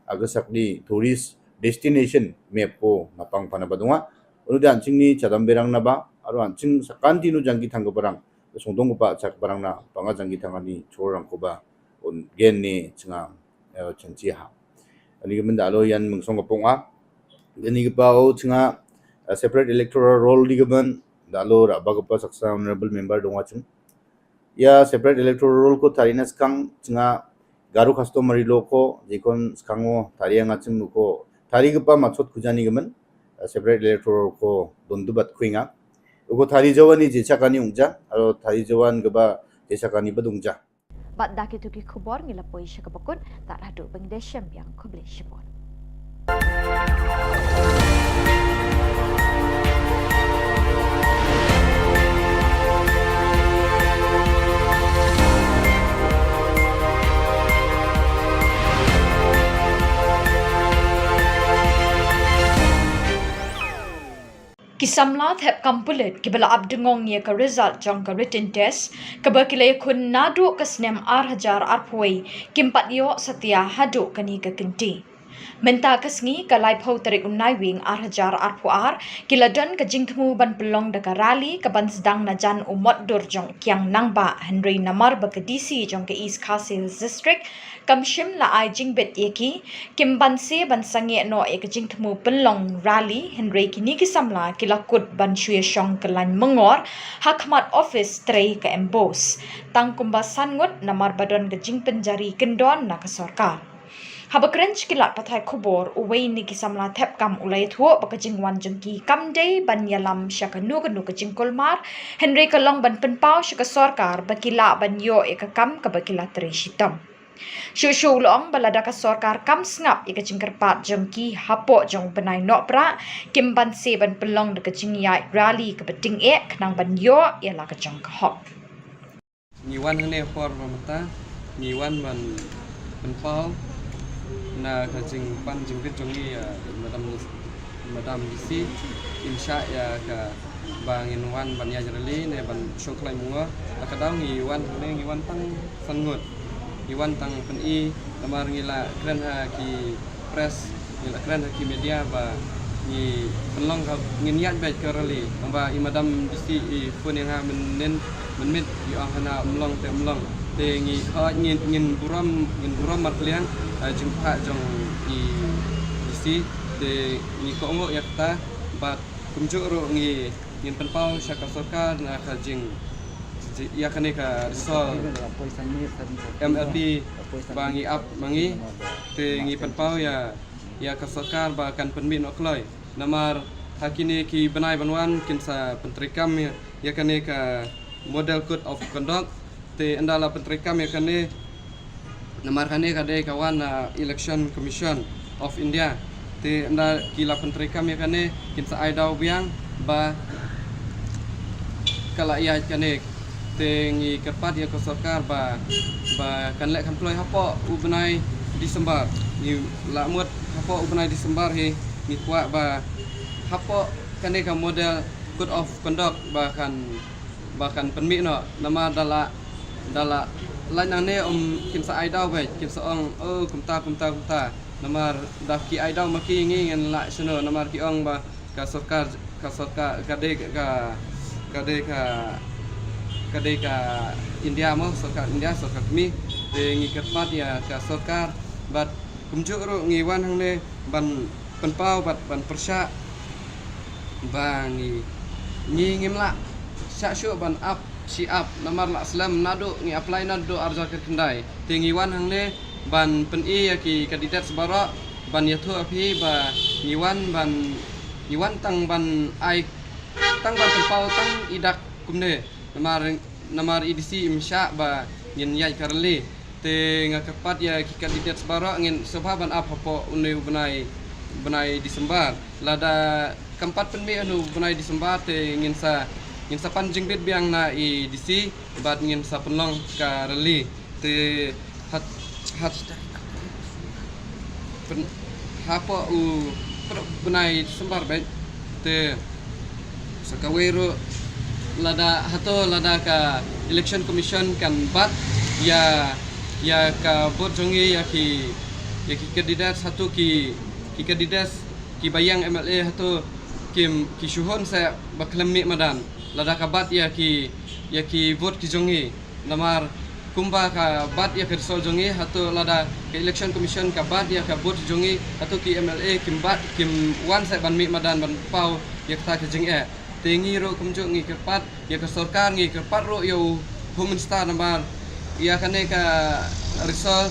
aga sakni tourist destination map ko napang pana ba dong a. Unu da a jingni chadam berang na ba, aro a jing sakanti nu jangki thang ka barang, sungdong ko ba chak barang na panga jangki thang ani chor rangko ba, un gen ni chinga, eh, chanchi ha. Ani ka menda lo yan mengsong ka pong a. Ani ka pa o chinga, eh, separate electoral roll di ka ban, da lo ra ba ka pa saksa honorable member dong a ching. Ya separate electoral roll ko tari na skang chinga Garo customary law ko, jikon skang o tari anga ching ko, tari ka pa machot kujani ka man, eh, separate electoral roll ko dondu bat kuinga. Uko tari jawan ni jechakani ungja, aro tari jawan ka ba jechakani ba dungja. Bad da kitu ki khubor ngi la poi sha kaba kut, tad haduh ba ngi dei shem biang, khublei shibun. Ki samla thep kam pulit kiba la ap dngong ïa ka result jong ka written test kaba ki la ïakhun naduh ka snem ar hajar arphew wei kim pat ïoh satia haduh kane ka kynti. Mynta ka sngi ka laiphew tarik u Naiwieng ar hajar arphew ar, ki la don ka jingthmu ban pynlong da ka rally ka ban sdang na jan u mot dur jong kiang nangbah, hynrei namar ba ka D C jong ka East Khasi Hills District kam shym la ai jingbit ïa ki, kim banse ban sangeh noh ïa ka jingthmu pynlong rally, hynrei kine ki samla ki la kut ban shu ïa shong ka lain myngor ha khmat office trei ka MBOSE. Tang kumba san ngut namar ba don ka jingpynjari kyndon na ka sorkar. Haba kren sha ki lad pathai khubor, uwei na ki samla thep kam u la ïathuh ba ka jingwan jong ki kam dei ban ïalam sha kano kano ka jingkulmar, hynrei ka long ban pynpaw sha ka sorkar ba ki lah ban ïoh ïa ka kam kaba ki la trei shitom. Shuh shuh u la ong ba lada ka sorkar kam sngap ïa ka jingkyrpad jong ki hapoh jong u bnai Nohprah, kim banse ban pynlong da ka jingïaid rally kaba tyngeh khnang ban ïoh ïa la ka jong ka hok. Ngi wan hangne por ba mynta, ngi wan ban pynpaw na ka jingpan jingbit jong ngi ïa Madam, Madam D C, im shah ïa ka ba ngin wan ban ïaid rally ne ban shong khlaiñ myngor. La ka daw ngi wan hangne, ngi wan tang san ngut. Ngi wan tang pyni, namar ngi la kren ha ki press, ngi la kren ha ki media ba ngi pynlong ka, ngin ïaid beit ka rally. Naba i Madam D C i phone ïa nga mynnin mynmiet, i ong hana ym long te ym long. Te ngi, oh, ngin, ngin burom, ngin burom markylliang, eh, jingphah jong i D C. Te ngi kohnguh ïa kata, bad kumjuh ruh ngi, ngin pynpaw sha ka sorkar na ka jing, ji-, ïa kane ka result M L P ba ngi ap ma ngi. Te ngi pynpaw ïa, ïa ka sorkar ba kan pynmih noh kloi. Namar ha kine ki bnai ban wan kin sa pyntreikam ïa, ïa kane ka Model Code of Conduct. Te ynda la pyntreikam ïa kane, namar kane ka dei ka wan na Election Commission of India. Te ynda ki la pyntreikam ïa kane, kin sa ai daw biang ba ka la ïaid kane. Te ngi kyrpad ïa ka sorkar ba, ba kan leh kham kloi hapoh u bnai December. Ngi la mut hapoh u bnai December hi, ngi kwah ba hapoh kane ka Model Code of Conduct ba kan, ba kan pynmih noh. Namar da la, da la lait nangne, um, kin sa ai daw beit, kin sa ong, oh, kumta, kumta, kumta. Namar da ki ai daw ma ki, ngi ngin lah shano, namar ki ong ba ka sorkar, ka sorkar, ka dei ka, ka dei ka, ka dei ka India mo, sorkar India, sorkar kmie. Te ngi kyrpad ïa ka sorkar, bad kumjuh ruh ngi wan hangne ban pynpaw bad ban pyrshah ba ngi, ngi ngim lah shah shuh ban ap shi ap, namar la slem naduh ngi apply naduh ar hajar khyndai. Te ngi wan hangne ban pyni ïa ki candidates baroh, ban ïathuh ïa phi ba ngi wan ban, ngi wan tang ban ai, tang ban pynpaw tang i dak kumne. Namar, namar i D C im shah ba ngin ïaid ka rally. Te nga kyrpad ïa ki candidates baroh, ngin sngewbha ban ap hapoh une u bnai, bnai December. Lada kam pat pynmih une u bnai December te ngin sa, ngin sa pan jingbit biang na i D C bad ngin sa pynlong ka rally. Te hat, hat pyn-, hapoh u pyrshah bnai December beit. Te sa kawei ruh, lada hato, lada ka Election Commission kan bat ïa, ïa ka vote jong ngi, ïa ki, ïa ki candidates, hato ki, ki candidates kiba ïeng M L A hato kim, ki shu hun seh ba khlem mih madan lada ka bat ïa ki, ïa ki vote ki jong ngi. Namar kumba ka bat ïa ka result jong ngi, hato lada ka Election Commission ka bat ïa ka vote jong ngi, hato ki M L A kim bat, kim wan seh ban mih madan ban paw ïa kata ka jingeh. Te ngi ruh kumjuh ngi kyrpad ïa ka sorkar, ngi kyrpad ruh ïa u Home Minister, namar ïa kane ka result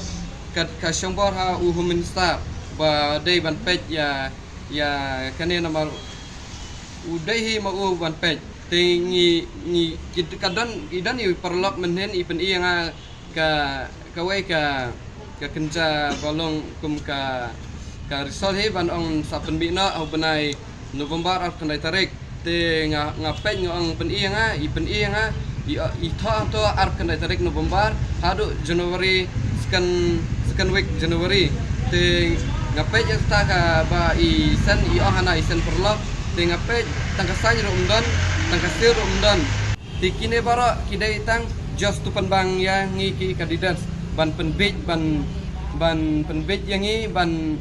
ka, ka shongbor ha u Home Minister ba dei ban peit ïa, ïa kane, namar u dei hi ma u ban peit. Te ngi, ngi, ki, ka don, i don i paralok mynhynnin i pyni ïa nga ka, kawei ka, ka kynja ba long kum ka, ka result hi ban ong sa pynmih noh ha u bnai November arphew khyndai tarik. Te nga, nga peit, nga ong pyni ïa nga, i pyni ïa nga, i, i thoh, thoh arphew khyndai tarik November haduh January, second, second week January. Te nga peit ïa kata kaba i send, i ong hana i send paralok. Te nga peit tang ka sign ruh ym don, tang ka seal ruh ym don. Te kine baroh ki dei tang just to pynbang ïa ngi ki candidates ban pynbiej, ban, ban pynbiej ïa ngi, ban,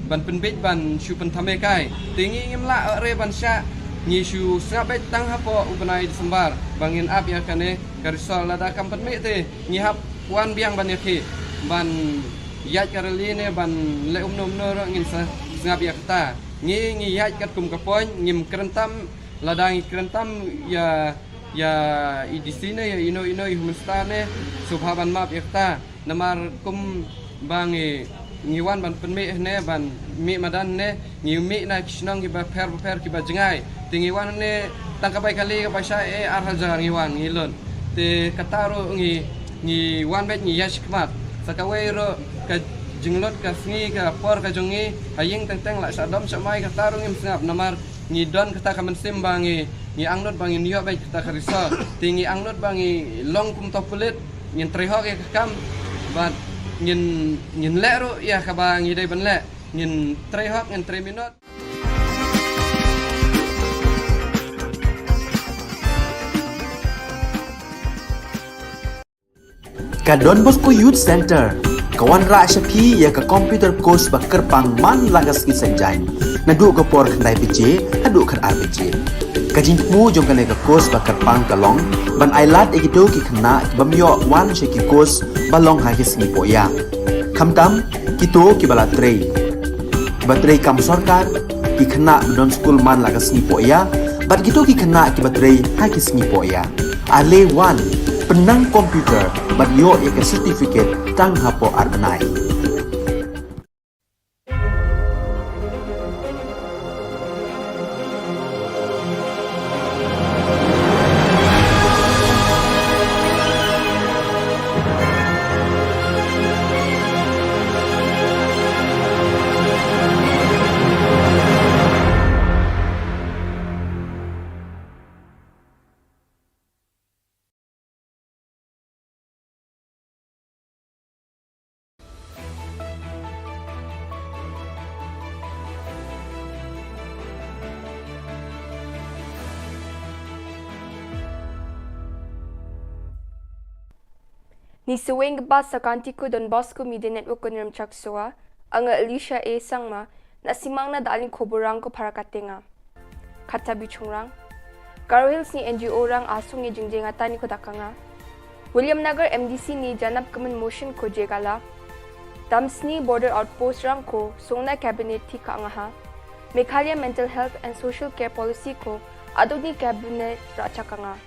ban pynbeit ban shu pynthame kai. Te ngi ngim lah re ban shah, ngi shu sngap beit tang hapoh u bnai December ba ngin ap ïa kane ka result. Lada kam pynmih te ngi hap wan biang ban ïakhih ban ïaid ka rally ne ban leh umno umno ruh ngin sa sngap ïa kata. Ngi ngi ïaid katkum ka point, ngim kren tam. Lada ngi kren tam ïa, ïa i D C ne ïa ino ino i Home Minister ne, sngewbha ban map ïa kata. Namar kumba ngi, ngi wan ban pynmih ne, ban mih madan ne, ngi mih na ki shnong kiba pher ba pher kiba jngai. Te ngi wan ne tang ka bai kali ka bai sha e ar hajar ngi wan ngi lun. Te kata ruh ngi, ngi wan beit ngi ïa shikmat. Sa kawei ruh ka jinglut ka sngi ka por ka jong ngi ha ïing teng teng la sha dom sha mai, kata ruh ngim sngap namar ngi don kata ka mynsiem ba ngi, ngi angnud ba ngin ïoh beit kata ka result. Te ngi angnud ba ngi long kum to pulit, ngin trei hok ïa ka kam bad ngin, ngin leh ruh ïa kaba ngi dei ban leh, ngin trei hok, ngin trei minot. Ka Don Bosco Youth Center ka wanrah sha phi ïa ka computer course ba kyrpang man la ka sngi Saitjaiñ, naduh ka por khyndai baje haduh khatar baje. Ka jingthmu jong kane ka course ba kyrpang ka long ban ailad ïa kito ki khynnah ki bym ïoh wan sha ki course ba long ha ki sngi poh ïa, khamtam kito kiba la trei, kiba trei kam sorkar, ki khynnah ba don skul man la ka sngi poh ïa, bad kito ki khynnah kiba trei ha ki sngi poh ïa. Ale wan, pynnang computer bad ïoh ïa ka certificate tang hapoh ar bnai. Ni saweng kaba sa ka Antiku Don Bosco Media Network ko Nirmchak Soa, anga Alicia A Sangma, na simang na dalin khubor rang ko para katenga. Kata bi chungrang. Garo Hills ni N G O rang asung i jingjeng atani ko dakanga. William Nagar M D C ni janap kamen motion ko jegala. Damsni Border Outpost rang ko songna cabinet ti ka angaha. Meghalaya Mental Health and Social Care Policy ko adoni cabinet rachakanga.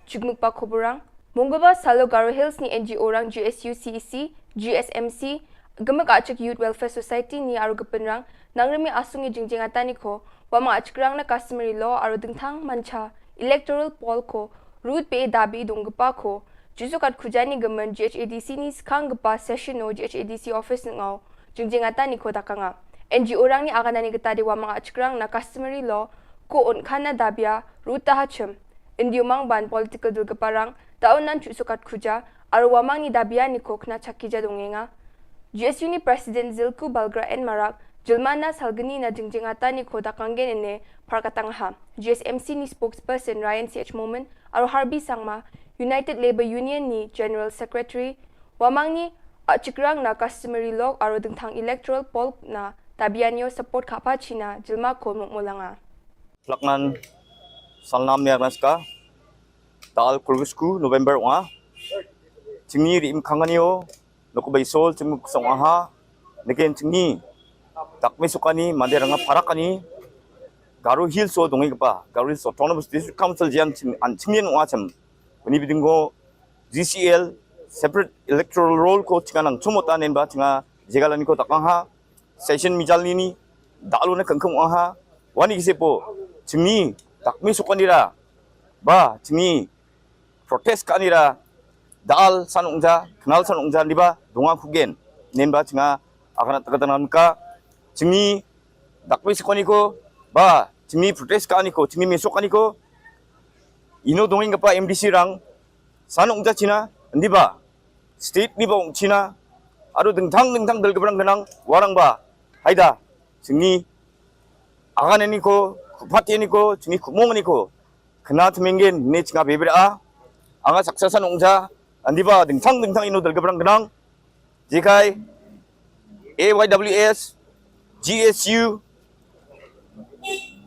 Chukmuk ba khubor rang. Mungkaba salo Garo Hills ni N G O rang G S U C E C, G S M C, Gumuk Achik Youth Welfare Society ni aru gepin rang, nang remi asung i jingjeng atani ko, wamang achik rang na customary law aru dingthang mancha, electoral poll ko, root pe dabi dong gepa ko, jusu kat khujani gemen G H A D C ni skang gepa session no G H A D C office ngau, jingjeng atani ko dakanga. N G O rang ni aganani geta di wamang achik rang na customary law, ko on khana dabia, root ta hachim. Indi umang ban political dul gepa rang, ta on nan chu sukat khuja, aru wamang ni dabia ni ko khna chaki ja dongenga. G S U ni President Zilku Balgra N Marak, jilma na salgni na jingjeng atani ko dakanggen ene, par katang ha. G S M C ni spokesperson Ryan C H Momin, aru Harbi Sangma, United Labour Union ni General Secretary, wamang ni achik rang na customary law aru dingthang electoral poll na dabia nio support khapa china jilma ko mukmulanga. Plaknan salnam yak naska, tal kurusku November wa. Chingni ri im kangani o, noko bai sol chingmu kusong aha, neken chingni takme sukani, mande ranga parakani, Garo Hills o dongi kapa, Garo Hills Autonomous District Council jian ching, an chingni wa cham, wani bidingo G C L, separate electoral roll ko chinga nang chumota nen ba chinga jegalani ko takang ha, session mijal nini, dalu na kangkung aha, wani kise po, chingni, takmi sukani ra, ba, chingni, protest kani ra, dal sanung ja, kenal sanung ja, ni ba, dunga kugen, nen ba chinga, akana takatan ka, chingni, takmi sukani ko, ba, chingni protest kani ko, chingni mesok kani ko, ino dongin kapa M D C rang, sanung ja china, ndi ba, state ni ba ong china, aru dingthang dingthang dal gebrang genang, warang ba, haida, chingni, agan ni ko, kupat ni ko, chingni kumong ni ko, kena temenggen, ne chinga bebera, anga saksa sanung ja, ndi ba, dingthang dingthang ino dal gebrang genang, jikai, A Y W S, G S U,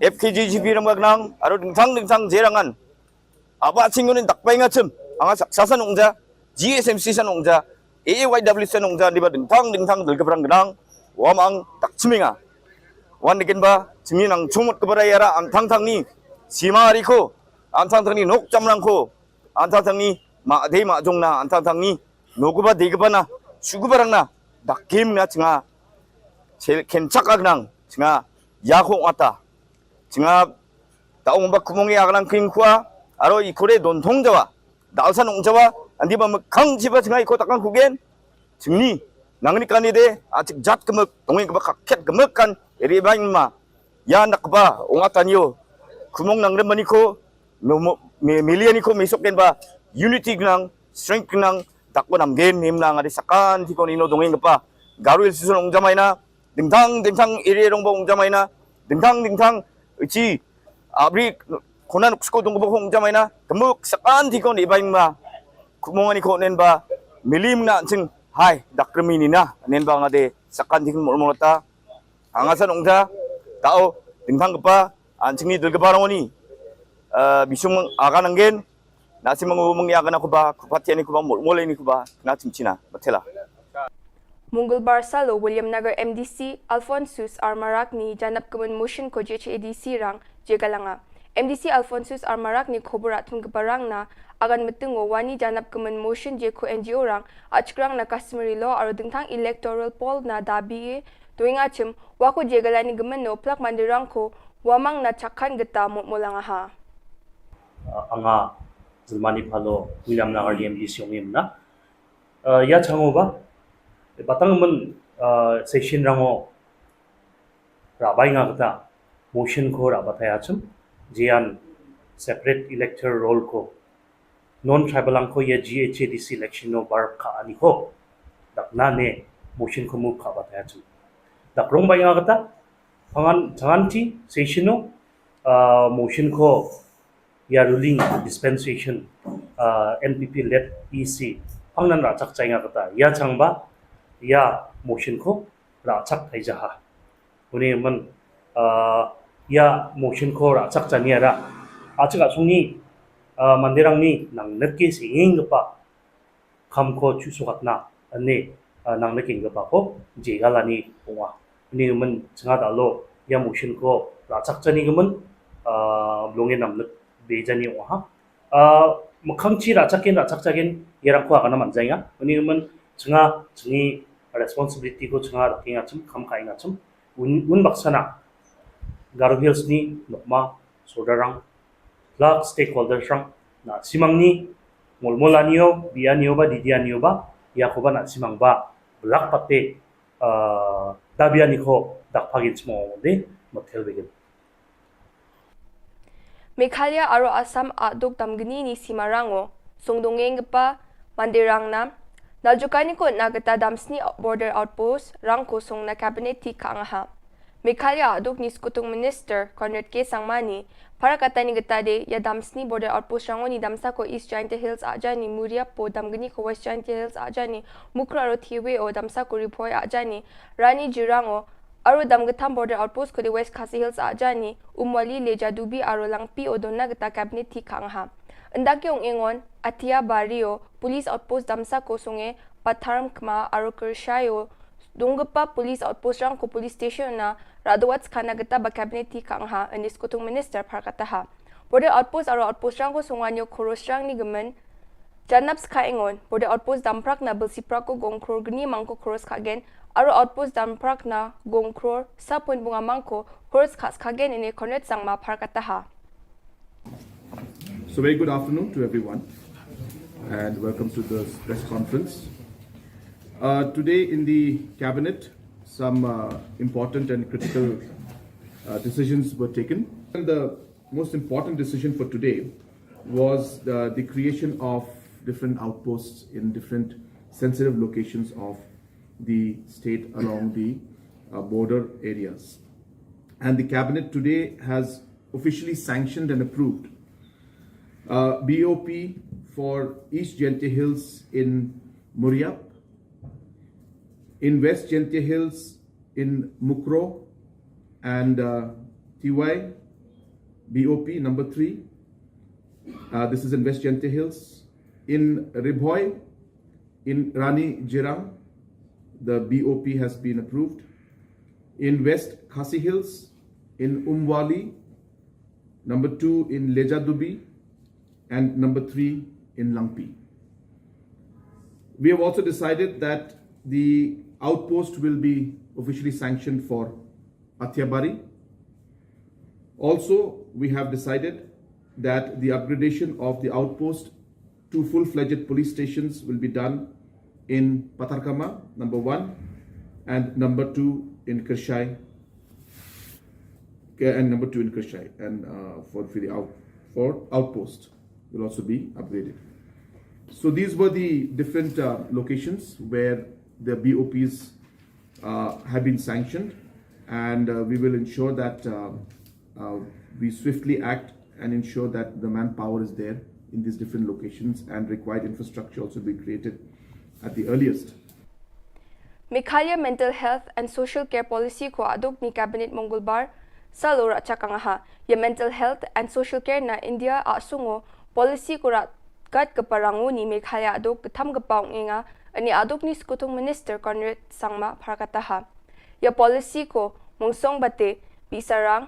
F K J G P rang ba khnang, aro dingthang dingthang je rangan. Aba ching ngun dak bai nga chim, anga sak sasan ungja, G S M C san ungja, A A Y W san ungja, diba dingthang dingthang dil kebrang genang, wamang tak chiminga. Wan degen ba, chimi nang chumut kebara yara, ang thang thang ni, sima riko, ang thang thang ni, nok chamrang ko, ang thang thang ni, ma dei ma jong na, ang thang thang ni, nokuba dei keba na, sukuba rang na, dak kim na chinga, chel kenchak agnang, chinga, ya ko ngata, chinga, ta ong ba kumong ya agnang king kwa, aro ikure don thong jawa, dal san ong jawa, andi ba mekhang jiba chinga iko takang kugen, chingni, nangni kani de, achik jat kemek, tongeng keba kakhet kemek kan, eri bang ma, ya nak ba, ong atan yo, kumong nang remani ko, me, mo- me, milian ko, mesok ken ba, unity nang, strength nang, tak ko nam gen, nim nang, adi sakan, tiko nino dongeng kepa, Garo Hills Association ong jamaina, dingthang, dingthang, iri rong ba ong jamaina, dingthang, dingthang, ichi, abri, kona nuksko dong ba ong jamaina, kemuk, sakan, tiko ni bain ma, kumong ani ko nen ba, milim na ching, hai, dak remi ni na, nen ba ngade, sakan, tiko mo mo ta, Anga san ong ta, tao, dingthang kepa, an chingni dul kepa rong ni. Eh, bisung aga nanggen, nasi mangu mangi aga na kuba, kupa tiani kuba, mol mol ni kuba, na chim china, batela. Mongolbar salo Williamnagar M D C Alphonsus R Marak ni janap kemen motion ko J H A D C rang je galanga. M D C Alphonsus R Marak ni khobor atun keparang na agan metengo wani janap kemen motion je ko N G O rang achkrang na customary law aro dingthang electoral poll na dabi e doing achim Wa ko je galani gemen no plak mandirang ko wamang na chakhan geta mo molanga ha. Uh, anga Zilmani Phalo Williamnagar M D C ong imna. Uh, ya chango ba batang men uh, session rango rabai nga geta motion ko rabatai achum jian separate electoral roll ko non tribal ang ko ya G H A D C election no bar ka ani ko dak na ne motion ko move ka batai achum. Dak rong bai nga kata, pangan, tangan ti, session no, uh, motion ko, ya ruling dispensation, uh, N P P led E C, pang nan rachak chai nga kata, ya chang ba, ya motion ko, rachak kai jaha. Uni man, uh, ya motion ko rachak chani ara. Achak asung ni, uh, mandirang ni, nang nerke singing pa, kham ko chu sukat na ane, ah, nang na king ba ko je gala ni pungwa ni men chnga da lo ya motion ko la chak chani ga men, ah, long nam nak be jani wa ha. Ah, makhang chi ra chak ken ra chak chak ken ya rang ko ga na man jai nga ni men chnga chni responsibility ko chnga da king achum kham kai nga chum un, un baksana Garo Hills ni nokma sodarang lak stakeholders rang na simang ni ngol mol anio bi anio ba didi anio ba ya ko ba na simang ba blak pate, uh, dabi ani ko dak pagin smong de motel begin. Meghalaya aro Assam aduk damgni ni simarango sungdongeng gepa mandirang na naljukani ko na geta damsni border outpost rang ko sung na cabinet ti ka ngaha. Meghalaya aduk ni skutung minister Conrad K Sangma ni para katani geta de ya damsni border outpost rango ni damsa ko East Jaintia Hills aja ni muria po damgni ko West Jaintia Hills aja ni mukra aro thiwe o damsa ko ripoi aja ni rani jirango aro damgetham border outpost ko de West Khasi Hills aja ni umwali le jadubi aro langpi o donna geta cabinet ti ka ngaha. Ndake ong engon atia bario police outpost damsa ko sunge patharm kma aro kershai o dunggepa police outpost rang ko police station na radwat skana geta ba cabinet ti ka ngaha ini skutung minister par kataha. Border outpost aro outpost rang ko sungwanyo khoros rang ni gemen janap ska engon border outpost damprak na belsi prak ko gong kror gni mangko khoros ka gen aro outpost damprak na gong kror sapun bunga mangko khoros ka ska gen ini Conrad Sangma par kataha. So very good afternoon to everyone and welcome to this press conference. Uh, today in the cabinet, some uh, important and critical uh, decisions were taken. And the most important decision for today was the, the creation of different outposts in different sensitive locations of the state along the uh, border areas. And the cabinet today has officially sanctioned and approved uh, B O P for East Jaintia Hills in Muriap, in West Jaintia Hills in Mukroh and uh, T Y, B O P number three. Uh, this is in West Jaintia Hills. In Ri Bhoi, in Rani Jirang, the B O P has been approved. In West Khasi Hills, in Umwali, number two in Lejadubi, and number three in Langpi. We have also decided that the outpost will be officially sanctioned for Athiabari. Also, we have decided that the upgradation of the outpost to full-fledged police stations will be done in Patharkhmah, number one, and number two in Kyrshai, and number two in Kyrshai, and uh, for, for the out for outpost will also be upgraded. So these were the different uh, locations where the B O Ps uh, have been sanctioned, and uh, we will ensure that uh, uh, we swiftly act and ensure that the manpower is there in these different locations and required infrastructure also be created at the earliest. Meghalaya Mental Health and Social Care Policy ko aduk ni Cabinet Mongolbar salo rachakang ha. Ya Mental Health and Social Care na India a sungo policy ko rat kat keparangu ni Meghalaya aduk ketam kepaung inga ani aduk ni Sekutung Minister Conrad Sangma pharkataha. Ya policy ko mungsong bate bisarang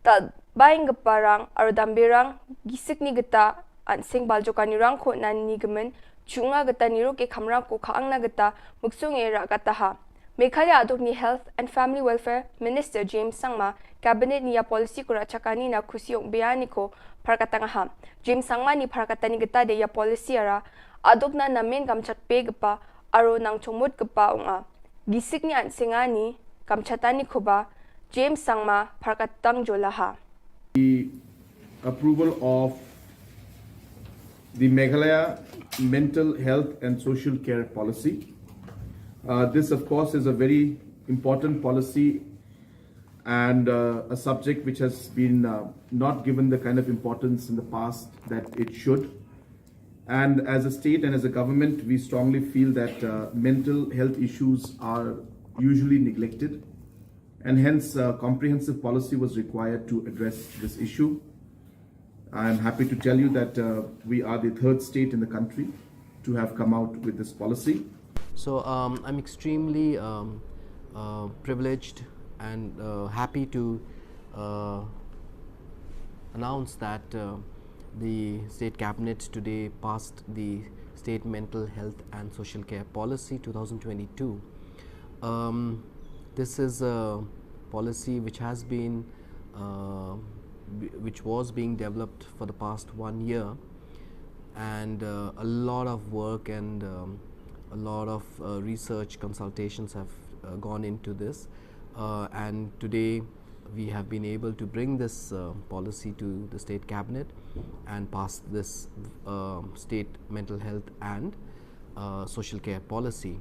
tal baing keparang arudambirang gisik ni geta ansing baljoka ni rangkho nan ni gemen chunga geta ni ruke khamrang ko khaang na geta muksung e ra kataha. Meghalaya aduk ni Health and Family Welfare Minister James Sangma Cabinet ni ya policy ko rachakani na khusiong bea ni ko pharkatang ha. James Sangma ni pharkatani geta de ya policy ara aduk na namen gamchat pe gepa aro nang chongmut gepa unga. Gisik ni ansinga ni gamchatani khoba James Sangma pharkatang jolaha. The approval of the Meghalaya Mental Health and Social Care Policy. Uh, this, of course, is a very important policy and uh, a subject which has been uh, not given the kind of importance in the past that it should. And as a state and as a government, we strongly feel that uh, mental health issues are usually neglected, and hence a comprehensive policy was required to address this issue. I am happy to tell you that uh, we are the third state in the country to have come out with this policy. So um, I'm extremely um, uh, privileged and uh, happy to uh, announce that uh, the state cabinet today passed the State Mental Health and Social Care Policy two thousand twenty-two. Um, this is a policy which has been uh, which was being developed for the past one year, and uh, a lot of work and um, a lot of uh, research consultations have uh, gone into this, uh, and today we have been able to bring this uh, policy to the state cabinet and pass this uh, state mental health and uh, social care policy.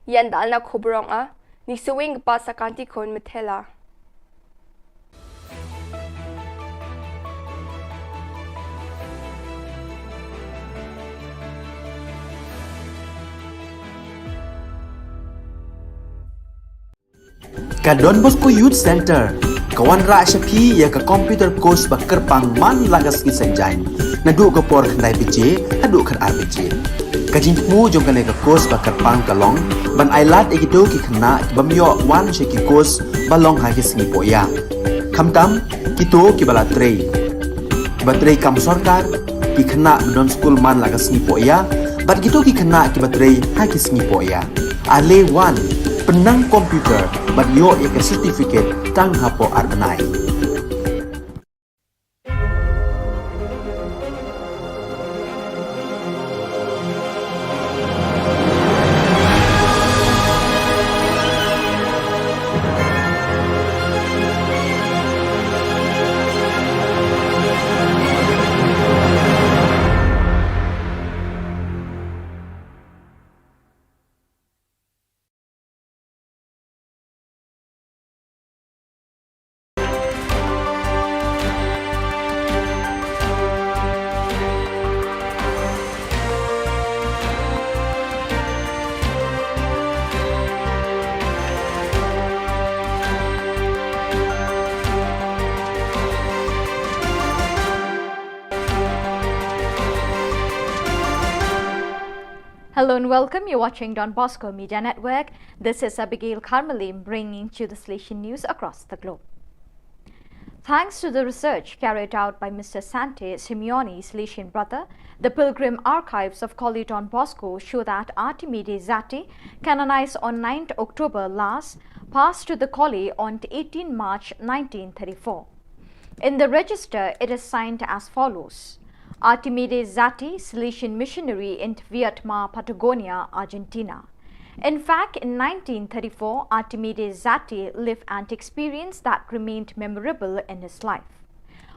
Yan dalna khobrong a ni suwing pa sakanti khon methela. Ka Don Bosco Youth Center ka wanrah sha phi ïa ka computer course ba kyrpang man la ka sngi Saitjaiñ naduh ka por khyndai baje haduh khatar baje. Ka jingthmu jong kane ka course ba kyrpang ka long ban ailad ïa kito ki khynnah ki bym ïoh wan sha ki course ba long ha ki sngi pohïa. Khamtam kito kiba la trei, kiba trei kam sorkar, ki khynnah ba don skul man la ka sngi pohïa bad kito ki khynnah kiba trei ha ki sngi pohïa. Ale wan, pynnang computer bad ïoh ïa ka certificate tang hapoh ar bnai. Hello and welcome. You're watching Don Bosco Media Network. This is Abigail Karmalim bringing to you the Salesian news across the globe. Thanks to the research carried out by Mister Sante Simeoni, Salesian brother, the pilgrim archives of College Don Bosco show that Artimi de Zati, canonized on ninth October last, passed to the College on eighteenth March nineteen thirty-four. In the register, it is signed as follows: Artimi de Zati, Salesian missionary in Vietma, Patagonia, Argentina. In fact, in nineteen thirty-four, Artimi de Zati lived an experience that remained memorable in his life.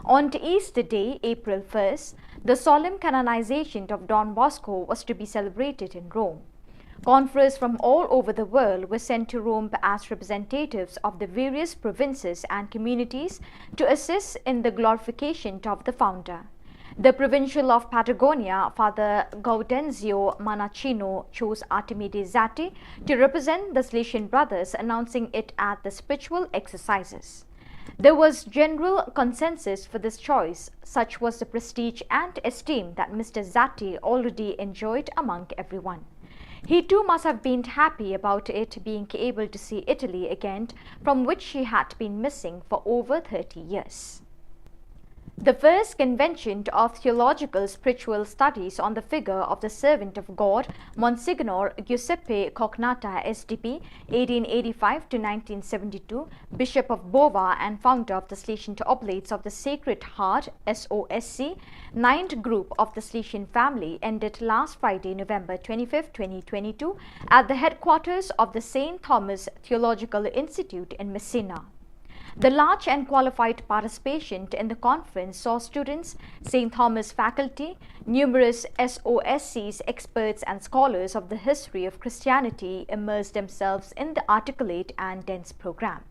On Easter Day, April first, the solemn canonization of Don Bosco was to be celebrated in Rome. Confreres from all over the world were sent to Rome as representatives of the various provinces and communities to assist in the glorification of the founder. The provincial of Patagonia, Father Gaudenzio Manacino, chose Artimi de Zati to represent the Salesian brothers, announcing it at the spiritual exercises. There was general consensus for this choice, such was the prestige and esteem that Mister Zati already enjoyed among everyone. He too must have been happy about it, being able to see Italy again, from which he had been missing for over thirty years. The first convention of theological spiritual studies on the figure of the servant of God, Monsignor Giuseppe Cognata, S D P, eighteen eighty-five to nineteen seventy-two, Bishop of Bova and founder of the Salesian Oblates of the Sacred Heart, S O S C, ninth group of the Salesian family, ended last Friday, November twenty-fifth, twenty twenty-two, at the headquarters of the Saint Thomas Theological Institute in Messina. The large and qualified participation in the conference saw students, Saint Thomas faculty, numerous S O S Cs, experts and scholars of the history of Christianity immerse themselves in the articulate and dense program.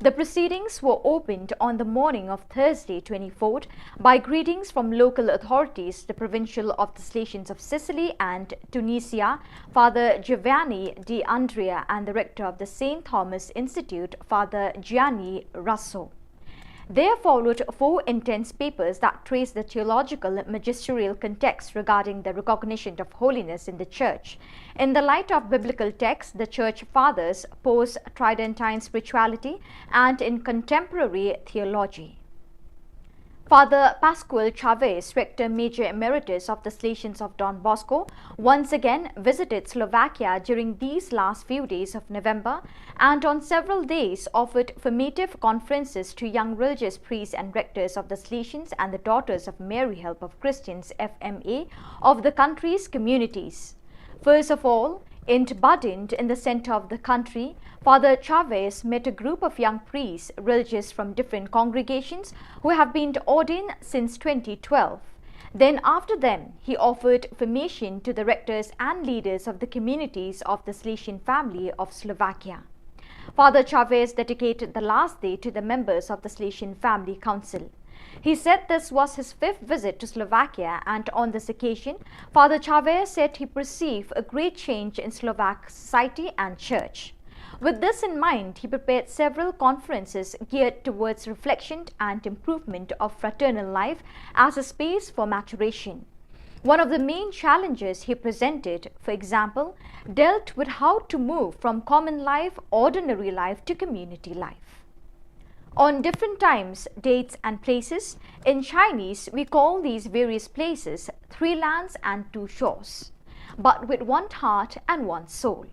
The proceedings were opened on the morning of Thursday, twenty-fourth, by greetings from local authorities, the provincial of the Salesians of Sicily and Tunisia, Father Giovanni D'Andrea, and the rector of the Saint Thomas Institute, Father Gianni Russo. There followed four intense papers that traced the theological and magisterial context regarding the recognition of holiness in the Church. In the light of biblical texts, the Church Fathers, post-Tridentine spirituality, and in contemporary theology. Father Pascual Chavez, Rector Major Emeritus of the Salesians of Don Bosco, once again visited Slovakia during these last few days of November, and on several days offered formative conferences to young religious priests and rectors of the Salesians and the Daughters of Mary Help of Christians, F M A, of the country's communities. First of all, in Badin, in the center of the country, Father Chavez met a group of young priests, religious from different congregations, who have been ordained since twenty twelve. Then, after them, he offered formation to the rectors and leaders of the communities of the Salesian family of Slovakia. Father Chavez dedicated the last day to the members of the Salesian Family Council. He said this was his fifth visit to Slovakia, and on this occasion, Father Chavez said he perceived a great change in Slovak society and church. With this in mind, he prepared several conferences geared towards reflection and improvement of fraternal life as a space for maturation. One of the main challenges he presented, for example, dealt with how to move from common life, ordinary life, to community life. On different times, dates, and places, in Chinese, we call these various places three lands and two shores, but with one heart and one soul.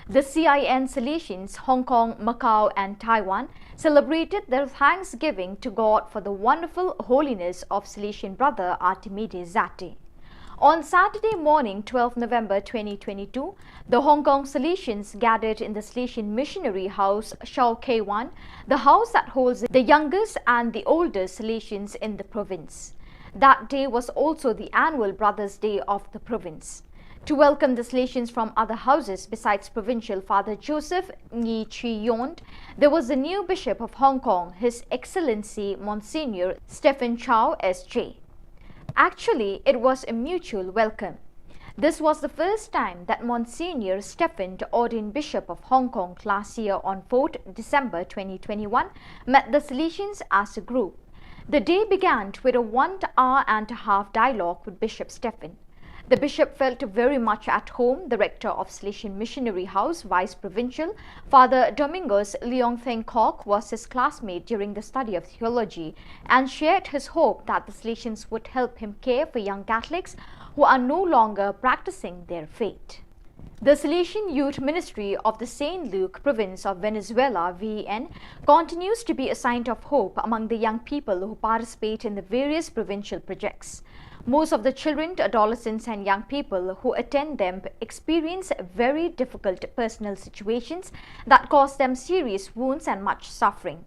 The C I N Salesians, Hong Kong, Macau, and Taiwan, celebrated their thanksgiving to God for the wonderful holiness of Salesian brother Artimi de Zati. On Saturday morning, twelfth November twenty twenty-two, the Hong Kong Salesians gathered in the Salesian Missionary House, Shau Kei Wan, the house that holds the youngest and the oldest Salesians in the province. That day was also the annual Brothers' Day of the province. To welcome the Salesians from other houses besides Provincial Father Joseph Ngi Chi Yond, there was the new Bishop of Hong Kong, His Excellency Monsignor Stephen Chow S J. Actually, it was a mutual welcome. This was the first time that Monsignor Stephen, the ordained Bishop of Hong Kong, last year on fourth December twenty twenty-one, met the Salesians as a group. The day began with a one hour and a half dialogue with Bishop Stephen. The bishop felt very much at home. The rector of Salesian Missionary House, Vice Provincial, Father Domingos Leong Theng Kok, was his classmate during the study of theology and shared his hope that the Salesians would help him care for young Catholics who are no longer practicing their faith. The Salesian Youth Ministry of the Saint Luke Province of Venezuela, V E N, continues to be a sign of hope among the young people who participate in the various provincial projects. Most of the children, adolescents, and young people who attend them experience very difficult personal situations that cause them serious wounds and much suffering.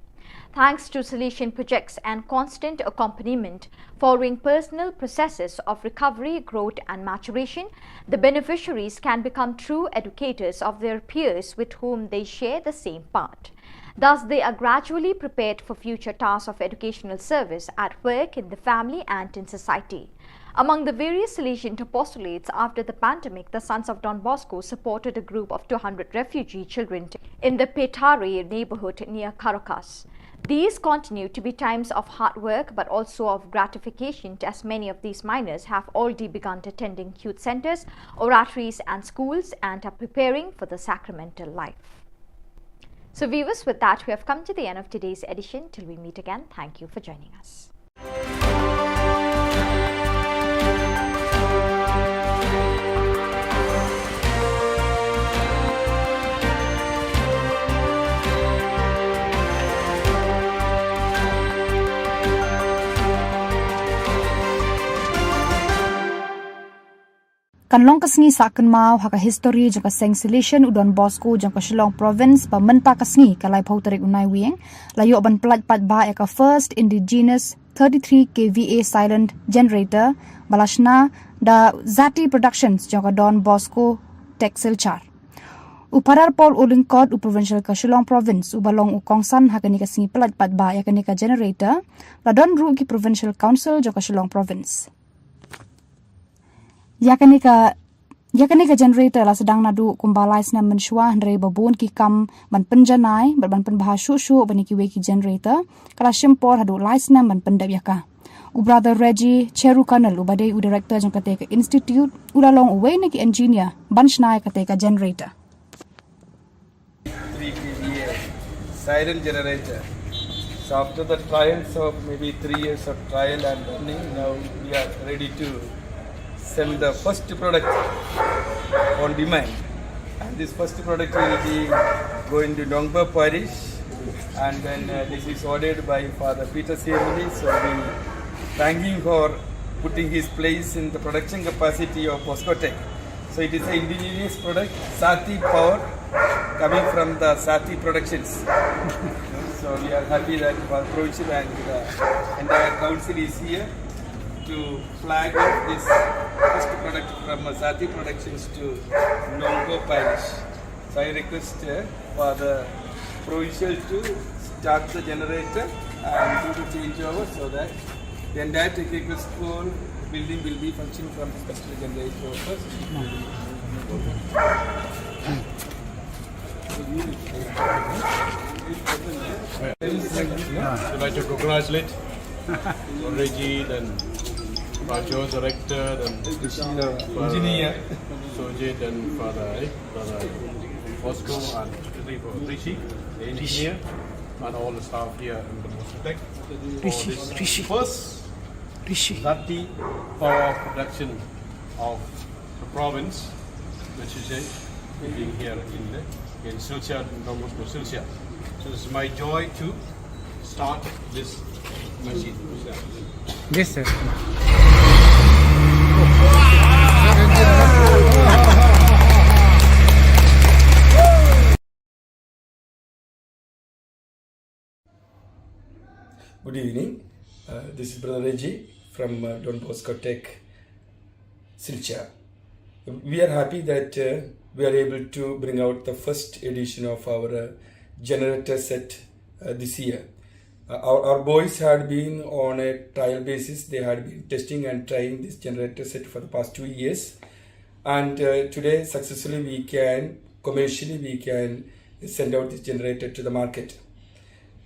Thanks to Salesian projects and constant accompaniment following personal processes of recovery, growth, and maturation, the beneficiaries can become true educators of their peers with whom they share the same path. Thus, they are gradually prepared for future tasks of educational service at work, in the family, and in society. Among the various Salesian apostolates after the pandemic, the Sons of Don Bosco supported a group of two hundred refugee children in the Petare neighborhood near Caracas. These continue to be times of hard work but also of gratification, as many of these minors have already begun attending youth centers, oratories, and schools and are preparing for the sacramental life. So, viewers, with that, we have come to the end of today's edition. Till we meet again, thank you for joining us. Kan long ka sngi sah kynmaw ha ka histori jong ka Seng Salesian u Don Bosco jong ka Shillong Province ba mynta ka sngi ka laiphew tarik u Naiwieng la ïoh ban pyllait paidbah ïa ka first indigenous thirty-three K V A silent generator ba la shna da Zati Productions jong ka Don Bosco Tech Silchar. U Phadar Paul Ulyngkot, u Provincial ka Shillong Province, uba long u kongsan ha kane ka sngi pyllait paidbah ïa kane ka generator, la don ruh ki Provincial Council jong ka Shillong Province. Ïa kane ka, ïa kane ka generator la sdang naduh kumba lai snem mynshuwa, hynrei ba bun ki kam ban pynjanai bad ban pynbha shuh shuh ban ïa kiwei ki generator, ka la shim por haduh lai snem ban pyndep ïa ka. U Brother Reggie Cheru Colonel, uba dei u director jong kata ka institute, u la long uwei na ki engineer ban shna ïa kata ka generator. Three K V A silent generator. So after the trials of maybe three years of trial and running, now we are ready to sell the first product on demand. And this first product will be going to Nongpoh Parish, and then, uh, this is ordered by Father Peter Siamoni. So we thank him for putting his place in the production capacity of Bosco Tech. So it is an indigenous product, Sati power, coming from the Sati Productions. So we are happy that our provincial and the entire council is here to flag off this first product from, uh, Sati Productions to Nongpoh Parish. So I request, uh, for the provincial to start the generator and do the changeover so that the entire technical school building will be functioning from this particular generator first. I'd like to congratulate Reggie, then Pajo, director, then engineer, Sojit, and Father, eh, Brother Bosco, and especially for Rishi, the engineer, and all the staff here in the Bosco Tech for this first Zati power production of the province, which is, eh, being here in the, in Silchar, in Don Bosco, Silchar. So it's my joy to start this machine. Yes, sir. Good evening. Uh, this is Brother Reggie from, uh, Don Bosco Tech, Silchar. We are happy that, uh, we are able to bring out the first edition of our, uh, generator set, uh, this year. Uh, our, our boys had been on a trial basis. They had been testing and trying this generator set for the past two years. And, uh, today, successfully, we can, commercially, we can send out this generator to the market.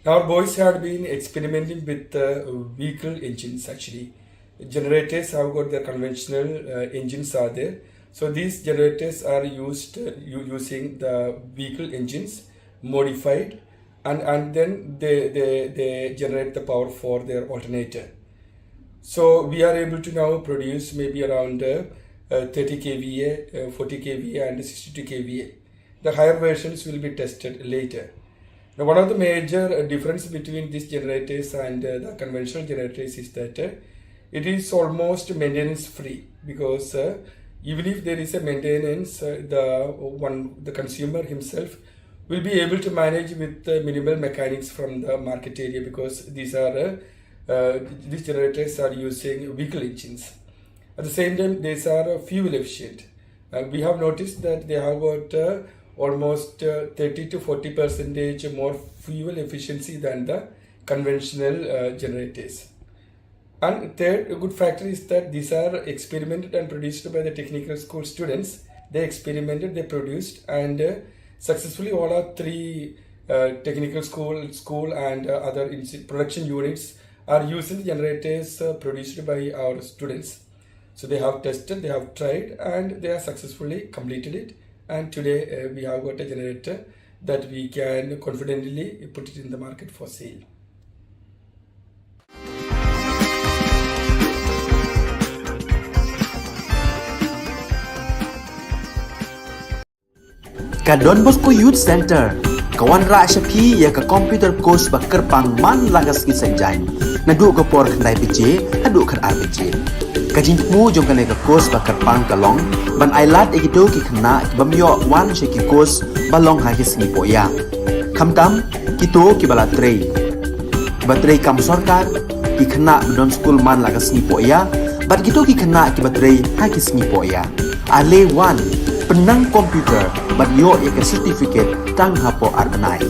Our boys had been experimenting with, uh, vehicle engines, actually. Generators have got their conventional uh, engines are there. So these generators are used uh, u- using the vehicle engines modified, and, and then they, they, they generate the power for their alternator. So we are able to now produce maybe around uh, uh, thirty kVA, uh, forty kVA, and sixty-two kVA. The higher versions will be tested later. Now, one of the major uh, difference between these generators and uh, the conventional generators is that uh, it is almost maintenance free, because uh, even if there is a maintenance, uh, the one the consumer himself will be able to manage with the minimal mechanics from the market area, because these are uh, uh, these generators are using vehicle engines. At the same time, these are uh, fuel efficient. Uh, we have noticed that they have got uh, almost uh, thirty to forty percentage more fuel efficiency than the conventional uh, generators. And third, a good factor is that these are experimented and produced by the technical school students. They experimented, they produced, and uh, successfully all our three uh, technical school, school and uh, other insti- production units are using the generators uh, produced by our students. So they have tested, they have tried, and they have successfully completed it. And today uh, we have got a generator that we can confidently put it in the market for sale. Ka Don Bosco Youth Center ka wanrah sha phi ïa ka computer course ba kyrpang man la ka sngi Saitjaiñ, naduh ka por khyndai baje haduh khatar baje. Ka jingthmu jong kane ka course ba kyrpang ka long ban ai lad ïa kito ki khynnah ki bym ïoh wan sha ki course ba long ha ki sngi poh ïa, khamtam kito ki ba la trei, ki ba trei kam sorkar, ki khynnah ba don skul man la ka sngi poh ïa, bad kito ki khynnah ki ba trei ha ki sngi poh ïa. Ale wan, pynnang computer bad ïoh ïa ka certificate tang hapoh ar bnai.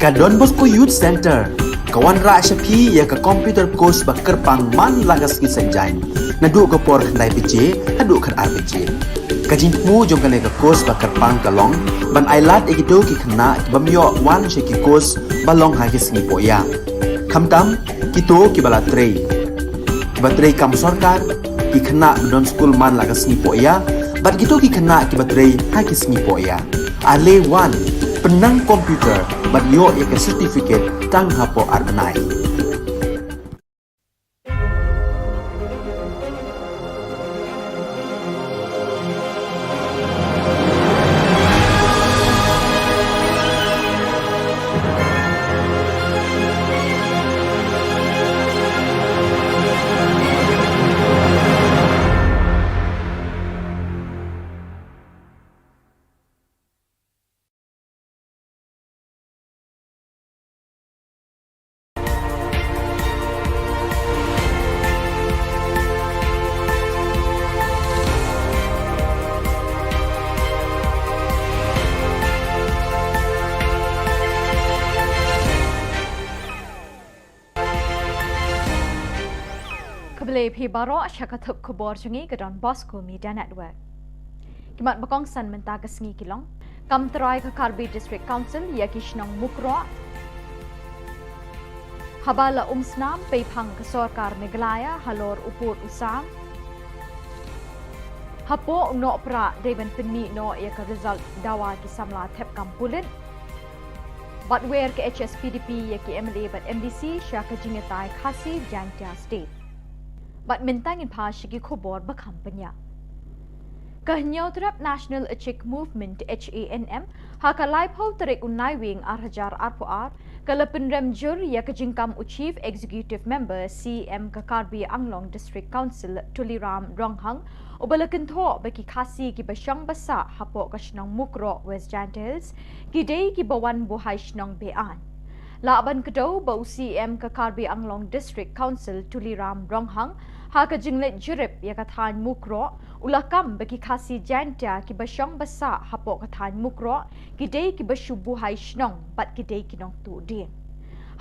Ka Don Bosco Youth Centre ka wanrah sha phi ïa ka computer course ba kyrpang man la ka sngi Saitjaiñ, naduh ka por khyndai baje haduh khatar baje. Ka jingthmu jong kane ka course ba kyrpang ka long ban ailad ïa kito ki khynnah ki bym ïoh wan sha ki course ba long ha ki sngi pohïa, khamtam kito kiba la trei, kiba trei kam sorkar, ki khynnah ba don skul man la ka sngi pohïa, bad kito ki khynnah kiba trei ha ki sngi pohïa. Ale wan, pynnang computer bad ïoh ïa ka certificate tang hapoh ar bnai. Khublei phi baroh sha ka thup khubor jong ngi ka Don Bosco Media Network. Ki mat ba kongsan mynta ka sngi ki long: Kam trai ka Karbi District Council ïa ki shnong Mukroh. Haba la um snam peiphang ka sorkar Meghalaya halor u pud u sam. Hapoh u Nohprah dei ban pynmih noh ïa ka result dawa ki samla thep kam pulit. Bad wer ka H S P D P ïa ki M L A bad M D C sha ka jingïatai Khasi Jaintia State. Bad mynta ngin phai sha ki khubor ba kham bniah. Ka Hynñiewtrep National Achik Movement, H A N M, ha ka laiphew tarik u Naiwieng arhajar arphew ar, ka la pynrem jur ïa ka jingkam u Chief Executive Member, C E M ka Karbi Anglong District Council, Tuliram Ronghang, uba la kynthoh ba ki Khasi kiba shong ba sah hapoh ka shnong Mukroh, West Jaintia Hills, ki dei kiba wan buhai shnong be-aiñ. Lah ban kdew ba u C E M ka Karbi Anglong District Council, Tuliram Ronghang, ha ka jingleit jurip ïa ka thaiñ Mukroh, u la kam ba ki Khasi Jaintia kiba shong ba sah hapoh ka thaiñ Mukroh ki dei kiba shu buhai shnong bad ki dei ki nongtuh dieng.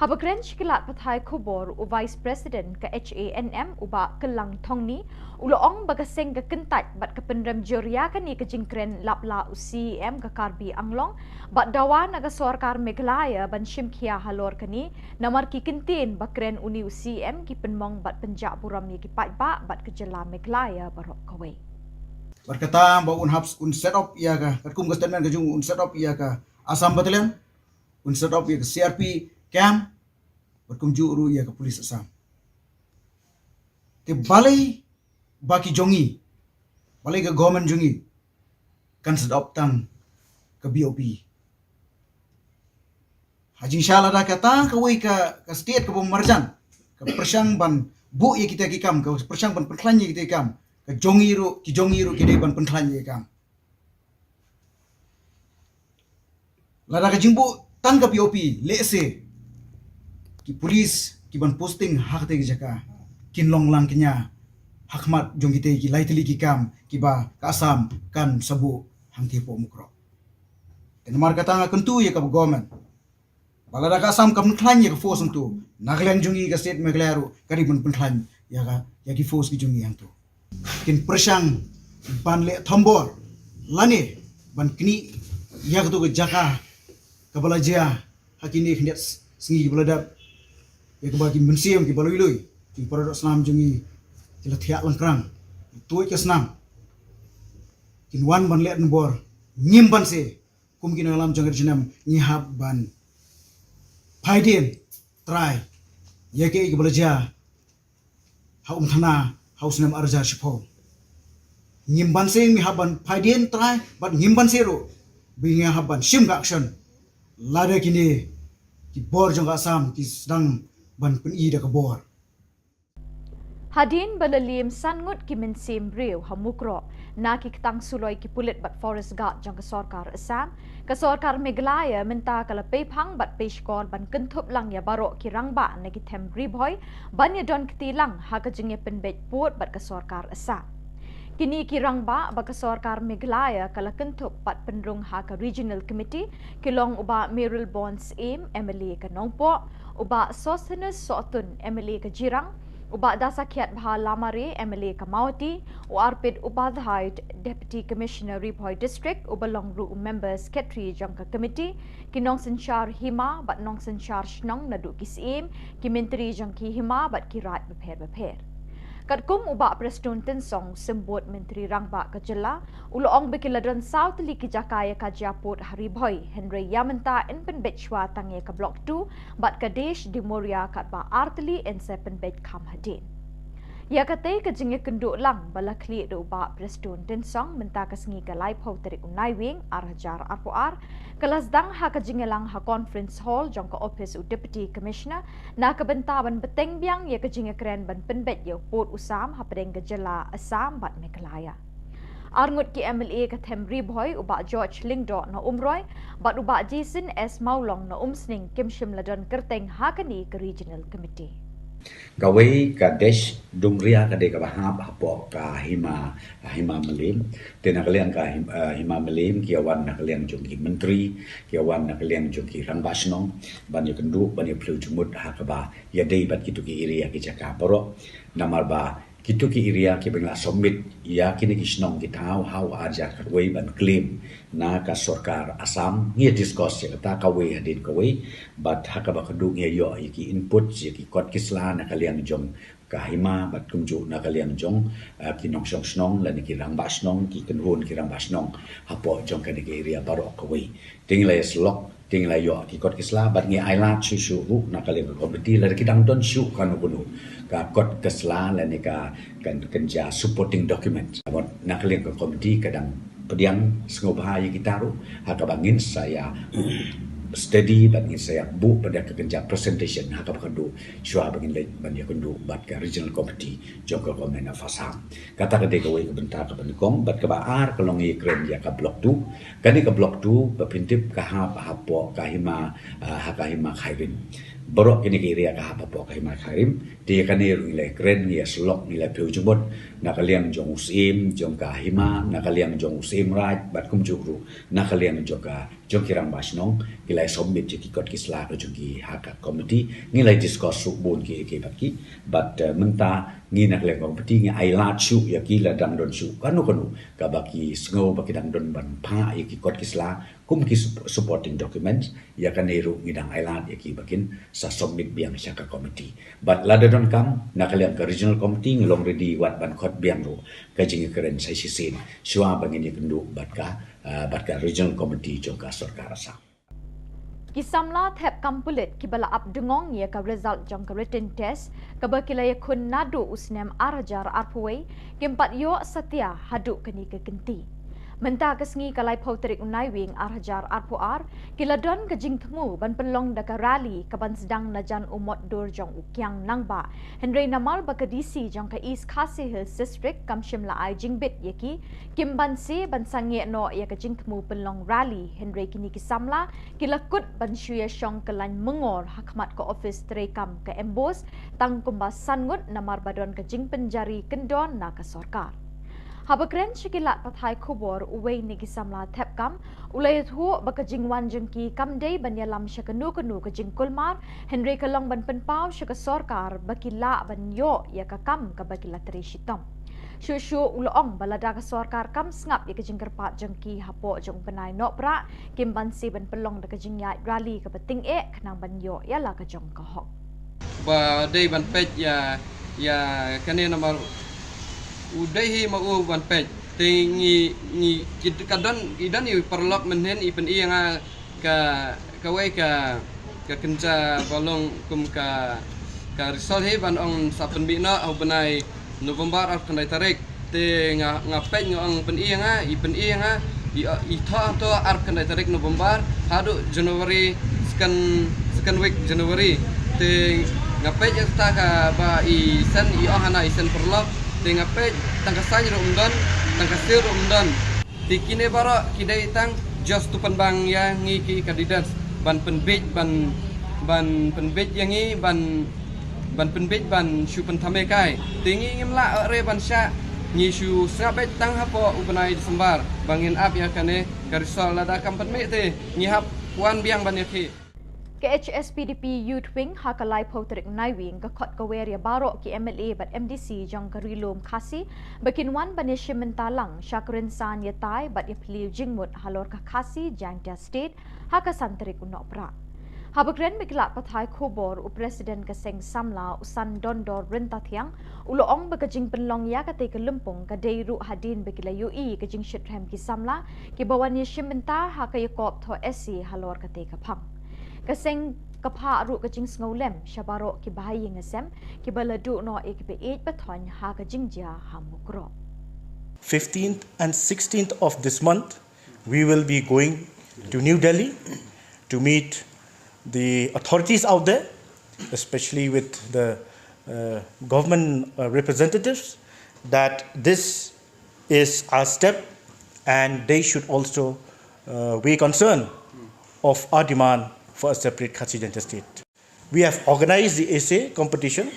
Haba kren sha ki lad pathai khubor, u Vice President ka H A N M, u Bah Kyllang Thongni, u la ong ba ka seng ka kyntait bad ka pynrem jur ïa kane ka jingkren lap la u C E M ka Karbi Anglong bad dawa na ka sorkar Meghalaya ban shim khia halor kane, namar ki kyntien ba kren une u C E M ki pynmong bad pynjah burom ïa ki paidbah bad ka jylla Meghalaya baroh kawei. Bad kata ba un hap, un set up ïa ka, katkum ka statement ka jong u, un set up ïa ka Assam Battalion, un set up ïa ka C R P camp, bad kumjuh ruh ïa ka police Assam. Te balei ba ki jong ngi, balei ka government jong ngi kan set up tang ka B O P? Ha jingshisha lada kata kawei ka, ka state kaba marjan ka pyrshang ban buh ïa kita ki kam, ka pyrshang ban pynkhlaiñ ïa kita ki kam, ka jong ngi ruh, ki jong ngi ruh ki dei ban pynkhlaiñ ïa ki kam. Lada ka jingbuh tang ka B O P, lehse ki police ki ban posting ha kata ka jaka kin long lang kñia ha khmat jong kita ki lai tylli ki kam kiba ka Assam kan sa buh hangtei hapoh Mukroh. Te namar kata nga kyntu ïa ka government ba lada ka Assam kam pynkhlaiñ ïa ka force hangto, na ka liang jong ngi ka state Meghalaya ruh ka dei ban pynkhlaiñ ïa ka, ïa ki force ki jong ngi hangto. Kin pyrshang ban leh thombor lane ban knieh ïa kato ka jaka kaba la jia ha kine khyndiat sngi kiba la dep, ïa kaba ki mynsiem kiba lui lui, ki para doh snam jong ngi ki la thiah langkrang, ki tuid ka snam. Kin wan ban leh thombor, ngim banse kum ki nongïalam jong ka Ri Jaiñtia ngi hap ban phaidien trai ïa kaei kaba la jia ha Umthana ha u snem arhajar shiphew. Ngim banse ngi hap ban phaidien trai bad ngim banse ruh ba ngi hap ban shim ka action lada kine ki bor jong ka Assam ki sdang ban pyni da ka bor. Hadien ba la liem san ngut ki mynsiem briew ha Mukroh na ki ktang suloi ki pulit bad forest guard jong ka sorkar Assam, ka sorkar Meghalaya mynta ka la peiphang bad peishkor ban kynthup lang ïa baroh ki rangbah na ki them Ri Bhoi ban ïadon kti lang ha ka jingïapynbeit pud bad ka sorkar Assam. Kine ki rangbah ba ka sorkar Meghalaya ka la kynthup pat pynrung ha ka Regional Committee ki long u Bah Mayralborn Syiem, M L A ka Nongpoh, u Bah Sosthenes Sohtun, M L A ka Jirang, u Bah Dasakhiatbha Lamare, M L A ka Mawhati, u Arpit Upadhyay, Deputy Commissioner Ri Bhoi District, uba long ruh u Member Secretary jong ka Committee, ki nongsynshar hima bad nongsynshar shnong naduh ki Syiem, ki Myntri jong ki hima bad ki raid bapher bapher. Katkum u Bah Prestone Tynsong, Symbud Myntri Rangbah ka jylla, u la ong ba ki la don saw tylli ki jaka ïa ka jia pud ha Ri Bhoi, hynrei ïa mynta yn pynbeit shuwa tang ïa ka Block two bad ka Desh Dimoria katba ar tylli yn sa pynbeit kham hadien. Ïa katei ka jingïakynduh lang ba la khlieh da u Bah Prestone Tynsong mynta ka sngi ka laiphew tarik u Naiwieng ar hajar arphew ar, ka la sdang ha ka jingïalang ha Conference Hall jong ka ophis u Deputy Commissioner na ka bynta ban bteng biang ïa ka jingïakren ban pynbeit ïa u pud u sam hapdeng ka jylla Assam bad Meghalaya. Arngut ki M L A ka them Ri Bhoi, u Bah George Lyngdoh na Umroi bad u Bah Jason S Mawlong na Umsning, kim shym la don kyrteng ha kane ka Regional Committee. Kawei ka Desh Dimoria ka dei kaba hap hapoh ka hima, hima Mylliem. Te na ka liang ka him-, eh, hima Mylliem ki ïa wan na ka liang jong ki Myntri, ki ïa wan na ka liang jong ki Rangbah Shnong ban ïakynduh, ban ïaphylliew jingmut ha kaba ïadei bad kito ki area, ki jaka baroh. Namar ba kito ki area kiba ngi la submit ïa kine ki shnong ki thaw ha u ar hajar khatwei ban claim na ka sorkar Assam, ngi ïa discuss ïa kata kawei hadien kawei, bad ha kaba kynduh ngi ïa ïoh ïa ki input, ïa ki kot ki sla na ka liang jong ka hima bad kumjuh na ka liang jong, eh, ki nongshong shnong lane ki Rangbah Shnong, ki kynhun ki Rangbah Shnong hapoh jong kane ka area baroh kawei. Te ngi la ïa syllok, te ngi la ïoh ki kot ki sla bad ngi ailad shuh shuh ruh na ka liang ka committee lada ki dang don shuh kano kano ka kot ka sla lane ka, kan, kan jia supporting document. Bad na ka liang ka committee ka dang pdiang sngewbha ïa kita ruh ha kaba ngin sa ïa study bad ngin sa ïa buh pat da ka kynja presentation ha kaba kynduh shuwa ba ngin leit ban ïakynduh bad ka Regional Committee jong ka Government of Assam. Kata ka dei kawei ka bynta kaba nyngkong, bad kaba ar ka long ïakren ïa ka Block two. Kane ka Block two ba phin tip ka hap hapoh ka hima, ah, ha ka hima Khyrim. Baroh kine ki area ka hap hapoh ka hima Khyrim. Te ïa kane ruh ngi la ïakren, ngi ïa syllok, ngi la phylliew jingmut na ka liang jong u Syiem jong ka hima, na ka liang jong u Syiem Raid bad kumjuh ruh na ka liang jong ka, jong ki Rangbah Shnong, ki la ïa submit ïa ki kot ki sla ka jong ki ha ka committee, ngi la ïa discuss ruh bun ki, ki bad ki, bad, eh, mynta ngi na ka liang committee ngi ailad shuh ïa ki lada dang don shuh kano kano kaba ki sngew ba ki dang don ban phah ïa ki kot ki sla kum ki sup-, supporting documents. Ïa kane ruh ngi dang ailad ïa ki ba kin sa submit biang sha ka committee. Bad lada donkam na ka liang ka Regional Committee ngi long ready wat ban khot biang ruh ka jingïakren sa shisien shuwa ba ngin ïakynduh bad ka, ah, bad ka Regional Committee jong ka sorkar Assam. Ki samla thep kam pulit kiba la ap dungong ïa ka result jong ka written test kaba ki la ïakhun naduh u snem ar hajar arphew wei, kim pat ïoh satia haduh kane ka kynti. Mynta ka sngi ka laiphew tarik u Naiwieng ar hajar arphew ar, ki la don ka jingthmu ban pynlong da ka rally kaban sdang na jan u mot dur jong u Kiang Nangbah. Hynrei namar ba ka D C jong ka East Khasi Hills District kam shym la ai jingbit ïa ki, kim banse ban sangeh noh ïa ka jingthmu pynlong rally, hynrei kine ki samla ki la kut ban shu ïa shong kyllaiñ myngor ha khmat ka ophis treikam ka MBOSE tang kumba san ngut namar ba don ka jingpynjari kyndon na ka sorkar. Haba kren sha ki lad pathai khubor, uwei na ki samla thep kam u la ïathuh ba ka jingwan jong ki kam dei ban ïalam sha kano kano ka jingkulmar, hynrei ka long ban pynpaw sha ka sorkar ba ki lah ban ïoh ïa ka kam kaba ki la trei shitom. Shuh shuh u la ong ba lada ka sorkar kam sngap ïa ka jingkyrpad jong ki hapoh jong u bnai Nohprah, kim banse ban pynlong da ka jingïaid rally kaba tyngeh khnang ban ïoh ïa la ka jong ka hok. Ba dei ban peit ïa, ïa kane namar u dei hi ma u ban peit. Te ngi, ngi, ki, ka don, i don i paralok mynhynnin i pyni ïa nga ka, kawei ka, ka kynja ba long kum ka, ka result hi ban ong sa pynmih noh ha u bnai November arphew khyndai tarik. Te nga, nga peit nga ong pyni ïa nga, i pyni ïa nga, i, i thoh hangto arphew khyndai tarik November haduh January, second, second week January. Te nga peit ïa kata kaba i send, i ong hana i send paralok. Te nga peit tang ka sign ruh ym don, tang ka seal ruh ym don. Te kine baroh ki dei tang just to pynbang ïa ngi ki candidates ban pynbiej, ban, ban pynbiej ïa ngi, ban, ban pynbiej ban shu pynthame kai. Te ngi ngim lah re ban shah, Ngi shu sngap beit tang hapoh u bnai December ba ngin ap ïa kane ka result, lada kam pynmih te ngi hap wan biang ban ïakhih. Ka H S P D P Youth Wing ha ka laiphew tarik Naiwieng ka khot ka wer ïa baroh ki M L A bad M D C jong ka Ri Lum Khasi ba kin wan ban ïashim bynta lang sha ka rynsan ïatai bad ïaphylliew jingmut halor ka Khasi Jaintia State ha ka san tarik u Nohprah. Haba kren bad ki lad pathai khubor, u President ka Seng Samla, u San Dondor Ryntathiang, u la ong ba ka jingpynlong ïa katei ka lympung ka dei ruh hadien ba ki la ïohi ka jingshitrhem ki samla kiba wan ïashim bynta ha ka ïakop thoh essay halor katei ka phang. Ka seng ka phah ruh ka jingsngewlem sha baroh kiba ha ïing ha sem kiba la duh noh ïa kiba ïeit ba thoiñ ha ka jingjia ha Mukroh. fifteenth and sixteenth of this month, we will be going to New Delhi to meet the authorities out there, especially with the uh, government uh, representatives, that this is our step and they should also uh, weigh concern of our demand for a separate Khasi Jaintia state. We have organized the essay competition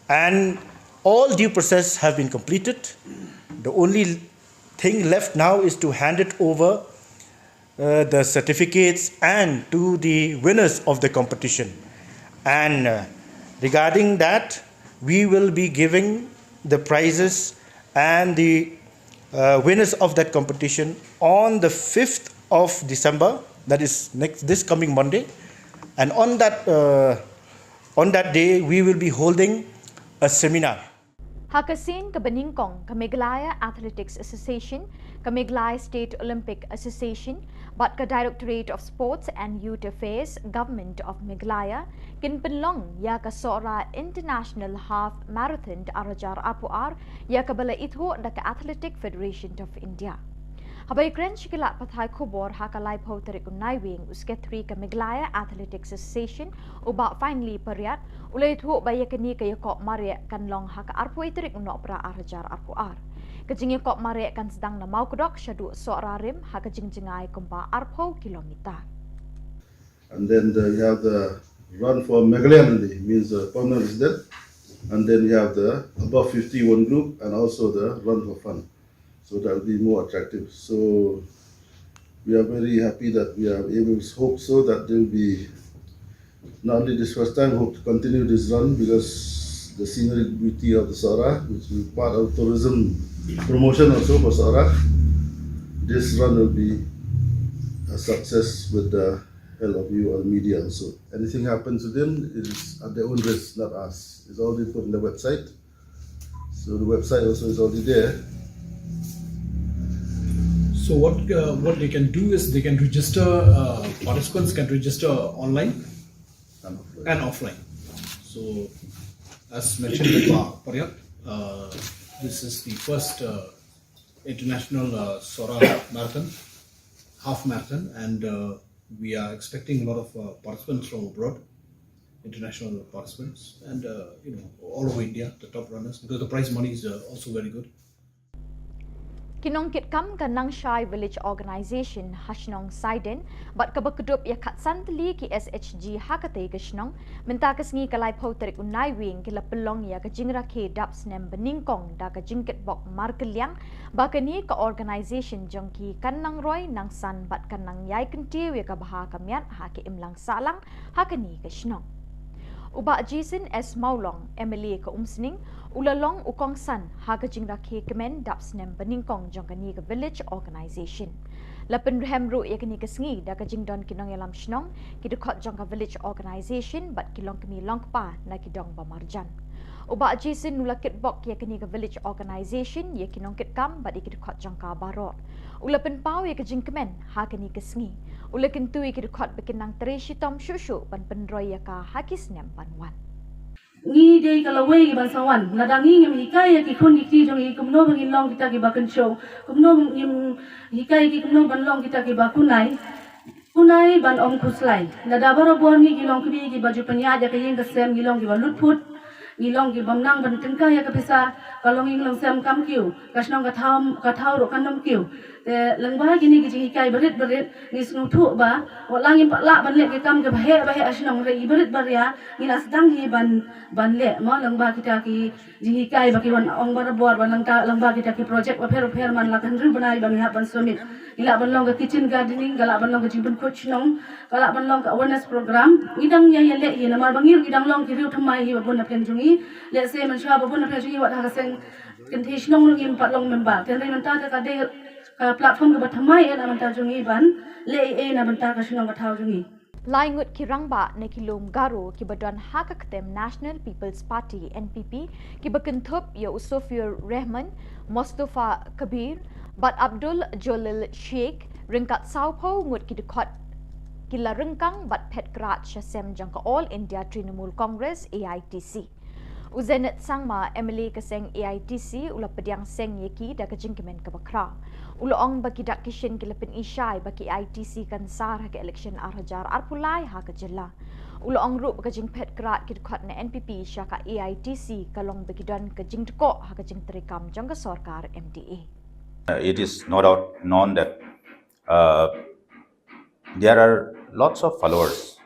and all due process have been completed. The only thing left now is to hand it over uh, the certificates and to the winners of the competition. And uh, regarding that, we will be giving the prizes and the uh, winners of that competition on the fifth of December, that is next this coming Monday. And on that uh, on that day, we will be holding a seminar. Ha ka sien kaba nyngkong, ka Meghalaya Athletics Association, ka Meghalaya State Olympic Association bad ka Directorate of Sports and Youth Affairs, Government of Meghalaya, kin pynlong ïa ka Sohra International Half Marathon ar hajar arphew ar, ïa kaba la ithuh da ka Athletic Federation of India. Haba ïakren sha ki lad pathai khubor ha ka laiphew tarik u Naiwieng, u Secretary ka Meghalaya Athletics Association, u Bah Finely Pariat, u la ïathuh ba ïa kane ka ïakop mareh kan long ha ka arphew tarik u Nohprah ar hajar arphew ar. Ka jingïakop mareh kan sdang na Mawkdok shaduh Sohra Rim ha ka jingjngai kumba arphew kilometer. And then the, you have the run for Meghalaya only, means the permanent resident. And then you have the above fifty one group and also the run for fun. So that will be more attractive. So we are very happy that we are able to hope so that there will be not only this first time, hope to continue this run because the scenery beauty of the Sohra, which will be part of tourism promotion also for Sohra, this run will be a success with the help of you or media also. Anything happens to them, it is at their own risk, not us. It's already put in the website. So the website also is already there. So what uh, what they can do is they can register, uh, participants can register online And offline. And offline. So as mentioned by Pa Pariat, uh, this is the first uh, international uh, Sohra marathon, half marathon, and uh, we are expecting a lot of uh, participants from abroad, international participants, and uh, you know, all over India, the top runners, because the prize money is uh, also very good. Ki nongkitkam ka Nangshai Village Organisation ha shnong Saiden bad kaba kdup ïa khatsan tylli ki S H G ha katei ka shnong, mynta ka sngi ka laiphew tarik u Naiwieng ki la pynlong ïa ka jingrakhe dap snem banyngkong da ka jingkitbok markylliang ba kane ka organisation jong ki kan nang roi nang san bad kan nang ïai kyntiew ïa ka bha ka miat ha ka imlang sahlang ha kane ka shnong. U Bah Jason S Mawlong, M L A ka Umsning, u la long u kongsan ha ka jingrakhe kmen dap snem banyngkong jong kane ka Village Organisation. La pynrhem ruh ïa kane ka sngi da ka jingdon ki nongïalam shnong, ki dkhot jong ka Village Organisation bad ki longkmie longkpa na ki dong ba marjan. U Bah Jason u la kitbok ïa kane ka Village Organisation, ïa ki nongkitkam bad ïa ki dkhot jong ka baroh. U la pynpaw ïa ka jingkmen ha kane ka sngi. U la kyntu ïa ki dkhot ba kin nang trei shitom shuh shuh ban pynroi ïa ka ha ki snem ban wan. Ngi dei ka lawei ki ban sa wan, lada ngi ngim hikai ïa ki khun ki kti jong ngi kumno ba ngin long kita ki ba kynshew, kumno ngim hikai ïa ki kumno ban long kita ki ba kunai, kunai ban ym khuslai. Lada barabor ngi ki longkmie ki ba ju pynïaid ïa ka ïing ka sem ngi long ki ba lutphut, Ngi long ki bym nang ban tyngkai ïa ka pisa, ka long ïing long sem kam kiew, ka shnong ka thaw, ka thaw ruh kam kiew. Te lyngba kine ki jinghikai barit barit, ngi sngewthuh ba wat la ngim pat lah ban leh ki kam kiba heh ba heh ha shnong, hynrei i barit baria ngi la sdang hi ban, ban leh mo, lyngba kita ki jinghikai ba ki wan ong barabor, ba lyngba, lyngba kita ki project bapher bapher, man la ka hynriew bnai ba ngi hap ban submit. Ngi lah ban long ka kitchen gardening, ka lah ban long ka jingpynkhuid shnong, ka lah ban long ka awareness program. Ngi dang ïa, ïa leh hi namar ba ngi ruh ngi dang long ki riew thymmai hi ba bun na pdeng jong ngi. Lehse mynshuwa ba bun na pdeng jong ngi wat ha ka seng kynthei shnong ruh ngim pat long member. Te hynrei mynta te ka dei ka platform kaba thymmai eh na bynta jong ngi ban leh ei ei na bynta ka shnong ka thaw jong ngi. Lai ngut ki rangbah na ki lum Garo kiba don ha ka ktem National People's Party, N P P, kiba kynthup ïa u Sofiur Rehman, Mostofa Kabir bad Abdul Jalil Sheikh, ryngkat sawphew ngut ki dkhot, ki la ryngkang bad phet krad sha sem jong ka All India Trinamool Congress, A I T C. U Zenith Sangma, M L A ka seng A I T C, u la pdiang seng ïa ki da ka jingkmen kaba khraw. U la ong ba ki dak ki shin ki la pyni shai ba ki A I T C kan sar ha ka election ar hajar arphew lai ha ka jylla. U la ong ruh ba ka jingphet krad ki dkhot na N P P sha ka A I T C ka long ba ki don ka jingdkoh ha ka jingtreikam jong ka sorkar M D A. Uh, it is no doubt known that, uh, there are lots of followers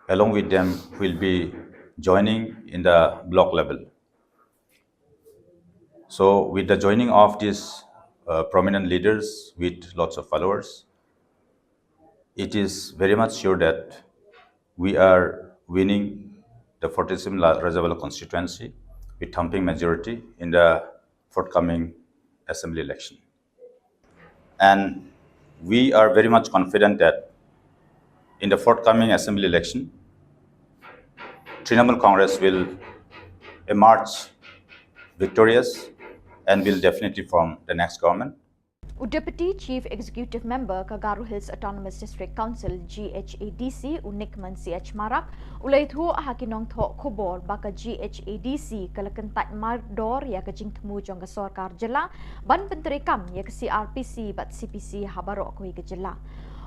along with them who will be joining in the block level. So with the joining of these, uh, prominent leaders with lots of followers, it is very much sure that we are winning the forty-seven La-, Rajabala constituency with thumping majority in the forthcoming assembly election. And we are very much confident that in the forthcoming assembly election, Trinamool Congress will emerge victorious and will definitely form the next government. U Deputy Chief Executive Member ka Garo Hills Autonomous District Council, G H A D C, u Nickman C H Marak, u la ïathuh ha ki nongthoh khubor ba ka G H A D C ka la kyntait mardor ïa ka jingthmu jong ka sorkar jylla ban pyntreikam ïa ka C R P C bad C P C ha baroh kawei ka jylla.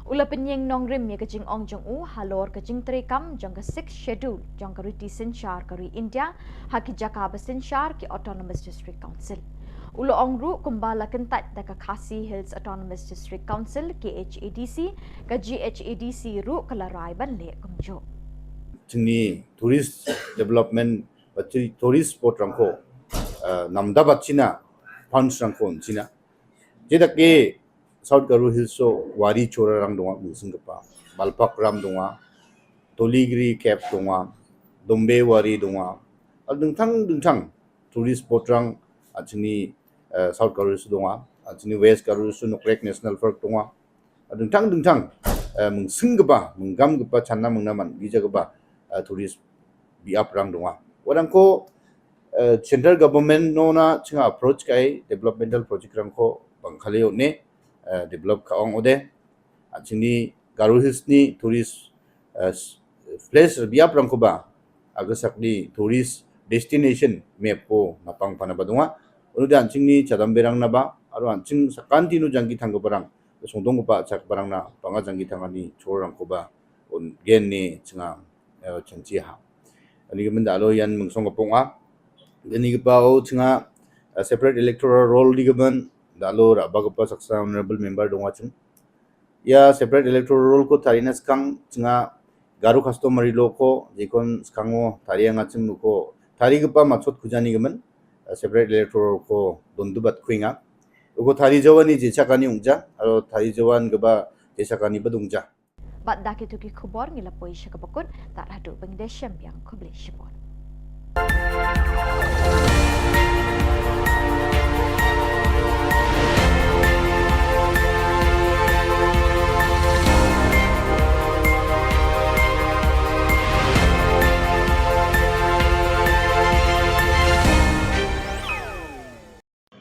U la pynïeng nongrim ïa ka jingong jong u halor ka jingtreikam jong ka Sixth Schedule jong ka riti synshar ka ri India ha ki jaka ba synshar ki Autonomous District Council. U la ong ruh kumba la kyntait da ka Khasi Hills Autonomous District Council, K H A D C, ka G H A D C ruh ka la rai ban leh kumjuh. Jingni tourist development ba chi tourist spot rangko, eh, namda ba china funds rangko china. Jeda ke South Garo Hills o wari chora rang dong wa, Mungsing Kapa, Balpak Ram dong wa, Toligiri Cave dong wa, Dombe Wari dong wa, al dingtang dingtang tourist spot rang, ah, jingni, eh, South Garo Hills dong wa, ah, jingni West Garo Hills Nokrek National Park dong wa, ah, dingtang dingtang, eh, Mungsing Kapa, Mungam Kapa, Channa Mungnaman, gija kapa, eh, tourist biap rang dong wa. Warang ko, eh, central government no na chinga approach kai developmental project rang ko bang khaleo ne, eh, develop ka ong ode. Ah, jingni Garo Hills ni tourist, eh, s-, place biap rang ko ba. Aga sak ni tourist destination map ko napang pana ba dong wa. Unu dan jingni chadam berang na ba, aru an jing sakan tinu jangki thang ko barang. Sungdong ko ba chak barang na panga jangki thang ani chorang ko ba. Un gen ni chinga, eh, changchi ha. Ani ka men da lo yan mengsong ka pong a. Ani ka pau chinga, eh, separate electoral roll di ka men da lo ra ba ka pa saksa honorable member dong wa ching. Ya separate electoral roll ko tari na skang chinga Garo customary law ko jikon skang wo tari yang achim ko tari ka pa machot kujani ka men, eh, separate electoral roll ko dondu bat kuinga. Uko tari jawan ni jechakani ungja, aro tari jawan ka ba jechakani ba dungja. Bad da kitu ki khubor ngi la poi sha kaba kut, tad haduh ban ïadei shem biang, khublei shibun.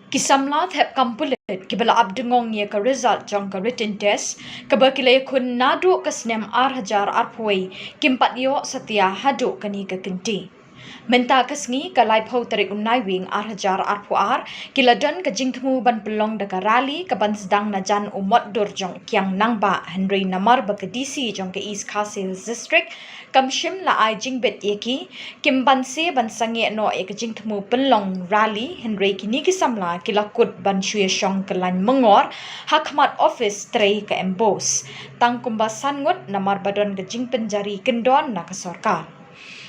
Ki samla thep kam pulit kiba la ap dngong ïa ka result jong ka written test kaba ki la ïakhun naduh ka snem ar hajar arphew wei kim pat ïoh satia haduh kane ka kynti. Mynta ka sngi ka laiphew tarik u Naiwieng ar hajar arphew ar ki la don ka jingthmu ban pynlong da ka rally kaban sdang na jan u mot dur jong u Kiang Nangbah, hynrei namar ba ka D C jong ka East Khasi Hills District Kam shym la ai jingbit ïa ki, kim banse ban sangeh noh ïa ka jingthmu pynlong rally, hynrei kine ki samla ki la kut ban shu ïa shong kyllaiñ myngor ha khmat office trei ka MBOSE, tang kumba san ngut namar ba don ka jingpynjari kyndon na ka sorkar.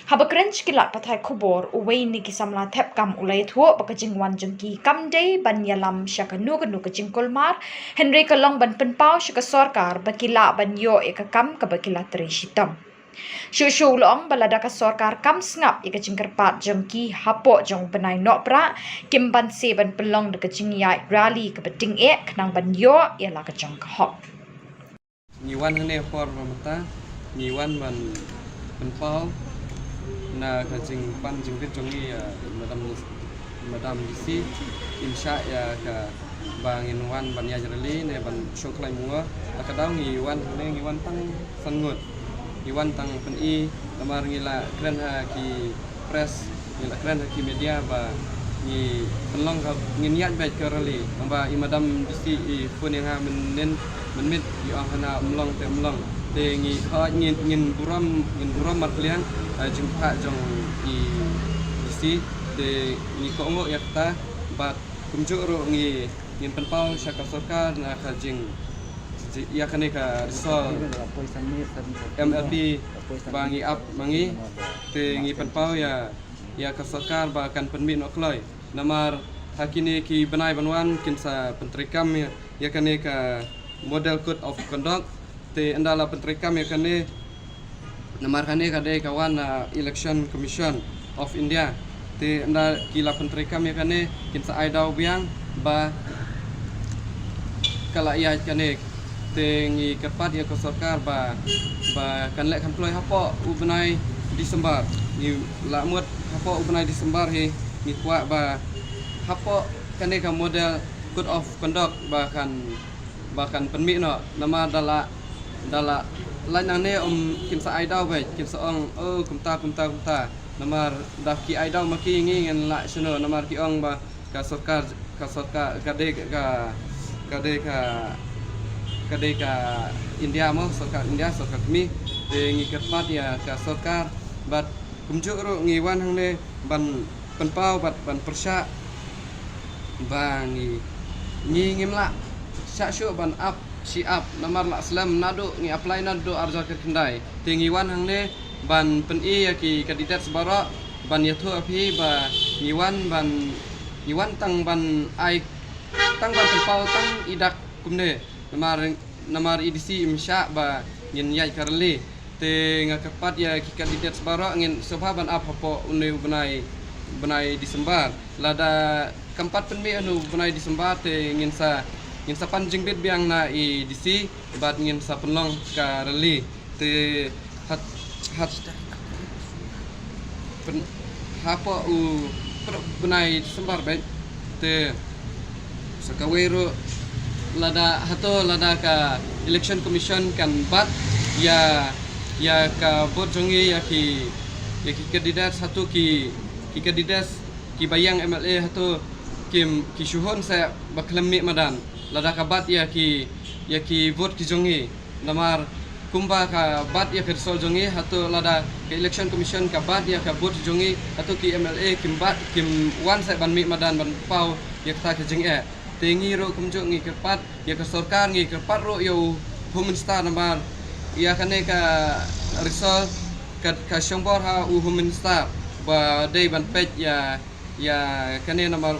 Haba kren sha ki lad pathai khubor, uwei na ki samla thep kam u la ïathuh ba ka jingwan jong ki kam dei ban ïalam sha kano kano ka jingkulmar, hynrei ka long ban pynpaw sha ka sorkar ba ki lah ban ïoh ïa ka kam kaba ki la trei shitom. Shuh shuh u la ong ba lada ka sorkar kam sngap ïa ka jingkyrpad jong ki hapoh jong u bnai Nohprah, kim banse ban pynlong da ka jingïaid rally kaba tyngeh khnang ban ïoh ïa la ka jong ka hok. Ngi wan hangne por ba mynta, ngi wan ban pynpaw na ka jingpan jingbit jong ngi, eh, madam, madam DC, im shah ïa ka ba ngin wan ban ïaid rally ne ban shong kyllaiñ myngor. Ta ka daw ngi wan hangne, ngi wan tang san ngut. Ngi wan tang pyni, namar ngi la kren ha ki press, ngi la kren ha ki media ba ngi pynlong ka, ngin ïaid beit ka rally. Naba i madam DC i phone ïa nga mynnin, mynmiet i ong hana ym long te ym long. Te ngi, ha, ngin, ngin burom, ngin burom markylliang, eh, jingpynphah jong i DC. Te ngi kohnguh ïa kata, bad kumjuh ruh ngi, ngin pynpaw sha ka sorkar na ka jing, ji-, ïa kane ka result MLP ba ngi ap ma ngi. Te ngi pynpaw ïa, ïa ka sorkar ba kan pynmih noh kloi. Namar ha kine ki bnai ban wan kin sa pyntreikam ïa, ïa kane ka Model Code of Conduct. Te ynda la pyntreikam ïa kane, namar kane ka dei ka wan na Election Commission of India. Te ynda ki la pyntreikam ïa kane, kin sa ai daw biang ba ka la ïaid kane. Te ngi kyrpad ïa ka sorkar ba, ba kan leh kham kloi hapoh u bnai December. Ngi la mut hapoh u bnai December hi, ngi kwah ba hapoh kane ka Model Code of Conduct ba kan, ba kan pynmih noh. Namar da la, da la lait nangne, um, kin sa ai daw beit, kin sa ong, oh, kumta, kumta, kumta. Namar da ki ai daw ma ki, ngi ngin lah shano, namar ki ong ba ka sorkar, ka sorkar, ka dei ka, ka dei ka, ka dei ka India mo, sorkar India, sorkar kmie. Te ngi kyrpad ïa ka sorkar, bad kumjuh ruh ngi wan hangne ban pynpaw bad ban pyrshah ba ngi, ngi ngim lah shah shuh ban ap shi ap, namar la slem naduh ngi apply naduh arhajar khyndai. Te ngi wan hangne ban pyni ïa ki candidates baroh, ban ïathuh ïa phi ba ngi wan ban, ngi wan tang ban ai, tang ban pynpaw tang i dak kumne. Namar, namar i DC im shah ba ngin ïaid ka rally. Te nga kyrpad ïa ki candidates baroh, ngin sngewbha ban ap hapoh une u bnai, bnai December. Lada kam pat pynmih une u bnai December te ngin sa, ngin sa pan jingbit biang na i DC bad ngin sa pynlong ka rally. Te hat, hat pyn, hapoh u pyrshah bnai December beit. Te sa kawei ruh, lada hato, lada ka Election Commission kan bat ïa, ïa ka vote jong ngi, ïa ki, ïa ki candidates, hato ki, ki candidates kiba ïeng MLA hato kim, ki shu hun sa ba khlem mih madan. Lada ka bat ïa ki, ïa ki vote ki jong ngi. Namar kumba ka bat ïa ka result jong ngi, hato lada ka Election Commission ka bat ïa ka vote jong ngi, hato ki MLA kim bat, kim wan sa ban mih madan ban paw ïa kata ka jingeh. Te ngi ruh kumjuh ngi kyrpad ïa ka sorkar, ngi kyrpad ruh ïa u Home Minister, namar ïa kane ka result ka, ka shong bor ha u Home Minister ba dei ban peit ïa, ïa kane, namar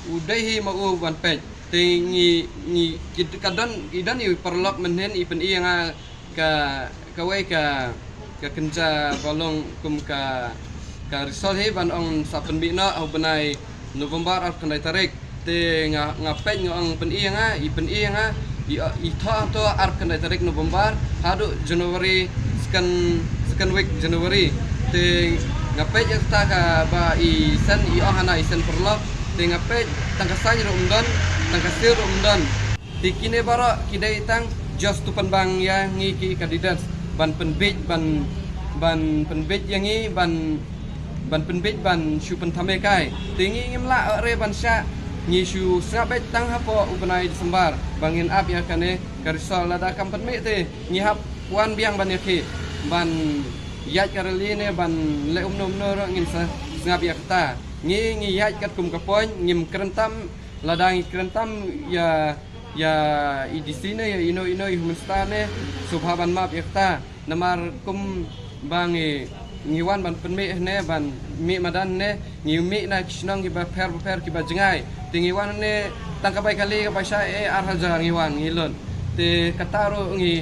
u dei hi ma u ban peit. Te ngi, ngi, ki, ka don, i don i paralok mynhynnin i pyni ïa nga ka, kawei ka, ka kynja ba long kum ka, ka result hi ban ong sa pynmih noh ha u bnai November arphew khyndai tarik. Te nga, nga peit, nga ong pyni ïa nga, i pyni ïa nga, i, i thoh hato arphew khyndai tarik November haduh January second, second week January. Te nga peit ïa kata kaba i send, i ong hana i send paralok. Te nga peit tang ka sign ruh ym don, tang ka seal ruh ym don. Te kine baroh ki dei tang just to pynbang ïa ngi ki candidates ban pynbeit, ban, ban pynbeit ïa ngi, ban, ban pynbeit ban shu pynthame kai. Te ngi ngim lah re ban shah, ngi shu sngap beit tang hapoh u bnai December ba ngin ap ïa kane ka result. Lada kam pynmih te ngi hap wan biang ban ïakhih. ban ïaid ka rally ne ban leh umno umno ruh ngin sa sngap ïa kata. Ngi ngi ïaid katkum ka point, ngim kren tam, lada ngi kren tam ïa ïa i D C ne ïa ino ino i Home Minister ne, sngewbha ban map ïa kata. Namar kumba ngi ngi wan ban pynmih ne ban mih madan ne, ngi mih na ki shnong kiba pher ba pher kiba jngai. Te ngi wan ne tang ka bai kali ka bai sha e ar hajar ngi wan ngi lut. Te kata ruh ngi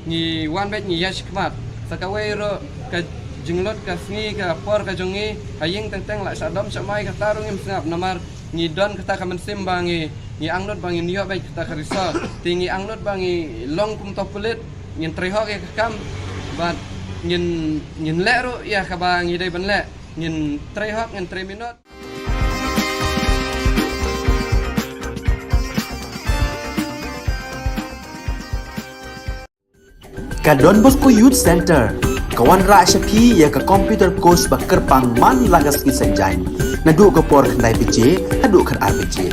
ngi wan beit ngi ïa shikmat. Sa kawei ruh ka jinglut ka sngi ka por ka jong ngi ha ïing teng teng la sha dom sha mai kata ruh ngim sngap namar ngi don kata ka mynsiem ba ngi ngi angnud ba ngin ïoh beit kata ka result. Te ngi angnud ba ngi long kum to pulit ngin trei hok ïa ka kam bad ngin ngin leh ruh ïa kaba ngi dei ban leh. Ngin trei hok ngin trei minot. Ka Don Bosco Youth Center ka wanrah sha phi ïa ka computer course ba kyrpang man la ka sngi Saitjaiñ naduh ka por khyndai baje haduh khatar baje.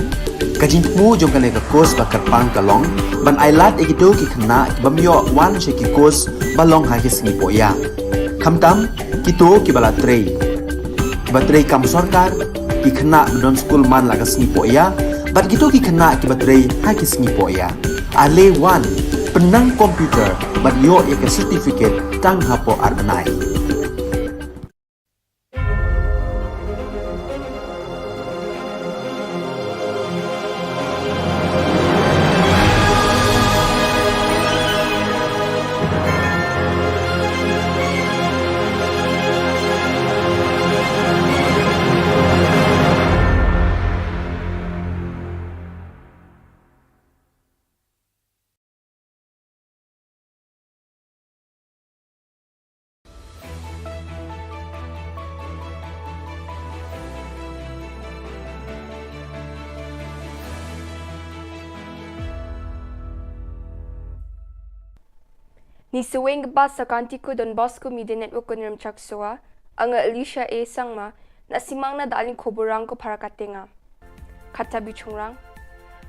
Ka jingthmu jong kane ka course ba kyrpang ka long ban ailad ïa kito ki khynnah ki bym ïoh wan sha ki course ba long ha ki sngi pohïa. Khamtam kito kiba la trei, kiba trei kam sorkar, ki khynnah ba don skul man la ka sngi pohïa bad kito ki khynnah kiba trei ha ki sngi pohïa. Ale wan pynnang computer bad ïoh ïa ka certificate tang hapoh ar bnai. Ni saweng kaba sa ka Antiku Don Bosco Media Network ko Nirmchak Soa, anga Alicia A Sangma, na simang na dalin koborang ko para katenga. Kata bichungrang.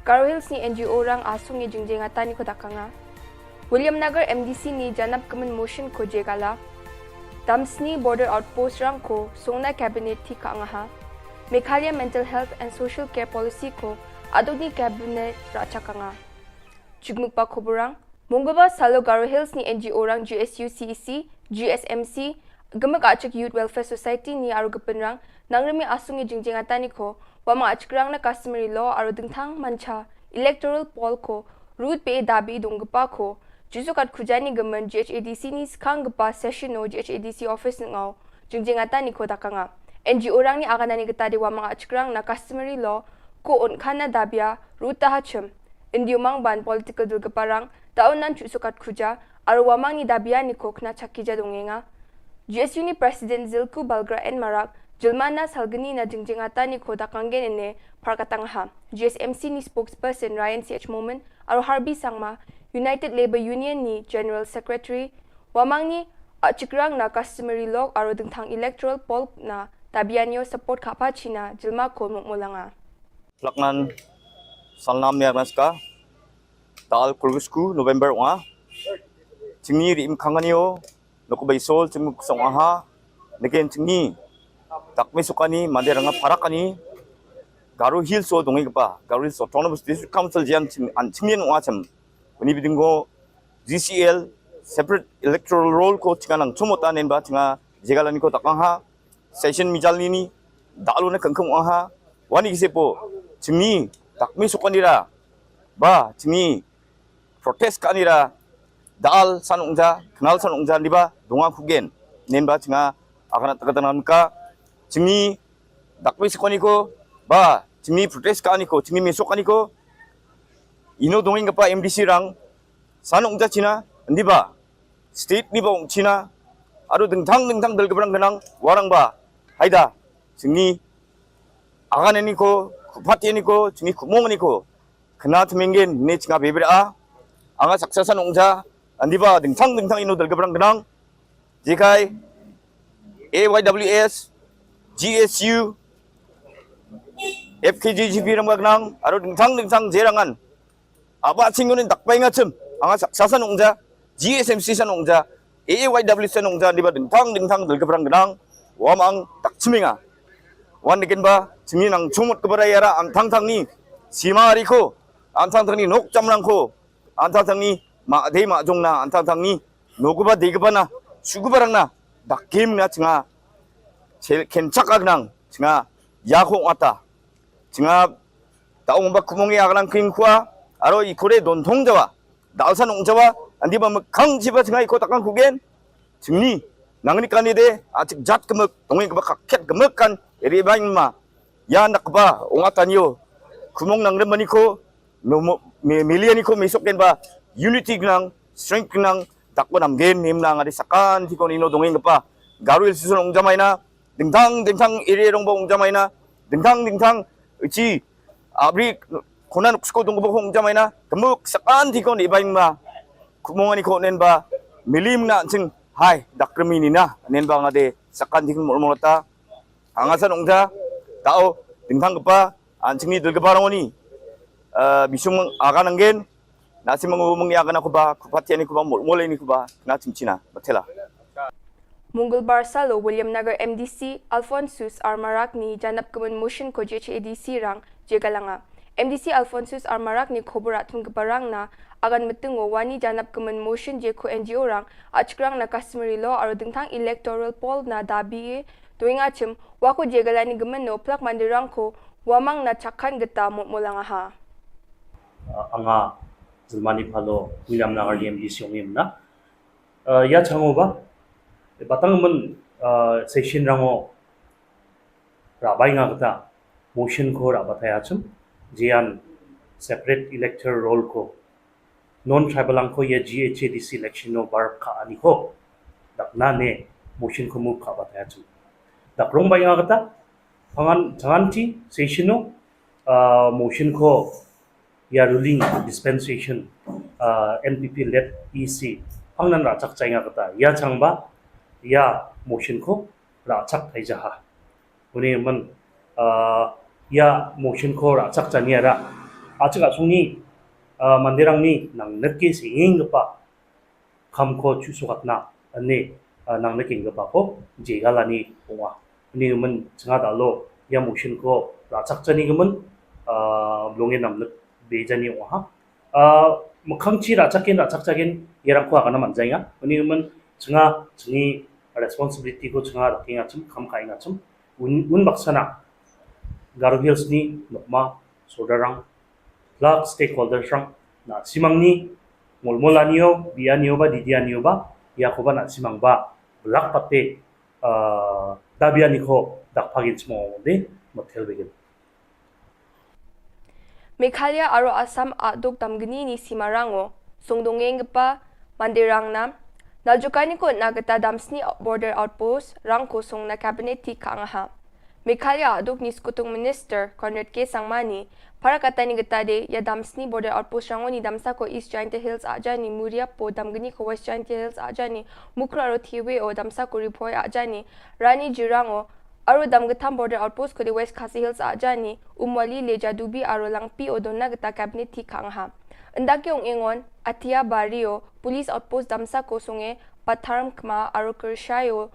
Garo Hills ni N G O rang asung i jingjeng atani ko dakanga. William Nagar M D C ni janap kemen motion ko jegala. Damsni Border Outpost rang ko songna cabinet ti ka angaha. Meghalaya Mental Health and Social Care Policy ko adoni cabinet rachakanga. Chukmuk pa koborang. Mungguba salo Garo Hills ni N G O rang G S U C E C, G S M C, Gumuk Achik Youth Welfare Society ni aru gepin rang, nang remi asung i jingjeng atani ko, wamang achik rang na customary law aru dingthang mancha, electoral poll ko, rut pe dabi dong gepa ko, jusu kat khujani gemen G H A D C ni skang gepa session no G H A D C office ngau, jingjeng atani ko dakanga. N G O rang ni aganani geta di wamang achik rang na customary law, ko on khana dabia, rut tahachim. Indi umang ban political dil keparang, ta un nan chu sukat khuja, arwa mang ni dabia ni kok na chaki ja dongenga. G S U ni President Zilku Balgra N Marak, jilma na salgni na jingjeng ata ni ko dakanggen ene, par katang ha. G S M C ni spokesperson Ryan C H Momin, aru Harbi Sangma, United Labour Union ni General Secretary, wamang ni achikrang na customary law aru dingthang electoral poll na dabia nio support khapa china jilma ko mukmulanga. Plaknan salnam yak naska tal kurusku November wa. Chingni ri im kangani o, noko bai sol chingmu kusong aha, neken chingni takmi sukani mande ranga parakani, Garo Hills o dongi kapa, Garo Hills Autonomous District Council jian ching, an chingni wa cham, uni bidingo G C L separate electoral roll ko chinga nang chumota nen ba chinga jegalani ko takang ha, session mijal nini, dalu na kangkung aha, wani kise po, chingni, takmi sukani ra, ba, chingni, protest kani ra, dal san ungja, knal san ungja, niba, dunga kugen, nen ba chinga, akana takatana ka, chingni, takmi sukani ko, ba, chingni protest kani ko, chingni mesok kani ko, ino dongin kapa M D C rang, san ungja china, niba, state ni ba ung china, aru dingthang dingthang dal kebrang kenang, warang ba, haida, chingni, agan ni ko, kupat ni ko, chingni kumong ni ko, kena temenggen, ne chinga bebra a, anga saksa san ungja, andiba, dingthang dingthang ino dal kebrang kenang, jikai, A Y W S, G S U, F K J G P rang ba kenang, aru dingthang dingthang jerangan, Aba sing unin dakpai nga chim, anga sa, sa san ungja, G S M C san ungja, A A Y W C nongja ni ba dingthang dingthang dil ka brang gedang, wa mang tak chminga. Wan degen ba chimi nang chumut ka bara yara an thang thang ni sima ri ko, an thang thang ni nok cham rang ko, an thang thang ni ma de ma jong na, an thang thang ni no ku ba de ka ba na, shu ku ba rang na, dak kim na chinga, chel ken chak ag nang, chinga, ya ko ata, chinga, ta ong ba kumong ya ka nang king kwa, aro i kure don thong jawa, dal sa nong jawa, andi ba mekang jiba chinga i ko takang kugen, chimni, nang ni kan ide, achik jat kemek, tong i kaba kaket kemek kan, iri ba ma, ya nak ba, ong ata nyo, kumong nang remani ko, no mo, me, milian ni ko, me sok ken ba, unity nang, strength nang, tak ko nam gen, nim nang, adi sakan, ti ko ni no dongeng kepa, Garo Hills Association ong jamaina, dingthang, dingthang, iri rong ba ong jamaina, dingthang, dingthang, ichi, abri, kona nuk sko dong ba ong jamaina, kemuk sakan, ti ko ni ba ma, kumong ani ko nen ba, milim na ching, hai, dak remi ni na, nen ba ngade, sakan, ti ko mo mo ta, Hanga sa nong ta, tao, dingthang kepa, an chingni dul kepa rong ni. Eh, bisung aga nanggen, na si mangu mung ya kana kuba, kupa tiani kuba, mul, mul ni kuba, na chim china, batela. Mongolbar salo Williamnagar M D C Alphonsus R Marak ni janap kemen motion ko J H A D C rang je galanga. M D C Alphonsus R Marak ni khobor atun keparang na agan metengo wani janap kemen motion je ko N G O rang achikrang na customary law aro dingthang electoral poll na dabi e doing achim wako je galani gemen no plak mandirang ko wamang na chakhan geta mo molanga ha. Uh, anga Zilmani Phalo Williamnagar M D C ong imna. Uh, ya chango ba batang men, uh, session rango rabai nga kata motion ko rabatai achum jian separate electoral roll ko non tribal ang ko ya G H A D C election no bar ka ani ko dak na ne motion ko mu ka batai achum dak rong bai nga kata pangan tangan ti session no, uh, motion ko ya ruling dispensation, uh, N P P led E C pang nan rachak chai nga kata ya chang ba ya motion ko rachak ai jaha. Uni man, uh, ya motion ko rachak chani ara achak asung ni, uh, mandirang ni nang nerke singing gepa kam ko chu sukat na ane, uh, nang nerke gepa ko je galani ongwa. Uni man chenga dalo ya motion ko rachak chani gemen, uh, blonge nam nek bejani ongwa ha. Uh, mukang chi rachak kin rachak chakin yarang ko agana manjai nga. Uni man chenga chengi responsibility ko chenga raking achum kam kai achum. Un, un baksana Garo Hills ni nokma sodarang lak stakeholders rang na simang ni molmol anio bi anio ba didi anio ba ya ko ba na simang ba belak pate, uh, dabi ani ko dak pagin semua de motel begin. Meghalaya aro Assam aduk damgni ni simarango songdongeng gepa mandirang na naljukani ko na geta damsni border outpost rangko song na cabinet ti ka ngaha. Meghalaya aduk ni skutung minister Conrad K Sangma ni parakatani geta de ya damsni border outpost rango ni damsa ko East Jaintia Hills ajani Muriap po damgni ko West Jaintia Hills ajani Mukro aro Thiwe o damsa ko Ribhoi ajani Rani Jirango aro dam getham border outpost ko de West Khasi Hills ajani Umwali le Jadubi aro Langpi o donna geta cabinet ti ka ngaha. Nda ke ong engon atia bario police outpost damsa ko songe patharm kma aro kershai o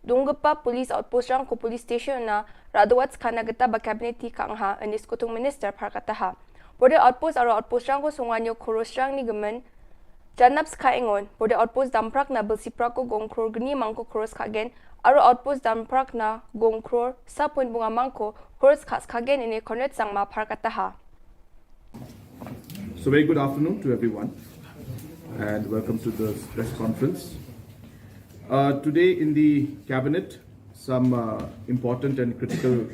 donggepa police outpost rang ko police station na radowat skana geta ba cabinet ti ka ngaha, eni skutung minister par kataha. Border outpost aro outpost rang ko songanyo khoros rang ni gemen janap ska engon border outpost damprak na belsiprak ko gongkror gni mangko khoros kagen aro outpost damprak na gongkror sapun bunga mangko khoros kas kagen ene Conrad Sangma par kataha. So very good afternoon to everyone and welcome to the press conference. Uh, today in the cabinet, some uh, important and critical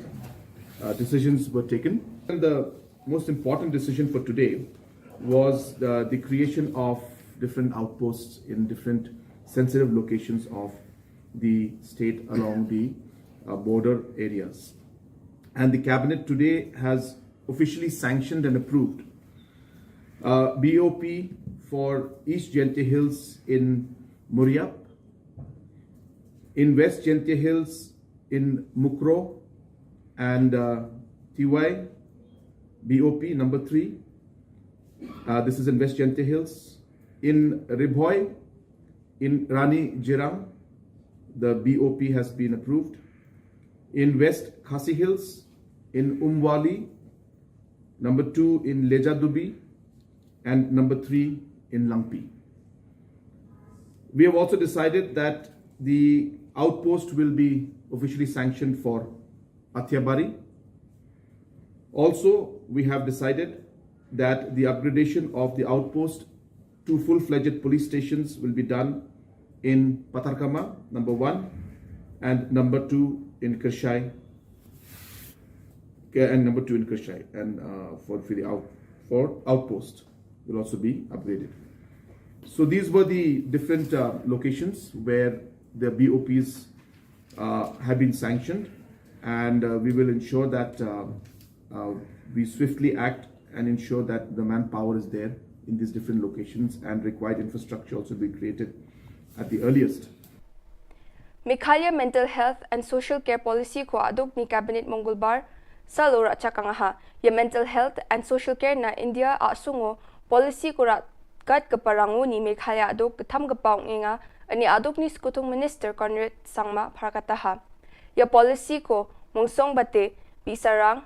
uh, decisions were taken. And the most important decision for today was the, the creation of different outposts in different sensitive locations of the state along the uh, border areas. And the cabinet today has officially sanctioned and approved uh, B O P for East Jaintia Hills in Muriap, in West Jaintia Hills in Mukro and uh, T Y, B O P number three. Uh, this is in West Jaintia Hills. In Ribhoi, In Rani Jirang, the B O P has been approved. In West Khasi Hills, in Umwali, number two in Lejadubi, and number three in Langpi. We have also decided that the outpost will be officially sanctioned for Athiabari. Also, we have decided that the upgradation of the outpost to full-fledged police stations will be done in Patharkhmah, number one, and number two in Kyrshai, okay, and number two in Kyrshai, and uh, for, for the out for outpost will also be upgraded. So these were the different uh, locations where the B O Ps uh, have been sanctioned, and uh, we will ensure that uh, uh, we swiftly act and ensure that the manpower is there in these different locations and required infrastructure also be created at the earliest. Meghalaya Mental Health and Social Care Policy ko aduk ni Cabinet Mongolbar, salo ra chakang ha. Ya mental health and social care na India a sungo policy ko ra kat ke parangu ni Meghalaya aduk ketam ke paung inga, ani aduk ni Sekutung Minister Conrad Sangma pharkataha. Ya policy ko mungsong bate, bisarang,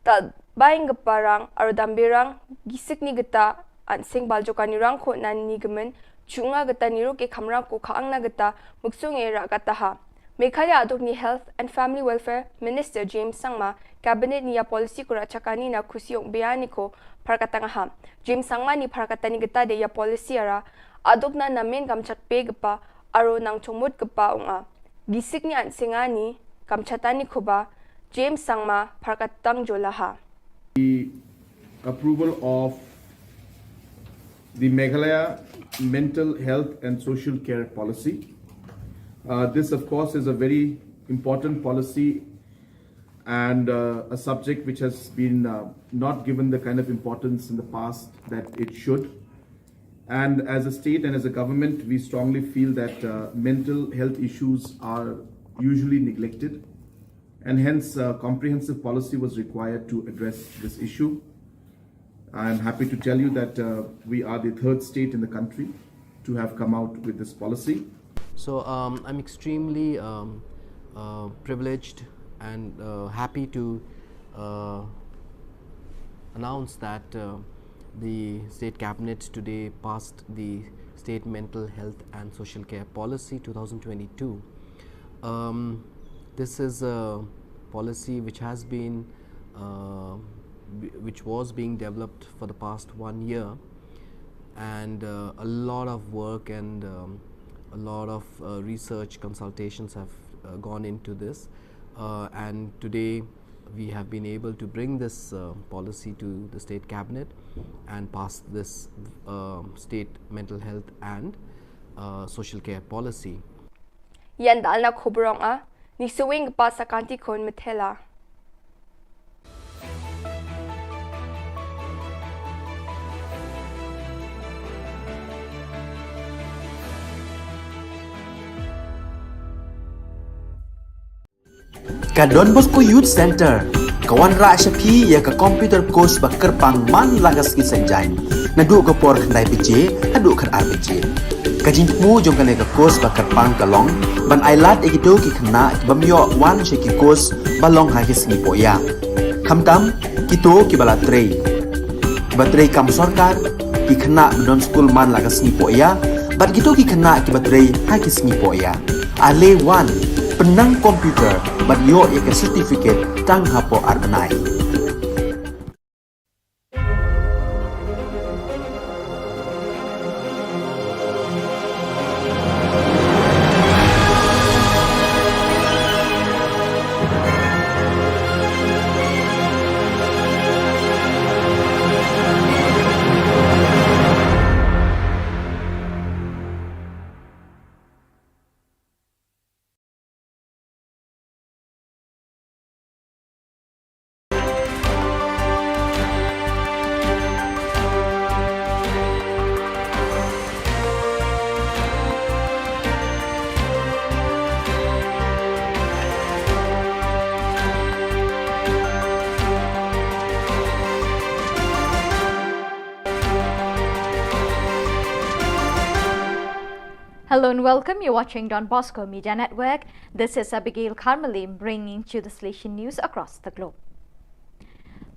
ta baing ke parang, arudam birang, gisik ni geta, ansing baljoka ni rang ko nan ni gemen, chunga geta ni ruk ke kamrang ko kaang na geta, muksung e ra kataha. Meghalaya aduk ni Health and Family Welfare Minister James Sangma, Cabinet ni ya policy ko ra chakani na khusi ong biani ko pharkatang ha. James Sangma ni pharkatani geta de ya policy ara, aduk na namen kamchat pe gepa, aro nang chongmut gepa ong a. Gisik ni an sengani, kamchatani kuba, James Sangma pharkatang jolaha. The approval of the Meghalaya Mental Health and Social Care Policy. Uh, this, of course, is a very important policy and uh, a subject which has been uh, not given the kind of importance in the past that it should. And as a state and as a government, we strongly feel that uh, mental health issues are usually neglected. And hence, a comprehensive policy was required to address this issue. I am happy to tell you that uh, we are the third state in the country to have come out with this policy. So um, I'm extremely um, uh, privileged and uh, happy to uh, announce that uh, the state cabinet today passed the State Mental Health and Social Care Policy two thousand twenty-two. Um, this is a policy which has been uh, which was being developed for the past one year, and uh, a lot of work and um, a lot of uh, research consultations have uh, gone into this, uh, and today we have been able to bring this uh, policy to the state cabinet and pass this uh, state mental health and uh, social care policy. Yan dal na khobrong a, ni suwing pa sakanti kon methela. Ka Don Bosco Youth Center ka wanrah sha phi ïa ka computer course ba kyrpang man la ka sngi Saitjaiñ, naduh ka por khyndai baje haduh khatar baje. Ka jingthmu jong kane ka course ba kyrpang ka long ban ailad ïa kito ki khynnah ki bym ïoh wan sha ki course ba long ha ki sngi pohïa. Khamtam kito kiba la trei, kiba trei kam sorkar, ki khynnah ba don skul man la ka sngi pohïa, bad kito ki khynnah kiba trei ha ki sngi pohïa. Ale wan, pynnang computer bad ïoh ïa ka certificate tang hapoh ar bnai. Hello and welcome. You're watching Don Bosco Media Network. This is Abigail Karmalim bringing to you the Salesian news across the globe.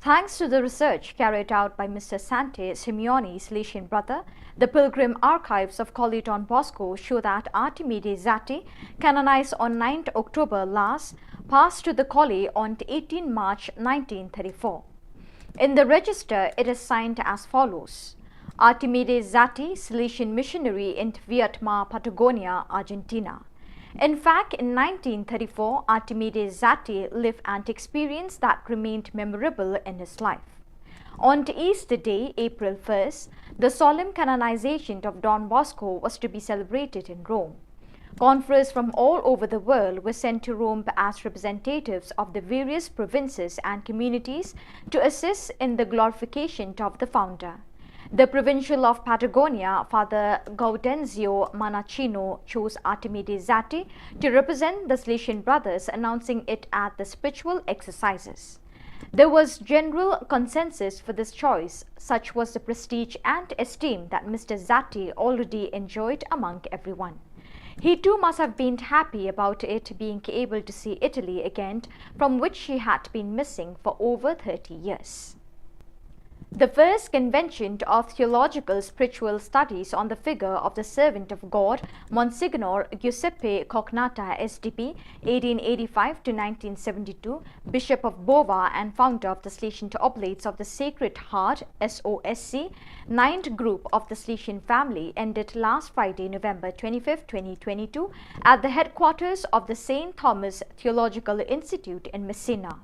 Thanks to the research carried out by Mister Sante Simeoni, Salesian brother, the Pilgrim Archives of Collie Don Bosco show that Artimide Zati, canonized on ninth October last, passed to the Collie on eighteenth March nineteen thirty-four. In the register, it is signed as follows: Artimide Zati, Salesian missionary in Viedma, Patagonia, Argentina. In fact, in nineteen thirty-four, Artimide Zati lived an experience that remained memorable in his life. On Easter Day, April first, the solemn canonization of Don Bosco was to be celebrated in Rome. Confreres from all over the world were sent to Rome as representatives of the various provinces and communities to assist in the glorification of the founder. The provincial of Patagonia, Father Gaudenzio Manacino, chose Artimide Zati to represent the Salesian brothers, announcing it at the spiritual exercises. There was general consensus for this choice, such was the prestige and esteem that Mister Zati already enjoyed among everyone. He too must have been happy about it, being able to see Italy again, from which he had been missing for over thirty years. The first convention of theological spiritual studies on the figure of the servant of God, Monsignor Giuseppe Cocnatta, S D B, eighteen eighty-five to nineteen seventy-two, Bishop of Bova and founder of the Salesian Oblates of the Sacred Heart, S O S C, ninth group of the Salesian family, ended last Friday, November twenty-fifth, twenty twenty-two, at the headquarters of the Saint Thomas Theological Institute in Messina.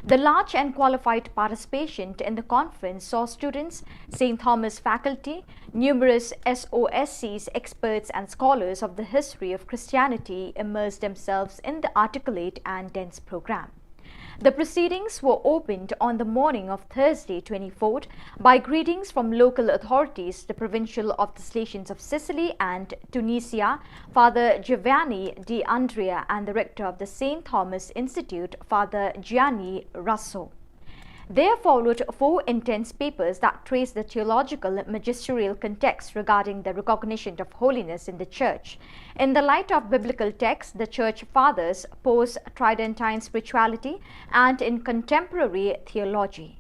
The large and qualified participation in the conference saw students, Saint Thomas faculty, numerous S O S Cs, experts and scholars of the history of Christianity immerse themselves in the articulate and dense program. The proceedings were opened on the morning of Thursday, twenty-fourth, by greetings from local authorities, the provincial of the Salesians of Sicily and Tunisia, Father Giovanni D'Andrea, and the rector of the Saint Thomas Institute, Father Gianni Russo. There followed four intense papers that trace the theological magisterial context regarding the recognition of holiness in the Church. In the light of biblical texts, the Church Fathers pose Tridentine spirituality and in contemporary theology.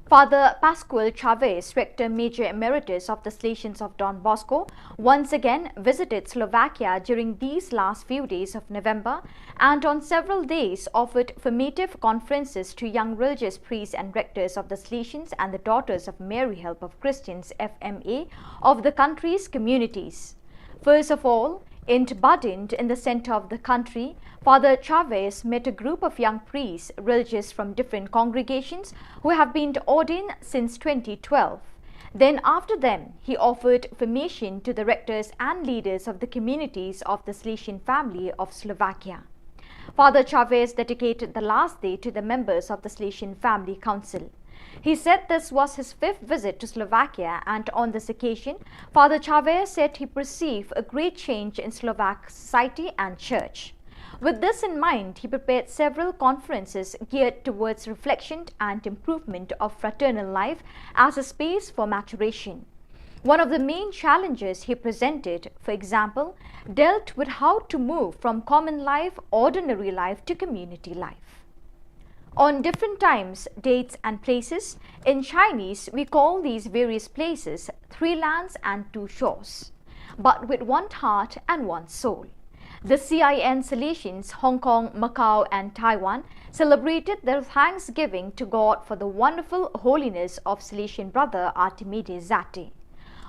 Father Pascual Chavez, Rector Major Emeritus of the Salesians of Don Bosco, once again visited Slovakia during these last few days of November and on several days offered formative conferences to young religious priests and rectors of the Salesians and the Daughters of Mary Help of Christians, F M A, of the country's communities. First of all, in Badin, in the center of the country, Father Chavez met a group of young priests, religious from different congregations, who have been ordained since twenty twelve. Then, after them, he offered formation to the rectors and leaders of the communities of the Salesian family of Slovakia. Father Chavez dedicated the last day to the members of the Salesian Family Council. He said this was his fifth visit to Slovakia, and on this occasion, Father Chavez said he perceived a great change in Slovak society and church. With this in mind, he prepared several conferences geared towards reflection and improvement of fraternal life as a space for maturation. One of the main challenges he presented, for example, dealt with how to move from common life, ordinary life, to community life. On different times, dates, and places, in Chinese, we call these various places three lands and two shores, but with one heart and one soul. The C I N Salesians, Hong Kong, Macau, and Taiwan, celebrated their thanksgiving to God for the wonderful holiness of Salesian brother Artimide Zati.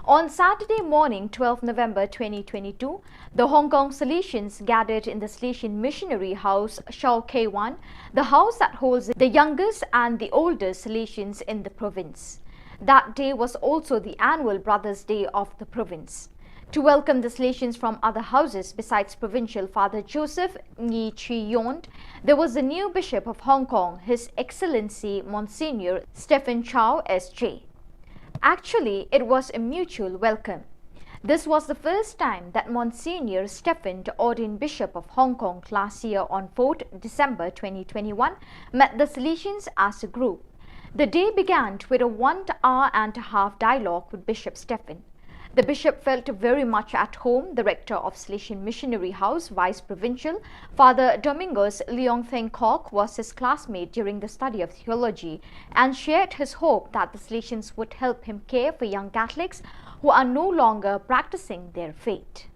On Saturday morning, twelfth November twenty twenty-two, the Hong Kong Salesians gathered in the Salesian Missionary House, Shau Kei Wan, the house that holds the youngest and the oldest Salesians in the province. That day was also the annual Brothers' Day of the province. To welcome the Salesians from other houses besides Provincial Father Joseph Ngi Chi Yond, there was the new Bishop of Hong Kong, His Excellency Monsignor Stephen Chow S J. Actually, it was a mutual welcome. This was the first time that Monsignor Stephen, the ordained Bishop of Hong Kong last year on fourth December twenty twenty-one, met the Salesians as a group. The day began with a one hour and a half dialogue with Bishop Stephen. The bishop felt very much at home. The rector of Salesian Missionary House, Vice Provincial, Father Domingos Leong Theng Kok, was his classmate during the study of theology and shared his hope that the Salesians would help him care for young Catholics who are no longer practicing their faith.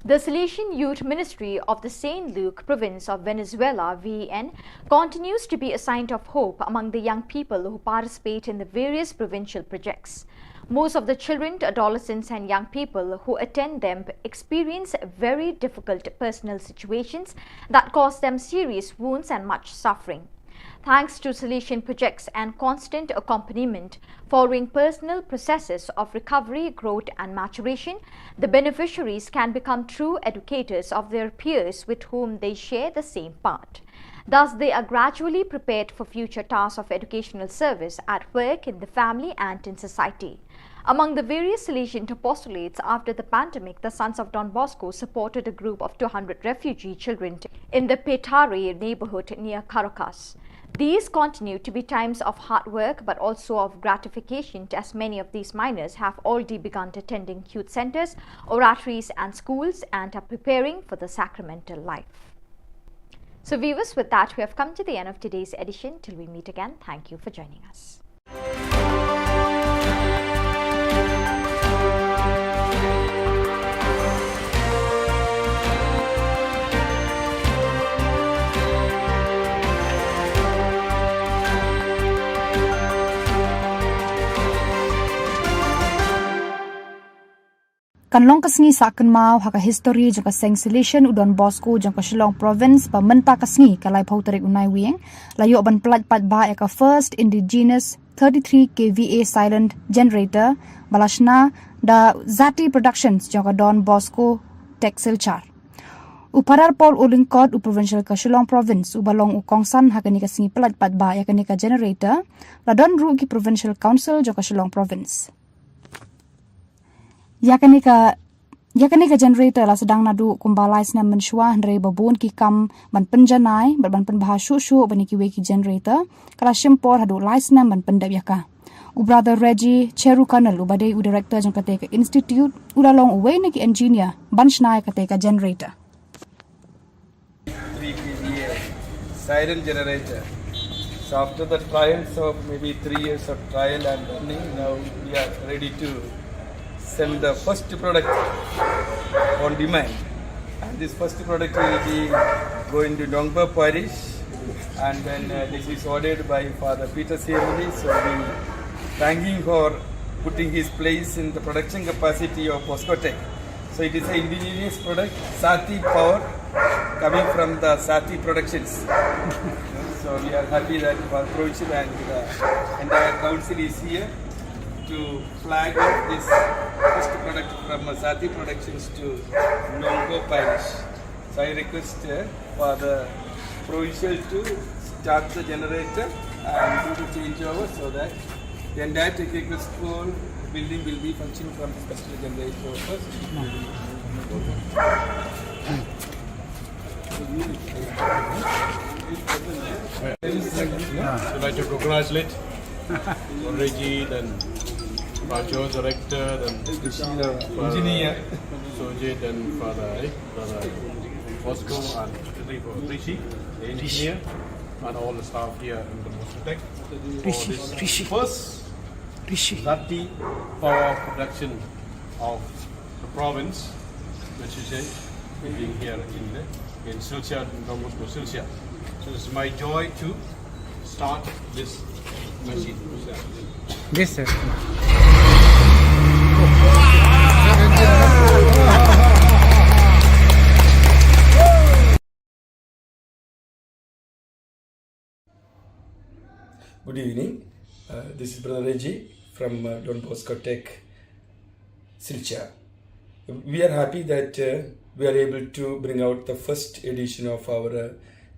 The Salesian Youth Ministry of the Saint Luke Province of Venezuela, V E N, continues to be a sign of hope among the young people who participate in the various provincial projects. Most of the children, adolescents, and young people who attend them experience very difficult personal situations that cause them serious wounds and much suffering. Thanks to Salesian projects and constant accompaniment, following personal processes of recovery, growth, and maturation, the beneficiaries can become true educators of their peers with whom they share the same path. Thus, they are gradually prepared for future tasks of educational service at work, in the family, and in society. Among the various Salesian apostolates after the pandemic, the Sons of Don Bosco supported a group of two hundred refugee children in the Petare neighborhood near Caracas. These continue to be times of hard work but also of gratification, as many of these minors have already begun attending youth centers, oratories, and schools and are preparing for the sacramental life. So, viewers, with that, we have come to the end of today's edition. Till we meet again, thank you for joining us. Kan long ka sngi sah kynmaw ha ka histori jong ka Seng Salesian u Don Bosco jong ka Shillong Province ba mynta ka sngi ka laiphew tarik u Naiwieng la ïoh ban pyllait paidbah ïa ka first indigenous thirty-three K V A silent generator ba la shna da Zati Productions jong ka Don Bosco Tech Silchar. U Phadar Paul Olyngkot, u Provincial ka Shillong Province, uba long u kongsan ha kane ka sngi pyllait paidbah ïa kane ka generator, la don ruh ki Provincial Council jong ka Shillong Province. Ïa kane ka, ïa kane ka generator la sdang naduh kumba lai snem mynshuwa, hynrei ba bun ki kam ban pynjanai bad ban pynbha shuh shuh ban ïa kiwei ki generator, ka la shim por haduh lai snem ban pyndep ïa ka. U Brother Reggie Cheru Colonel, uba dei u director jong kata ka institute, u la long uwei na ki engineer ban shna ïa kata ka generator. Three K V A siren generator. So after the trials of maybe three years of trial and running, now we are ready to send the first product on demand. And this first product will be going to Nongpoh Parish, and then, uh, this is ordered by Father Peter Siamuli. So we thank him for putting his place in the production capacity of Bosco Tech. So it is an indigenous product, Sati power, coming from the Sati Productions. So we are happy that Father Provincial and the entire council is here to flag off this first product from Sati Productions to Nongpoh Parish. So I request, uh, Father Provincial to start the generator and do the changeover so that the entire technical school building will be functioning from this particular generator first. I'd like to congratulate Reggie, then Rajo, director, then engineer, Sojit, then Father, eh, Brother Bosco, and Rishi, the engineer, and all the staff here in the Bosco Tech for this first Zati power production of the province, which is, eh, being here in the, in Silchar, in Don Bosco, Silchar. So it's my joy to start this machine. This, sir. Good evening. Uh, this is Brother Reggie from, uh, Don Bosco Tech, Silchar. We are happy that, uh, we are able to bring out the first edition of our, uh,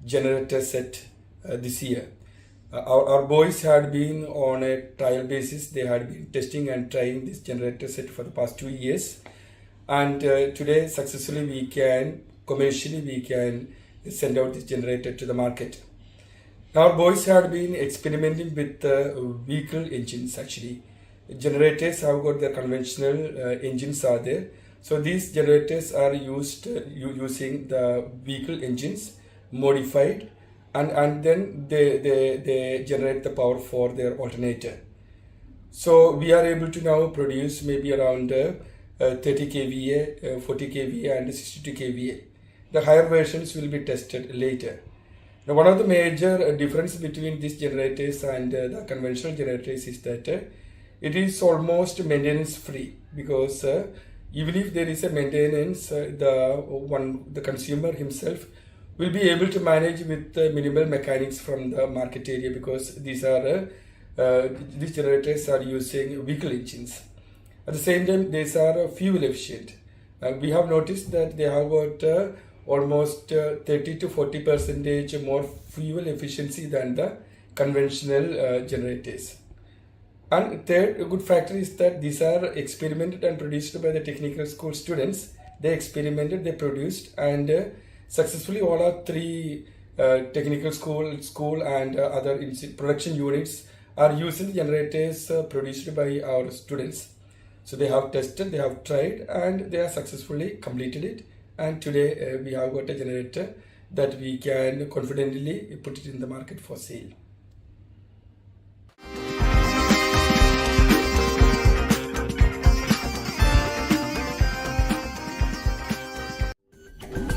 generator set, uh, this year. Uh, our, our boys had been on a trial basis. They had been testing and trying this generator set for the past two years. And, uh, today, successfully, we can, commercially, we can send out this generator to the market. Our boys had been experimenting with, uh, vehicle engines, actually. Generators have got their conventional uh, engines are there. So these generators are used uh, u- using the vehicle engines modified, and, and then they, they, they generate the power for their alternator. So we are able to now produce maybe around uh, uh, thirty kVA, uh, forty kVA, and sixty-two kVA. The higher versions will be tested later. Now, one of the major uh, difference between these generators and uh, the conventional generators is that uh, it is almost maintenance free, because uh, even if there is a maintenance, uh, the one the consumer himself will be able to manage with uh, minimal mechanics from the market area, because these are uh, uh, these generators are using vehicle engines. At the same time, these are uh, fuel efficient. Uh, we have noticed that they have got uh, almost uh, thirty to forty percentage more fuel efficiency than the conventional uh, generators. And third, a good factor is that these are experimented and produced by the technical school students. They experimented, they produced, and uh, successfully all our three uh, technical school, school and uh, other insti- production units are using the generators uh, produced by our students. So they have tested, they have tried, and they have successfully completed it. And today uh, we have got a generator that we can confidently put it in the market for sale.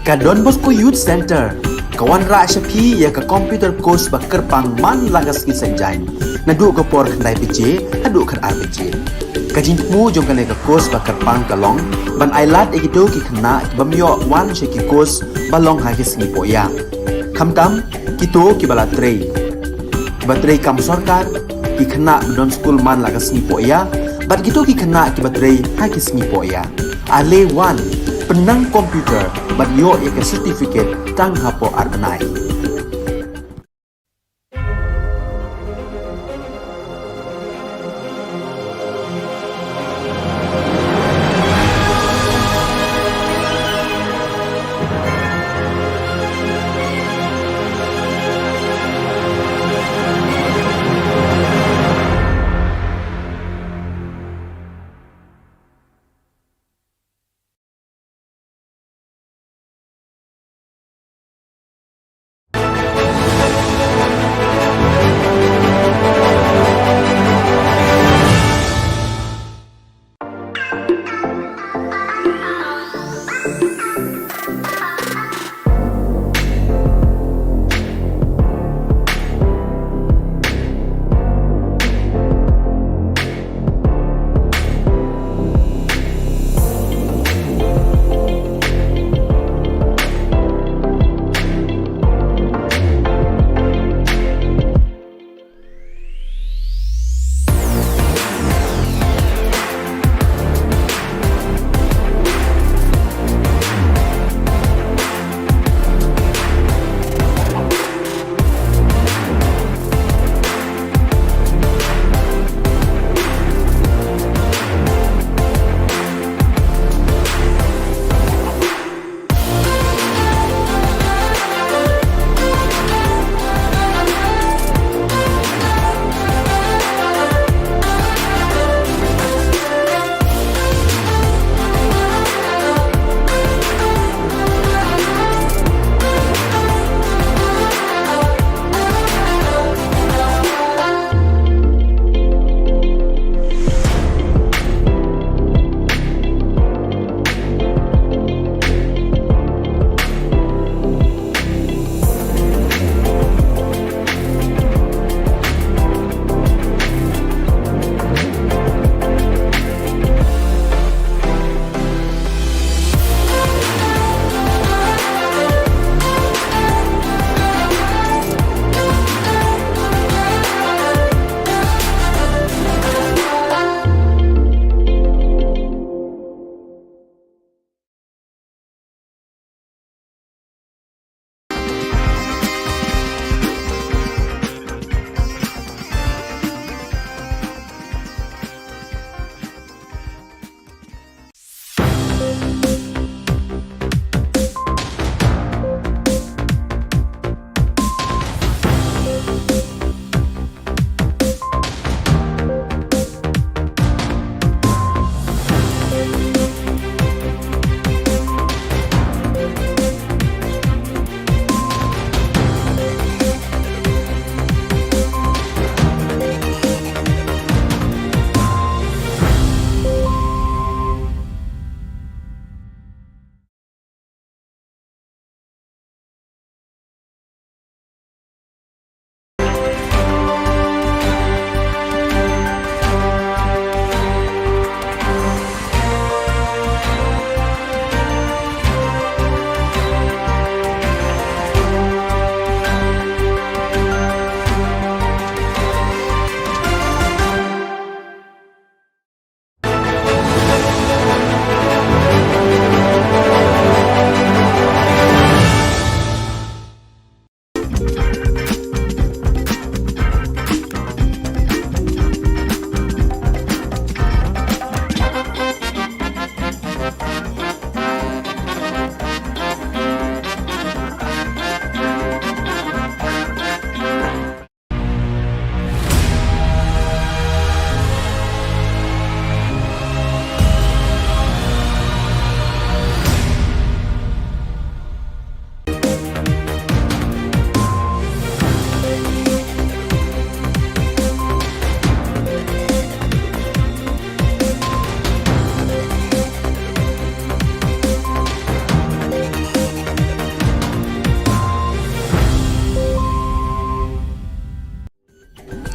Ka Don Bosco Youth Center ka wanrah sha phi ïa ka computer course ba kyrpang man la ka sngi Saitjaiñ, naduh ka por khyndai baje haduh khatar baje. Ka jingthmu jong kane ka course ba kyrpang ka long ban ai lad ïa kito ki khynnah ki bym ïoh wan sha ki course ba long ha ki sngi pohïap. Khamtam kito kiba la trei, kiba trei kam sorkar, ki khynnah ba don skul man la ka sngi pohïap, bad kito ki khynnah kiba trei ha ki sngi pohïap. Ale wan, pynnang computer bad ïoh ïa ka certificate tang hapoh ar bnai.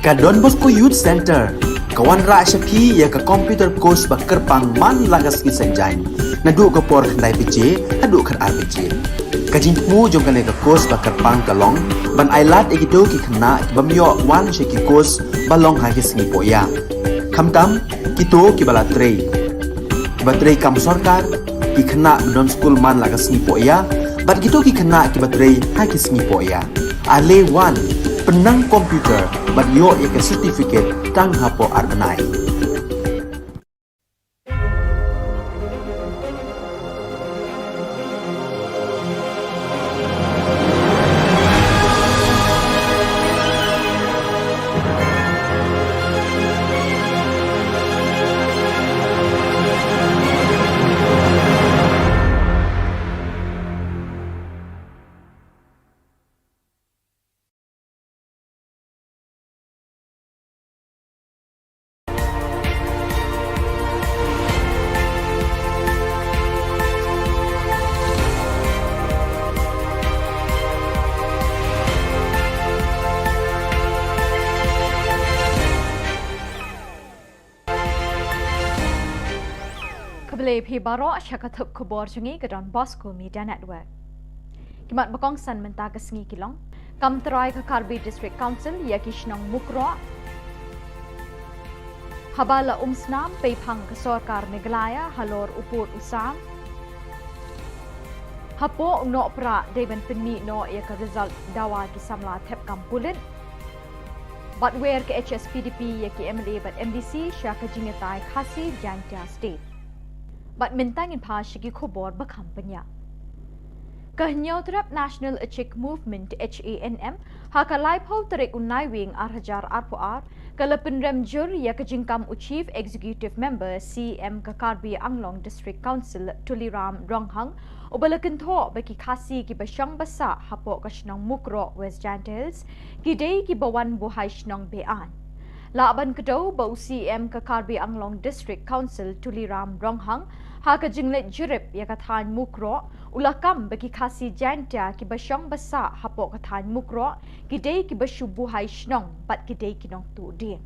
Ka Don Bosco Youth Centre ka wanrah sha phi ïa ka computer course ba kyrpang man la ka sngi Saitjaiñ, naduh ka por khyndai baje haduh khatar baje. Ka jingthmu jong kane ka course ba kyrpang ka long ban ailad ïa kito ki khynnah ki bym ïoh wan sha ki course ba long ha ki sngi pohïa, khamtam kito kiba la trei, kiba trei kam sorkar, ki khynnah ba don skul man la ka sngi pohïa bad kito ki khynnah kiba trei ha ki sngi pohïa. Ale wan, pynnang computer bad ïoh ïa ka certificate tang hapoh ar bnai. Khublei phi baroh sha ka thup khubor jong ngi ka Don Bosco Media Network. Ki mat ba kongsan mynta ka sngi ki long: Kam trai ka Karbi District Council ïa ki shnong Mukroh. Haba la umsnam peiphang ka sorkar Meghalaya halor u pud u sam. Hapoh u Nohprah dei ban pynmih noh ïa ka result dawa ki samla thep kam pulit. Bad wer ka H S P D P ïa ki M L A bad M D C sha ka jingïatai Khasi Jaintia State. Bad mynta ngin phai sha ki khubor ba kham bniah. Ka Hynñiewtrep National Achik Movement, H A N M, ha ka laiphew tarik u Naiwieng ar hajar arphew ar, ka la pynrem jur ïa ka jingkam u Chief Executive Member, C E M ka Karbi Anglong District Council, Tuliram Ronghang, uba la kynthoh ba ki Khasi kiba shong ba sah hapoh ka shnong Mukroh, West Jaintia Hills, ki dei kiba wan buhai shnong be-aiñ. Lah ban kdew ba u C E M ka Karbi Anglong District Council, Tuliram Ronghang, ha ka jingleit jurip ïa ka thaiñ Mukroh, u la kam ba ki Khasi Jaintia kiba shong ba sah hapoh ka thaiñ Mukroh ki dei kiba shu buhai shnong bad ki dei ki nongtuh dieng.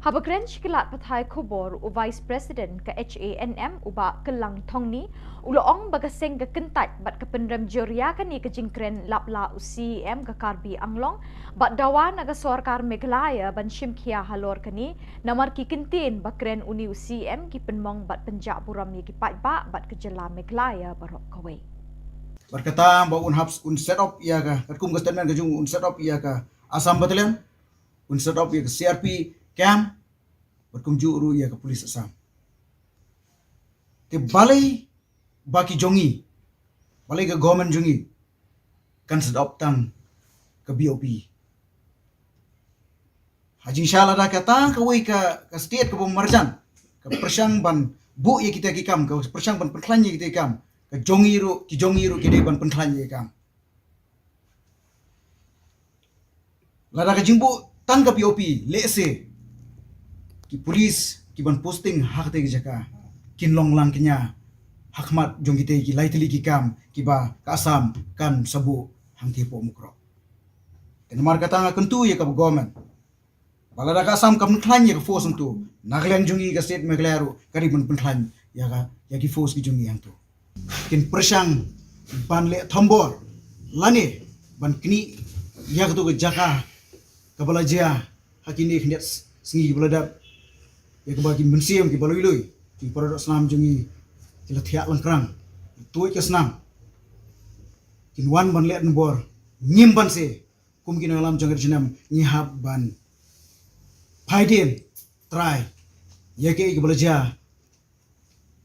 Haba kren sha ki lad pathai khubor, u Vice President ka H A N M, u Bah Kyllang Thongni, u la ong ba ka seng ka kyntait bad ka pynrem jur ïa kane ka jingkren lap la u C E M ka Karbi Anglong, bad dawa na ka sorkar Meghalaya ban shim khia halor kane, namar ki kyntien ba kren une u C E M ki pynmong bad pynjah burom ïa ki paidbah bad ka jylla Meghalaya baroh kawei. Bad kata ba un hap un set up ïa ka, katkum ka statement ka jong u, un set up ïa ka Assam Battalion, un set up ïa ka C R P camp, bad kumjuh ruh ïa ka police Assam. Te balei ba ki jong ngi, balei ka government jong ngi kan set up tang ka B O P? Ha jingshisha lada kata kawei ka, ka state kaba marjan ka pyrshang ban buh ïa kita ki kam, ka pyrshang ban pynkhlaiñ ïa kita ki kam, ka jong ngi ruh, ki jong ngi ruh ki dei ban pynkhlaiñ ïa ki kam. Lada ka jingbuh tang ka B O P, lehse ki police ki ban posting ha kata ka jaka kin long lang kñia ha khmat jong kita ki lai tylli ki kam kiba ka Assam kan sa buh hangtei hapoh Mukroh. Te namar kata nga kyntu ïa ka government ba lada ka Assam kam pynkhlaiñ ïa ka force hangto, na ka liang jong ngi ka state Meghalaya ruh ka dei ban pynkhlaiñ ïa ka, ïa ki force ki jong ngi hangto. Kin pyrshang ban leh thombor lane ban knieh ïa kato ka jaka kaba la jia ha kine khyndiat sngi kiba la dep, ïa kaba ki mynsiem kiba lui lui, ki para doh snam jong ngi ki la thiah lyngkrang, tuid ka snam. Kin wan ban leh thombor, ngim banse kum ki nongïalam jong ka ri jong ngi, ngi hap ban phaidien trai ïa kaei kaba la jia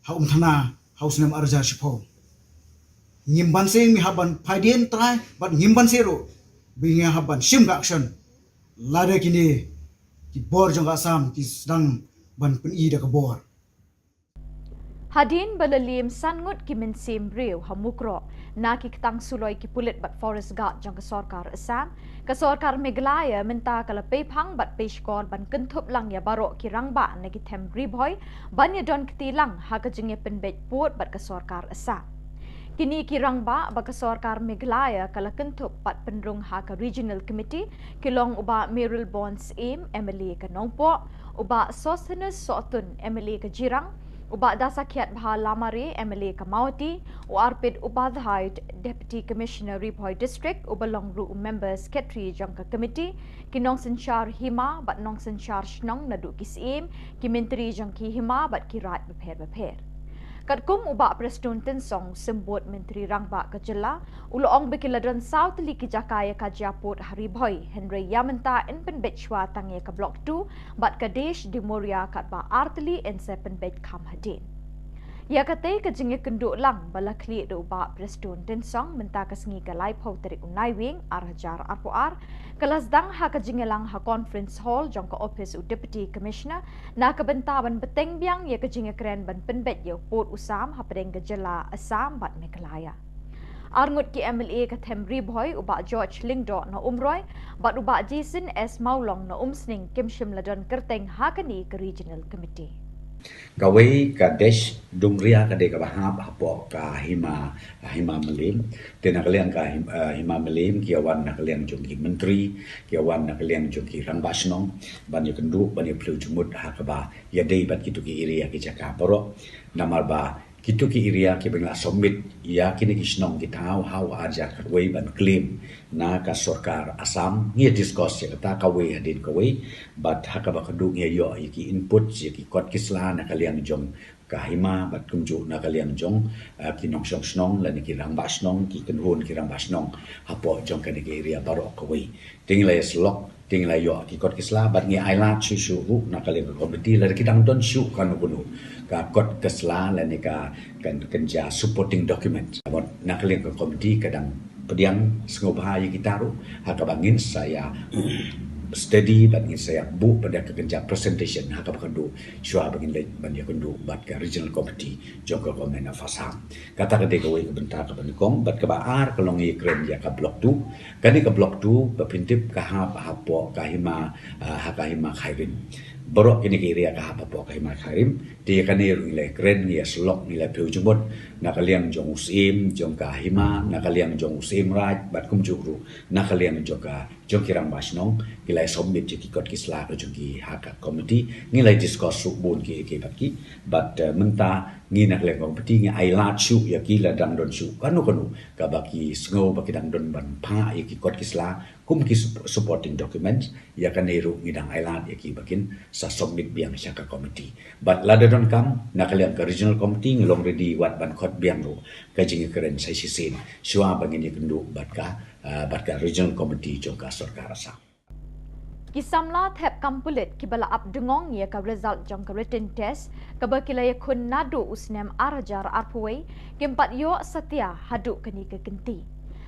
ha Umthana ha u snem ar hajar shiphew. Ngim banse, ngi hap ban phaidien trai, bad ngim banse ruh ba ngi hap ban shim ka action lada kine ki bor jong ka Assam ki sdang ban pyni da ka bor. Hadien ba la liem san ngut ki mynsiem briew ha Mukroh na ki ktang suloi ki pulit bad forest guard jong ka sorkar Assam, ka sorkar Meghalaya mynta ka la peiphang bad peishkor ban kynthup lang ïa baroh ki rangbah na ki them Ri Bhoi ban ïadon kti lang ha ka jingïapynbeit pud bad ka sorkar Assam. Kine ki rangbah ba ka sorkar Meghalaya ka la kynthup pat pynrung ha ka Regional Committee ki long u Bah Mayralborn Syiem, M L A ka Nongpoh, u Bah Sosthenes Sohtun, M L A ka Jirang, u Bah Dasakhiatbha Lamare, M L A ka Mawhati, u Arpit Upadhyay, Deputy Commissioner Ri Bhoi District, uba long ruh u Member Secretary jong ka Committee, ki nongsynshar hima bad nongsynshar shnong naduh ki Syiem, ki Myntri jong ki hima bad ki raid bapher bapher. Katkum u Bah Prestone Tynsong, Symbud Myntri Rangbah ka jylla, u la ong ba ki la don saw tylli ki jaka ïa ka jia pud ha Ri Bhoi, hynrei ïa mynta yn pynbeit shuwa tang ïa ka Block two bad ka Desh Demoria katba ar tylli yn sa pynbeit kham hadien. Ïa katei ka jingïakynduh lang ba la khlieh da u Bah Prestone Tynsong mynta ka sngi ka laiphew tarik u Naiwieng ar hajar arphew ar, ka la sdang ha ka jingïalang ha Conference Hall jong ka ophis u Deputy Commissioner na ka bynta ban bteng biang ïa ka jingïakren ban pynbeit ïa u pud u sam hapdeng ka jylla Assam bad Meghalaya. Arngut ki M L A ka them Ri Bhoi, u Bah George Lyngdoh na Umroi bad u Bah Jason S Mawlong na Umsning, kim shym la don kyrteng ha kane ka Regional Committee. Kawei ka Desh Demoria ka dei kaba hap hapoh ka hima, hima Mylliem. Te na ka liang ka him-, eh, hima Mylliem ki ïa wan na ka liang jong ki Myntri, ki ïa wan na ka liang jong ki Rangbah Shnong, ban ïakynduh, ban ïaphylliew jingmut ha kaba ïadei bad kito ki area, ki jaka baroh. Namar ba kito ki area kiba ngi la submit ïa kine ki shnong ki thaw ha u ar hajar khatwei ban claim na ka sorkar Assam, ngi ïa discuss ïa kata kawei hadien kawei, bad ha kaba khatduh ngi ïa ïoh ïa ki input, ïa ki kot ki sla na ka liang jong ka hima bad kumjuh na ka liang jong, eh, ki nongshong shnong lane ki Rangbah Shnong, ki kynhun ki Rangbah Shnong hapoh jong kane ka area baroh kawei. Te ngi la ïa syllok, te ngi la ïoh ki kot ki sla bad ngi ailad shuh shuh ruh na ka liang ka committee lada ki dang don shuh kano kano ka kot ka sla lane ka, kan, kan jia supporting document. Bad na ka liang ka committee ka dang pdiang sngewbha ïa kita ruh ha kaba ngin sa ïa study bad ngin sa ïa buh pat da ka kynja presentation ha kaba khatduh shuwa ba ngin leit ban ïakynduh bad ka Regional Committee jong ka Government of Assam. Kata ka dei kawei ka bynta kaba nyngkong, bad kaba ar ka long ïakren ïa ka Block two. Kane ka Block two ba pyntip ka hap hapoh ka hima, ah, ha ka hima Khyrim. Baroh kine ki area ka hap hapoh ka hima Khyrim. Te ïa kane ruh ngi la ïakren, ngi ïa syllok, ngi la phylliew jingmut na ka liang jong u Syiem jong ka hima, na ka liang jong u Syiem Raij bad kumjuh ruh na ka liang jong ka, jong ki Rangbah Shnong, ki la ïa submit ïa ki kot ki sla ka jong ki ha ka committee, ngi la ïa discuss ruh bun ki, ki bad ki, bad, eh, mynta ngi na ka liang committee ngi ailad shuh ïa ki lada dang don shuh kano kano kaba ki sngew ba ki dang don ban phah ïa ki kot ki sla kum ki sup-, supporting documents. Ïa kane ruh ngi dang ailad ïa ki ba kin sa submit biang sha ka committee. Bad lada donkam na ka liang ka Regional Committee ngi long ready wat ban khot biang ruh ka jingïakren sa shisien shuwa ba ngin ïakynduh bad ka, ah, bad ka Regional Committee jong ka sorkar Assam. Ki samla thep kam pulit kiba la ap dngong ïa ka result jong ka written test kaba ki la ïakhun naduh u snem ar hajar arphew wei, kim pat ïoh satia haduh kane ka kynti.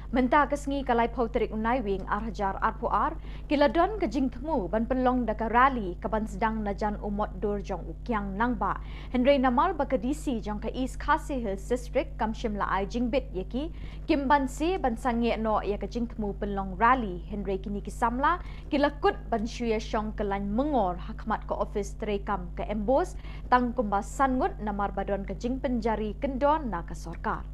Mynta ka sngi ka laiphew tarik u Naiwieng ar hajar arphew ar, ki la don ka jingthmu ban pynlong da ka rally kaban sdang na jan u mot dur jong u Kiang Nangbah. Hynrei namar ba ka D C jong ka East Khasi Hills District kam shym la ai jingbit ïa ki, kim banse ban sangeh noh ïa ka jingthmu pynlong rally, hynrei kine ki samla ki la kut ban shu ïa shong kyllaiñ myngor ha khmat ka ophis treikam ka MBOSE tang kumba san ngut namar ba don ka jingpynjari kyndon na ka sorkar.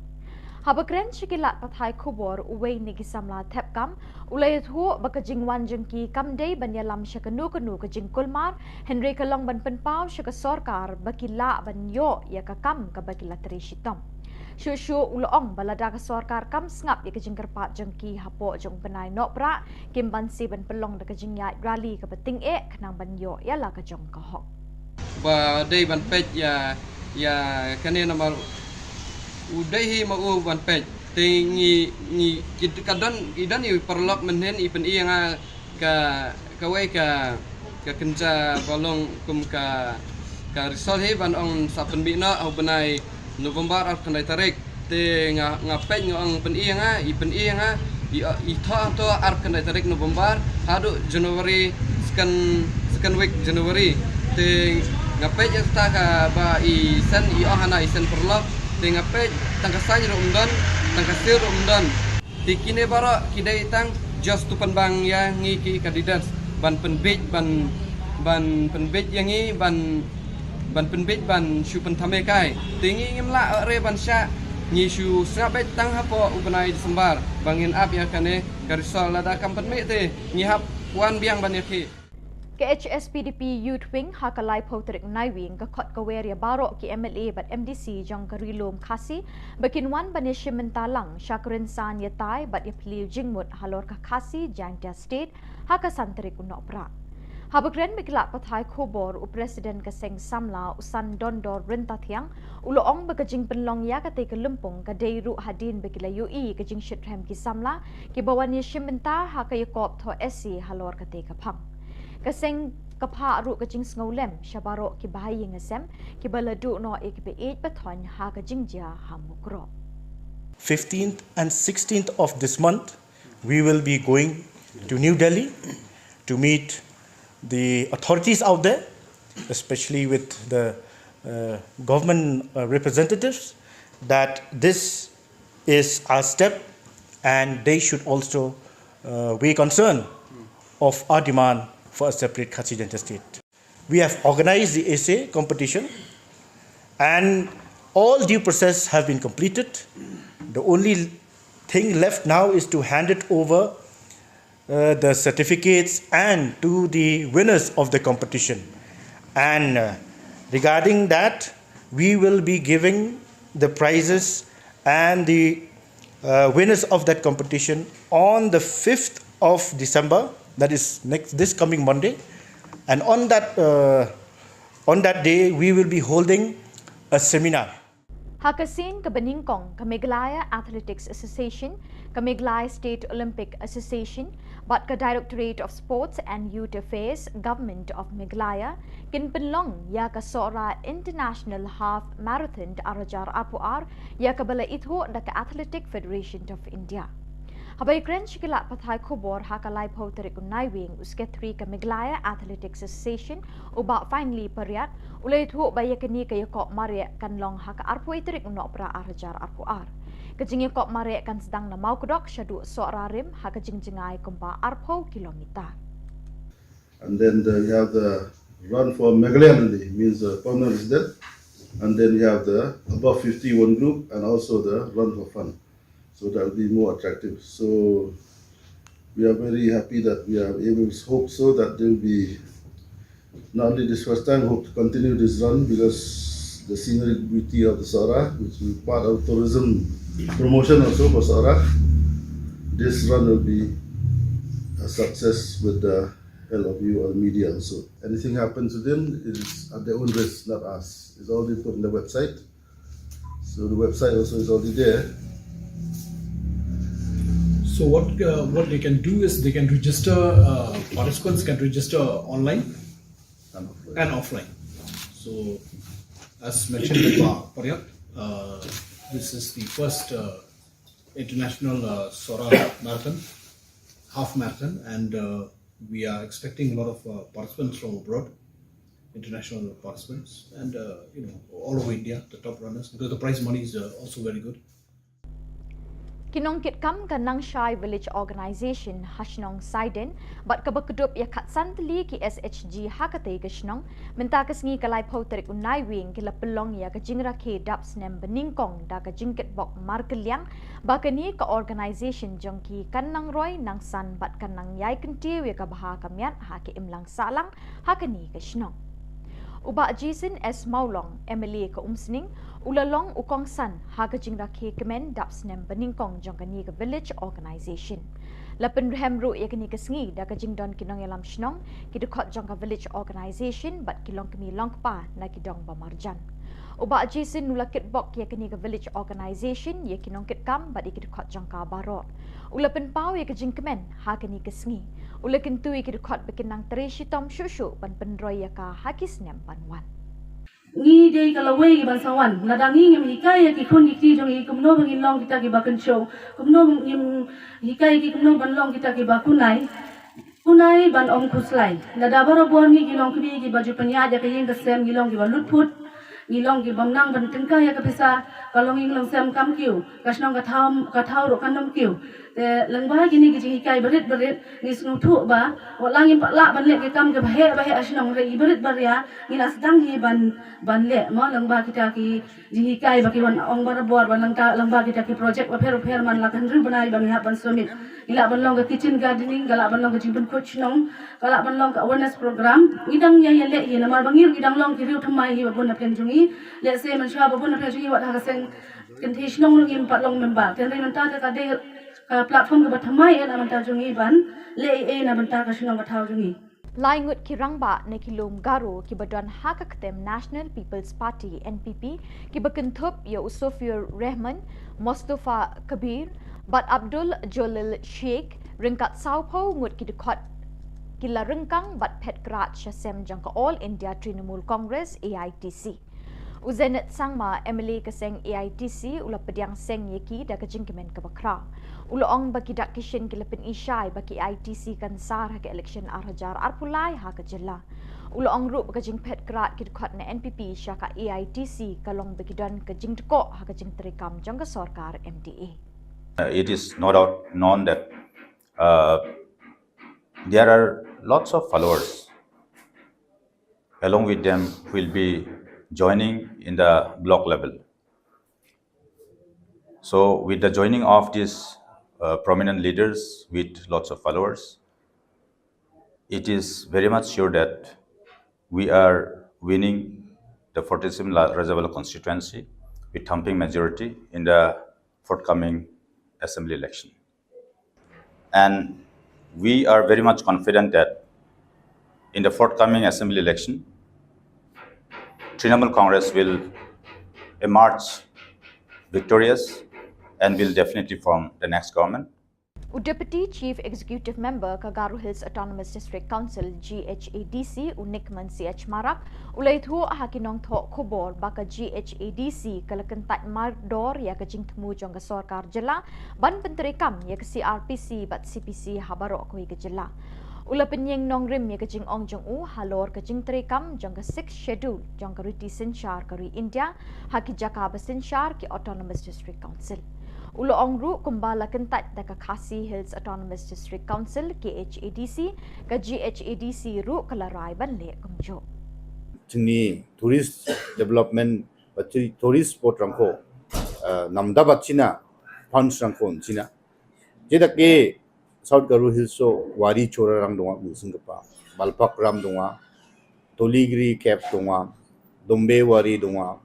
Haba kren sha ki lad pathai khubor, uwei na ki samla thep kam u la ïathuh ba ka jingwan jong ki kam dei ban ïalam sha kano kano ka jingkulmar, hynrei ka long ban pynpaw sha ka sorkar ba ki lah ban ïoh ïa ka kam kaba ki la trei shitom. Shuh shuh u la ong ba lada ka sorkar kam sngap ïa ka jingkyrpad jong ki hapoh jong u bnai Nohprah, kim banse ban pynlong da ka jingïaid rally kaba tyngeh khnang ban ïoh ïa la ka jong ka hok. Ba dei ban peit ïa, ïa kane namar u dei hi ma u ban peit. Te ngi, ngi, ki, ka don, i don i paralok mynhynnin i pyni ïa nga ka, kawei ka, ka kynja ba long kum ka, ka result hi ban ong sa pynmih noh ha u bnai November arphew khyndai tarik. Te nga, nga peit nga ong pyni ïa nga, i pyni ïa nga, i, i thoh, thoh arphew khyndai tarik November haduh January, second, second week January. Te nga peit ïa kata kaba i send, i ong hana i send paralok. Te nga peit tang ka sign ruh ym don, tang ka seal ruh ym don. Te kine baroh ki dei tang just to pynbang ïa ngi ki candidates ban pynbeit, ban, ban pynbeit ïa ngi, ban, ban pynbeit ban shu pynthame kai. Te ngi ngim lah re ban shah Ngi shu sngap beit tang hapoh u bnai December ba ngin ap ïa kane ka result, lada kam pynmih te ngi hap wan biang ban ïakhih. Ka H S P D P Youth Wing ha ka laiphew tarik Naiwieng ka khot ka wer ïa baroh ki M L A bad M D C jong ka Ri Lum Khasi ba kin wan ban ïashim bynta lang sha ka rynsan ïatai bad ïaphylliew jingmut halor ka Khasi Jaintia State ha ka san tarik u Nohprah. Haba kren bad ki lad pathai khubor, u President ka Seng Samla, u San Dondor Ryntathiang, u la ong ba ka jingpynlong ïa katei ka lympung ka dei ruh hadien ba ki la ïohi ka jingshitrhem ki samla kiba wan ïashim bynta ha ka ïakop thoh essay halor katei ka phang. Ka seng ka phah ruh ka jingsngewlem sha baroh ki bahaïing hasem kiba la duh noh ïa kiba ïeit ba thoiñ ha ka jingjia ha Mukroh. Fifteenth and sixteenth of this month, we will be going to New Delhi to meet the authorities out there, especially with the uh, government uh, representatives, that this is our step and they should also uh, weigh concern of our demand for a separate Khasi Jaintia state. We have organized the essay competition and all due process have been completed. The only thing left now is to hand it over uh, the certificates and to the winners of the competition. And uh, regarding that, we will be giving the prizes and the uh, winners of that competition on the fifth of December, that is next this coming Monday. And on that uh, on that day, we will be holding a seminar. Ha ka sien kaba nyngkong, ka Meghalaya Athletics Association, ka Meghalaya State Olympic Association bad ka Directorate of Sports and Youth Affairs, Government of Meghalaya, kin pynlong ïa ka Sohra International Half Marathon ar hajar arphew ar, ïa kaba la ithuh da ka Athletic Federation of India. Haba ïakren sha ki lad pathai khubor ha ka laiphew tarik u Naiwieng, u Secretary ka Meghalaya Athletics Association, u Bah Finely Pariat, u la ïathuh ba ïa kane ka ïakop mareh kan long ha ka arphew tarik u Nohprah ar hajar arphew ar. Ka jingïakop mareh kan sdang na Mawkdok shaduh Sohra Rim ha ka jingjngai kumba arphew kilometer. And then the, you have the run for Meghalaya Nadi, means the permanent resident. And then you have the above fifty one group and also the run for fun. So that will be more attractive. So we are very happy that we are able to hope so that there will be not only this first time, hope to continue this run because the scenery beauty of the Sohra, which will be part of tourism promotion also for Sohra, this run will be a success with the help of you or media also. Anything happens to them, it is at their own risk, not us. It's already put in the website. So the website also is already there. So what uh, what they can do is they can register. Uh, participants can register online and offline. So as mentioned by Bah Pariat, uh, this is the first uh, international uh, Sohra marathon, half marathon, and uh, we are expecting a lot of uh, participants from abroad, international participants, and uh, you know, all over India, the top runners, because the prize money is uh, also very good. Ki nongkitkam ka Nangshai Village Organisation ha shnong Saiden bad kaba kdup ïa khatsan tylli ki S H G ha katei ka shnong, mynta ka sngi ka laiphew tarik u Naiwieng ki la pynlong ïa ka jingrakhe dap snem banyngkong da ka jingkitbok markylliang ba kane ka organisation jong ki kan nang roi nang san bad kan nang ïai kyntiew ïa ka bha ka miat ha ka imlang sahlang ha kane ka shnong. U Bah Jason S Mawlong, M L A ka Umsning, u la long u kongsan ha ka jingrakhe kmen dap snem banyngkong jong kane ka village organisation. La pynrhem ruh ïa kane ka sngi da ka jingdon ki nongïalam shnong, ki dkhot jong ka village organisation bad ki longkmie longkpa na ki dong ba marjan. U Bah Jason u la kitbok ïa kane ka village organisation, ïa ki nongkitkam bad ïa ki dkhot jong ka baroh. U la pynpaw ïa ka jingkmen ha kane ka sngi. U la kyntu ïa ki dkhot ba kin nang trei shitom shuh shuh ban pynroi ïa ka ha ki snem ban wan. Ngi dei ka lawei ban sa wan, lada ngi ngim hikai ïa ki khun ki kti jong ngi kumno ba ngin long kita kiba kynshew, kumno ngim hikai ïa ki kumno ban long kita kiba kunai, kunai ban ym khuslai. Lada barabor ngi ki longkmie kiba ju pynïaid ïa ka ïing ka sem ngi long kiba lutphut, ngi long kiba nang ban tyngkai ïa ka pisa, ka longïing longsem kam kiew, ka shnong ka thaw, ka thaw ruh kan ym kiew. Te lyngba kine ki jinghikai barit barit ngi sngewthuh ba wat la ngim pat lah ban leh ki kam kiba heh ba heh ha shnong, hynrei i barit baria ngi la sdang hi ban, ban leh mo, lyngba kita ki jinghikai ba ki wan ong barabor, ba lyngba, lyngba kita ki project bapher bapher man la ka hynriew bnai ba ngi hap ban submit. Ki lah ban long ka kitchen gardening, ka lah ban long ka jingpynkhuid shnong, ka lah ban long ka awareness program. Ngi dang ïa, ïa leh hi namar ba ngi ruh ngi dang long ki riew thymmai hi ba bun na pdeng jong ngi. Lehse mynshuwa ba bun na pdeng jong ngi wat ha ka seng kynthei shnong ruh ngim pat long member. Te hynrei mynta te ka dei ka platform kaba thymmai eh na bynta jong ngi ban leh ei ei na bynta ka shnong ka thaw jong ngi. Lai ngut ki rangbah na ki lum Garo kiba don ha ka ktem National People's Party, N P P, kiba kynthup ïa u Sofur Rehman, Mostofa Kabir bad Abdul Jalil Sheikh, ryngkat sawphew ngut ki dkhot, ki la ryngkang bad phet krad sha sem jong ka All India Trinamool Congress, A I T C. U Zenith Sangma, M L A ka seng A I T C, u la pdiang seng ïa ki da ka jingkmen kaba khraw. U la ong ba ki dak ki shin ki la pyni shai ba ka A I T C kan sar ha ka election ar hajar arphew lai ha ka jylla. U la ong ruh ba ka jingphet krad ki dkhot na N P P sha ka A I T C ka long ba ki don ka jingdkoh ha ka jingtreikam jong ka sorkar M D A. Uh, it is no doubt known that, uh, there are lots of followers along with them will be joining in the block level. So with the joining of these, uh, prominent leaders with lots of followers, it is very much sure that we are winning the forty-seven La-, Rajabala constituency with thumping majority in the forthcoming assembly election. And we are very much confident that in the forthcoming assembly election, Trinamool Congress will emerge victorious and will definitely form the next government. U Deputy Chief Executive Member ka Garo Hills Autonomous District Council, G H A D C, u Nickman C H Marak, u la ïathuh ha ki nongthoh khubor ba ka G H A D C ka la kyntait mardor ïa ka jingthmu jong ka sorkar jylla ban pyntreikam ïa ka C R P C bad C P C ha baroh kawei ka jylla. U la pynïeng nongrim ïa ka jingong jong u halor ka jingtreikam jong ka Sixth Schedule jong ka riti synshar ka ri India ha ki jaka ba synshar ki Autonomous District Council. U la ong ruh kumba la kyntait da ka Khasi Hills Autonomous District Council, K H A D C, ka G H A D C ruh ka la rai ban leh kumjuh. Jingni tourist development ba chi tourist spot rangko, eh, namda ba china, funds rangko china. Jeda ke South Garo Hills o Wari Chora rang dong a, Mungsing kapa, Balpak ram dong a, Toligiri Cave dong a, Dombe Wari dong a,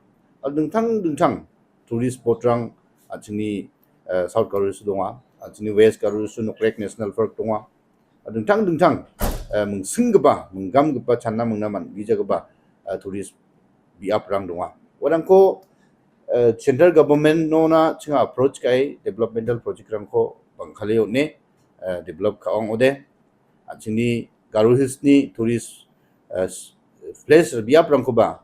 a dingtang dingtang tourist spot rang, a chini, eh, South Garo Hills dong a, a chini West Garo Hills Nokrek National Park dong a, a dingtang dingtang, eh, Mungsing kapa, Mungam kapa, Channa Mungnaman, gija kapa, eh, tourist biap rang dong a. Wadang ko, eh, central government no na chinga approach kai developmental project rangko bang kali ne, eh, develop ka ong ode. A chini Garo Hills ni tourist, eh, s-, place biap rangko ba,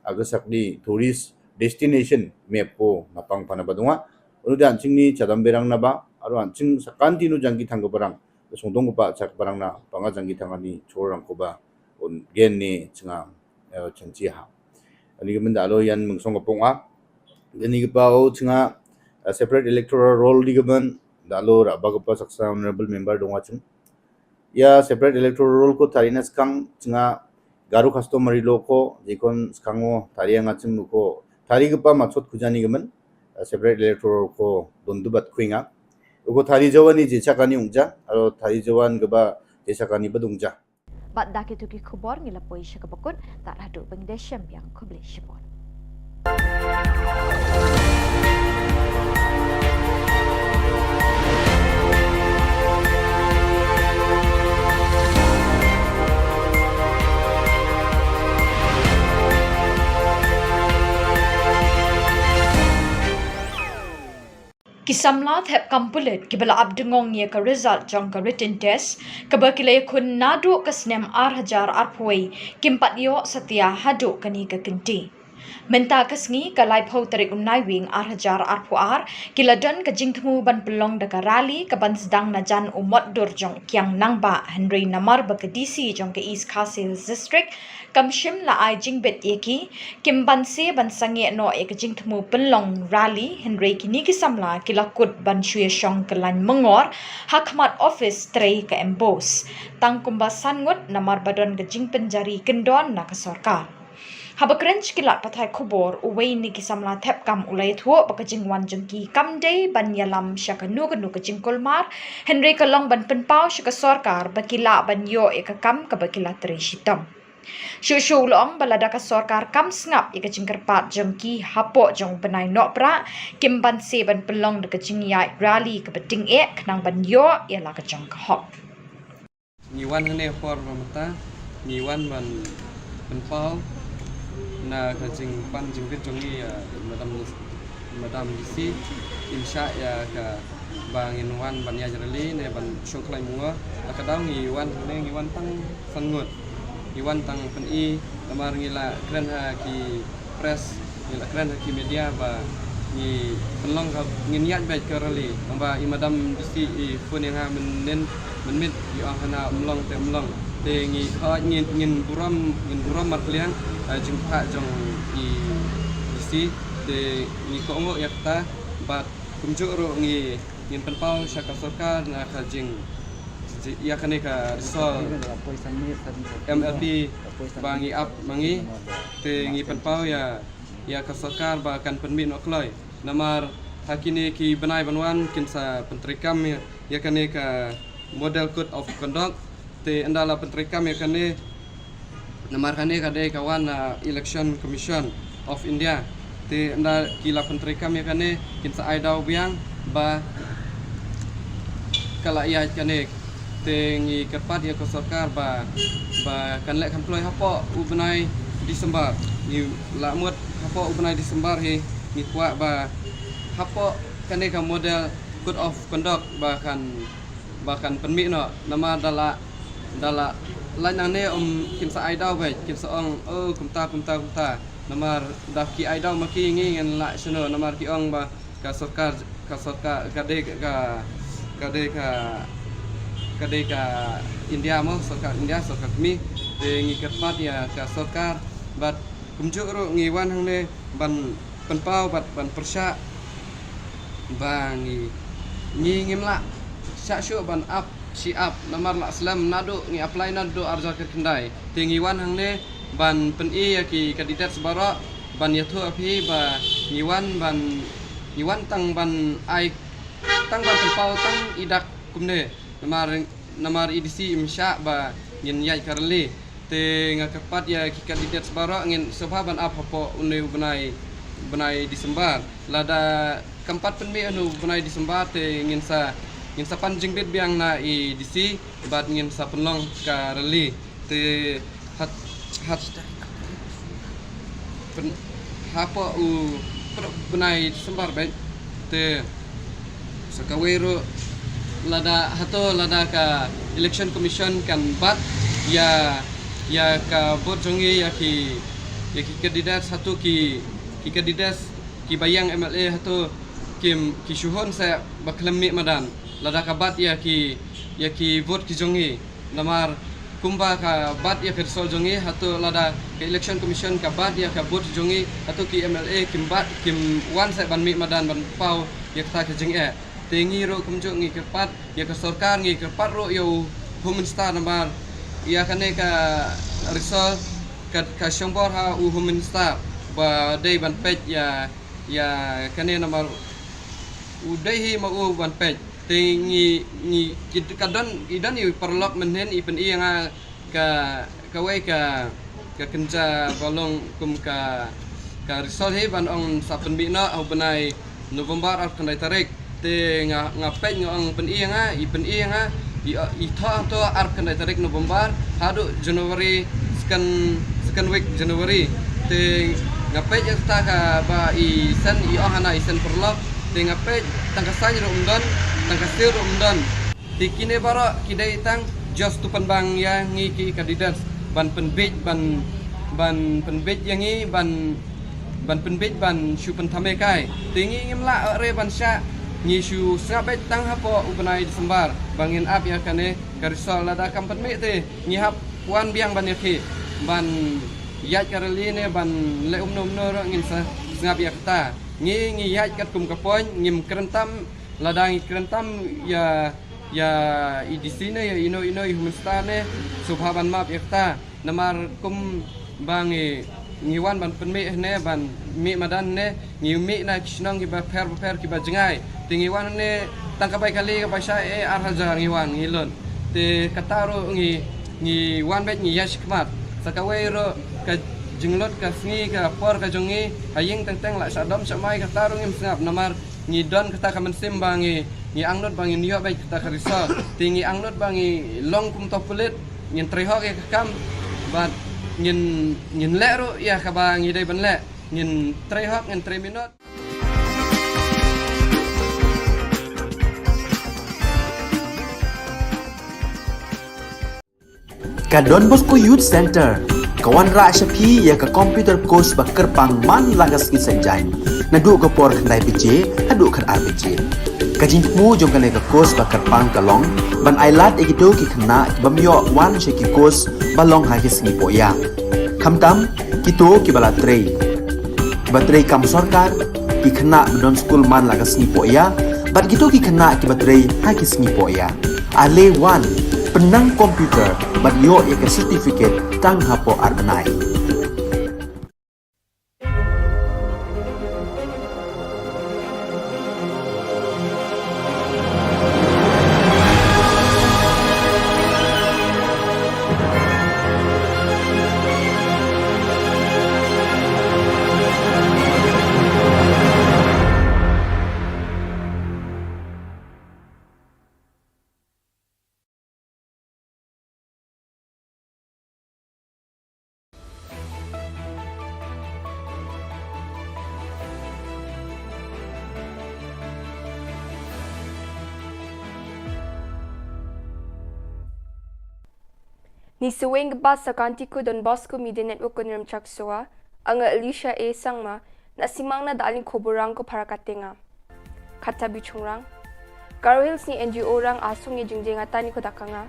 aga sak ni tourist destination map ko napang pana ba dong a. Unu dan chini chadam berang na ba, aru an ching sakanti nu jangki thang ke barang, sungdong ko ba chak barang na, panga jangki thang ani chor rangko ba, un gen ni chinga, eh, changchi ha. Ani ka menda alo yan Mungsong ka pong a. Ani ka pa o chinga, eh, separate electoral roll di ka ban, da alo ra ba ka pa saksa honorable member dong a ching. Ya separate electoral roll ko tari na skang chinga Garo customary law ko, jikon skang o tari anga ching ko, tari ka pa machot kujani ka man, eh, separate electoral roll ko dondu bat kuinga. Uko tari jawan ni jechakani ungja, alo tari jawan ka ba jechakani ba dungja. Bad da kitu ki khubor ngi la poi sha kaba kut, tad haduh ba ngi da shem biang, khublei shibun. Ki samla thep kam pulit kiba la ap dngong ïa ka result jong ka written test kaba ki la ïakhun naduh ka snem ar hajar arphew wei kim pat ïoh satia haduh kane ka kynti. Mynta ka sngi ka laiphew tarik u Naiwieng ar hajar arphew ar ki la don ka jingthmu ban pynlong da ka rally kaban sdang na jan u mot dur jong u Kiang Nangbah, hynrei namar ba ka D C jong ka East Khasi Hills District Kam shym la ai jingbit ïa ki, kim banse ban sangeh noh ïa ka jingthmu pynlong rally, hynrei kine ki samla ki la kut ban shu ïa shong kyllain myngor ha khmat office trei ka MBOSE, tang kumba san ngut namar ba don ka jingpynjari kyndon na ka sorkar. Haba kren sha ki lad pathai khubor, uwei na ki samla thep kam u la ïathuh ba ka jingwan jong ki kam dei ban ïalam sha kano kano ka jingkulmar, hynrei ka long ban pynpaw sha ka sorkar ba ki lah ban ïoh ïa ka kam kaba ki la trei shitom. Shuh shuh u la ong ba lada ka sorkar kam sngap ïa ka jingkyrpad jong ki hapoh jong u bnai Nohprah, kim banse ban pynlong da ka jingïaid rally kaba tyngeh khnang ban ïoh ïa la ka jong ka hok. Ngi wan hangne por ba mynta, ngi wan ban pynpaw na ka jingpan jingbit jong ngi ïa Madam, Madam DC, im shah ïa ka ba ngin wan ban ïaid rally ne ban shong kyllain myngor. La ka daw ngi wan hangne, ngi wan tang san ngut. Ngi wan tang pyni, namar ngi la kren ha ki press, ngi la kren ha ki media ba ngi pynlong ka, ngin ïaid beit ka rally. Tang ba i Madam DC i phone ïa nga mynnin mynmiet, i ong hana ym long te ym long. Te ngi khot, ngin, ngin burom, ngin burom markylliang, eh, jingpynphah jong i DC. Te ngi kohnguh ïa kata, bad kumjuh ruh ngi, ngin pynpaw sha ka sorkar na ka jing, ïa kane ka result MLP ba ngi ap ma ngi. Te ngi pynpaw ïa, ïa ka sorkar ba kan pynmih noh kloi. Namar ha kine ki bnai ban wan kin sa pyntreikam ïa, ïa kane ka Model Code of Conduct. Te ynda la pyntreikam ïa kane, namar kane ka dei ka wan na Election Commission of India. Te ynda ki la pyntreikam ïa kane, kin sa ai daw biang ba ka la ïaid kane. Te ngi kyrpad ïa ka sorkar ba, ba kan leh kham kloi hapoh u bnai December. Ngi la mut hapoh u bnai December hi, ngi kwah ba hapoh kane ka Model Code of Conduct ba kan, ba kan pynmih noh. Namar da la, da la lait nangne, um, kin sa ai daw beit, kin sa ong, oh, kumta, kumta, kumta. Namar da ki ai daw ma ki, ngi ngin lah shano, namar ki ong ba ka sorkar, ka sorkar, ka dei ka, ka dei ka, ka dei ka India mo, sorkar India, sorkar kmie. Te ngi kyrpad ïa ka sorkar, bad kumjuh ruh ngi wan hangne ban pynpaw bad ban pyrshah ba ngi, ngi ngim lah shah shuh ban ap shi ap, namar la slem naduh ngi apply naduh arhajar khyndai. Te ngi wan hangne ban pyni ïa ki candidates baroh, ban ïathuh ïa phi ba ngi wan ban, ngi wan tang ban ai, tang ban pynpaw tang i dak kumne. Namar, namar i DC im shah ba ngin ïaid ka rally. Te nga kyrpad ïa ki candidates baroh, ngin sngewbha ban ap hapoh une u bnai, bnai December. Lada kam pat pynmih une u bnai December te ngin sa, ngin sa pan jingbit biang na i DC bad ngin sa pynlong ka rally. Te hat, hat pyn, hapoh u, pyn, bnai December beit. Te sa kawei ruh, lada hato, lada ka Election Commission kan bat ïa, ïa ka vote jong ngi, ïa ki, ïa ki candidates, hato ki, ki candidates kiba ïeng MLA hato kim, ki shu hun seh ba khlem mih madan. Lada ka bat ïa ki, ïa ki vote ki jong ngi. Namar kumba ka bat ïa ka result jong ngi, hato lada ka Election Commission ka bat ïa ka vote jong ngi, hato ki MLA kim bat, kim wan seh ban mih madan ban paw ïa kata ka jingeh. Te ngi ruh kumjuh ngi kyrpad ïa ka sorkar, ngi kyrpad ruh ïa u Home Minister, namar ïa kane ka result ka, ka shongbor ha u Home Minister ba dei ban peit ïa, ïa kane, namar u dei hi ma u ban peit. Te ngi, ngi, ki, ka don, i don i paralok mynhynnin i pyni ïa nga ka, kawei ka, ka kynja ba long kum ka, ka result hi ban ong sa pynmih noh ha u bnai November arphew khyndai tarik. Te nga, nga peit, nga ong pyni ïa nga, i pyni ïa nga, i, i thoh hangto arphew khyndai tarik November haduh January, second, second week January. Te nga peit ïa kata kaba i send, i ong hana i send paralok. Te nga peit, tang ka sign ruh ym don, tang ka seal ruh ym don. Te kine baroh ki dei tang just to pynbang ïa ngi ki candidates ban pynbiej, ban, ban pynbiej ïa ngi, ban, ban pynbiej ban shu pynthame kai. Te ngi ngim lah re ban shah, ngi shu sngap beit tang hapoh u bnai December ba ngin ap ïa kane ka result. Lada kam pynmih te ngi hap wan biang ban ïakhih. Ban ïaid ka rally ne ban leh umno umno ruh ngin sa sngap ïa kata. Ngi ngi ïaid katkum ka point, ngim kren tam, lada ngi kren tam ïa ïa i D C ne ïa ino ino i Home Minister ne, sngewbha ban map ïa kata. Namar kumba ngi ngi wan ban pynmih ne ban mih madan ne, ngi mih na ki shnong kiba pher bapher kiba jngai. Te ngi wan ne tang ka bai kali ka bai sha e ar hajar ngi wan ngi lun. Te kata ruh ngi ngi wan beit ngi ïa shikmat. Sa kawei ruh ka jinglut ka sngi ka por ka jong ngi ha ïing teng teng la sha dom sha mai kata ruh ngim sngap namar ngi don kata ka mynsiem ba ngi ngi angnud ba ngin ïoh beit kata ka result. Te ngi angnud ba ngi long kum to pulit ngin trei hok ïa ka kam bad ngin ngin leh ruh ïa kaba ngi dei ban leh. Ngin trei hok ngin trei minot. Ka Don Bosco Youth Center ka wanrah sha phi ïa ka computer course ba kyrpang man la ka sngi Saitjaiñ naduh ka por khyndai baje haduh khatar baje. Ka jingthmu jong kane ka course ba kyrpang ka long ban ailad ïa kito ki khynnah ki bym ïoh wan sha ki course ba long ha ki sngi poh ïa. Khamtam kito kiba la trei, kiba trei kam sorkar, ki khynnah ba don skul man la ka sngi poh ïa, bad kito ki khynnah kiba trei ha ki sngi poh ïa. Ale wan, pynnang computer bad ïoh ïa ka certificate tang hapoh ar bnai. Ni seweng kba sa kanti ku Don Bosco Media Network ku nrem chak soa, anga Alicia A Sangma, na simang na dalin koborang ko para katenga. Kata bichungrang. Garo Hills ni N G O rang asung ye jingjeng atani ko dakanga.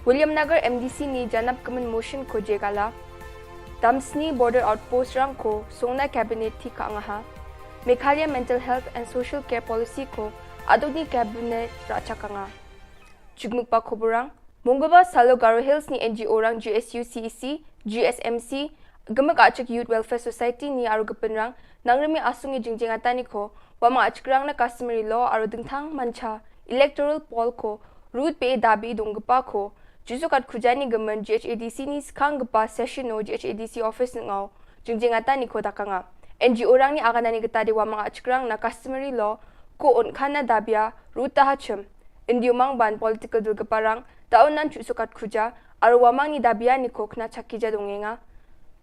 William Nagar M D C ni janap kemen motion ko jegala. Damsni Border Outpost rang ko songna cabinet ti ka angaha. Meghalaya Mental Health and Social Care Policy ko aduk ni cabinet rachakanga. Chukmuk pa koborang. Mungguba salo Garo Hills ni N G O rang G S U C E C, G S M C, Gumuk Achik Youth Welfare Society ni aru gepin rang, nang remi asung i jingjing atani ko, wama achik rang na customary law aru dingthang mancha, electoral poll ko, root pe dabi donggepa ko, jusukat khujani gemen G H A D C ni skang gepa session no G H A D C office ngau, jingjing atani ko dakanga. N G O rang ni aganani geta de wama achik rang na customary law, ko on khana dabia, root tahachim. Indiumang ban political dul keparang, taun nan chu sukat khuja, arwa mang ni dabia ni kok na chaki ja dongenga.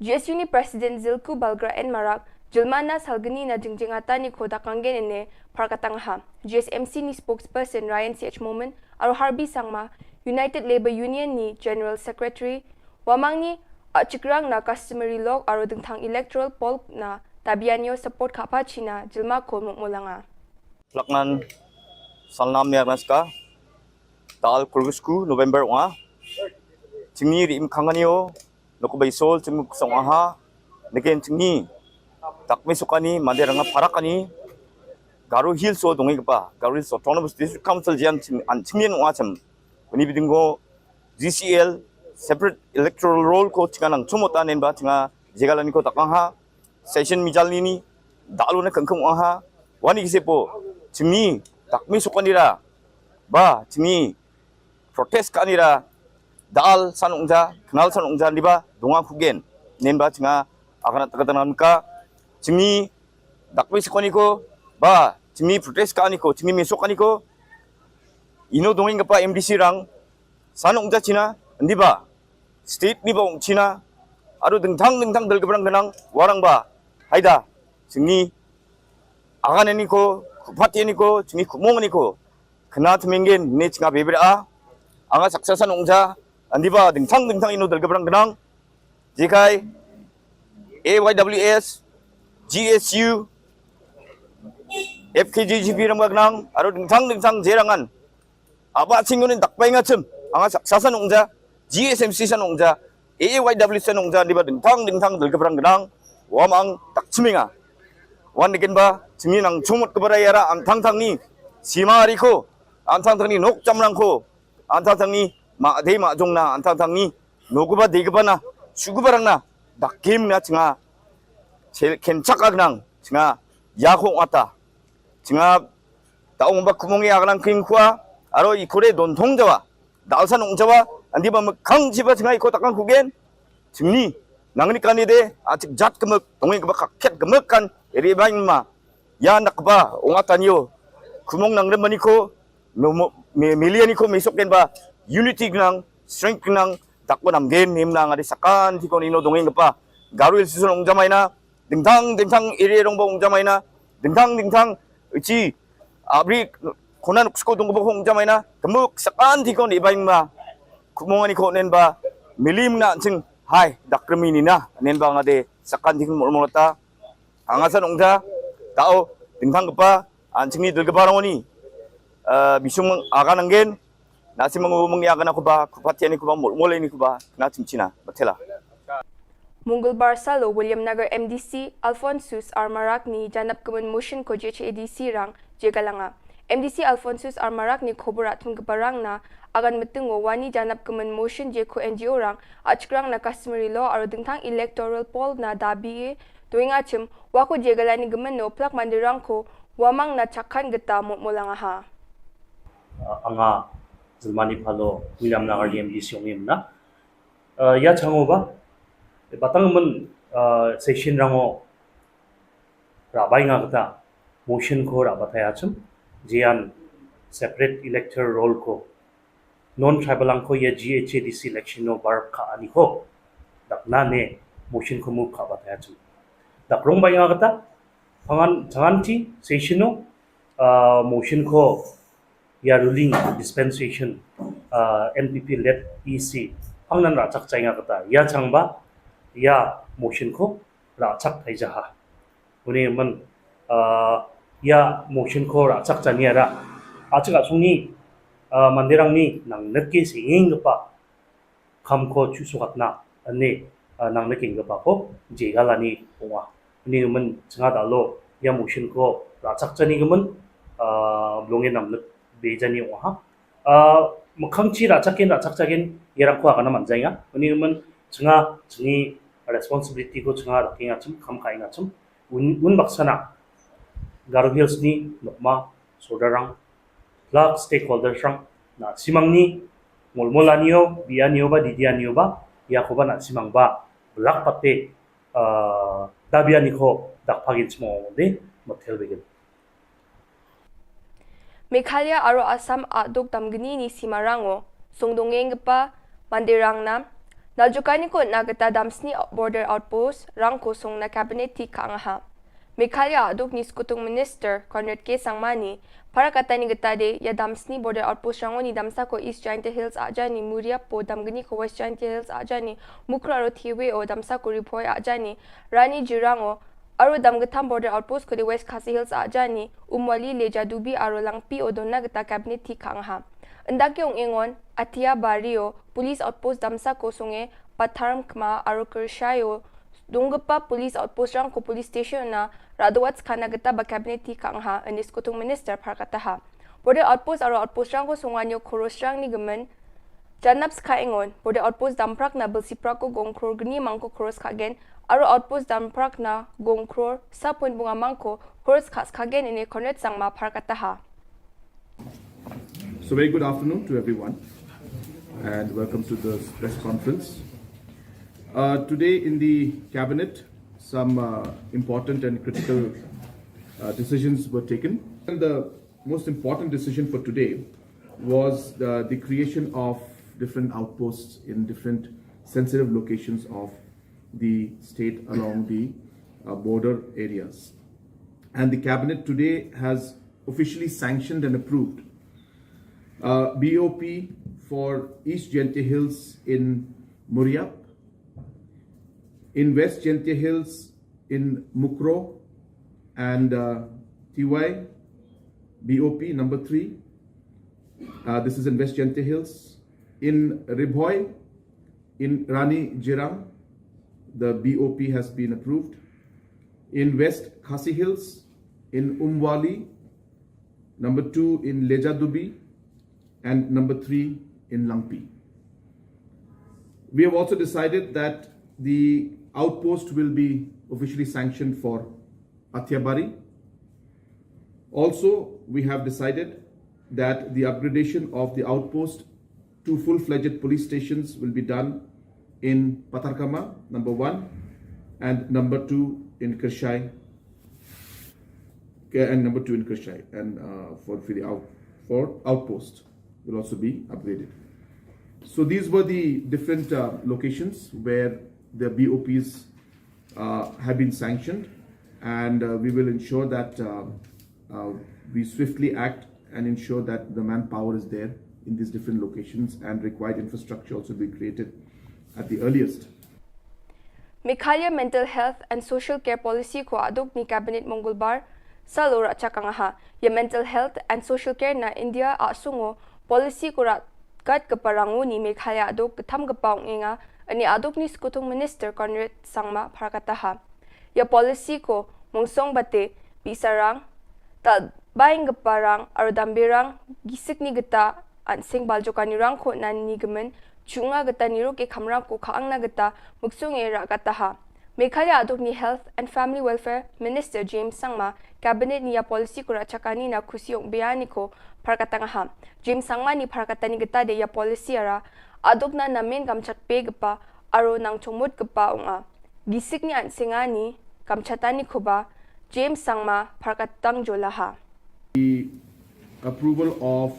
G S U ni President Zilku Balgra N Marak, jilmana salgni na jingjing ata ni ko dakanggen ene, par katang ha. G S M C ni spokesperson Ryan C H Momin, aro Harbi Sangma, United Labour Union ni General Secretary, wamang ni achikrang na customary law aro dengthang electoral poll na dabianio support kapa china jilma ko mukmulanga. Laknan salnam nia naska tal kulgusku November wa. Chingni ri im kangani o noko bai sol chingmu kusong aha neken chingni takmi sukani mande ranga parakani Garo Hills o dongi kapa Garo Hills Autonomous District Council jian ching an chingni wa cham. Kuni bidingo G C L separate electoral roll ko chinga nang chumota nen ba chinga jegalani ko takang ha. Session mijal nini dalu na kengkeng wang ha wani kise po chimi takmi sukani ra ba chimi protest kani ra dal san ungja kenal san ungja liba dunga kugen nen ba chinga akana takatana ka chimi takmi sukani ko ba chimi protest kani ko chimi mesok kani ko ino dongin kapa M D C rang san ungja china ndiba state ni ba ung china aro dengthang dengthang dal kebrang kenang warang ba haida chingni agan ni ko phat ni ko chingni kumong ni ko kena temenggen ne chinga bebra a anga saksa san ungja ndiba dengthang dengthang ino dal kebrang kenang jikai A Y W S G S U F K J G P rang ba kenang aro dengthang dengthang jerangan Aba ching unin dakpai nga chim anga saksa san ungja G S M C san ungja A A Y W C nongja ni ba dingthang dingthang dil ka brang gedang, wa mang tak chminga. Wan dikin ba, chimi nang chumut ka barai ara, ang thang thang ni, sima ari ko, ang thang thang ni, nok chamrang ko, ang thang thang ni, ma dei ma jong na, ang thang thang ni, no kuba dei kuba na, shu kuba rang na, dakim na chinga, chel ken chak ag nang, chinga, ya ko ngata, chinga, ta ong ba kumong ya nang king kwa, aro i kore don thong jawa, dal san ong jawa, andi ba mekang jiba chinga i ko takang kugen, chimni, nang ni kan ide, achik jat kemek, tongi keba kakhet kemek kan, eri bain ma, ya nak ba, ong atan yo, kumong nang rem mani ko, no mo, me, melian ni ko mesok ken ba, unity nang, strength nang, tak ko nam gen, nim nang adi sakan, ti ko ni no dongeng kepa, Garo Hills Association ong jamai na, dingthang, dingthang iri rong ba ong jamai na, dingthang, dingthang, ichi, abri, kona nuk sko dong ba ong jamai na, kemuk sakan, ti ko ni bain ma, kumong ani ko nen ba, milim na ching, hai, dak kremi ni na, nen ba ngade, sakan, ti ko mo mo ta, Anga san ong ta, tao, dingthang kepa, an chingni dul kepa rong ni. Eh, bisung meng aga nanggen, nasi mengu meng ya kana kuba, kupa tiani kuba, mul, mul ini kuba, na chimchina, batela. Mungul Barsalo, William Nagar M D C, Alphonsus R Marak ni, janap kemen motion ko J H A D C rang, je galanga. M D C Alphonsus R Marak ni khobor atum keparang na, agan metung o wani janap kemen motion je ko N G O rang, achkrang na customary law aro dingthang electoral poll na dabi e, tuing achim, wako je galani gemen no plak mandirang ko, wamang na chakhan geta mot molanga ha. Ah, anga Zulmani Phalo, William Nagar M D C ong im na. Ah, ya chango ba, batang men, ah, session rango, ra bai nga kata, motion ko ra batai achum, jian separate electoral roll ko, non tribal ang ko ya G H A D C election no bar ka ani ko, dak na ne motion ko move ka batai achum. Dak rong bai nga kata, pangan, tangan ti, session no, ah, motion ko ya ruling dispensation, ah, N P P led E C, pang nan ra chak chai nga kata, ya chang ba, ya motion ko, ra chak thai jaha. Uni man, ah, ya motion ko ra chak chania ra. Achak asung ni, ah, mandirang ni nang neke singing kepa kam ko chu sukat na, ane, ah, nang neke kepa ko, je galani ong a. Uni man changa dalo, ya motion ko ra chak chani kemen, ah, blonge nam nek be jani ong a. Ah, mekang chi ra chakin, ra chak chakin, ya rang ko kana man jai nga. Uni man changa, changi responsibility ko changa ra kinga chum, kam ka inga chum. Un, un baksana, Garo Hills ni, nokma, sodarang, plak stakeholders rang, na simang ni, mol mol anio, bi anio ba, didi anio ba, ya ko ba na simang ba, blak pate, ah, dabi ani ko, dak pagin smo de, motel begin. Meghalaya aro Assam aduk damgni ni sima rango, song dongeng gepa, mandirang na, naljukani ko na geta damsni border outpost, rangko song na cabinet ti ka angaha. Meghalaya aduk ni skutung minister, Conrad K Sangma ni, para kata ni geta de, ya damsni border outpost rango ni damsa ko East Jaintia Hills ajani, Muriap po damgni ko West Jaintia Hills ajani, Mukro aro Thiwe o damsa ko Ribhoi ajani, Rani Jirango, aro dam getham border outpost ko de West Khasi Hills ajani, Umwali le Jadubi aro Langpi o donna geta cabinet ti ka angaha. Ndake ong engon, Atia Bario, police outpost damsa ko songe, Patharm Kma aro Kershai o, donggepa police outpost rang ko police station na, radowat skana geta ba cabinet ti ka angaha, ane skutung minister phar kataha. Border outpost aro outpost rang ko songwanyo khoros rang ni gemen, Janap skha engon, border outpost damprak na belsi prak ko gongkror gni mangko kroros khagen, aro outpost damprak na gongkror sapun bunga mangko kroros kha skhagen ine Conrad Sangma phar kataha. So very good afternoon to everyone and welcome to this press conference. Uh, today in the cabinet, some uh, important and critical uh, decisions were taken. And the most important decision for today was the, the creation of different outposts in different sensitive locations of the state along the uh, border areas. And the cabinet today has officially sanctioned and approved uh, B O P for East Jaintia Hills in Muriap, in West Jaintia Hills in Mukroh and uh, T Y, B O P number three. Uh, this is in West Jaintia Hills. In Ri Bhoi, In Rani Jirang, the B O P has been approved. In West Khasi Hills, in Umwali, number two in Lejadubi, and number three in Langpi. We have also decided that the outpost will be officially sanctioned for Athiabari. Also, we have decided that the upgradation of the outpost, two full-fledged police stations will be done in Patharkama, number one, and number two in Kyrshai, okay, and number two in Kyrshai, and uh, for, for the out, for outpost will also be upgraded. So these were the different uh, locations where the B O Ps uh, have been sanctioned, and uh, we will ensure that uh, uh, we swiftly act and ensure that the manpower is there in these different locations and required infrastructure also be created at the earliest. Meghalaya Mental Health and Social Care Policy ko aduk ni Cabinet Mongolbar salo rachakang ha. Ya Mental Health and Social Care na India a sungo policy ko rat kat keparangu ni Meghalaya aduk ketam kepau ngenga ani aduk ni Sekutung Minister Conrad Sangma pharkataha. Ya policy ko mungsong bate bisarang ta baing keparang arudambirang gisik ni geta ansing baljokan ni rangkho nan ni gemen chunga geta niruk e khamrang ko khaang na geta muksung e ra kataha. Meghalaya aduk ni Health and Family Welfare Minister James Sangma Cabinet ni ya policy ko rachakani na khusi ong beani ko pharkatang ha. James Sangma ni pharkatani geta de ya policy ara aduk na namen kamchat pe gepa aro nang chongmut gepa ong a. Gisik ni ansing ani kamchatani ko ba James Sangma pharkatang jolaha. The approval of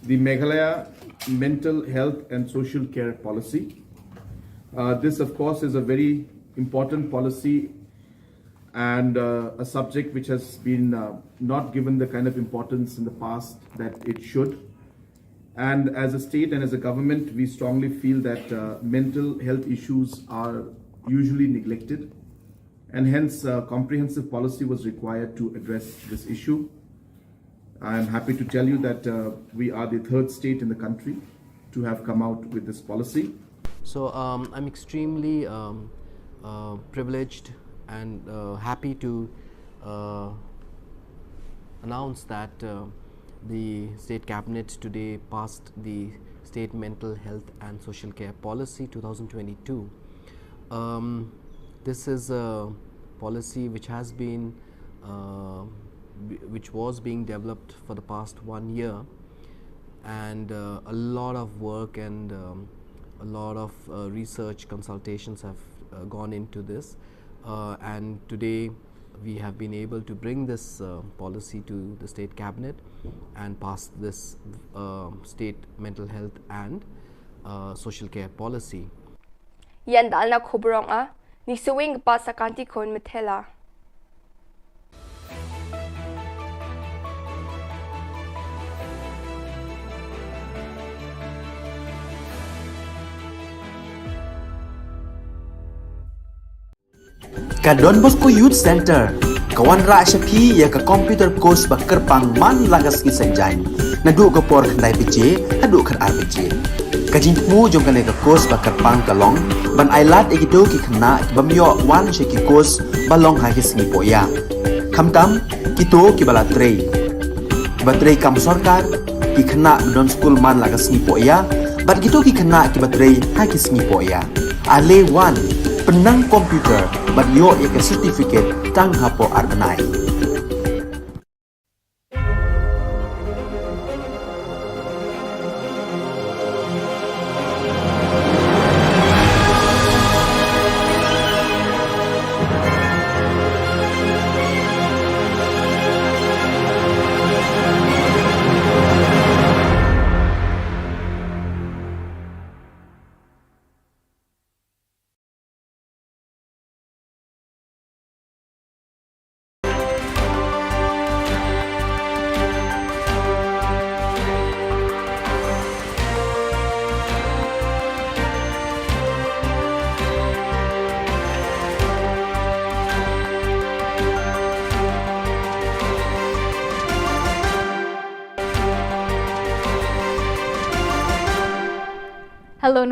the Meghalaya Mental Health and Social Care Policy. Uh, this, of course, is a very important policy and uh, a subject which has been uh, not given the kind of importance in the past that it should. And as a state and as a government, we strongly feel that uh, mental health issues are usually neglected. And hence, a comprehensive policy was required to address this issue. I am happy to tell you that uh, we are the third state in the country to have come out with this policy. So um, I'm extremely um, uh, privileged and uh, happy to uh, announce that uh, the state cabinet today passed the State Mental Health and Social Care Policy two thousand twenty-two. Um, this is a policy which has been uh, which was being developed for the past one year, and uh, a lot of work and um, a lot of uh, research consultations have uh, gone into this. Uh, and today we have been able to bring this uh, policy to the state cabinet and pass this uh, state mental health and uh, social care policy. Yan dal na khobrong a ni suwing pa sakanti kon methela. Ka Don Bosco Youth Center ka wanrah sha phi ïa ka computer course ba kyrpang man la ka sngi Saitjaiñ naduh ka por khyndai baje haduh khatar baje. Ka jingthmu jong kane ka course ba kyrpang ka long ban ailad ïa kito ki khynnah ki bym ïoh wan sha ki course ba long ha ki sngi pohïa. Khamtam kito kiba la trei, kiba trei kam sorkar, ki khynnah ba don skul man la ka sngi pohïa bad kito ki khynnah kiba trei ha ki sngi pohïa. Ale wan, pynnang computer bad ïoh ïa ka certificate tang hapoh ar bnai.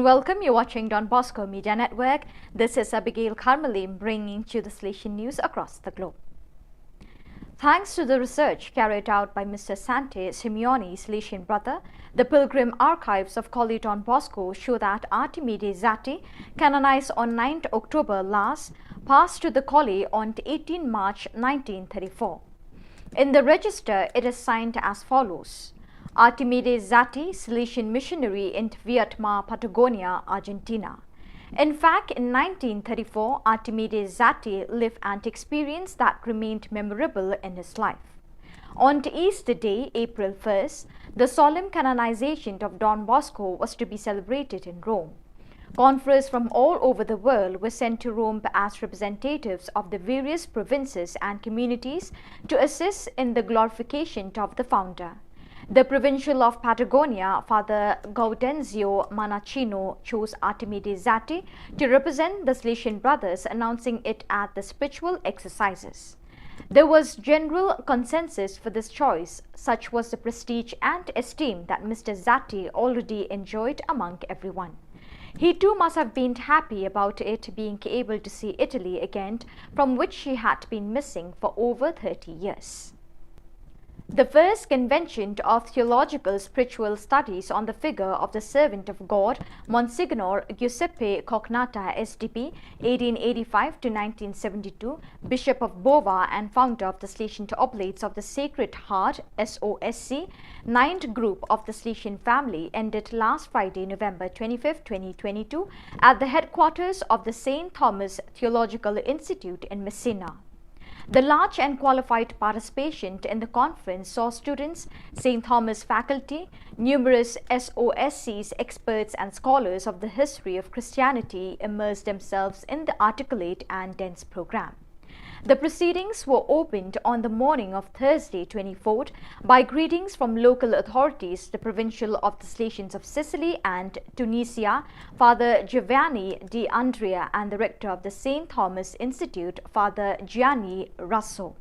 Welcome, you're watching Don Bosco Media Network. This is Abigail Karmalim bringing to you the Salesian news across the globe. Thanks to the research carried out by Mister Sante Simeoni, Salesian brother, the Pilgrim Archives of Colli Don Bosco show that Artimide Zatti, canonized on ninth October last, passed to the Colli on eighteen March nineteen thirty-four. In the register, it is signed as follows: Artimide Zatti, Salesian missionary in Vietma, Patagonia, Argentina. In fact, in nineteen thirty-four, Artimide Zatti lived an experience that remained memorable in his life. On Easter Day, April first, the solemn canonization of Don Bosco was to be celebrated in Rome. Confreres from all over the world were sent to Rome as representatives of the various provinces and communities to assist in the glorification of the founder. The provincial of Patagonia, Father Gaudenzio Manacino, chose Artimide Zatti to represent the Salesian brothers, announcing it at the spiritual exercises. There was general consensus for this choice, such was the prestige and esteem that Mister Zatti already enjoyed among everyone. He too must have been happy about it, being able to see Italy again, from which he had been missing for over thirty years. The first convention of theological spiritual studies on the figure of the servant of God, Monsignor Giuseppe Cocnatta, S D B, eighteen eighty-five to nineteen seventy-two, Bishop of Bova and founder of the Salesian Oblates of the Sacred Heart, S O S C, ninth group of the Salesian family, ended last Friday, November twenty-fifth, twenty twenty-two, at the headquarters of the Saint Thomas Theological Institute in Messina. The large and qualified participation in the conference saw students, Saint Thomas faculty, numerous S O S Cs, experts and scholars of the history of Christianity immerse themselves in the articulate and dense program. The proceedings were opened on the morning of Thursday, twenty-fourth, by greetings from local authorities, the provincial of the Salesians of Sicily and Tunisia, Father Giovanni D'Andrea, and the rector of the Saint Thomas Institute, Father Gianni Russo.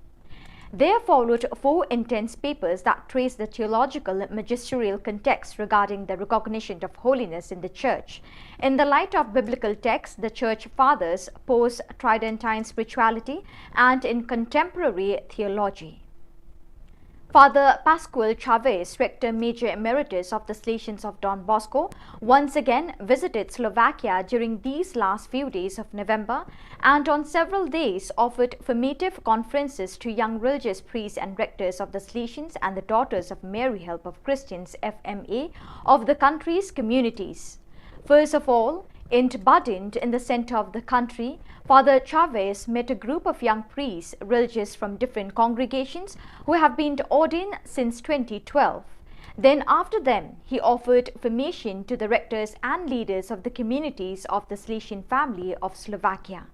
There followed four intense papers that trace the theological magisterial context regarding the recognition of holiness in the Church. In the light of biblical texts, the Church Fathers pose Tridentine spirituality and in contemporary theology. Father Pascual Chavez, Rector Major Emeritus of the Salesians of Don Bosco, once again visited Slovakia during these last few days of November and on several days offered formative conferences to young religious priests and rectors of the Salesians and the Daughters of Mary Help of Christians, F M A, of the country's communities. First of all, in Badin, in the center of the country, Father Chavez met a group of young priests, religious from different congregations, who have been ordained since twenty twelve. Then, after them, he offered formation to the rectors and leaders of the communities of the Salesian family of Slovakia.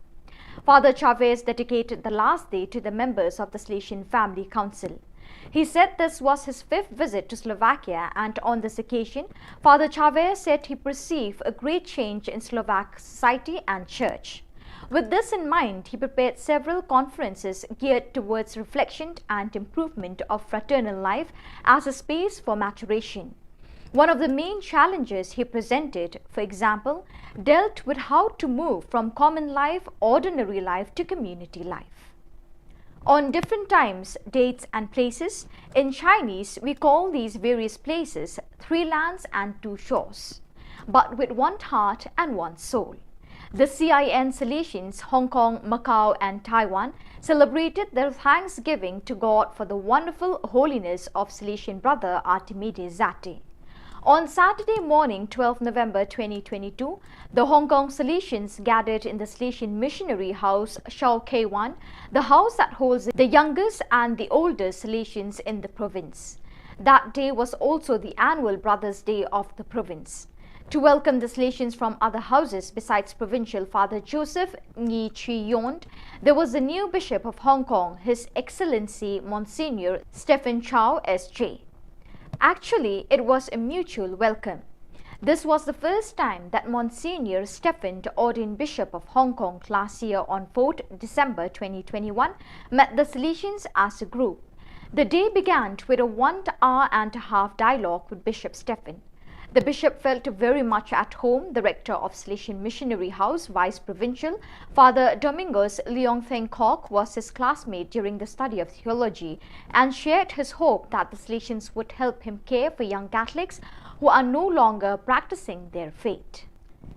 Father Chavez dedicated the last day to the members of the Salesian Family Council. He said this was his fifth visit to Slovakia, and on this occasion, Father Chavez said he perceived a great change in Slovak society and church. With this in mind, he prepared several conferences geared towards reflection and improvement of fraternal life as a space for maturation. One of the main challenges he presented, for example, dealt with how to move from common life, ordinary life, to community life. On different times, dates, and places, in Chinese, we call these various places three lands and two shores, but with one heart and one soul. The C I N Salesians, Hong Kong, Macau, and Taiwan, celebrated their thanksgiving to God for the wonderful holiness of Salesian brother Artimide Zatti. On Saturday morning, twelfth November twenty twenty-two, the Hong Kong Salesians gathered in the Salesian Missionary House, Shau Kei Wan, the house that holds the youngest and the oldest Salesians in the province. That day was also the annual Brothers' Day of the province. To welcome the Salesians from other houses besides Provincial Father Joseph Ngi Chi Yond, there was the new Bishop of Hong Kong, His Excellency Monsignor Stephen Chow S J. Actually, it was a mutual welcome. This was the first time that Monsignor Stephen, the ordained Bishop of Hong Kong last year on fourth December twenty twenty-one, met the Salesians as a group. The day began with a one hour and a half dialogue with Bishop Stephen. The bishop felt very much at home. The rector of Salesian Missionary House, Vice Provincial, Father Domingos Leong Theng Kok, was his classmate during the study of theology and shared his hope that the Salesians would help him care for young Catholics who are no longer practicing their faith.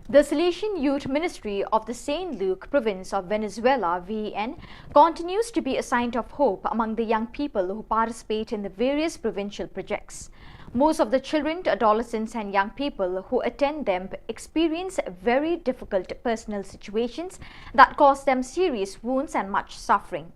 The Salesian Youth Ministry of the Saint Luke Province of Venezuela, V E N, continues to be a sign of hope among the young people who participate in the various provincial projects. Most of the children, adolescents, and young people who attend them experience very difficult personal situations that cause them serious wounds and much suffering.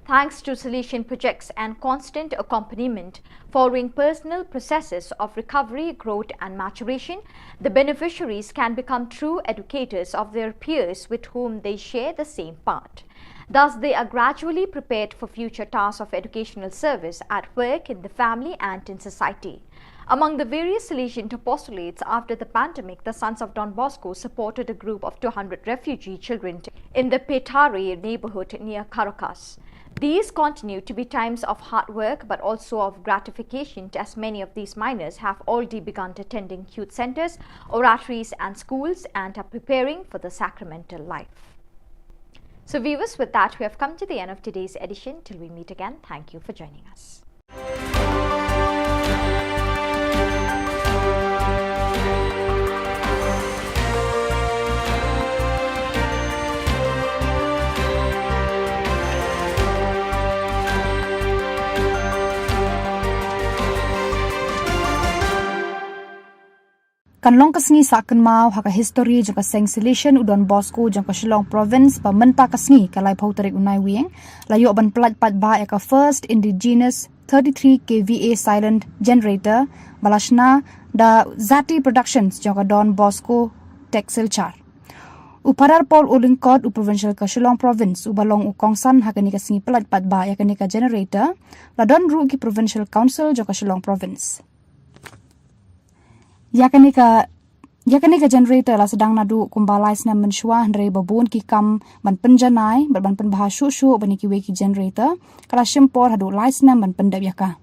Thanks to Salesian projects and constant accompaniment, following personal processes of recovery, growth, and maturation, the beneficiaries can become true educators of their peers with whom they share the same path. Thus, they are gradually prepared for future tasks of educational service at work, in the family, and in society. Among the various Salesian apostolates after the pandemic, the Sons of Don Bosco supported a group of two hundred refugee children in the Petare neighborhood near Caracas. These continue to be times of hard work but also of gratification, as many of these minors have already begun attending youth centers, oratories, and schools and are preparing for the sacramental life. So, viewers, with that, we have come to the end of today's edition. Till we meet again, thank you for joining us. Kan long ka sngi sah kynmaw ha ka histori jong ka seng Salesian u Don Bosco jong ka Shillong Province ba mynta ka sngi ka laiphew tarik u Naiwieng la ïoh ban pyllait paidbah ïa ka first indigenous thirty-three K V A silent generator ba la shna da Zati Productions jong ka Don Bosco Tech Silchar. U Phadar Paul Olyngkot, u Provincial ka Shillong Province, uba long u kongsan ha kane ka sngi pyllait paidbah ïa kane ka generator, la don ruh ki Provincial Council jong ka Shillong Province. Ïa kane ka, ïa kane ka generator la sdang naduh kumba lai snem mynshuwa, hynrei ba bun ki kam ban pynjanai bad ban pynbha shuh shuh ban ïa kiwei ki generator, ka la shim por haduh lai snem ban pyndep ïa ka.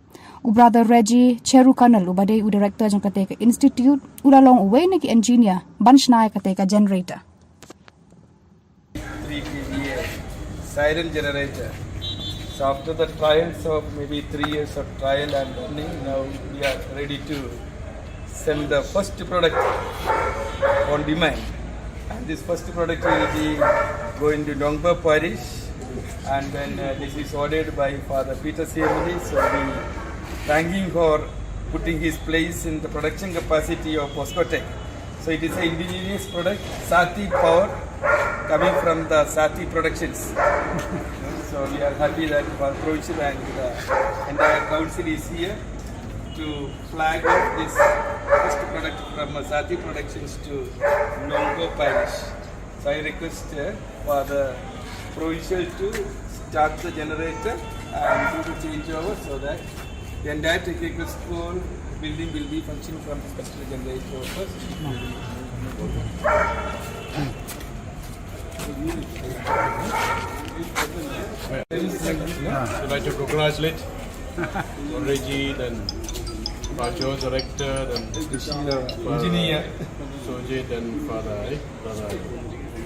U Brother Reggie Cheru Colonel, uba dei u director jong kata ka institute, u la long uwei na ki engineer ban shna ïa kata ka generator. Three K V A siren generator. So after the trials of maybe three years of trial and running, now we are ready to send the first product on demand. And this first product will be going to Nongba Parish, and then, uh, this is ordered by Father Peter Siemli. So we thank him for putting his place in the production capacity of Bosco Tech. So it is an indigenous product, Sati power, coming from the Sati Productions. So we are happy that our provincial and the entire council is here to flag off this first product from, uh, Sati Productions to Nongba Parish. So I request, uh, for the provincial to start the generator and do the changeover so that the entire technical school building will be functioning from this particular generator first. We'd like to congratulate Reggie, then Rajo, director, then engineer, Sojit, then Father, eh, Brother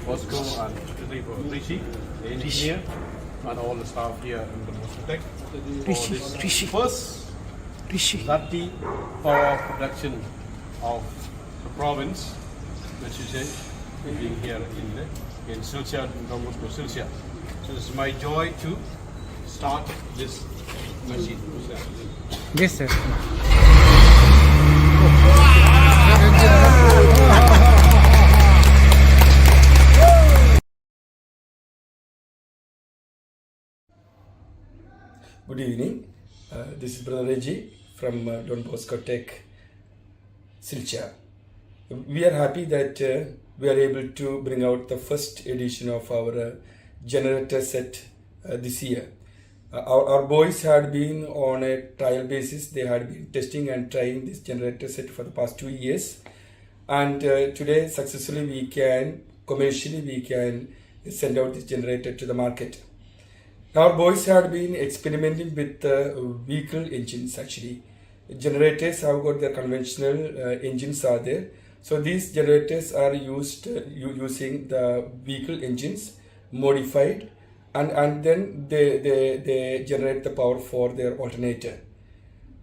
Bosco, and Rishi, the engineer, and all the staff here in the Bosco Tech for this first Zati power production of the province, which is, eh, being here in the, in Silchar, in Don Bosco Silchar. So it's my joy to start this machine. Yes, sir. Good evening. Uh, this is Brother Reggie from, uh, Don Bosco Tech, Silchar. We are happy that, uh, we are able to bring out the first edition of our, uh, generator set, uh, this year. Uh, our, our boys had been on a trial basis. They had been testing and trying this generator set for the past two years. And, uh, today, successfully, we can, commercially, we can send out this generator to the market. Our boys had been experimenting with, uh, vehicle engines, actually. Generators have got their conventional uh, engines are there. So these generators are used uh, u- using the vehicle engines modified, and, and then they, they, they generate the power for their alternator.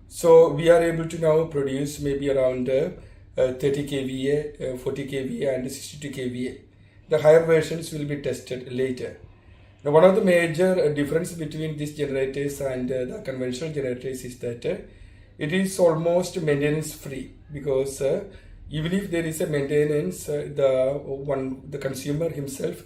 So we are able to now produce maybe around uh, uh, thirty kVA, uh, forty kVA, and sixty-two kVA. The higher versions will be tested later. Now, one of the major uh, difference between these generators and uh, the conventional generators is that uh, it is almost maintenance free, because uh, even if there is a maintenance, uh, the one the consumer himself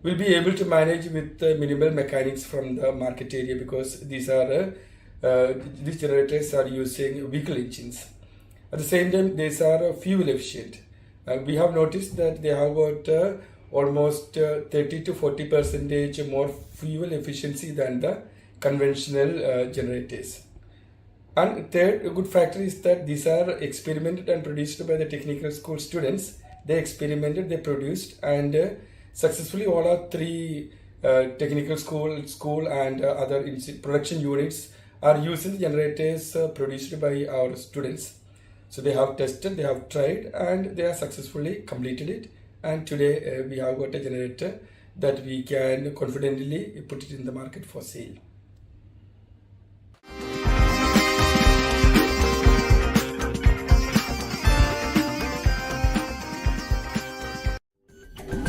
will be able to manage with uh, minimal mechanics from the market area, because these are uh, uh, these generators are using vehicle engines. At the same time, these are uh, fuel efficient. Uh, we have noticed that they have got uh, almost uh, thirty to forty percentage more fuel efficiency than the conventional uh, generators. And third good factor is that these are experimented and produced by the technical school students. They experimented, they produced, and uh, successfully all our three uh, technical school, school and uh, other insti- production units are using the generators uh, produced by our students. So they have tested, they have tried, and they have successfully completed it. And today uh, we have got a generator that we can confidently put it in the market for sale.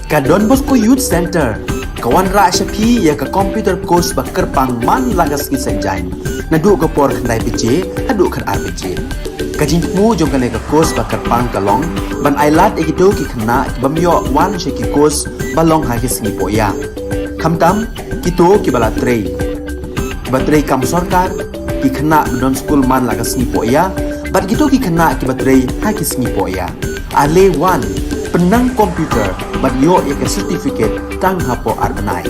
Ka Don Bosco Youth Center ka wanrah sha phi ïa ka computer course ba kyrpang man la ka sngi Saitjaiñ, naduh ka por khyndai baje haduh khatar baje. Ka jingthmu jong kane ka course ba kyrpang ka long ban ailad ïa kito ki khynnah ki bym ïoh wan sha ki course ba long ha ki sngi pohïa, khamtam kito kiba la trei, kiba trei kam sorkar, ki khynnah ba don skul man la ka sngi pohïa, bad kito ki khynnah kiba trei ha ki sngi pohïa. Ale wan, pynnang computer bad ïoh ïa ka certificate tang hapoh ar bnai.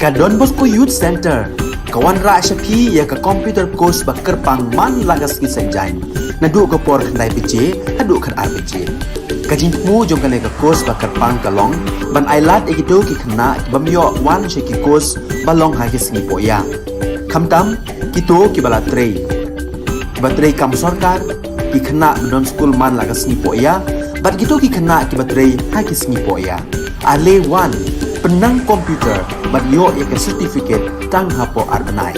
Ka Don Bosco Youth Centre ka wanrah sha phi ïa ka computer course ba kyrpang man la ka sngi Saitjaiñ, naduh ka por khyndai baje haduh khatar baje. Ka jingthmu jong kane ka course ba kyrpang ka long ban ailad ïa kito ki khynnah ki bym ïoh wan sha ki course ba long ha ki sngi pohïa, khamtam kito kiba la trei, kiba trei kam sorkar, ki khynnah ba don skul man la ka sngi pohïa, bad kito ki khynnah kiba trei ha ki sngi pohïa. Ale wan, pynnang computer bad ïoh ïa ka certificate tang hapoh ar bnai.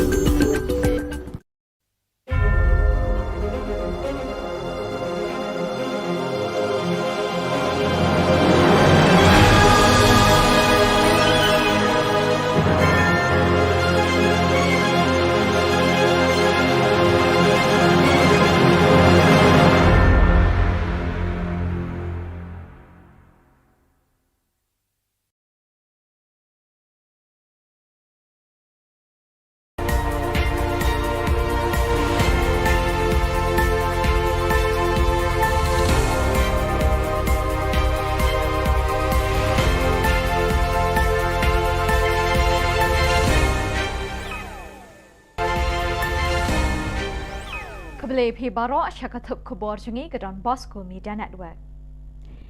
Khublei phi baroh sha ka thup khubor jong ngi ka Don Bosco Media Network.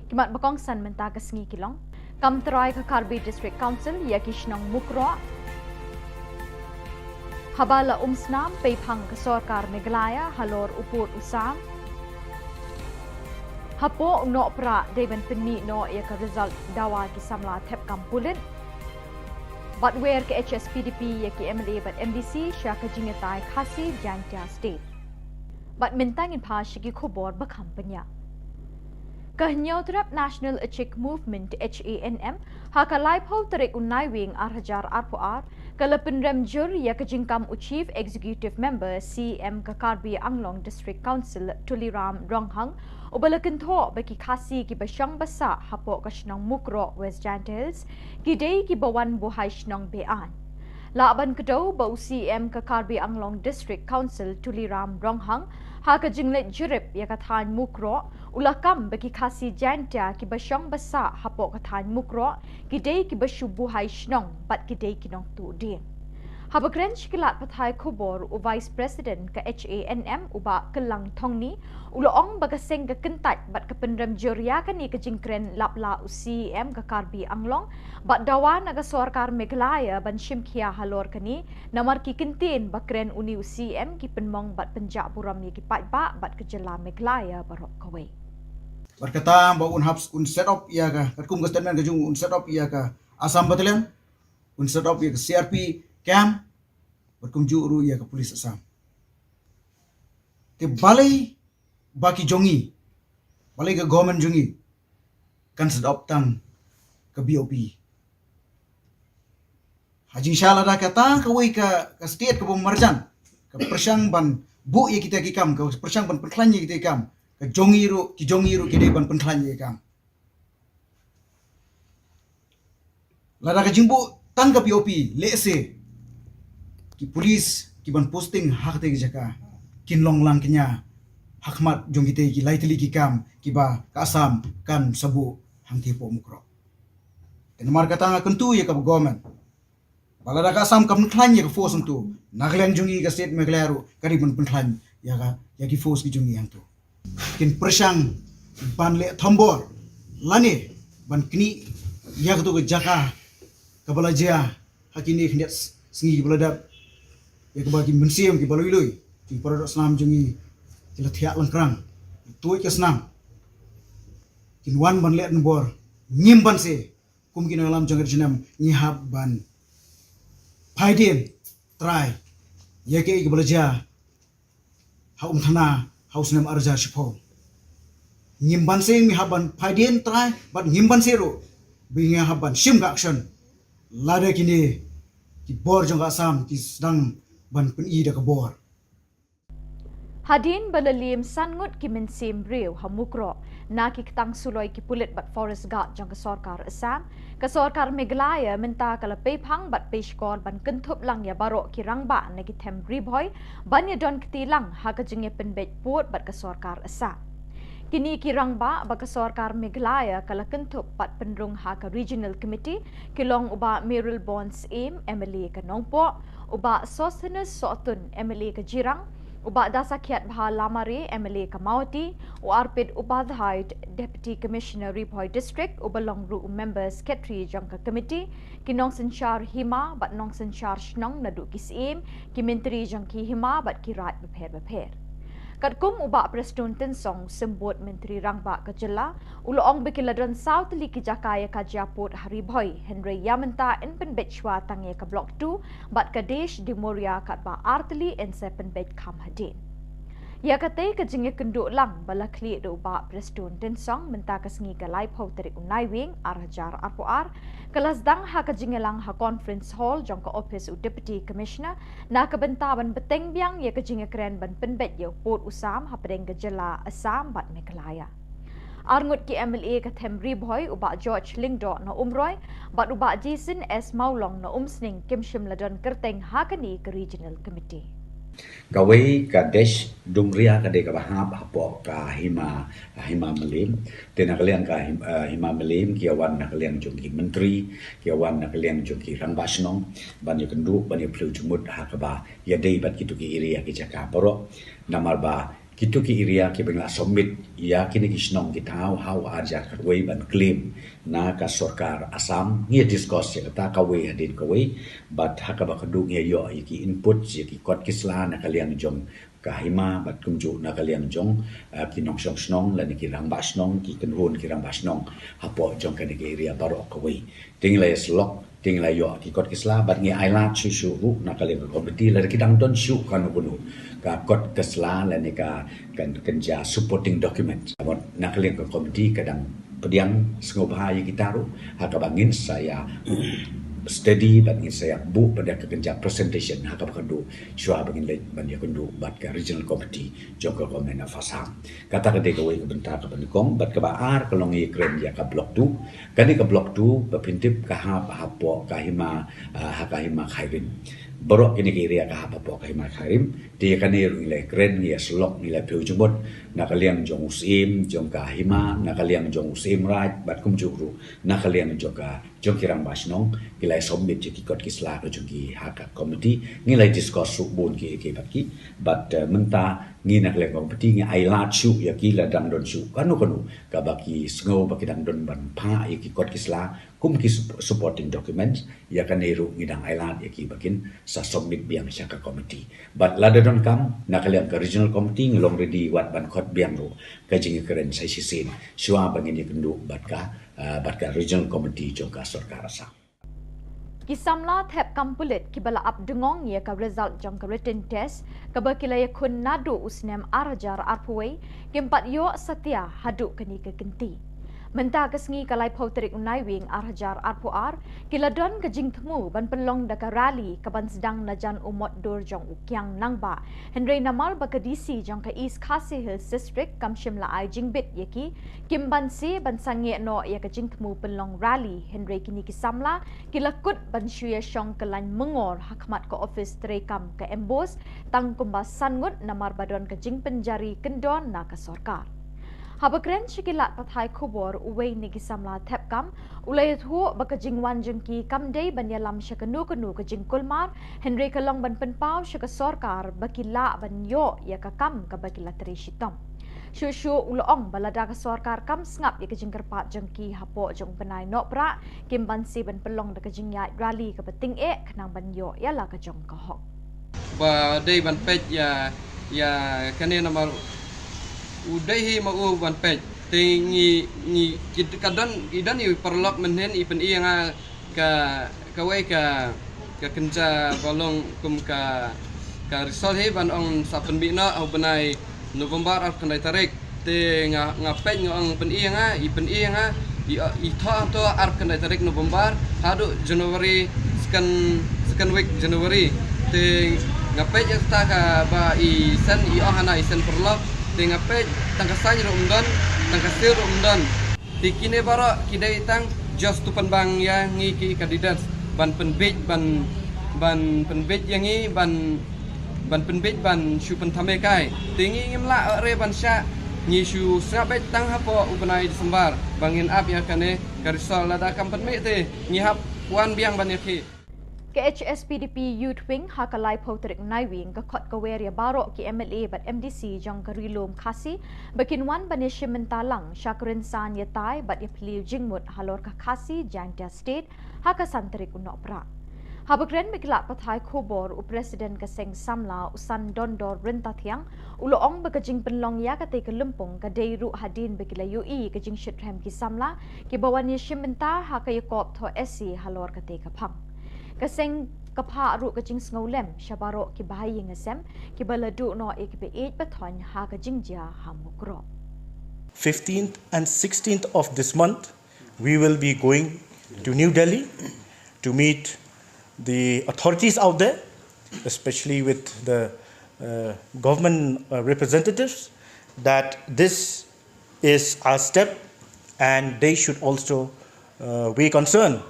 Ki mat ba kongsan mynta ka sngi ki long: Kam trai ka Karbi District Council ïa ki shnong Mukroh. Haba la umsnam peiphang ka sorkar Meghalaya halor u pud u sam. Hapoh u Nohprah dei ban pynmih noh ïa ka result dawa ki samla thep kam pulit. Bad wer ka H S P D P ïa ki M L A bad M D C sha ka jingïatai Khasi Jaintia State. Bad mynta ngin phai sha ki khubor ba kham bniah. Ka Hynñiewtrep National Achik Movement, H A N M, ha ka laiphew tarik u Naiwieng ar hajar arphew ar, ka la pynrem jur ïa ka jingkam u Chief Executive Member, C E M ka Karbi Anglong District Council, Tuliram Ronghang, uba la kynthoh ba ki Khasi kiba shong ba sah hapoh ka shnong Mukroh, West Jaintia Hills, ki dei kiba wan buhai shnong be-aiñ. Lah ban kdew ba u C E M ka Karbi Anglong District Council, Tuliram Ronghang, ha ka jingleit jurip ïa ka thaiñ Mukroh, u la kam ba ki Khasi Jaintia kiba shong ba sah hapoh ka thaiñ Mukroh ki dei kiba shu buhai shnong bad ki dei ki nongtuh dieng. Haba kren sha ki lad pathai khubor, u Vice President ka H A N M, u Bah Kyllang Thongni, u la ong ba ka seng ka kyntait bad ka pynrem jur ïa kane ka jingkren lap la u C E M ka Karbi Anglong, bad dawa na ka sorkar Meghalaya ban shim khia halor kane, namar ki kyntien ba kren une u C E M ki pynmong bad pynjah burom ïa ki paidbah bad ka jylla Meghalaya baroh kawei. Bad kata ba un hap, un set up ïa ka, katkum ka statement ka jong u, un set up ïa ka Assam Battalion, un set up ïa ka C R P camp, bad kumjuh ruh ïa ka Police Assam. Te balei ba ki jong ngi, balei ka government jong ngi kan set up tang ka B O P? Ha jingshisha lada kata kawei ka, ka state kaba marjan ka pyrshang ban buh ïa kita ki kam, ka pyrshang ban pynkhlaiñ ïa kita ki kam, ka jong ngi ruh, ki jong ngi ruh ki dei ban pynkhlaiñ ïa ki kam. Lada ka jingbuh tang ka B O P, lehse ki police ki ban posting ha katei ka jaka kin long lang kñia ha khmat jong kitei ki lai tylli ki kam kiba ka Assam kan sa buh hangtei hapoh Mukroh. Te namar kata nga kyntu ïa ka government ba lada ka Assam kam pynkhlaiñ ïa ka force hangto, na ka liang jong ngi ka state Meghalaya ruh ka dei ban pynkhlaiñ ïa ka, ïa ki force ki jong ngi hangto. Kin pyrshang ban leh thombor lane ban knieh ïa kato ka jaka kaba la jia ha kine khyndiat sngi kiba la dep, ïa kaba ki mynsiem kiba lui lui, ki para doh snam jong ngi ki la thiah lyngkrang, tuid ka snam. Kin wan ban leh thombor, ngim banse kum ki nongïalam jong ka ri jong ngi, ngi hap ban phaidien trai ïa kaei kaba la jia ha Umthana ha u snem ar hajar shiphew. Ngim banse, ngi hap ban phaidien trai, bad ngim banse ruh ba ngi hap ban shim ka action lada kine ki bor jong ka Assam ki sdang ban pyni da ka bor. Hadien ba la liem san ngut ki mynsiem briew ha Mukroh na ki ktang suloi ki pulit bad forest guard jong ka sorkar Assam, ka sorkar Meghalaya mynta ka la peiphang bad peishkor ban kynthup lang ïa baroh ki rangbah na ki them Ri Bhoi ban ïadon kti lang ha ka jingïapynbeit pud bad ka sorkar Assam. Kine ki rangbah ba ka sorkar Meghalaya ka la kynthup pat pynrung ha ka Regional Committee ki long u Bah Mayralborn Syiem, M L A ka Nongpoh, u Bah Sosthenes Sohtun, M L A ka Jirang, u Bah Dasakhiatbha Lamare, M L A ka Mawhati, u Arpit Upadhyay, Deputy Commissioner Ri Bhoi District, uba long ruh u Member Secretary jong ka Committee, ki nongsynshar hima bad nongsynshar shnong naduh ki Syiem, ki Myntri jong ki hima bad ki raid bapher bapher. Katkum u Bah Prestone Tynsong, Symbud Myntri Rangbah ka jylla, u la ong ba ki la don saw tylli ki jaka ïa ka jia pud ha Ri Bhoi, hynrei ïa mynta yn pynbeit shuwa tang ïa ka Block two bad ka Desh Dumoria katba ar tylli yn sa pynbeit kham hadien. Ïa katei ka jingïakynduh lang ba la khlieh da u Bah Prestone Tynsong mynta ka sngi ka laiphew tarik u Naiwieng ar hajar arphew ar, ka la sdang ha ka jingïalang ha Conference Hall jong ka ophis u Deputy Commissioner, na ka bynta ban bteng biang ïa ka jingïakren ban pynbeit ïa u pud u sam hapdeng ka jylla Assam bad Meghalaya. Arngut ki M L A ka them Ri Bhoi, u Bah George Lyngdoh na Umroi bad u Bah Jason S Mawlong na Umsning, kim shym la don kyrteng ha kane ka Regional Committee. Kawei ka Desh Dumoria ka dei kaba hap hapoh ka hima, hima Mylliem. Te na ka liang ka him-, eh, hima Mylliem ki ïa wan na ka liang jong ki Myntri, ki ïa wan na ka liang jong ki Rangbah Shnong ban ïakynduh, ban ïaphylliew jingmut ha kaba ïadei bad kito ki area, ki jaka baroh. Namar ba kito ki area kiba ngi la submit ïa kine ki shnong ki thaw ha u ar hajar khatwei ban claim na ka sorkar Assam, ngi ïa discuss ïa kata kawei hadien kawei, bad ha kaba khatduh ngi ïa ïoh ïa ki input, ïa ki kot ki sla na ka liang jong ka hima bad kumjuh na ka liang jong, eh, ki nongshong shnong lane ki Rangbah Shnong, ki kynhun ki Rangbah Shnong hapoh jong kane ka area baroh kawei. Te ngi la ïa syllok, te ngi la ïoh ki kot ki sla bad ngi ailad shuh shuh ruh na ka liang ka committee lada ki dang don shuh kano kano ka kot ka sla lane ka, kan, kan jia supporting document. Bad na ka liang ka committee ka dang pdiang sngewbha ïa kita ruh ha kaba ngin sa ïa study bad ngin sa ïa buh pat da ka, kan jia presentation ha kaba khatduh shuwa ba ngin leit ban ïakynduh bad ka Regional Committee jong ka Government of Assam. Kata ka dei kawei ka bynta kaba nyngkong, bad kaba ar ka long ïakren ïa ka Block two. Kane ka Block two ba phin tip ka hap hapoh ka hima, ah, ha ka hima Khyrim. Baroh kine ki area ka hap hapoh ka hima Khyrim. Te ïa kane ruh ngi la ïakren, ngi ïa syllok, ngi la phylliew jingmut na ka liang jong u Syiem jong ka hima, na ka liang jong u Syiem Raid bad kumjuh ruh na ka liang jong ka, jong ki Rangbah Shnong, ki la ïa submit ïa ki kot ki sla ka jong ki ha ka committee, ngi la ïa discuss shuh bun ki, ki bad ki, bad, eh, mynta ngi na ka liang committee ngi ailad shuh ïa ki lada dang don shuh kano kano kaba ki sngew ba ki dang don ban phah ïa ki kot ki sla kum ki sup-, supporting documents, ïa kane ruh ngi dang ailad ïa ki ba kin sa submit biang sha ka committee. Bad lada donkam na ka liang ka Regional Committee ngi long ready wat ban khot biang ruh ka jingïakren sa shisien shuwa ba ngin ïakynduh bad ka, ah, bad ka Regional Committee jong ka sorkar Assam. Ki samla thep kam pulit kiba la ap dungong ïa ka result jong ka written test kaba ki la ïakhun naduh u snem ar hajar arphew wei, kim pat ïoh satia haduh kane ka kynti. Mynta ka sngi ka laiphew tarik u Naiwieng ar hajar arphew ar, ki la don ka jingthmu ban pynlong da ka rally kaban sdang na jan u mot dur jong u Kiang Nangbah. Hynrei namar ba ka D C jong ka East Khasi Hills District kam shym la ai jingbit ïa ki, kim banse ban sangeh noh ïa ka jingthmu pynlong rally, hynrei kine ki samla ki la kut ban shu ïa shong kyllaiñ myngor ha khmat ka ophis treikam ka MBOSE tang kumba san ngut namar ba don ka jingpynjari kyndon na ka sorkar. Haba kren sha ki lad pathai khubor, uwei na ki samla thep kam u la ïathuh ba ka jingwan jong ki kam dei ban ïalam sha kano kano ka jingkulmar, hynrei ka long ban pynpaw sha ka sorkar ba ki lah ban ïoh ïa ka kam kaba ki la trei shitom. Shuh shuh u la ong ba lada ka sorkar kam sngap ïa ka jingkyrpad jong ki hapoh jong u bnai Nohprah, kim banse ban pynlong da ka jingïaid rally kaba tyngeh khnang ban ïoh ïa la ka jong ka hok. Ba dei ban peit ïa, ïa kane namar u dei hi ma u ban peit. Te ngi, ngi, ki, ka don, i don i paralok mynhynnin i pyni ïa nga ka, kawei ka, ka kynja ba long kum ka, ka result hi ban ong sa pynbit noh ha u bnai November arphew khyndai tarik. Te nga, nga peit nga ong pyni ïa nga, i pyni ïa nga, i, i thoh, thoh arphew khyndai tarik November haduh January second, second week January. Te nga peit ïa kata kaba i send, i ong hana i send paralok. Te nga peit tang ka sign ruh ym don, tang ka seal ruh ym don. Te kine baroh ki dei tang just to pynbang ïa ngi ki candidates ban pynbit, ban, ban pynbit ïa ngi, ban, ban pynbit ban shu pynthame kai. Te ngi ngim lah re ban shah Ngi shu sngap beit tang hapoh u bnai December ba ngin ap ïa kane ka result, lada kam pynmih te ngi hap wan biang ban ïakhih. Ka H S P D P Youth Wing ha ka laiphew tarik Naiwieng ka khot ka wer ïa baroh ki M L A bad M D C jong ka Ri Lum Khasi ba kin wan ban ïashim bynta lang sha ka rynsan ïatai bad ïaphylliew jingmut halor ka Khasi Jaintia State ha ka san tarik u Nohprah. Haba kren bad ki lad pathai khubor, u President ka Seng Samla, u San Dondor Ryntathiang, u la ong ba ka jingpynlong ïa kata ka lympung ka dei ruh hadien ba ki la ïohi ka jingshitrhem ki samla kiba wan ïashim bynta ha ka ïakop thoh essay halor kata ka phang. Ka seng ka phah ruh ka jingsngewlem sha baroh kiba ha ïing ha sem kiba la duh noh ïa kiba ïeit ba thoiñ ha ka jingjia ha Mukroh. fifteenth and sixteenth of this month, we will be going to New Delhi to meet the authorities out there, especially with the uh, government uh, representatives, that this is our step and they should also uh, weigh concern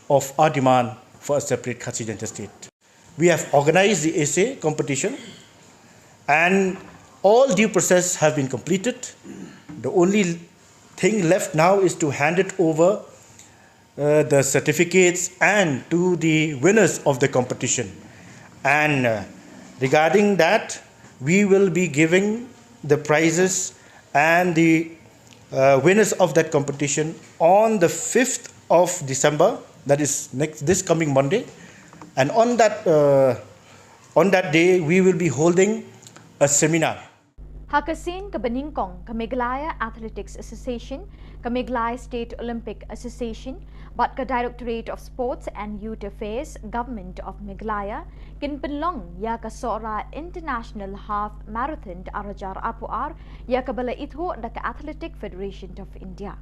of our demand for a separate Khasi Jaintia state. We have organized the essay competition and all due process have been completed. The only thing left now is to hand it over uh, the certificates and to the winners of the competition. And uh, regarding that, we will be giving the prizes and the uh, winners of that competition on the fifth of December, that is next this coming Monday. And on that uh, on that day, we will be holding a seminar. Ha ka sien kaba nyngkong, ka Meghalaya Athletics Association, ka Meghalaya State Olympic Association bad ka Directorate of Sports and Youth Affairs, Government of Meghalaya, kin pynlong ïa ka Sohra International Half Marathon ar hajar arphew ar, ïa kaba la ithuh da ka Athletic Federation of India.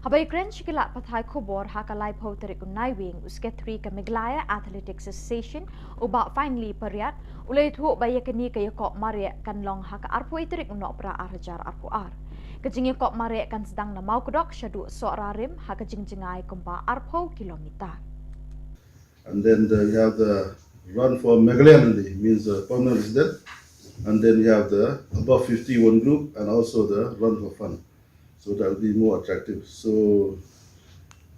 Haba ïakren sha ki lad pathai khubor ha ka laiphew tarik u Naiwieng, u Secretary ka Meghalaya Athletics Association, u Bah Finely Pariat, u la ïathuh ba ïa kane ka ïakop mareh kan long ha ka arphew tarik u Nohprah ar hajar arphew ar. Ka jingïakop mareh kan sdang na Mawkdok shaduh Sohra Rim ha ka jingjngai kumba arphew kilometer. And then the, we have the run for Meghalaya Nandi, means the permanent resident. And then we have the above fifty one group and also the run for fun. So that will be more attractive. So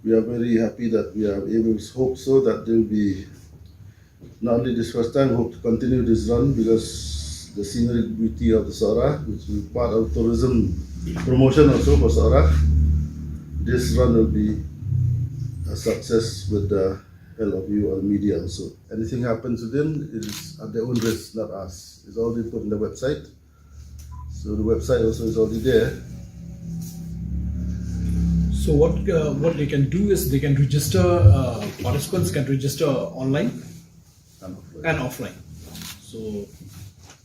we are very happy that we are able to hope so that there will be not only this first time, hope to continue this run because the scenic beauty of the Sohra, which will be part of tourism promotion also for Sohra, this run will be a success with the help of you or media also. Anything happens to them, it is at their own risk, not us. It's already put in the website. So the website also is already there. So what uh, what they can do is they can register, uh, participants can register online and offline. So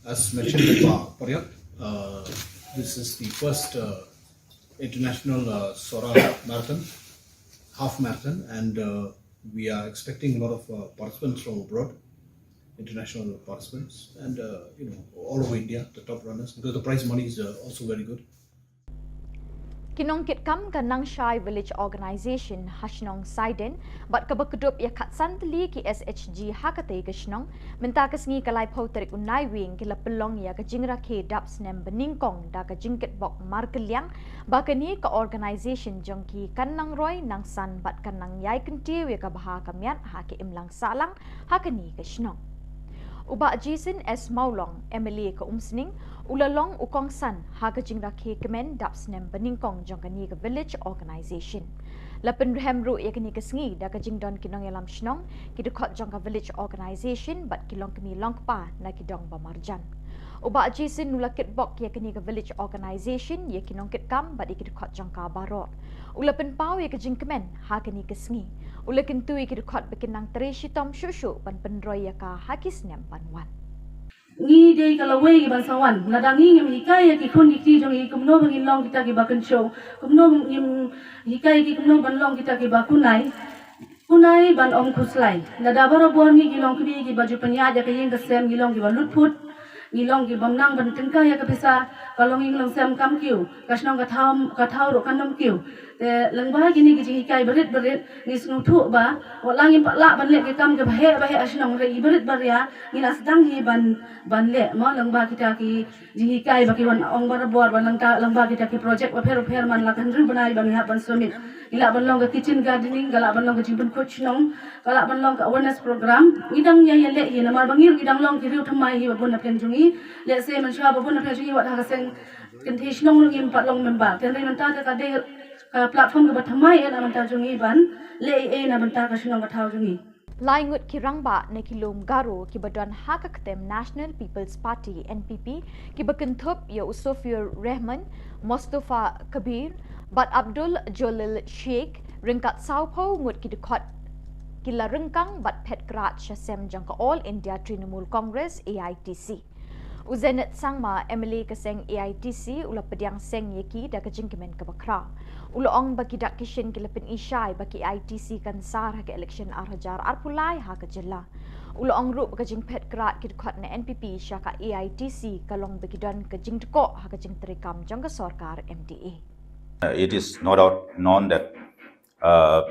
as mentioned by Pariat, uh, this is the first uh, international uh, Sohra marathon, half marathon, and uh, we are expecting a lot of uh, participants from abroad, international participants, and uh, you know, all over India, the top runners, because the prize money is uh, also very good. Ki nongkitkam ka Nangshai Village Organisation ha shnong Saiden bad kaba kdup ïa khatsan tylli ki S H G ha katei ka shnong, mynta ka sngi ka laiphew tarik u Naiwieng ki la pynlong ïa ka jingrakhe dap snem banyngkong da ka jingkitbok markylliang ba kane ka organisation jong ki kan nang roi nang san bad kan nang ïai kyntiew ïa ka bha ka miat ha ka imlang sahlang ha kane ka shnong. U Bah Jason S Mawlong, M L A ka Umsning, u la long u kongsan ha ka jingrakhe kmen dap snem banyngkong jong kane ka village organisation. La pynrhem ruh ïa kane ka sngi da ka jingdon ki nongïalam shnong, ki dkhot jong ka village organisation bad ki longkmie longkpa na ki dong ba marjan. U Bah Jason u la kitbok ïa kane ka village organisation, ïa ki nongkitkam bad ïa ki dkhot jong ka baroh. U la pynpaw ïa ka jingkmen ha kane ka sngi. U la kyntu ïa ki dkhot ba kin nang trei shitom shuh shuh ban pynroi ïa ka ha ki snem ban wan. Ngi dei ka lawei ki ban sa wan. Lada ngi ngim hikai ïa ki khun ki kti jong ngi kumno ba ngin long kita ki ba kynshew. Kumno ngim hikai ïa ki kumno ban long kita ki ba kunai. Kunai ban ym khuslai. Lada barabor ngi ki longkmie ki ba ju pynïaid ïa ka ïing ka sem ngi long ki ba lutphut. Ngi long ki bym nang ban tyngkai ïa ka pisa. Ka longïing longsem kam kiew, ka shnong ka thaw, ka thaw ruh kan ym kiew. Te lyngba kine ki jinghikai barit barit, ngi sngewthuh ba wat la ngim pat lah ban leh ki kam kiba heh ba heh ha shnong, hynrei i barit baria ngi la sdang hi ban, ban leh mo lyngba kita ki jinghikai ba ki wan ong barabor, ba lyngba, lyngba kita ki project bapher bapher man la ka hynriew bnai ba ngi hap ban submit. Ngi lah ban long ka kitchen gardening, ka lah ban long ka jingpynkhuid shnong, ka lah ban long ka awareness program. Ngi dang ïa, ïa leh hi namar ba ngi ruh ngi dang long ki riew thymmai hi ba bun na pdeng jong ngi. Lehse mynshuwa ba bun na pdeng jong ngi wat ha ka seng kynthei shnong ruh ngim pat long member. Te hynrei mynta te ka dei ka platform kaba thymmai eh na bynta jong ngi ban leh ei ei na bynta ka shnong ka thaw jong ngi. Lai ngut ki rangbah na ki lum Garo kiba don ha ka ktem National People's Party, N P P, kiba kynthup ïa u Sofiur Rehman, Mostofa Kabir bad Abdul Jalil Sheikh, ryngkat sawphew ngut ki dkhot, ki la ryngkang bad phet krad sha sem jong ka All India Trinamool Congress, A I T C. U Zenith Sangma, M L A ka seng A I T C, u la pdiang seng ïa ki da ka jingkmen kaba khraw. U la ong ba ki dak ki shin ki la pyni shai ba ki A I T C kan sar ha ka election ar hajar arphew lai ha ka jylla. U la ong ruh ba ka jingphet krad ki dkhot na N P P sha ka A I T C ka long ba ki don ka jingdkoh ha ka jingtreikam jong ka sorkar M D A. Uh, it is no doubt known that, uh,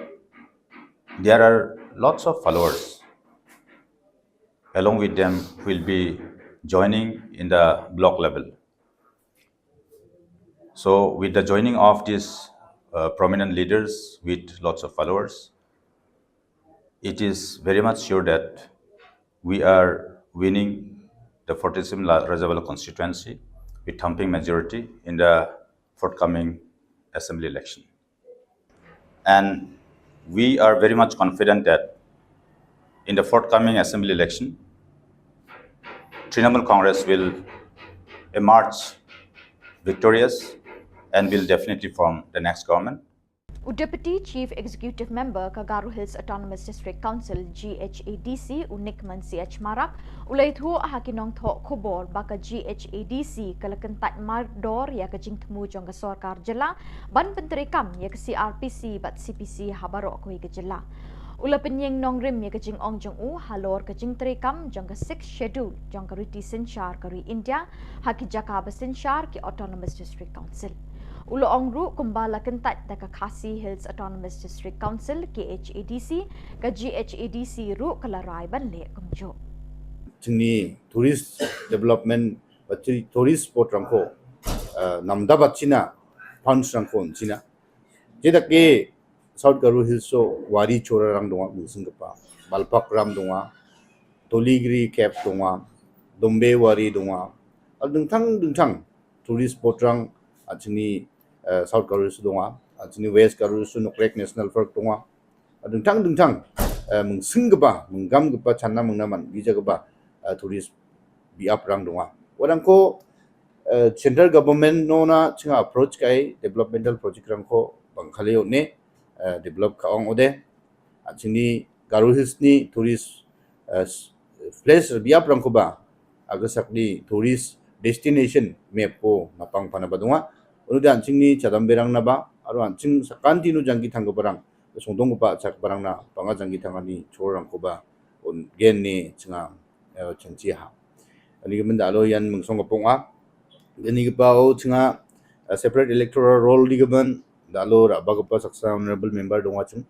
there are lots of followers along with them will be joining in the block level. So with the joining of these, uh, prominent leaders with lots of followers, it is very much sure that we are winning the forty-seven La-, Rajabala constituency with thumping majority in the forthcoming assembly election. And we are very much confident that in the forthcoming assembly election, Trinamool Congress will emerge victorious and will definitely form the next government. U Deputy Chief Executive Member ka Garo Hills Autonomous District Council, G H A D C, u Nickman C H Marak, u la ïathuh ha ki nongthoh khubor ba ka G H A D C ka la kyntait mardor ïa ka jingthmu jong ka sorkar jylla ban pyntreikam ïa ka C R P C bad C P C ha baroh kawei ka jylla. U la pynïeng nongrim ïa ka jingong jong u halor ka jingtreikam jong ka Sixth Schedule jong ka riti synshar ka ri India ha ki jaka ba synshar ki Autonomous District Council. U la ong ruh kumba la kyntait da ka Khasi Hills Autonomous District Council, K H A D C, ka G H A D C ruh ka la rai ban leh kumjuh. Jingni tourist development ba chi tourist spot rangkho, eh, namda ba china, funds rangkho china. Jeda ke South Garo Hills o wari chora rang dong a, Mungsing Kapa, Balpak Ram dong a, Toligiri Cave dong a, Dombe Wari dong a, a dingthang dingthang tourist spot rang a chini, eh, South Garo Hills dong a, a chini West Garo Hills Nokrek National Park dong a, a dingthang dingthang, eh, mungsing kapa, munggam kapa, channa mungna man, gija kapa, eh, tourist biap rang dong a. Warang ko, eh, central government no na chinga approach kai developmental project rang ko bang khaleo ne, eh, develop ka ong ode. A chini Garo Hills ni tourist, eh, s-, place biap rang ko ba, aga sak ni tourist destination map ko napang pana ba dong a. Unu dan chini chadam berang na ba, aru an ching sakan tinu jangki thang ko barang. Sungdong ko ba chak barang na panga jangki thang ani chor rang ko ba un gen ni chinga, eh, changchi ha. Ani ka men da lo yan mengsong ka pong a. Ani ka pa o chinga, eh, separate electoral roll di ka men da lo ra ba ka pa saksa honorable member dong a ching.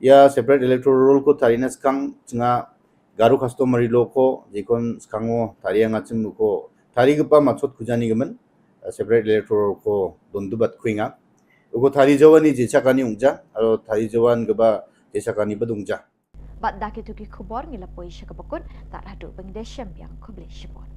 Ya separate electoral roll ko tari na skang chinga Garo customary law ko jikon skang o tari nga ching ko tari ka pa machot kujani ka men, eh, separate electoral ko dondu bat kuinga. Uko tari jawani je chakani ungja, aro tari jawan ka ba je chakani ba dungja. Bad da kitu ki khubor ngi la poi sha ka bakut, tar haduh ba ngi dei shem biang, khublei shibun.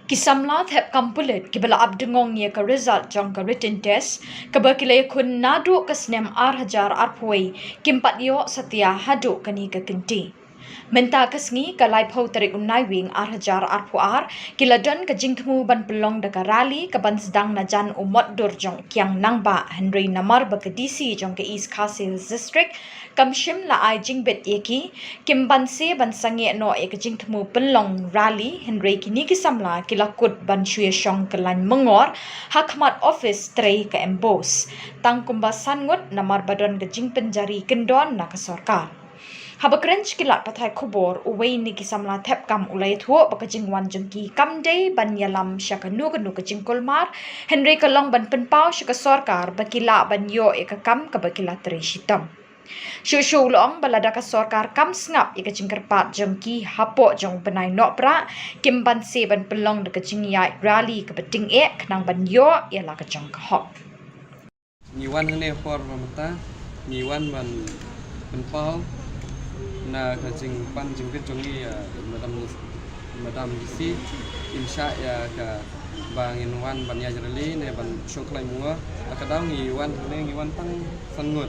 Ki samla thep kam pulit kiba la ap dengong ïa ka result jong ka written test kaba ki la ïakhun naduh ka snem ar hajar arphew wei kim pat ïoh satia haduh kane ka kynti. Mynta ka sngi ka laiphew tarik u Naiwieng ar hajar arphew ar, ki la don ka jingthmu ban pynlong da ka rally ka ban sdang na jan u mot dur jong Kiang Nangbah, hynrei namar ba ka D C jong ka East Khasi Hills District kam shym la ai jingbit ïa ki, kim banse ban sangeh noh ïa ka jingthmu pynlong rally, hynrei kine ki samla ki la kut ban shu ïa shong kyllaiñ myngor ha khmat office trei ka MBOSE. Tang kumba san ngut namar ba don ka jingpynjari kyndon na ka sorkar. Haba kren sha ki lad pathai khubor, uwei na ki samla thep kam u la ïathuh ba ka jingwan jong ki kam dei ban ïalam sha kano kano ka jingkulmar, hynrei ka long ban pynpaw sha ka sorkar ba ki lah ban ïoh ïa ka kam kaba ki la trei shitom. Shuh shuh u la ong ba lada ka sorkar kam sngap ïa ka jingkyrpad jong ki hapoh jong u bnai Nohprah, kim banse ban pynlong da ka jingïaid rally kaba tyngeh khnang ban ïoh ïa la ka jong ka hok. Ngi wan hangne por ba mynta, ngi wan ban pynpaw na ka jingpan jingbit jong ngi ïa Madam, Madam D C, im shah ïa ka ba ngin wan ban ïaid rally ne ban shong kyllaiñ myngor. Ha ka daw ngi wan hangne, ngi wan tang san ngut.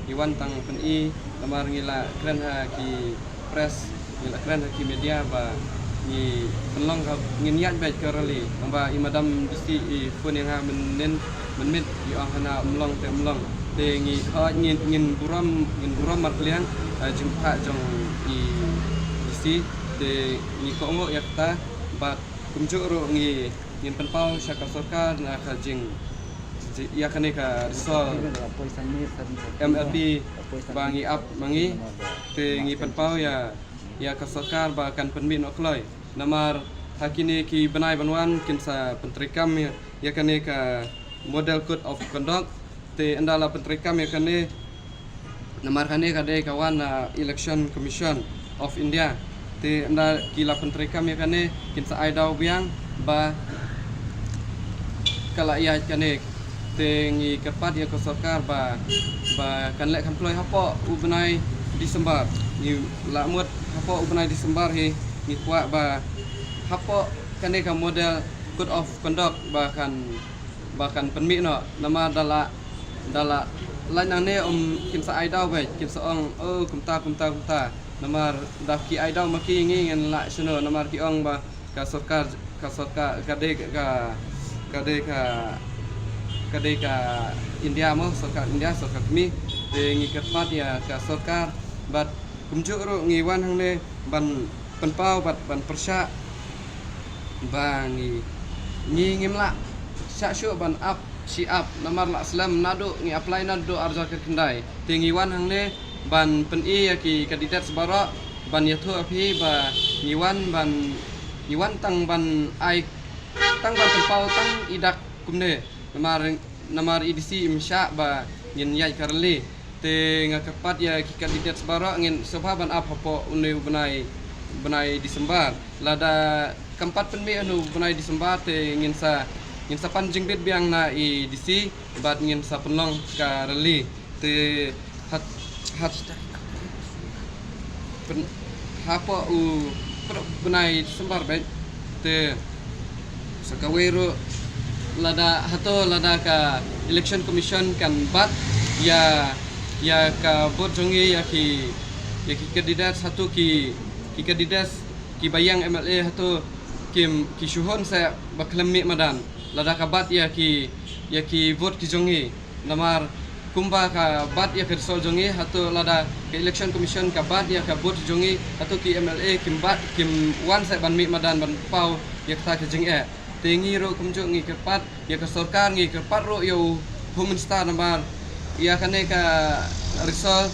Ngi wan tang pyni namar ngi la kren ha ki press, ngi la kren ha ki media ba ngi pynlong ka, ngin ïaid beit ka rally. Nangba i Madam D C i phone ïa nga mynnin mynmiet, i ong hana ym long te ym long. Te ngi, oh, ngin, ngin burom, ngin burom markylliang, eh, jingphah jong i D C. Te ngi kohnguh ïa kata bad kumjuh ruh ngi, ngin pynpaw sha ka sorkar na ka jing, ji-, ïa kane ka result M L P ba ngi ap ma ngi. Te ngi pynpaw ïa, ïa ka sorkar ba kan pynmih noh kloi. Namar ha kine ki bnai ban wan kin sa pyntreikam ïa, ïa kane ka Model Code of Conduct. Te ynda la pyntreikam ïa kane, namar kane ka dei ka wan na Election Commission of India. Te ynda ki la pyntreikam ïa kane, kin sa ai daw biang ba ka la ïaid kane. Te ngi kyrpad ïa ka sorkar ba, ba kan leh kham kloi hapoh u bnai December. Ngi la mut hapoh u bnai December hi, ngi kwah ba hapoh kane ka Model Code of Conduct ba kan, ba kan pynmih noh. Namar da la, da la lait nangne, um, kin sa ai daw beit, kin sa ong, oh, kumta, kumta, kumta. Namar da ki ai daw ma ki, ngi ngin lah shano, namar ki ong ba ka sorkar, ka sorkar, ka dei ka, ka dei ka, ka dei ka India mo, sorkar India, sorkar kmie. Te ngi kyrpad ïa ka sorkar bad kumjuh ruh ngi wan hangne ban pynpaw bad ban pyrshah ba ngi, ngi ngim lah shah shuh ban ap shi ap, namar la slem naduh ngi apply naduh ar hajar khyndai. Te ngi wan hangne ban pyni ïa ki candidates baroh, ban ïathuh ïa phi ba ngi wan ban, ngi wan tang ban ai, tang ban pynpaw tang i dak kumne. Namar, namar i D C im shah ba ngin ïaid ka rally. Te nga kyrpad ïa ki candidates baroh, ngin sngewbha ban ap hapoh une u bnai, bnai December. Lada kam pat pynmih une u bnai December te ngin sa, ngin sa pan jingbit biang na i D C bad ngin sa pynlong ka rally. Te hat, hat pyn-, hapoh u pyndonkam bnai December beit. Te sa kawei ruh, lada hato, lada ka Election Commission kan bat ïa, ïa ka vote jong ngi ïa ki, ïa ki candidates, hato ki, ki candidates kiba ïeng M L A hato kim, ki shu hun sa ba khlem mih madan lada ka bat ïa ki, ïa ki vote ki jong ngi. Namar kumba ka bat ïa ka result jong ngi, hato lada ka Election Commission ka bat ïa ka vote jong ngi, hato ki M L A kim bat, kim wan sa ban mih madan ban paw ïa kata ka jingeh. Te ngi ruh kumjuh ngi kyrpad ïa ka sorkar, ngi kyrpad ruh ïa u Home Minister, namar ïa kane ka result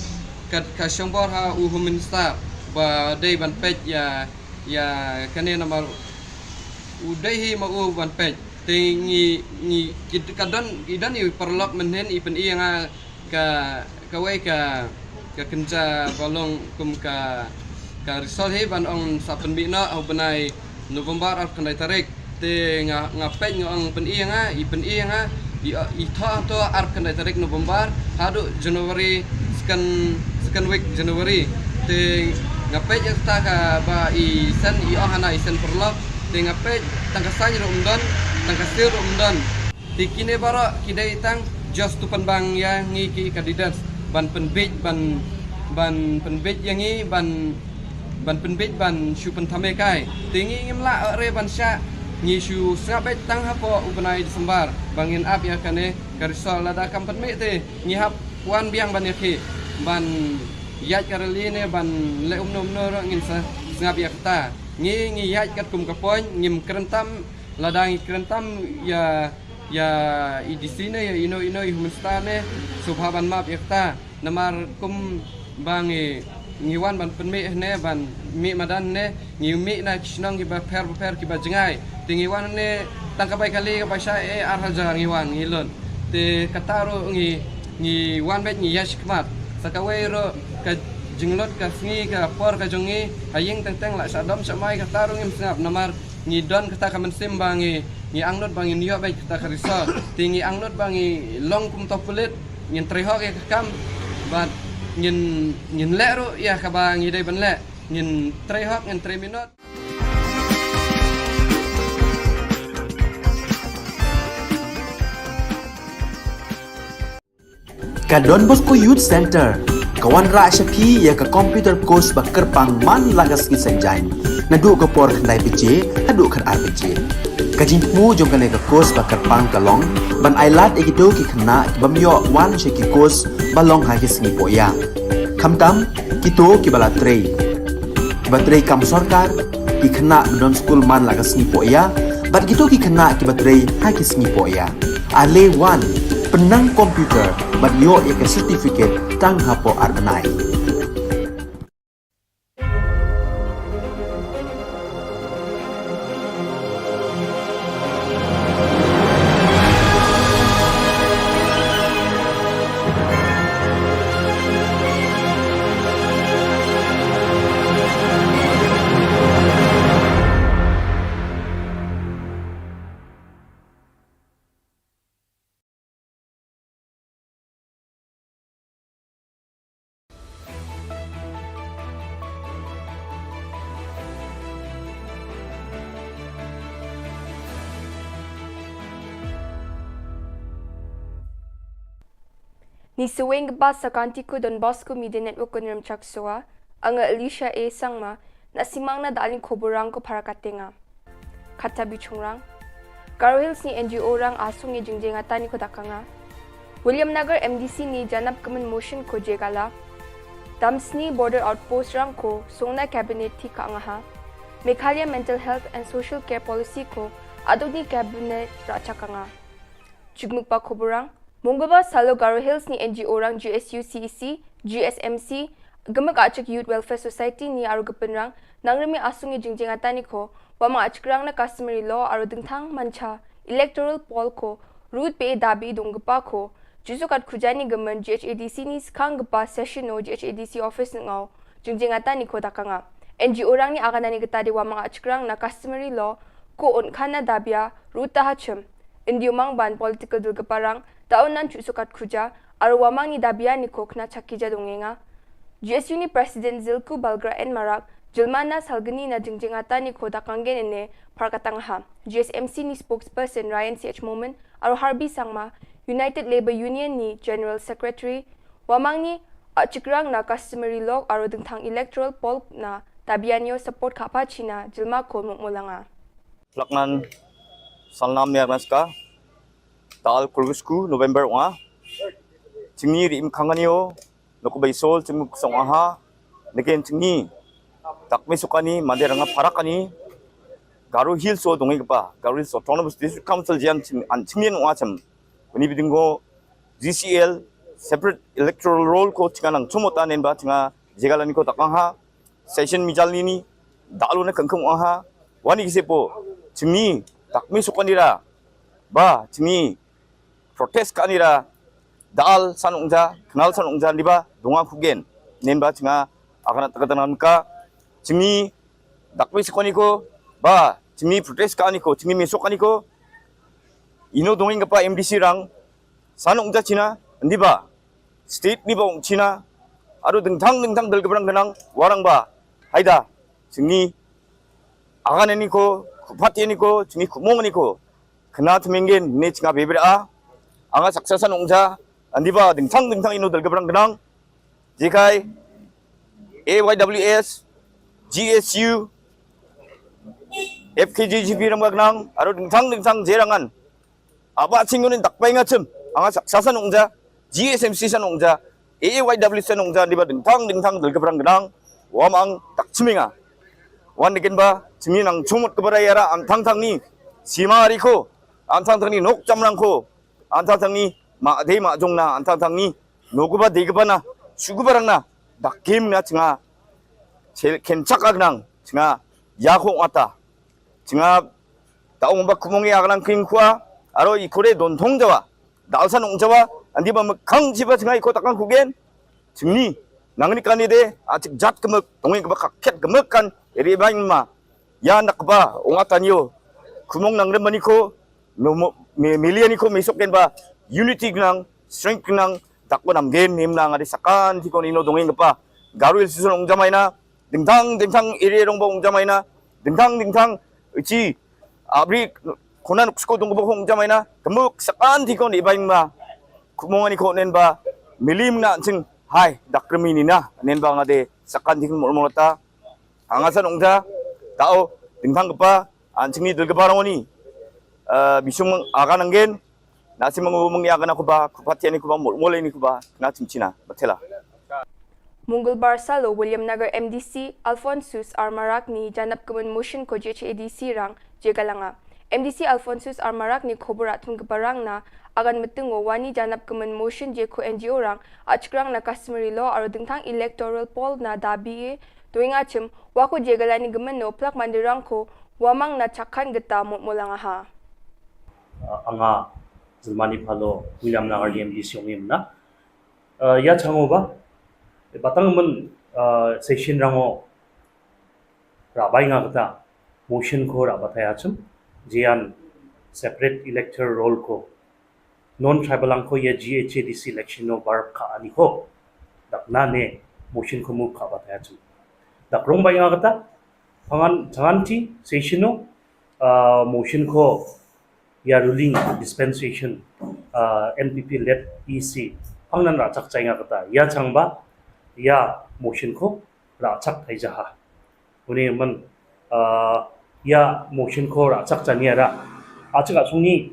ka, ka shongbor ha u Home Minister ba dei ban peit ïa, ïa kane, namar u dei hi ma u ban peit. Te ngi, ngi, ki, ka don, i don i paralok mynhynnin i pyni ïa nga ka, kawei ka, ka kynja ba long kum ka, ka result hi ban ong sa pynmih noh ha u bnai November arphew khyndai tarik. Te nga, nga peit, nga ong pyni ïa nga, i pyni ïa nga, i, i thoh hato arphew khyndai tarik November haduh January, second, second week January. Te nga peit ïa kata kaba i send, i ong hana i send paralok. Te nga peit tang ka sign ruh ym don, tang ka seal ruh ym don. Te kine baroh ki dei tang just to pynbang ïa ngi ki candidates ban pynbiej, ban, ban pynbiej ïa ngi ban, ban pynbeit ban shu pynthame kai. Te ngi ngim lah re ban shah, ngi shu sngap beit tang hapoh u bnai December ba ngin ap ïa kane ka result. Lada kam pynmih te ngi hap wan biang ban ïakhih ban ïaid ka rally ne ban leh umno umno ruh ngin sa sngap ïa kata. Ngi ngi ïaid katkum ka point, ngim kren tam. Lada ngi kren tam ïa, ïa i D C ne ïa ino ino i Home Minister ne, sngewbha ban map ïa kata. Namar kumba ngi, ngi wan ban pynmih ne ban mih madan ne, ngi mih na ki shnong kiba pher ba pher kiba jngai. Te ngi wan ne tang ka bai kali ka bai sha e ar hajar ngi wan ngi lut. Te kata ruh ngi, ngi wan beit ngi ïa shikmat. Sa kawei ruh ka jinglut ka sngi ka por ka jong ngi ha ïing teng teng la sha dom sha mai, kata ruh ngim sngap namar ngi don kata ka mynsiem ba ngi, ngi angnud ba ngin ïoh beit kata ka result. Te ngi angnud ba ngi long kum to pulit, ngin trei hok ïa ka kam bad ngin, ngin leh ruh ïa kaba ngi dei ban leh, ngin trei hok, ngin trei minot. Ka Don Bosco Youth Center ka wanrah sha phi ïa ka computer course ba kyrpang man la ka sngi Saitjaiñ, naduh ka por khyndai baje haduh khatar baje. Ka jingthmu jong kane ka course ba kyrpang ka long ban ailad ïa kito ki khynnah ki bym ïoh wan sha ki course ba long ha ki sngi pohïa, khamtam kito kiba la trei, kiba trei kam sorkar, ki khynnah ba don skul man la ka sngi pohïa bad kito ki khynnah kiba trei ha ki sngi pohïa. Ale wan, pynnang computer bad ïoh ïa ka certificate tang hapoh ar bnai. Ni saweng kaba sa ka Antiku Don Bosco Media Network Kynrem Chaksoa, anga Alicia A Sangma, na simang na dalin koborang ko para katenga. Kata bichungrang. Garo Hills ni N G O rang asung i jingjeng atani ko dakanga. William Nagar M D C ni janap kemen motion ko jegala. Damsni Border Outpost rang ko songna cabinet ti ka angaha. Meghalaya Mental Health and Social Care Policy ko adoni cabinet rachakanga. Jukmukpa koborang, Mungguba salo Garo Hills ni N G O rang G S U C E C, G S M C, Gumuk Achik Youth Welfare Society ni aru gepin rang, nangremi asung i jingjeng atani ko, wamang achikrang na customary law aru dingthang mancha, electoral poll ko, root pe dabi dunggepa ko, jusukat khujani gemen G H A D C ni skang gepa session no G H A D C office ngau, jingjeng atani ko dakanga. N G O rang ni aganani getadi wamang achikrang na customary law, ko unkhana dabia, root tahachim. Indi umang ban political dulgeparang, ta unan chu sukat khuja, arwa mang ni dabia ni kok na chaki ja dongenga. G S U ni President Zilku Balgra N Marak, Jilmana Salgani na jingjing ata ni ko dakanggen ene, Parkatang ha. G S M C ni spokesperson Ryan C H Momin, arwa Harbi Sangma, United Labour Union ni General Secretary, wamang ni, a chikrang na customary law arwa dengthang electoral poll na, dabia nio support kapa China, Jilma ko mukmulanga. Plaknan Salnam Niarnaska, Tal Kurgusku, November wa. Chingni ri im kangani o, noko bai sol, chingmu kusong aha, neken chingni. Takme sukani, mande ranga parakani, Garo Hills o dongi kapa, Garo Hills Autonomous District Council jian ching, an chingni wa cham. Kuni bidingo, G C L, separate electoral roll ko chinga nang chumota nen ba chinga, jegalani ko takang ha, session mijal nini, dalu na kangkung aha, wani kise po, chingni, takme sukani ra, ba, chingni, protest kani ra, dal san ungja, kenal san ungja, liba, dunga kugen, nen ba chinga, akana takatan ka, chingni, dakme sukani ko, ba, chingni protest kani ko, chingni mesok kani ko, ino donging kapa M D C rang, san ungja China, liba, state ni ba ung China, ado dengthang dengthang dal kebrang kenang, warang ba, haida, chingni, agan ni ko, kupat ni ko, chingni kumong ni ko, kena temenggen, ne chinga bebera, anga saksa san ungja, andiba, dengthang dengthang ino dal kebrang kenang, jikai, A Y W S, G S U, F K J G P rem ka khnang, aro dingthang dingthang je rangan. Aba ching unin dak bai nga chim, anga sak sasan ungja, G S M C san ungja, A A Y W san ungja, diba dingthang dingthang dil kebrang genang, wamang dak chiminga. Wan dikin ba, chimi nang chumut kebara yara, ang thang thang ni, sima ariko, ang thang thang ni, nok chamrang ko, ang thang thang ni, ma dei ma jong na, ang thang thang ni, nokuba dei kebana, shukuba rang na, dak kim na chinga, chel kenchak agnang, chinga, ya ko ata. Chinga, ta ong ba kumong ya agnang king kwa, aro ikore don thong jawa. Dal san ong jawa, andi ba mekhang jiba chinga iko takang kugen. Chingni, nangni kani de, achik jat kemek, tongeng keba kakhet kemek kan, iri bain ma. Ya nak ba, ong ata nio. Kumong nang rem maniko, no mo, me, million iko mesok ken ba. Unity nang, strength nang, dak ko nam gen, nim nang adi sakan, tiko nino dongeng kepa. Garu il susun ong jamaina, dingthang dingthang iri rong ba ong jamaina, dingthang dingthang ichi abri khuna nuksko dong ba ong jamaina, kemuk sakan thikon ibain ba, kumong ani ko nen ba, milim na ching, hai, dak kremi ni na, nen ba ngade sakan thikon mol mol ta, angasan ong ja, tao, dingthang kepa, an ching ni dul kepa rong ni, eh, bisung akan anggen, na si mengu mengi akan aku ba, kupat ni kuba, mol mol ni kuba, na chim china, batela. Mongolbar salo Williamnagar M D C Alphonsus R Marak ni janap kemen motion ko J H A D C rang je kalanga. M D C Alphonsus R Marak ni khobor atum keparang na agan metengo wani janap kemen motion je ko N G O rang achikrang na customary law aro dingthang electoral poll na dabi e doing achim wako je galani gemen no plak mandirang ko wamang na chakhan geta mot molanga ha. Anga Zilmani Phalo Williamnagar M D C ong imna. Eh, ya chango ba, batang men, eh, session rango rabai nga kata, motion ko rabatai achum, jian separate electoral roll ko, non tribal ang ko ya G H A D C election no bar ka ani ko, dak na ne motion ko mu ka batai achum. Dak rong bai nga kata, pangan, tangan ti, session no, eh, motion ko, ya ruling dispensation, uh, N P P led E C, pangnan rachak chai nga kata, ya chang ba, ya motion ko rachak thai jaha. Uni man, uh, ya motion ko rachak chani ara. Achak asung ni,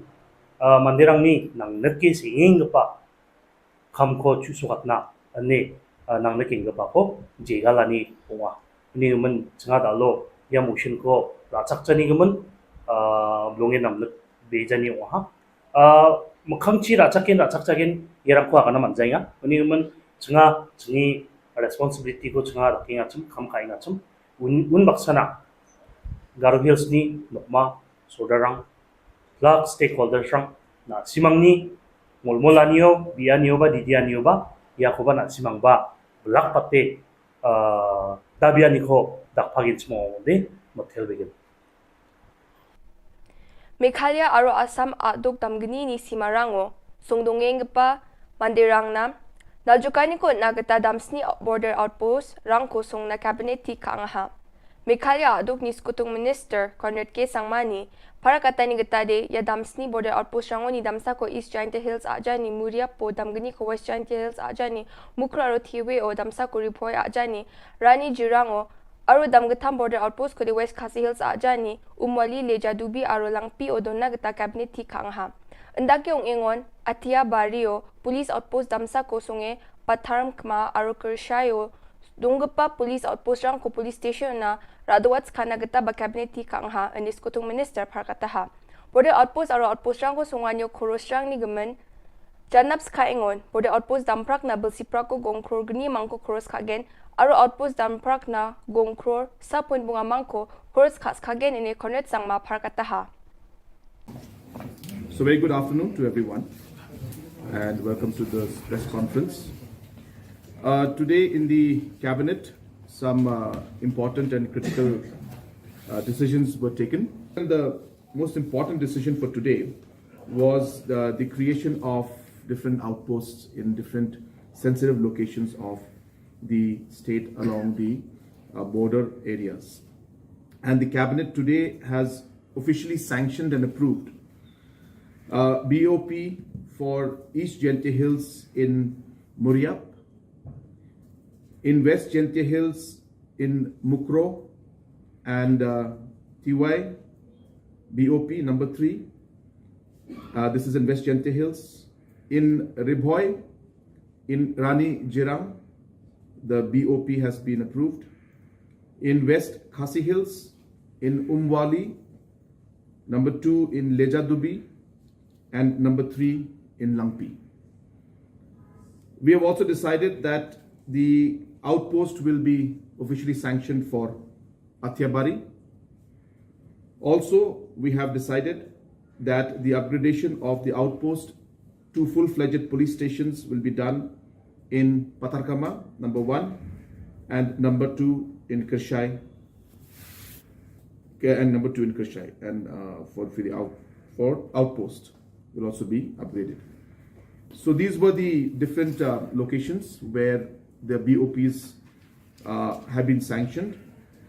uh, mandirang ni nang netke singing kepa. Kam ko chu sukat na, ani, ah, nang na king ba ko, je ga la ni pung wa. Ni men chenga da lo, ya motion ko, la chak chani ga men, ah, blong e nam lek be jani wa ha. Ah, makam chi la chak kin, la chak chak kin, ya ram ko aga na man jai nga. Ni men chenga, chengi responsibility ko chenga da king achum, kam kai achum. Un, un baksana, Garo Hills ni, nokma, sodarang, plak stakeholders rang na simang ni mol mol anio, bi anio ba, didi anio ba, ya ko ba na simang ba, blak pate, uh, dabi ani ko dak pagin semua de, motel begin. Meghalaya aro Assam aduk damgni ni simarango, songdongeng gepa mandirang nam, naljukani ko na geta damsni border outpost, rangko song na cabinet ti ka angaha. Meghalaya aduk ni Skutung Minister Conrad K Sangma ni, para kata ni geta de, ya damsni border outpost rango ni damsa ko East Jaintia Hills aja ni Muriap po damgni ko West Jaintia Hills aja ni Mukroh aro Thiwe o damsa ko Ribhoi aja ni Rani Jirango, aro damgetham border outpost ko de West Khasi Hills aja ni Umwali le Jadubi aro Langpi o donna geta cabinet ti ka angaha. Enda ke ong engon, Atia Bario, police outpost damsa ko songe, Patharm Kma aro Kershai o, donggepa police outpost rang ko police station na radwat skana geta ba cabinet ti ka angaha, ini Skutung Minister par kataha. Border outpost aro outpost rang ko songanyo khoros rang ni gemen, janap ska engon, border outpost damprak na belsi prak ko gong kror gni mangko khoros ka gen, aro outpost damprak na gong kror sa point bunga mangko khoros ka ska gen ini Conrad Sangma par kataha. So very good afternoon to everyone and welcome to this press conference. Uh, today in the cabinet, some uh, important and critical uh, decisions were taken. And the most important decision for today was the, the creation of different outposts in different sensitive locations of the state along the uh, border areas. And the cabinet today has officially sanctioned and approved uh, B O P for East Jaintia Hills in Muriap, in West Jaintia Hills in Mukroh, And uh, T Y, B O P number three. Uh, this is in West Jaintia Hills. In Ri Bhoi, in Rani Jirang, the B O P has been approved. In West Khasi Hills, in Umwali, number two in Lejadubi, and number three in Langpi. We have also decided that the outpost will be officially sanctioned for Athiabari. Also, we have decided that the upgradation of the outpost to full-fledged police stations will be done in Patharkhmah, number one, and number two in Kyrshai, okay, and number two in Kyrshai, and uh, for, for the out, for outpost will also be upgraded. So these were the different uh, locations where the B O Ps uh, have been sanctioned,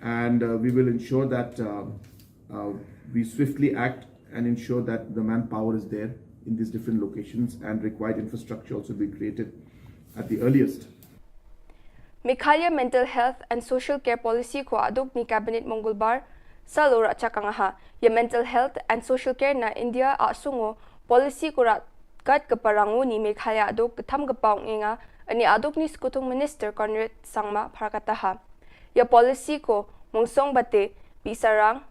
and uh, we will ensure that uh, uh, we swiftly act and ensure that the manpower is there in these different locations and required infrastructure also be created at the earliest. Meghalaya Mental Health and Social Care Policy ko aduk ni Cabinet Mongolbar salo ra chakang ha. Ya Mental Health and Social Care na India a sungo policy ko ra kat keparangu ni Meghalaya aduk ketam kepau ngenga ani aduk ni Sekutung Minister Conrad Sangma pharkataha. Ya policy ko mungsong bate bisarang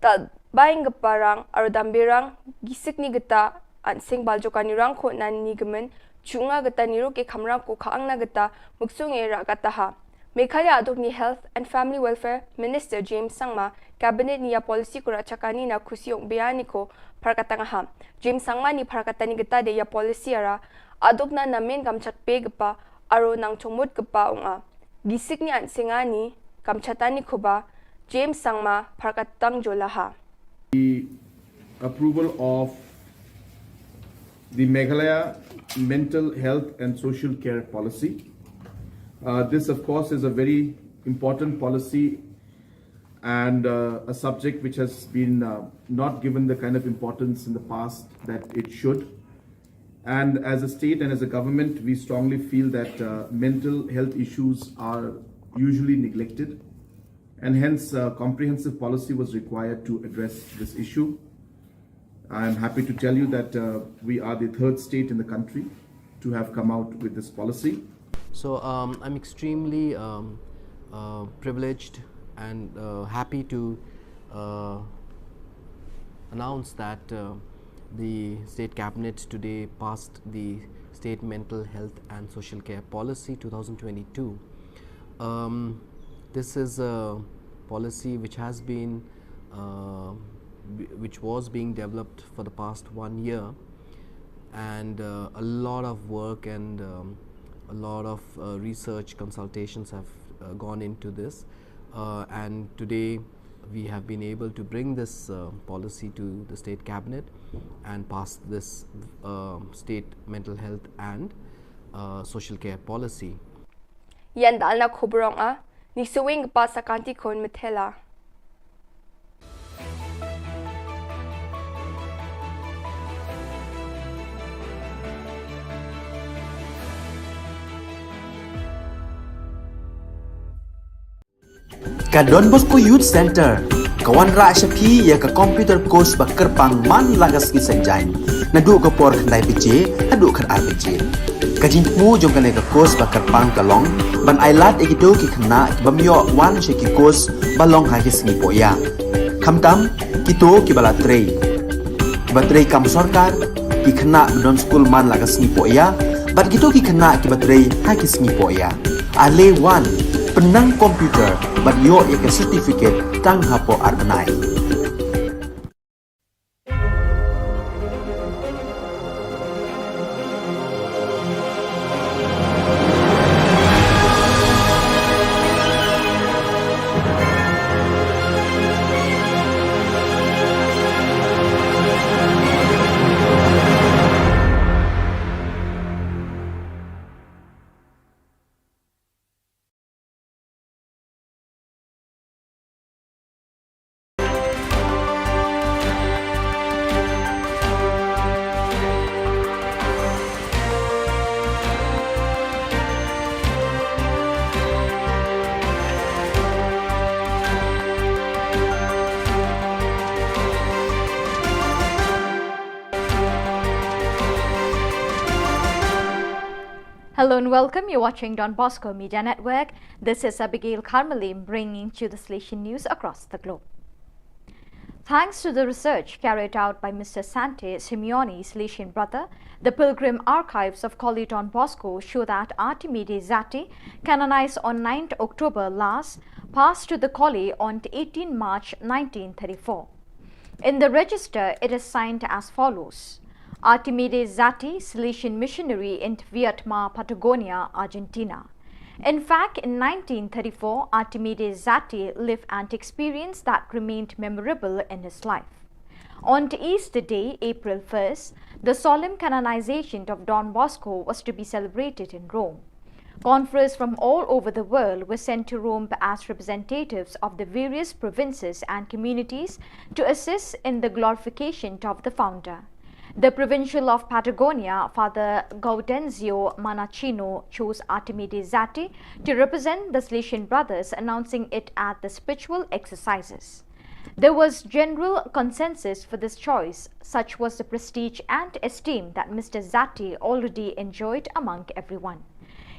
tal baing keparang arudambirang gisik ni geta ansing baljoka nirang ko nan ni gemen chunga geta niruk e kamrang ko kaang na geta muksung e ra kataha. Meghalaya aduk ni Health and Family Welfare Minister James Sangma Cabinet ni ya policy ko ra chakani na khusi ong bea ni ko pharkatang ha. James Sangma ni pharkatani geta de ya policy ara aduk na namen kamchat pe gepa aro nang chongmut gepa ong a. Gisik ni ansinga ni kamchatani ko ba James Sangma pharkatang jolaha. The approval of the Meghalaya Mental Health and Social Care Policy. Uh, this, of course, is a very important policy and uh, a subject which has been uh, not given the kind of importance in the past that it should. And as a state and as a government, we strongly feel that uh, mental health issues are usually neglected, and hence uh, comprehensive policy was required to address this issue. I am happy to tell you that uh, we are the third state in the country to have come out with this policy. So um, I'm extremely um, uh, privileged and uh, happy to uh, announce that uh, the state cabinet today passed the state mental health and social care policy two thousand twenty-two. Um, this is a policy which has been uh, which was being developed for the past one year, and uh, a lot of work and um, a lot of uh, research consultations have uh, gone into this, uh, and today we have been able to bring this uh, policy to the state cabinet and pass this uh, state mental health and uh, social care policy. Yan dalna khobrong a ni suwing pa sakanti kon methela. Ka Don Bosco Youth Centre ka wanrah sha phi ïa ka computer course ba kyrpang man la ka sngi Saitjaiñ naduh ka por khyndai baje haduh khatar baje. Ka jingthmu jong kane ka course ba kyrpang ka long ban ailad ïa kito ki khynnah ki bym ïoh wan sha ki course ba long ha ki sngi pohïa. Khamtam kito kiba la trei, kiba trei kam sorkar, ki khynnah ba don skul man la ka sngi pohïa bad kito ki khynnah kiba trei ha ki sngi pohïa. Ale wan, pynnang computer bad ïoh ïa ka certificate tang hapoh ar bnai. Hello and welcome. You're watching Don Bosco Media Network. This is Abigail Karmalim bringing to you the Salesian news across the globe. Thanks to the research carried out by Mister Sante Simeoni, Salesian brother, the Pilgrim Archives of Colli Don Bosco show that Artimide Zatti, canonized on ninth October last, passed to the Colli on eighteen March nineteen thirty-four. In the register, it is signed as follows: Artimide Zatti, Salesian missionary in Viedma, Patagonia, Argentina. In fact, in nineteen thirty-four, Artimide Zatti lived an experience that remained memorable in his life. On Easter Day, April first, the solemn canonization of Don Bosco was to be celebrated in Rome. Confreres from all over the world were sent to Rome as representatives of the various provinces and communities to assist in the glorification of the founder. The provincial of Patagonia, Father Gaudenzio Manacino, chose Artimide Zatti to represent the Salesian brothers, announcing it at the spiritual exercises. There was general consensus for this choice, such was the prestige and esteem that Mister Zatti already enjoyed among everyone.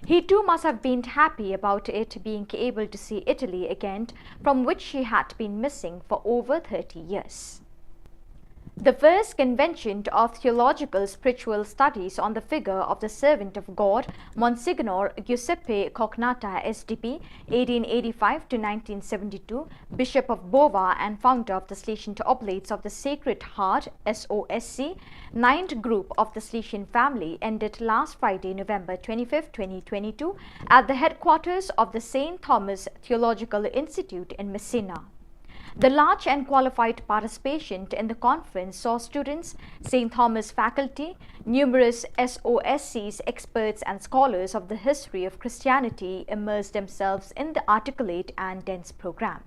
He too must have been happy about it, being able to see Italy again, from which he had been missing for over thirty years. The first convention of theological spiritual studies on the figure of the servant of God, Monsignor Giuseppe Cocnatta, S D P, eighteen eighty-five to nineteen seventy-two, Bishop of Bova and founder of the Salesian Oblates of the Sacred Heart, S O S C, ninth group of the Salesian family, ended last Friday, November twenty-fifth, twenty twenty-two, at the headquarters of the Saint Thomas Theological Institute in Messina. The large and qualified participation in the conference saw students, Saint Thomas faculty, numerous S O S Cs, experts and scholars of the history of Christianity immerse themselves in the articulate and dense program.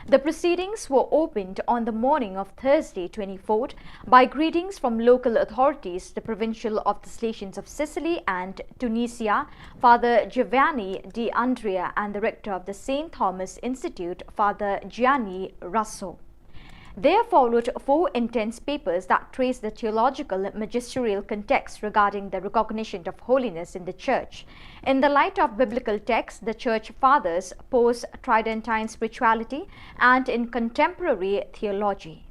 The proceedings were opened on the morning of Thursday, twenty-fourth, by greetings from local authorities, the provincial of the Salesians of Sicily and Tunisia, Father Giovanni D'Andrea, and the rector of the Saint Thomas Institute, Father Gianni Russo. There followed four intense papers that trace the theological magisterial context regarding the recognition of holiness in the Church, in the light of biblical texts, the Church Fathers, post Tridentine spirituality, and in contemporary theology.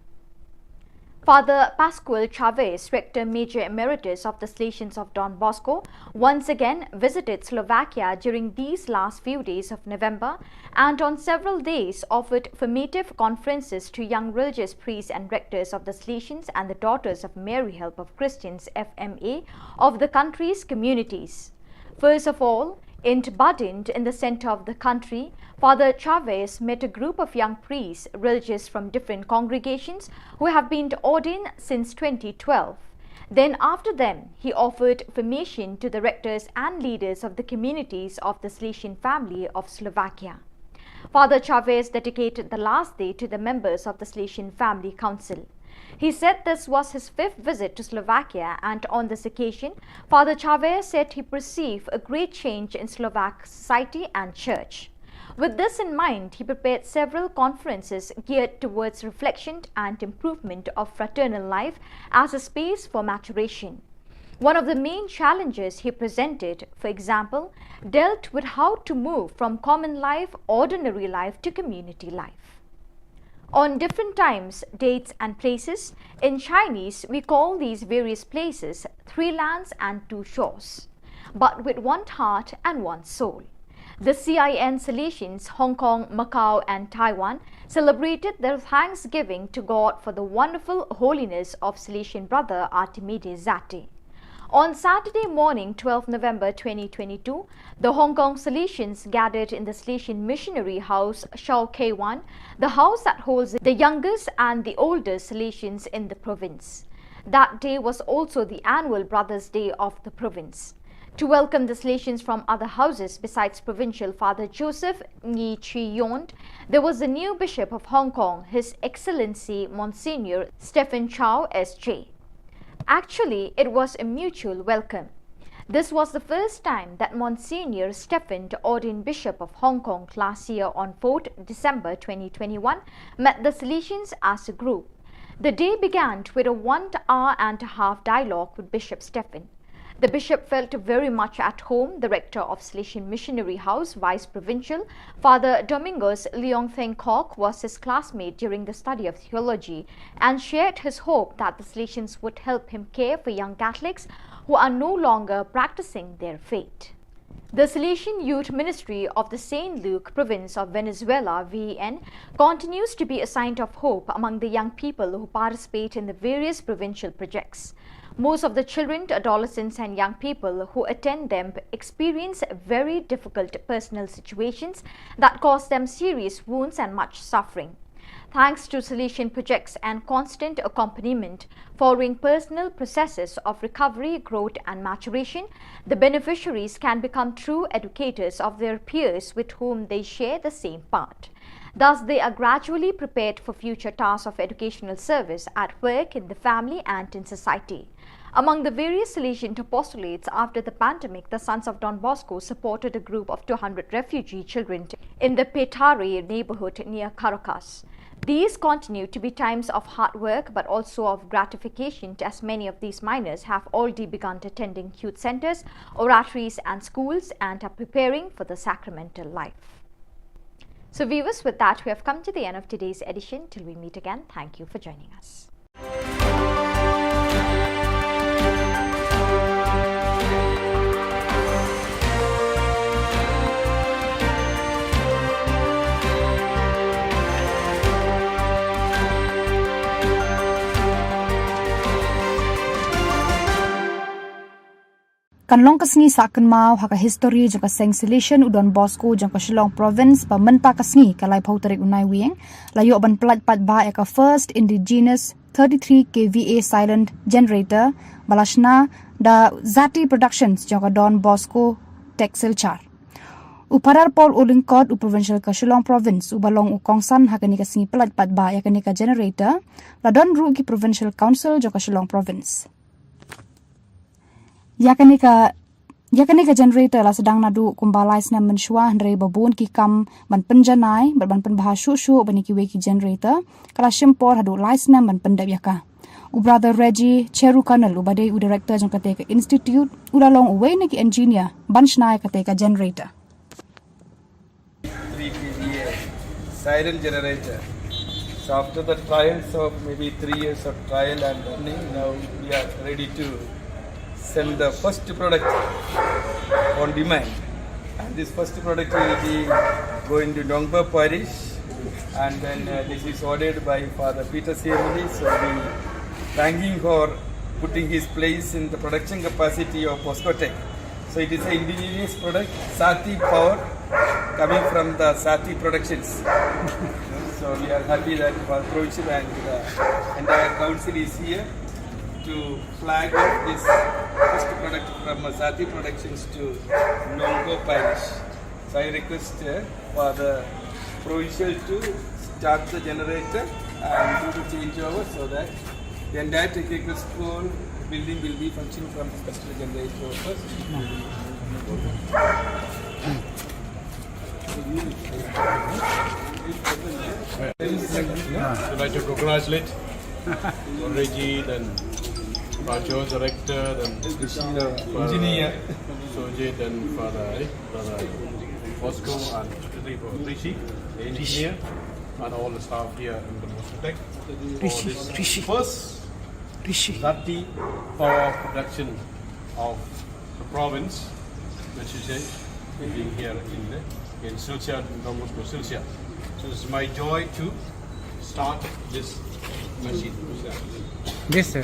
Father Pascual Chavez, Rector Major Emeritus of the Salesians of Don Bosco, once again visited Slovakia during these last few days of November and on several days offered formative conferences to young religious priests and rectors of the Salesians and the Daughters of Mary Help of Christians, F M A, of the country's communities. First of all, in Badin, in the center of the country, Father Chavez met a group of young priests, religious from different congregations, who have been ordained since twenty twelve. Then, after them, he offered formation to the rectors and leaders of the communities of the Salesian family of Slovakia. Father Chavez dedicated the last day to the members of the Salesian Family Council. He said this was his fifth visit to Slovakia, and on this occasion, Father Chavez said he perceived a great change in Slovak society and church. With this in mind, he prepared several conferences geared towards reflection and improvement of fraternal life as a space for maturation. One of the main challenges he presented, for example, dealt with how to move from common life, ordinary life, to community life. On different times, dates, and places, in Chinese, we call these various places three lands and two shores, but with one heart and one soul. The C I N Salesians, Hong Kong, Macau, and Taiwan celebrated their thanksgiving to God for the wonderful holiness of Salesian brother Artimide Zatti. On Saturday morning, twelfth November twenty twenty-two, the Hong Kong Salesians gathered in the Salesian Missionary House, Shau Kei Wan, the house that holds the youngest and the oldest Salesians in the province. That day was also the annual Brothers' Day of the province. To welcome the Salesians from other houses besides Provincial Father Joseph Ngi Chi Yond, there was the new Bishop of Hong Kong, His Excellency Monsignor Stephen Chow S J. Actually, it was a mutual welcome. This was the first time that Monsignor Stephen, the ordained Bishop of Hong Kong last year on fourth December twenty twenty-one, met the Salesians as a group. The day began with a one hour and a half dialogue with Bishop Stephen. The bishop felt very much at home. The rector of Salesian Missionary House, Vice Provincial, Father Domingos Leong Theng Kok, was his classmate during the study of theology and shared his hope that the Salesians would help him care for young Catholics who are no longer practicing their faith. The Salesian Youth Ministry of the Saint Luke Province of Venezuela, V E N, continues to be a sign of hope among the young people who participate in the various provincial projects. Most of the children, adolescents, and young people who attend them experience very difficult personal situations that cause them serious wounds and much suffering. Thanks to Salesian projects and constant accompaniment, following personal processes of recovery, growth, and maturation, the beneficiaries can become true educators of their peers with whom they share the same path. Thus, they are gradually prepared for future tasks of educational service at work, in the family, and in society. Among the various Salesian apostolates after the pandemic, the Sons of Don Bosco supported a group of two hundred refugee children in the Petare neighborhood near Caracas. These continue to be times of hard work but also of gratification, as many of these minors have already begun attending youth centers, oratories, and schools and are preparing for the sacramental life. So, viewers, with that, we have come to the end of today's edition. Till we meet again, thank you for joining us. Kan long ka sngi sah kynmaw ha ka histori jong ka Seng Salesian u Don Bosco jong ka Shillong Province ba mynta ka sngi ka laiphew tarik u Naiwieng la ïoh ban pyllait paidbah ïa ka first indigenous thirty-three K V A silent generator ba la shna da Zati Productions jong ka Don Bosco Tech Silchar. U Phadar Paul Ulyngkot, u Provincial ka Shillong Province, uba long u kongsan ha kane ka sngi pyllait paidbah ïa kane ka generator, la don ruh ki Provincial Council jong ka Shillong Province. Ïa kane ka, ïa kane ka generator la sdang naduh kumba lai snem mynshuwa, hynrei ba bun ki kam ban pynjanai bad ban pynbha shuh shuh ban ïa kiwei ki generator ka la shim por haduh lai snem ban pyndep ïa ka. U Brother Reggie Cheru Colonel, uba dei u director jong kata ka institute, u la long uwei na ki engineer ban shna ïa kata ka generator. Three K V A siren generator. So after the trials of maybe three years of trial and running, now we are ready to send the first product on demand. And this first product will be going to Nongpoh Parish, and then uh, this is ordered by Father Peter Siemli. So we thanking for putting his place in the production capacity of Bosco Tech. So it is an indigenous product, Sati power, coming from the Sati Productions. So we are happy that our provincial and the entire council is here to flag off this first product from uh, Sati Productions to Nongpoh Parish. So I request uh, for the provincial to start the generator and do the changeover so that the entire technical school building will be functioning from this particular generator first. I'd like to congratulate Reggie, then Rajo, director, then engineer, Sojit, then Father, eh, Brother Bosco, and Rishi, the engineer, and all the staff here in the Bosco Tech. Rishi, Rishi. First Rishi. Zati power production of the province, which is a, being here in the, in Silchar, in Don Bosco, Silchar. So it's my joy to start this machine. Yes, sir.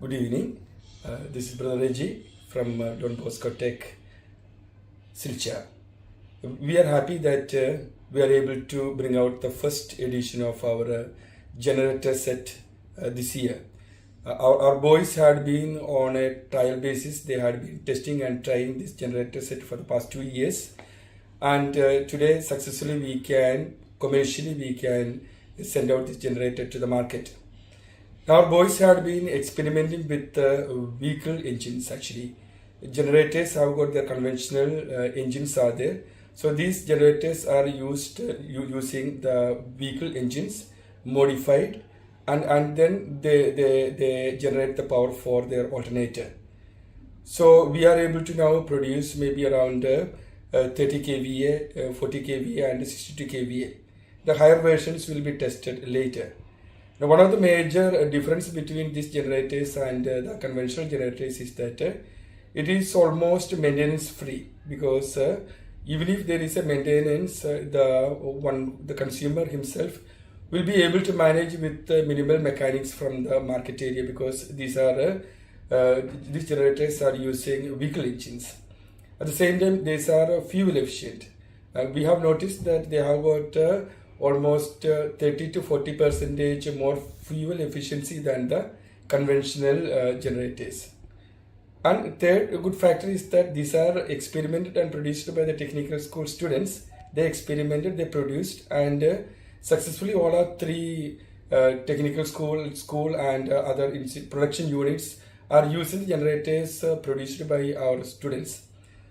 Good evening. Uh, this is Brother Reggie from uh, Don Bosco Tech, Silchar. We are happy that uh, we are able to bring out the first edition of our uh, generator set uh, this year. Uh, our, our boys had been on a trial basis. They had been testing and trying this generator set for the past two years. And uh, today, successfully, we can, commercially, we can send out this generator to the market. Our boys had been experimenting with uh, vehicle engines, actually. Generators have got their conventional uh, engines are there. So these generators are used uh, u- using the vehicle engines modified, and, and then they, they, they generate the power for their alternator. So we are able to now produce maybe around uh, uh, thirty kVA, uh, forty kVA, and sixty-two kVA. The higher versions will be tested later. Now, one of the major uh, difference between these generators and uh, the conventional generators is that uh, it is almost maintenance free, because uh, even if there is a maintenance, uh, the one the consumer himself will be able to manage with uh, minimal mechanics from the market area, because these are uh, uh, these generators are using vehicle engines. At the same time, these are uh, fuel efficient. Uh, we have noticed that they have got uh, almost uh, thirty to forty percentage more fuel efficiency than the conventional uh, generators. And third, a good factor is that these are experimented and produced by the technical school students. They experimented, they produced, and uh, successfully all our three uh, technical school, school and uh, other insti- production units are using the generators uh, produced by our students.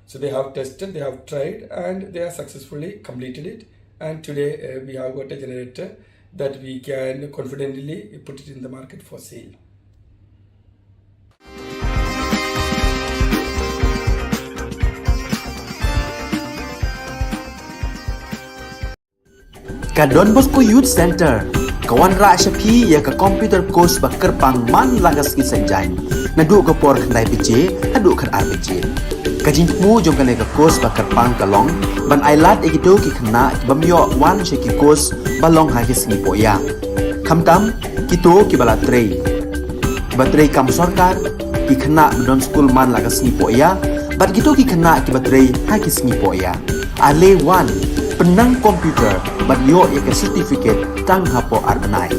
So they have tested, they have tried, and they have successfully completed it. And today uh, we have got a generator that we can confidently put it in the market for sale. Ka Don Bosco Youth Center ka wanrah sha phi ïa ka computer course ba kyrpang man la ka sngi Saitjaiñ naduh ka por khyndai baje haduh khatar baje. Ka jingthmu jong kane ka course ba kyrpang ka long ban ai lad ïa kito ki khynnah ki bym ïoh wan sha ki course ba long ha ki sngi pohïa, khamtam kito kiba la trei, kiba trei kam sorkar, ki khynnah ba don skul man la ka sngi pohïa bad kito ki khynnah kiba trei ha ki sngi pohïa. Ale wan, pynnang computer bad ïoh ïa ka certificate tang hapoh ar bnai.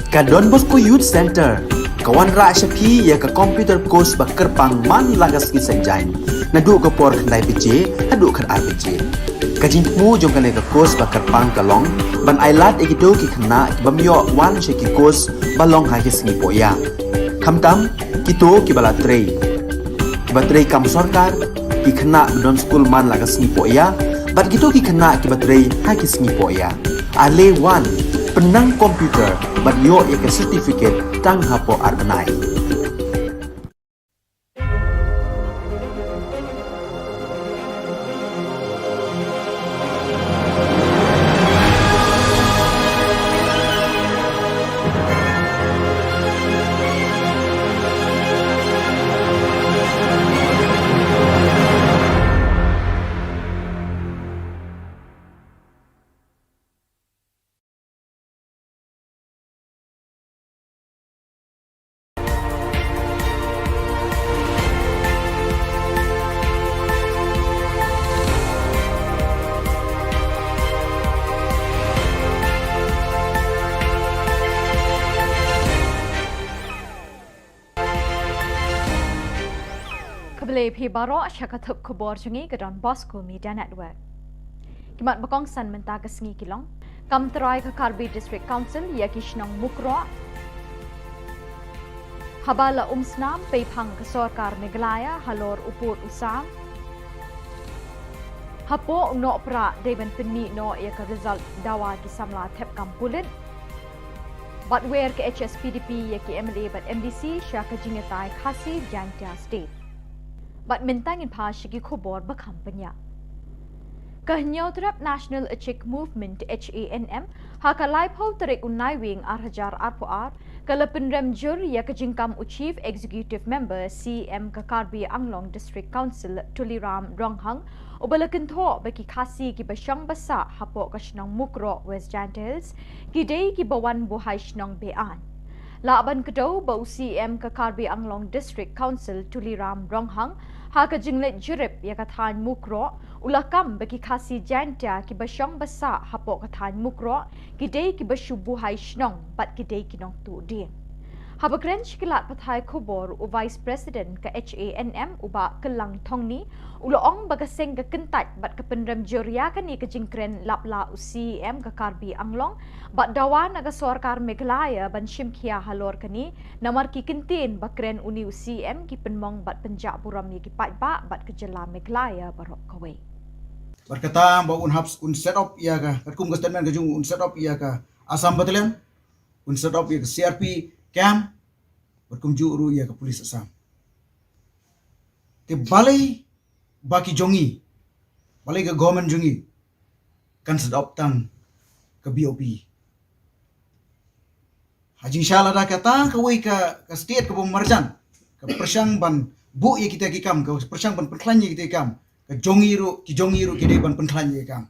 Ka Don Bosco Youth Centre ka wanrah sha phi ïa ka computer course ba kyrpang man la ka sngi Saitjaiñ, naduh ka por khyndai baje haduh khatar baje. Ka jingthmu jong kane ka course ba kyrpang ka long ban ailad ïa kito ki khynnah ki bym ïoh wan sha ki course ba long ha ki sngi pohïa, khamtam kito kiba la trei, kiba trei kam sorkar, ki khynnah ba don skul man la ka sngi pohïa bad kito ki khynnah kiba trei ha ki sngi pohïa. Ale wan, pynnang computer bad ïoh ïa ka certificate tang hapoh ar bnai. Khublei phi baroh sha ka thup khubor jong ngi ka Don Bosco Media Network. Ki mat ba kongsan mynta ka sngi ki long: Kam trai ka Karbi District Council ïa ki shnong Mukroh. Haba la umsnam peiphang ka sorkar Meghalaya halor u pud u sam. Hapoh u Nohprah dei ban pynmih noh ïa ka result dawa ki samla thep kam pulit. Bad wer ka H S P D P ïa ki M L A bad M D C sha ka jingïatai Khasi Jaintia State. Bad mynta ngin phai sha ki khubor ba kham bniah. Ka Hynñiewtrep National Achik Movement, H A N M, ha ka laiphew tarik u Naiwieng ar hajar arphew ar, ka la pynrem jur ïa ka jingkam u Chief Executive Member, C E M ka Karbi Anglong District Council, Tuliram Ronghang, uba la kynthoh ba ki Khasi kiba shong ba sah hapoh ka shnong Mukroh, West Jaintia Hills, ki dei kiba wan buhai shnong be-aiñ. Lah ban kdew ba u C E M ka Karbi Anglong District Council, Tuliram Ronghang, ha ka jingleit jurip ïa ka thaiñ Mukroh, u la kam ba ki Khasi Jaintia kiba shong ba sah hapoh ka thaiñ Mukroh ki dei kiba shu buhai shnong bad ki dei ki nongtuh dieng. Haba kren sha ki lad pathai khubor, u Vice President ka H A N M, u Bah Kyllang Thongni, u la ong ba ka seng ka kyntait bad ka pynrem jur ïa kane ka jingkren lap la u C E M ka Karbi Anglong, bad dawa na ka sorkar Meghalaya ban shim khia halor kane, namar ki kyntien ba kren une u C E M ki pynmong bad pynjah burom ïa ki paidbah bad ka jylla Meghalaya baroh kawei. Bad kata ba un hap, un set up ïa ka, katkum ka statement ka jong u, un set up ïa ka Assam Battalion, un set up ïa ka C R P camp, bad kumjuh ruh ïa ka police Assam. Te balei ba ki jong ngi, balei ka government jong ngi kan set up tang ka B O P? Ha jingshisha lada kata kawei ka, ka state kaba marjan ka pyrshang ban buh ïa kita ki kam, ka pyrshang ban pynkhlaiñ ïa kita ki kam, ka jong ngi ruh, ki jong ngi ruh ki dei ban pynkhlaiñ ïa ki kam.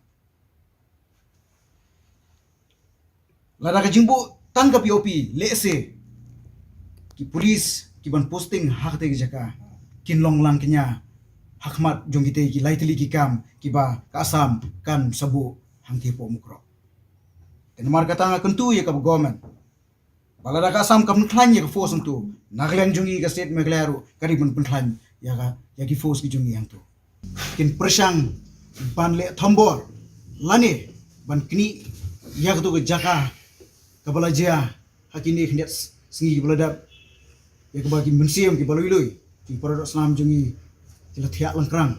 Lada ka jingbuh tang ka B O P, lehse ki police ki ban posting ha kata ka jaka kin long lang kñia ha khmat jong kita ki lai tylli ki kam kiba ka Assam kan sa buh hangtei hapoh Mukroh. Te namar kata nga kyntu ïa ka government ba lada ka Assam kam pynkhlaiñ ïa ka force hangto, na ka liang jong ngi ka state Meghalaya ruh ka dei ban pynkhlaiñ ïa ka, ïa ki force ki jong ngi hangto. Kin pyrshang ban leh thombor lane ban knieh ïa kato ka jaka kaba la jia ha kine khyndiat sngi kiba la dep, ïa kaba ki mynsiem kiba lui lui, ki para doh snam jong ngi ki la thiah lyngkrang,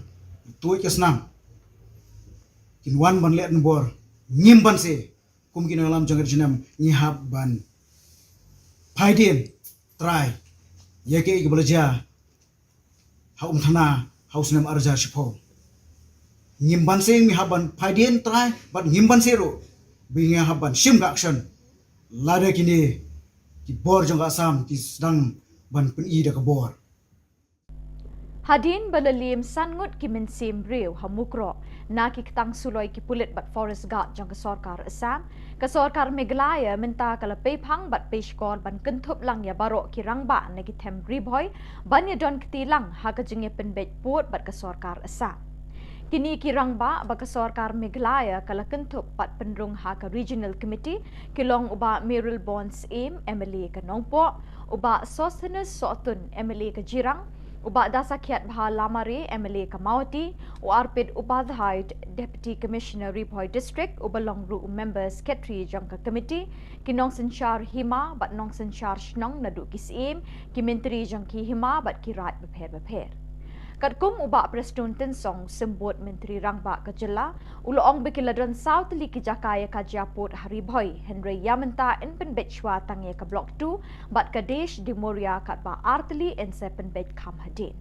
tuid ka snam. Kin wan ban leh thombor, ngim banse kum ki nongïalam jong ka ri jong ngi, ngi hap ban phaidien trai ïa kaei kaba la jia ha Umthana ha u snem ar hajar shiphew. Ngim banse, ngi hap ban phaidien trai, bad ngim banse ruh ba ngi hap ban shim ka action lada kine ki bor jong ka Assam ki sdang ban pyni da ka bor. Hadien ba la liem san ngut ki mynsiem briew ha Mukroh na ki ktang suloi ki pulit bad forest guard jong ka sorkar Assam, ka sorkar Meghalaya mynta ka la peiphang bad peishkor ban kynthup lang ïa baroh ki rangbah na ki them Ri Bhoi ban ïadon kti lang ha ka jingïapynbeit pud bad ka sorkar Assam. Kine ki rangbah ba ka sorkar Meghalaya ka la kynthup bad pynrung ha ka Regional Committee ki long u Bah Mayralborn Syiem, M L A ka Nongpoh, u Bah Sosthenes Sohtun, M L A ka Jirang, u Bah Dasakhiatbha Lamare, M L A ka Mawhati, u Arpit Upadhyay, Deputy Commissioner Ri Bhoi District, uba long ruh u Member Secretary jong ka Committee, ki nongsynshar hima bad nongsynshar shnong naduh ki Syiem, ki Myntri jong ki hima bad ki raid bapher bapher. Katkum u Bah Prestone Tynsong, Symbud Myntri Rangbah ka jylla, u la ong ba ki la don saw tylli ki jaka ïa ka jia pud ha Ri Bhoi, hynrei ïa mynta yn pynbeit shuwa tang ïa ka Block two bad ka Desh Dimoriya katba ar tylli yn sa pynbeit kham hadien.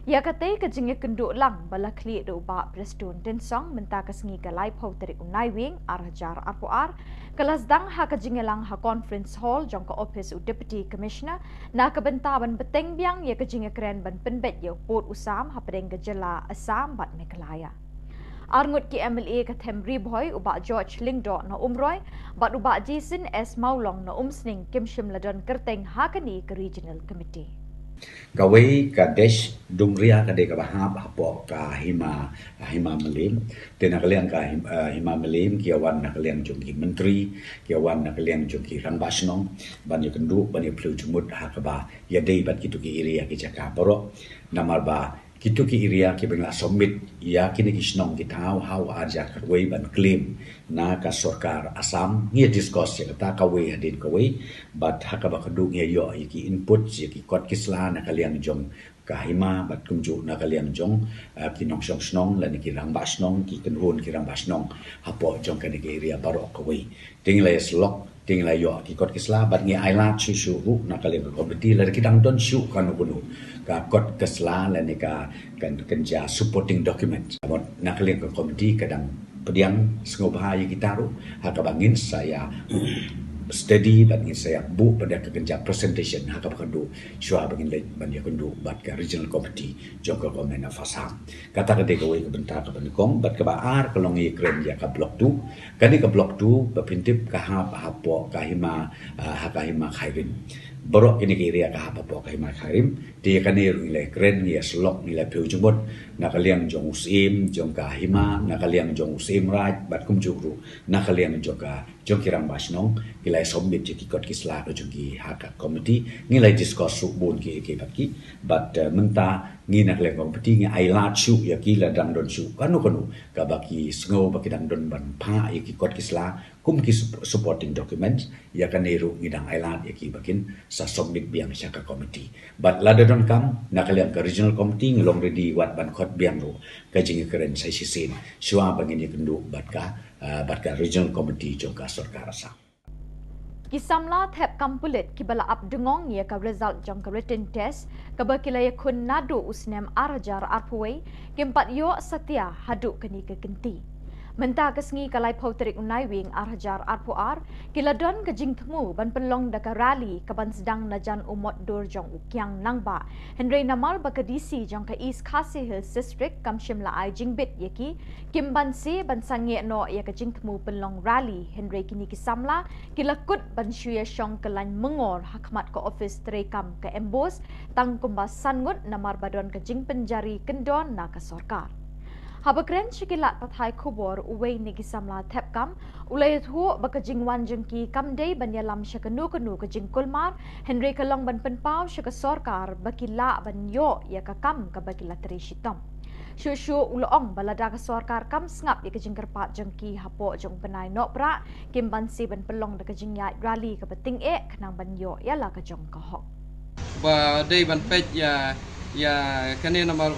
Ïa katei ka jingïakynduh lang ba la khlieh da u Bah Prestone Tynsong mynta ka sngi ka laiphew tarik u Naiwieng ar hajar arphew ar, ka la sdang ha ka jingïalang ha Conference Hall jong ka ophis u Deputy Commissioner na ka bynta ban bteng biang ïa ka jingïakren ban pynbeit ïa u pud u sam hapdeng ka jylla Assam bad Meghalaya. Ar ngut ki M L A ka them Ri Bhoi, u Bah George Lyngdoh na Umroi bad u Bah Jason S Mawlong na Umsning, kim shym la don kyrteng ha kane ka Regional Committee. Kawei ka Desh Dumria ka dei kaba hap hapoh ka hima, hima Mylliem. Te na ka liang ka him-, eh, hima Mylliem ki ïa wan na ka liang jong ki Myntri, ki ïa wan na ka liang jong ki Rangbah Shnong ban ïakynduh, ban ïaphylliew jingmut ha kaba ïadei bad kito ki area, ki jaka baroh. Namar ba kito ki area kiba ngi la submit ïa kine ki shnong ki thaw ha u ar hajar khatwei ban claim na ka sorkar Assam, ngi ïa discuss ïa kata kawei hadien kawei, bad ha kaba khatduh ngi ïa ïoh ïa ki input, ïa ki kot ki sla na ka liang jong ka hima bad kumjuh na ka liang jong, eh, ki nongshong shnong lane ki Rangbah Shnong, ki kynhun ki Rangbah Shnong hapoh jong kane ka area baroh kawei. Te ngi la ïa syllok, te ngi la ïoh ki kot ki sla bad ngi ailad shuh shuh ruh na ka liang ka committee lada ki dang don shuh kano kano ka kot ka sla lane ka, kan, kan jia supporting document. Bad na ka liang ka committee ka dang pdiang sngewbha ïa kita ruh ha kaba ngin sa ïa study bad ngin sa ïa buh pat da ka, kan jia presentation ha kaba khatduh shuwa ba ngin leit ban ïakynduh bad ka Regional Committee jong ka Government of Assam. Kata ka dei kawei ka bynta kaba nyngkong. Bad kaba ar ka long ïakren ïa ka Block two. Kane ka Block two ba pyntip ka hap hapoh ka hima, ah, ha ka hima Khyrim. Baroh kine ki area ka hap hapoh ka hima Khyrim. Te ïa kane ruh ngi la ïakren, ngi ïa syllok, ngi la phylliew jingmut na ka liang jong u Syiem jong ka hima, na ka liang jong u Syiem Raij bad kumjuh ruh na ka liang jong ka, jong ki Rangbah Shnong, ki la ïa submit ïa ki kot ki sla ka jong ki ha ka committee, ngi la ïa discuss ruh bun kiei kiei bad ki, bad, eh, mynta ngi na ka liang committee ngi ailad shuh ïa ki lada dang don shuh kano kano kaba ki sngew ba ki dang don ban phah ïa ki kot ki sla kum ki sup-, supporting documents. Ïa kane ruh ngi dang ailad ïa ki ba kin sa submit biang sha ka committee. Bad lada donkam na ka liang ka Regional Committee ngi long ready wat ban khot biang ruh ka jingïakren sa shisien shuwa ba ngin ïakynduh bad ka, ah, bad ka Regional Committee jong ka sorkar Assam. Ki samla thep kam pulit kiba la ap dngong ïa ka result jong ka written test kaba ki la ïakhun naduh u snem ar hajar arphew wei kim pat ïoh satia haduh kane ka kynti. Mynta ka sngi ka laiphew tarik u Naiwieng ar hajar arphew ar, ki la don ka jingthmu ban pynlong da ka rally kaban sdang na jan u mot dur jong u Kiang Nangbah. Hynrei namar ba ka D C jong ka East Khasi Hills District kam shym la ai jingbit ïa ki, kim banse ban sangeh noh ïa ka jingthmu pynlong rally, hynrei kine ki samla ki la kut ban shu ïa shong kyllaiñ myngor ha khmat ka ophis treikam ka MBOSE tang kumba san ngut namar ba don ka jingpynjari kyndon na ka sorkar. Haba kren sha ki lad pathai khubor, uwei na ki samla thep kam u la ïathuh ba ka jingwan jong ki kam dei ban ïalam sha kano kano ka jingkulmar, hynrei ka long ban pynpaw sha ka sorkar ba ki lah ban ïoh ïa ka kam kaba ki la trei shitom. Shuh shuh u la ong ba lada ka sorkar kam sngap ïa ka jingkyrpad jong ki hapoh jong u bnai Nohprah, kim banse ban pynlong da ka jingïaid rally kaba tyngeh khnang ban ïoh ïa la ka jong ka hok. Ba dei ban peit ïa, ïa kane namar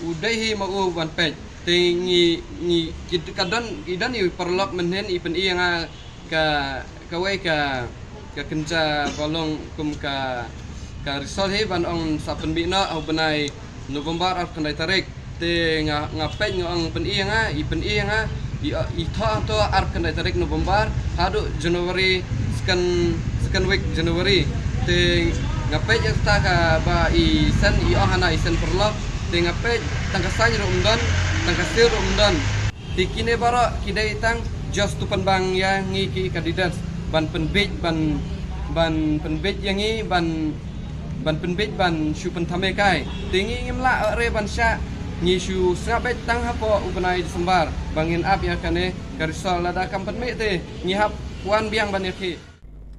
u dei hi ma u ban peit. Te ngi, ngi, ki, ka don, i don i paralok mynhynnin i pyni ïa nga ka, kawei ka, ka kynja ba long kum ka, ka result hi ban ong sa pynbit noh ha u bnai November arphew khyndai tarik. Te nga, nga peit nga ong pyni ïa nga, i pyni ïa nga, i, i thoh, thoh arphew khyndai tarik November haduh January, second, second week January. Te nga peit ïa kata kaba i send, i ong hana i send paralok. Te nga peit tang ka sign ruh ym don, tang ka seal ruh ym don. Te kine baroh ki dei tang just to pynbang ïa ngi ki candidates ban pynbeit, ban, ban pynbeit ïa ngi, ban, ban pynbeit ban shu pynthame kai. Te ngi ngim lah re ban shah Ngi shu sngap beit tang hapoh u bnai December ba ngin ap ïa kane ka result, lada kam pynmih te ngi hap wan biang ban ïakhih.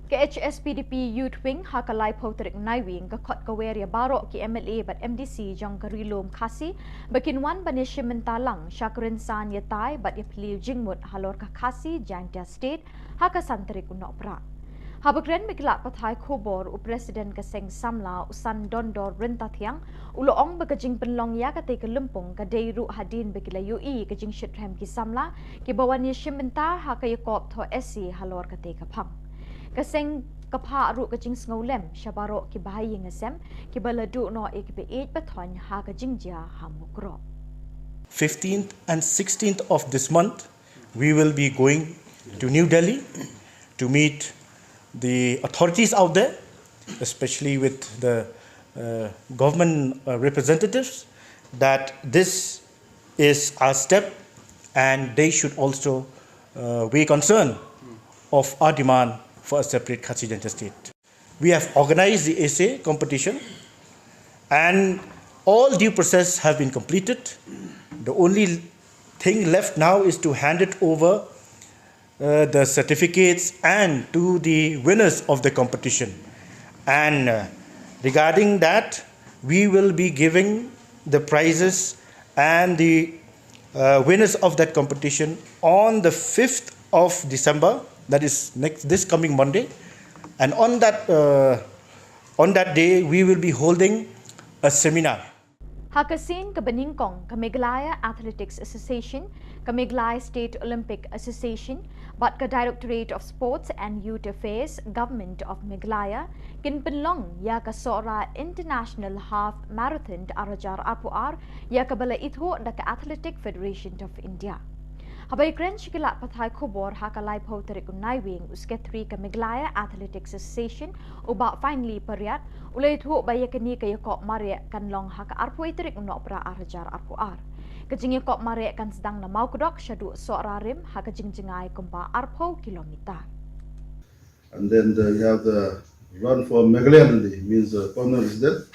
Ka H S P D P Youth Wing ha ka laiphew tarik Naiwieng ka khot ka wer ïa baroh ki M L A bad M D C jong ka Ri Lum Khasi ba kin wan ban ïashim bynta lang sha ka rynsan ïatai bad ïaphylliew jingmut halor ka Khasi Jaintia State ha ka san tarik u Nohprah. Haba kren bad ki lad pathai khubor, u President ka Seng Samla, u San Dondor Ryntathiang, u la ong ba ka jingpynlong ïa katei ka lympung ka dei ruh hadien ba ki la ïohi ka jingshitrhem ki samla kiba wan ïashim bynta ha ka ïakop thoh essay halor katei ka phang. Ka seng ka phah ruh ka jingsngewlem sha baroh kiba ha ïing ha sem kiba la duh noh ïa kiba ïeit ba thoiñ ha ka jingjia ha Mukroh. Fifteenth and sixteenth of this month, we will be going to New Delhi to meet the authorities out there, especially with the uh, government uh, representatives, that this is our step and they should also uh, weigh concern of our demand for a separate Khasi Jaintia state. We have organized the essay competition and all due process have been completed. The only thing left now is to hand it over uh, the certificates and to the winners of the competition. And uh, regarding that, we will be giving the prizes and the uh, winners of that competition on the fifth of December, that is next this coming Monday. And on that uh, on that day, we will be holding a seminar. Ha ka sien kaba nyngkong, ka Meghalaya Athletics Association, ka Meghalaya State Olympic Association bad ka Directorate of Sports and Youth Affairs, Government of Meghalaya, kin pynlong ïa ka Sohra International Half Marathon ar hajar arphew ar, ïa kaba la ithuh da ka Athletic Federation of India. Haba ïakren sha ki lad pathai khubor ha ka laiphew tarik u Naiwieng, u Secretary ka Meghalaya Athletics Association, u Bah Finely Pariat, u la ïathuh ba ïa kane ka ïakop mareh kan long ha ka arphew tarik u Nohprah ar hajar arphew ar. Ka jingïakop mareh kan sdang na Mawkdok shaduh Sohra Rim ha ka jingjngai kumba arphew kilometer. And then the, you have the run for Meghalaya Nandi, means the permanent resident.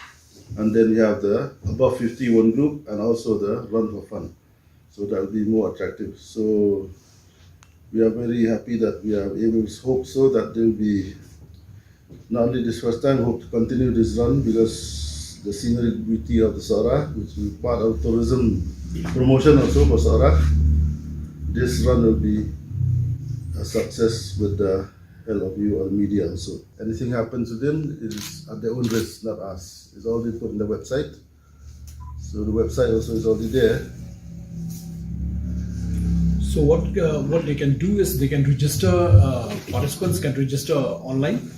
And then you have the above fifty one group and also the run for fun. So that will be more attractive. So we are very happy that we are able to hope so that there will be not only this first time, hope to continue this run because the scenic beauty of the Sohra, which will be part of tourism promotion also for Sohra, this run will be a success with the help of you or media also. Anything happens to them, it is at their own risk, not us. It's already put in the website. So the website also is already there. So what uh, what they can do is they can register. Uh, participants can register online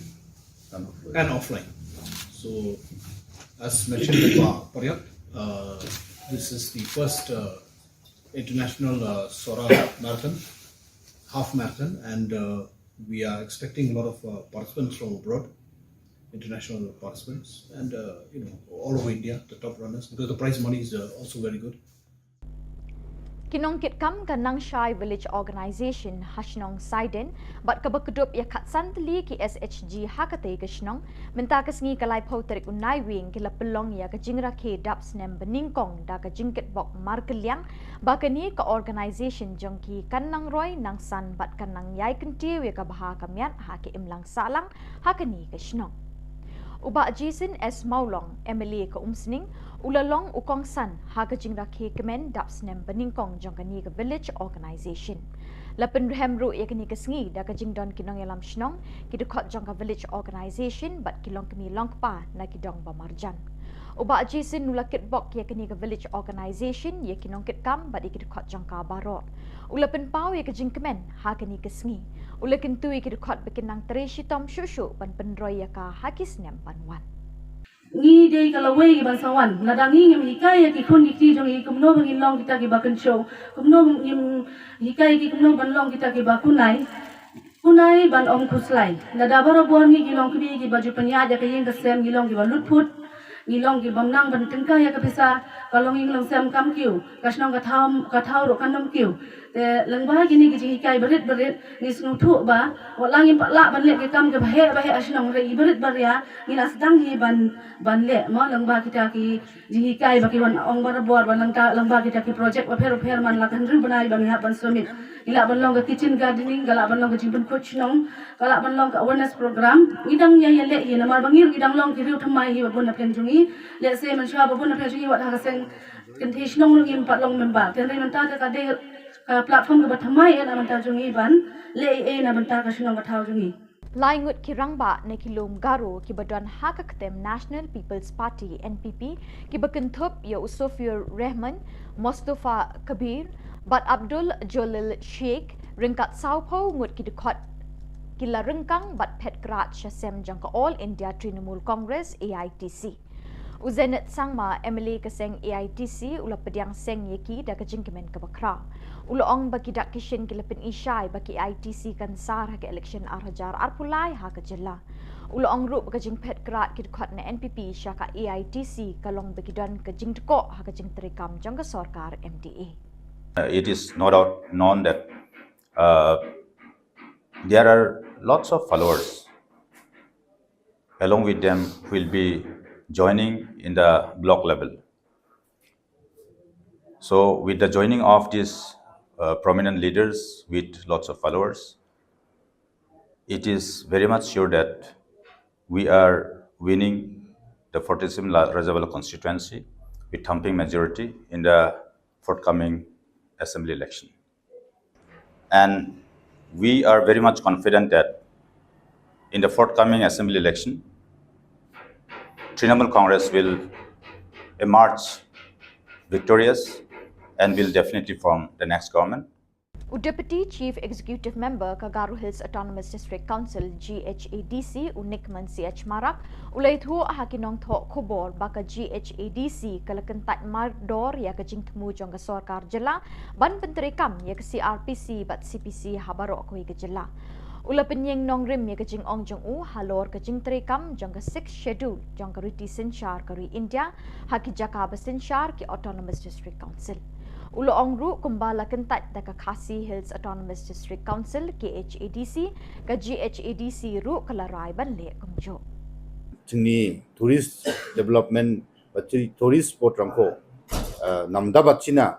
and offline. And offline. So as mentioned by Pa Pariat, uh, this is the first uh, international uh, Sohra marathon, half marathon, and uh, we are expecting a lot of uh, participants from abroad, international participants, and uh, you know all over India, the top runners, because the prize money is uh, also very good. Ki nongkitkam ka Nangshai Village Organization ha shnong Saiden bad kaba kdup ïa khatsan tylli ki S H G ha katei ka shnong, mynta ka sngi ka laiphew tarik u Naiwieng ki la pynlong ïa ka jingrakhe dap snem banyngkong da ka jingkitbok markylliang ba kane ka organization jong ki kan nang roi nang san bad kan nang ïai kyntiew ïa ka bha ka miat ha ka imlang sahlang ha kane ka shnong. U Bah Jason S Mawlong, M L A ka Umsning, u la long u kongsan ha ka jingrakhe kmen dap snem banyngkong jong kane ka village organization. La pynrhem ruh ïa kane ka sngi da ka jingdon ki nongïalam shnong, ki dkhot jong ka village organization bad ki longkmie longkpa na ki dong ba marjan. U Bah Jason u la kitbok ïa kane ka village organization, ïa ki nongkitkam bad ïa ki dkhot jong ka baroh. U la pynpaw ïa ka jingkmen ha kane ka sngi. U la kyntu ïa ki dkhot ba kin nang trei shitom shuh shuh ban pynroi ïa ka ha ki snem ban wan. Ngi dei ka lawei ki ban sa wan. Lada ngi ngim hikai ïa ki khun ki kti jong ngi kumno ba ngin long kita ki ba kynshew. Kumno ngim hikai ïa ki kumno ban long kita ki ba kunai. Kunai ban ym khuslai. Lada barabor ngi ki longkmie ki ba ju pynïaid ïa ka ïing ka sem ngi long ki ba lutphut. Ngi long ki bym nang ban tyngkai ïa ka pisa, ka long ïing long sem kam kiew, ka shnong ka thaw, ka thaw ruh kan ym kiew. Te lyngba kine ki jinghikai barit barit, ngi sngewthuh ba wat la ngim pat lah ban leh ki kam kiba heh ba heh ha shnong, hynrei i barit baria ngi la sdang hi ban, ban leh mo, lyngba kita ki jinghikai ba ki wan ong barabor, ba lyngba, lyngba kita ki project bapher bapher man la ka hynriew bnai ba ngi hap ban submit. Ngi lah ban long ka kitchen gardening, ka lah ban long ka jingpynkhuid shnong, ka lah ban long ka awareness program. Ngi dang ïa, ïa leh hi namar ba ngi ruh ngi dang long ki riew thymmai hi ba bun na pdeng jong ngi. Lehse mynshuwa ba bun na pdeng jong ngi wat ha ka seng kynthei shnong ruh ngim pat long member. Te hynrei mynta te ka dei ka platform kaba thymmai eh na bynta jong ngi ban leh ei ei na bynta ka shnong ka thaw jong ngi. Lai ngut ki rangbah na ki lum Garo kiba don ha ka ktem National People's Party, N P P, kiba kynthup ïa u Sofiur Rehman, Mostofa Kabir bad Abdul Jalil Sheikh, ryngkat sawphew ngut ki dkhot, ki la ryngkang bad phet krad sha sem jong ka All India Trinamool Congress, A I T C. U Zenith Sangma, M L A ka seng A I T C, u la pdiang seng ïa ki da ka jingkmen kaba khraw. U la ong ba ki dak ki shin ki la pyni shai ba ki A I T C kan sar ha ka election ar hajar arphew lai ha ka jylla. U la ong ruh ba ka jingphet krad ki dkhot na N P P sha ka A I T C ka long ba ki don ka jingdkoh ha ka jingtreikam jong ka sorkar M D A. Uh, it is no doubt known that, uh, there are lots of followers along with them who will be joining in the block level. So with the joining of these, uh, prominent leaders with lots of followers, it is very much sure that we are winning the forty-seven La-, Rajabala constituency with thumping majority in the forthcoming assembly election. And we are very much confident that in the forthcoming assembly election, Trinamool Congress will emerge victorious and will definitely form the next government. U Deputy Chief Executive Member ka Garo Hills Autonomous District Council, G H A D C, u Nickman C H Marak, u la ïathuh ha ki nongthoh khubor ba ka G H A D C ka la kyntait mardor ïa ka jingthmu jong ka sorkar jylla ban pyntreikam ïa ka C R P C bad C P C ha baroh kawei ka jylla. U la pynïeng nongrim ïa ka jingong jong u halor ka jingtreikam jong ka Sixth Schedule jong ka riti synshar ka ri India ha ki jaka ba synshar ki Autonomous District Council. U la ong ruh kumba la kyntait da ka Khasi Hills Autonomous District Council, K H A D C, ka G H A D C ruh ka la rai ban leh kumjuh. Jingni tourist development ba chi tourist spot rangko, uh, namda ba china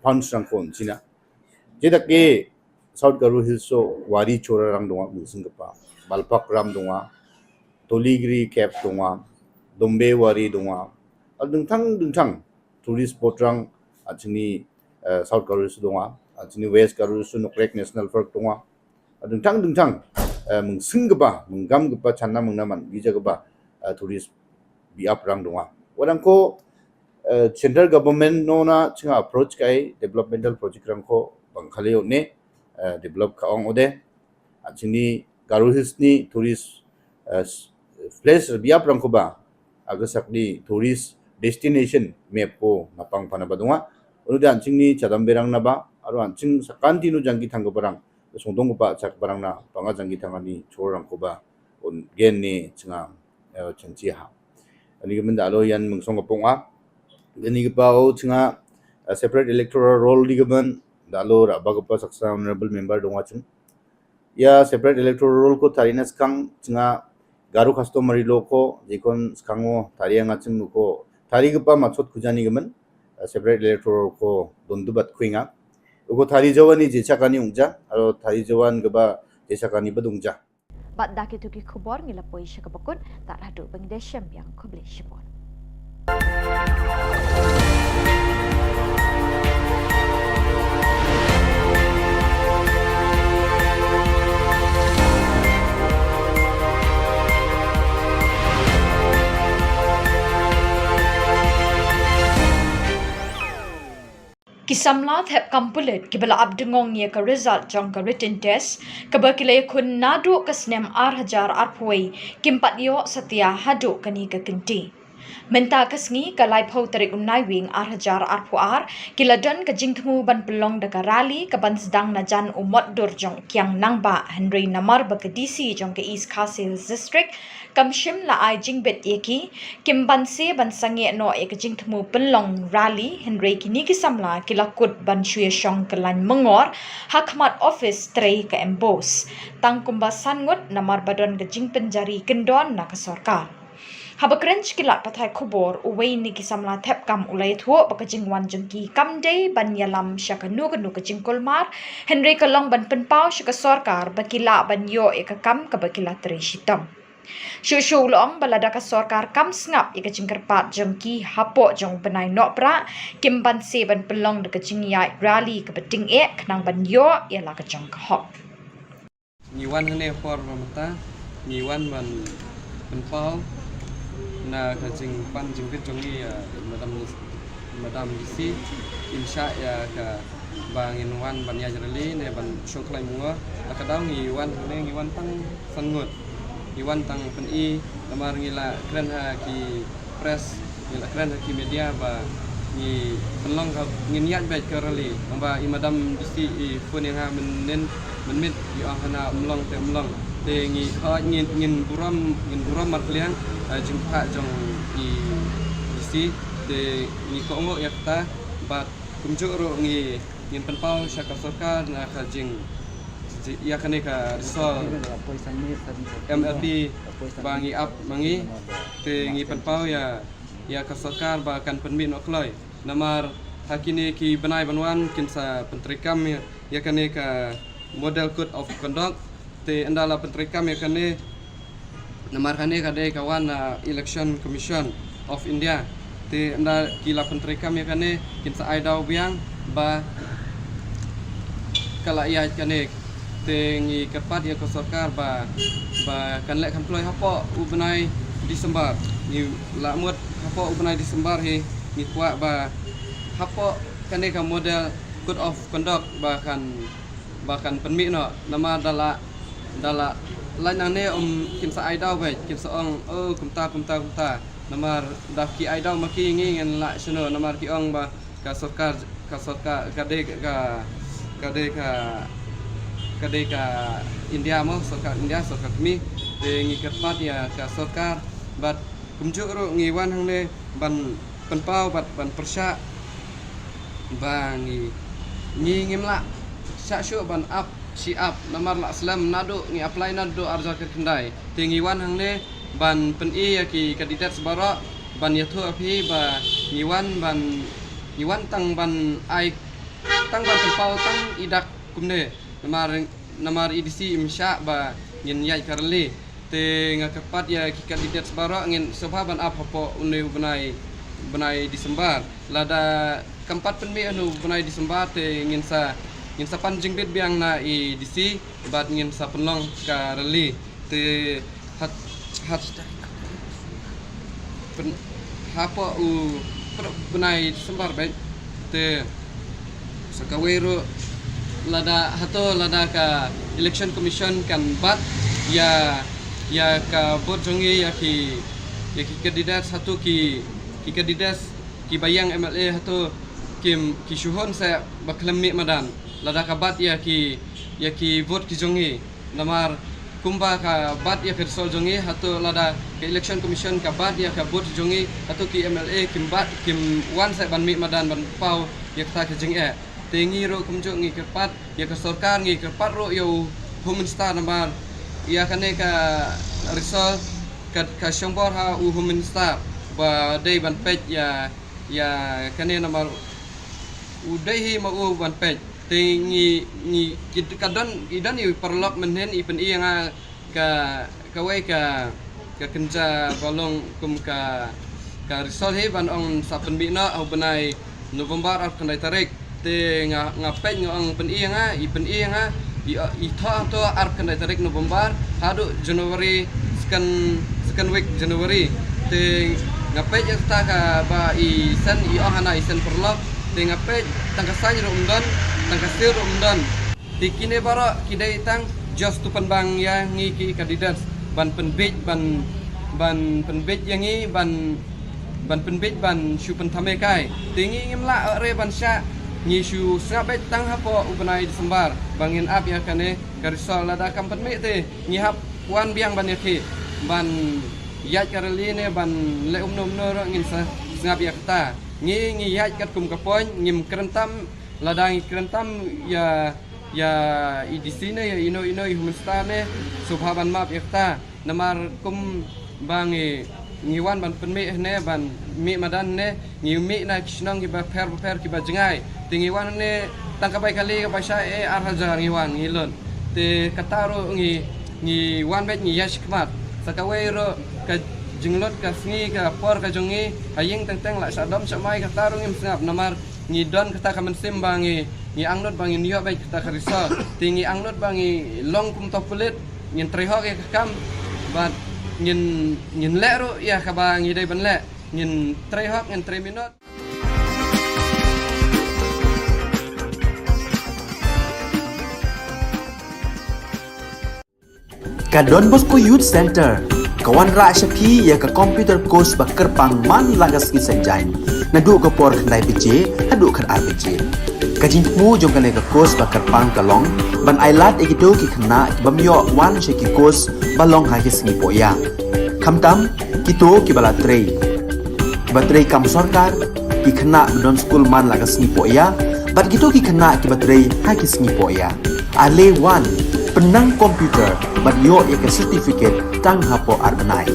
pounds rangko china. Jeda ke South Garo Hills o wari chora rang donga, Mungsingkapa, Balpak Ram donga, Toligri Cave donga, Dombe Wari donga, a dingtang dingtang tourist spot rang, a chini, eh, South Garo Hills donga, a chini West Garo Hills Nokrek National Park donga, a dingtang dingtang, eh, Mungsingkapa, Mungkam kapa, Channa Mungnaman, gija kapa, eh, tourist biap rang donga. Wadang ko, eh, central government nona chinga approach kai developmental project rangko bangkhaleo ne, eh, develop ka ong ode. A chini Garo Hills ni tourist, eh, s-, place biap rangko ba, aga sak di tourist destination map ko napang pana ba donga. Unu di anching ni chadam berang na ba, aru anching sakan tinu jangki thang ke barang, sungdong ko ba chak barang na panga jangki thang ni chor rangko ba, un gen ni chinga, eh, changchi ha. Ani ke men da lo yan mengsong ke pong a. Ani ke pa o chinga, eh, separate electoral roll di ke men da lo ra ba ke pa saksa honorable member donga ching. Ya separate electoral roll ko tari na skang chinga Garo customary law ko jikon skang o tari anga ching ko tari ke pa machot kujani ke men, eh, separate electoral roll ko dondu bat kuinga. Uko tari jawani jechakani ungja, aro tari jawan ke ba jechakani ba dungja. Bad da kitu ki khubor ngi la poi sha kaba kut, tad haduh ba ngin da shem biang, khublei shibun. Ki samla thep kam pulit kiba la ap dengong ïa ka result jong ka written test kaba ki la ïakhun naduh ka snem ar hajar arphew wei kim pat ïoh satia haduh kane ka kynti. Mynta ka sngi ka laiphew tarik u Naiwieng ar hajar arphew ar, ki la don ka jingthmu ban pynlong da ka rally ka ban sdang na jan u mot dur jong kiang nangbah, hynrei namar ba ka D C jong ka East Khasi Hills District kam shym la ai jingbit ïa ki, kim banse ban sangeh noh ïa ka jingthmu pynlong rally, hynrei kine ki samla ki la kut ban shu ïa shong ka lain myngor ha khmat office trei ka MBOSE. Tang kumba san ngut namar ba don ka jingpynjari kyndon na ka sorkar. Haba kren sha ki lad pathai khubor, uwei na ki samla thep kam u la ïathuh ba ka jingwan jong ki kam dei ban ïalam sha kano kano ka jingkulmar, hynrei ka long ban pynpaw sha ka sorkar ba ki lah ban ïoh ïa ka kam kaba ki la trei shitom. Shuh shuh u la ong ba lada ka sorkar kam sngap ïa ka jingkyrpad jong ki hapoh jong u bnai Nohprah, kim banse ban pynlong da ka jingïaid rally kaba tyngeh khnang ban ïoh ïa la ka jong ka hok. Ngi wan hangne por ba mynta, ngi wan ban pynpaw na ka jingpan jingbit jong ngi ïa Madam, Madam D C, im shah ïa ka ba ngin wan ban ïaid rally ne ban shong khlaiñ myngor. La ka daw ngi wan hangne, ngi wan tang san ngut. Ngi wan tang pyni, namar ngi la kren ha ki press, ngi la kren ha ki media ba ngi pynlong ka, ngin ïaid beit ka rally. Naba i Madam D C i phone ïa nga mynnin mynmiet, i ong hana ym long te ym long. Te ngi, ha, ngin, ngin burom, ngin burom markylliang, eh, jingphah jong i D C. Te ngi kohnguh ïa kata, bad kumjuh ruh ngi, ngin pynpaw sha ka sorkar na ka jing, ji-, ïa kane ka result M L P ba ngi ap ma ngi. Te ngi pynpaw ïa, ïa ka sorkar ba kan pynmih noh kloi. Namar ha kine ki bnai ban wan kin sa pyntreikam ïa, ïa kane ka Model Code of Conduct. Te ynda la pyntreikam ïa kane, namar kane ka dei ka wan na Election Commission of India. Te ynda ki la pyntreikam ïa kane, kin sa ai daw biang ba ka la ïaid kane. Te ngi kyrpad ïa ka sorkar ba, ba kan leh kham kloi hapoh u bnai December. Ngi la mut hapoh u bnai December hi, ngi kwah ba hapoh kane ka Model Code of Conduct ba kan, ba kan pynmih noh. Namar da la, da la lait nangne, um, kin sa ai daw beit, kin sa ong, oh, kumta, kumta, kumta. Namar da ki ai daw ma ki, ngi ngin lah shano, namar ki ong ba ka sorkar, ka sorkar, ka dei ka, ka dei ka, ka dei ka India mo, sorkar India, sorkar kmie. Te ngi kyrpad ïa ka sorkar, bad kumjuh ruh ngi wan hangne ban pynpaw bad ban pyrshah ba ngi, ngi ngim lah shah shuh ban ap shi ap, namar la slem naduh ngi apply naduh ar hajar khyndai. Te ngi wan hangne ban pyni ïa ki candidates baroh, ban ïathuh ïa phi ba ngi wan ban, ngi wan tang ban ai, tang ban pynpaw tang i dak kumne. Namar, namar i D C im shah ba ngin ïaid ka rally. Te nga kyrpad ïa ki candidates baroh, ngin sngewbha ban ap hapoh une u bnai, bnai December. Lada kam pat pynmih une u bnai December te ngin sa, ngin sa pan jingbit biang na i D C bad ngin sa pynlong ka rally. Te hat, hat pyn-, hapoh u pynbnai December beit. Te sa kawei ruh, lada hato, lada ka Election Commission kan bat ïa, ïa ka vote jong ngi, ïa ki, ïa ki candidates, hato ki, ki candidates kiba ïeng M L A hato kim, ki shu hun seh ba khlem mih madan lada ka bat ïa ki, ïa ki vote ki jong ngi. Namar kumba ka bat ïa ka result jong ngi, hato lada ka Election Commission ka bat ïa ka vote jong ngi, hato ki M L A kim bat, kim wan seh ban mih madan ban paw ïa kata ka jingeh. Te ngi ruh kumjuh ngi kyrpad ïa ka sorkar, ngi kyrpad ruh ïa u Home Minister, namar ïa kane ka result ka, ka shongbor ha u Home Minister ba dei ban peit ïa, ïa kane, namar u dei hi ma u ban peit. Te ngi, ngi, ki, ka don, i don i paralok mynhynnin i pyni ïa nga ka, kawei ka, ka kynja ba long kum ka, ka result hi ban ong sa pynmih noh ha u bnai November arphew khyndai tarik. Te nga, nga peit, nga ong pyni ïa nga, i pyni ïa nga, i, i thoh hangto arphew khyndai tarik November haduh January, second, second week January. Te nga peit ïa kata kaba i send, i ong hana i send paralok. Te nga peit tang ka sign ruh ym don, tang ka seal ruh ym don. Te kine baroh ki dei tang just to pynbang ïa ngi ki candidates ban pynbiej, ban, ban pynbiej ïa ngi ban, ban pynbeit ban shu pynthame kai. Te ngi ngim lah re ban shah, ngi shu sngap beit tang hapoh u bnai December ba ngin ap ïa kane ka result. Lada kam pynmih te ngi hap wan biang ban ïakhih ban ïaid ka rally ne ban leh umno umno ruh ngin sa sngap ïa kata. Ngi ngi ïaid katkum ka point, ngim kren tam. Lada ngi kren tam ïa, ïa i D C ne ïa ino ino i Home Minister ne, sngewbha ban map ïa kata. Namar kum ba ngi, ngi wan ban pynmih ne, ban mih madan ne, ngi mih na ki shnong kiba pher ba pher kiba jngai. Te ngi wan ne tang ka bai kali ka bai sha e ar hajar ngi wan ngi lut. Te kata ruh ngi, ngi wan beit ngi ïa shikmat. Sa kawei ruh ka jinglut ka sngi ka por ka jong ngi ha ïing teng teng la sha dom sha mai, kata ruh ngim sngap namar ngi don kata ka mynsiem ba ngi, ngi angnud ba ngin ïoh beit kata ka result. Te ngi angnud ba ngi long kum to pulit, ngin trei hok ïa ka kam bad ngin, ngin leh ruh ïa kaba ngi dei ban leh, ngin trei hok, ngin trei minot. Ka Don Bosco Youth Center ka wanrah sha phi ïa ka computer course ba kyrpang man la ka sngi Saitjaiñ, naduh ka por khyndai baje haduh khatar baje. Ka jingthmu jong kane ka course ba kyrpang ka long ban ailad ïa kito ki khynnah ki bym ïoh wan sha ki course ba long ha ki sngi pohïa, khamtam kito kiba la trei, kiba trei kam sorkar, ki khynnah ba don skul man la ka sngi pohïa bad kito ki khynnah kiba trei ha ki sngi pohïa. Ale wan, pynnang computer bad ïoh ïa ka certificate tang hapoh ar bnai.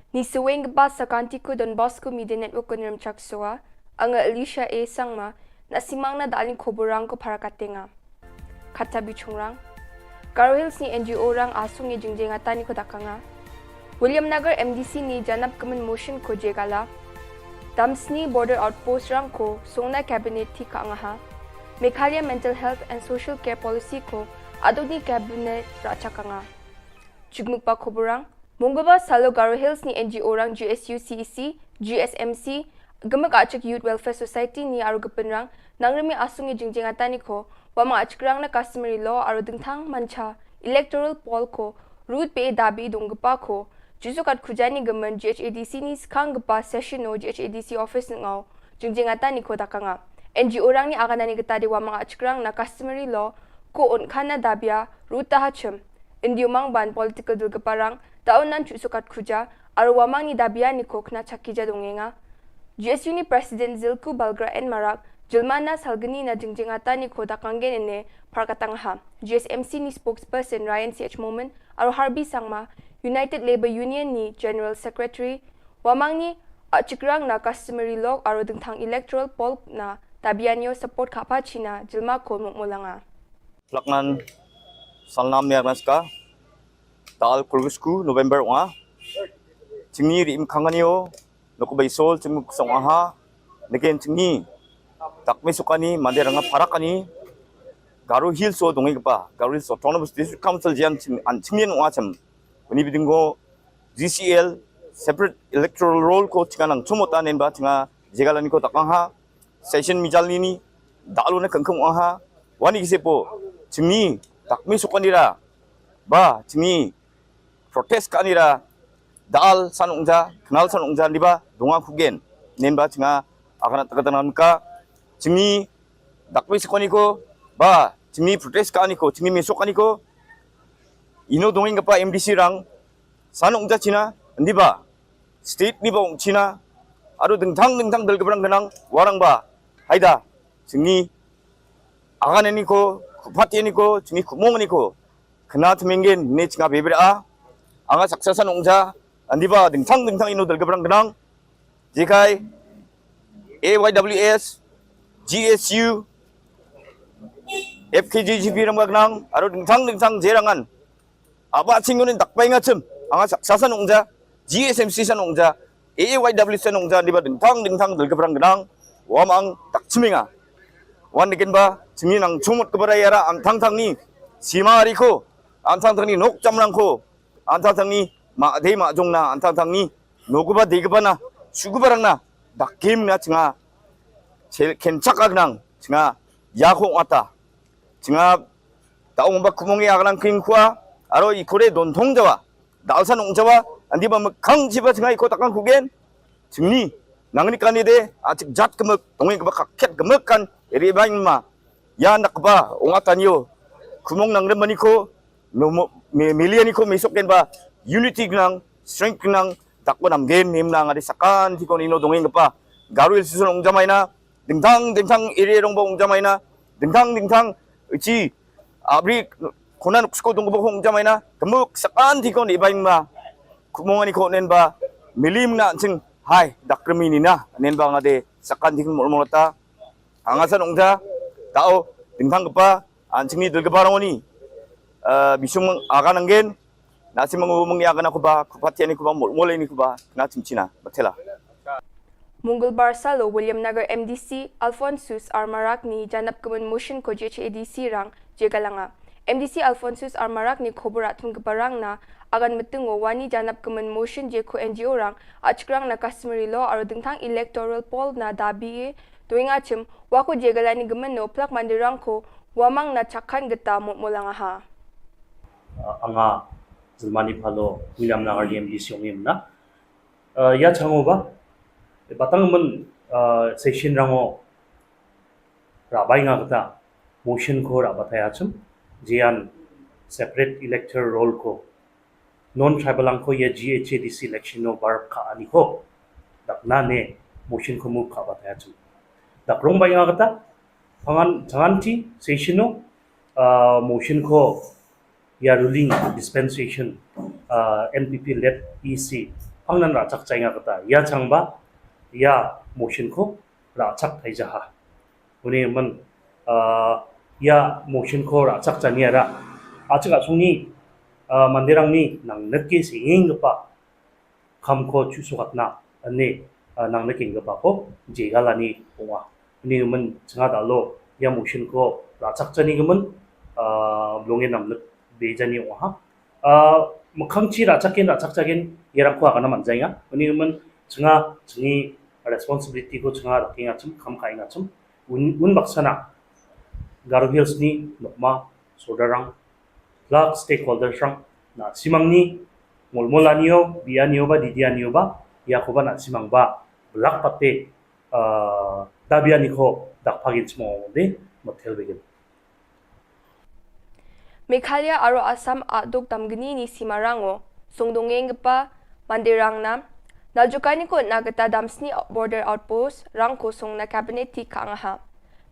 Ni saweng kaba sa ka Antiku Don Bosco Media Network Kynrem Chaksoa, anga Alicia A Sangma, na simang na dalin khubor rang ko para katenga. Kata bichungrang. Garo Hills ni N G O rang asung i jingjeng atan i kodak anga. Williamnagar M D C ni janap kemen motion ko jegala. Damsni Border Outpost rang ko songna cabinet ti ka angaha. Meghalaya Mental Health and Social Care Policy ko adoni cabinet rachak anga. Jukmuk ba khubor rang. Mungguba salo Garo Hills ni N G O rang G S U C E C, G S M C, Gumuk Achik Youth Welfare Society ni aru gepin rang, nang remi asung i jingjeng atan i ko, wamang achikrang na customary law aru dingthang mancha, electoral poll ko, root pe dabi dong gepa ko, jusu kat khujani gemen G H A D C ni skang gepa session o G H A D C office ngau, jingjeng atan i ko dakanga. N G O rang ni aganani geta di wamang achikrang na customary law, ko un khana dabia, root tahachim. Indi umang ban political dul gepa rang, ta un nan chu sukat khuja, aru wamang ni dabia ni ko khna chaki ja dongenga. G S U ni President Zilku Balgra N Marak, jilmana salgni na jingjing atan ni ko dakanggen ene, par katang ha. G S M C ni spokesperson Ryan C H Momin, aru Harbi Sangma, United Labour Union ni General Secretary, wamang ni achikrang na customary law aru dingthang electoral poll na dabia nio support khapa china jilma ko mukmulanga. Plaknan salnam niar naska. Tal kulgusku November wa. Chingni ri im kangani o. Noko bai sol chingmu kusong aha. Neken chingni. Takme sukani, mande ranga parakani. Garo Hills o dongi kapa. Garo Hills Autonomous District Council jian ching, an chingni wa cham. Kuni bidingo G C L separate electoral roll ko chinga nang chumota nen ba chinga jegalani ko takang ha. Session mijal nini, dalu na kengkeng wa ha. Wani kise po. Chingni, takme sukani ra. Ba, chingni, protest ka nira dal san ungja, kenal san ungja niba, dunga kugen. Nen ba chinga, akana takatana ka, chingni, dakwi sukoni ko, ba, chingni protest ka ni ko, chingni mesok ka ni ko, ino dongin kapa M D C rang, san ungja china, niba, state niba ung china, ado dengthang dengthang dal kebrang kenang, warang ba, haida, chingni, agan ni ko, kupat ni ko, chingni kumong ni ko, Kena tmengin ne chinga bebra a. Anga saksa san ungja. Andiba dingthang dingthang ino dal gabrang gnang. Jikai A Y W S G S U, F K J G P rangbah khnang, aro dingthang dingthang je rangan. Aba ching unin dak bai nga chim, anga sa, sa san ungja, G S M C san ungja, A A Y W san ungja, diba dingthang dingthang dil kebrang genang, wamang dak chiminga. Wan dikin ba, chimi nang chumut kebara yara, antang tang ni, sima ariko, antang tang ni, nok chamrang ko, antang tang ni, ma de ma jong na, antang tang ni, nokuba de kebana, sukuba rang na, dak kim na chinga, chel kenchak agnang, chinga, ya ko ngata. Chinga, ta ong ba kumong ya agnang king kwa, aro ikore don thong jawa. Dal san ong jawa, andi ba mekhang jiba chinga iko takang kugen. Chingni, nangni kani de, achik jat kemek, tongi keba kakhet kemek kan, iri bain ma. Ya nak ba, ong atanyo. Kumong nang remani ko, no mo, me, milian iko mesok ken ba, unity nang, strength nang, tak ko nam gen, nim nang adi sakan, tiko nino dongeng kepa. Garu il susun ong jamaina, dingthang dingthang iri rong ba ong jamaina, dingthang dingthang ichi abri khona nuksko dong ba ong jamaina, kemuk sakan tiko ni bain ma. Kumong ani ko nen ba, milim na ching hai, dak remi ni na, nen ba ngade sakan tiko mol mol ta. Anga san ong ja, tao, dingthang kepa, an ching ni dul kepa rong ni. Eh, bisung aga nanggen, nasi mengu mengi aga na kuba, kupa tiani kuba, mol mol ni kuba, na chim china, batela. Mongolbar salo Williamnagar M D C Alphonsus R Marak ni janap kemen motion ko J H A D C rang je galanga. M D C Alphonsus R Marak ni khobor atum keparang na agan metengo wani janap kemen motion je ko N G O rang achikrang na customary law aro dingthang electoral poll na dabi e doing achim wako je galani gemen no plak mandirang ko wamang na chakhan geta mot molanga ha. Anga Zalmani Phalo Williamnagar M D C ong imna. Eh, ya chango ba, batang men, eh, session rango rabai nga kata, motion ko rabatai achum, jian separate electoral roll ko, non tribal ang ko ya G H A D C election no bar ka ani ko, dak na ne motion ko move ka batai achum. Dak rong bai nga kata, pangan, tangan ti, session no, eh, motion ko, ya ruling dispensation, uh, N P P led E C, ang nan rachak chai nga kata, ya chang ba, ya motion ko rachak thai jaha. Uni man, uh, ya motion ko rachak chani ara. Achak asung ni, uh, mandirang ni nang neke singing pa. Kham ko chu sukat na, ani, ah, nang na king ba ko, je ga la ni pung a. Ni men changa da lo, ya motion ko, la chak chani ga men, ah, blong e nam lek be jani wa ha. Ah, makhang chi ra chak kin, ra chak chak kin, ya rang ko ga na man jai nga. Ni men changa, changi responsibility ko changa ra king achum, kham kai achum. Un, un baksana, Garo Hills ni, nokma, sodarang, plak stakeholders rang na simang ni, mol mol anio, bi anio ba, didi anio ba, ya ko ba na simang ba, blak pate, uh, dabi ani ko dak pagin chmo de, motel begin. Meghalaya aro Assam aduk damgni ni simarango, sungdungeng gepa mandirang na, naljukani ko na geta damsni border outpost, rang ko sung na cabinet ti ka ngaha.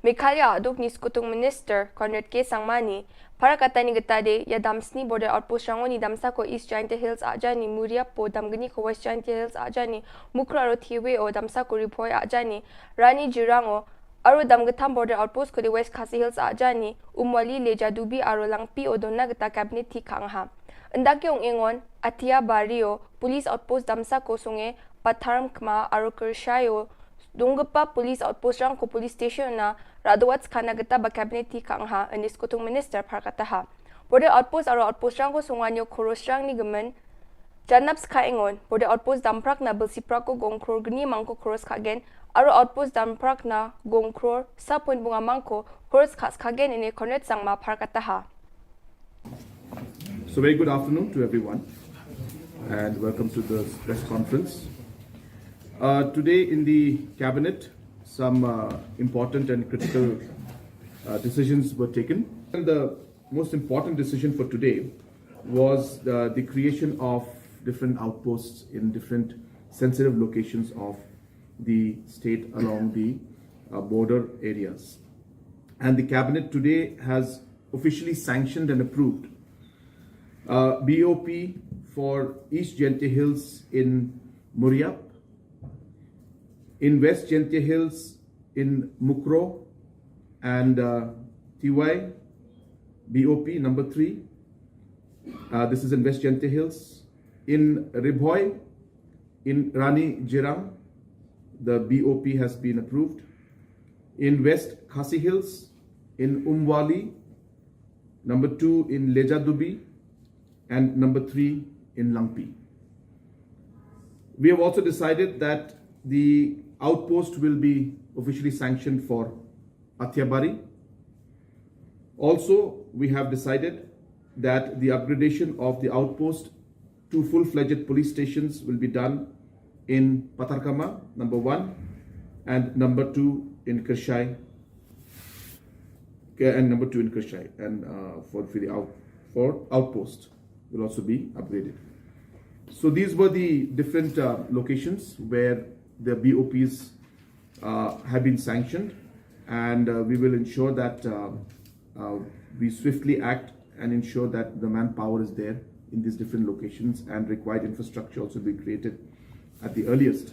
Meghalaya aduk ni Skutung Minister Conrad K Sangma ni, para kata ni geta de, ya damsni border outpost rango ni damsa ko East Jaintia Hills aja ni Muriap po damgni ko West Jaintia Hills aja ni Mukroh aro Thiwe o damsa ko Ribhoi aja ni Rani Jirango, aro damgetham border outpost ko de West Khasi Hills aja ni Umwali le Jadubi aro Langpi o donna geta cabinet ti ka ngaha. Nda ke ong engon, Atia Bario, police outpost damsa ko sunge, Patharm Kma aro Kershai o, dunggepa police outpost rang ko police station na, radowat skana geta ba cabinet ti ka ngaha, anis kutung minister par kataha. Border outpost aro outpost rang ko sunganyo koros rang ni gemen, janap ska engon, border outpost damprak na belsi prak ko gong kror gni mangko koros ka gen, aro outpost damprak na gong kror sa point bunga mangko koros ka ska gen ine Conrad Sangma par kataha. So very good afternoon to everyone and welcome to the press conference. Uh, today in the cabinet, some uh, important and critical uh, decisions were taken. And the most important decision for today was uh, the creation of different outposts in different sensitive locations of the state along the uh, border areas. And the cabinet today has officially sanctioned and approved uh, B O P for East Jaintia Hills in Muriap, in West Jaintia Hills in Mukroh, And uh, T Y, B O P number three. Uh, this is in West Jaintia Hills. In Ri Bhoi, in Rani Jirang, the B O P has been approved. In West Khasi Hills, in Umwali, number two in Lejadubi, and number three in Langpi. We have also decided that the outpost will be officially sanctioned for Athiabari. Also, we have decided that the upgradation of the outpost to full-fledged police stations will be done in Patharkhmah, number one, and number two in Kyrshai, okay, and number two in Kyrshai, and uh, for, for the out, for outpost will also be upgraded. So these were the different uh, locations where the B O Ps uh, have been sanctioned, and uh, we will ensure that uh, uh, we swiftly act and ensure that the manpower is there in these different locations and required infrastructure also be created at the earliest.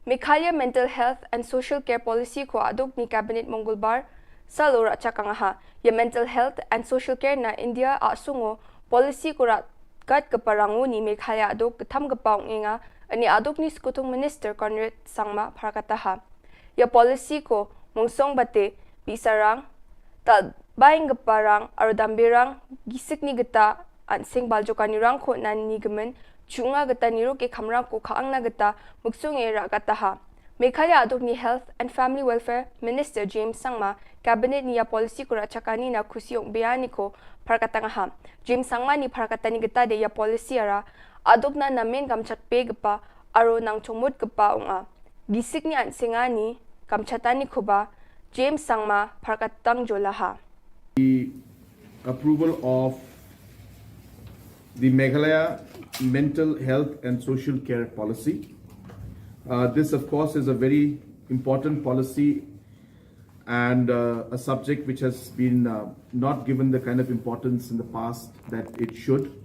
Meghalaya Mental Health and Social Care Policy ko aduk ni Cabinet Mongolbar salo ra chakang ha. Ya Mental Health and Social Care na India a sungo policy ko ra kat keparangu ni Meghalaya aduk ketam kepau ngenga ani aduk ni Sekutung Minister Conrad Sangma pharkataha. Ya policy ko mungsong bate bisarang tal baing keparang arudambirang gisik ni geta an sing bal jokani rang ko nan ni gemen chunga geta niru ke khamrang ko khaang na geta muksung e ra kataha. Meghalaya aduk ni Health and Family Welfare Minister James Sangma Cabinet ni ya policy ko ra chakani na khusi ong beani ko pharkatang ha. James Sangma ni pharkatani geta de ya policy ara aduk na namen kamchat pe gepa aro nang chongmut gepa ong a. Gisik ni an singani kamchatani ko ba James Sangma pharkatang jolaha. The approval of the Meghalaya Mental Health and Social Care Policy. Uh, this, of course, is a very important policy and uh, a subject which has been uh, not given the kind of importance in the past that it should.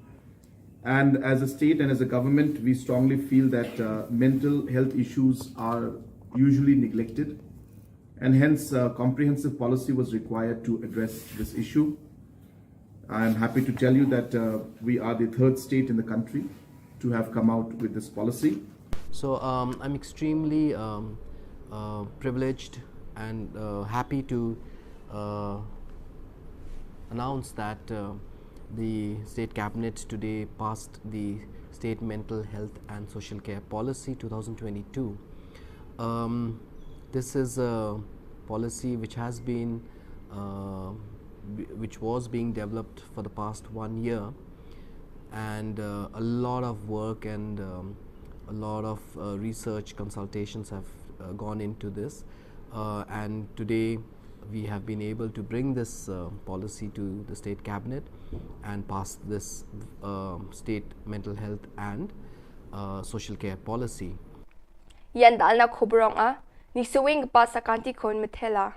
And as a state and as a government, we strongly feel that uh, mental health issues are usually neglected, and hence a comprehensive policy was required to address this issue. I am happy to tell you that uh, we are the third state in the country to have come out with this policy. So um, I'm extremely um, uh, privileged and uh, happy to uh, announce that uh, the state cabinet today passed the state mental health and social care policy two thousand twenty-two. Um, this is a policy which has been uh, which was being developed for the past one year, and uh, a lot of work and um, a lot of uh, research consultations have uh, gone into this, uh, and today we have been able to bring this uh, policy to the state cabinet and pass this uh, state mental health and uh, social care policy. Yan dalna khubrong a ni suwing pa sakanti khon methela.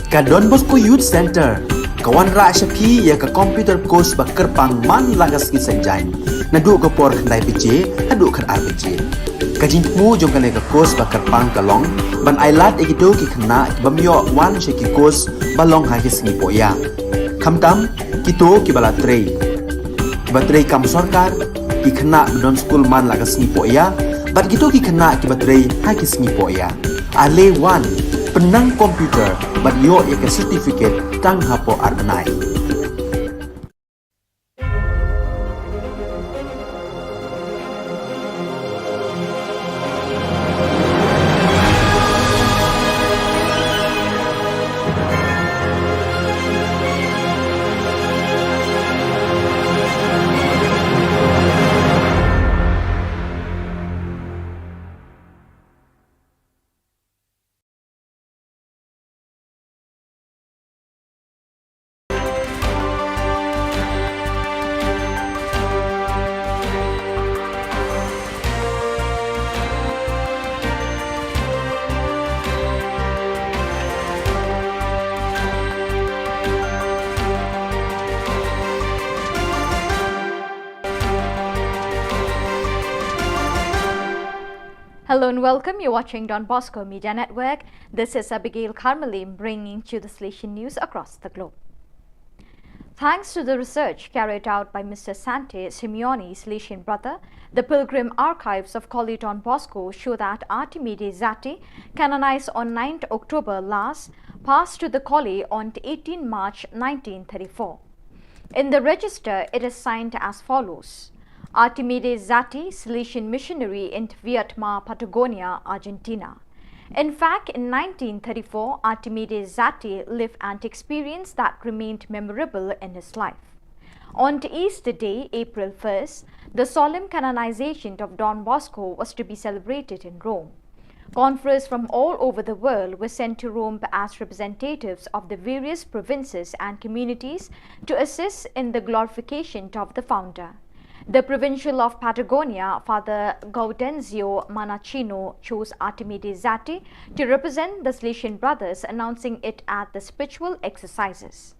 Ka Don Bosco Youth Centre ka wanrah sha phi ïa ka computer course ba kyrpang man la ka sngi Saitjaiñ naduh ka por khyndai baje haduh khatar baje. Ka jingthmu jong kane ka course ba kyrpang ka long ban ailad ïa kito ki khynnah ki bym ïoh wan sha ki course ba long ha ki sngi pohïa. Khamtam kito kiba la trei, kiba trei kam sorkar, ki khynnah ba don skul man la ka sngi pohïa bad kito ki khynnah kiba trei ha ki sngi pohïa. Ale wan, pynnang computer bad ïoh ïa ka certificate tang hapoh ar bnai. Hello and welcome. You're watching Don Bosco Media Network. This is Abigail Karmalim bringing to you the Salesian news across the globe. Thanks to the research carried out by Mister Sante Simeoni, Salesian brother, the pilgrim archives of Collie Don Bosco show that Artimide Zati, canonized on ninth October last, passed to the Collie on eighteenth March nineteen thirty-four. In the register, it is signed as follows: Artimide Zati, Salesian missionary in Vietma, Patagonia, Argentina. In fact, in nineteen thirty-four, Artimide Zati lived an experience that remained memorable in his life. On Easter Day, April first, the solemn canonization of Don Bosco was to be celebrated in Rome. Conferees from all over the world were sent to Rome as representatives of the various provinces and communities to assist in the glorification of the founder. The provincial of Patagonia, Father Gaudenzio Manacino, chose Artimide Zati to represent the Salesian brothers, announcing it at the spiritual exercises.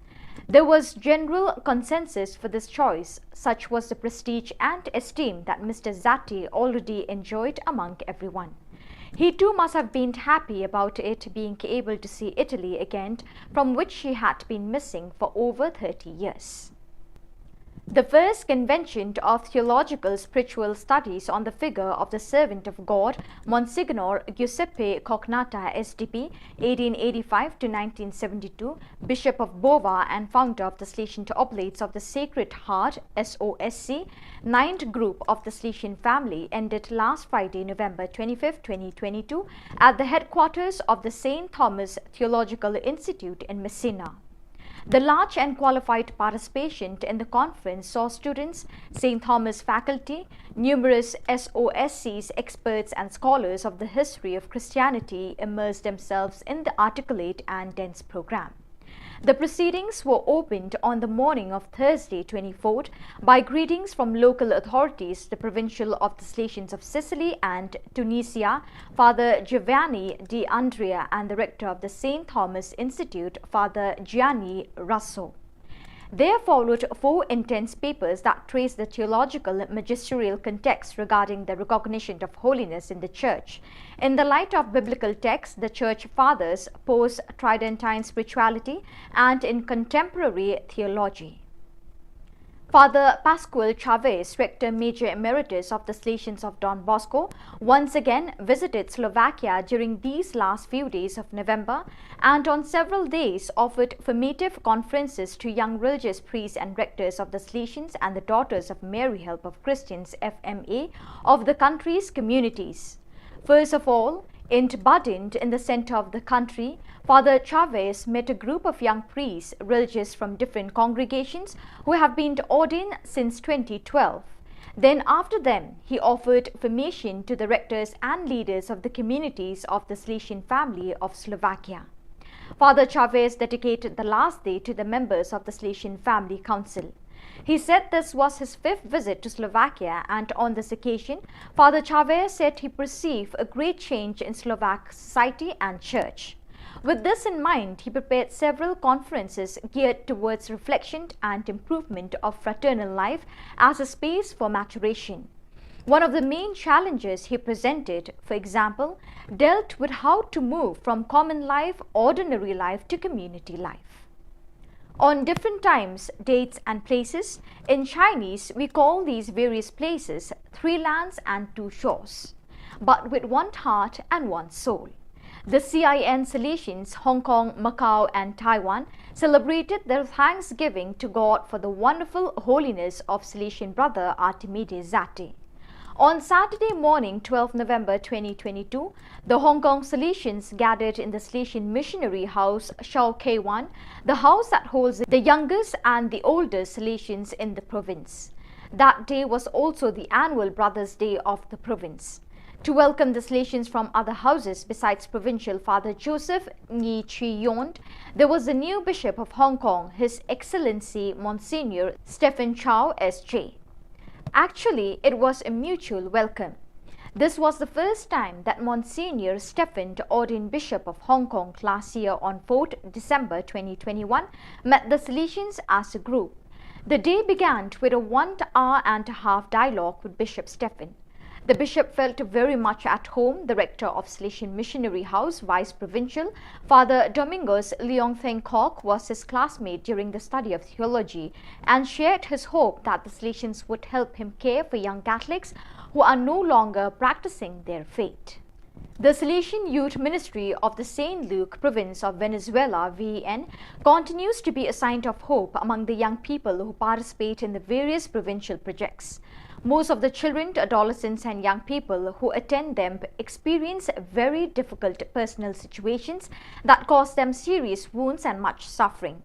There was general consensus for this choice, such was the prestige and esteem that Mister Zati already enjoyed among everyone. He too must have been happy about it, being able to see Italy again, from which he had been missing for over thirty years. The first convention of theological spiritual studies on the figure of the servant of God, Monsignor Giuseppe Cognata, S D B, eighteen eighty-five to nineteen seventy-two, Bishop of Bova and founder of the Salesian Oblates of the Sacred Heart, S O S C, ninth group of the Salesian family, ended last Friday, November twenty-fifth, twenty twenty-two, at the headquarters of the Saint Thomas Theological Institute in Messina. The large and qualified participation in the conference saw students, Saint Thomas faculty, numerous S O S Cs, experts and scholars of the history of Christianity immerse themselves in the articulate and dense program. The proceedings were opened on the morning of Thursday, twenty-fourth, by greetings from local authorities, the provincial of the Salesians of Sicily and Tunisia, Father Giovanni D'Andrea, and the rector of the Saint Thomas Institute, Father Gianni Russo. There followed four intense papers that traced the theological and magisterial context regarding the recognition of holiness in the Church, in the light of biblical texts, the Church Fathers, post-Tridentine spirituality, and in contemporary theology. Father Pascual Chavez, Rector Major Emeritus of the Salesians of Don Bosco, once again visited Slovakia during these last few days of November, and on several days offered formative conferences to young religious priests and rectors of the Salesians and the Daughters of Mary Help of Christians, F M A, of the country's communities. First of all, in Badin, in the center of the country, Father Chavez met a group of young priests, religious from different congregations, who have been ordained since twenty twelve. Then, after them, he offered formation to the rectors and leaders of the communities of the Salesian family of Slovakia. Father Chavez dedicated the last day to the members of the Salesian Family Council. He said this was his fifth visit to Slovakia, and on this occasion, Father Chavez said he perceived a great change in Slovak society and church. With this in mind, he prepared several conferences geared towards reflection and improvement of fraternal life as a space for maturation. One of the main challenges he presented, for example, dealt with how to move from common life, ordinary life, to community life. On different times, dates, and places, in Chinese, we call these various places three lands and two shores, but with one heart and one soul. The C I N Salesians, Hong Kong, Macau, and Taiwan, celebrated their thanksgiving to God for the wonderful holiness of Salesian brother Artimide Zati. On Saturday morning, twelfth November twenty twenty-two, the Hong Kong Salesians gathered in the Salesian Missionary House, Shau Kei Wan, the house that holds the youngest and the oldest Salesians in the province. That day was also the annual Brothers' Day of the province. To welcome the Salesians from other houses besides Provincial Father Joseph Ngi Chi Yond, there was the new Bishop of Hong Kong, His Excellency Monsignor Stephen Chow S J. Actually, it was a mutual welcome. This was the first time that Monsignor Stephen, the ordained Bishop of Hong Kong, last year on fourth December twenty twenty-one, met the Salesians as a group. The day began with a one hour and a half dialogue with Bishop Stephen. The bishop felt very much at home. The rector of Salesian Missionary House, Vice Provincial, Father Domingos Leong Theng Kok, was his classmate during the study of theology and shared his hope that the Salesians would help him care for young Catholics who are no longer practicing their faith. The Salesian Youth Ministry of the Saint Luke Province of Venezuela, V E N, continues to be a sign of hope among the young people who participate in the various provincial projects. Most of the children, adolescents, and young people who attend them experience very difficult personal situations that cause them serious wounds and much suffering.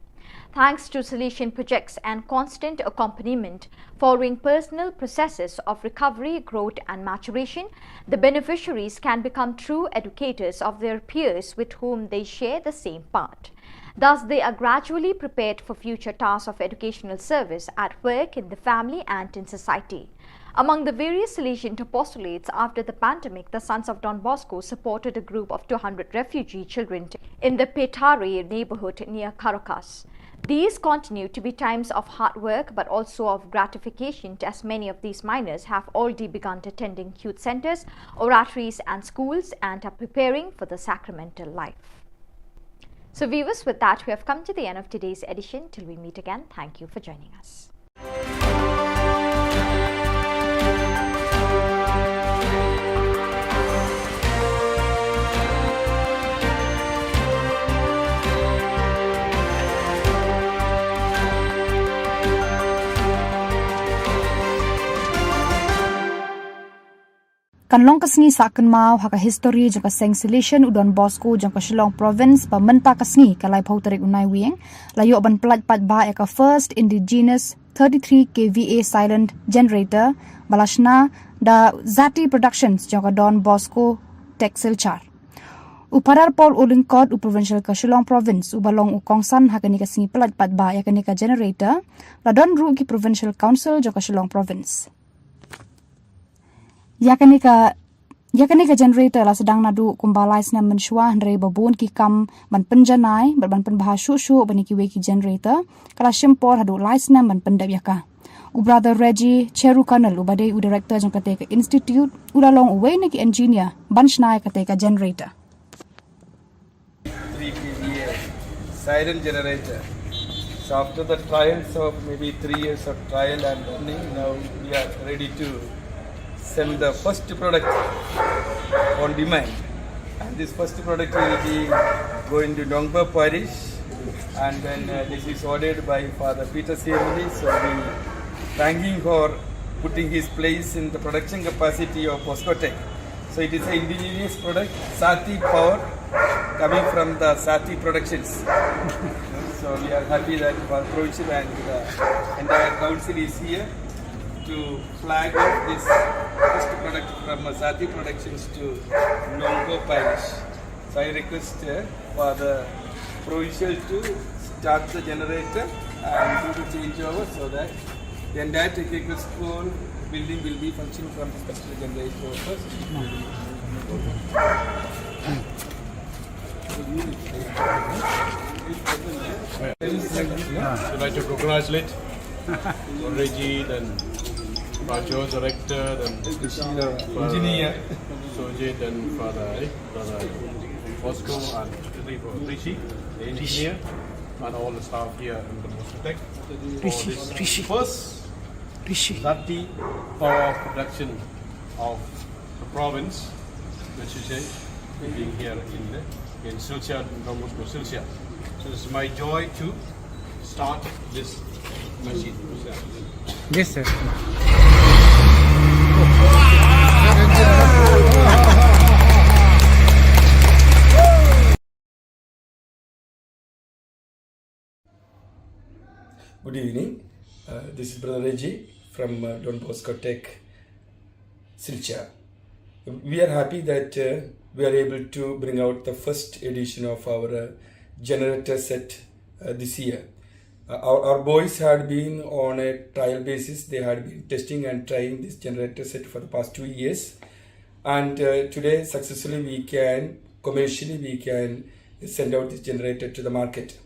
Thanks to Salesian projects and constant accompaniment following personal processes of recovery, growth, and maturation, the beneficiaries can become true educators of their peers with whom they share the same path. Thus, they are gradually prepared for future tasks of educational service at work, in the family, and in society. Among the various Salesian apostolates after the pandemic, the Sons of Don Bosco supported a group of two hundred refugee children in the Petare neighborhood near Caracas. These continue to be times of hard work but also of gratification, as many of these minors have already begun attending youth centers, oratories, and schools and are preparing for the sacramental life. So, viewers, with that, we have come to the end of today's edition. Till we meet again, thank you for joining us. Kan long ka sngi sah kynmaw ha ka histori jong ka seng Salesian u Don Bosco jong ka Shillong Province ba mynta ka sngi ka laiphew tarik u Naiwieng la ïoh ban pyllait paidbah ïa ka first indigenous thirty-three K V A silent generator ba la shna da Zati Productions jong ka Don Bosco Tech Silchar. U Phadar Paul Ulyngkot, u Provincial ka Shillong Province, uba long u kongsan ha kane ka sngi pyllait paidbah ïa kane ka generator, la don ruh ki Provincial Council jong ka Shillong Province. Ïa kane ka, ïa kane ka generator la sdang naduh kumba lai snem mynshuwa, hynrei ba bun ki kam ban pynjanai bad ban pynbha shuh shuh ban ïa kiwei ki generator, ka la shim por haduh lai snem ban pyndep ïa ka. U Brother Reggie Cheru Colonel, uba dei u director jong kata ka institute, u la long uwei na ki engineer ban shna ïa kata ka generator. Three K V A siren generator. So after the trials of maybe three years of trial and running, now we are ready to send the first product on demand. And this first product will be going to Nongpoh Parish, and then, uh, this is ordered by Father Peter Siemli. So we thank him for putting his place in the production capacity of Bosco Tech. So it is an indigenous product, Sati power, coming from the Sati Productions. So we are happy that Bharat Provincial and the entire council is here to flag off this first product from, uh, Sati Productions to Nongpoh Parish. So I request, uh, for the provincial to start the generator and do the changeover so that the entire technical school building will be functioning from this particular generator first. We'd like to congratulate Reggie, then Pacho, director, then engineer, Sojit, then Father, eh, Brother Bosco, and Rishi, the engineer, and all the staff here in the Bosco Tech for Rishi, this Rishi. First Rishi. Zati power production of the province, which is, eh, being here in the, in Silchar, in Don Bosco, Silchar. So it's my joy to start this machine. Yes, sir. Good evening. Uh, this is Brother Reggie from, uh, Don Bosco Tech, Silchar. We are happy that, uh, we are able to bring out the first edition of our, uh, generator set, uh, this year. Uh, our, our boys had been on a trial basis. They had been testing and trying this generator set for the past two years. And, uh, today, successfully, we can, commercially, we can send out this generator to the market.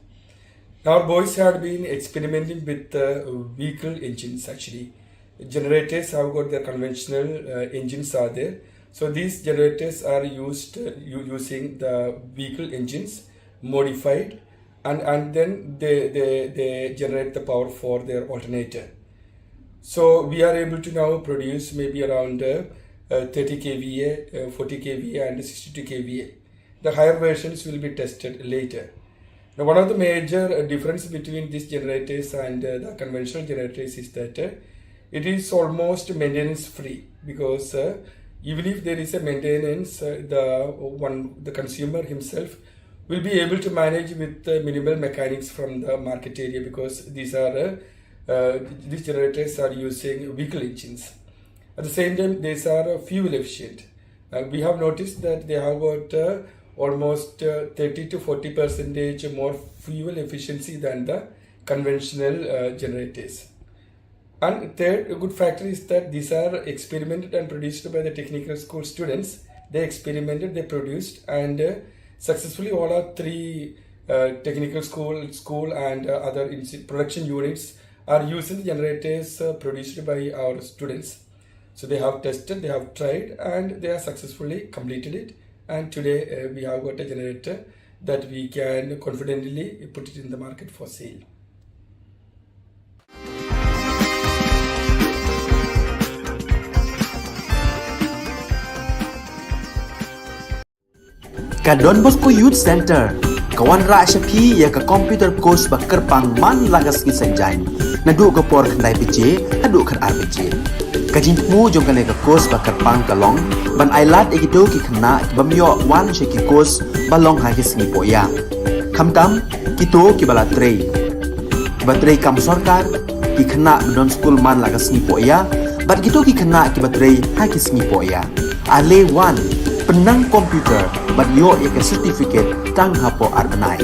Our boys had been experimenting with, uh, vehicle engines, actually. Generators have got their conventional uh, engines are there. So these generators are used uh, u- using the vehicle engines modified, and, and then they, they, they generate the power for their alternator. So we are able to now produce maybe around uh, uh, thirty kVA, uh, forty kVA, and sixty-two kVA. The higher versions will be tested later. Now, one of the major uh, difference between these generators and uh, the conventional generators is that uh, it is almost maintenance free, because uh, even if there is a maintenance, uh, the one the consumer himself will be able to manage with uh, minimal mechanics from the market area, because these are uh, uh, these generators are using vehicle engines. At the same time, these are uh, fuel efficient. Uh, we have noticed that they have got uh, almost uh, thirty to forty percentage more fuel efficiency than the conventional uh, generators. And third, a good factor is that these are experimented and produced by the technical school students. They experimented, they produced, and uh, successfully all our three uh, technical school, school and uh, other insti- production units are using the generators uh, produced by our students. So they have tested, they have tried, and they have successfully completed it. And today uh, we have got a generator that we can confidently put it in the market for sale. Ka Don Bosco Youth Center ka wanrah sha phi ïa ka computer course ba kyrpang man la ka sngi Saitjaiñ, naduh ka por khyndai baje haduh khatar baje. Ka jingthmu jong kane ka course ba kyrpang ka long ban ai lad ïa kito ki khynnah ki bym ïoh wan sha ki course ba long ha ki sngi pohïa, khamtam kito kiba la trei, kiba trei kam sorkar, ki khynnah ba don skul man la ka sngi pohïa, bad kito ki khynnah kiba trei ha ki sngi pohïa. Ale wan, pynnang computer bad ïoh ïa ka certificate tang hapoh ar bnai.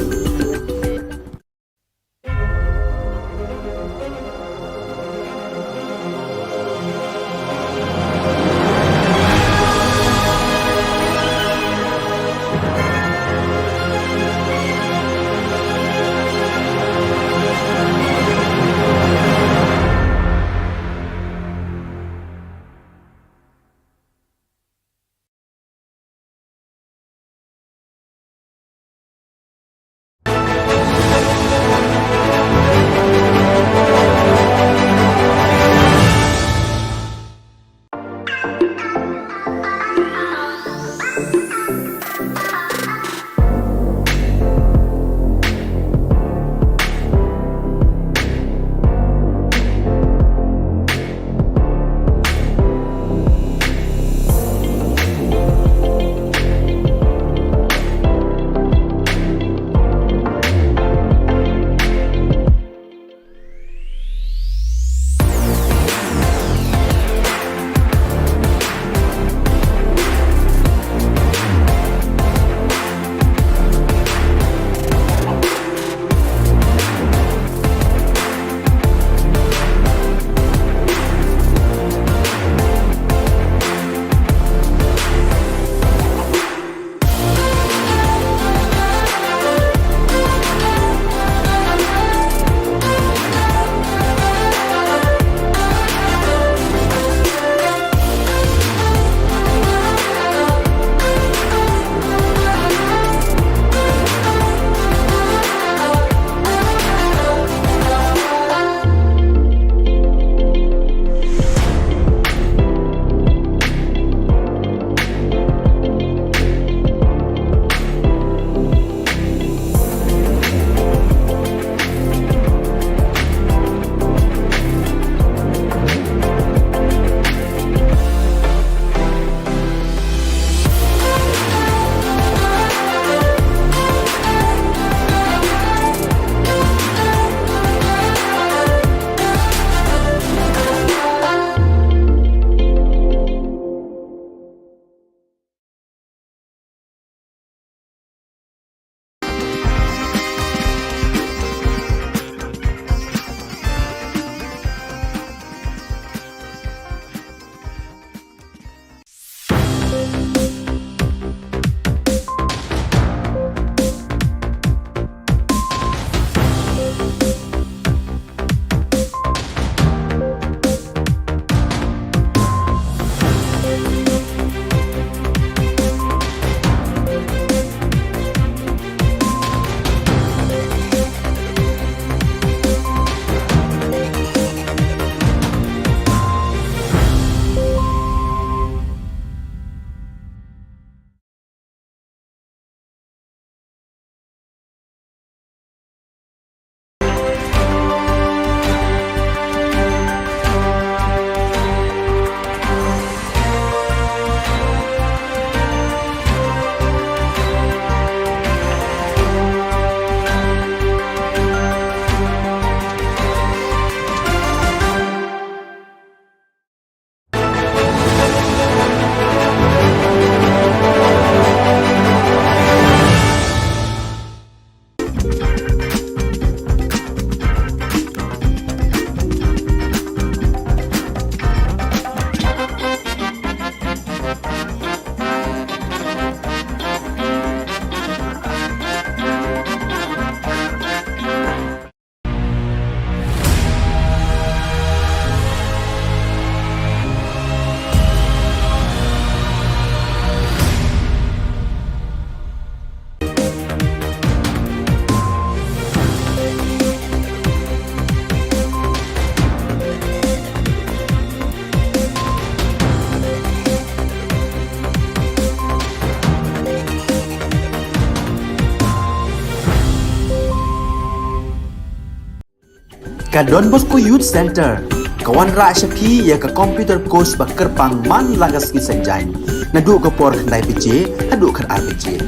Ka Don Bosco Youth Centre ka wanrah sha phi ïa ka computer course ba kyrpang man la ka sngi Saitjaiñ, naduh ka por khyndai baje haduh khatar baje.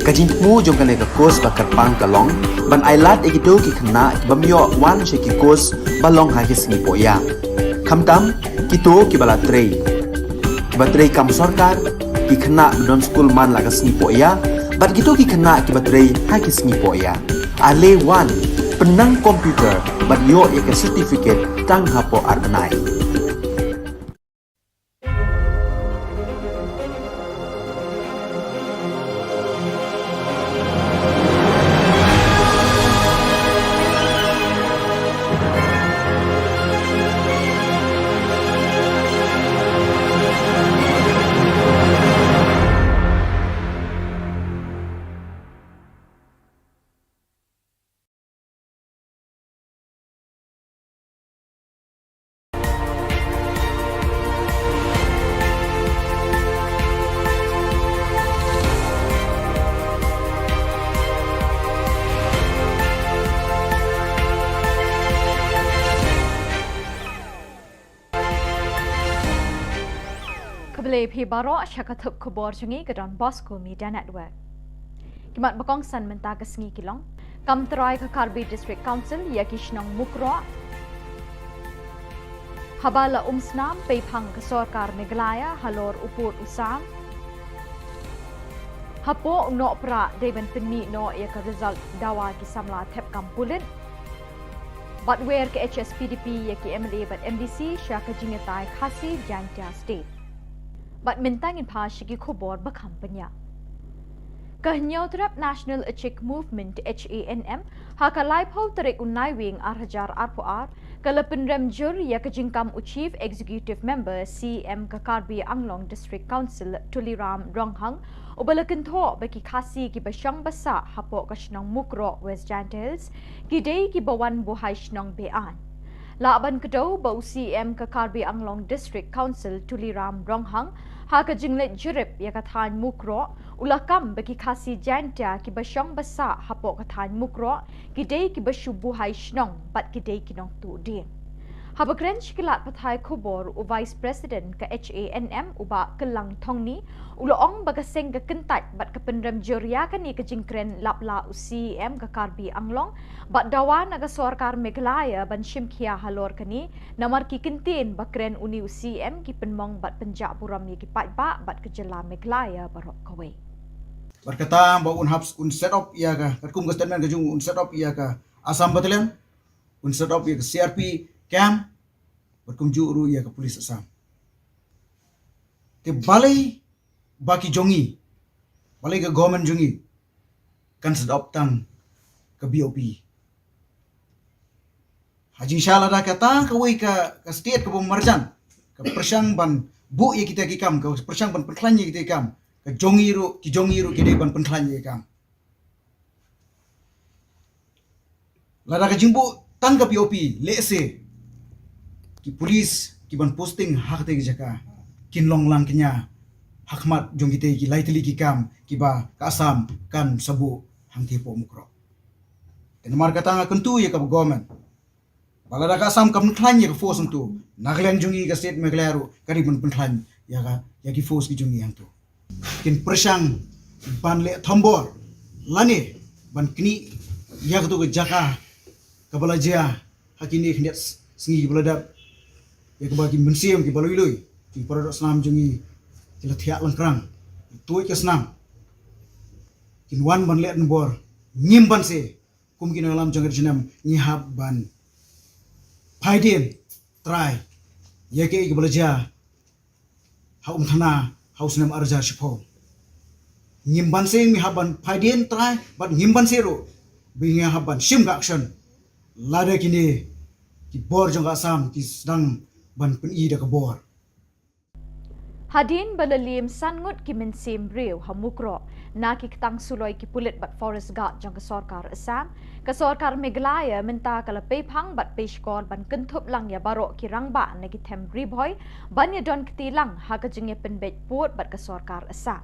Ka jingthmu jong kane ka course ba kyrpang ka long ban ailad ïa kito ki khynnah ki bym ïoh wan sha ki course ba long ha ki sngi pohïa, khamtam kito kiba la trei, kiba trei kam sorkar, ki khynnah ba don skul man la ka sngi pohïa bad kito ki khynnah kiba trei ha ki sngi pohïa. Ale wan, pynnang computer bad ïoh ïa ka certificate tang hapoh ar bnai. Khublei phi baroh sha ka thup khubor jong ngi ka Don Bosco Media Network. Ki mat ba kongsan mynta ka sngi ki long: Kam trai ka Karbi District Council ïa ki shnong Mukroh. Haba la umsnam peiphang ka sorkar Meghalaya halor u pud u sam. Hapoh u Nohprah dei ban pynmih noh ïa ka result dawa ki samla thep kam pulit. Bad wer ka H S P D P ïa ki M L A bad M D C sha ka jingïatai Khasi Jaintia State. Bad mynta ngin phai sha ki khubor ba kham bniah. Ka Hynñiewtrep National Achik Movement, H A N M, ha ka laiphew tarik u Naiwieng ar hajar arphew ar ka la pynrem jur ïa ka jingkam u Chief Executive Member, C E M ka Karbi Anglong District Council, Tuliram Ronghang, uba la kynthoh ba ki Khasi kiba shong ba sah hapoh ka shnong Mukroh, West Jaintia Hills, ki dei kiba wan buhai shnong be-aiñ. Lah ban kdew ba u C E M ka Karbi Anglong District Council, Tuliram Ronghang, ha ka jingleit jurip ïa ka thaiñ Mukroh, u la kam ba ki Khasi Jaintia kiba shong ba sah hapoh ka thaiñ Mukroh ki dei kiba shu buhai shnong bad ki dei ki nongtuh dieng. Haba kren sha ki lad pathai khubor, u Vice President ka H A N M, u Bah Kyllang Thongni, u la ong ba ka seng ka kyntait bad ka pynrem jur ïa kane ka jingkren lap la u C E M ka Karbi Anglong bad dawa na ka sorkar Meghalaya ban shim khia halor kane, namar ki kyntien ba kren une u C E M ki pynmong bad pynjah burom ïa ki paidbah bad ka jylla Meghalaya baroh kawei. Bad kata ba un hap, un set up ïa ka, katkum ka statement ka jong u, un set up ïa ka Assam Battalion, un set up ïa ka C R P camp, bad kumjuh ruh ïa ka police Assam. Te balei ba ki jong ngi, balei ka government jong ngi kan set up tang ka B O P? Ha jingshisha lada kata kawei ka, ka state kaba marjan ka pyrshang ban buh ïa kita ki kam, ka pyrshang ban pynkhlaiñ ïa kita ki kam, ka jong ngi ruh, ki jong ngi ruh ki dei ban pynkhlaiñ ïa ki kam. Lada ka jingbuh tang ka B O P, lehse ki police ki ban posting ha katei ka jaka kin long lang kñia ha khmat jong kitei ki lai tylli ki kam kiba ka Assam kan sa buh hangtei hapoh Mukroh. Te namar kata nga kyntu ïa ka government ba lada ka Assam kam pynkhlaiñ ïa ka force hangto, na ka liang jong ngi ka state Meghalaya ruh ka dei ban pynkhlaiñ ïa ka, ïa ki force ki jong ngi hangto. Kin pyrshang ban leh thombor lane ban knieh ïa kato ka jaka kaba la jia ha kine khyndiat sngi kiba la dep, ïa kaba ki mynsiem kiba lui lui, ki para doh snam jong ngi ki la thiah lyngkrang, tuid ka snam. Kin wan ban leh thombor, ngim banse kum ki nongïalam jong ka ri jong ngi, ngi hap ban phaidien trai ïa kaei kaba la jia ha Umthana ha u snem ar hajar shiphew. Ngim banse, ngi hap ban phaidien trai, bad ngim banse ruh ba ngi hap ban shim ka action lada kine ki bor jong ka Assam ki sdang ban pyni da ka bor. Hadien ba la liem san ngut ki mynsiem briew ha Mukroh na ki ktang suloi ki pulit bad forest guard jong ka sorkar Assam, ka sorkar Meghalaya mynta ka la peiphang bad peishkor ban kynthup lang ïa baroh ki rangbah na ki them Ri Bhoi ban ïadon kti lang ha ka jingïapynbeit pud bad ka sorkar Assam.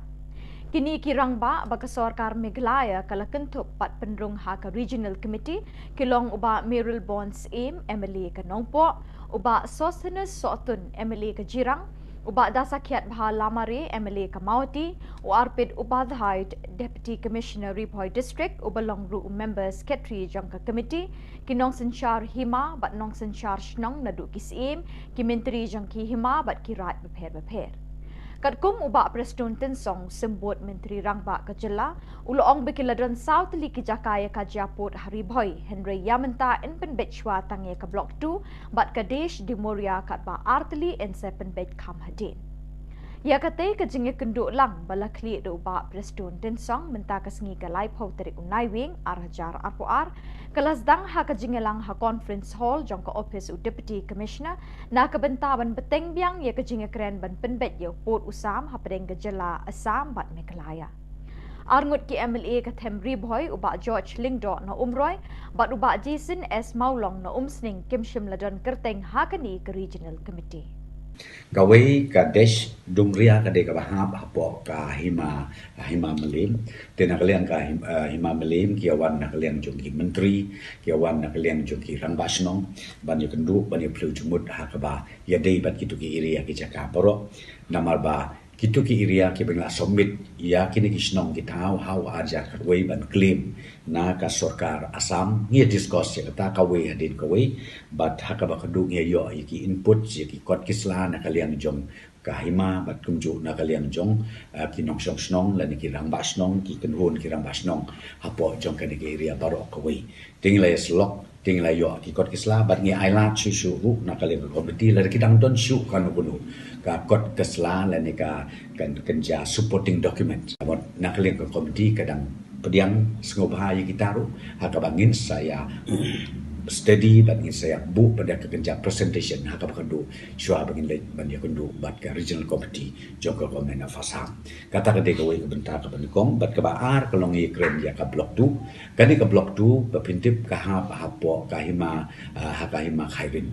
Kine ki rangbah ba ka sorkar Meghalaya ka la kynthup pat pynrung ha ka Regional Committee ki long u Bah Mayralborn Syiem, M L A ka Nongpoh, u Bah Sosthenes Sohtun, M L A ka Jirang, u Bah Dasakhiatbha Lamare, M L A ka Mawhati, u Arpit Upadhyay, Deputy Commissioner Ri Bhoi District, uba long ruh u Member Secretary jong ka Committee, ki nongsynshar hima bad nongsynshar shnong naduh ki Syiem, ki Myntri jong ki hima bad ki raid bapher bapher. Katkum u Bah Prestone Tynsong, Symbud Myntri Rangbah ka jylla, u la ong ba ki la don saw tylli ki jaka ïa ka jia pud ha Ri Bhoi, hynrei ïa mynta yn pynbeit shuwa tang ïa ka Block two bad ka Desh Dumoria katba ar tylli yn sa pynbeit kham hadien. Ïa katei ka jingïakynduh lang ba la khlieh da u Bah Prestone Tynsong mynta ka sngi ka laiphew tarik u Naiwieng ar hajar arphew ar, ka la sdang ha ka jingïalang ha Conference Hall jong ka ophis u Deputy Commissioner, na ka bynta ban bteng biang ïa ka jingïakren ban pynbeit ïa u pud u sam hapdeng ka jylla Assam bad Meghalaya. Arngut ki M L A ka them Ri Bhoi, u Bah George Lyngdoh na Umroi bad u Bah Jason S Mawlong na Umsning, kim shym la don kyrteng ha kane ka Regional Committee. Kawei ka Desh Dumoria ka dei kaba hap hapoh ka hima, hima Mylliem. Te na ka liang ka him-, eh, hima Mylliem ki ïa wan na ka liang jong ki Myntri, ki ïa wan na ka liang jong ki Rangbah Shnong ban ïakynduh, ban ïaphyllaw jingmut ha kaba ïadei bad kito ki area, ki jaka baroh. Namar ba kito ki area kiba ngi la submit ïa kine ki shnong ki thaw ha u ar hajar khatwei ban claim na ka sorkar Assam, ngi ïa discuss ïa kata kawei hadien kawei, bad ha kaba khatduh ngi ïa ïoh ïa ki input, ïa ki kot ki sla na ka liang jong ka hima bad kumjuh na ka liang jong, eh, ki nongshong shnong lane ki Rangbah Shnong, ki kynhun ki Rangbah Shnong hapoh jong kane ka area baroh kawei. Te ngi la ïa syllok, te ngi la ïoh ki kot ki sla bad ngi ailad shuh shuh ruh na ka liang ka committee lada ki dang don shuh kano kano ka kot ka sla lane ka, kan, kan jia supporting document. Bad na ka liang ka committee ka dang pdiang sngewbha ïa kita ruh ha kaba ngin sa ïa study bad ngin sa ïa buh pat da ka, kan jia presentation ha kaba khatduh shuwa ba ngin leit ban ïakynduh bad ka Regional Committee jong ka Government of Assam. Kata ka dei kawei ka bynta kaba nyngkong, bad kaba ar ka long ïakren ïa ka Block two. Kane ka Block two ba phin tip ka hap hapoh ka hima, ah, ha ka hima Khyrim.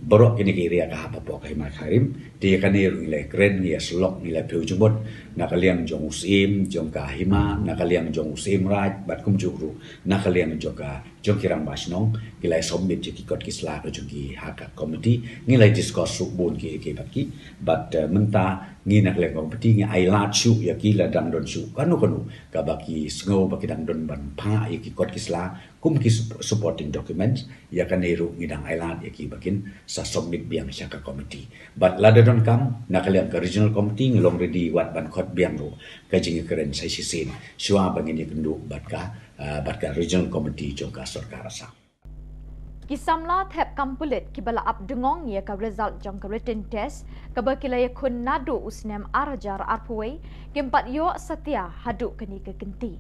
Baroh kine ki area ka hap hapoh ka hima Khyrim. Te ïa kane ruh ngi la ïakren, ngi ïa syllok, ngi la phyllaw jingmut na ka liang jong u Syiem jong ka hima, na ka liang jong u Syiem Raid bad kumjuh ruh na ka liang jong ka, jong ki Rangbah Shnong, ki la ïa submit ïa ki kot ki sla ka jong ki ha ka committee, ngi la ïa discuss shuh bun ki, ki bad ki, bad, eh, mynta ngi na ka liang committee ngi ailad shuh ïa ki lada dang don shuh kano kano kaba ki sngew ba ki dang don ban phah ïa ki kot ki sla kum ki sup-, supporting documents, ïa kane ruh ngi dang ailad ïa ki ba kin sa submit biang sha ka committee. Bad lada donkam na ka liang ka Regional Committee ngi long ready wat ban khot biang ruh ka jingïakren sa shisien shuwa ba ngin ïakynduh bad ka, ah, bad ka Regional Committee jong ka sorkar Assam. Ki samla thep kam pulit kiba la ap dungong ïa ka result jong ka written test kaba ki la ïakhun naduh u snem ar hajar arphew wei, kim pat ïoh satia haduh kane ka kynti.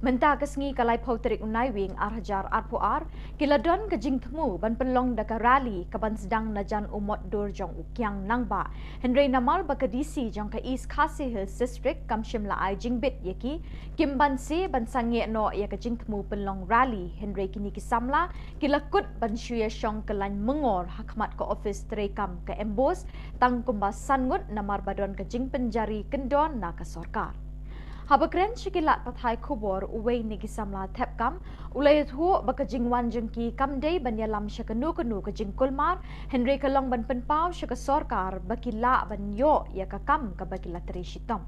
Mynta ka sngi ka laiphew tarik u Naiwieng ar hajar arphew ar, ki la don ka jingthmu ban pynlong da ka rally kaban sdang na jan u mot dur jong u Kiang Nangbah. Hynrei namar ba ka D C jong ka East Khasi Hills District kam shym la ai jingbit ïa ki, kim banse ban sangeh noh ïa ka jingthmu pynlong rally, hynrei kine ki samla ki la kut ban shu ïa shong kyllaiñ myngor ha khmat ka ophis treikam ka MBOSE tang kumba san ngut namar ba don ka jingpynjari kyndon na ka sorkar. Haba kren sha ki lad pathai khubor, uwei na ki samla thep kam u la ïathuh ba ka jingwan jong ki kam dei ban ïalam sha kano kano ka jingkulmar, hynrei ka long ban pynpaw sha ka sorkar ba ki lah ban ïoh ïa ka kam kaba ki la trei shitom.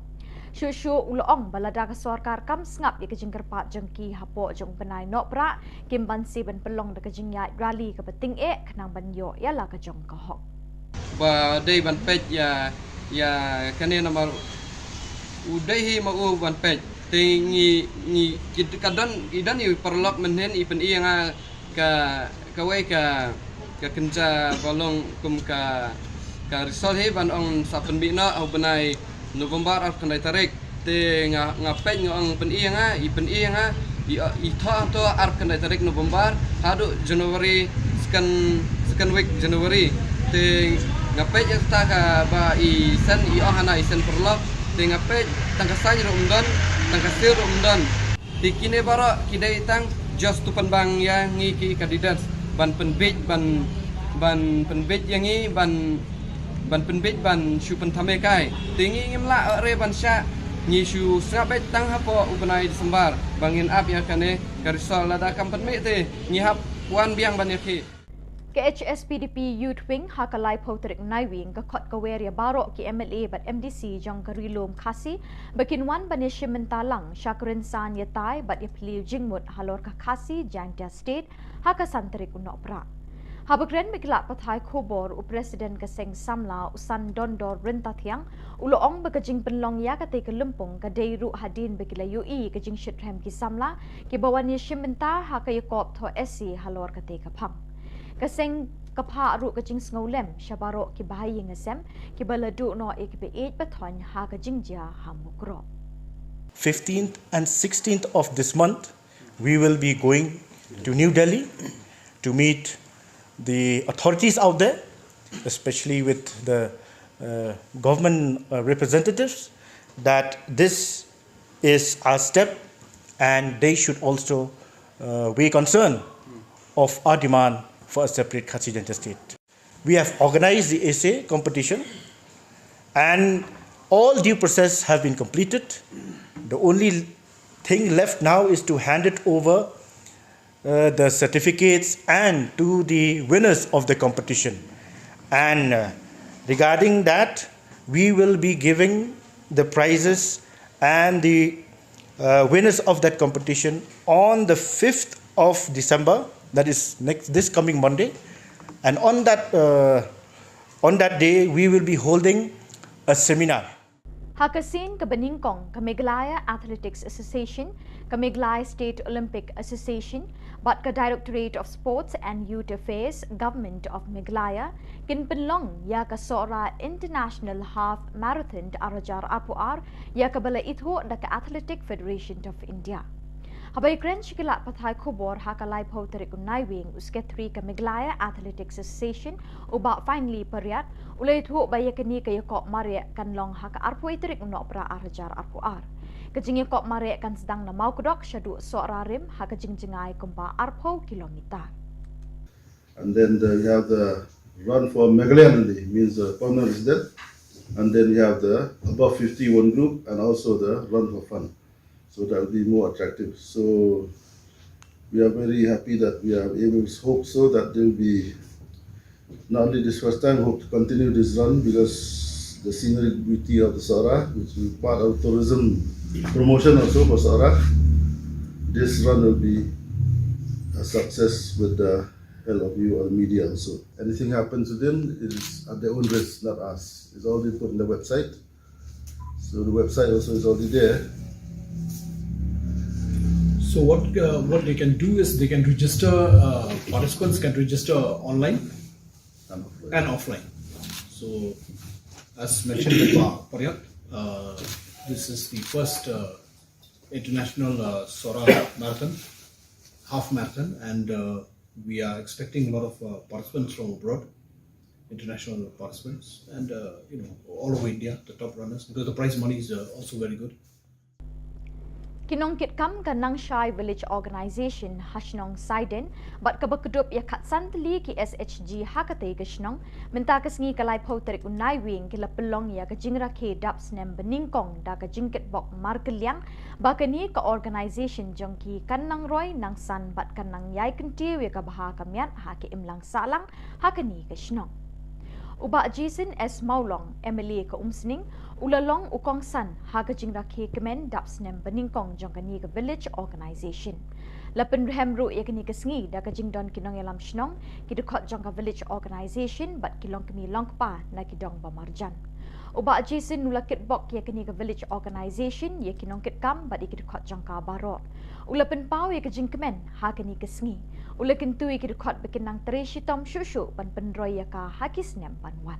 Shuh shuh u la ong ba lada ka sorkar kam sngap ïa ka jingkyrpad jong ki hapoh jong u bnai Nohprah, kim banse ban pynlong da ka jingïaid rally kaba tyngeh khnang ban ïoh ïa la ka jong ka hok. Ba dei ban peit ïa, ïa kane namar u dei hi ma u ban peit. Te ngi, ngi, ki, ka don, i don i paralok mynhynnin i pyni ïa nga ka, kawei ka, ka kynja ba long kum ka, ka result hi ban ong sa pynbit noh ha u bnai November arphew khyndai tarik. Te nga, nga peit nga ong pyni ïa nga, i pyni ïa nga, i, i thoh, thoh arphew khyndai tarik November haduh January, second, second week January. Te nga peit ïa kata kaba i send, i ong hana i send paralok. Te nga peit tang ka sign ruh ym don, tang ka seal ruh ym don. Te kine baroh ki dei tang just to pynbang ïa ngi ki candidates ban pynbit, ban, ban pynbit ïa ngi, ban, ban pynbit ban shu pynthame kai. Te ngi ngim lah re ban shah Ngi shu sngap beit tang hapoh u bnai December ba ngin ap ïa kane ka result, lada kam pynmih te ngi hap wan biang ban ïakhih. Ka H S P D P Youth Wing ha ka laiphew tarik Naiwieng ka khot ka wer ïa baroh ki M L A bad M D C jong ka Ri Lum Khasi ba kin wan ban ïashim bynta lang sha ka rynsan ïatai bad ïaphylliew jingmut halor ka Khasi Jaintia State ha ka san tarik u Nohprah. Haba kren bad ki lad pathai khubor, u President ka Seng Samla, u San Dondor Ryntathiang, u la ong ba ka jingpynlong ïa kata ka lympung ka dei ruh hadien ba ki la ïohi ka jingshitrhem ki samla kiba wan ïashim bynta ha ka ïakop thoh essay halor kata ka phang. Ka seng ka phah ruh ka jingsngewlem sha baroh kiba ha ïing ha sem kiba la duh noh ïa kiba ïeit ba thoiñ ha ka jingjia ha Mukroh. fifteenth and sixteenth of this month, we will be going to New Delhi to meet the authorities out there, especially with the uh, government uh, representatives, that this is our step and they should also uh, weigh concern of our demand for a separate Khasi Jaintia state. We have organized the essay competition and all due process have been completed. The only thing left now is to hand it over uh, the certificates and to the winners of the competition. And uh, regarding that, we will be giving the prizes and the uh, winners of that competition on the fifth of December, that is next this coming Monday. And on that uh, on that day, we will be holding a seminar. Ha ka sien kaba nyngkong, ka Meghalaya Athletics Association, ka Meghalaya State Olympic Association bad ka Directorate of Sports and Youth Affairs, Government of Meghalaya, kin pynlong ïa ka Sohra International Half Marathon ar hajar arphew ar, ïa kaba la ithuh da ka Athletic Federation of India. Haba ïakren sha ki lad pathai khubor ha ka laiphew tarik u Naiwieng, u Secretary ka Meghalaya Athletics Association, u Bah Finely Pariat, u la ïathuh ba ïa kane ka ïakop mareh kan long ha ka arphew tarik u Nohprah ar hajar arphew ar. Ka jingïakop mareh kan sdang na Mawkdok shaduh Sohra Rim ha ka jingjngai kumba arphew kilometer. And then the, we have the run for Meghalaya only, means the permanent resident. And then we have the above fifty one group and also the run for fun. So that will be more attractive. So we are very happy that we are able to hope so that there will be not only this first time, hope to continue this run because the scenery beauty of the Sohra, which will be part of tourism promotion also for Sohra, this run will be a success with the help of you or media also. Anything happens to them, it is at their own risk, not us. It's already put in the website. So the website also is already there. So what uh, what they can do is they can register. Uh, participants can register online and offline. So as mentioned by Pariat, uh, this is the first uh, international uh, Sohra marathon, half marathon, and uh, we are expecting a lot of uh, participants from abroad, international participants, and uh, you know all over India, the top runners, because the prize money is uh, also very good. Ki nongkitkam ka Nangshai Village Organisation ha shnong Saiden bad kaba kdup ïa khatsan tylli ki S H G ha katei ka shnong, mynta ka sngi ka laiphew tarik u Naiwieng ki la pynlong ïa ka jingrakhe dap snem banyngkong da ka jingkitbok markylliang ba kane ka organisation jong ki kan nang roi nang san bad kan nang ïai kyntiew ïa ka bha ka miat ha ki imlang sahlang ha kane ka shnong. U Bah Jason S Mawlong, M L A ka Umsning, u la long u kongsan ha ka jingrakhe kmen dap snem banyngkong jong kane ka village organisation. La pynrhem ruh ïa kane ka sngi da ka jingdon ki nongïalam shnong, ki dkhot jong ka village organisation bad ki longkmie longkpa na ki dong ba marjan. U Bah Jason u la kitbok ïa kane ka village organisation, ïa ki nongkitkam bad ïa ki dkhot jong ka baroh. U la pynpaw ïa ka jingkmen ha kane ka sngi. U la kyntu ïa ki dkhot ba kin nang trei shitom shuh shuh ban pynroi ïa ka ha ki snem ban wan.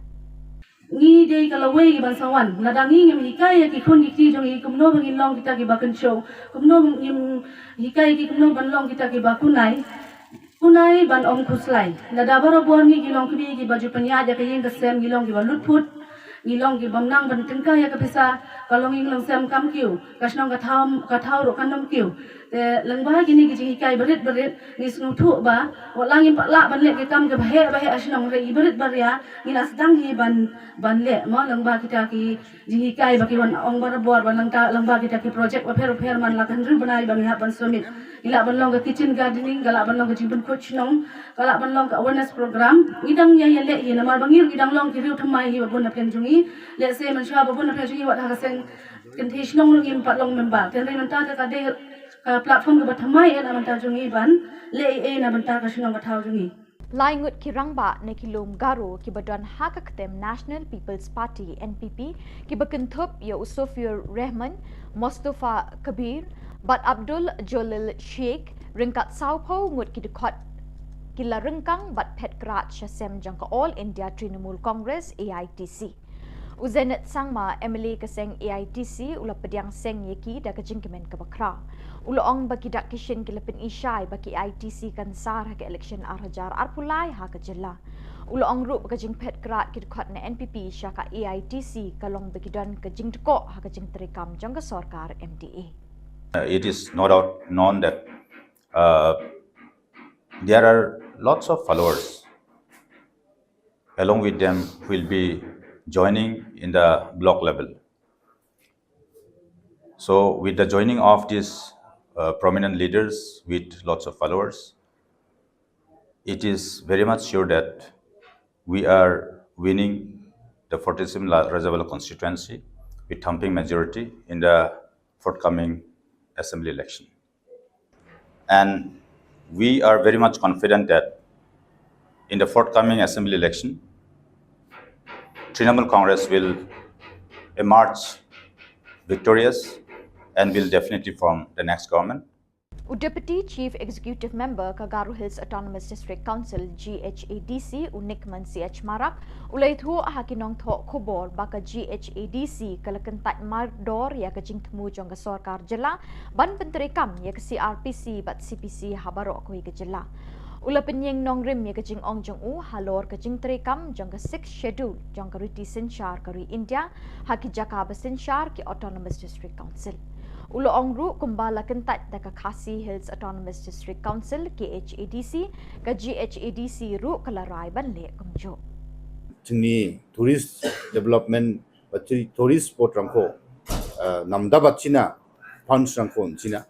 Ngi dei ka lawei ki ban sa wan. Lada ngi ngim hikai ïa ki khun ki kti jong ngi kumno ba ngin long kita ki ba kynshew. Kumno ngim hikai ïa ki kumno ban long kita ki ba kunai. Kunai ban ym khuslai. Lada barabor ngi ki longkmie ki ba ju pynïaid ïa ka ïing ka sem ngi long ki ba lutphut. Ngi long ki bym nang ban tyngkai ïa ka pisa. Ka longïing longsem kam kiew. Ka shnong ka thaw ka thaw ruh kan ym kiew. Te lyngba kine ki jinghikai barit barit ngi sngewthuh ba wat la ngim pat lah ban leh ki kam kiba heh ba heh ha shnong, hynrei ki barit baria ngi la sdang hi ban, ban leh mo, lyngba kita ki jinghikai ba ki wan ong barabor, ba lyngba kita ki project bapher bapher man la ka hynriew bnai ba ngi hap ban submit. Ki lah ban long ka kitchen gardening, ka lah ban long ka jingpynkhuid shnong, ka lah ban long ka awareness program. Ngi dang ïa ïa leh hi namar ba ngi ruh ngi dang long ki riew thymmai hi ba bun na pdeng jong ngi. Lehse mynshuwa ba bun na pdeng jong ngi wat ha ka seng kynthei shnong ruh ngim pat long member. Te hynrei mynta ka dei ka platform kaba thymmai eh na bynta jong ngi ban leh ei ei na bynta ka shnong ka thaw jong ngi. Lai ngut ki rangbah na ki lum Garo kiba don ha ka ktem National People's Party, N P P, kiba kynthup ïa u Sofiur Rehman, Mostofa Kabir bad Abdul Jalil Sheikh, ryngkat sawphew ngut ki dkhot, ki la ryngkang bad phet krad sha sem jong ka All India Trinamool Congress, A I T C. U Zenith Sangma, M L A ka seng A I T C, u la pdiang seng ïa ki da ka jingkmen kaba khraw. U la ong ba ki dak ki shin ki la pyni shai ba ka A I T C kan sar ha ka election ar hajar arphew lai ha ka jylla. U la ong ruh ba ka jingphet krad ki dkhot na N P P sha ka A I T C ka long ba ki don ka jingdkoh ha ka jingtreikam jong ka sorkar M D A. Uh, it is no doubt known that, uh, there are lots of followers along with them will be joining in the block level. So with the joining of these, uh, prominent leaders with lots of followers, it is very much sure that we are winning the forty-seven La-, Rajabala constituency with thumping majority in the forthcoming assembly election. And we are very much confident that in the forthcoming assembly election, Trinamool Congress will emerge victorious and will definitely form the next government. U Deputy Chief Executive Member ka Garo Hills Autonomous District Council, G H A D C, u Nickman C H Marak, u la ïathuh ha ki nongthoh khubor ba ka G H A D C ka la kyntait mardor ïa ka jingthmu jong ka sorkar jylla ban pyntreikam ïa ka C R P C bad C P C ha baroh kawei ka jylla. U la pynïeng nongrim ïa ka jingong jong u halor ka jingtreikam jong ka Sixth Schedule jong ka riti synshar ka ri India ha ki jaka ba synshar ki Autonomous District Council. U la ong ruh kumba la kyntait da ka Khasi Hills Autonomous District Council, K H A D C, ka G H A D C ruh ka la rai ban leh kumjuh. Jingni tourist development ba chi tourist spot rangko, eh, namda ba china, pounds rangko china.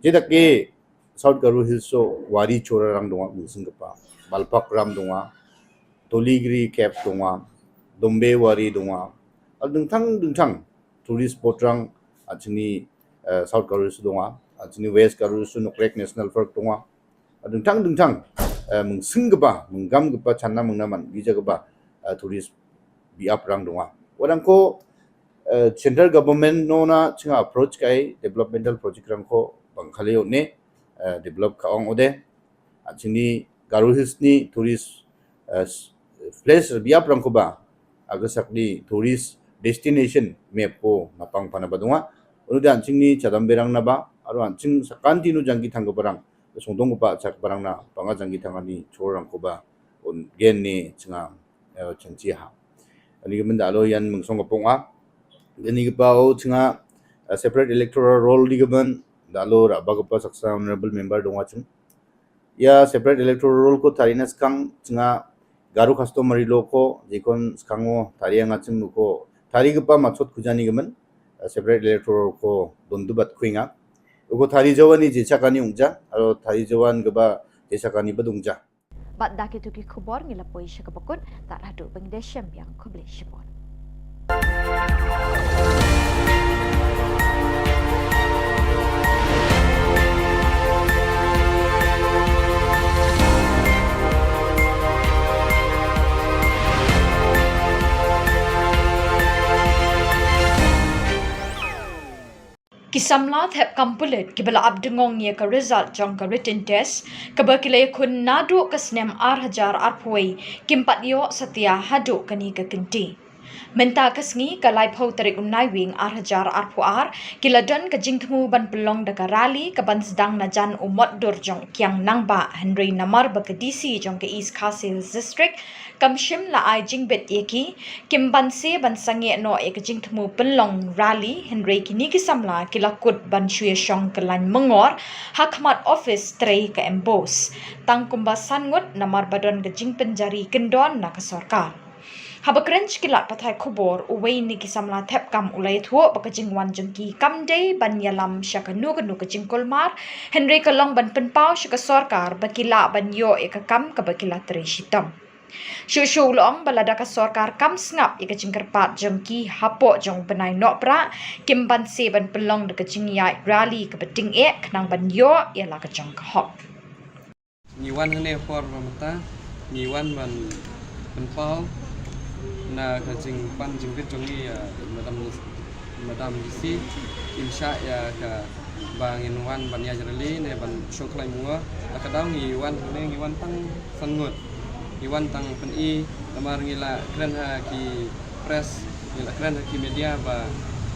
Jeda ke South Garo Hills o wari chora rang dong a, mungsing kapa, Balpak Ram dong a, Toligiri Cave dong a, Dombe Wari dong a, a dingthang dingthang tourist spot rang, a chini, eh, South Garo Hills dong a, a chini West Garo Hills Nokrek National Park dong a, a dingthang dingthang, eh, mungsing kapa, munggam kapa, channa mungnaman, gija kapa, eh, tourist biap rang dong a. Wadang ko, eh, central government no na chinga approach kai developmental project rangko bang khaleo ne, eh, develop ka ong ode. A chini Garo Hills ni tourist, eh, s-, place biap rangko ba, aga sak ni tourist destination map ko napang pana ba dong a. Unu dan chini chadam berang na ba, aru an ching sakanti nu jangki thang ka barang, sungdong ko pa chak barang na, panga jangki thang ani chor rangko ba, un gen ni chinga, eh, changchi ha. Ani ka menda lo yan mungsong ka pong a. Ani ka pa o chinga, eh, separate electoral roll di ka ban, da lo ra ba ka pa saksa honorable member dong a ching. Ya separate electoral roll ko tari na skang chinga Garo customary law ko, jikon skang o tari anga ching ko, tari ka pa machot kujani ka man, eh, separate electoral roll ko dondu bat kuinga. Uko tari jawan ni jechakani ungja, aro tari jawan ka ba jechakani badungja. Bad da kitu ki khubor ngi la poi sha kaba kut, tar haduh ba ngi dei shem biang, khublei shibun. Ki samla thep kam pulit kiba la ap dngong ïa ka result jong ka written test kaba ki la ïakhun naduh ka snem ar hajar arphew wei kim pat ïoh satia haduh kane ka kynti. Mynta ka sngi ka laiphew tarik u Naiwieng ar hajar arphew ar, ki la don ka jingthmu ban pynlong da ka rally ka ban sdang na jan u mot dur jong Kiang Nangbah, hynrei namar ba ka D C jong ka East Khasi Hills District kam shym la ai jingbit ïa ki, kim banse ban sangeh noh ïa ka jingthmu pynlong rally, hynrei kine ki samla ki la kut ban shu ïa shong ka lain myngor ha khmat office trei ka MBOSE. Tang kumba san ngut namar ba don ka jingpynjari kyndon na ka sorkar. Haba kren sha ki lad pathai khubor, uwei na ki samla thep kam u la ïathuh ba ka jingwan jong ki kam dei ban ïalam sha kano kano ka jingkulmar, hynrei ka long ban pynpaw sha ka sorkar ba ki lah ban ïoh ïa ka kam kaba ki la trei shitom. Shuh shuh u la ong ba lada ka sorkar kam sngap ïa ka jingkyrpad jong ki hapoh jong u bnai Nohprah, kim banse ban pynlong da ka jingïaid rally kaba tyngeh khnang ban ïoh ïa la ka jong ka hok. Ngi wan hangne por ba mynta, ngi wan ban pynpaw na ka jingpan jingbit jong ngi ïa Madam, Madam D C, im shah ïa ka ba ngin wan ban ïaid rally ne ban shong khlaiñ myngor. La ka daw ngi wan hangne, ngi wan tang san ngut. Ngi wan tang pyni, namar ngi la kren ha ki press, ngi la kren ha ki media ba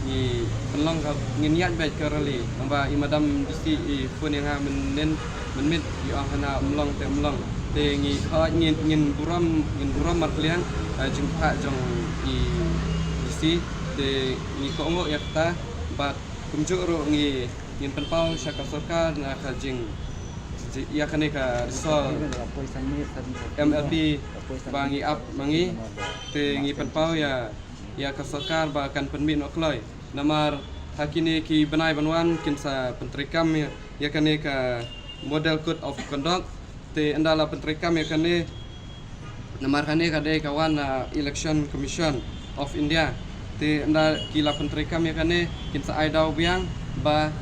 ngi pynlong ka, ngin ïaid beit ka rally. Naba i Madam D C i phone ïa nga mynnin mynmiet, i ong hana ym long te ym long. Te ngi khot, ngin, ngin burom, ngin burom markylliang, eh, jingpynpah jong i D C. Te ngi kohnguh ïa kata, bad kumjuh ruh ngi, ngin pynpaw sha ka sorkar na ka jing, ji-, ïa kane ka result M L P ba ngi ap ma ngi. Te ngi pynpaw ïa, ïa ka sorkar ba kan pynmih noh kloi. Namar ha kine ki bnai ban wan kin sa pyntreikam ïa, ïa kane ka Model Code of Conduct. Te ynda la pyntreikam ïa kane, namar kane ka dei ka wan na Election Commission of India. Te ynda ki la pyntreikam ïa kane, kin sa ai daw biang ba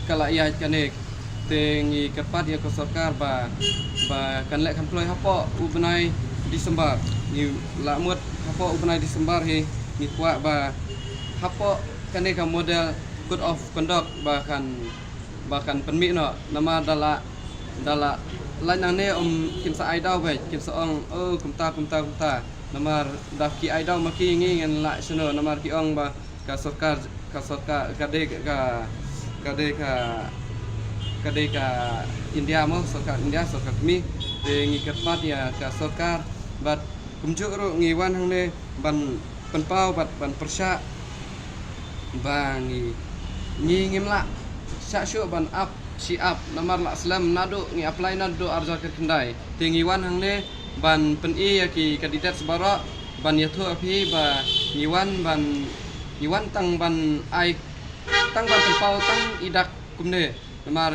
ka la ïaid kane. Te ngi kyrpad ïa ka sorkar ba, ba kan leh kham kloi hapoh u bnai December. Ngi la mut hapoh u bnai December hi, ngi kwah ba hapoh kane ka Model Code of Conduct ba kan, ba kan pynmih noh. Namar da la, da la lait nangne, um, kin sa ai daw beit, kin sa ong, oh, kumta, kumta, kumta. Namar da ki ai daw ma ki, ngi ngin lah shano, namar ki ong ba ka sorkar, ka sorkar, ka dei ka, ka dei ka, ka dei ka India mo, sorkar India, sorkar kmie. Te ngi kyrpad ïa ka sorkar, bad kumjuh ruh ngi wan hangne ban pynpaw bad ban pyrshah ba ngi, ngi ngim lah shah shuh ban ap shi ap, namar la slem naduh ngi apply naduh ar hajar khyndai. Te ngi wan hangne ban pyni ïa ki candidates baroh, ban ïathuh ïa phi ba ngi wan ban, ngi wan tang ban ai, tang ban pynpaw tang i dak kumne. Namar,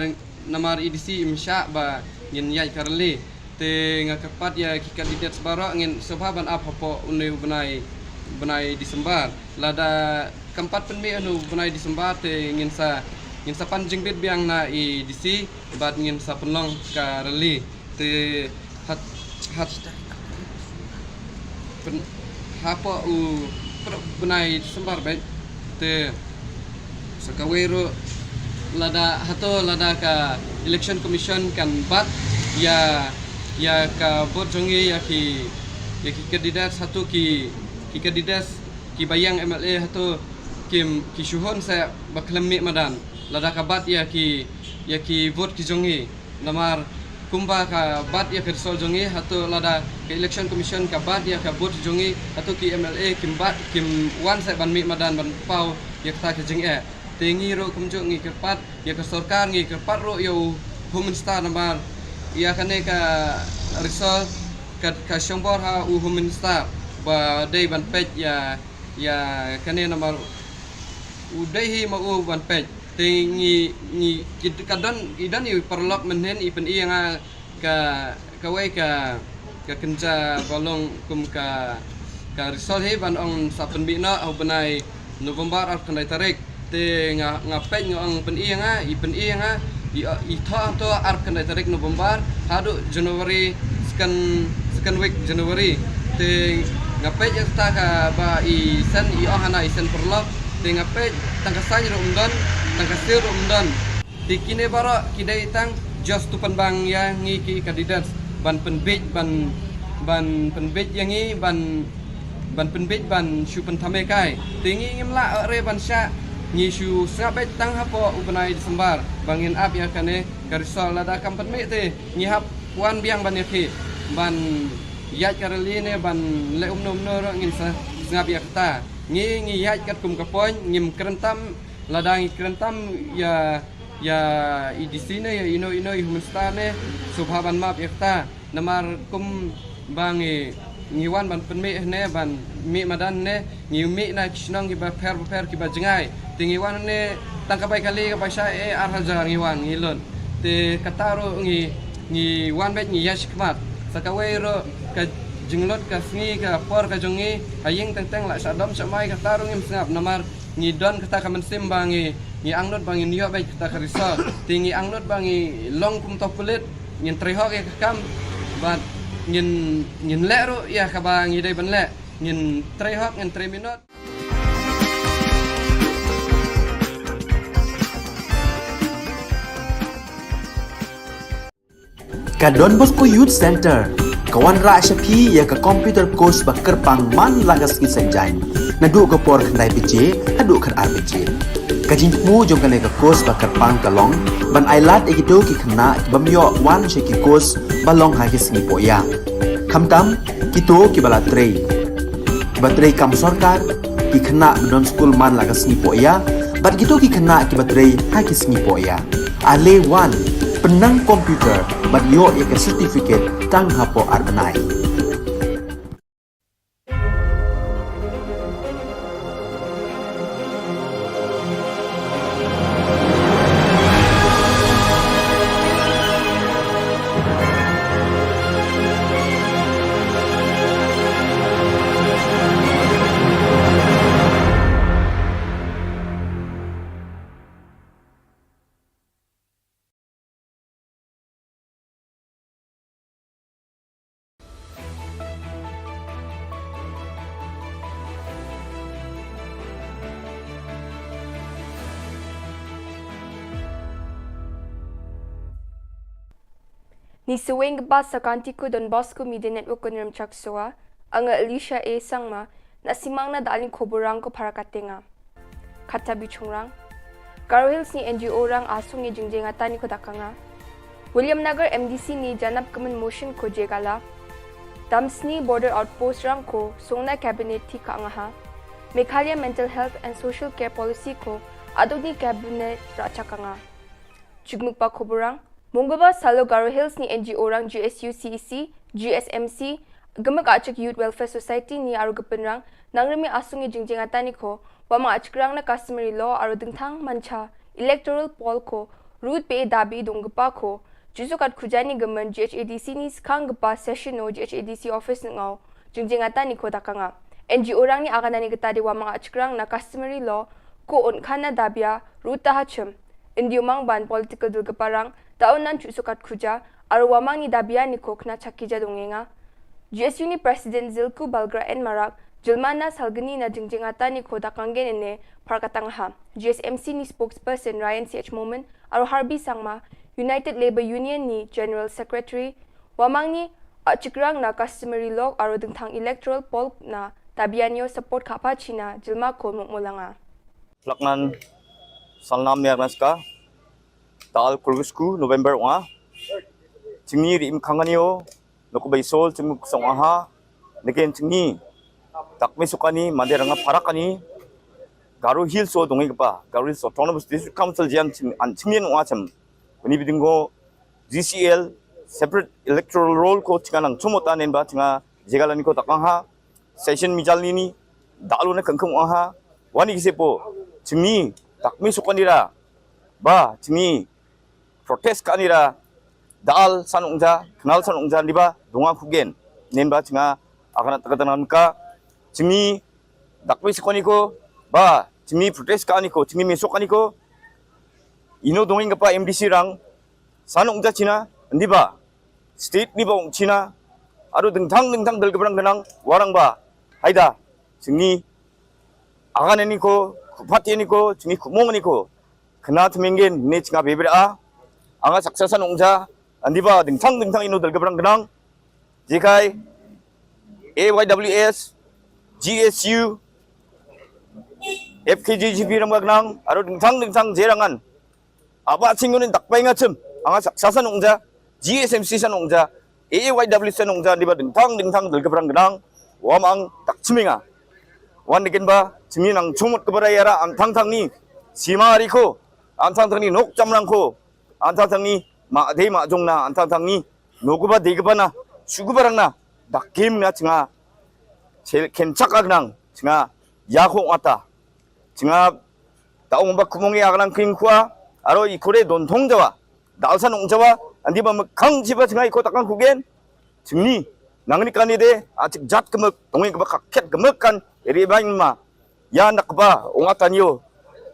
namar i D C im shah ba ngin ïaid ka rally. Te nga kyrpad ïa ki candidates baroh, ngin sngewbha ban ap hapoh une u bnai, bnai December. Lada kam pat pynmih une u bnai December te ngin sa, ngin sa pan jingbit biang na i D C bad ngin sa pynlong ka rally. Te hat, hat pyn-, hapoh u pyndonkam bnai December beit. Te sa kawei ruh, lada hato, lada ka Election Commission kan bat ïa, ïa ka vote jong ngi, ïa ki, ïa ki candidates, hato ki, ki candidates kiba ïeng M L A hato kim, ki shu hun seh ba khlem mih madan lada ka bat ïa ki, ïa ki vote ki jong ngi. Namar kumba ka bat ïa ka result jong ngi, hato lada ka Election Commission ka bat ïa ka vote jong ngi, hato ki M L A kim bat, kim wan seh ban mih madan ban paw ïa kata ka jingeh. Te ngi ruh kumjuh ngi kyrpad ïa ka sorkar, ngi kyrpad ruh ïa u Home Minister, namar ïa kane ka result ka, ka shongbor ha u Home Minister ba dei ban peit ïa, ïa kane, namar u dei hi ma u ban peit. Te ngi, ngi, ki, ka don, i don i paralok mynhynnin i pyni ïa nga ka, kawei ka, ka kynja ba long kum ka, ka result hi ban ong sa pynmih noh ha u bnai November arphew khyndai tarik. Te nga, nga peit, nga ong pyni ïa nga, i pyni ïa nga, i, i thoh hato arphew khyndai tarik November haduh January, second, second week January. Te nga peit ïa kata kaba i send, i ong hana i send paralok. Te nga peit tang ka sign ruh ym don, tang ka seal ruh ym don. Te kine baroh ki dei tang just to pynbang ïa ngi ki candidates ban pynbiej, ban, ban pynbiej ïa ngi ban, ban pynbeit ban shu pynthame kai. Te ngi ngim lah re ban shah, ngi shu sngap beit tang hapoh u bnai December ba ngin ap ïa kane ka result. Lada kam pynmih te ngi hap wan biang ban ïa ki ban ïaid ka rally ne ban leh umno umno ruh ngin sa sngap ïa kata. Ngi ngi ïaid katkum ka point, ngim kren tam. Lada ngi kren tam ïa ïa i D C ne ïa ino ino i Home Minister ne, sngewbha ban map ïa kata. Namar kum ba ngi ngi wan ban pynmih ne ban mih madan ne, ngi mih na ki shnong kiba pher ba pher kiba jngai. Te ngi wan ne tang ka bai kali ka bai sha e ar hajar ngi wan ngi lun. Te kata ruh ngi ngi wan beit ngi ïa shikmat. Sa kawei ruh ka jinglut ka sngi ka por ka jong ngi ha ïing teng teng la sha dom sha mai, kata ruh ngim sngap namar ngi don kata ka mynsiem ba ngi ngi angnud ba ngin ïoh beit kata ka result. Te ngi angnud ba ngi long kum to pulit, ngin trei hok ïa ka kam bad ngin ngin leh ruh ïa kaba ngi dei ban leh, ngin trei hok, ngin trei minot. Ka Don Bosco Youth Centre ka wanrah sha phi ïa ka computer course ba kyrpang man la ka sngi Saitjaiñ, naduh ka por khyndai baje haduh khatar baje. Ka jingthmu jong kane ka course ba kyrpang ka long ban ailad ïa kito ki khynnah ki bym ïoh wan sha ki course ba long ha ki sngi pohïa, khamtam kito kiba la trei, kiba trei kam sorkar, ki khynnah ba don skul man la ka sngi pohïa bad kito ki khynnah kiba trei ha ki sngi pohïa. Ale wan, pynnang computer bad ïoh ïa ka certificate tang hapoh ar bnai. Ni saweng kaba sa ka Antiku Don Bosco Media Network Kynrem Chaksoa, anga Alicia A Sangma, na simang na dalin koborang ko para katenga. Kata bichungrang. Garo Hills ni N G O rang asung i jingjeng atan i kodak anga. William Nagar M D C ni janap kemen motion ko jegala. Damsni Border Outpost rang ko songna cabinet ti ka angaha. Meghalaya Mental Health and Social Care Policy ko adoni cabinet rachak anga. Jukmukpa koborang. Mungguba salo Garo Hills ni N G O rang G S U C E C, G S M C, Gumuk Achik Youth Welfare Society ni aru gepin rang, nang remi asung i jingjeng atan i ko, wamang achikrang na customary law aru dingthang mancha, electoral poll ko, root pe dabi donggepa ko, jusukat kujani gemen G H A D C ni skang gepa session no G H A D C office ngau, jingjeng atan i ko dakanga. N G O rang ni aganani geta di wamang achikrang na customary law, ko unkhana dabia, root tahachim. Indi umang ban political dul keparang, taun nan chu sukat khuja, arwa mang ni dabian ni kok na chaki jadong enga. G S U ni President Zilku Balgra N Marak, Julmana Salgni na jingjing ata ni ko dakanggen ene, Parkatang ha. G S M C ni spokesperson Ryan C H Momin, arwa Harbi Sangma, United Labour Union ni General Secretary, wamang ni, a chikrang na customary law arwa dengthang electoral poll na dabian yo support kapa China, Julma ko mukmulanga. Plaknan Salnam Niarnaska, Tal Kurgusku, November wa. Chingni ri im kangani o, noko bai sol, chingmu kusong aha, neken chingni, takme sukani, mande ranga parakani, Garo Hills o dongi kapa, Garo Hills Autonomous District Council jian ching, an chingni wa cham, bini bidingo, G C L, separate electoral roll ko chinga nang chumota nen ba chinga jegalani ko takang ha, session mijal nini, dalu na kangkung aha, wani kise po, chingni, takmi sukanira, ba, chingni, protest kanira, dal san ungja, kenal san ungja, niba, dunga kugen, nen ba chinga, akana takatanan ka, chingni, dakmi sukaniko, ba, chingni protest kaniko, chingni mesok kaniko, ino dongin kapa M D C rang, san ungja China, niba, state niba ung China, ado dengthang dengthang dal kebrang kenang, warang ba, haida, chingni, agan niko, kupat niko, chingni kumong niko, kena temenggen, ne chinga bebera, anga saksa san ungja, andiba, dengthang dengthang ino dal kebrang kenang, jikai, A Y W S, G S U, F K J G P rangbah khnang, aro dingthang dingthang je rangan. Aba ching unin dak bai nga chim, anga sak sasan ungja, G S M C san ungja, A A Y W san ungja, diba dingthang dingthang dil kebrang genang, wamang dak chiminga. Wan dikin ba, chimi nang chumut kebara yara, antang tang ni, sima ariko, antang tang ni, nok chamrang ko, antang tang ni, ma de ma jong na, antang tang ni, nokuba de kebana, sukuba rang na, dak kim na chinga, chel kenchak agnang, chinga, ya ko ata. Chinga, ta ong ba kumong ya agnang king kwa, aro ikore don thong jawa. Dal san ong jawa, andi ba mekhang jiba chinga iko takang kugen. Chingni, nangni kani de, achik jat kemek, tongi keba kakhet kemek kan, iri bain ma. Ya nak ba, ong atan yo.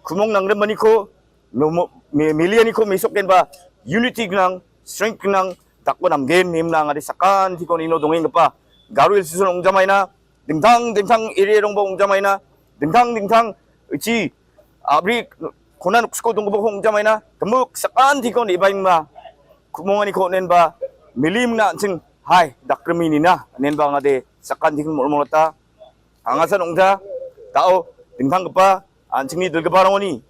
Kumong nang remani ko, no mo, me, milian iko mesok ken ba. Unity nang, strength nang, tak ko nam gen, nim nang adi sakan, tiko nino dongeng kepa. Garu il susun ong jamaina, dingthang dingthang iri rong ba ong jamaina, dingthang dingthang ichi abri khona nuksko dong ba ong jamaina, kemuk sakan tiko ni bain ma. Kumong ani ko nen ba, milim na ching, hai, dak remi ni na, nen ba ngade, sakan tiko mol mol ta. Angasan ong ja, tao, dingthang kepa, an ching ni dul kepa rong ni.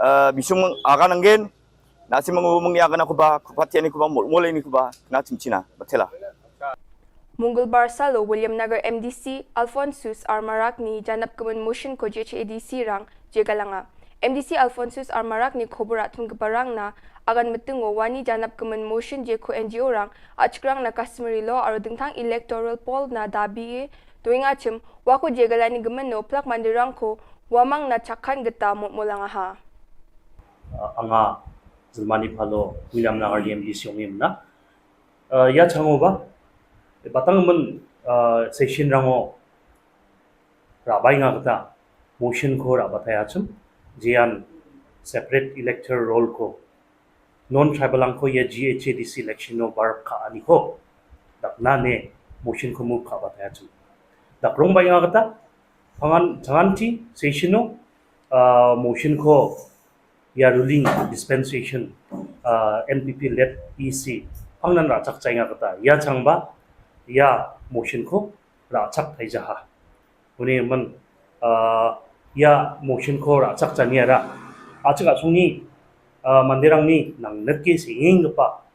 Eh, bisung akan anggen, na si mengu mengi akan aku ba, kupat tiani kuba, mol mol ini kuba, na chim china, batela. Mongolbar salo Williamnagar M D C Alphonsus R Marak ni janap kemen motion ko J H A D C rang je galanga. M D C Alphonsus R Marak ni khobor atum keparang na agan metengo wani janap kemen motion je ko N G O rang achikrang na customary law aro dingthang electoral poll na dabi e doing achim wako je galani gemen no plak mandirang ko wamang na chakhan geta mot molanga ha. Anga Zilmani Phalo Williamnagar M D C ong imna. Eh, ya chango ba, batang men, eh, session rango rabai nga kata, motion ko rabatai achum, jian separate electoral roll ko, non tribal ang ko ya G H A D C election no bar ka ani ko, dak na ne motion ko move ka batai achum. Dak rong bai nga kata, pangan, tangan ti, session no, eh, motion ko, ya ruling dispensation, uh, N P P led E C, pang nan rachak chai nga kata, ya chang ba, ya motion ko rachak thai jaha. Uni man, uh, ya motion ko rachak chani ara. Achak asung ni, uh, mandirang ni nang net ke singing kepa.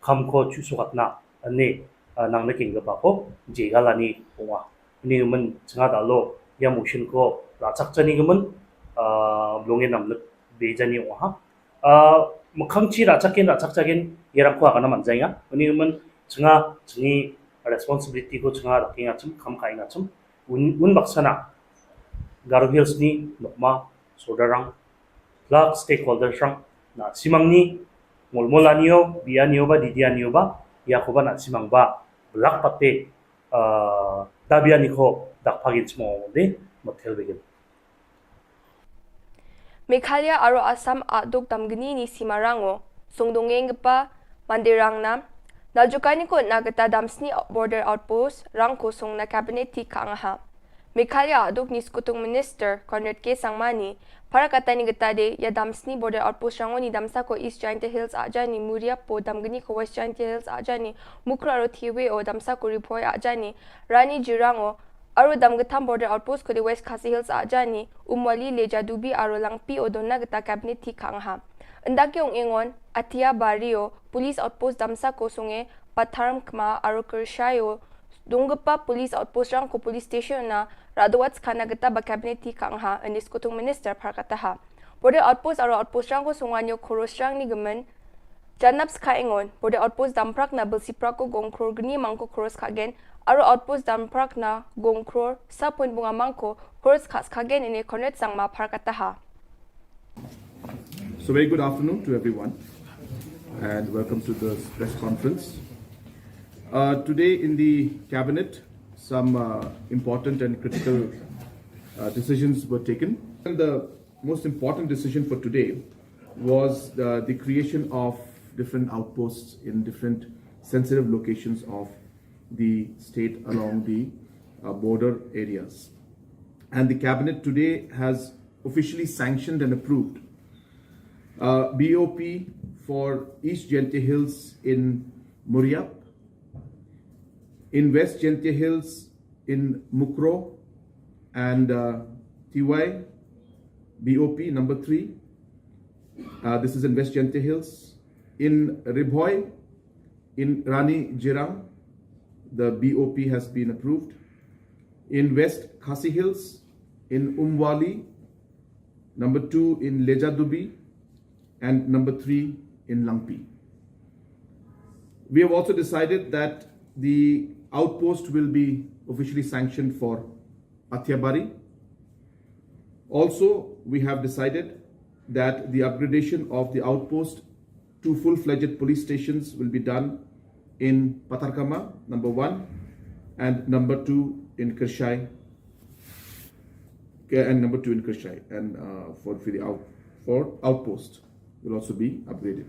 Kham ko chu sukat na, ani, ah, nang na king ba ko, je ga la ni pung wa. Ni men chenga da lo, ya motion ko, la chak chani ga men, ah, blong e nam lek be jani wa ha. Ah, makhang chi la chak kin, la chak chak kin, ya rang ko ga na man jai nga. Ni men chenga, chengi responsibility ko chenga da king achum, kham kai achum. Un, un baksana, Garo Hills ni, nokma, sodarang, plak stakeholders rang, na simang ni, mol mol anio, bi anio ba, didi anio ba, ya ko ba na simang ba, blak pate, uh, dabi ani ko, dak pagin semua de, motel begin. Meghalaya aro Assam aduk damgni ni simarango, sungdongeng gepa, mandirang na, naljukani ko na geta damsni border outpost, rangko sung na cabinet ti ka ngaha. Meghalaya aduk ni Skutung Minister Conrad K Sangma ni, para kata ni geta de, ya damsni border outpost rango ni damsa ko East Jaintia Hills aja ni Muriap po damgni ko West Jaintia Hills aja ni Mukroh aro Thiwe o damsa ko Ri Bhoi aja ni Rani Jirango, aro damgetham border outpost ko de West Khasi Hills aja ni Umwali le Jadubi aro Langpi o donna geta cabinet ti ka ngaha. Ndake ong engon, Atia Bario, police outpost damsa ko sunge, Patharm Kma aro Kershai o, donggepa police outpost rang ko police station na, radowat skana geta ba cabinet ti ka ngaha, ini Skutung Minister par kata ha. Border outpost aro outpost rang ko sunganyo khoros rang ni gemen, janap ska engon, border outpost damprak na belsi prak ko gong kror gni mangko khoros ka gen, aro outpost damprak na gong kror sa point bunga mangko khoros ka ska gen ini Conrad Sangma par kata ha. So very good afternoon to everyone and welcome to this press conference. Uh, today in the cabinet, some uh, important and critical uh, decisions were taken. And the most important decision for today was uh, the creation of different outposts in different sensitive locations of the state along the uh, border areas. And the cabinet today has officially sanctioned and approved uh, B O P for East Jaintia Hills in Muriap, in West Jaintia Hills in Mukroh, And uh, T Y, B O P number three. Uh, this is in West Jaintia Hills. In Ri Bhoi, in Rani Jirang, the B O P has been approved. In West Khasi Hills, in Umwali, number two in Lejadubi, and number three in Langpi. We have also decided that the outpost will be officially sanctioned for Athiabari. Also, we have decided that the upgradation of the outpost to full-fledged police stations will be done in Patharkhmah, number one, and number two in Kyrshai, okay, and number two in Kyrshai, and uh, for, for the out, for outpost will also be upgraded.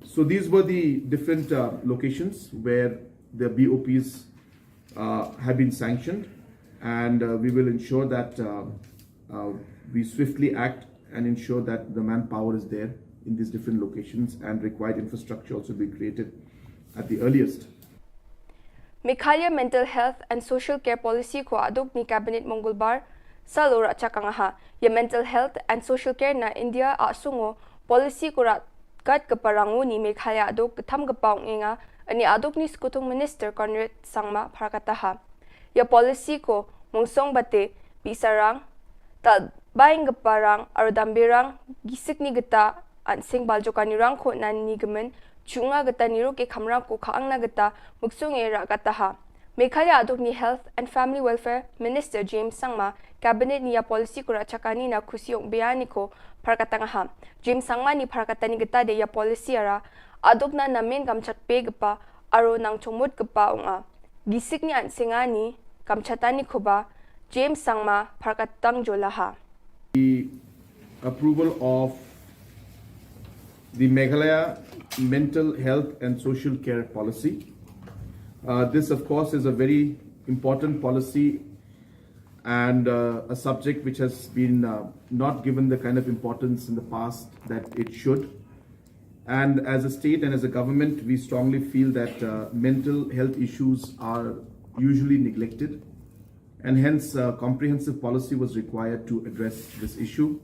So these were the different uh, locations where the B O Ps uh, have been sanctioned, and uh, we will ensure that uh, uh, we swiftly act and ensure that the manpower is there in these different locations and required infrastructure also be created at the earliest. Meghalaya Mental Health and Social Care Policy ko aduk ni Cabinet Mongolbar salo ra chakang ha. Ya Mental Health and Social Care na India a sungo policy ko ra kat keparangu ni Meghalaya aduk ketam kepau ngenga ani aduk ni Sekutung Minister Conrad Sangma pharkataha. Ya policy ko mungsong bate bisarang tal baing keparang arudambirang gisik ni geta an sing bal jokani rang ko nan ni gemen chunga geta niru ke khamrang ko khaang na geta muksung e ra kataha. Meghalaya aduk ni Health and Family Welfare Minister James Sangma Cabinet ni ya policy ko ra chakani na khusi ong beani ko pharkatang ha. James Sangma ni pharkatani geta de ya policy ara aduk na namen kamchat pe gepa aro nang chongmut gepa ong a. Gisik ni an singani kamchatani ko ba James Sangma pharkatang jolaha. The approval of the Meghalaya Mental Health and Social Care Policy. Uh, this, of course, is a very important policy and uh, a subject which has been uh, not given the kind of importance in the past that it should. And as a state and as a government, we strongly feel that uh, mental health issues are usually neglected, and hence uh, comprehensive policy was required to address this issue.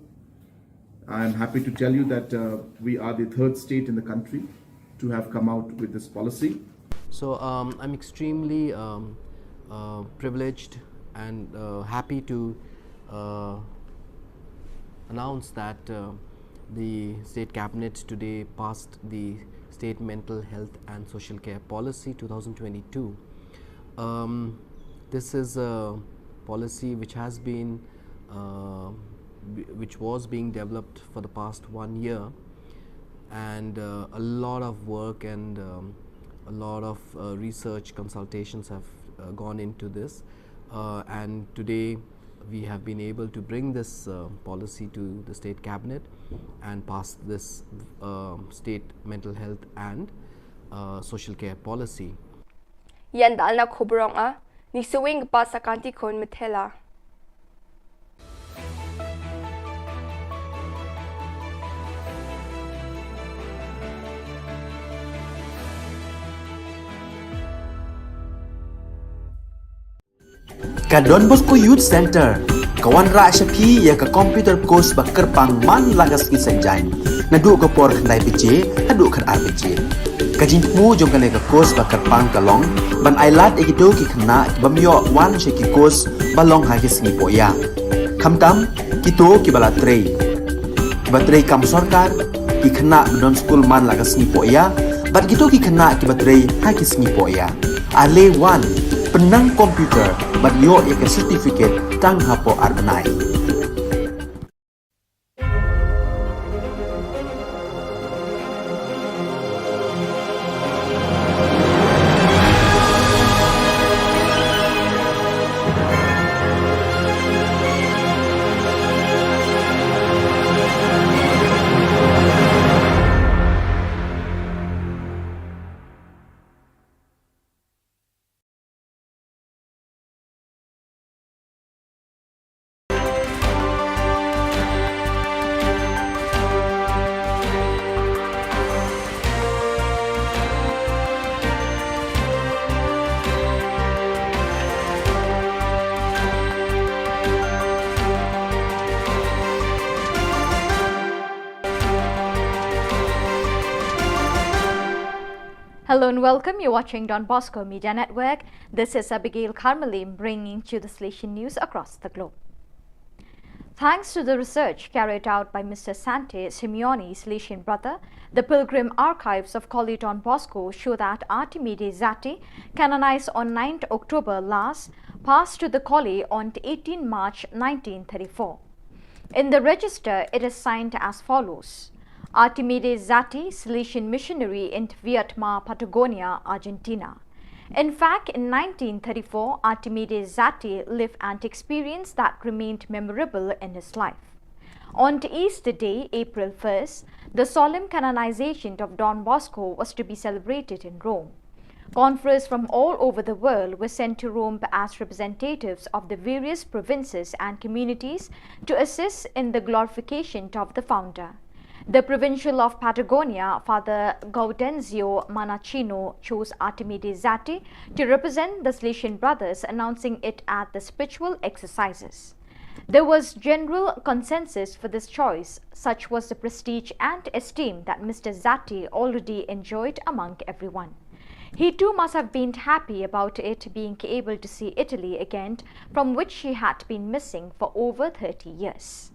I am happy to tell you that uh, we are the third state in the country to have come out with this policy. So um, I'm extremely um, uh, privileged and uh, happy to uh, announce that uh, the state cabinet today passed the state mental health and social care policy two thousand twenty-two. Um, this is a policy which has been uh, which was being developed for the past one year, and uh, a lot of work and um, a lot of uh, research consultations have uh, gone into this, uh, and today we have been able to bring this uh, policy to the state cabinet and pass this uh, state mental health and uh, social care policy. Yan dalna khobrong a ni sewing pa sakanti kon metela. Ka Don Bosco Youth Centre ka wanrah sha phi ïa ka computer course ba kyrpang man la ka sngi Saitjaiñ naduh ka por khyndai baje haduh khatar baje. Ka jingthmu jong kane ka course ba kyrpang ka long ban ailad ïa kito ki khynnah ki bym ïoh wan sha ki course ba long ha ki sngi pohïa. Khamtam kito kiba la trei, kiba trei kam sorkar, ki khynnah ba don skul man la ka sngi pohïa bad kito ki khynnah kiba trei ha ki sngi pohïa. Ale wan, pynnang computer bad ïoh ïa ka certificate tang hapoh ar bnai. Hello and welcome. You're watching Don Bosco Media Network. This is Abigail Karmalim bringing to you the Salesian news across the globe. Thanks to the research carried out by Mister Sante Simeoni, Salesian brother, the Pilgrim Archives of Collie Don Bosco show that Artimide Zati, canonized on ninth October last, passed to the Collie on eighteenth March nineteen thirty-four. In the register, it is signed as follows: Artimide Zati, Salesian missionary in Viedma, Patagonia, Argentina. In fact, in nineteen thirty-four, Artimide Zati lived an experience that remained memorable in his life. On Easter Day, April first, the solemn canonization of Don Bosco was to be celebrated in Rome. Conferees from all over the world were sent to Rome as representatives of the various provinces and communities to assist in the glorification of the founder. The provincial of Patagonia, Father Gaudenzio Manacino, chose Artimide Zati to represent the Salesian Brothers, announcing it at the spiritual exercises. There was general consensus for this choice, such was the prestige and esteem that Mister Zati already enjoyed among everyone. He too must have been happy about it, being able to see Italy again, from which he had been missing for over thirty years.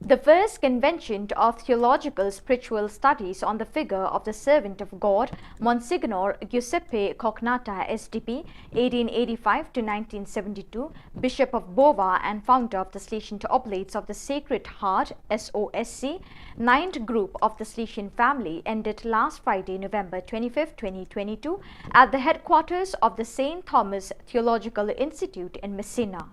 The first convention of theological spiritual studies on the figure of the servant of God, Monsignor Giuseppe Cognata, S D P, eighteen eighty-five to nineteen seventy-two, Bishop of Bova and founder of the Salesian Oblates of the Sacred Heart, S O S C, ninth group of the Salesian family, ended last Friday, November twenty-fifth, twenty twenty-two, at the headquarters of the Saint Thomas Theological Institute in Messina.